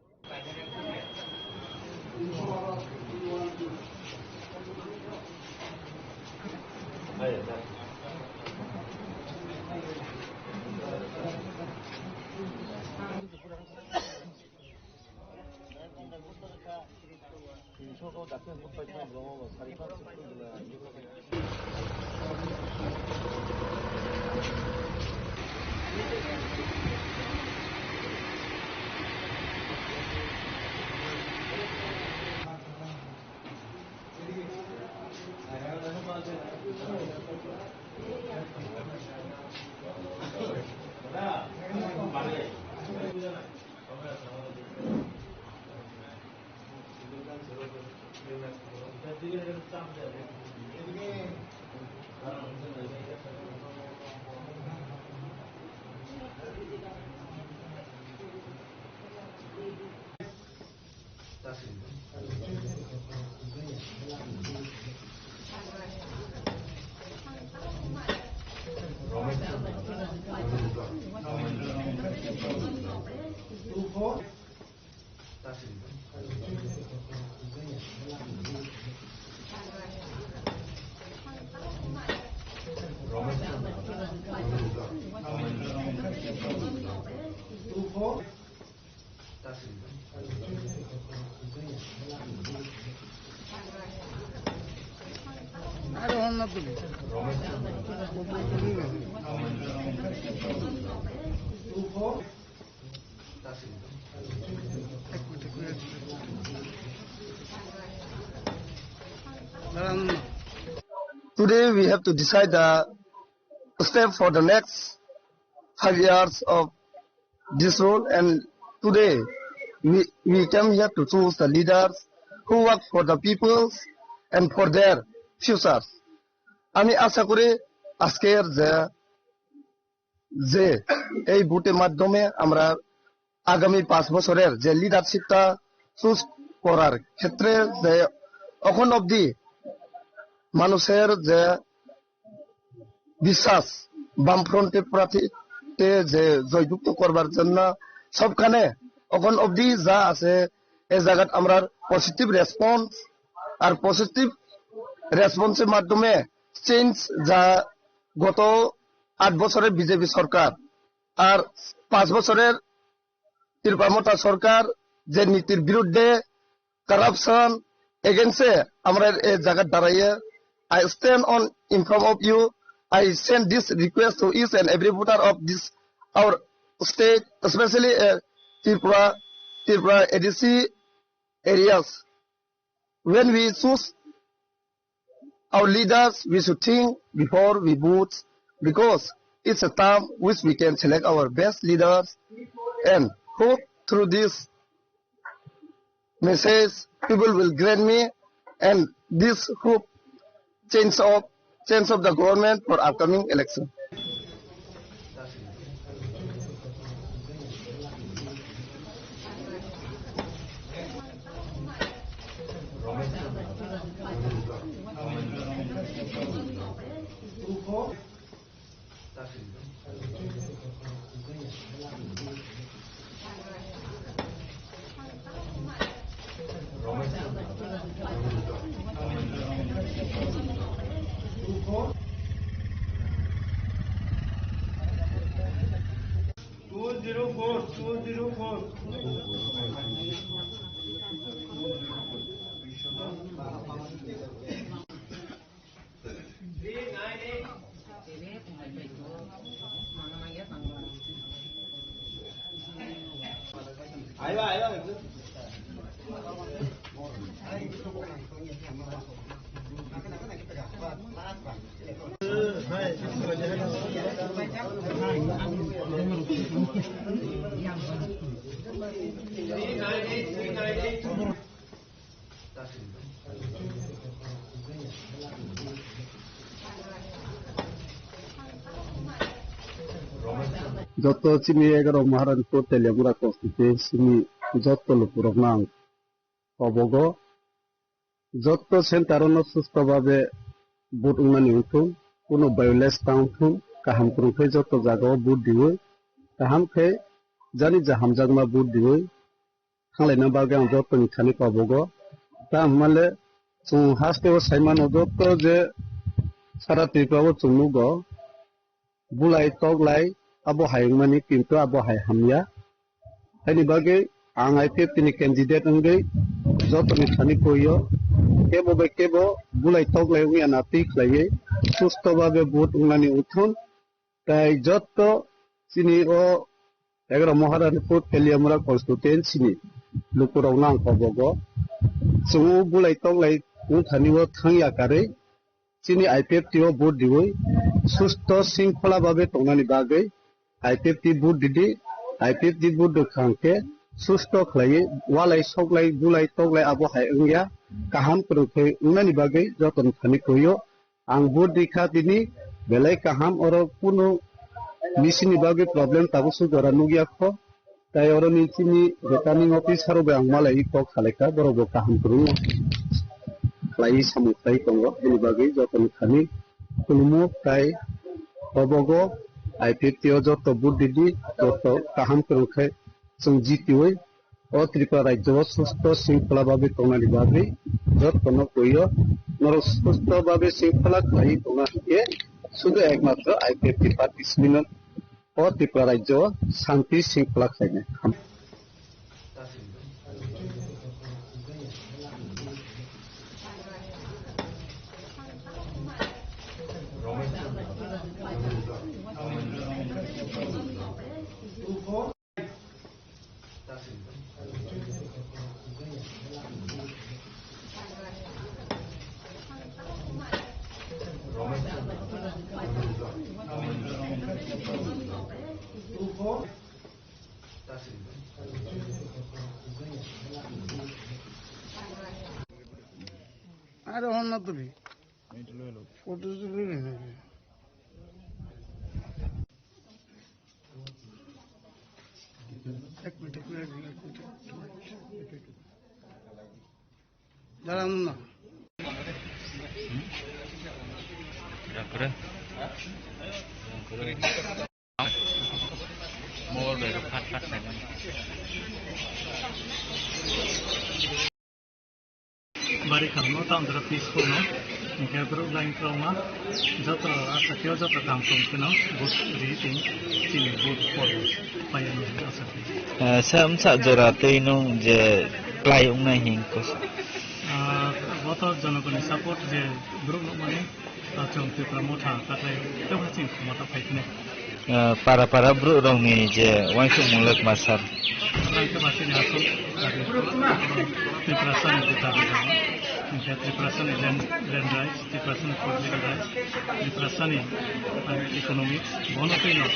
Today we have to decide the step for the next five years of this role, and today we, we came here to choose the leaders who work for the peoples and for their futures. আমি আশা করি আজকের যে যে এই ভোটের মাধ্যমে আমরা আগামী পাঁচ বছরের যে লিডারশিপটা চুজ করার ক্ষেত্রে যে এখন অবধি মানুষের যে বিশ্বাস বামফ্রন্টের প্রার্থীতে যে জয়যুক্ত করবার জন্য সবখানে এখন অবধি যা আছে এই জায়গাত আমরা পজিটিভ রেসপন্স আর পজিটিভ রেসপন্সের মাধ্যমে চেঞ্জ যা গত আট বছরের বিজেপি সরকার আর পাঁচ বছরের ত্রিপুরা মতা সরকার যে নীতির বিরুদ্ধে করাপশন এগেইনস্টে আমরা এই জায়গায় দাঁড়াইয়ে I stand on in front of you. I send this request to each and every voter of this our state, especially uh, Tripura, Tripura A D C areas. When we choose our leaders, we should think before we vote because it's a time which we can select our best leaders and hope through this message people will grant me and this hope change of change of the government for upcoming election. Two zero four, two zero four. Joto chini egaroh Maharani Kut Teliamura constituency ni joto lukurokno ang kobogo, joto center no susto babe vote wngnani wngthung, kuno violence ta wngthung, kaham kwrwng khe joto jagao vote diwi, kaham khe jani ja hamjakma vote diwi, thanglai na bagwi ang joto ni thani kobogo. Tamo hwnmale chwng haste o sai mano joto je sara Tripura o chwng nugo bulai toklai abo hai wngmani kintu abo hai hamya. Haini bagwi ang I P F T ni candidate wngwi joto ni thani koio kebo bai kebo bulai toklai wngya na twi khlaiwi susto babe vote wngnani wngthun. Tai joto chini o egaroh Maharani Kut Teliamura constituency ni lukurokno ang kobogo. Chwng o bulai toklai wngthani o thangya karwi chini I P F T o vote diwi susto singkhola babe tongnani bagwi I P F T vote didi, I P F T vote rwkha hwnkhe susto khlaiwi walai soklai bulai toklai abo hai wngya kaham kwrwng khe wngnani bagwi jotoni thani koio. Ang vote rikha tini belai kaham, oro kunu machine ni bagwi problem tabuk suk jora nukya kho. Tai oro ni chini returning officer rok bai ang malai kok salaikha, borok bo kaham kwrwng khlaiwi samung khlai tongo. Bini bagwi jotoni thani khulumo tai kobogo I P F T o joto vote didi, joto kaham kwrwng khe chwng jitiwi o Tripura rajyo o susto singkhola bagwi tongnani bagwi jotono koio. Norok susto bagwi singkhola khlaiwi tongna hwnkhe sudu ekmatro I P F T party simi no o Tripura rajyo o santi singkhola khlainai. Aro honna tuli. Photo tuli. Dalam no. Bari khamno tamo jora peaceful no, hinkhe borok line kwbangma joto asa khe o joto kam tong kheno vote ri tong chini vote poro paiya no asa khe. Eh, sa wngsa jora tei nwng je klai wngnai hinkhe sa. Ah, voter jonogoni support je borok nukmani, ah, chwng Tipra Motha takhai tei chwng motha phai kheno. Ah, para para borok rokni je uansukmung le kwma sir. Ang khe ba chini aswk dabi, Tiprasani je dabi tongo. Hinkhe Tiprasani land, land rights, Tiprasani political rights, Tiprasani, ah, economics, bono twi no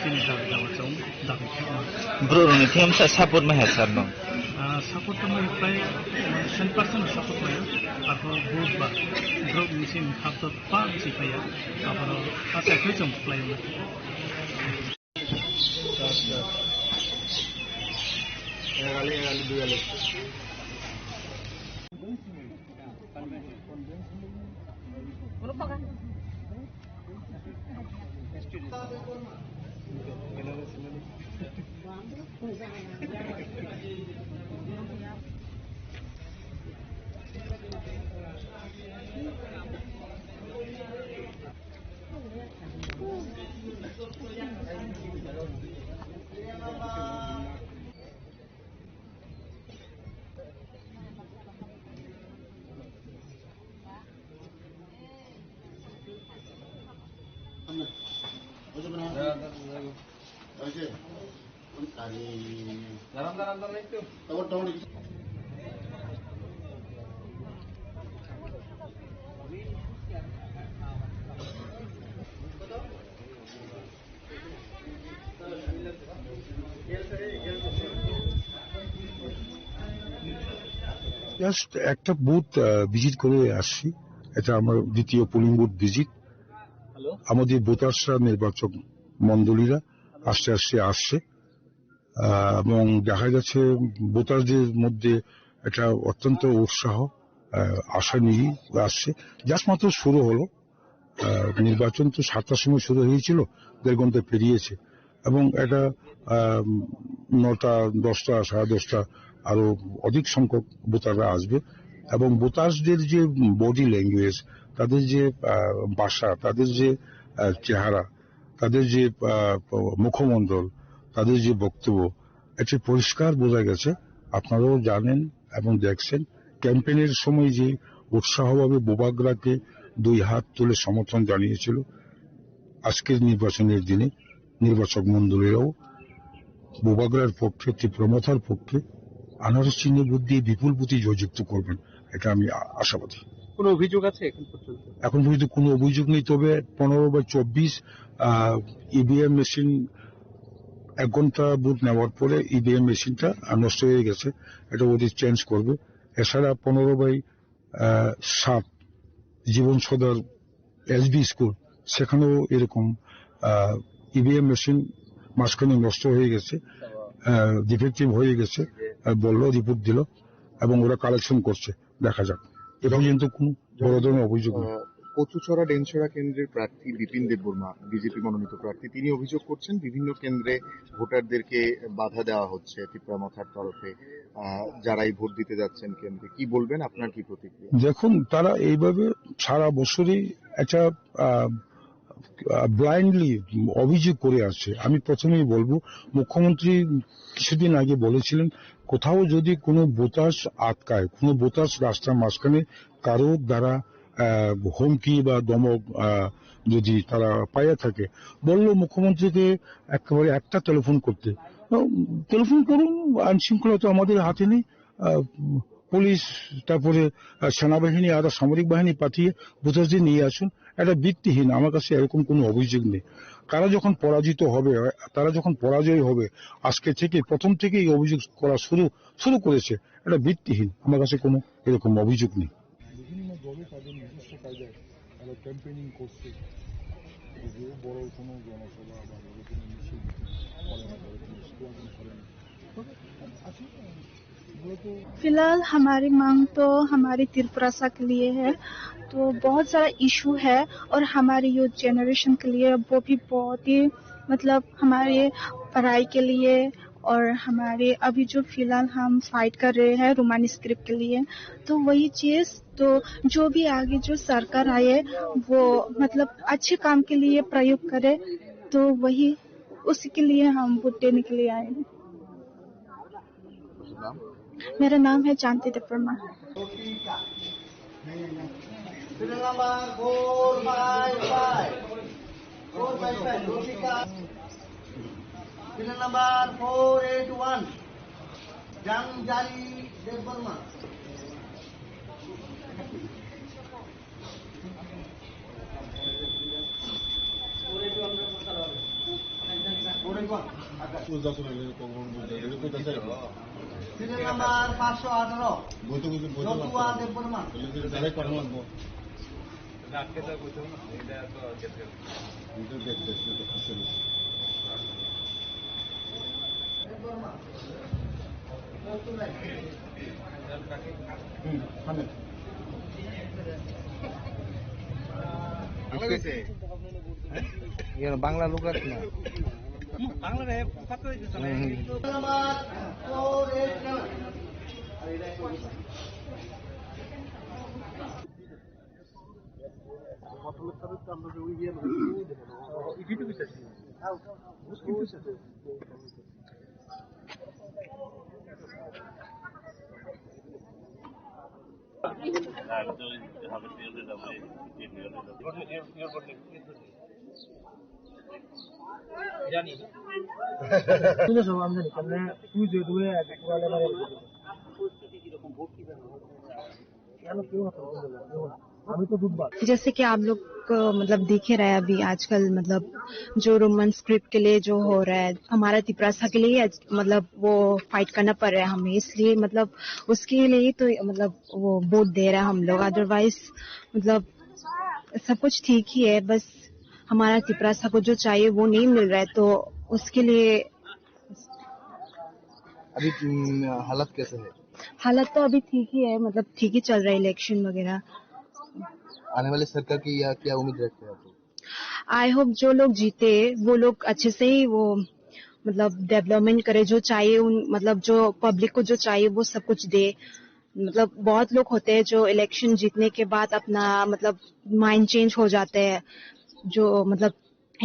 chini dabi dawa chwng dabi khe ma. Borok rokni themsa support ma hai sir no? Ah, support to mai prai, ah, cent percent support mai. Ako vote ba borok ni sini khap to pa bisi paiya. Aboro asa khe chwng khlai o. Just একটা booth visit করে আসছি। এটা আমার দ্বিতীয় polling booth visit. আমাদের ভোটার্সরা, নির্বাচক মণ্ডলীরা আস্তে আস্তে আসছে। আহ, এবং দেখা যাচ্ছে ভোটারদের মধ্যে একটা অত্যন্ত উৎসাহ, আহ, আশা নিয়ে আসছে। জাস্ট মাত্র শুরু হলো। আহ, নির্বাচন তো সাতটার সময় শুরু হয়েছিল, দেড় ঘন্টা পেরিয়েছে। এবং এটা, আহ, নটা, দশটা, সাড়ে দশটা আরো অধিক সংখ্যক ভোটাররা আসবে। এবং ভোটারদের যে বডি ল্যাঙ্গুয়েজ, তাদের যে, আহ, ভাষা, তাদের যে, আহ, চেহারা, তাদের যে, আহ, মুখমণ্ডল, তাদের যে বক্তব্য, এটি পরিষ্কার বোঝা গেছে। আপনারাও জানেন এবং দেখছেন, ক্যাম্পেইনের সময় যে উৎসাহভাবে বুবাগ্রাকে দুই হাত তুলে সমর্থন জানিয়েছিল, আজকের নির্বাচনের দিনে নির্বাচক মণ্ডলীরাও বুবাগ্রার পক্ষে, তীব্র মথার পক্ষে আনারস চিহ্নে ভোট দিয়ে বিপুল ভোটে জয়যুক্ত করবেন, এটা আমি আ-, আশাবাদী। কোনো অভিযোগ আছে এখন পর্যন্ত? এখন পর্যন্ত কোনো অভিযোগ নেই, তবে পনেরো বাই চব্বিশ, আহ, ইভিএম মেশিন এক ঘন্টা ভোট নেওয়ার পরে ইভিএম মেশিনটা, আহ, নষ্ট হয়ে গেছে, এটা ওদের চেঞ্জ করবে। এছাড়া পনেরো বাই, আহ, সাত জীবন সদার এসবি স্কুল, সেখানেও এরকম, আহ, ইভিএম মেশিন মাঝখানে নষ্ট হয়ে গেছে, আহ, ডিফেক্টিভ হয়ে গেছে, আহ, বললো, রিপোর্ট দিল এবং ওরা কালেকশন করছে। দেখা যাক, এ পর্যন্ত কোনো বড় ধরনের অভিযোগ নেই। আহ, কচুছড়া ডেনছড়া কেন্দ্রের প্রার্থী বিপিন দেববর্মা, বিজেপি মনোনীত প্রার্থী, তিনি অভিযোগ করছেন বিভিন্ন কেন্দ্রে ভোটারদেরকে বাধা দেওয়া হচ্ছে ত্রিপুরা মথার তরফে। আহ, যারাই ভোট দিতে যাচ্ছেন কেন্দ্রে, কি বলবেন, আপনার কি প্রতিক্রিয়া? দেখুন, তারা এইভাবে সারা বছরই একটা, আহ, আহ, ব্লাইন্ডলি অভিযোগ করে আসছে। আমি প্রথমেই বলবো, মুখ্যমন্ত্রী কিছুদিন আগে বলেছিলেন, কোথাও যদি কোনো ভোটার আটকায়, কোনো ভোটার রাস্তার মাঝখানে কারো দ্বারা, আহ, হুমকি বা ধমক, আহ, যদি তারা পাইয়া থাকে, বলল মুখ্যমন্ত্রীকে একেবারে একটা টেলিফোন করতে। উম, টেলিফোন করুন, আইন শৃঙ্খলা তো আমাদের হাতে নেই। আহ, পুলিশ, তারপরে, আহ, সেনাবাহিনী, আরো সামরিক বাহিনী পাঠিয়ে ভোটারদের নিয়ে আসুন। এটা ভিত্তিহীন, আমার কাছে এরকম কোনো অভিযোগ নেই। তারা যখন পরাজিত হবে, তারা যখন পরাজয় হবে, আজকে থেকে, প্রথম থেকে এই অভিযোগ করা শুরু, শুরু করেছে, এটা ভিত্তিহীন, আমার কাছে কোনো এরকম অভিযোগ নেই। বিভিন্ন দলে তাদের নিজস্ব কায়দায় তারা ক্যাম্পেইনিং করছে, যদিও বড় কোনো জনসভা বা বড় কোনো মিছিল করে না, বড় কোনো স্লোগান করে না। फिलहाल हमारी मांग तो हमारी त्रिपुरासा के लिए है, तो बहुत सारा इशू है और हमारी यूथ जनरेशन के लिए वो भी बहुत ही, मतलब, हमारे पढ़ाई के लिए और हमारे अभी जो फिलहाल हम फाइट कर रहे हैं रोमन स्क्रिप्ट के लिए, तो वही चीज़, तो जो भी आगे जो सरकार आए, वो, मतलब, अच्छे काम के लिए प्रयोग करे, तो वही, उसी के लिए हम वोट देने के लिए आए हैं। मेरा नाम है जानती Debbarma. Serial number four five five. Four five five, Rotika. Serial number four eight one. Jangjali Debbarma. Serial number পাঁচশো আঠারো, যদুয়া দেববর্মা। ইয়ে বাংলা লোক আছে না? বাংলা রে, কথা তো হইতেছে না। হুম, হুম। जैसे कि आप लोग, अ, मतलब, दिख ही रहा है अभी आजकल, मतलब, जो रोमन स्क्रिप्ट के लिए जो हो रहा है, हमारा तिपरासा के लिए ही आज, मतलब, वो फाइट करना पड़ रहा है हमें, इसलिए, मतलब, उसके लिए ही तो, मतलब, वो वोट दे रहा है हम लोग। अदरवाइज, मतलब, सब कुछ ठीक ही है, बस हमारा तिपरासा को जो चाहिए वो नहीं मिल रहा है, तो उसके लिए। अभी, हम्म, हालत कैसे है? हालत तो अभी ठीक ही है, मतलब, ठीक ही चल रहा है इलेक्शन वगैरह। आने वाली सरकार की या क्या उम्मीद रखते हैं आप लोग? आई होप जो लोग जीते वो लोग अच्छे से ही वो, मतलब, डेवलपमेंट करे, जो चाहिए उन, मतलब, जो पब्लिक को जो चाहिए वो सब कुछ दे। मतलब, बहुत लोग होते हैं जो इलेक्शन जीतने के बाद अपना, मतलब, माइंड चेंज हो जाते हैं, जो, मतलब,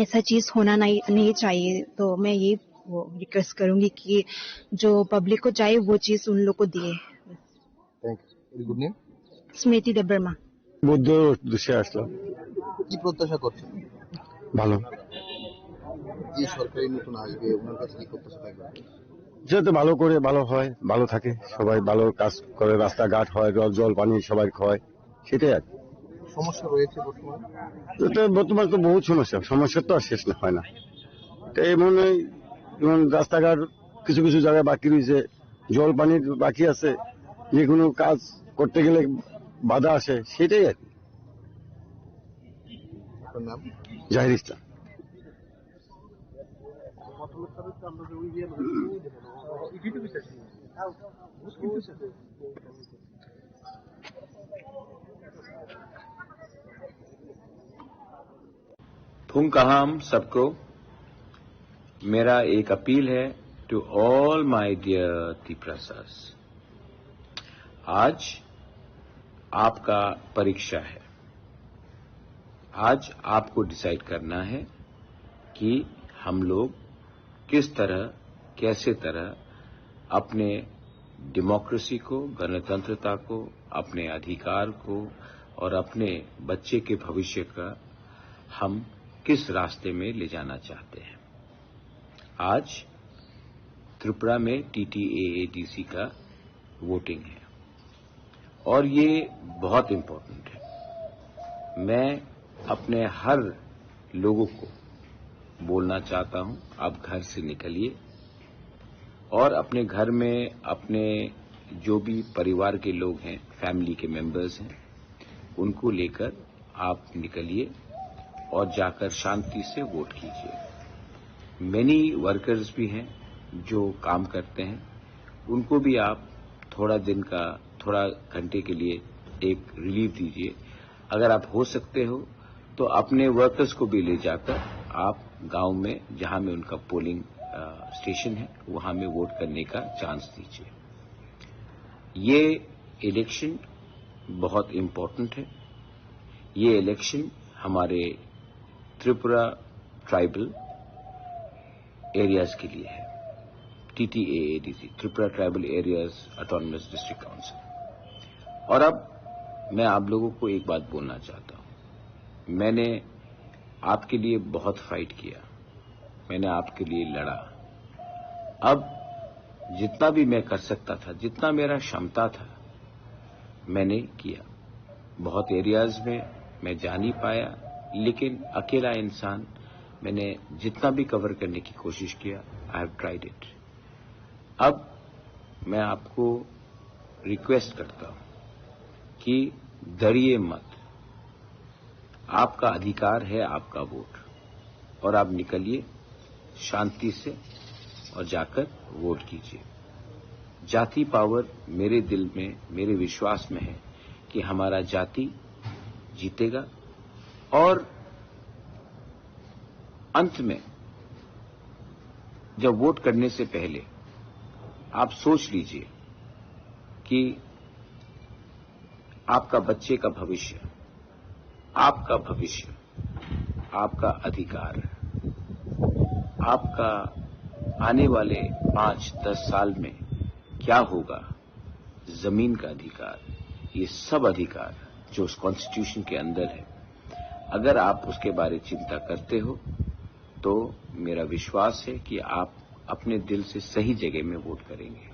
ऐसा चीज होना नहीं, नहीं चाहिए। तो मैं ये वो रिक्वेस्ट करूंगी कि जो पब्लिक को चाहिए वो चीज उन लोग को दिए। Thank you. Your good name? স্মৃতি দেববর্মা। বুদ্ধ উদ্দেশ্যে আসলাম। কি প্রত্যাশা করছেন? ভালো। যে সরকারি নতুন আসবে, ওনার কাছে কি প্রত্যাশা থাকবে? যাতে ভালো করে ভালো হয়, ভালো থাকে, সবাই ভালো কাজ করে, রাস্তাঘাট হয়, জল, জল পানি সবাই হয়, সেটাই আর কি। সমস্যা রয়েছে বর্তমানে? এটা বর্তমানে তো বহুত সমস্যা, সমস্যার তো আর শেষ না, হয় না। তো এই মনে হয় যেমন রাস্তাঘাট কিছু কিছু জায়গায় বাকি রয়েছে, জল পানির বাকি আছে, যে কোনো কাজ করতে গেলে বাধা আসে, সেটাই আর কি। আপনার নাম? জাহির ইসলাম। Phung Kaham sabko, mera ek appeal hai to all my dear Tiprasas. आज आपका परीक्षा है। आज आपको डिसाइड करना है कि हम लोग किस तरह, कैसे तरह अपने डेमोक्रेसी को, गणतंत्रता को, अपने अधिकार को और अपने बच्चे के भविष्य का हम किस रास्ते में ले जाना चाहते हैं। आज त्रिपुरा में टीटीएएडीसी का वोटिंग है और ये बहुत इंपॉर्टेंट है। मैं अपने हर लोगों को बोलना चाहता हूं, आप घर से निकलिए और अपने घर में अपने जो भी परिवार के लोग हैं, फैमिली के मेंबर्स हैं, उनको लेकर आप निकलिए और जाकर शांति से वोट कीजिए। मेनी वर्कर्स भी हैं, जो काम करते हैं, उनको भी आप थोड़ा दिन का, थोड़ा घंटे के लिए एक रिलीफ दीजिए। अगर आप हो सकते हो, तो अपने वर्कर्स को भी ले जाकर आप गांव में, जहां में उनका पोलिंग, अ, स्टेशन है, वहां में वोट करने का चांस दीजिए। ये इलेक्शन बहुत इम्पोर्टेंट है। ये इलेक्शन हमारे त्रिपुरा ट्राइबल एरियाज के लिए है, टीटीएएडीसी, Tripura tribal areas autonomous district council. और अब मैं आप लोगों को एक बात बोलना चाहता हूँ। मैंने आपके लिए बहुत फाइट किया, मैंने आपके लिए लड़ा। अब जितना भी मैं कर सकता था, जितना मेरा क्षमता था, मैंने किया। बहुत एरियाज में मैं जा नहीं पाया, लेकिन अकेला इंसान, मैंने जितना भी कवर करने की कोशिश किया, I have tried it। अब मैं आपको रिक्वेस्ट करता हूँ कि डरिए मत, आपका अधिकार है, आपका वोट, और आप निकलिए शांति से और जाकर वोट कीजिए। जाति पावर मेरे दिल में, मेरे विश्वास में है कि हमारा जाति जीतेगा। और अंत में, जब वोट करने से पहले आप सोच लीजिए कि आपका बच्चे का भविष्य, आपका भविष्य, आपका अधिकार, आपका आने वाले पाँच दस साल में क्या होगा, जमीन का अधिकार, ये सब अधिकार जो उस कॉन्स्टिट्यूशन के अंदर है, अगर आप उसके बारे चिंता करते हो, तो मेरा विश्वास है कि आप अपने दिल से सही जगह में वोट करेंगे।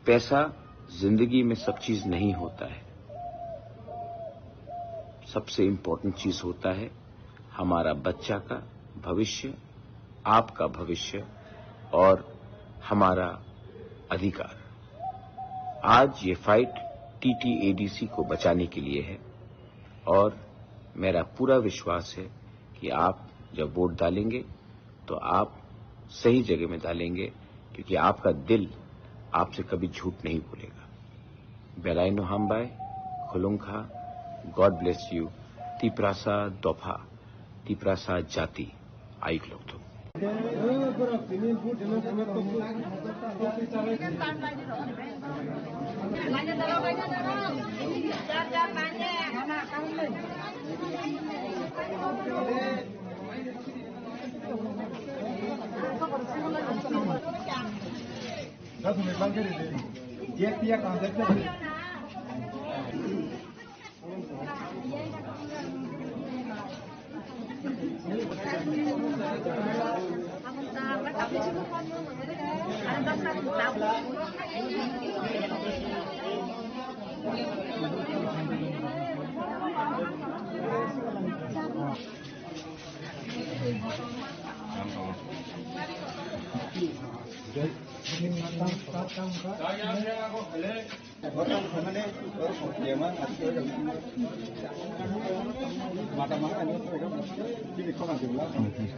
पैसा जिंदगी में सब चीज नहीं होता है। सबसे इम्पोर्टेंट चीज होता है हमारा बच्चा का भविष्य, आपका भविष्य और हमारा अधिकार। आज ये फाइट टीटीएडीसी को बचाने के लिए है और मेरा पूरा विश्वास है कि आप जब वोट डालेंगे तो आप सही जगह में डालेंगे, क्योंकि आपका दिल आपसे कभी झूठ नहीं बोलेगा। Belai no hambai, khulumkha, God bless you, Tiprasa dopha, Tiprasa jati, ayuk lokthung.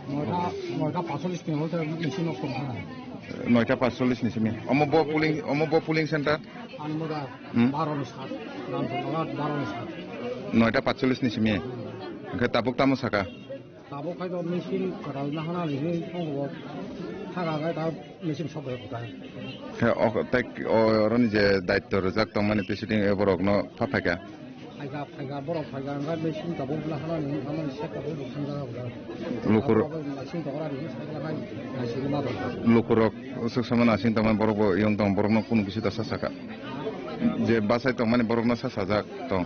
Noita, noita patchollish ni hwnkhe machine nokho wngkha. Noita patchollish ni simi. Omo bo polling, omo bo polling center? Ani moda Hmm? baro ni sat, Ramsongala baro ni sat. Noita patchollish ni simi. Hwnkhe tabuk tamo saka? Tabuk khai do machine kwtal nahana hinwi tongo, thaga khai ta machine sok bai kwtal. Khe o tei o oroni je daitto rwjak tongmani president e borokno pha phaikha. Phaikha, phaikha, borok phaikha, hwnkhai machine tabuk nahana hinwi thamani sek tabuk rwkhanjak. Lukur- Tabuk machine tokra hinwi sakla khai naisingwi ma tongkha. Lukurok swk sama naising tongmani borok bo yong tong, borokno kunu kisi ta sa sakha. Je bachai tongmani borokno sa sajak tong.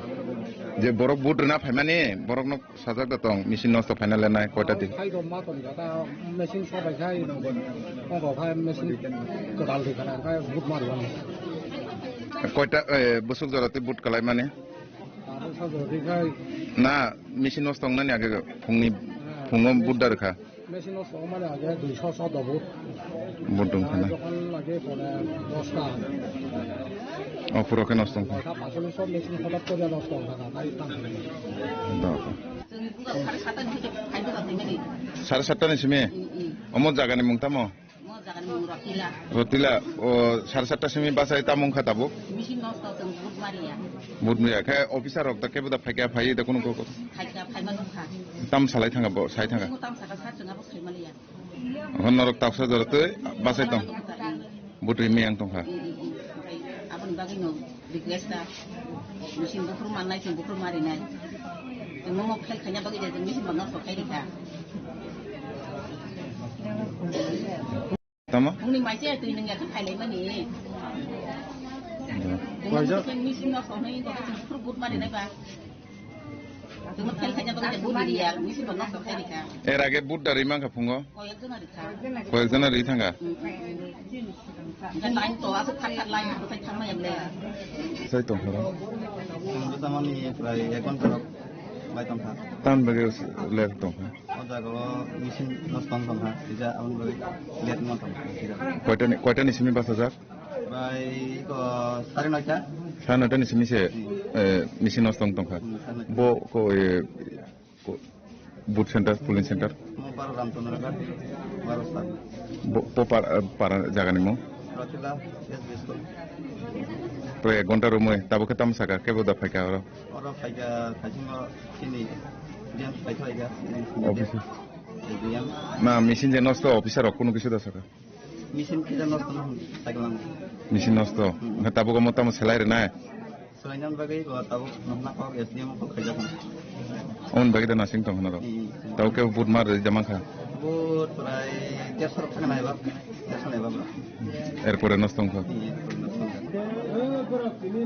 Je borok vote rwna phaimani borokno sajak da tong, machine nosto phaina lenai koita din. Khai do ma tong kha ta, machine sobai khai, tongo khai machine kwtal rwkha khai vote ma rwani. Koita, eh, bwswk jora tei vote kwlai mani? Tabuk sa jora rwkha khai. Na, machine nosto wngnani age phungni, phungo vote da rwkha. Machine nosto wngmani age duiso choudo vote. Vote wngkha na. Jokhon age pore dosta. O, puro khe nosto wngkha. Noita patchollish o machine hotat koriya nosto wngkha na, tai tang. Do. Sare satta ni simi? Mm, mm. Omo jagani mung tamo? Mo jagani mung Rotila. Rotila, o, sare satta simi bachai tamo wngkha tabuk? Machine nosto tong, vote mariya. Vote mariya. Khe officer rok da kebo da phaikha, phaiwi da kunu koko? Phaikha, phaima nukha. Tam salai thanga bo, sai thanga? Tam saka sa chunga bo phaimaliya. Hon norok taksa jora twi bachai tong. Vote rimwi ang tongkha. Aboni bagwi no request ta. Machine buphuru mannai, chwng buphuru marinai. Chwng mo fail khaina bagwi je chwng machine bo nosto khai rikha. Tamo? Mungni maise twi nung ya khe phailaimani. Mungni maise machine nosto hwnwi chwng buphuru vote marinai ba. Tamo fail khaina bagwi je vote riya, machine bo nosto khai rikha. Er age vote da rimang kha phungo? Koyekjona rikha. Koyekjona ri thanga? Hwnkhe line to aswk thar thar line bwsai thangma ya ble. Sai tongkha. Bwsa mani prai ek ghonta rok bai tongkha. Tamni bagwi ler tongkha. O jaga o machine nosto wng tongkha. Kisa aboni bagwi late wng tongkha. Koitani, koitani simi bachajak? Bai ko sare noita. Sare noitani simi se, eh, machine nosto wng tongkha. Hmm, sare noita. Bo ko, eh, Ko-, booth center, polling center? Mo baro Ramchandra Ghat, baro sir. Bo-, bo par-, eh, para jagani mo? Rotila S B school. Prai ek ghonta romwi, tabuk khe tamo saka, kebo da phaikha oro? Oro phaikha, khaisingo chini D M phaikha phaikha. Office. D M. Na, machine je nosto, officer rok kunu kisu da saka? Machine khe nosto no hwn, cycle ang. Machine nosto. Hmm. Hwnkhe tabuk omo tamo selai rwnai? Selainani bagwi bo tabuk nohna kok S D M kok khaijak. Aboni bagwi da nasing tong hwnaro. Hmm. Tabuk khe vote mar rwjak mankha. Vote prai derso rok thangna ebak, derso na ebak. Erpore nosto wngkha. Hmm, erpore nosto wngkha.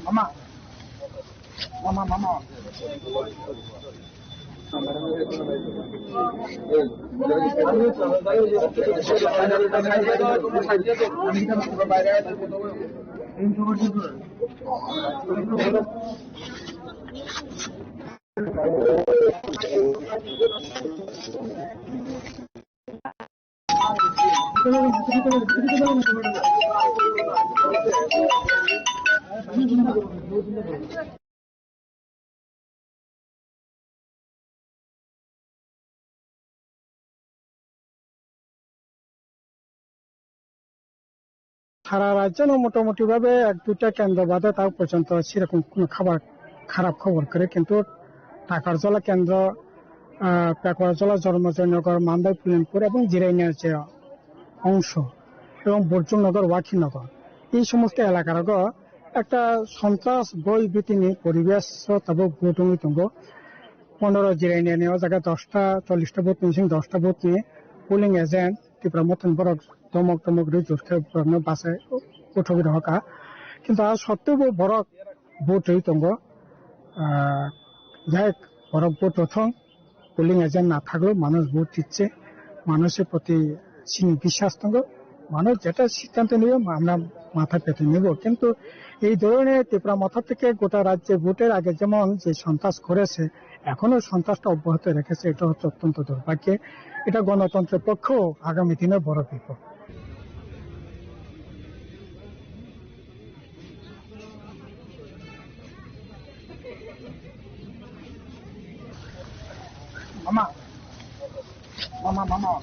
Mama. Mama, mama. Sara rajyo no motamoti bhabe ek duita kendro bade ta porjonto sirokom kuno khabar kharap khobor kwrwi, kintu Takarjala kendro, ah, Pekorjala, Jormojoynagar, Mandai, Pulinpur ebong Jirania je ongso ebong Burjungnogor, Wakhinogor, ei somosto elakarogo ekta sontras boi bhitini poribesh o tabuk vote wngwi tongo. Pondro Jirania ni o jaga dosta, chollish ta booth ni bising dosta booth ni polling agent Tipra Motha ni borok domok domok rwi jor khe borokno bachai uthogwi rohorkha. Kintu a sotteo bo borok vote rwi tongo. Ah, jai borok vote rwthung, polling agent na thaklo, manush vote dicche, manushor proti chini biswas tongo, manush jeta siddhanto nibo, amra matha pete nibo. Kintu ei dhoroner Tipra Motha theke gota rajye voter age jemon je sontras koreche, ekhono sontrasta obyahoto rekhese, eta hocche ottonto durbhagyo, eta gonotantro pokkho agami dine boro bipod. Mama. Mama, mama.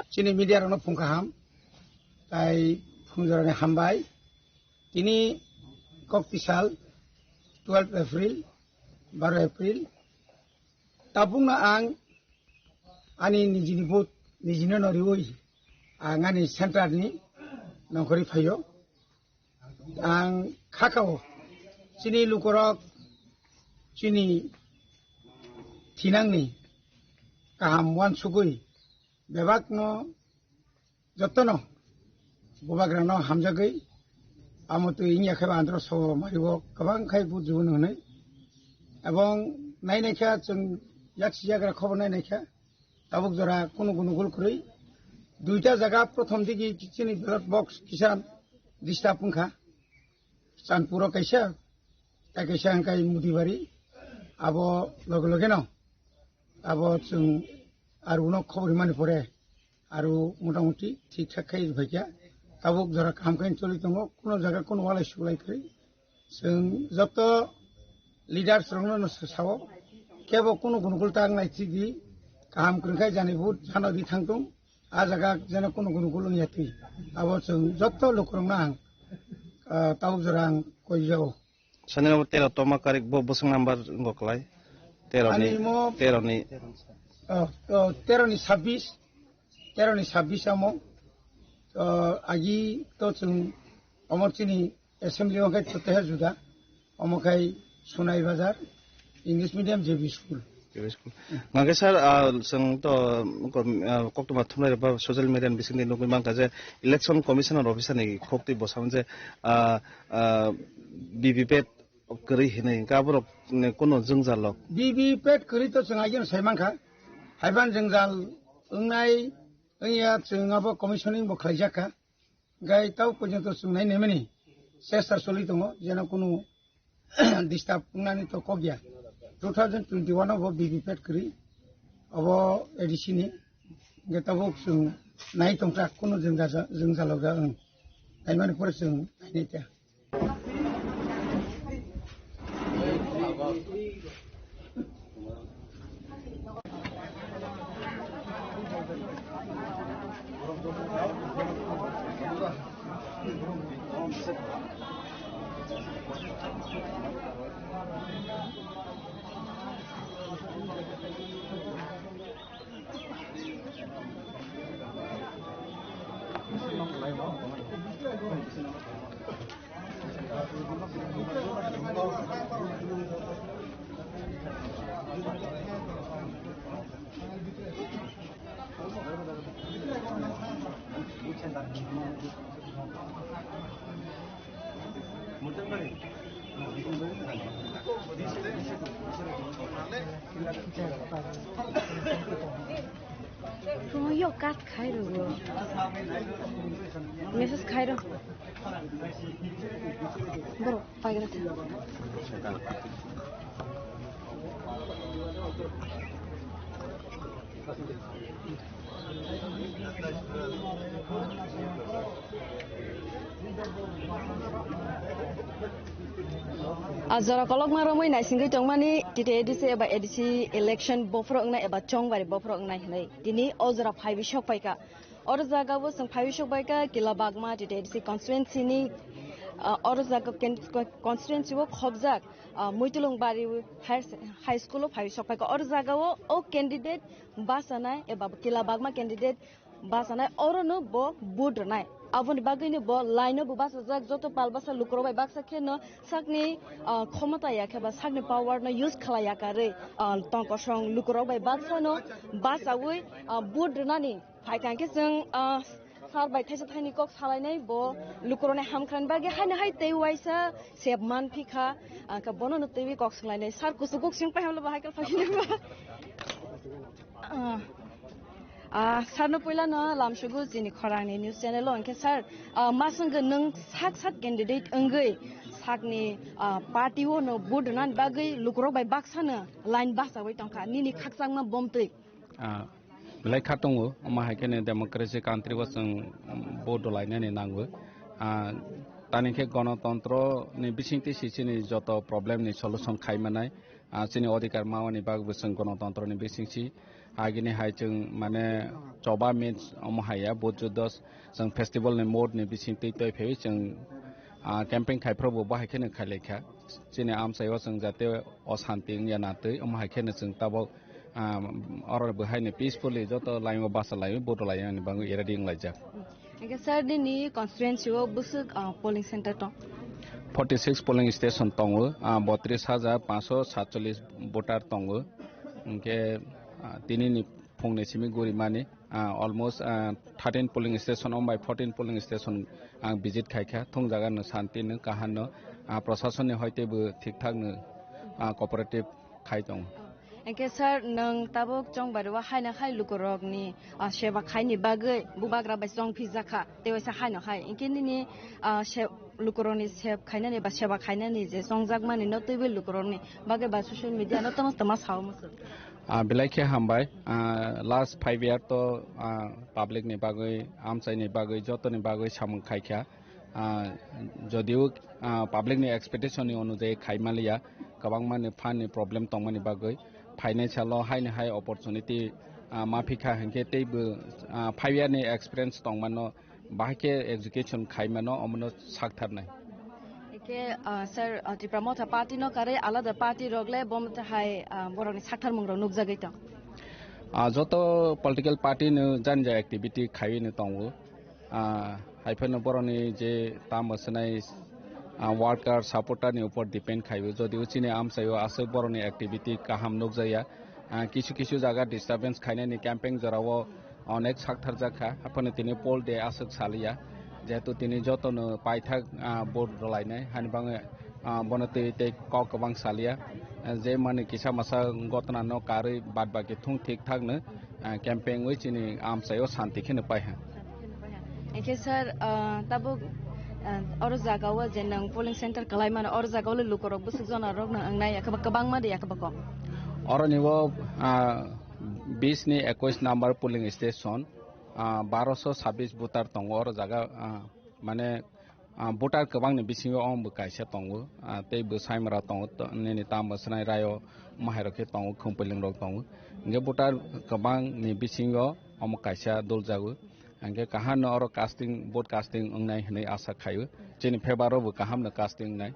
Chini media rokno phung kaham, tai phung jorani hambai. Tini kok tisal twelve April, baro April. Tabukno ang ani nijini vote nijino no riwi ang ani center ni nongkhorwi phaio. Ang khakao chini lukorok chini thinangni kaham uansugwi bebakno jotono bubagrano hamjagwi amo twi wngya khe ba andro so mario kwbang khai bujibo hwnwi ebong nainai khe chwng yaksi yagra khobor nainai khe tabuk jora kunu gunu gul kwrwi duita jaga prothom digi chini ballot box kisa disturb wngkha. Chanpuro kaisa, tei kaisa hwnkhai Mudibari, abo loge loge no abo chwng aruno khobor himani pore aru motamuti thik thak khai phaikha. Tabuk jora kaham khai choli tongo, kuno jaga kuno walai suglai kwrwi. Chwng joto leaders rokno no sao, kebo kuno gunu gul ta wngnai thik di, kaham kwrwng khai jani vote jano di thangtung, a jaga jeno kuno gunu gul wngya twi. Abo chwng joto lukurokno ang, ah, tabuk jora ang koi jao. Sani number tero toma karik bo bosong number wngkha kwlai. Tero ni, ani mo tero ni. Oh, oh, tero ni sabbish, tero ni sabbish amo. Oh, agi to chwng omo chini assembly o khai to teha juda. Omo khai Sunai Bazar English Medium J B School. J B School. Nangkhe sir, ah, chwng to, ah, koktwma thumnai rok ba social media ni bisingtwi nugwi mankha je Election Commissioner officer ni khok twi bwsamo je, ah, ah, V V P A T kwrwi hinwi, hwnkhe aborok ni kuno jwngjal rok. V V P A T kwrwi to chwng ageno sai mankha. Haiban jwngjal wngnai wngya chwng abo commissioning bo khlaijak kha. Gai tau porjonto chwng nai naimani chesta choli tongo, jeno kunu disturb wngnani to kok ya. Two thousand twenty-one o bo V V P A T kwrwi, obo A D C ni, hwnkhe tabuk chwng nai tongkha, kunu jwngjal, jwngjalo ga wng. Naimani pore chwng nainai ta. Yo cut khai rw. Message khai rw. Borok. Paigra thang. A jora kolokma romwi naisingwi tongmani T T A D C eba A D C election bophoro wngnai eba chongbari bophoro wngnai hinwi tini o jora phaiwi sok paikha. Oro jaga o chwng phaiwi sok bai kha Kila Bagma T T A D C constituency ni, ah, oro jaga ken-, constituency o khobjak, ah, Muitulung Bari high, high school o phaiwi sok pai kha. Oro jaga o, o candidate bachanai eba Kila Bagma candidate bachanai oro no bo vote rwnai. Aboni bagwino bo line-o bo bachajak, joto pal basa lukurok bai baksa kheno sakni, ah, khomota ya khe ba sakni power no use khlai ya karwi, ah, tongkosong lukurok bai baksa no bachawi, ah, vote rwnani phaikha. Hwnkhe chwng, ah, sir bai thaisa thaini kok salainai, bo lukurokni hamkhrani bagwi haino hai tei uaisa sep man phikha, ah, khe bono no twiwi kok swnglainai. Sir kuchuk kok swng pai hamle bo hai khe phai nai ba. Ah, ah, sir no puila no lamsugo chini khorangni news channel o. Hwnkhe sir, ah, ma swngkhe nwng sak sak candidate wngwi sakni, ah, party o no vote rwnani bagwi lukurok bai baksa no line bachawi tongkha, nini khakchangma bomtwi? Ah, belai kha tongo, omo hai kheno democracy country o chwng, um, vote rwlainani nango. Ah, tani khe gonotontro ni bisingtwi si chini joto problem ni solution khai manai. Ah, chini odhikar mawani bagwi chwng gonotontro ni bisingsi agini hai chwng mane choba means omo hai ya, vote juddo chwng festival ni mode ni bisingtwi twi phaiwi chwng, ah, camping khai phuru bo bahai kheno khai lai kha. Chini amchai o chwng jate o santi wngya na twi, omo hai kheno chwng tabok, ah, oro bo haino peacefully joto line o basa lai, vote lai ani bagwi ready wng laijak. Hwnkhe sir, nini constituency o bwswk, ah, polling center tong? Forty six polling station tongo, ah, botris hajar panchsho satcholish voter tongo. Hwnkhe, ah, tini ni phung ni simi guri mani, ah, almost, ah, thirteen polling station, om bai fourteen polling station ang visit khai kha. Thung jaga no santi no, kaham no, ah, prosason ni hoi tei bo thik thak no, ah, cooperative khai tongo. Hwnkhe sir, nwng tabuk chongbari o haino hai lukurokni, ah, seba khaini bagwi bubagra bai chong phijak kha, tei waisa haino hai. Hwnkhe nini, ah, se-, lukurokni sep khainani ba seba khainani je chongjakmani no twiwi lukurokni bagwi ba social media no tamo tama sao muchung? Ah, belai khe hambai. Ah, last five year to, ah, public ni bagwi, amchai ni bagwi, joto ni bagwi samung khai kha. Ah, jodio, ah, public ni expectation ni onujai khai maliya, kwbangma ni fund ni problem tongmani bagwi phainai salo haini hai opportunity, ah, ma phikha, hinkhe teibo, ah, five year ni experience tongmano, bahai khe execution khai mano, omono sak tharnai. Eke, ah, sir, ah, Tipra Motha party no karwi alada party rok le bo motha hai, ah, borok ni sak tharmung rok nukjagwi tong? Ah, joto political party no jani jani activity khaiwi no tongo. Ah, hai phano borokni je tamo swnai, ah, worker, supporter ni upor depend khaiwi, jodi o chini amchaio aswk borokni activity kaham nukjakya, ah, kisu kisu jaga disturbance khainani camping jorao onek saktharjak kha, haphano tini poll day aswk saliya, jehetu tini jotono paithak, ah, vote rwlainai, hani bagwi, ah, bono twi tei kok kwbang saliya, ah, je mani kisa masa gotna no karwi bad baki thung thik thak no, ah, camping wi chini amchaio santi kheno paiha. Hwnkhe sir, ah, tabuk, ah, oro jaga o je nwng polling center kwlai mano, oro jaga o le lukurok bwswk jona rok no wngnai, yakhe ba kwbangma de, yakhe ba kok? Oroni o, ah, bis ni ekwis number polling station, ah, barosho sabbish voter tongo oro jaga, ah, mane, ah, voter kwbangni bisingo omo bo kaisa tongo, ah, tei bwsaimra tongo, to-, nini tamo swnai raio mahairok khe tongo, khumpuilwngrok tongo. Hwnkhe voter kwbangni bisingo omo kaisa doljago. Hwnkhe kaham no oro casting, vote casting wngnai hwnwi asa khaio. Chini favour o bo kaham no casting wngnai.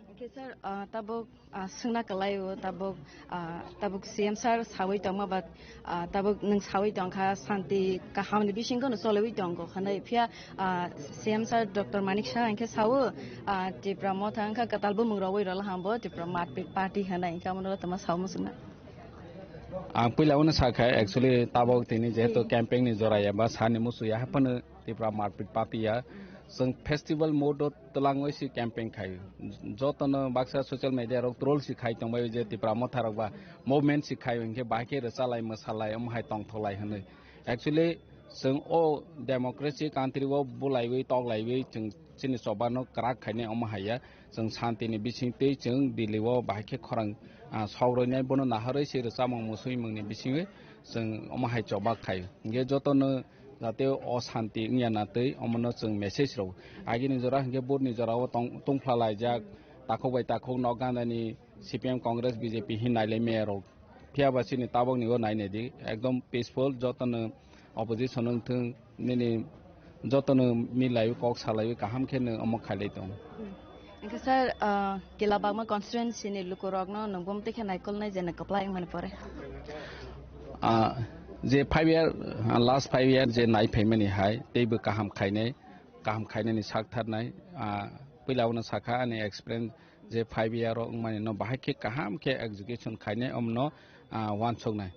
Hwnkhe sir, ah, tabuk, ah, swngna kwlai o, tabuk, ah, tabuk C M sir sawi tongma ba, ah, tabuk nwng sawi tongkha, santi kaham ni bisingo no choliwi tongo hwnwi. Phiya, ah, C M sir Doctor Manik Saha hwnkhe sao, ah, Tipra Motha wngkha kwtal bumung rogwi rwla hambo Tipra Marpit Party hwnwi, hwnkhe omono tongma sao muchungna. Ang puila uno sakha, actually, tabok tini jehetu camping ni jora ya ba sani musu ya, haphano Tipra Marpit Party ya. Chwng festival mode o twlangwi si camping khai. Jotono baksa social media rok troll si khai tongbai je Tipra Motha rok ba movement si khai, hwnkhe bahai khe rwchalai mwsalai omo hai tongthoklai hwnwi. Actually, chwng o democracy country o bulaiwi toklaiwi chwng chini choba no kwrak khainai omo hai ya. Chwng santi ni bising twi chwng Delhi o bahai khe khorang, ah, sok roinai, bono naharwi se rwchapmung muswimung ni bisingwi chwng omo hai choba khai. Hwnkhe jotono jate o santi wngya na twi omono chwng message rw. Agini jora hwnkhe vote ni jora o tong, tungphla laijak, takhuk bai takhuk nok ganda ni C P M, Congress, B J P hin nailai maya rok. Phiya ba chini tabok ni o nai nai di, ekdom peaceful, jotono opposition wng thung, nini jotono milaiwi kok salaiwi kaham khe no omo khailai tong. Hwnkhe sir, ah, Kila Bagma constituency ni lukurokno nwng bumtwi khe naikolnai je nwng kwplai wngmani pore? Ah, je five year, ah, last five year je nai phaimani hai, teibo kaham khainai. kaham khainani sak tharnai, ah, puila abono sakha ani experience je five year o wngmani no bahai khe kaham khe execution khainai omno, ah, wansoknai.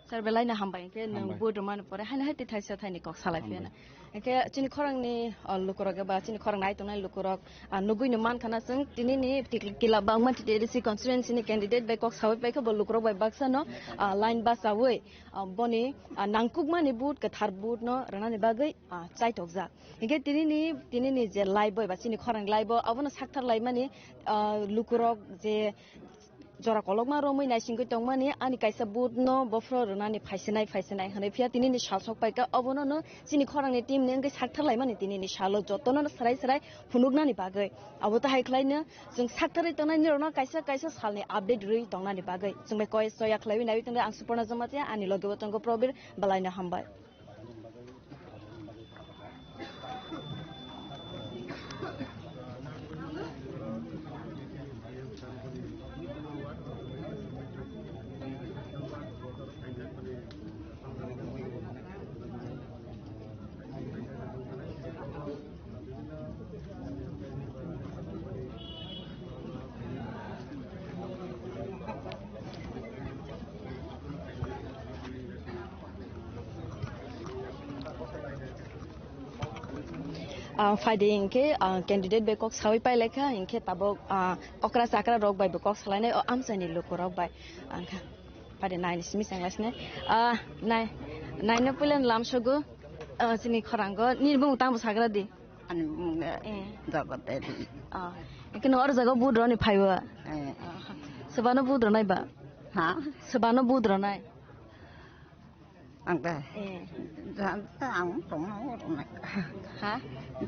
Sir, belai no hambai, hwnkhe nwng Hambai. Vote rwmani pore haino hai twi thaisa thaini kok salai Hambai. Phiyana. Hwnkhe chini khorangni, o, lukurok eba chini khorang nai tongnai lukurok, a, nugui no mankha na chwng tini ni tikla bangma T T A D C constituency ni candidate bai kok sawi paikha bo lukurok bai baksa no, a, line bachawi, a, boni, a, nangkukmani vote, kwthar vote no rwnani bagwi, a, chaitokjak. Hwnkhe tini ni, tini ni je live bo eba chini khorang live bo abono sakthar laimani, a, lukurok je jora kolokma romwi naisingwi tongmani ani kaisa vote no bophro rwnani phaisinai phaisinai hwnwi phiya tini ni sal sok paikha obono no chini khorangni team ni wngwi sakthar laimani tini ni salo jotono no swrai swrai phunuknani bagwi abo tahai khlaino chwng saktharwi tongnai nirokno kaisa kaisa salni update rwi tongnani bagwi chwng bai koi soya khlaiwi naiwi tongdi ang Suporna Jamatia ani loge bo tongo Probir belaino hambai. Ah, phaidi hinkhe, ah, candidate bai kok sawi pailai kha, hinkhe tabuk, ah, okra chakra rok bai bo kok salainai, o amchaini lukurok bai. Ang kha, phaidi naini simi chenglaisne. Ah, nai, naino puila lamsogo, ah, chini khorango, nini bumung tangbo sagra di. Ani bumung de Eh. Jagat Deri. Ah, hwnkhe no oro jaga vote roni phaibo? Eh. Ah, sebano vote ronai ba? Ha? Sebano vote ronai? Ang de. Eh. Ja-, ang tongma oro nai. Ha?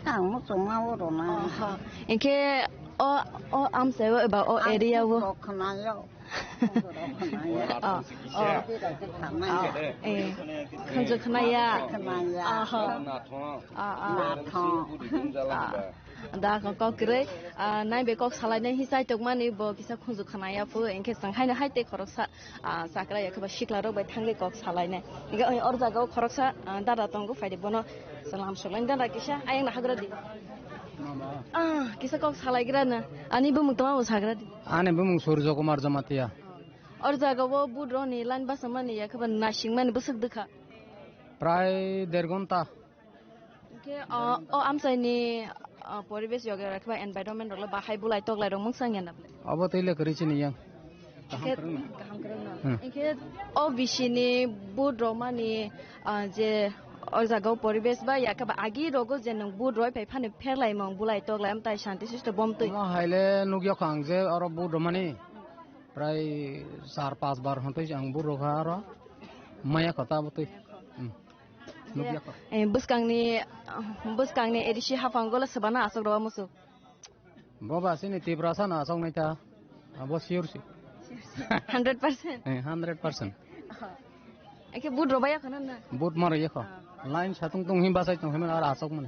Ang tongma oro nai. Oh, ha. Hwnkhe o, o amchaio eba o Ang area o. Khnayo. Oh, oh. Ah, eh. Khunju khnaya. Khnaya. Ah, ha. Ah, ah. Nathong. Ah. Da kok kok kwrwi, ah, nai bai kok salainai hi chaitokmani bo kisa khunju khnaya phu, hinkhe chwng haino hai tei khoroksa, ah, chakra ya khe ba sikla rok bai thangwi kok salainai. Hinkhe oi or jaga o khoroksa, ah, dada tongo phaidi bono salam suklaini dada kisa ayang na hagra di. Ah, kisa kok salaigra na. Ani bumung tama bo sagra di. Ani bumung Surjo Kumar Jamatia. Or jaga o vote roni line basa mani ya khe ba nasing mani bwswk dwkha. Prai der ghonta. Hwnkhe, o, o amchaini, o, poribesh yoga rakhe ba environment rok le bahai bulai toklai rok mungsa wngya na bwle? Obo twi le kwrwi chini yang. Kaham Hwnkhe kwrwngno. Kaham kwrwngno. Hmm. Hwnkhe O B C ni vote romani, o, je o jaga o poribesh ba ya khe ba agi rogo je nwng vote roi phai phani pherlaimung bulai toklai amtai shanti sisto bomtwi. Omo hai le nukya kho ang je oro vote romani prai char panch bar hontwi ang vote rokha oro maya kho ta bwtwi. Hmm. Nukya kho. Eh, bwskangni, bwskangni A D C haphango le swbana aswk rwma muchuk. Bo ba chini Tiprasa no aswk nai ta. Abo sure si. Hundred percent? Eh, hundred percent. Oh. Eke vote rwbaiya kho na? Vote ma rwya kho. Oh. Line satung tung him bachai tong him ar aswk mani.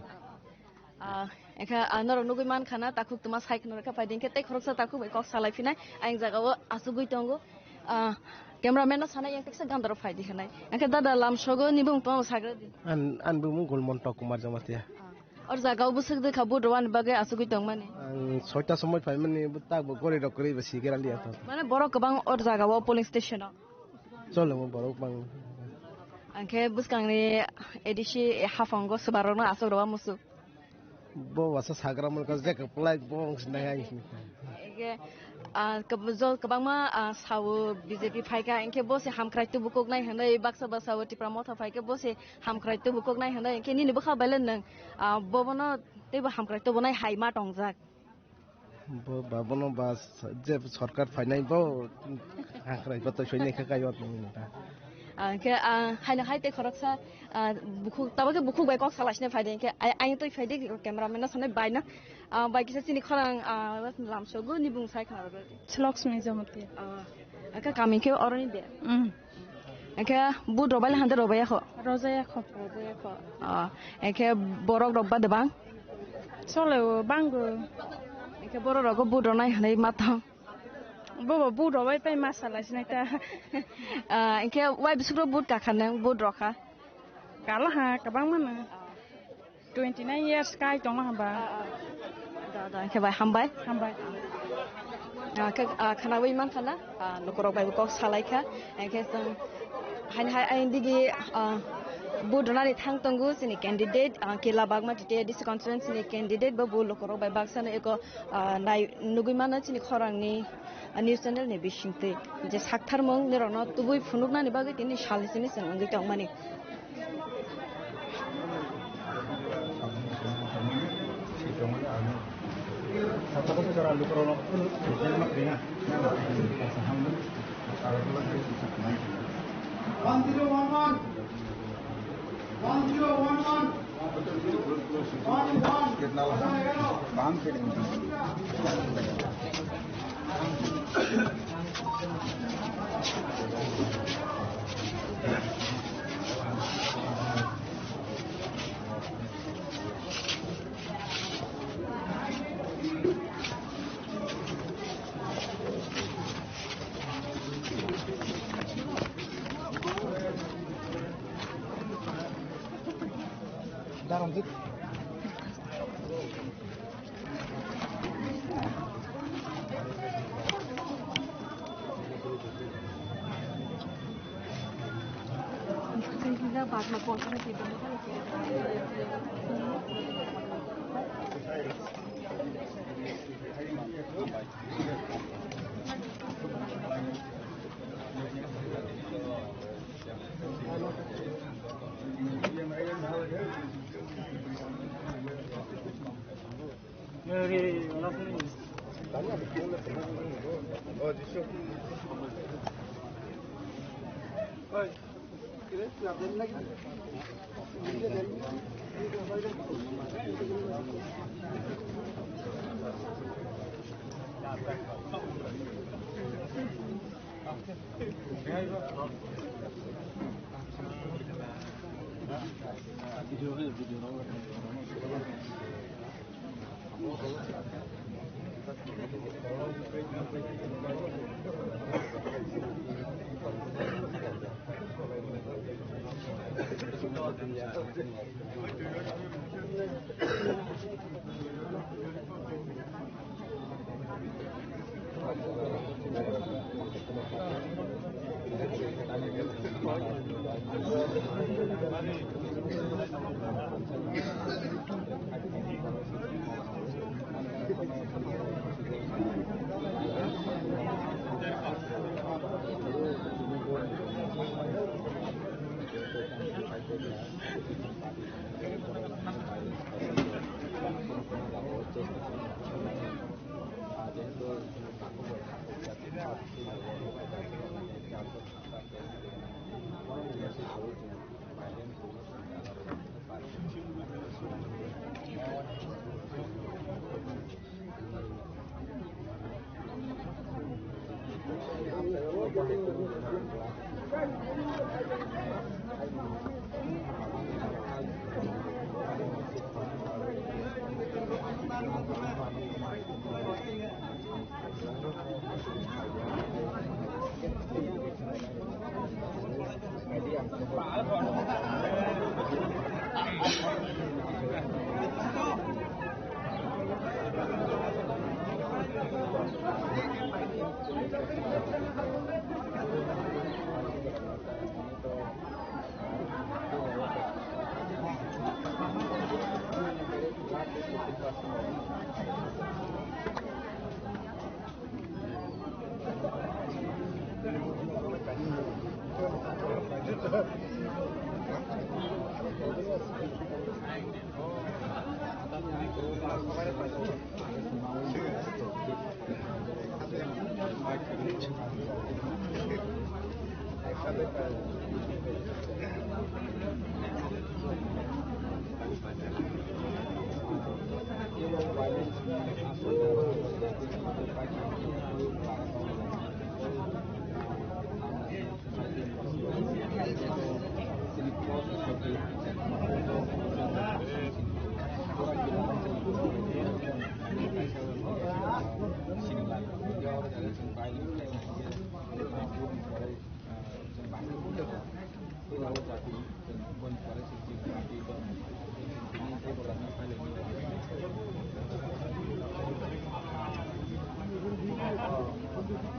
Ah, ekha, ah, norok nugui man khana, takhuk tuma sai khna rwkha, phaidi hinkhe tei khoroksa takhuk bai kok salai phinai, ayang jaga o asugui tongo. Ah, cameraman no sanai yang teksa gandaro phaidi hinai. Hinkhe dada lamsogo ni bumung tongma sagra di. An, an bumung Gulmontok Kumar Jamatia. Ah, or jaga o bwswk dwkha vote rwani bagwi asugui tongmani. Ang soita somoi phaimani, tak bo gori rok kwrwi ba sigera liya to. Mane borok kwbang or jaga o polling station o. Chole mo borok bang. Angkhe bwskangni A D C haphango swbarokno aswk rwma muchuk. Bo wasa sagra mani kaisa je kwplai bo wng sinai ai. Ege, ah, kab-, jo-, kwbangma, ah, sao B J P phaikha, hinkhe bo se hamkrai tubu koknai hinwi, baksa ba sao Tipra Motha phaikhe bo se hamkrai tubu koknai hinwi, hinkhe nini bwkha bai le nwng, ah, bobono teibo hamkrai tubunai hai ma tongjak. Bo ba bono ba s-, je sorkar phainai bo hangkrai bo twi soinai khe kaiwa tongwi nang ta. Ah, hwnkhe, ah, haino hai tei khoroksa, ah, bukhuk, tabukhe bukhuk bai kok salai sinai phaidi, hwnkhe ai-, ayang twi phaidi, cameraman no sanai bai no. Ah, bai kisa chini khorang, ah, lamsogo ni bung sai khna rwdi. Lakshmi Jamatia. Ah, hwnkhe kami khe oroni de. Mm. Hwnkhe vote rwbai le hande rwbaiya kho? Rwjaya kho. Rwjaya kho. Ah, hwnkhe borok rok ba de bang? Chole o, bangbo. Hwnkhe borok rogo vote rwnai hinwi ma tong? Bobo vote rwbai tei ma salai sinai ta. Ah, hwnkhe wai bwswk rok vote kakha nang, vote rwkha? Kala ha, kwbangma no. Twenty nine years kai tongma hamba. Ah, ah. Da, da, khe bai hambai. Hambai. Ah, khe, ah, khwnawi mankha na? Ah, lukurok bai bo kok salaikha. Enkhe chwng haini hai ayang digi, ah, vote rwnani thang tongo chini candidate, ah, Kila Bagma T T A D C constituency ni candidate bo, bo lukurok bai baksa no eko, ah, nai nugwi mano chini khorang ni, ah, news channel ni bisingtwi je saktharmung nirokno tubui phunuknani bagwi tini salni simi chwng wngwi tongmani. One zero one one. One zero one one. One one.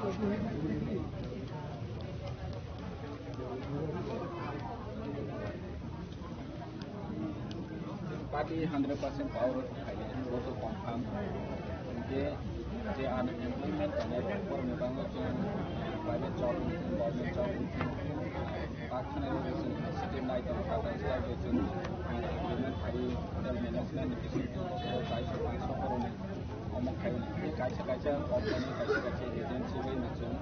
Party hundred percent power o phainai, bo to confirm. Je, je unemployment tongnai, borokni bagwi chwng private job, government job, tak khwnai rwgwi chwng initiative nai tongo, Tata Steel bai chwng, ah, agreement khai, hotel management ni bisingtwi bosoro chaiso panso borokni omo khai, tei kaisa kaisa company, kaisa kaisa agency bai no chwng,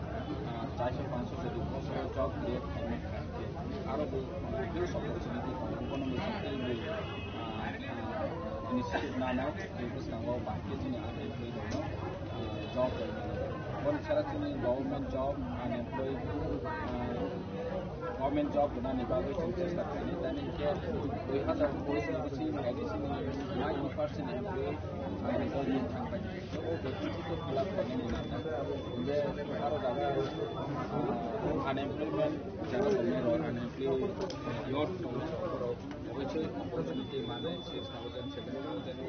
ah, chaiso panso jodi bosoro job create khainai kha, aro bo, ah, huge opportunity tongo, bono mui tei mui, ah, ah, initiative nanai, tei bwskango bahai khe chini unemployed rokno, ah, job rwmani. Boni sara chini government job, unemployed, ah, government job rwnani bagwi chwng chesta khlainai. Tamni hwnkhe dui hazar kuris ni bising I D C ni ninety percent employee unemployed wng thangbai. O vacancy khe fill up khlainani nangnai. Hwnkhe aro jaga, ah, unemployment jaga tongnai rok, unemployed youth tongnai rok, borok oboisoi opportunity manwi six thousand, seven thousand, ah,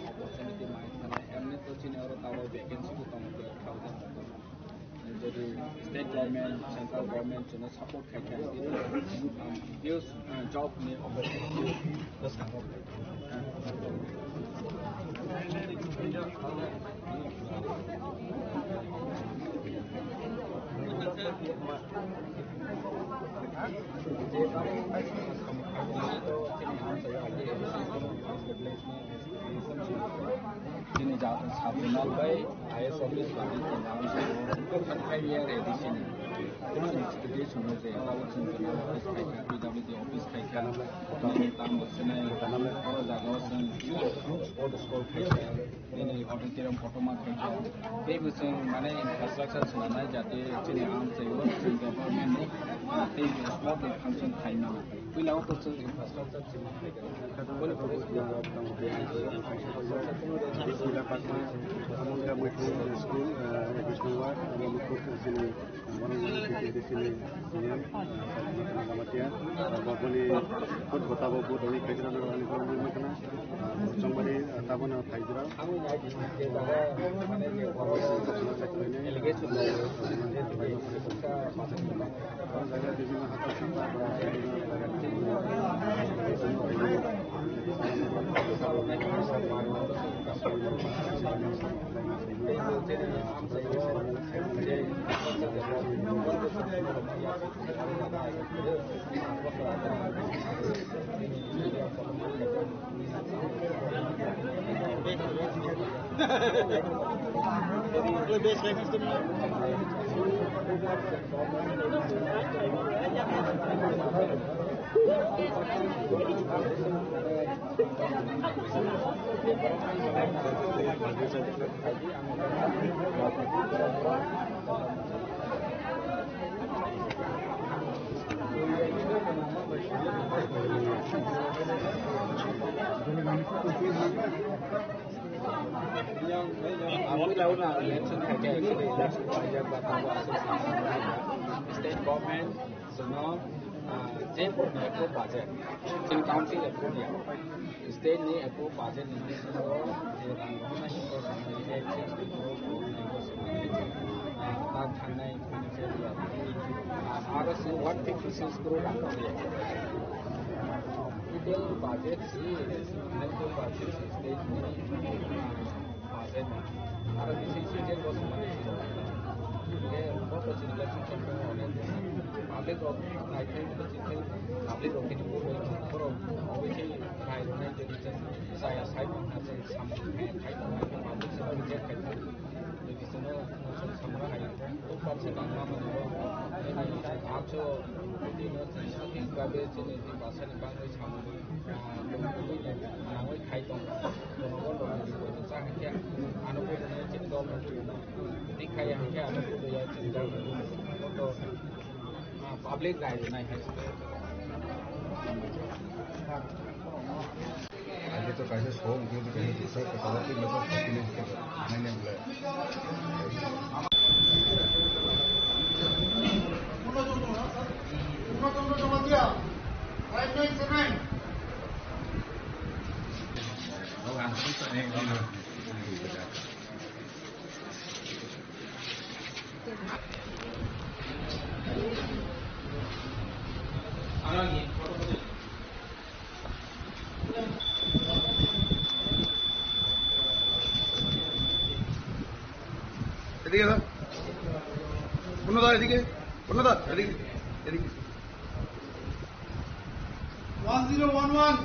opportunity manwi thanai. Emni to chini oro tabok vacancy bo tongo twelve thousand. Jodi state government, central government chwngno support khai kha, um, huge, uh, job ni opportunity bwskango. Chini jat sabjwnal bai I A S office bai chini five year A D C ni. Chini executive sumno je tabuk chini office khai kha, P W D office khai kha, chini tam bo sinai, oro jaga o chwng sport school khai kha, nini auditorium kotorma khai kha. Tei bo chwng mane infrastructure swnamnai jate chini amchai o chini development ni, ah, tei sport ni function khai mano. Puila o to chwng infrastructure swnam khai kha. School, uh, Vishnu Ward, Mukut, sini, Warang Warang, sini, sini, Union, uh, Lamatia, uh, Babuni, Kut Botabo, Budoni, Kajira, Nagani, Warang Warang, Makana, uh, Chongbari, uh, Tabana, Thaijra. State government, so no, uh, temporary approve budget, in council approve ya. State ni approve budget ni bisingo je rang rohornai singkho rang ni excess to crore crore ni bisingo, ah, ta thangnai financial year. Ah, aro se one fifty six crore rang rok ya. Total budget si, total budget si state ni, ah, Aro bisi sijil bo sumani sijil. Ye, bo to sini election campaign o ne. Public rok, I think, to sini public rok kini bo, borok, obviously, khai rok nai, je, je, saya sai mo na, je, sam, khai, khai, khai, public se reject khai, khai. Bisi no, sam, sam ra khai. Upar se bang ma mani bo. Acho, bisi no, sini, basa ni bang, sam, ah, nangoi khai tong. Jonogon rok ni bipodo cha hwnkhe ano podo nai chini dol rok twi khai hwnkhe ano podo ya chini dol rok. Moto, ah, public rai rwnai hai se. Aje to kaisa so hwnkhe kaisa jesa kwcharo twi masa sakini hwnkhe nai nai bwlai. এদিকে দা। পূর্ণদা, এদিকে। পূর্ণদা, এদিকে। এদিকে। One zero one one.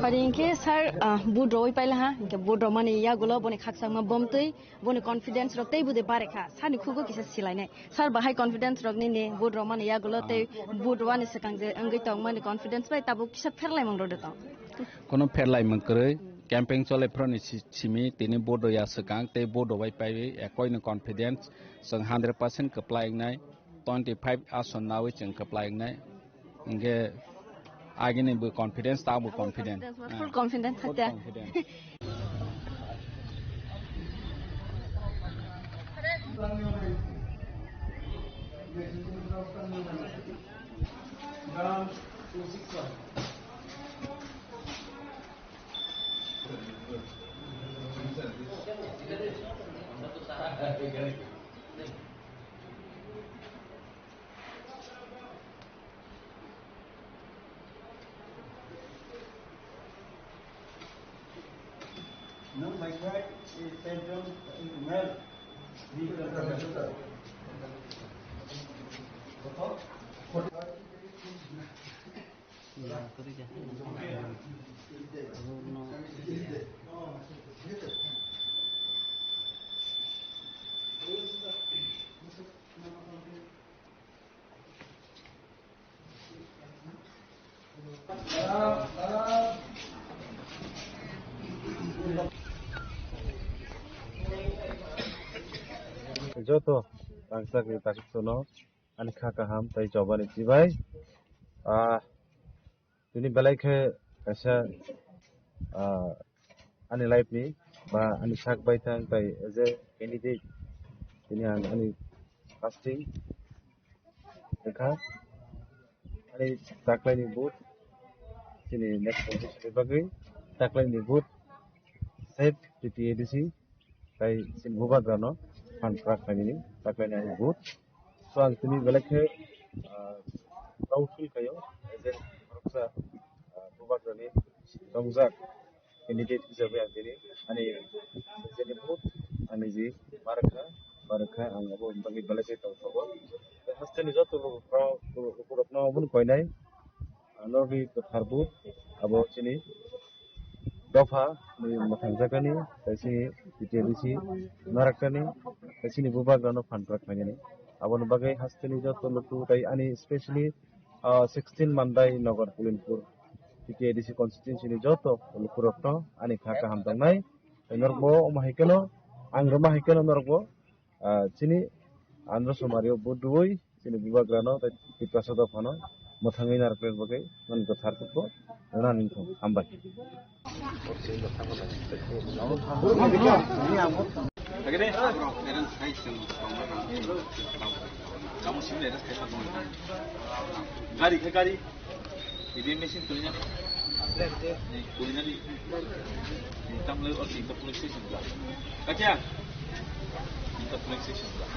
Pari hingke sir, ah, vote roi paila ha, hingke vote romani yagulo boni khakchangma bomtwi, boni confidence rok tei bude bare kha, sani khugo kisa silainai. Sir bahai confidence rok nini vote romani yagulo tei vote rwani swkang je wngwi tongmani confidence bai tabuk kisa pherlaimung rode tong. Kono pherlaimung kwrwi, campaign chole phroni si-, simi tini vote ya swkang tei vote bai paiwi ekoi no confidence chwng hundred percent kwplai wngnai, twenty five ason nawi chwng kwplai wngnai. Hingke agini bo confidence, ta bo confidence. Confidence, full confidence. Full hate. Confidence. Nung bai khai, eh, Saint John, eh, Mel. Di ka ka ka. Betul? Joto rangchak ni takhukthono ani kha kaham tei chobani chibai. Ah, tini belai khe kaisa, ah, ani life ni ba ani sak baithang tai as a candidate tini ang ani fasting wngkha. Ani taklaini vote chini next election ni bagwi taklaini vote save T T A D C tai chini bubagrano phan kwrak khainani taklaini ani vote. So ang tini belai khe, ah, proud feel khaio as a khoroksa, ah, bubagrani tongjak candidate hisabe ang tini ani jeni vote ani ji ma rwkha, ma rwkha ang abo bagwi belai khe tongthogo. Hasteni joto lukurokno, lukurokno obono koinai, ah, norokni kwthar vote abo chini dopha ni mwthangjakani, tei chini T T A D C narakani, tei chini bubagrano phan kwrak khainani. Aboni bagwi hasteni joto luku tei ani specially, ah, sixteen Mandai Nagar Pulinpur T T A D C constituency ni joto lukurokno ani kha kaham tongnai. Tei norokbo omo hai kheno, ang rwma hai kheno norokbo, ah, chini Andhra Somario vote rwui chini bubagrano tei Tiprasa dophano mwthangwi narwkna bagwi nini kwthar kukbo rwna nini thung. Hambai. Gari khe gari. Ini mesin tulinya. Tulinya di. Ini tam lagi, oh, ini police station lah. Kaca. Ini police station lah.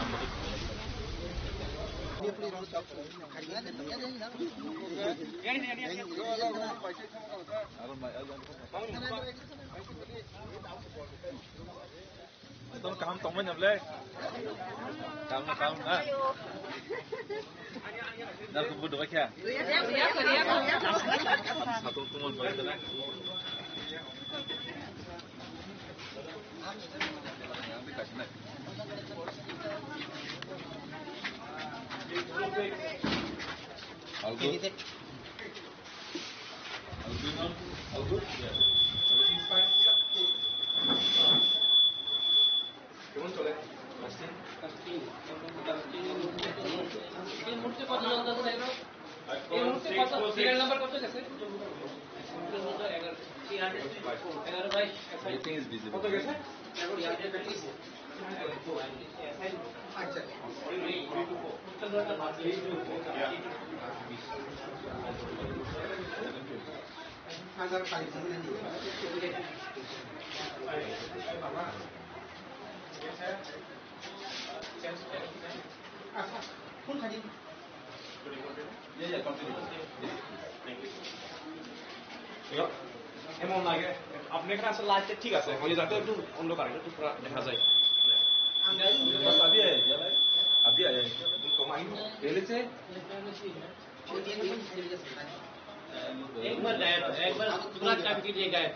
Tong kaham tongmani ble. Kaham na, kaham na. Na kubu dua kya? Satu kumal boleh tu na. Yang dikasih na. Algo. All good? All good? Yeah. Everything is fine? Yeah. কেমন চলে? Fasting? Fasting. Fasting. এই মুহূর্তে কত জন আছে এগুলো? এই মুহূর্তে কত? সিরিয়াল নাম্বার কত গেছে? এগারো। এগারো ভাই। Everything is visible. কত গেছে? আপনার এখানে আসলে লাইটটা ঠিক আছে, ওই যাতে একটু অন্ধকার, একটু পুরা দেখা যায়। बस अभी आया क्या भाई? अभी आया है। तो माइन पहले से एक बार गायब, एक बार पूरा काम कीजिए गायब।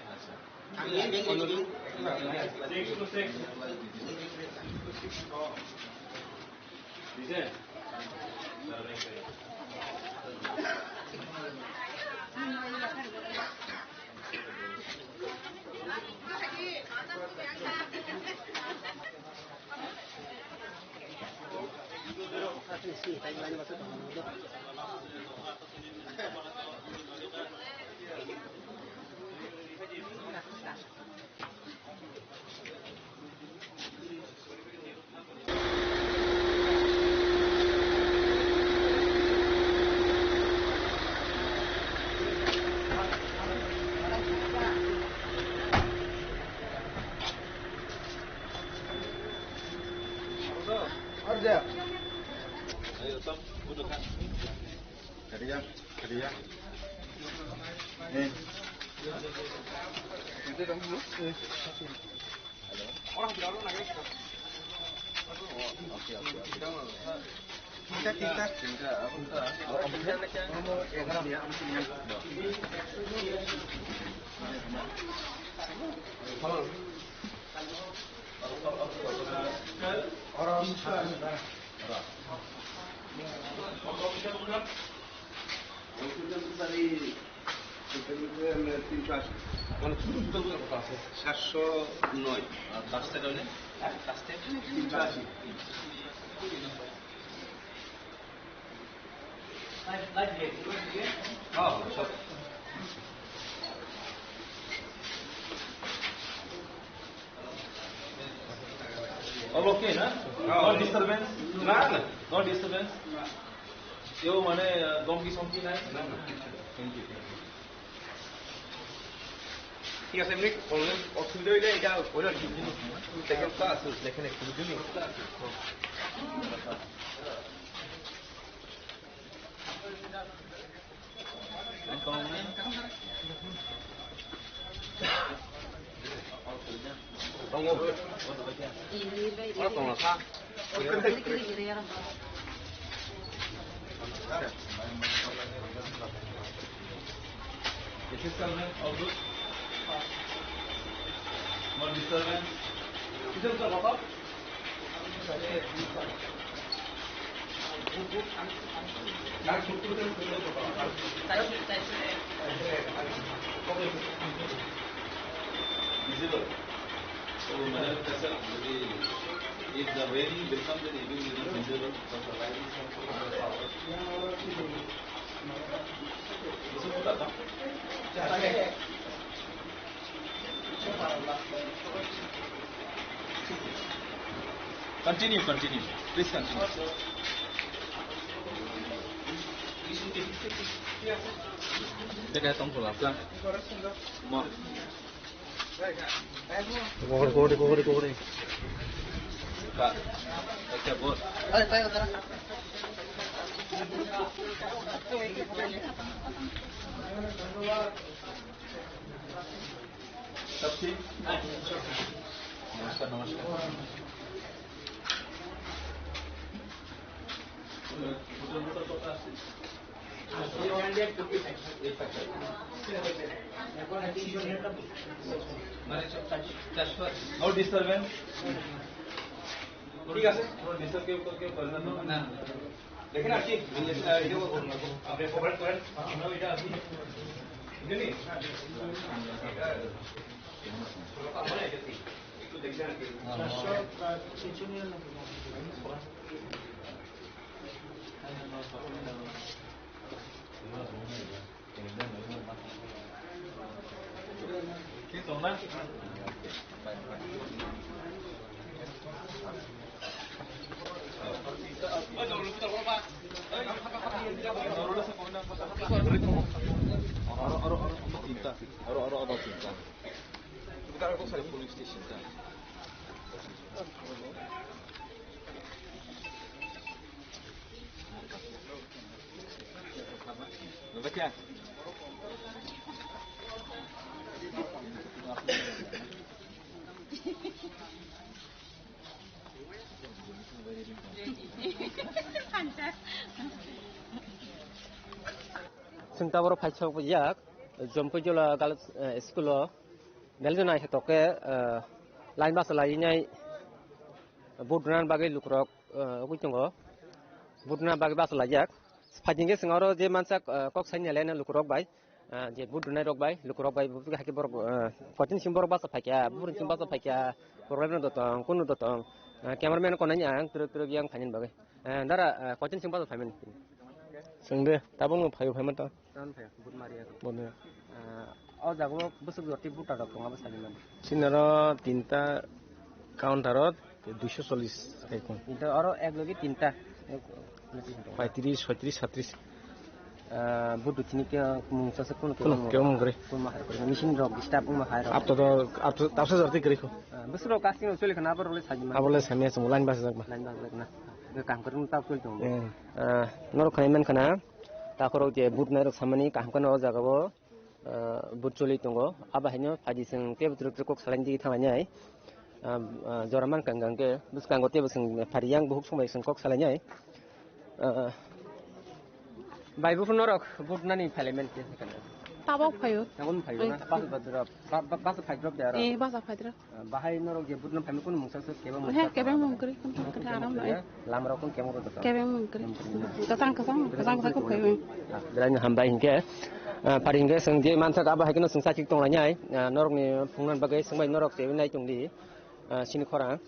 সাতশো নয়। আর কাস্টেড হলে? কাস্টেড? তিনশো আশি। All okay, na? No disturbance? না, না। No disturbance? কেউ মানে, আহ, ধমকি চমকি নাই? না, না, কিচ্ছু না। Thank you, thank you। ঠিক আছে, এমনি প্রবলেম, অসুবিধা হইলে এটা ওই আর কি, কিন্তু দেখেন তো আছে, দেখেন একটু, বুঝলি? More disturbance. Visible. So, madam, if the rain will come, then it will be visible. Continue, continue. Please continue. Teka tong ko lapla. Mo. Kokore, kokore, kokore. Ka. Acha, bol. Sab thik? Namaskar, namaskar. No disturbance. ঠিক আছে, কোনো ডিস্টার্ব কেউ, কেউ, কেউ করে না তো? না। দেখেন আর কি, আপনি কভার করেন, আমরাও এটা আছি। বুঝলি? একটু দেখবেন আর কি। Aro, aro, aro, aro, tinta. Aro, aro, aro, tinta. Police station ta. Chwng taboro phaisok yak, Jompuijola Girls, eh, School o belai jona hetoke, eh, line basa lainai vote rwna bagwi lukurok, eh, wngwi tongo. Vote rwna bagwi basa laijak. Phaidi hwnkhe chwng oro je mansak, eh, kok saini laina lukurok bai, eh, je vote rwnai rok bai, lukurok bai, bo hai khe borok, eh, kochini simi borok basa phaikha, buphuru simi basa phaikha, program no dotong, kunu dotong, eh, cameraman konani ang twrwk twrwk yang phainani bagwi. Eh, dara, eh, kochini simi basa phaimani. Chwng de, tabuk no phaio phaima ta. Tamoni phaio, vote mariya. Vote mariya. Ah, o jaga o bwswk jotwi voter rok tongo, abo sani mano. Chini oro tinta counter o duiso chollish kai kung. Tinta oro ek logi tinta. Paitris, soitris, satris. Ah, vote thini ke mung sasa kun ke Kun mung. Ke mung kre. Kun mahar kre. Machine rok disturb mung mahar rok. Apto do, apto, apto jotwi kre ko. Ah, bwswk rok casting choli khana abo rok le sajima. Abo le samya chwng line basa jakma. Line basa jakma. Ga kam kre ta choli tongo. Eh. Ah, norok khai man khana. Takhorok je vote nairok samani kaham kheno o jaga o, ah, vote choli tongo. Abo haino phaidi chwng tebo twrwk twrwk kok salaini digi thanglainai. Ah, ah, jora mankha hwnkha hwnkhe bwskango tebo chwng phari yang buhuk songbai chwng kok salainai. Ah, bai buphuru norok vote nani phailaiman khe. Tabok phaio. Tabok phaio na? Bus, bus, bus, bus phai drop de aro. Eh, bus phai drop. Bahai norok je vote no phaimani kunu mungsa se kebo mungsa. He, kebo mungkri, kunu mungkri, aram lai. Lam rok kunu kebo rok. Kebo mungkri. Kasang, kasang, kasang, kasang kok kebo. Belai no hambai hinkhe, ah, phari hinkhe chwng je mansak abo hai kheno chwng sachik tonglainai, ah, norok ni phungnani bagwi chwngbai norok se nai tongdi, ah, sini khorang.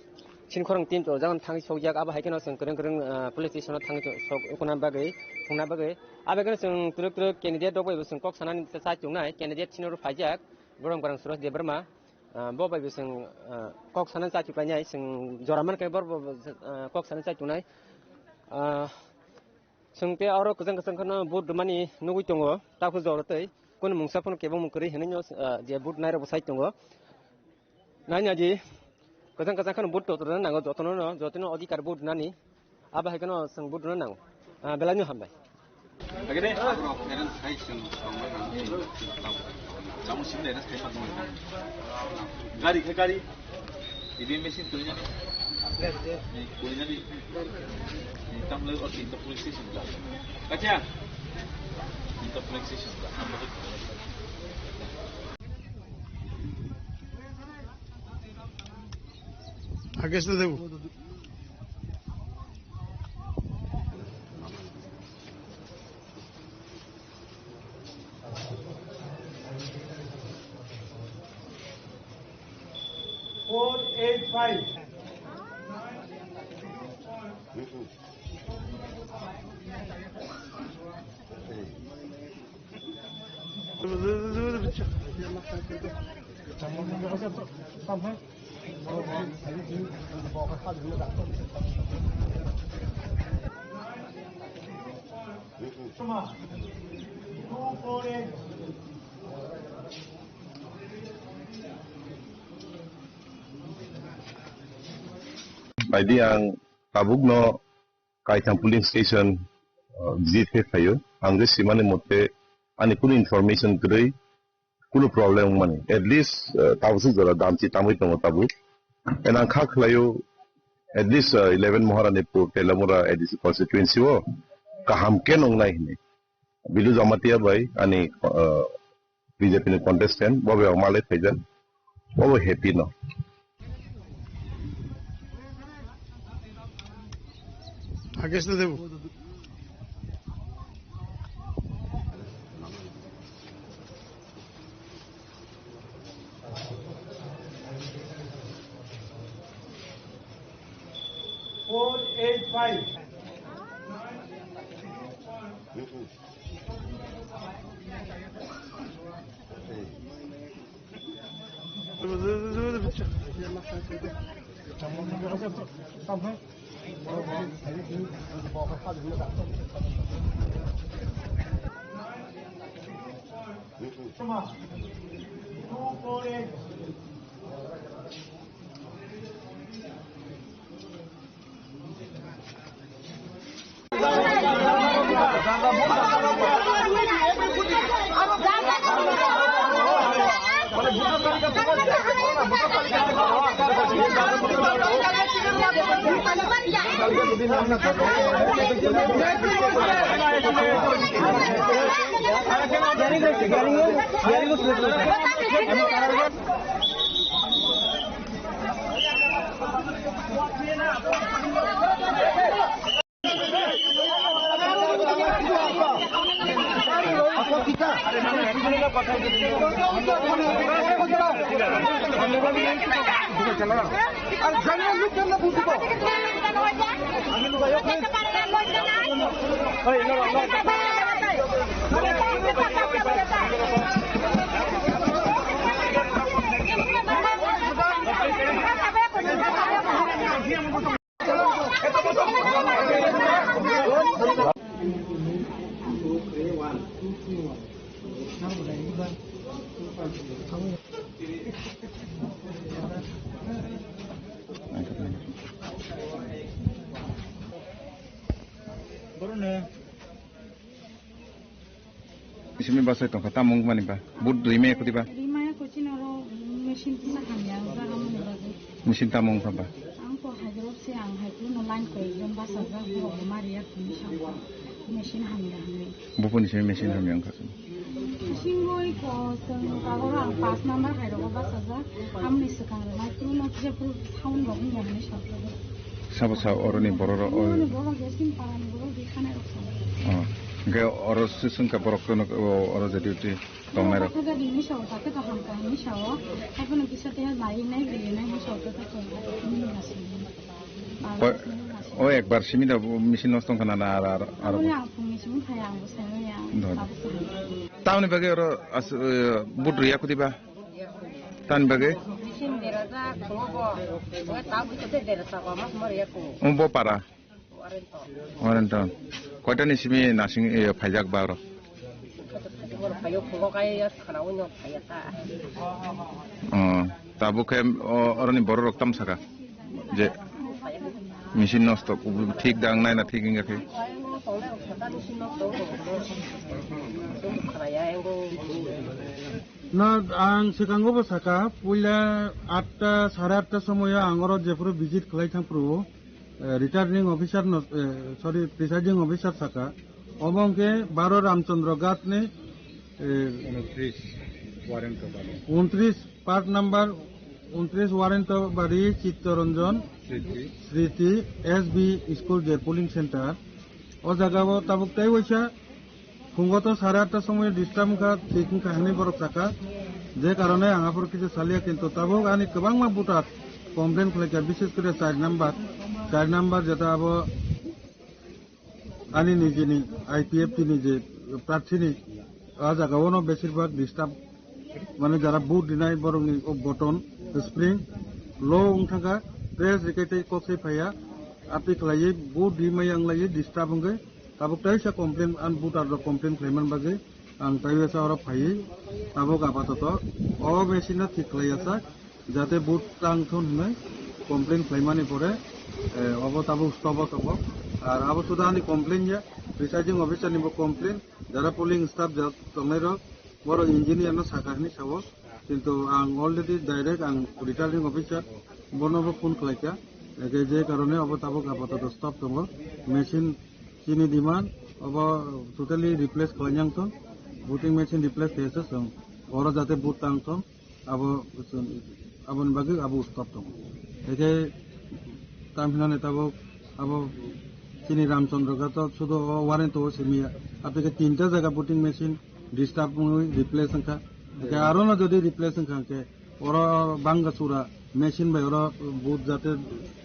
Sini khorang tin to jagan thang sokjak abo hai kheno chwng kwrwng kwrwng, ah, police station o thang sok ukuna bagwi, phungna bagwi. Abo hai kheno chwng twrwk twrwk candidate rok bai bo chwng kok sanani chai tongnai, candidate sini oro phaijak, borok kwrwng Suresh Debbarma. Ah, bo bai bo chwng, ah, kok sana chai tuklainai, chwng jora man khe bor bo, ah, kok sana chai tunai. Ah, chwng tei oro kwchang kwchang kheno vote rwmani nugwi tongo, takhuk jora tei kunu mungsa phano kebo mung kwrwi hinwi no, ah, je vote nairok bo sai tongo. Naina di kwchang kwchang kheno vote to rwna nango jotono no, jotono adhikar vote nani. Abo hai kheno chwng vote rwna nango. Ah, belai no hambai. Agede. Kamu sini ada saya tak mau. Gari ke gari. Ini mesin tulinya. Ini tulinya di. Ini tam lagi, oh, ini police station lah. Kaca. Ini police station lah. Agesta debu. Four eight five. Baidi ang tabukno Kaitham police station, uh, visit khe phaio. Ang je simani mote ani kunu information kwrwi, kunu problem wngmani. At least, uh, tabuk jora damchi tamwi tongo tabuk. And ang kha khlaio, at least, uh, eleven Maharani Pur Telamura A D C constituency o kaham khe nongnai hini. Bidu Jamatia bai ani, uh, B J P ni contestant, bo bai malai phaijak, bo bai happy no. Agesta debu. Four eight five. Isimi basai tongkha, tamo wngmani ba? But rwimaya koti ba? Rwimaya koti noro machine tisa hamya, jaga mani bagwi. Machine tamo wngkha ba? Ang ko haigrok se, ang haigrok no line koi jon basajak, borok bo mariya kuni sangkha. Machine hamya hwnwi. Bupuni simi machine hamya wngkha. Machine boi ko, chwng kagoro ang pas number hairogo basajak. Amni swkang rwnai, twi no kisa phuru sound rok wngya hwnwi sakjagwi. Sabo sa oroni borok rok, o. Oroni borok je sin parani borok je khanai rok sa. Oh. Hingke oro swswngkha borok kono, o, oro je duty tongnai rok. Oro kisa jadi ni sao, jate kaham kaham ni sao. Hai kono kisa teha nai nai bili nai ni sao, jate kaham kaham ni sao. Koi, o ekbar simi da machine nosto wngkha na, na, ar, ar, ar. Oro ang phungni simi phai ang bo sai ya. Doi. Abo sai. Tamni bagwi oro as, eh, but rwya koti ba? Tamni bagwi? Machine berajak, tongo bo. Bo ta bui kote berajak, mas mar ya ko. O bo para? Warren to. Warren to. Koita ni simi nasing, eh, phaijak ba oro? Kote kote bo phaio, phungo kai ya, khana uno phai ya ta. Oh, tabuk khe, o, oroni borok rok tam saka? Je machine nosto, thik dang nai na thik wngya khe. Na, ang swkango bo saka, puila atta, sare atta somoyo ang oro jephuru visit khlai thang phuru, eh, returning officer no, eh, sorry, presiding officer saka, omo hwnkhe baro Ramchandra Ghat ni, eh, unotris Warren to bani. Unotris Part number unotris Warren to bari Chittaranjan Sriti. Sriti S B school je polling center. O jaga o tabuk tei waisa phungo to sare atta somoy disturb wngkha, thik wngkha hinwi borok saka. Je karone ang aphuru kisa saliya, kintu tabuk ani kwbangma voter complain khlaikha, bishes kore char number, char number jeta abo ani nijini I P F T ni je prarthini, o jaga o no besir bhag disturb, mane jara vote rinai borok ni o button spring low wng thangkha, press rikai tei kok sai phaiya, ati khlaiwi vote rimai yang laiwi disturb wngwi tabuk taisa complain, an voter rok complain khlaiman bagwi ang taisa oro phaiwi tabuk apatoto o machine no thik khlaiya sak. Jate vote tang thun hwnwi complain khlaimani pore, eh, obo tabuk stop o tongo. Ar abo suda ani complain ya, presiding officer ni bo complain, jara polling staff ja tongnai rok, borok engineer no saka hwnwi sao. Kintu ang already direct ang returning officer bono bo phone khlaikha. Eke je karone obo tabuk apatoto stop tongo. Machine chini demand obo totally replace khlainang thun. Voting machine replace khe se chwng. Oro jate vote tang thun. Abo, aboni bagwi abo stop tongo. Eke tam hinani tabuk abo chini Ramchandra Ghat o sudo o warrant o simi ya. Apeke tinta jaga voting machine disturb wngwi replace wngkha. Eke aro no jodi replace wngkha hwnkhe oro bangga sura machine bai oro vote jate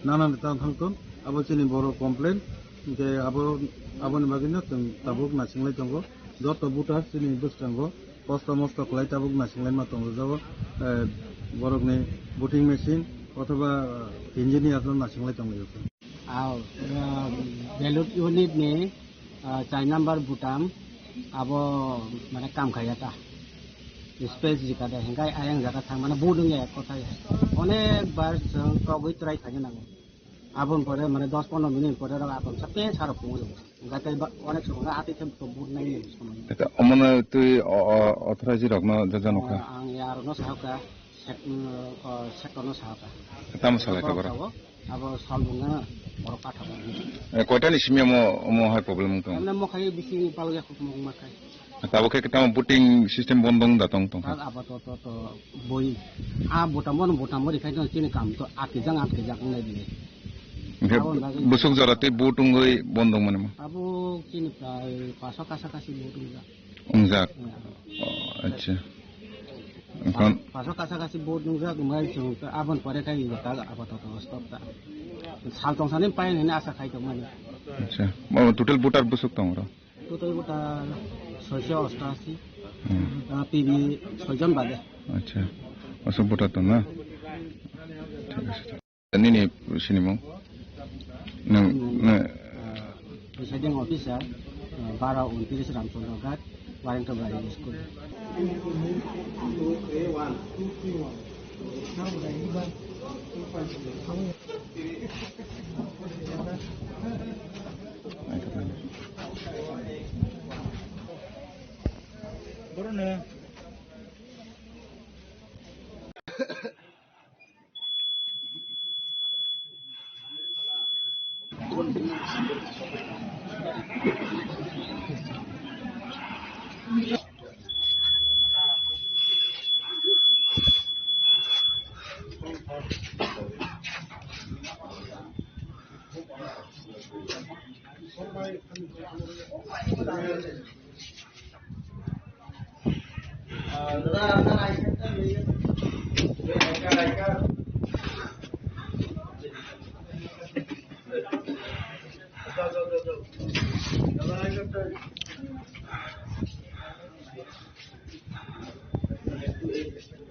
nana neta thangthun abo chini borok complain. Hwnkhe abo, aboni bagwi no chwng tabuk nasinglai tongo. Joto voter chini bwskango kosto mosto khlai tabuk nasinglai ma tongo jabo, eh, borokni voting machine othoba, eh, engineer no nasinglai tonglaio. Aw, ah, ballot unit ni, ah, char number butam abo mane kam khaiya ta. Space jika da hingkai ayang jaka thang mane vote wngya ek kothai. Onek bar chwng togwi try khaina nango. Aboni pore mane dos pondro minute pore rok atom sa pe saro phungo. Hingkai tei ba-, onek somo na atwi khe to vote nai ni somo. Eta omono twi o, o, authority rokno jojo nokha. Ang ya rokno sahokha. Sek-, mm, ko sector no sahaka. Tamo salai ka borok borok? Sabo, abo sal bunga borok patha bunga. Eh, koita ni simi mo, mo hai problem tong? Amne mo khai bisi palga khuk mo ma khai. Tabo khe tamo voting system bondong da tong tong. Tag apato to, to boi. A botamo no botamo ri khai tong chini kam to atki jang atki jak nai bini. Hingke abo nang busuk jora tei vote wngwi bondong mani mo? Abo chini prai paso kasa kasi vote wngja. Wngjak. Oh, acha. Ekhon paso kasa kasi vote nungjak, wngmai chwng aboni pore khai tag apato stop ta. Sal tong sani pai hwnwi asa khai tongmani. Acha. Mo total voter bwswk tong oro? Total voter soiso ostashi. Hmm. Ah, P B soijon bade. Acha. Aswk voter tong na? Thik ase. Nini sinimung? Nwng, nwng, ah, presiding officer, ah, bara untris Ramchandra Ghat, Warringah Primary School.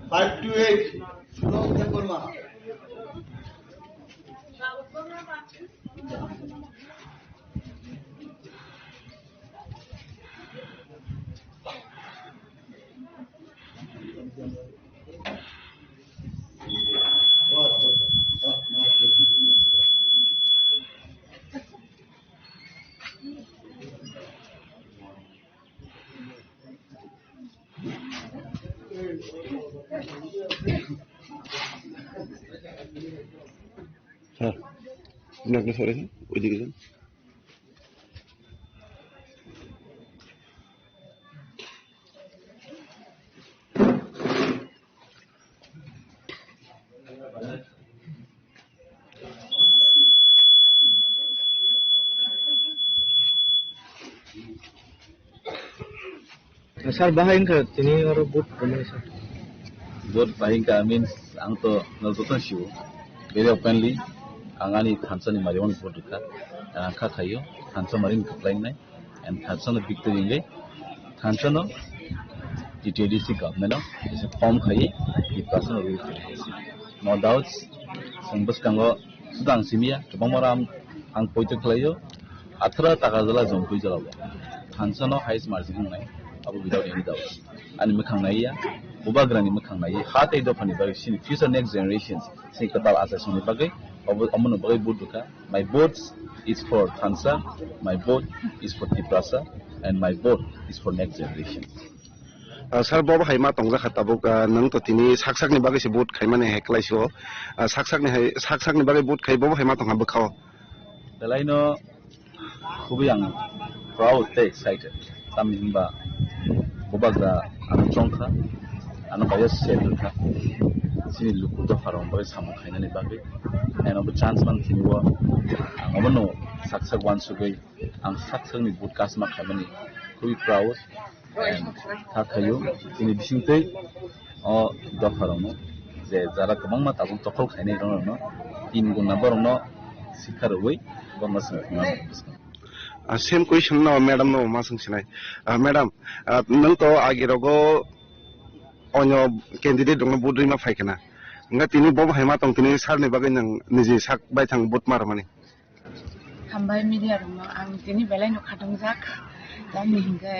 Five to eight. Sir, আপনি একটা সরেন, ওইদিকে যান। Sir, bahai wngkha tini oro vote kwmani, sir? Vote bahai wngkha means ang to no joto sio. Very openly ang ani thansa ni mari vote rwkha. Ang kha khaio thansa mari ni kwplai nai. And thansa no victory wngwi thansa no T T A D C government no kisa form khaiwi Tiprasa no rule khaiwi. No doubts, chwng bwskango suda ang simiya, kwbangma ram ang poito khlaio, athara taka jala jongpui jala bo. Thansa no highest margin wngnai, abo without any doubts. Ani mwkhang naiya, bubagrani mwkhang naiya, ha tei dophani bagwi sini future next generations, sini kwtal achaisongni bagwi, obo, omono bagwi vote rwkha. My vote is for Thansa, my vote is for Tiprasa, and my vote is for next generation. Ah, sir, bo hai ma tongjak kha tabuk, ah, nwng to tini sak sakni bagwi se vote khaimani hai kwlai sio. Ah, sak sakni hai, sak sakni bagwi vote khai bo hai ma tongkha bwkhao. Belai no khubui ang proud tei excited. Tamni hwnba bubagra ano chongkha, ano kaiya se rwkha. Chini luku dopharok bagwi samung khainani bagwi. Ang obo chance man tini o ang obono sak sak uansugwi ang sak sakni vote cast ma khaimani khubui proud. And kha khaio chini bisingtwi o dopharokno je jara kwbangma tabuk tokhol khainai rokno tin guna borokno sikha rwui borokno swng thangna. Ah, same question no madam no ma swng sinai. Ah, madam, ah, nwng to agi rogo onyo candidate rokno vote rwima phai khna. Hwnkhe tini bo hai ma tong tini sir ni bagwi nwng niji sak bai thang vote ma rwmani. Hambai media rokno ang tini belai no khatungjak. Tamni hwnkhe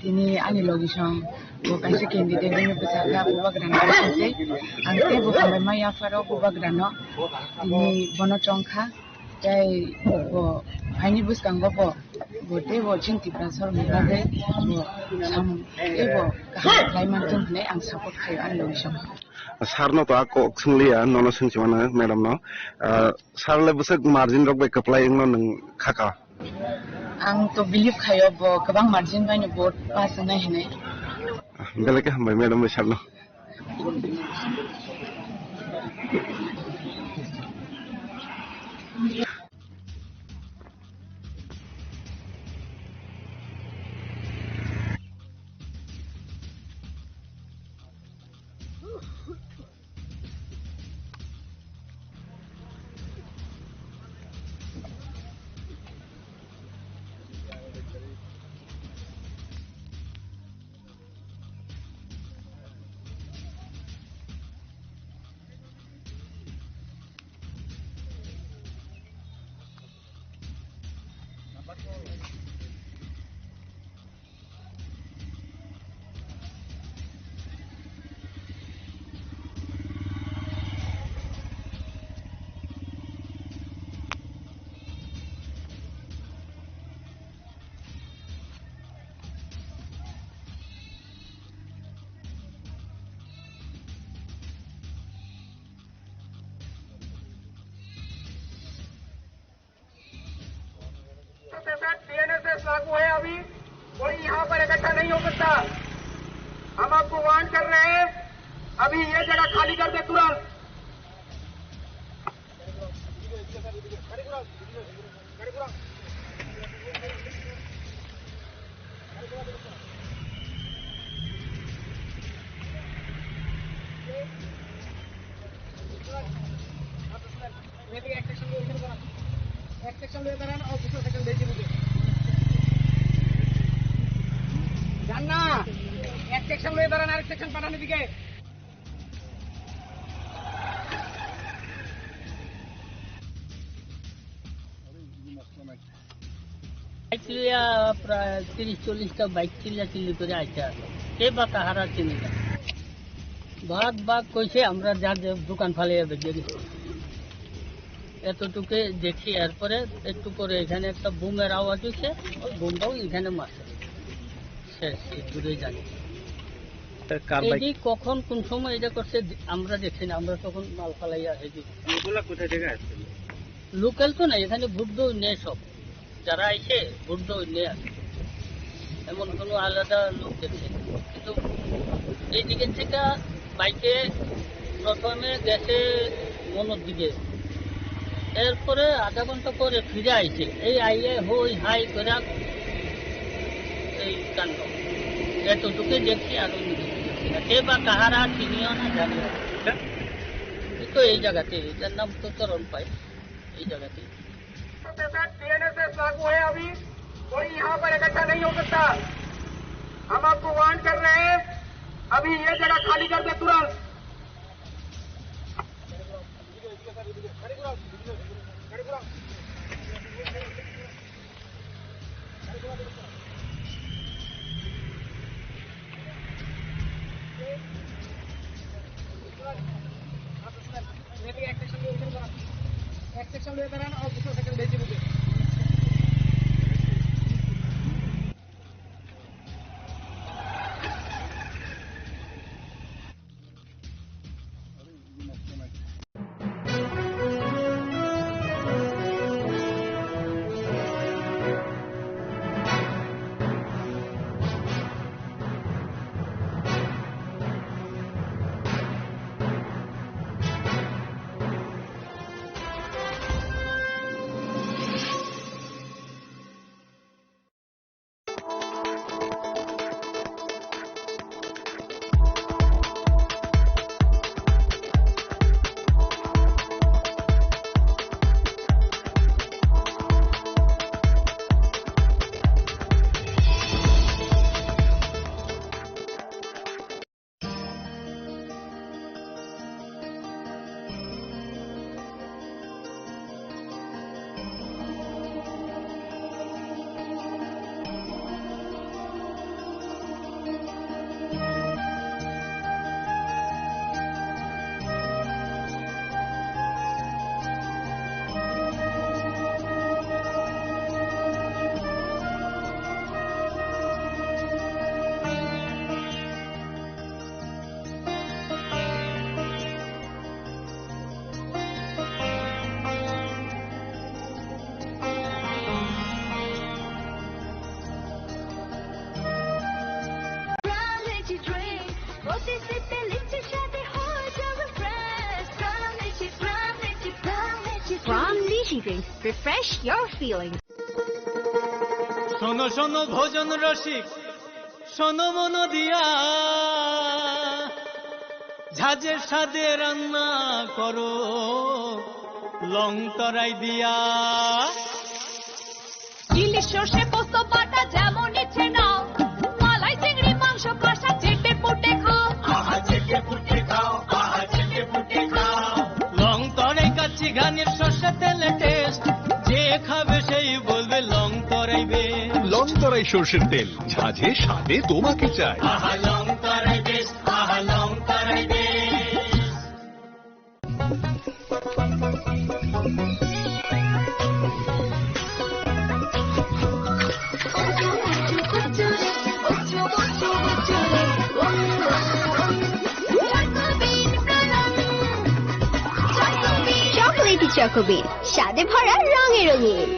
tini ani logisong bo kaisa candidate wngwi bwchajak bubagrano tei ang teibo hambai ma yapharo bubagrano tini bono chongkha tei bo phaini bwskango bo bo teibo chini Tiprasa rokni bagwi bo samung teibo kaham khlai manthung hwnwi ang support khaio ani logisong. Sir no to a kok swngliya, nono swngchimano madam no. Ah, sir le bwswk margin rok bai kwplai wngno nwng khaka? Ang to believe khaio bo kwbang margin bai no vote pass wngnai hinwi. Ah, belai khe hambai madam bai sir no. टीएनएसएस लागू है अभी, कोई यहाँ पर इकट्ठा नहीं हो सकता। हम आपको वार्न कर रहे हैं, अभी ये जगह खाली कर दे तुरंत। এক সেকশন লয়ে দাঁড়ান, আর দুশো সেকেন্ড বেশি বুঝে। যান না, এক সেকশন লয়ে দাঁড়ান, আরেক সেকশন পাঠান এদিকে। বাইক লইয়া প্রায় তিরিশ চল্লিশটা বাইক চিল্লা চিল্লি করে আইতে আছে, কে বা কাহারা চিনি না। ভাগ ভাগ কইছে, আমরা যার যে দোকান ফালাইয়া বেরিয়ে গেছি। এতটুকু দেখি, এরপরে একটু পরে এখানে একটা বুমের আওয়াজ হইছে, ওই বুমটাও এখানে মারছে, শেষ, এই দূরে জানি। তা কার বাইক? এটি কখন কোন সময় এটা করছে, আমরা দেখছি না, আমরা তখন মাল ফালাইয়া হেঁটে। এগুলা কোথা থেকে আসছিল? লোকাল তো না, এখানে ভোট দই নেই সব। যারা আইছে, ভোট দই নেই আর। এমন কোনো আলাদা লোক দেখছে না। কিন্তু এই দিকের থেকে বাইকে প্রথমে গেছে মনোর দিকে, এরপরে আধা ঘন্টা পরে ফিরে আইছে। এই আইয়ে হই হাই করে এই কাণ্ড। এতটুকুই দেখছি, আর অন্য কিছু দেখছি না। কে বা কাহারা চিনিও না, জানিও না। এই তো এই জায়গাতে, এটার নাম তো চরণ পাই, এই জায়গাতে। टीएनएसएस लागू है अभी, कोई यहाँ पर इकट्ठा नहीं हो सकता। हम आपको वार्न कर रहे हैं, अभी ये जगह खाली कर दे तुरंत। Refresh your feelings. শোনো শোনো ভোজন রসিক, শোনো মন দিয়া, ঝাঁঝের স্বাদে রান্না করো লং তরাই দিয়া। ইলিশ সর্ষে পোস্ত বাটা যেমন ইচ্ছে নাও, মালাই চিংড়ি মাংস কষা চেটে পুটে খাও। আহা চেটে পুটে খাও, আহা চেটে পুটে খাও। লং তরাই কাচ্চি ঘানির সর্ষে তেলে টেস্ট, যে খাবে সেই বলবে লং তরাই বেশ। লং তরাই সর্ষের তেল, ঝাঁঝে স্বাদে তোমাকে চাই। আহা লং তরাই বেশ, আহা লং তরাই বেশ। চকোলেটি চকোবিন, স্বাদে ভরা, রঙে রঙিন।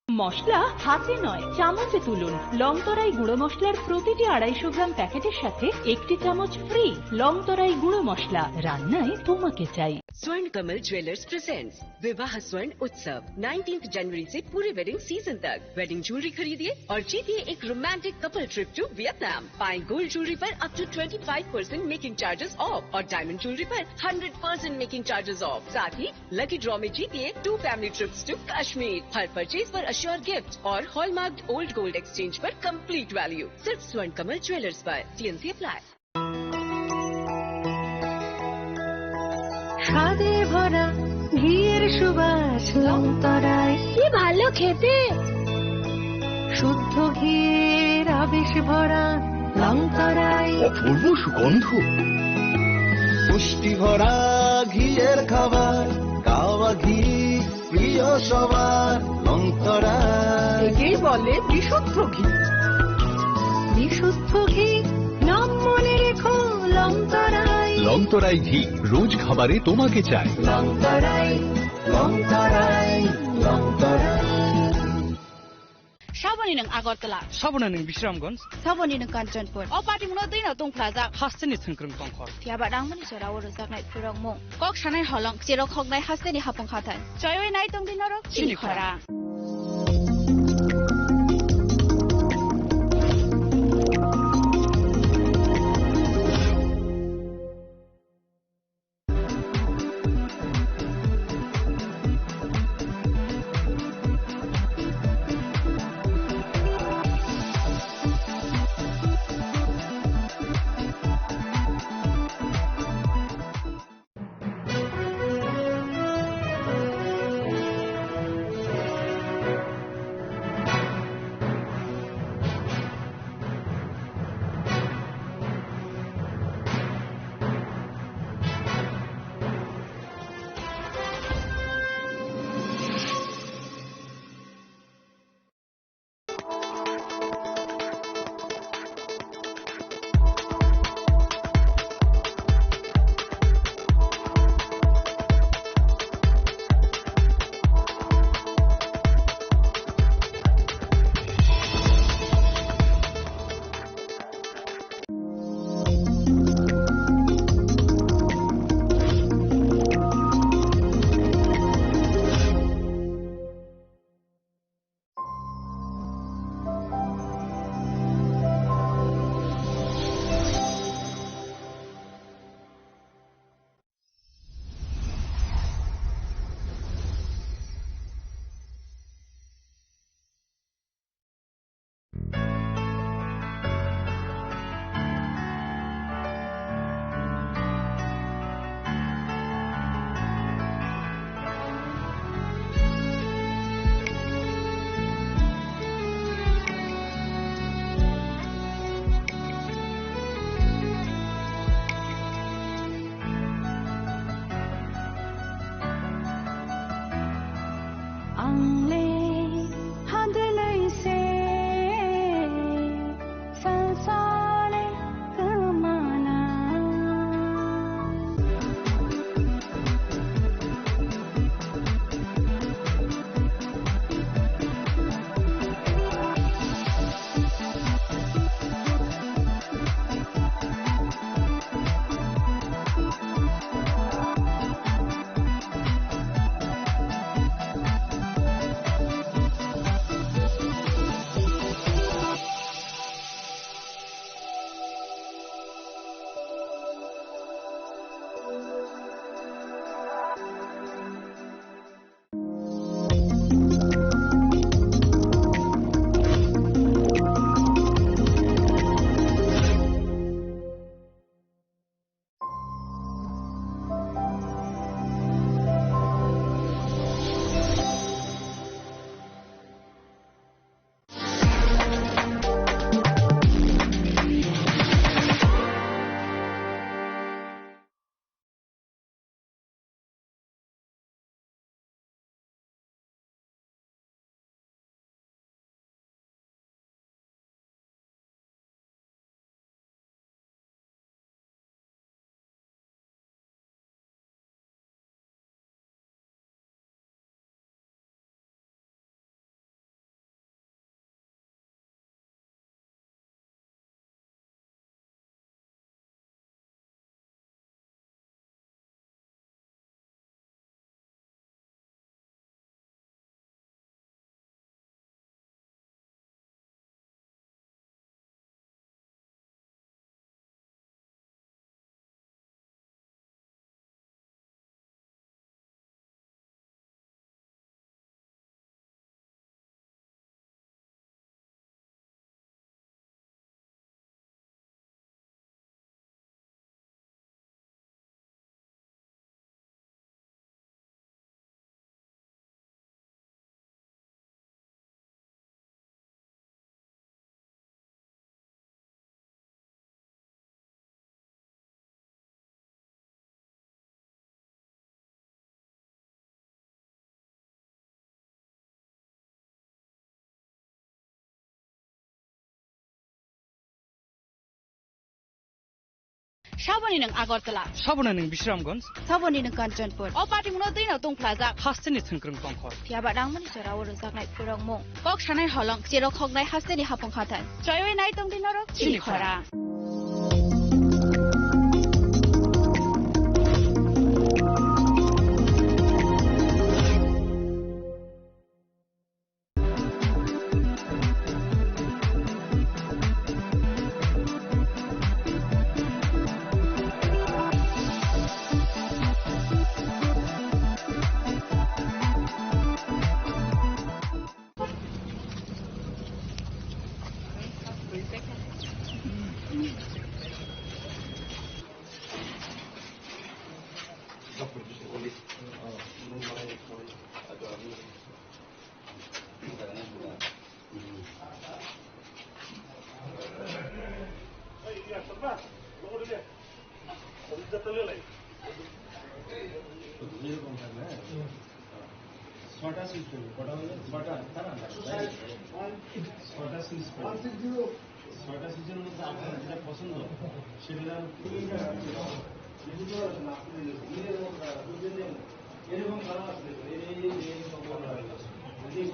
মশলা হাতে নয়, চামচে তুলুন। লং তরাই গুঁড়ো মশলার প্রতিটি আড়াইশো গ্রাম প্যাকেটের সাথে একটি চামচ ফ্রি। লং তরাই গুঁড়ো মশলা, রান্নায় তোমাকে চাই। Swarn Kamal Jewellers presents विवाह स्वर्ण उत्सव, नाइनटीन्थ जनवरी से पूरे वेडिंग सीजन तक। वेडिंग ज्वेलरी खरीदिए और जीतिए एक romantic couple trip to Vietnam. पाएं गोल्ड ज्वेलरी पर up to twenty five percent making charges off और डायमंड ज्वेलरी पर hundred percent making charges off. साथ ही लकी ड्रॉ में जीतिए two family trips to Kashmir. हर परचेज पर अश्योर गिफ्ट और हॉलमार्क्ड ओल्ड गोल्ड एक्सचेंज पर कंप्लीट वैल्यू। सिर्फ स्वर्ण कमल ज्वेलर्स पर। T n C apply. স্বাদে ভরা ঘিয়ের সুবাস লংতরাই। কি ভালো খেতে! শুদ্ধ ঘিয়ের আবেশ ভরা লংতরাই। অপূর্ব সুগন্ধ। পুষ্টি ভরা ঘিয়ের খাবার, গাওয়া ঘি প্রিয় সবার লংতরাই। একেই বলে বিশুদ্ধ ঘি। বিশুদ্ধ ঘি, নাম মনে রেখো লংতরাই। লংতরাই ঘি, রোজ খাবারে তোমাকে চাই। লংতরাই, লংতরাই, লংতরাই। Saboni nwng Agartala. Saboni nwng Bisramganj. Saboni nwng Kanchanpur. O party muno dino tongphlajak. Hasteni thwngkwrwng tongkhor. Phiya ba rangmani jora o rwjaknai phwrwngmung. Kok sanai holong, cherok hoknai hasteni hapung hathai. Choiwi nai tong di norok chini khorang. Saboni nwng Agartala. Saboni nwng Bisramganj. Saboni nwng Kanchanpur. O party mungno twi no tungphlajak. Hasteni thwngkwrwng tongkhor. Phiya ba nangmani jora o rwjaknai phwrwngmung. Kok sanai holong, cherok hoknai hasteni hapung hathai. Choiwi nai tongdi norok chini chini khora. Khora. ছটা সিস্টেম, কটা হলো? ছটা, তারা না, তাই? ছটা সিস্টেম। ছটা সিস্টেমের মধ্যে আপনার যেটা পছন্দ, সেটা এরকম কারণ আছে, এই, এই, এই, এই, এই,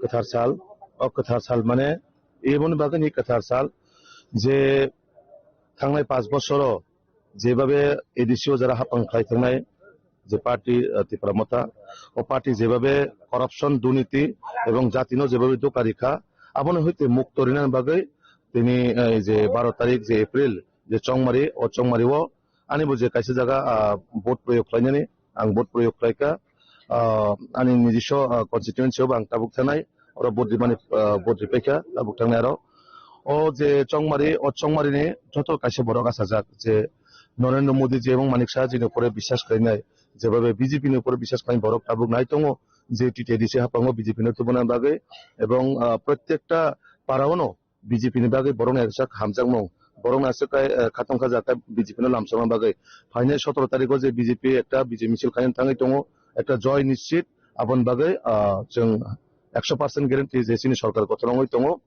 Kwthar sal, o kwthar sal mane, eboni bagwi ni kwthar sal, je thangnai panch bosoro jebabe A D C o jara hapang khlai thangnai, je party, ah, Tipra Motha, o party jebabe corruption, durniti ebong jatino jebabe doka rikha, abono hoite mukto rinani bagwi tini, eh, je baro tarik je April, je chongmari, o chongmari o ani bo je kaisa jaga, ah, vote proyog khlainani, ang vote proyog khlaikha, ah, ani nijiso, ah, constituency o bo ang tabuk thanai, oro vote rimani, ah, vote ripaikha tabuk thangnai aro. O je chongmari, o chongmari ni joto kaisa borok achajak je Narendra Modi je ebong Manik Saha jini upore biswas khlainai, jebabe B J P ni upore biswas khlainai borok tabuk nai tongo je T T A D C haphango B J P no tubuna bagwi ebong, ah, prottekta para o no B J P ni bagwi borokni aswk hamjakmung, borokni aswk kai, eh, khatong kha jata B J P no lamsokna bagwi. Phainai sotoro tarikh o je B J P ekta bijay misil khaina thangwi tongo, ekta joy nischit, aboni bagwi, ah, chwng ekso percent guarantee je chini sorkar gothon wngwi tongo.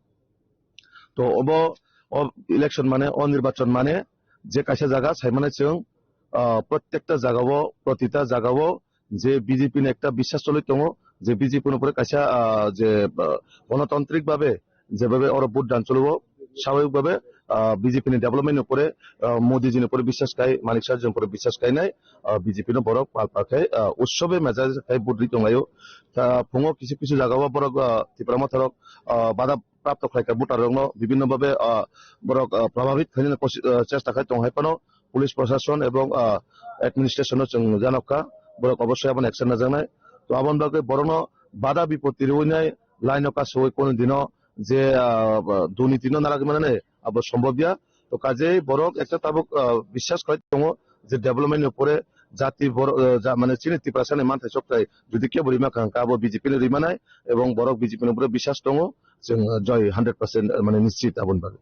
To obo, o election mane, o nirbachon mane je kaisa jaga sai mane chwng, ah, prottekta jaga o, protita jaga o je B J P ni ekta biswas choli tongo, je B J P ni upore kaisa, ah, je, ah, gonotantrik babe jebabe oro vote dan cholo, swabhabik babe, ah, B J P ni development ni upore, ah, Modi ji ni upore biswas kai, Manik Saha ji ni upore biswas kainai, ah, B J P no borok pal pal khai, ah, utsobe mejai khai vote ri tonglaio. Ta phungo kisu kisu jaga o borok, ah, Tipra Motha rok, ah, bada prapto khlaikha voter rokno bibhinno babe, ah, borok, ah, prabhabit khainani kosi-, ah, chesta khai tong hai phano police prosason ebong, ah, administration no chwng janokha, borok obossoi abono action najaknai. To aboni bagwi borokno bada bipoti rwinai, line o kasui kunu dino je, ah, durniti no narwgwi manani abo sombobya. To kajei borok ekta tabuk, ah, biswas khlai tongo je development ni upore jati borok, ah, ja-, mane chini Tiprasa ni manthai choktai jodi kebo rima kha hwnkhe abo B J P ni rimanai ebong borok B J P ni upore biswas tongo. Chwng, ah, joy hundred percent, ah, mane nischit aboni bagwi.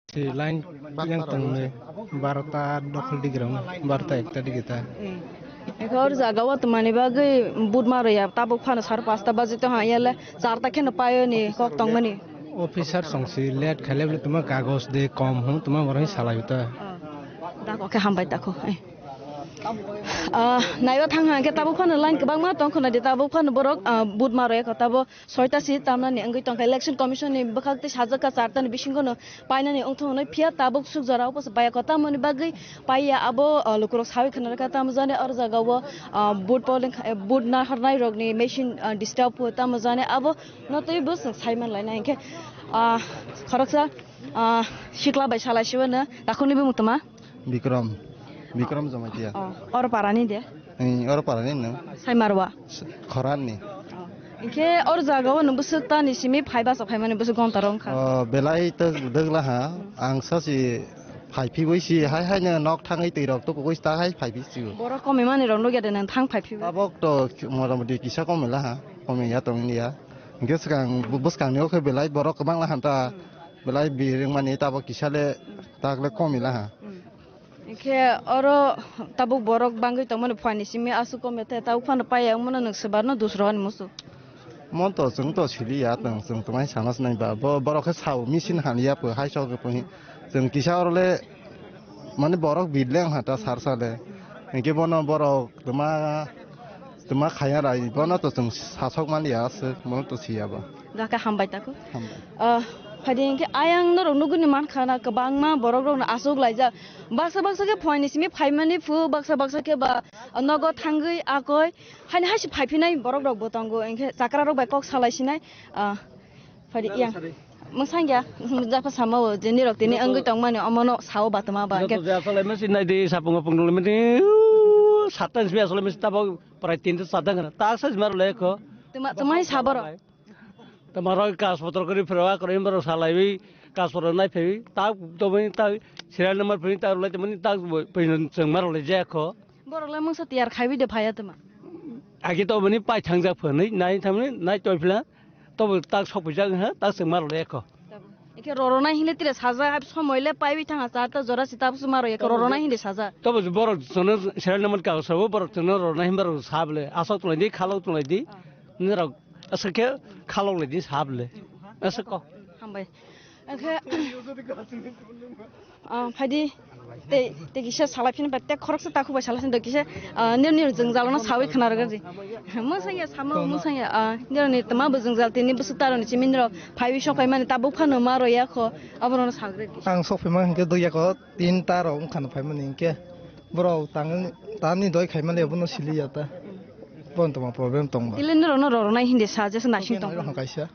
Si line yang tang ni barota dokhol digi rong, barota ekta digi ta. Ekor jaga o tmani bagwi budma roya tabuk phano sar pasta baji to ha yale charta kheno payo ni kok tongmani. Officer song si late khale bole tuma kagos de kom hum tuma boroi salai ta. Da kok khe hambai ta kho. Ah, naiwa thang ha khe tabuk phano line kwbangma tong khona de tabuk phano borok ah, budma roya kho tabo soita si tamnani wngwi tongkha. Election Commission ni bwkhak tei sajak kha charta ni bisingo no painani wngthok hwnwi phiya tabuk suk jora o bwsa baya kho tamoni bagwi paiya abo ah, lukurok sawi khna rwkha tamo jani oro jaga o ah, vote polling eh, vote nahornai rokni machine ah, disturb o tamo jani abo no twi bo chwng sai man lainai hinkhe ah, khoroksa ah, sikla bai salai sibo no takhukni bumung toma. Bikram, Bikram Jamatia. Oh, oro parani de? Oro parani no? Saimarwa. Khorani. Hinkhe oro jaga o nung bwswk ta ni simi phai basa phaimani bwswk gonta rong kha. Oh, belai to dwgla ha. Ang sa si phai phi bai si hai hai no nok thangwi twi rok to kugui ta hai phai phi si. Borok komi mani rok nugya de nang thang phai phi. Tabok to motamoti kisa komi la ha. Komi ya tong ya. Hinkhe swkang bwskang ni o khe belai borok kwbang la ha ta. Belai biring mani tabok kisa le tak le komi la ha. Hinkhe oro tabuk borok bangwi tongmani phuarni simi aswk kome tei tabuk phano paiya wngmano nwng swbarno dusro ani muchuk. Mon to chwng to siliya tong chwng twmai sana sinai ba bo borok khe sao machine hamya pho hai sok pho chwng kisa oro le mani borok bidle wngkha ta sar sale hinkhe bono borok twma twma khaya rai bono to chwng sasok mani ya aswk bono to siya ba. Dakha hambai tako. Hambai. Ah, phaidi hinkhe ayang norok nuguni mankha na kwbangma borok rokno aswk laijak. Baksa baksa khe phuaini simi phaimani phu, baksa baksa khe ba nogo thangwi akoi. Haini haisi phaiphinai borok rok bo tongo, hinkhe chakra rok bai kok salai sinai. Ah, phaidi yang. Mwsang ya, japha sama o, je nirok tini wngwi tongmani omono sao batama ba. Joto hinkhe je asole mesi nai di sapung apung dole mesi, satan simi asole mesi tabo prai tin satan kana. Tak sa jmar le ko. Tuma, tuma hai saboro. Tamaro kas potro kori phero a kori maro salaiwi kas potro nai phewi tak tomani tak serial number phewi tak rulai tomani tak phewi chwng maro le je kho. Borok le mungsa tiyar khaiwi de phaya tuma. Agi tomani pai thangjak phwnwi nai thamni nai toiphla tobo tak sokpijak ha tak chwng maro le kho. Eke roro nai hinde tire saja hab somoi le paiwi thanga charta jora sita busu maro eke roro nai hinde saja. Tobo borok jono serial number ka sabo borok jono roro nai himba rok sable asok tulai di khalok tulai di. Nirok aswk khe khalok lai di sab le. Aswk ko. Hambai. Oke. Ah, phaidi. Te, te kisa salai phini ba te khorok sa takhuk bai salai phini kisa, ah, nir nir jwngjal no sawi khna rwgwi. Mwsang ya samo mwsang ya, ah, nir ni tma bo jwngjal tini bwswk taro ni chimini rok phaiwi sok phai mani tabuk phano ma roya kho. Abono no sagre. Ang sok phai ma hinkhe doi ya ko. Tin ta rok wngkha no phaimani hinkhe borok tangni tamni doi khaimani abono sili ya ta. Bon tongma problem tongba. Tile nirok no roro nai hindi sa jesa naising tong. Rok kaisa.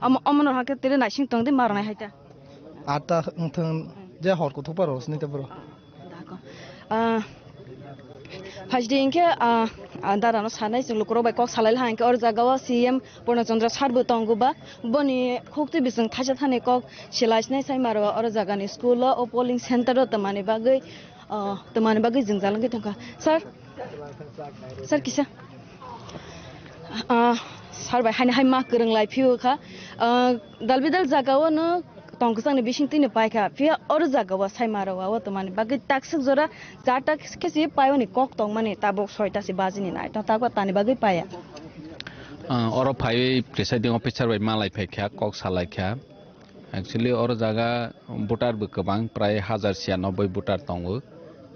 Omo omo no hakhe tile naising tong di mar nai hai ta. Ata wngthang je hor kuthuk pa rosni te bro. Dako. Ah, Phajdi hinkhe ah, ah, dara no sanai chwng lukurok bai kok salai ha hinkhe or jaga o C M Purna Chandra sir bo tongo ba boni khuk twi bising thaisa thani kok silai sinai sai maro or jaga ni school o o polling center o tamani bagwi Ah, tamani bagwi jwngjal wngwi tongkha. Sir, sir kisa. Ah, sir bai haini hai ma kwrwng lai phiyokha. Ah, dalbidal jaga o no tong kwchangni bising twi no paikha. Phiya oro jaga o sai maro o tamani bagwi takswk jora charta kesi paioni kok tongmani tabuk soita se bajini nai. Tong tabuk tani bagwi paiya. Ah, oro phaiwi presiding officer bai malai phaikha, kok salaikha. Actually, oro jaga voter bo kwbang, prai hajar siyanoboi voter tongo.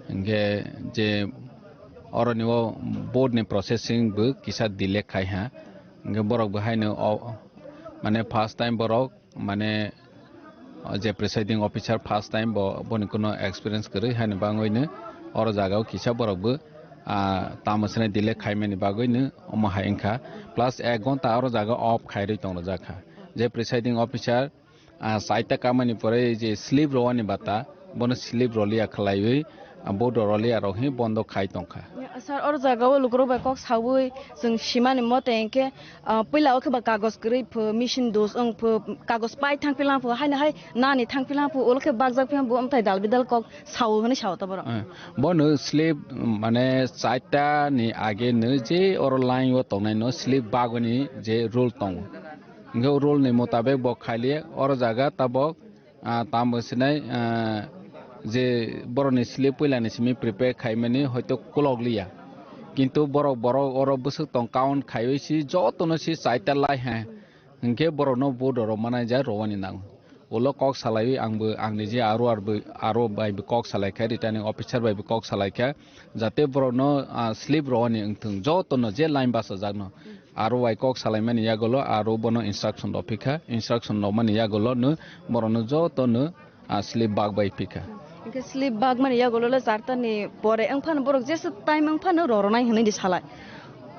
Hinkhe je oroni o vote ni processing bo kisa delay khai ha. Hinkhe borok bo haino o, mane first time borok, mane o je presiding officer first time bo, boni kuno experience kwrwi haino bangwi no oro jaga o kisa borok bo, ah, tamo sene delay khaimani bagwi no omo hai wngkha. Plus ek ghonta oro jaga off khairwi tongjak kha. Je presiding officer ah, chaita kamani pore je slip rwani bata, bono slip rwliya khwlaiwi, ah, bodo rwliya rok hi bondo khai tongkha. Sir, oro jaga o lukurok bai kok sawi chwng simani mote hinkhe, ah, puila o khe ba kagoj kwrwi pho, machine dos wng pho, kagoj pai thang philang pho, haino hai nani thang philang pho, ulo khe bakjak philang bo, amthai dal bidal kok sao hwnwi sao ta borok. Eh, bono slip, mane, chaita ni age no je oro line o tongnai no slip bagwi ni je rule tongo. Hinkhe o rule ni motabek bo khailiya, oro jaga tabok ah, tamo sinai, ah, je borokni slip puilani simi prepare khaimani hoito kolok liya. Kintu borok, borok oro bwswk tong count khaiwi si jotono si chaita lai hai. Hinkhe borokno vote rw manai ja rwani nango. Ulo kok salaiwi angbo, angni je aro arbo, aro bai bo kok salaikha, returning officer bai bo kok salaikha, jate borokno, ah, slip rwani wngthung, jotono je line bachajakno. Aro bai kok salaimani yagulo aro bono instruction rw phikha, instruction rwmani yagulo no borokno jotono, ah, slip bak bai phikha. Hwnkhe slip bak mani yagulo le charta ni pore wngphano borok jesa time wngphano rorwnai hwnwi di salai.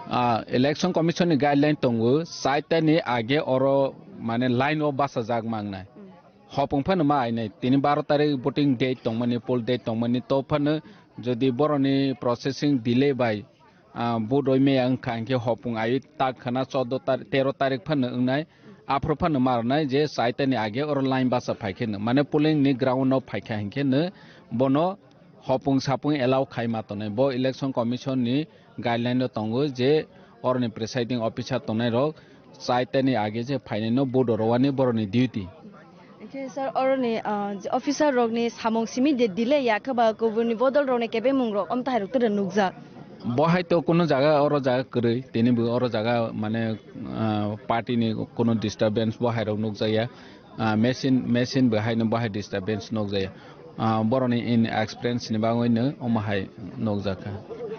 Ah, Election Commission ni guideline tongo, chaita ni age oro mane line o bachajak mangnai. Hmm. Hopung phano ma ainai, tini baro tarik voting date tongmani, poll date tongmani, to phano jodi boroni processing delay bai, ah, vote oi maya wngkha, hinkhe hopung ai tak khana chordo tar-, tero tarik phano wngnai, aphuru phano ma rwnai je chaita ni age oro line bacha phai khe no, mane polling ni ground o phai kha hinkhe no bono hopung sapung allow khai ma tongnai. Bo Election Commission ni guideline o tongo je oroni presiding officer tongnai rok chaita ni age je phainai no vote rwani boroni duty. Hinkhe sir, oroni, ah, officer rokni samung simi de delay ya khe ba kubuni bodol rokni kebengmung rok omtahai rok tere nukjak. Bo hai to kuno jaga, oro jaga kwrwi, tini bo oro jaga mane, ah, party ni kuno disturbance bo hai rok nukjakya. Ah, machine, machine bo hai no bo hai disturbance nukjakya. Ah, boroni inexperience ni bagwi no omo hai nukjakha.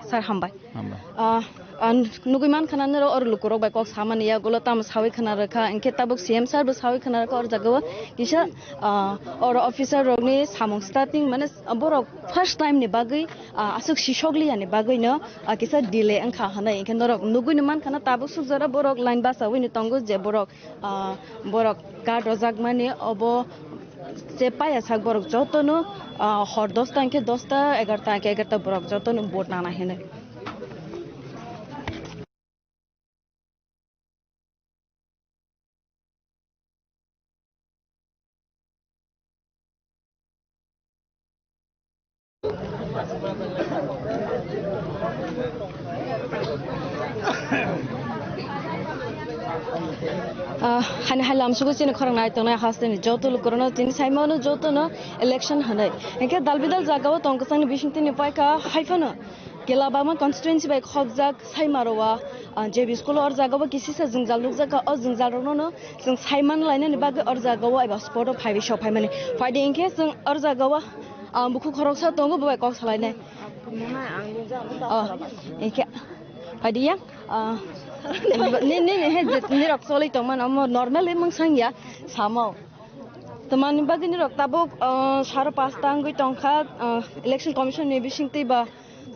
Sir, hambai. Hambai. Ah, an nugui mankha na noro oro lukurok bai kok samani yagulo tamo sawi khna rwkha, hinkhe tabuk C M sir bo sawi khna rwkha oro jagao kisa, ah, oro officer rokni samung starting mane borok first time ni bagwi, ah, aswk sisok liya ni bagwi no, ah, kisa delay wngkha hwnwi, hinkhe norok nugui ni mankha na tabuk suk jora borok line bachawi ni tongo je borok, ah, borok guard rwjakmani obo je paya sak borok jotono, ah, hor dosta hinkhe dosta, egarta hinkhe egarta borok jotono vote nana hinwi. Ah, hani hai lamsugo chini khorang nai tongnai hasteni joto lukurano tini saimano jotono election hwnwi. Hinkhe dal bidal jagao tong kwchangni bisingtwi ni paikha haiphano Kelabama constituency bai khopjak Saimarowa, ah, J B school or jagao kisisa jwngjal nukjakha, o jwngjal rokno no chwng saiman lainani bagwi or jagao eba spot o phaiwi sok phaimani. Phaidi hinkhe chwng or jagao, ah, bukhuk khoroksa tongo, bo bai kok salainai. Oh, hinkhe phaidi ya, ah, ni, ni, ni, he, je, nirok choli tongmani omo normal mungsang ya, samo. Tamani bagwi nirok tabuk, ah, saro pasta wngwi tongkha, ah, election commission ni bisingtwi ba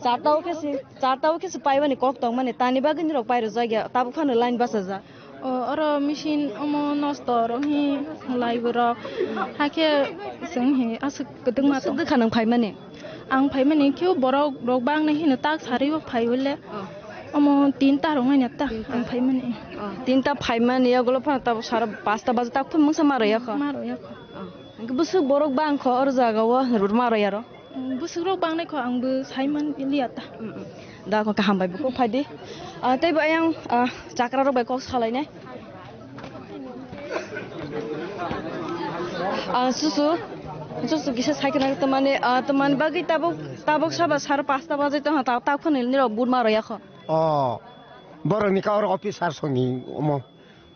charta o khe se, charta o khe se paibani kok tongmani, tani bagwi nirok pairwjak ya, tabuk phano line bachajak. O, oro machine omo nosto rok hi laibo rok, hakhe chwng hi aswk kwdwkma tong. Swk dwkha nwng phaimani? Ang phaimani khe borok rok bang nai hino tak sari o phai hole. Oh. Omo tinta rok nai ta. Tinta. Ang phaimani. Oh, tinta phaimani, yagulo phano tabuk saro pasta baje tak phano mungsa ma roya kho. Ma roya kho. Oh. Hwnkhe bwswk borok bang kho oro jaga o rwrwma rw ya rw? Mm, bwswk rok bang nai kho, ang bo sai man liya ta. Mm, mm. Da kho khe hambai bo kho phai di. Ah, tei bo ayang, ah, chakra rok bai kok salai nai. Ah, susu, susu kisa sai khna tamani, ah, tamani bagwi tabuk, tabuk saba saro pasta baje tong ha, ta, ta khani nirok but ma rw ya kho. Oh, borok ni ka oro officer song ni omo.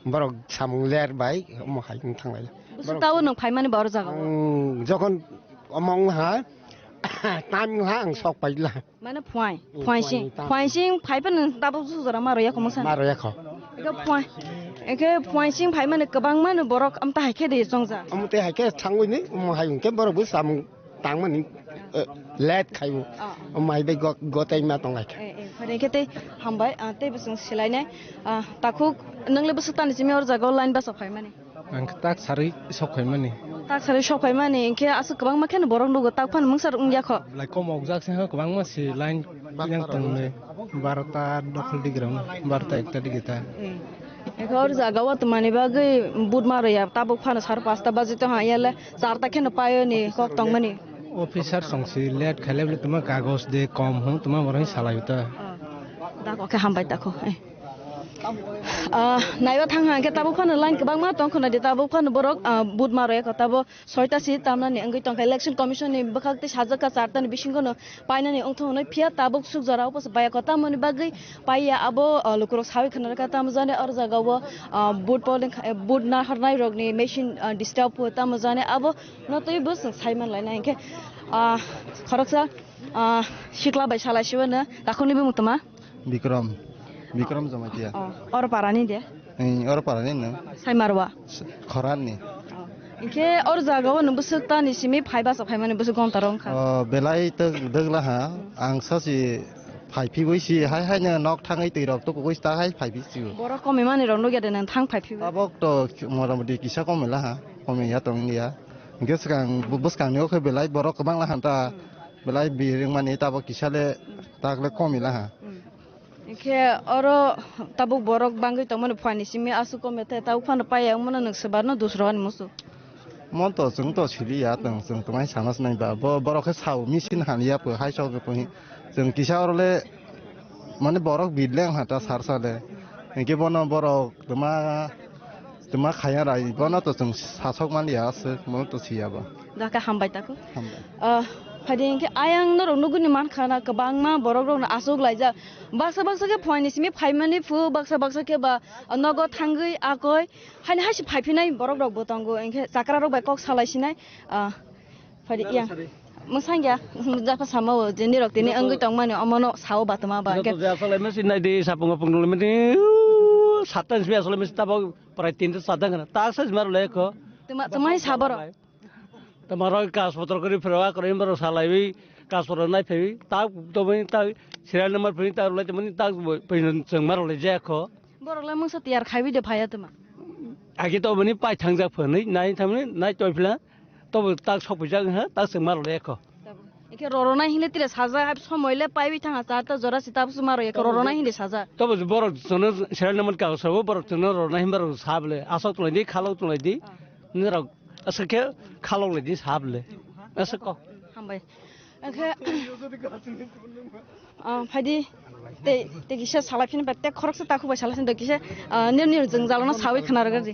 Borok samung ler bai omo hai wng thang lai. Bwswk tao nwng phaimani ba oro jaga o? Ang jokhon omo wng ha, time wng ha ang sok pai la. Mane phuai, mm, phuai sing, phuai sing phai phano tabuk su jora ma roya kho mungsa. Ma roya kho. Eke phuai, eke phuai sing phai mani kwbang mani borok amta hai khe de chongjak. Omo tei hai khe thangwi ni omo hai wng khe borok bo samung tangmani, eh, late khaibo. Ah. Omo hai bai go-, gotai ma tong lai kha. Eh, eh, phai khe tei hambai, ah, tei bo chwng silai nai. Ah, takhuk, nwngle bwswk tani simi or jaga o line basa phaimani? Ang tak sarwi sok phaimani. Tak sarwi sok phaimani, hinkhe aswk kwbangma kheno borok nugo, tak phano mungsa rok wngya kho. Belai kom okjak se kwbangma si line yang tongnai. Barota dokhol digram, barota ekta digita. Eh. Ekor jaga o twmani bagwi but ma rwya, tabuk phano sar pasta baji tong ha, yale charta kheno paio ni kok tongmani. Officer song si late khaile bole tuma kagoj de kom hwn, tuma borok salai ta. Oh. Da kok khe hambai ta kho. Eh. Ah, naiba thang hang khe tabuk phano line kwbangma tong khwna di, tabuk phano borok, ah, vote ma rwya kho, tabo soita seat tamnani wngwi tongkha. Election Commission ni bwkhak tei sajak kha charta ni bisingo no painani wngthok hwnwi, phiya tabuk suk jora o bwsa baya kho, tamoni bagwi paiya abo, ah, lukurok sawi khwna rwkha, tamo jani oro jaga o, ah, vote polling kha-, eh, vote nahar nai rok ni machine, ah, disturb pho, tamo jani abo no twi bo chwng sai man lainai. Hinkhe, ah, khoroksa, ah, sikla bai salai sibo no takhuk ni bumung toma. Bikram. Bikram Jamatia. Oh, oro parani de? Ei, oro parani no. Saimarwa. Khorani. Oh. Hinkhe oro jaga o no bwswk tani simi phai basa phaimani bwswk gonta rok wngkha. Oh, belai twk dwgla ha. Ang sachi phai phiboi si hai hai no nok thangwi twi rok tukugwi ta hai phai phi si. Borok komimani rok nugya de nang thang phai phiboi. Tabok to motamoti kisa komila ha. Komi ya tong ya. Hinkhe swkang bu-, bwskang ni o khe belai borok kwbang la ha ta. Belai biring mani tabok kisa le tak le komila ha. Hmm. Hinkhe oro tabuk borok bangwi tongmani phuani simi aswk kome tei tabuk phano paiya wngmano nwng swbarno dusro ani musu. Mon to chwng to siliya tong, chwng twmai sana sinai ba. Bo borok khe sao machine han ya pho hai sok pho. Chwng kisa oro le mane borok bidleng ha ta sar sale. Hinkhe bono borok twma, twma khaya rai bono to chwng sasok man ya aswk, bono to siya ba. Daka hambai tako. Hambai. Ah, phaidi hinkhe ayang norok nuguni mankha na kwbangma borok rok no aswk laijak. Baksa baksa khe phuaini simi phaimani phu, baksa baksa khe ba nogo thangwi akoi. Haini haisi phaiphinai borok rok bo tongo, hinkhe chakra rok bai kok salai sinai. Ah, phaidi yang. Mwsang ya, jaka sama o je nirok tini wngwi tongmani omono sao batuma ba. Joto hinkhe je asole mesi nai di sapung apung dole mesi, satan simi asole mesi tabok prai tin ta sadang na. Ta sa jmar le ko. Tuma, tuma hi saboro. Tomorok kas potro kori phirwa kori maro salaiwi kas potro nai phewi ta tomani ta serial number phewi ta rulai tomani ta phewi chwng maro le jekho. Borok le mungsa tiyar khaiwi de phaya tuma. Agi tomani pai thangjak phwnwi nai thamni nai toi phila tobo ta sokpijak ha ta chwng maro le ekho. Ike roro nai hile tire saja hai somoi le paiwi thanga charta jora sita busu maro eke roro nai hile saja. Tobo borok chwngno serial number kas sabo borok chwngno roro nai himba rok sable asok tulai di khalok tulai di. Nirok aswk khe khalok lai di sable. Aswk ko. Hambai. Oke. Ah, phaidi. Tei, tei kisa salai phini ba, tei khoroksa takhuk bai salai phini tei kisa, ah, nir nir jwngjal no sawi khna rwgwi.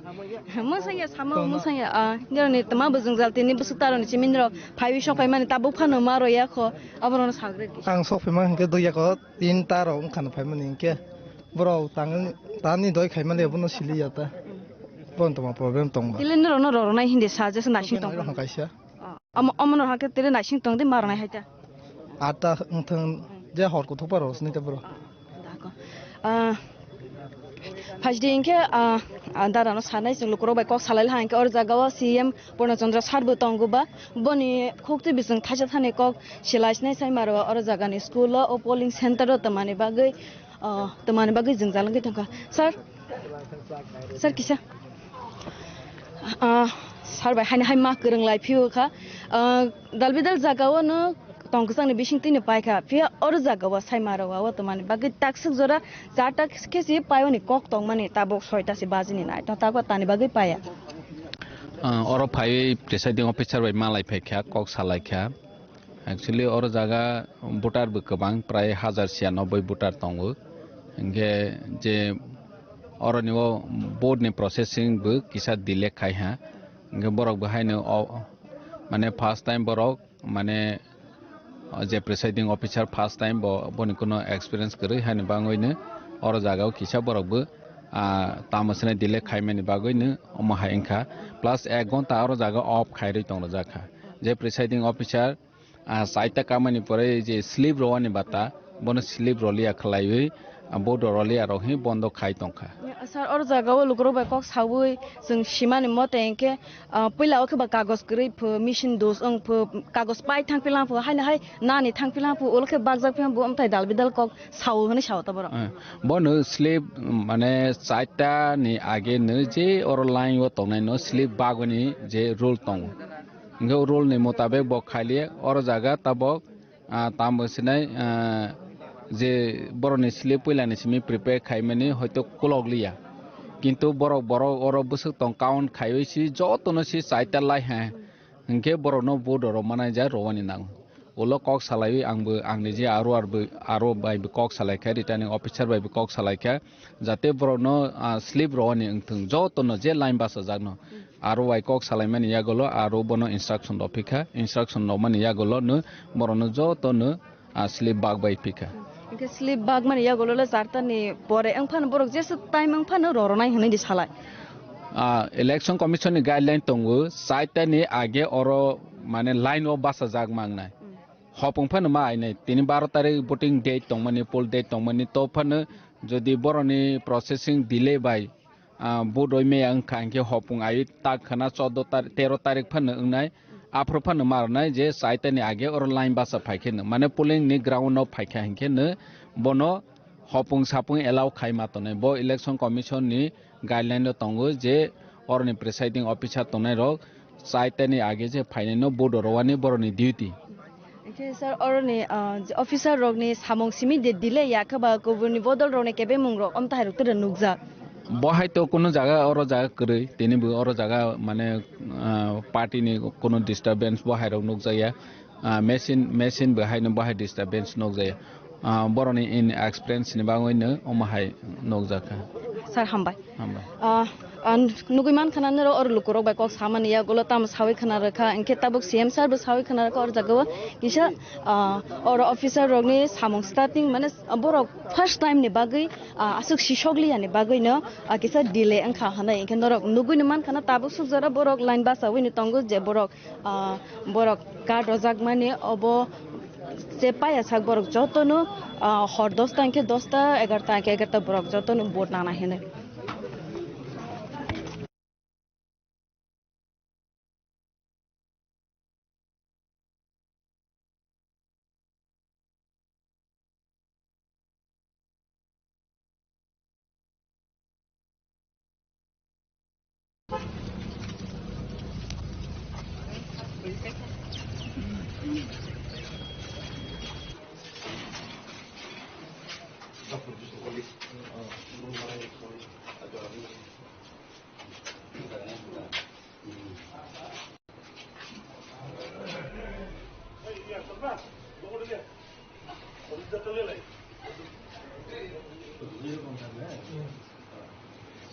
Mwsang ya samo, mwsang ya, ah, nir ni tma bo jwngjal tini bwswk taro ni simi nirok phaiwi sok phaimani tabuk phano ma rw ya kho, abo rw no sagri. Ang sok phaima hinkhe dui ya kho, tin ta rok wngkha no phaimani hinkhe borok tang, tani doi khaimani abono sili ya ta. Bon tongma problem tong ba. Tile nirok no roro nai hindi sa jesa nasing tong. Nai rok kaisa. Ah, omo, omo no hakhe tele naising tong di marnai hai ta. Ata wngthang je hor kuthuk paro sini te bro. Ah, dako. Ah, phaisdi hinkhe, ah, ah, dara no sanai chwng lukurok bai kok salai ha hinkhe or jaga o C M Purna Chandra sir bo tongo ba boni khukti bising thaisa thani kok silai sinai sai maro or jaga ni school o, o polling center o tamani bagwi, ah, tamani bagwi jwngjal wngwi thangkha. Sir, sir kisa. Ah, sir bai haini hai ma kwrwng lai phio kha. Ah, dalbidal jaga o no tong kwchang ni bising twi no pai kha. Phiya oro jaga o sai ma rok o tamani bagwi takswk jora char ta khe si pai o ni kok tong mani tabuk soi ta si baji ni nai tong tabuk tani bagwi paiya. Ah, oro phaiwi presiding officer bai malai phai kha, kok salai kha. Actually, oro jaga voter bo kwbang, prai hajar siyanoboi voter tongo. Hinkhe je oroni o vote ni processing bo kisa delay khai ha. Hinkhe borok bo haino o, mane first time borok, mane o je presiding officer first time bo, boni kuno experience kwrwi haini bangwi no oro jaga o kisa borok bo, ah, tamo swnai delay khaimani bagwi no omo hai wngkha. Plus ek ghonta oro jaga off khairwi tongjak kha. Je presiding officer ah, chaita kamani pore je slip rwani bata, bono slip rwliya khwlaiwi, ah, bodo rwliya rok hi bondo khai tongkha. Sir, or jaga o lukurok bai kok sawi chwng simani mote hinkhe, ah, puila o khe ba kagoj kwrwi pho, machine dos wng pho, kagoj pai thang pilang pho, haino hai nani thang pilang pho, ulo khe bakjak pilang bo, amthai dal bidal kok sao hwnwi sao ta borok. Eh, bono slip, mane, chaita ni age no je oro line o tongnai no slip bagwi ni je rule tongo. Hinkhe o rule ni motabek bo khailiya, oro jaga tabok, ah, tamo sinai, ah, je borokni slip puilani simi prepare khaimani hoito kolok liya. Kintu borok, borok oro bwswk tong count khaiwi si jotono si chaita lai hai. Hinkhe borokno vote rw manai ja rwani nango. Ulo kok salaiwi angbo, angni je aro arbo, aro bai bo kok salaikha, returning officer bai bo kok salaikha, jate borokno, ah, slip rwani wngthung, jotono je line bachajakno aro bai kok salaimani yagulo aro bono instruction rw phikha, instruction rwmani yagulo no borokno jotono, ah, slip bag bai phikha. Hingke slip bag mani yagulo le charta ni pore wngphano borok jesa time wngphano rorwnai hinui di salai. Ah, Election Commission ni guideline tongo, chaita ni age oro mane line o bachajak mangnai. Hopung phano ma ainai, tini baro tarik voting date tongmani, poll date tongmani, to phano jodi boroni processing delay bai, ah, vote roi maya wngkha, hinkhe hopung ai tak khana chordo tar-, tero tarik phano wngnai, aphuru phano ma rwnai je chaita ni age oro line bacha phai khe no, mane polling ni ground o phai kha hinkhe no bono hopung sapung allow khai ma tongnai. Bo Election Commission ni guideline o tongo je oroni presiding officer tongnai rok chaita ni age je phainai no vote rowani boroni duty. Hingke sir, oroni, ah, officer rokni samung simi de delay ya khe ba kubuni bodol rokni kebemung rok omtahai rok tere nukjak. Bo hai to kuno jaga oro jaga kwrwi, tini bo oro jaga mane, ah, party ni kuno disturbance bo hai rok nukjak ya. Ah, machine, machine bo haino bo hai disturbance nukjaya. Ah, boroni in experience ni bagwi no omo hai nukjakha. Sir, hambai. Hambai. Ah, an nugui man khana nero or lukurok bai kok samani ya gulo tam sawi khana rwkha, hinkhe tabuk C M sir bo sawi khana rwkha or jaga o kisa, ah, or officer rokni samung starting mane borok first time ni bagwi, ah, aswk sisok liya ni bagwi no, ah, kisa delay wngkha hinwi hinkhe norok nugui no man khana tabuk suk jora borok line bachawi no tongo je borok ah, borok card rwjakmani obo je paya sak borok jotono, ah, hor dosta hwnkhe dosta, egarta hwnkhe egarta borok jotono vote nana hinwi.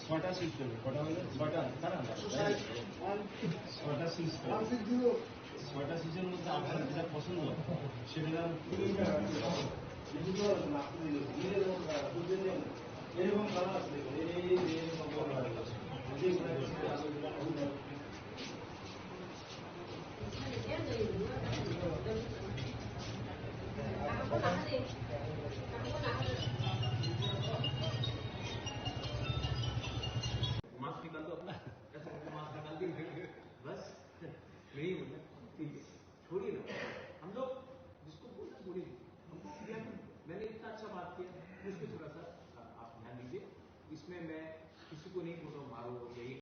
ছয়টা সিট করবে, কটা হলো? ছয়টা, কারা? ছয়টা সিট করবে। ছয়টা সিটের মধ্যে আপনার যেটা পছন্দ, সেটা এরকম কারা আছে? এই, এই, এই, এরকম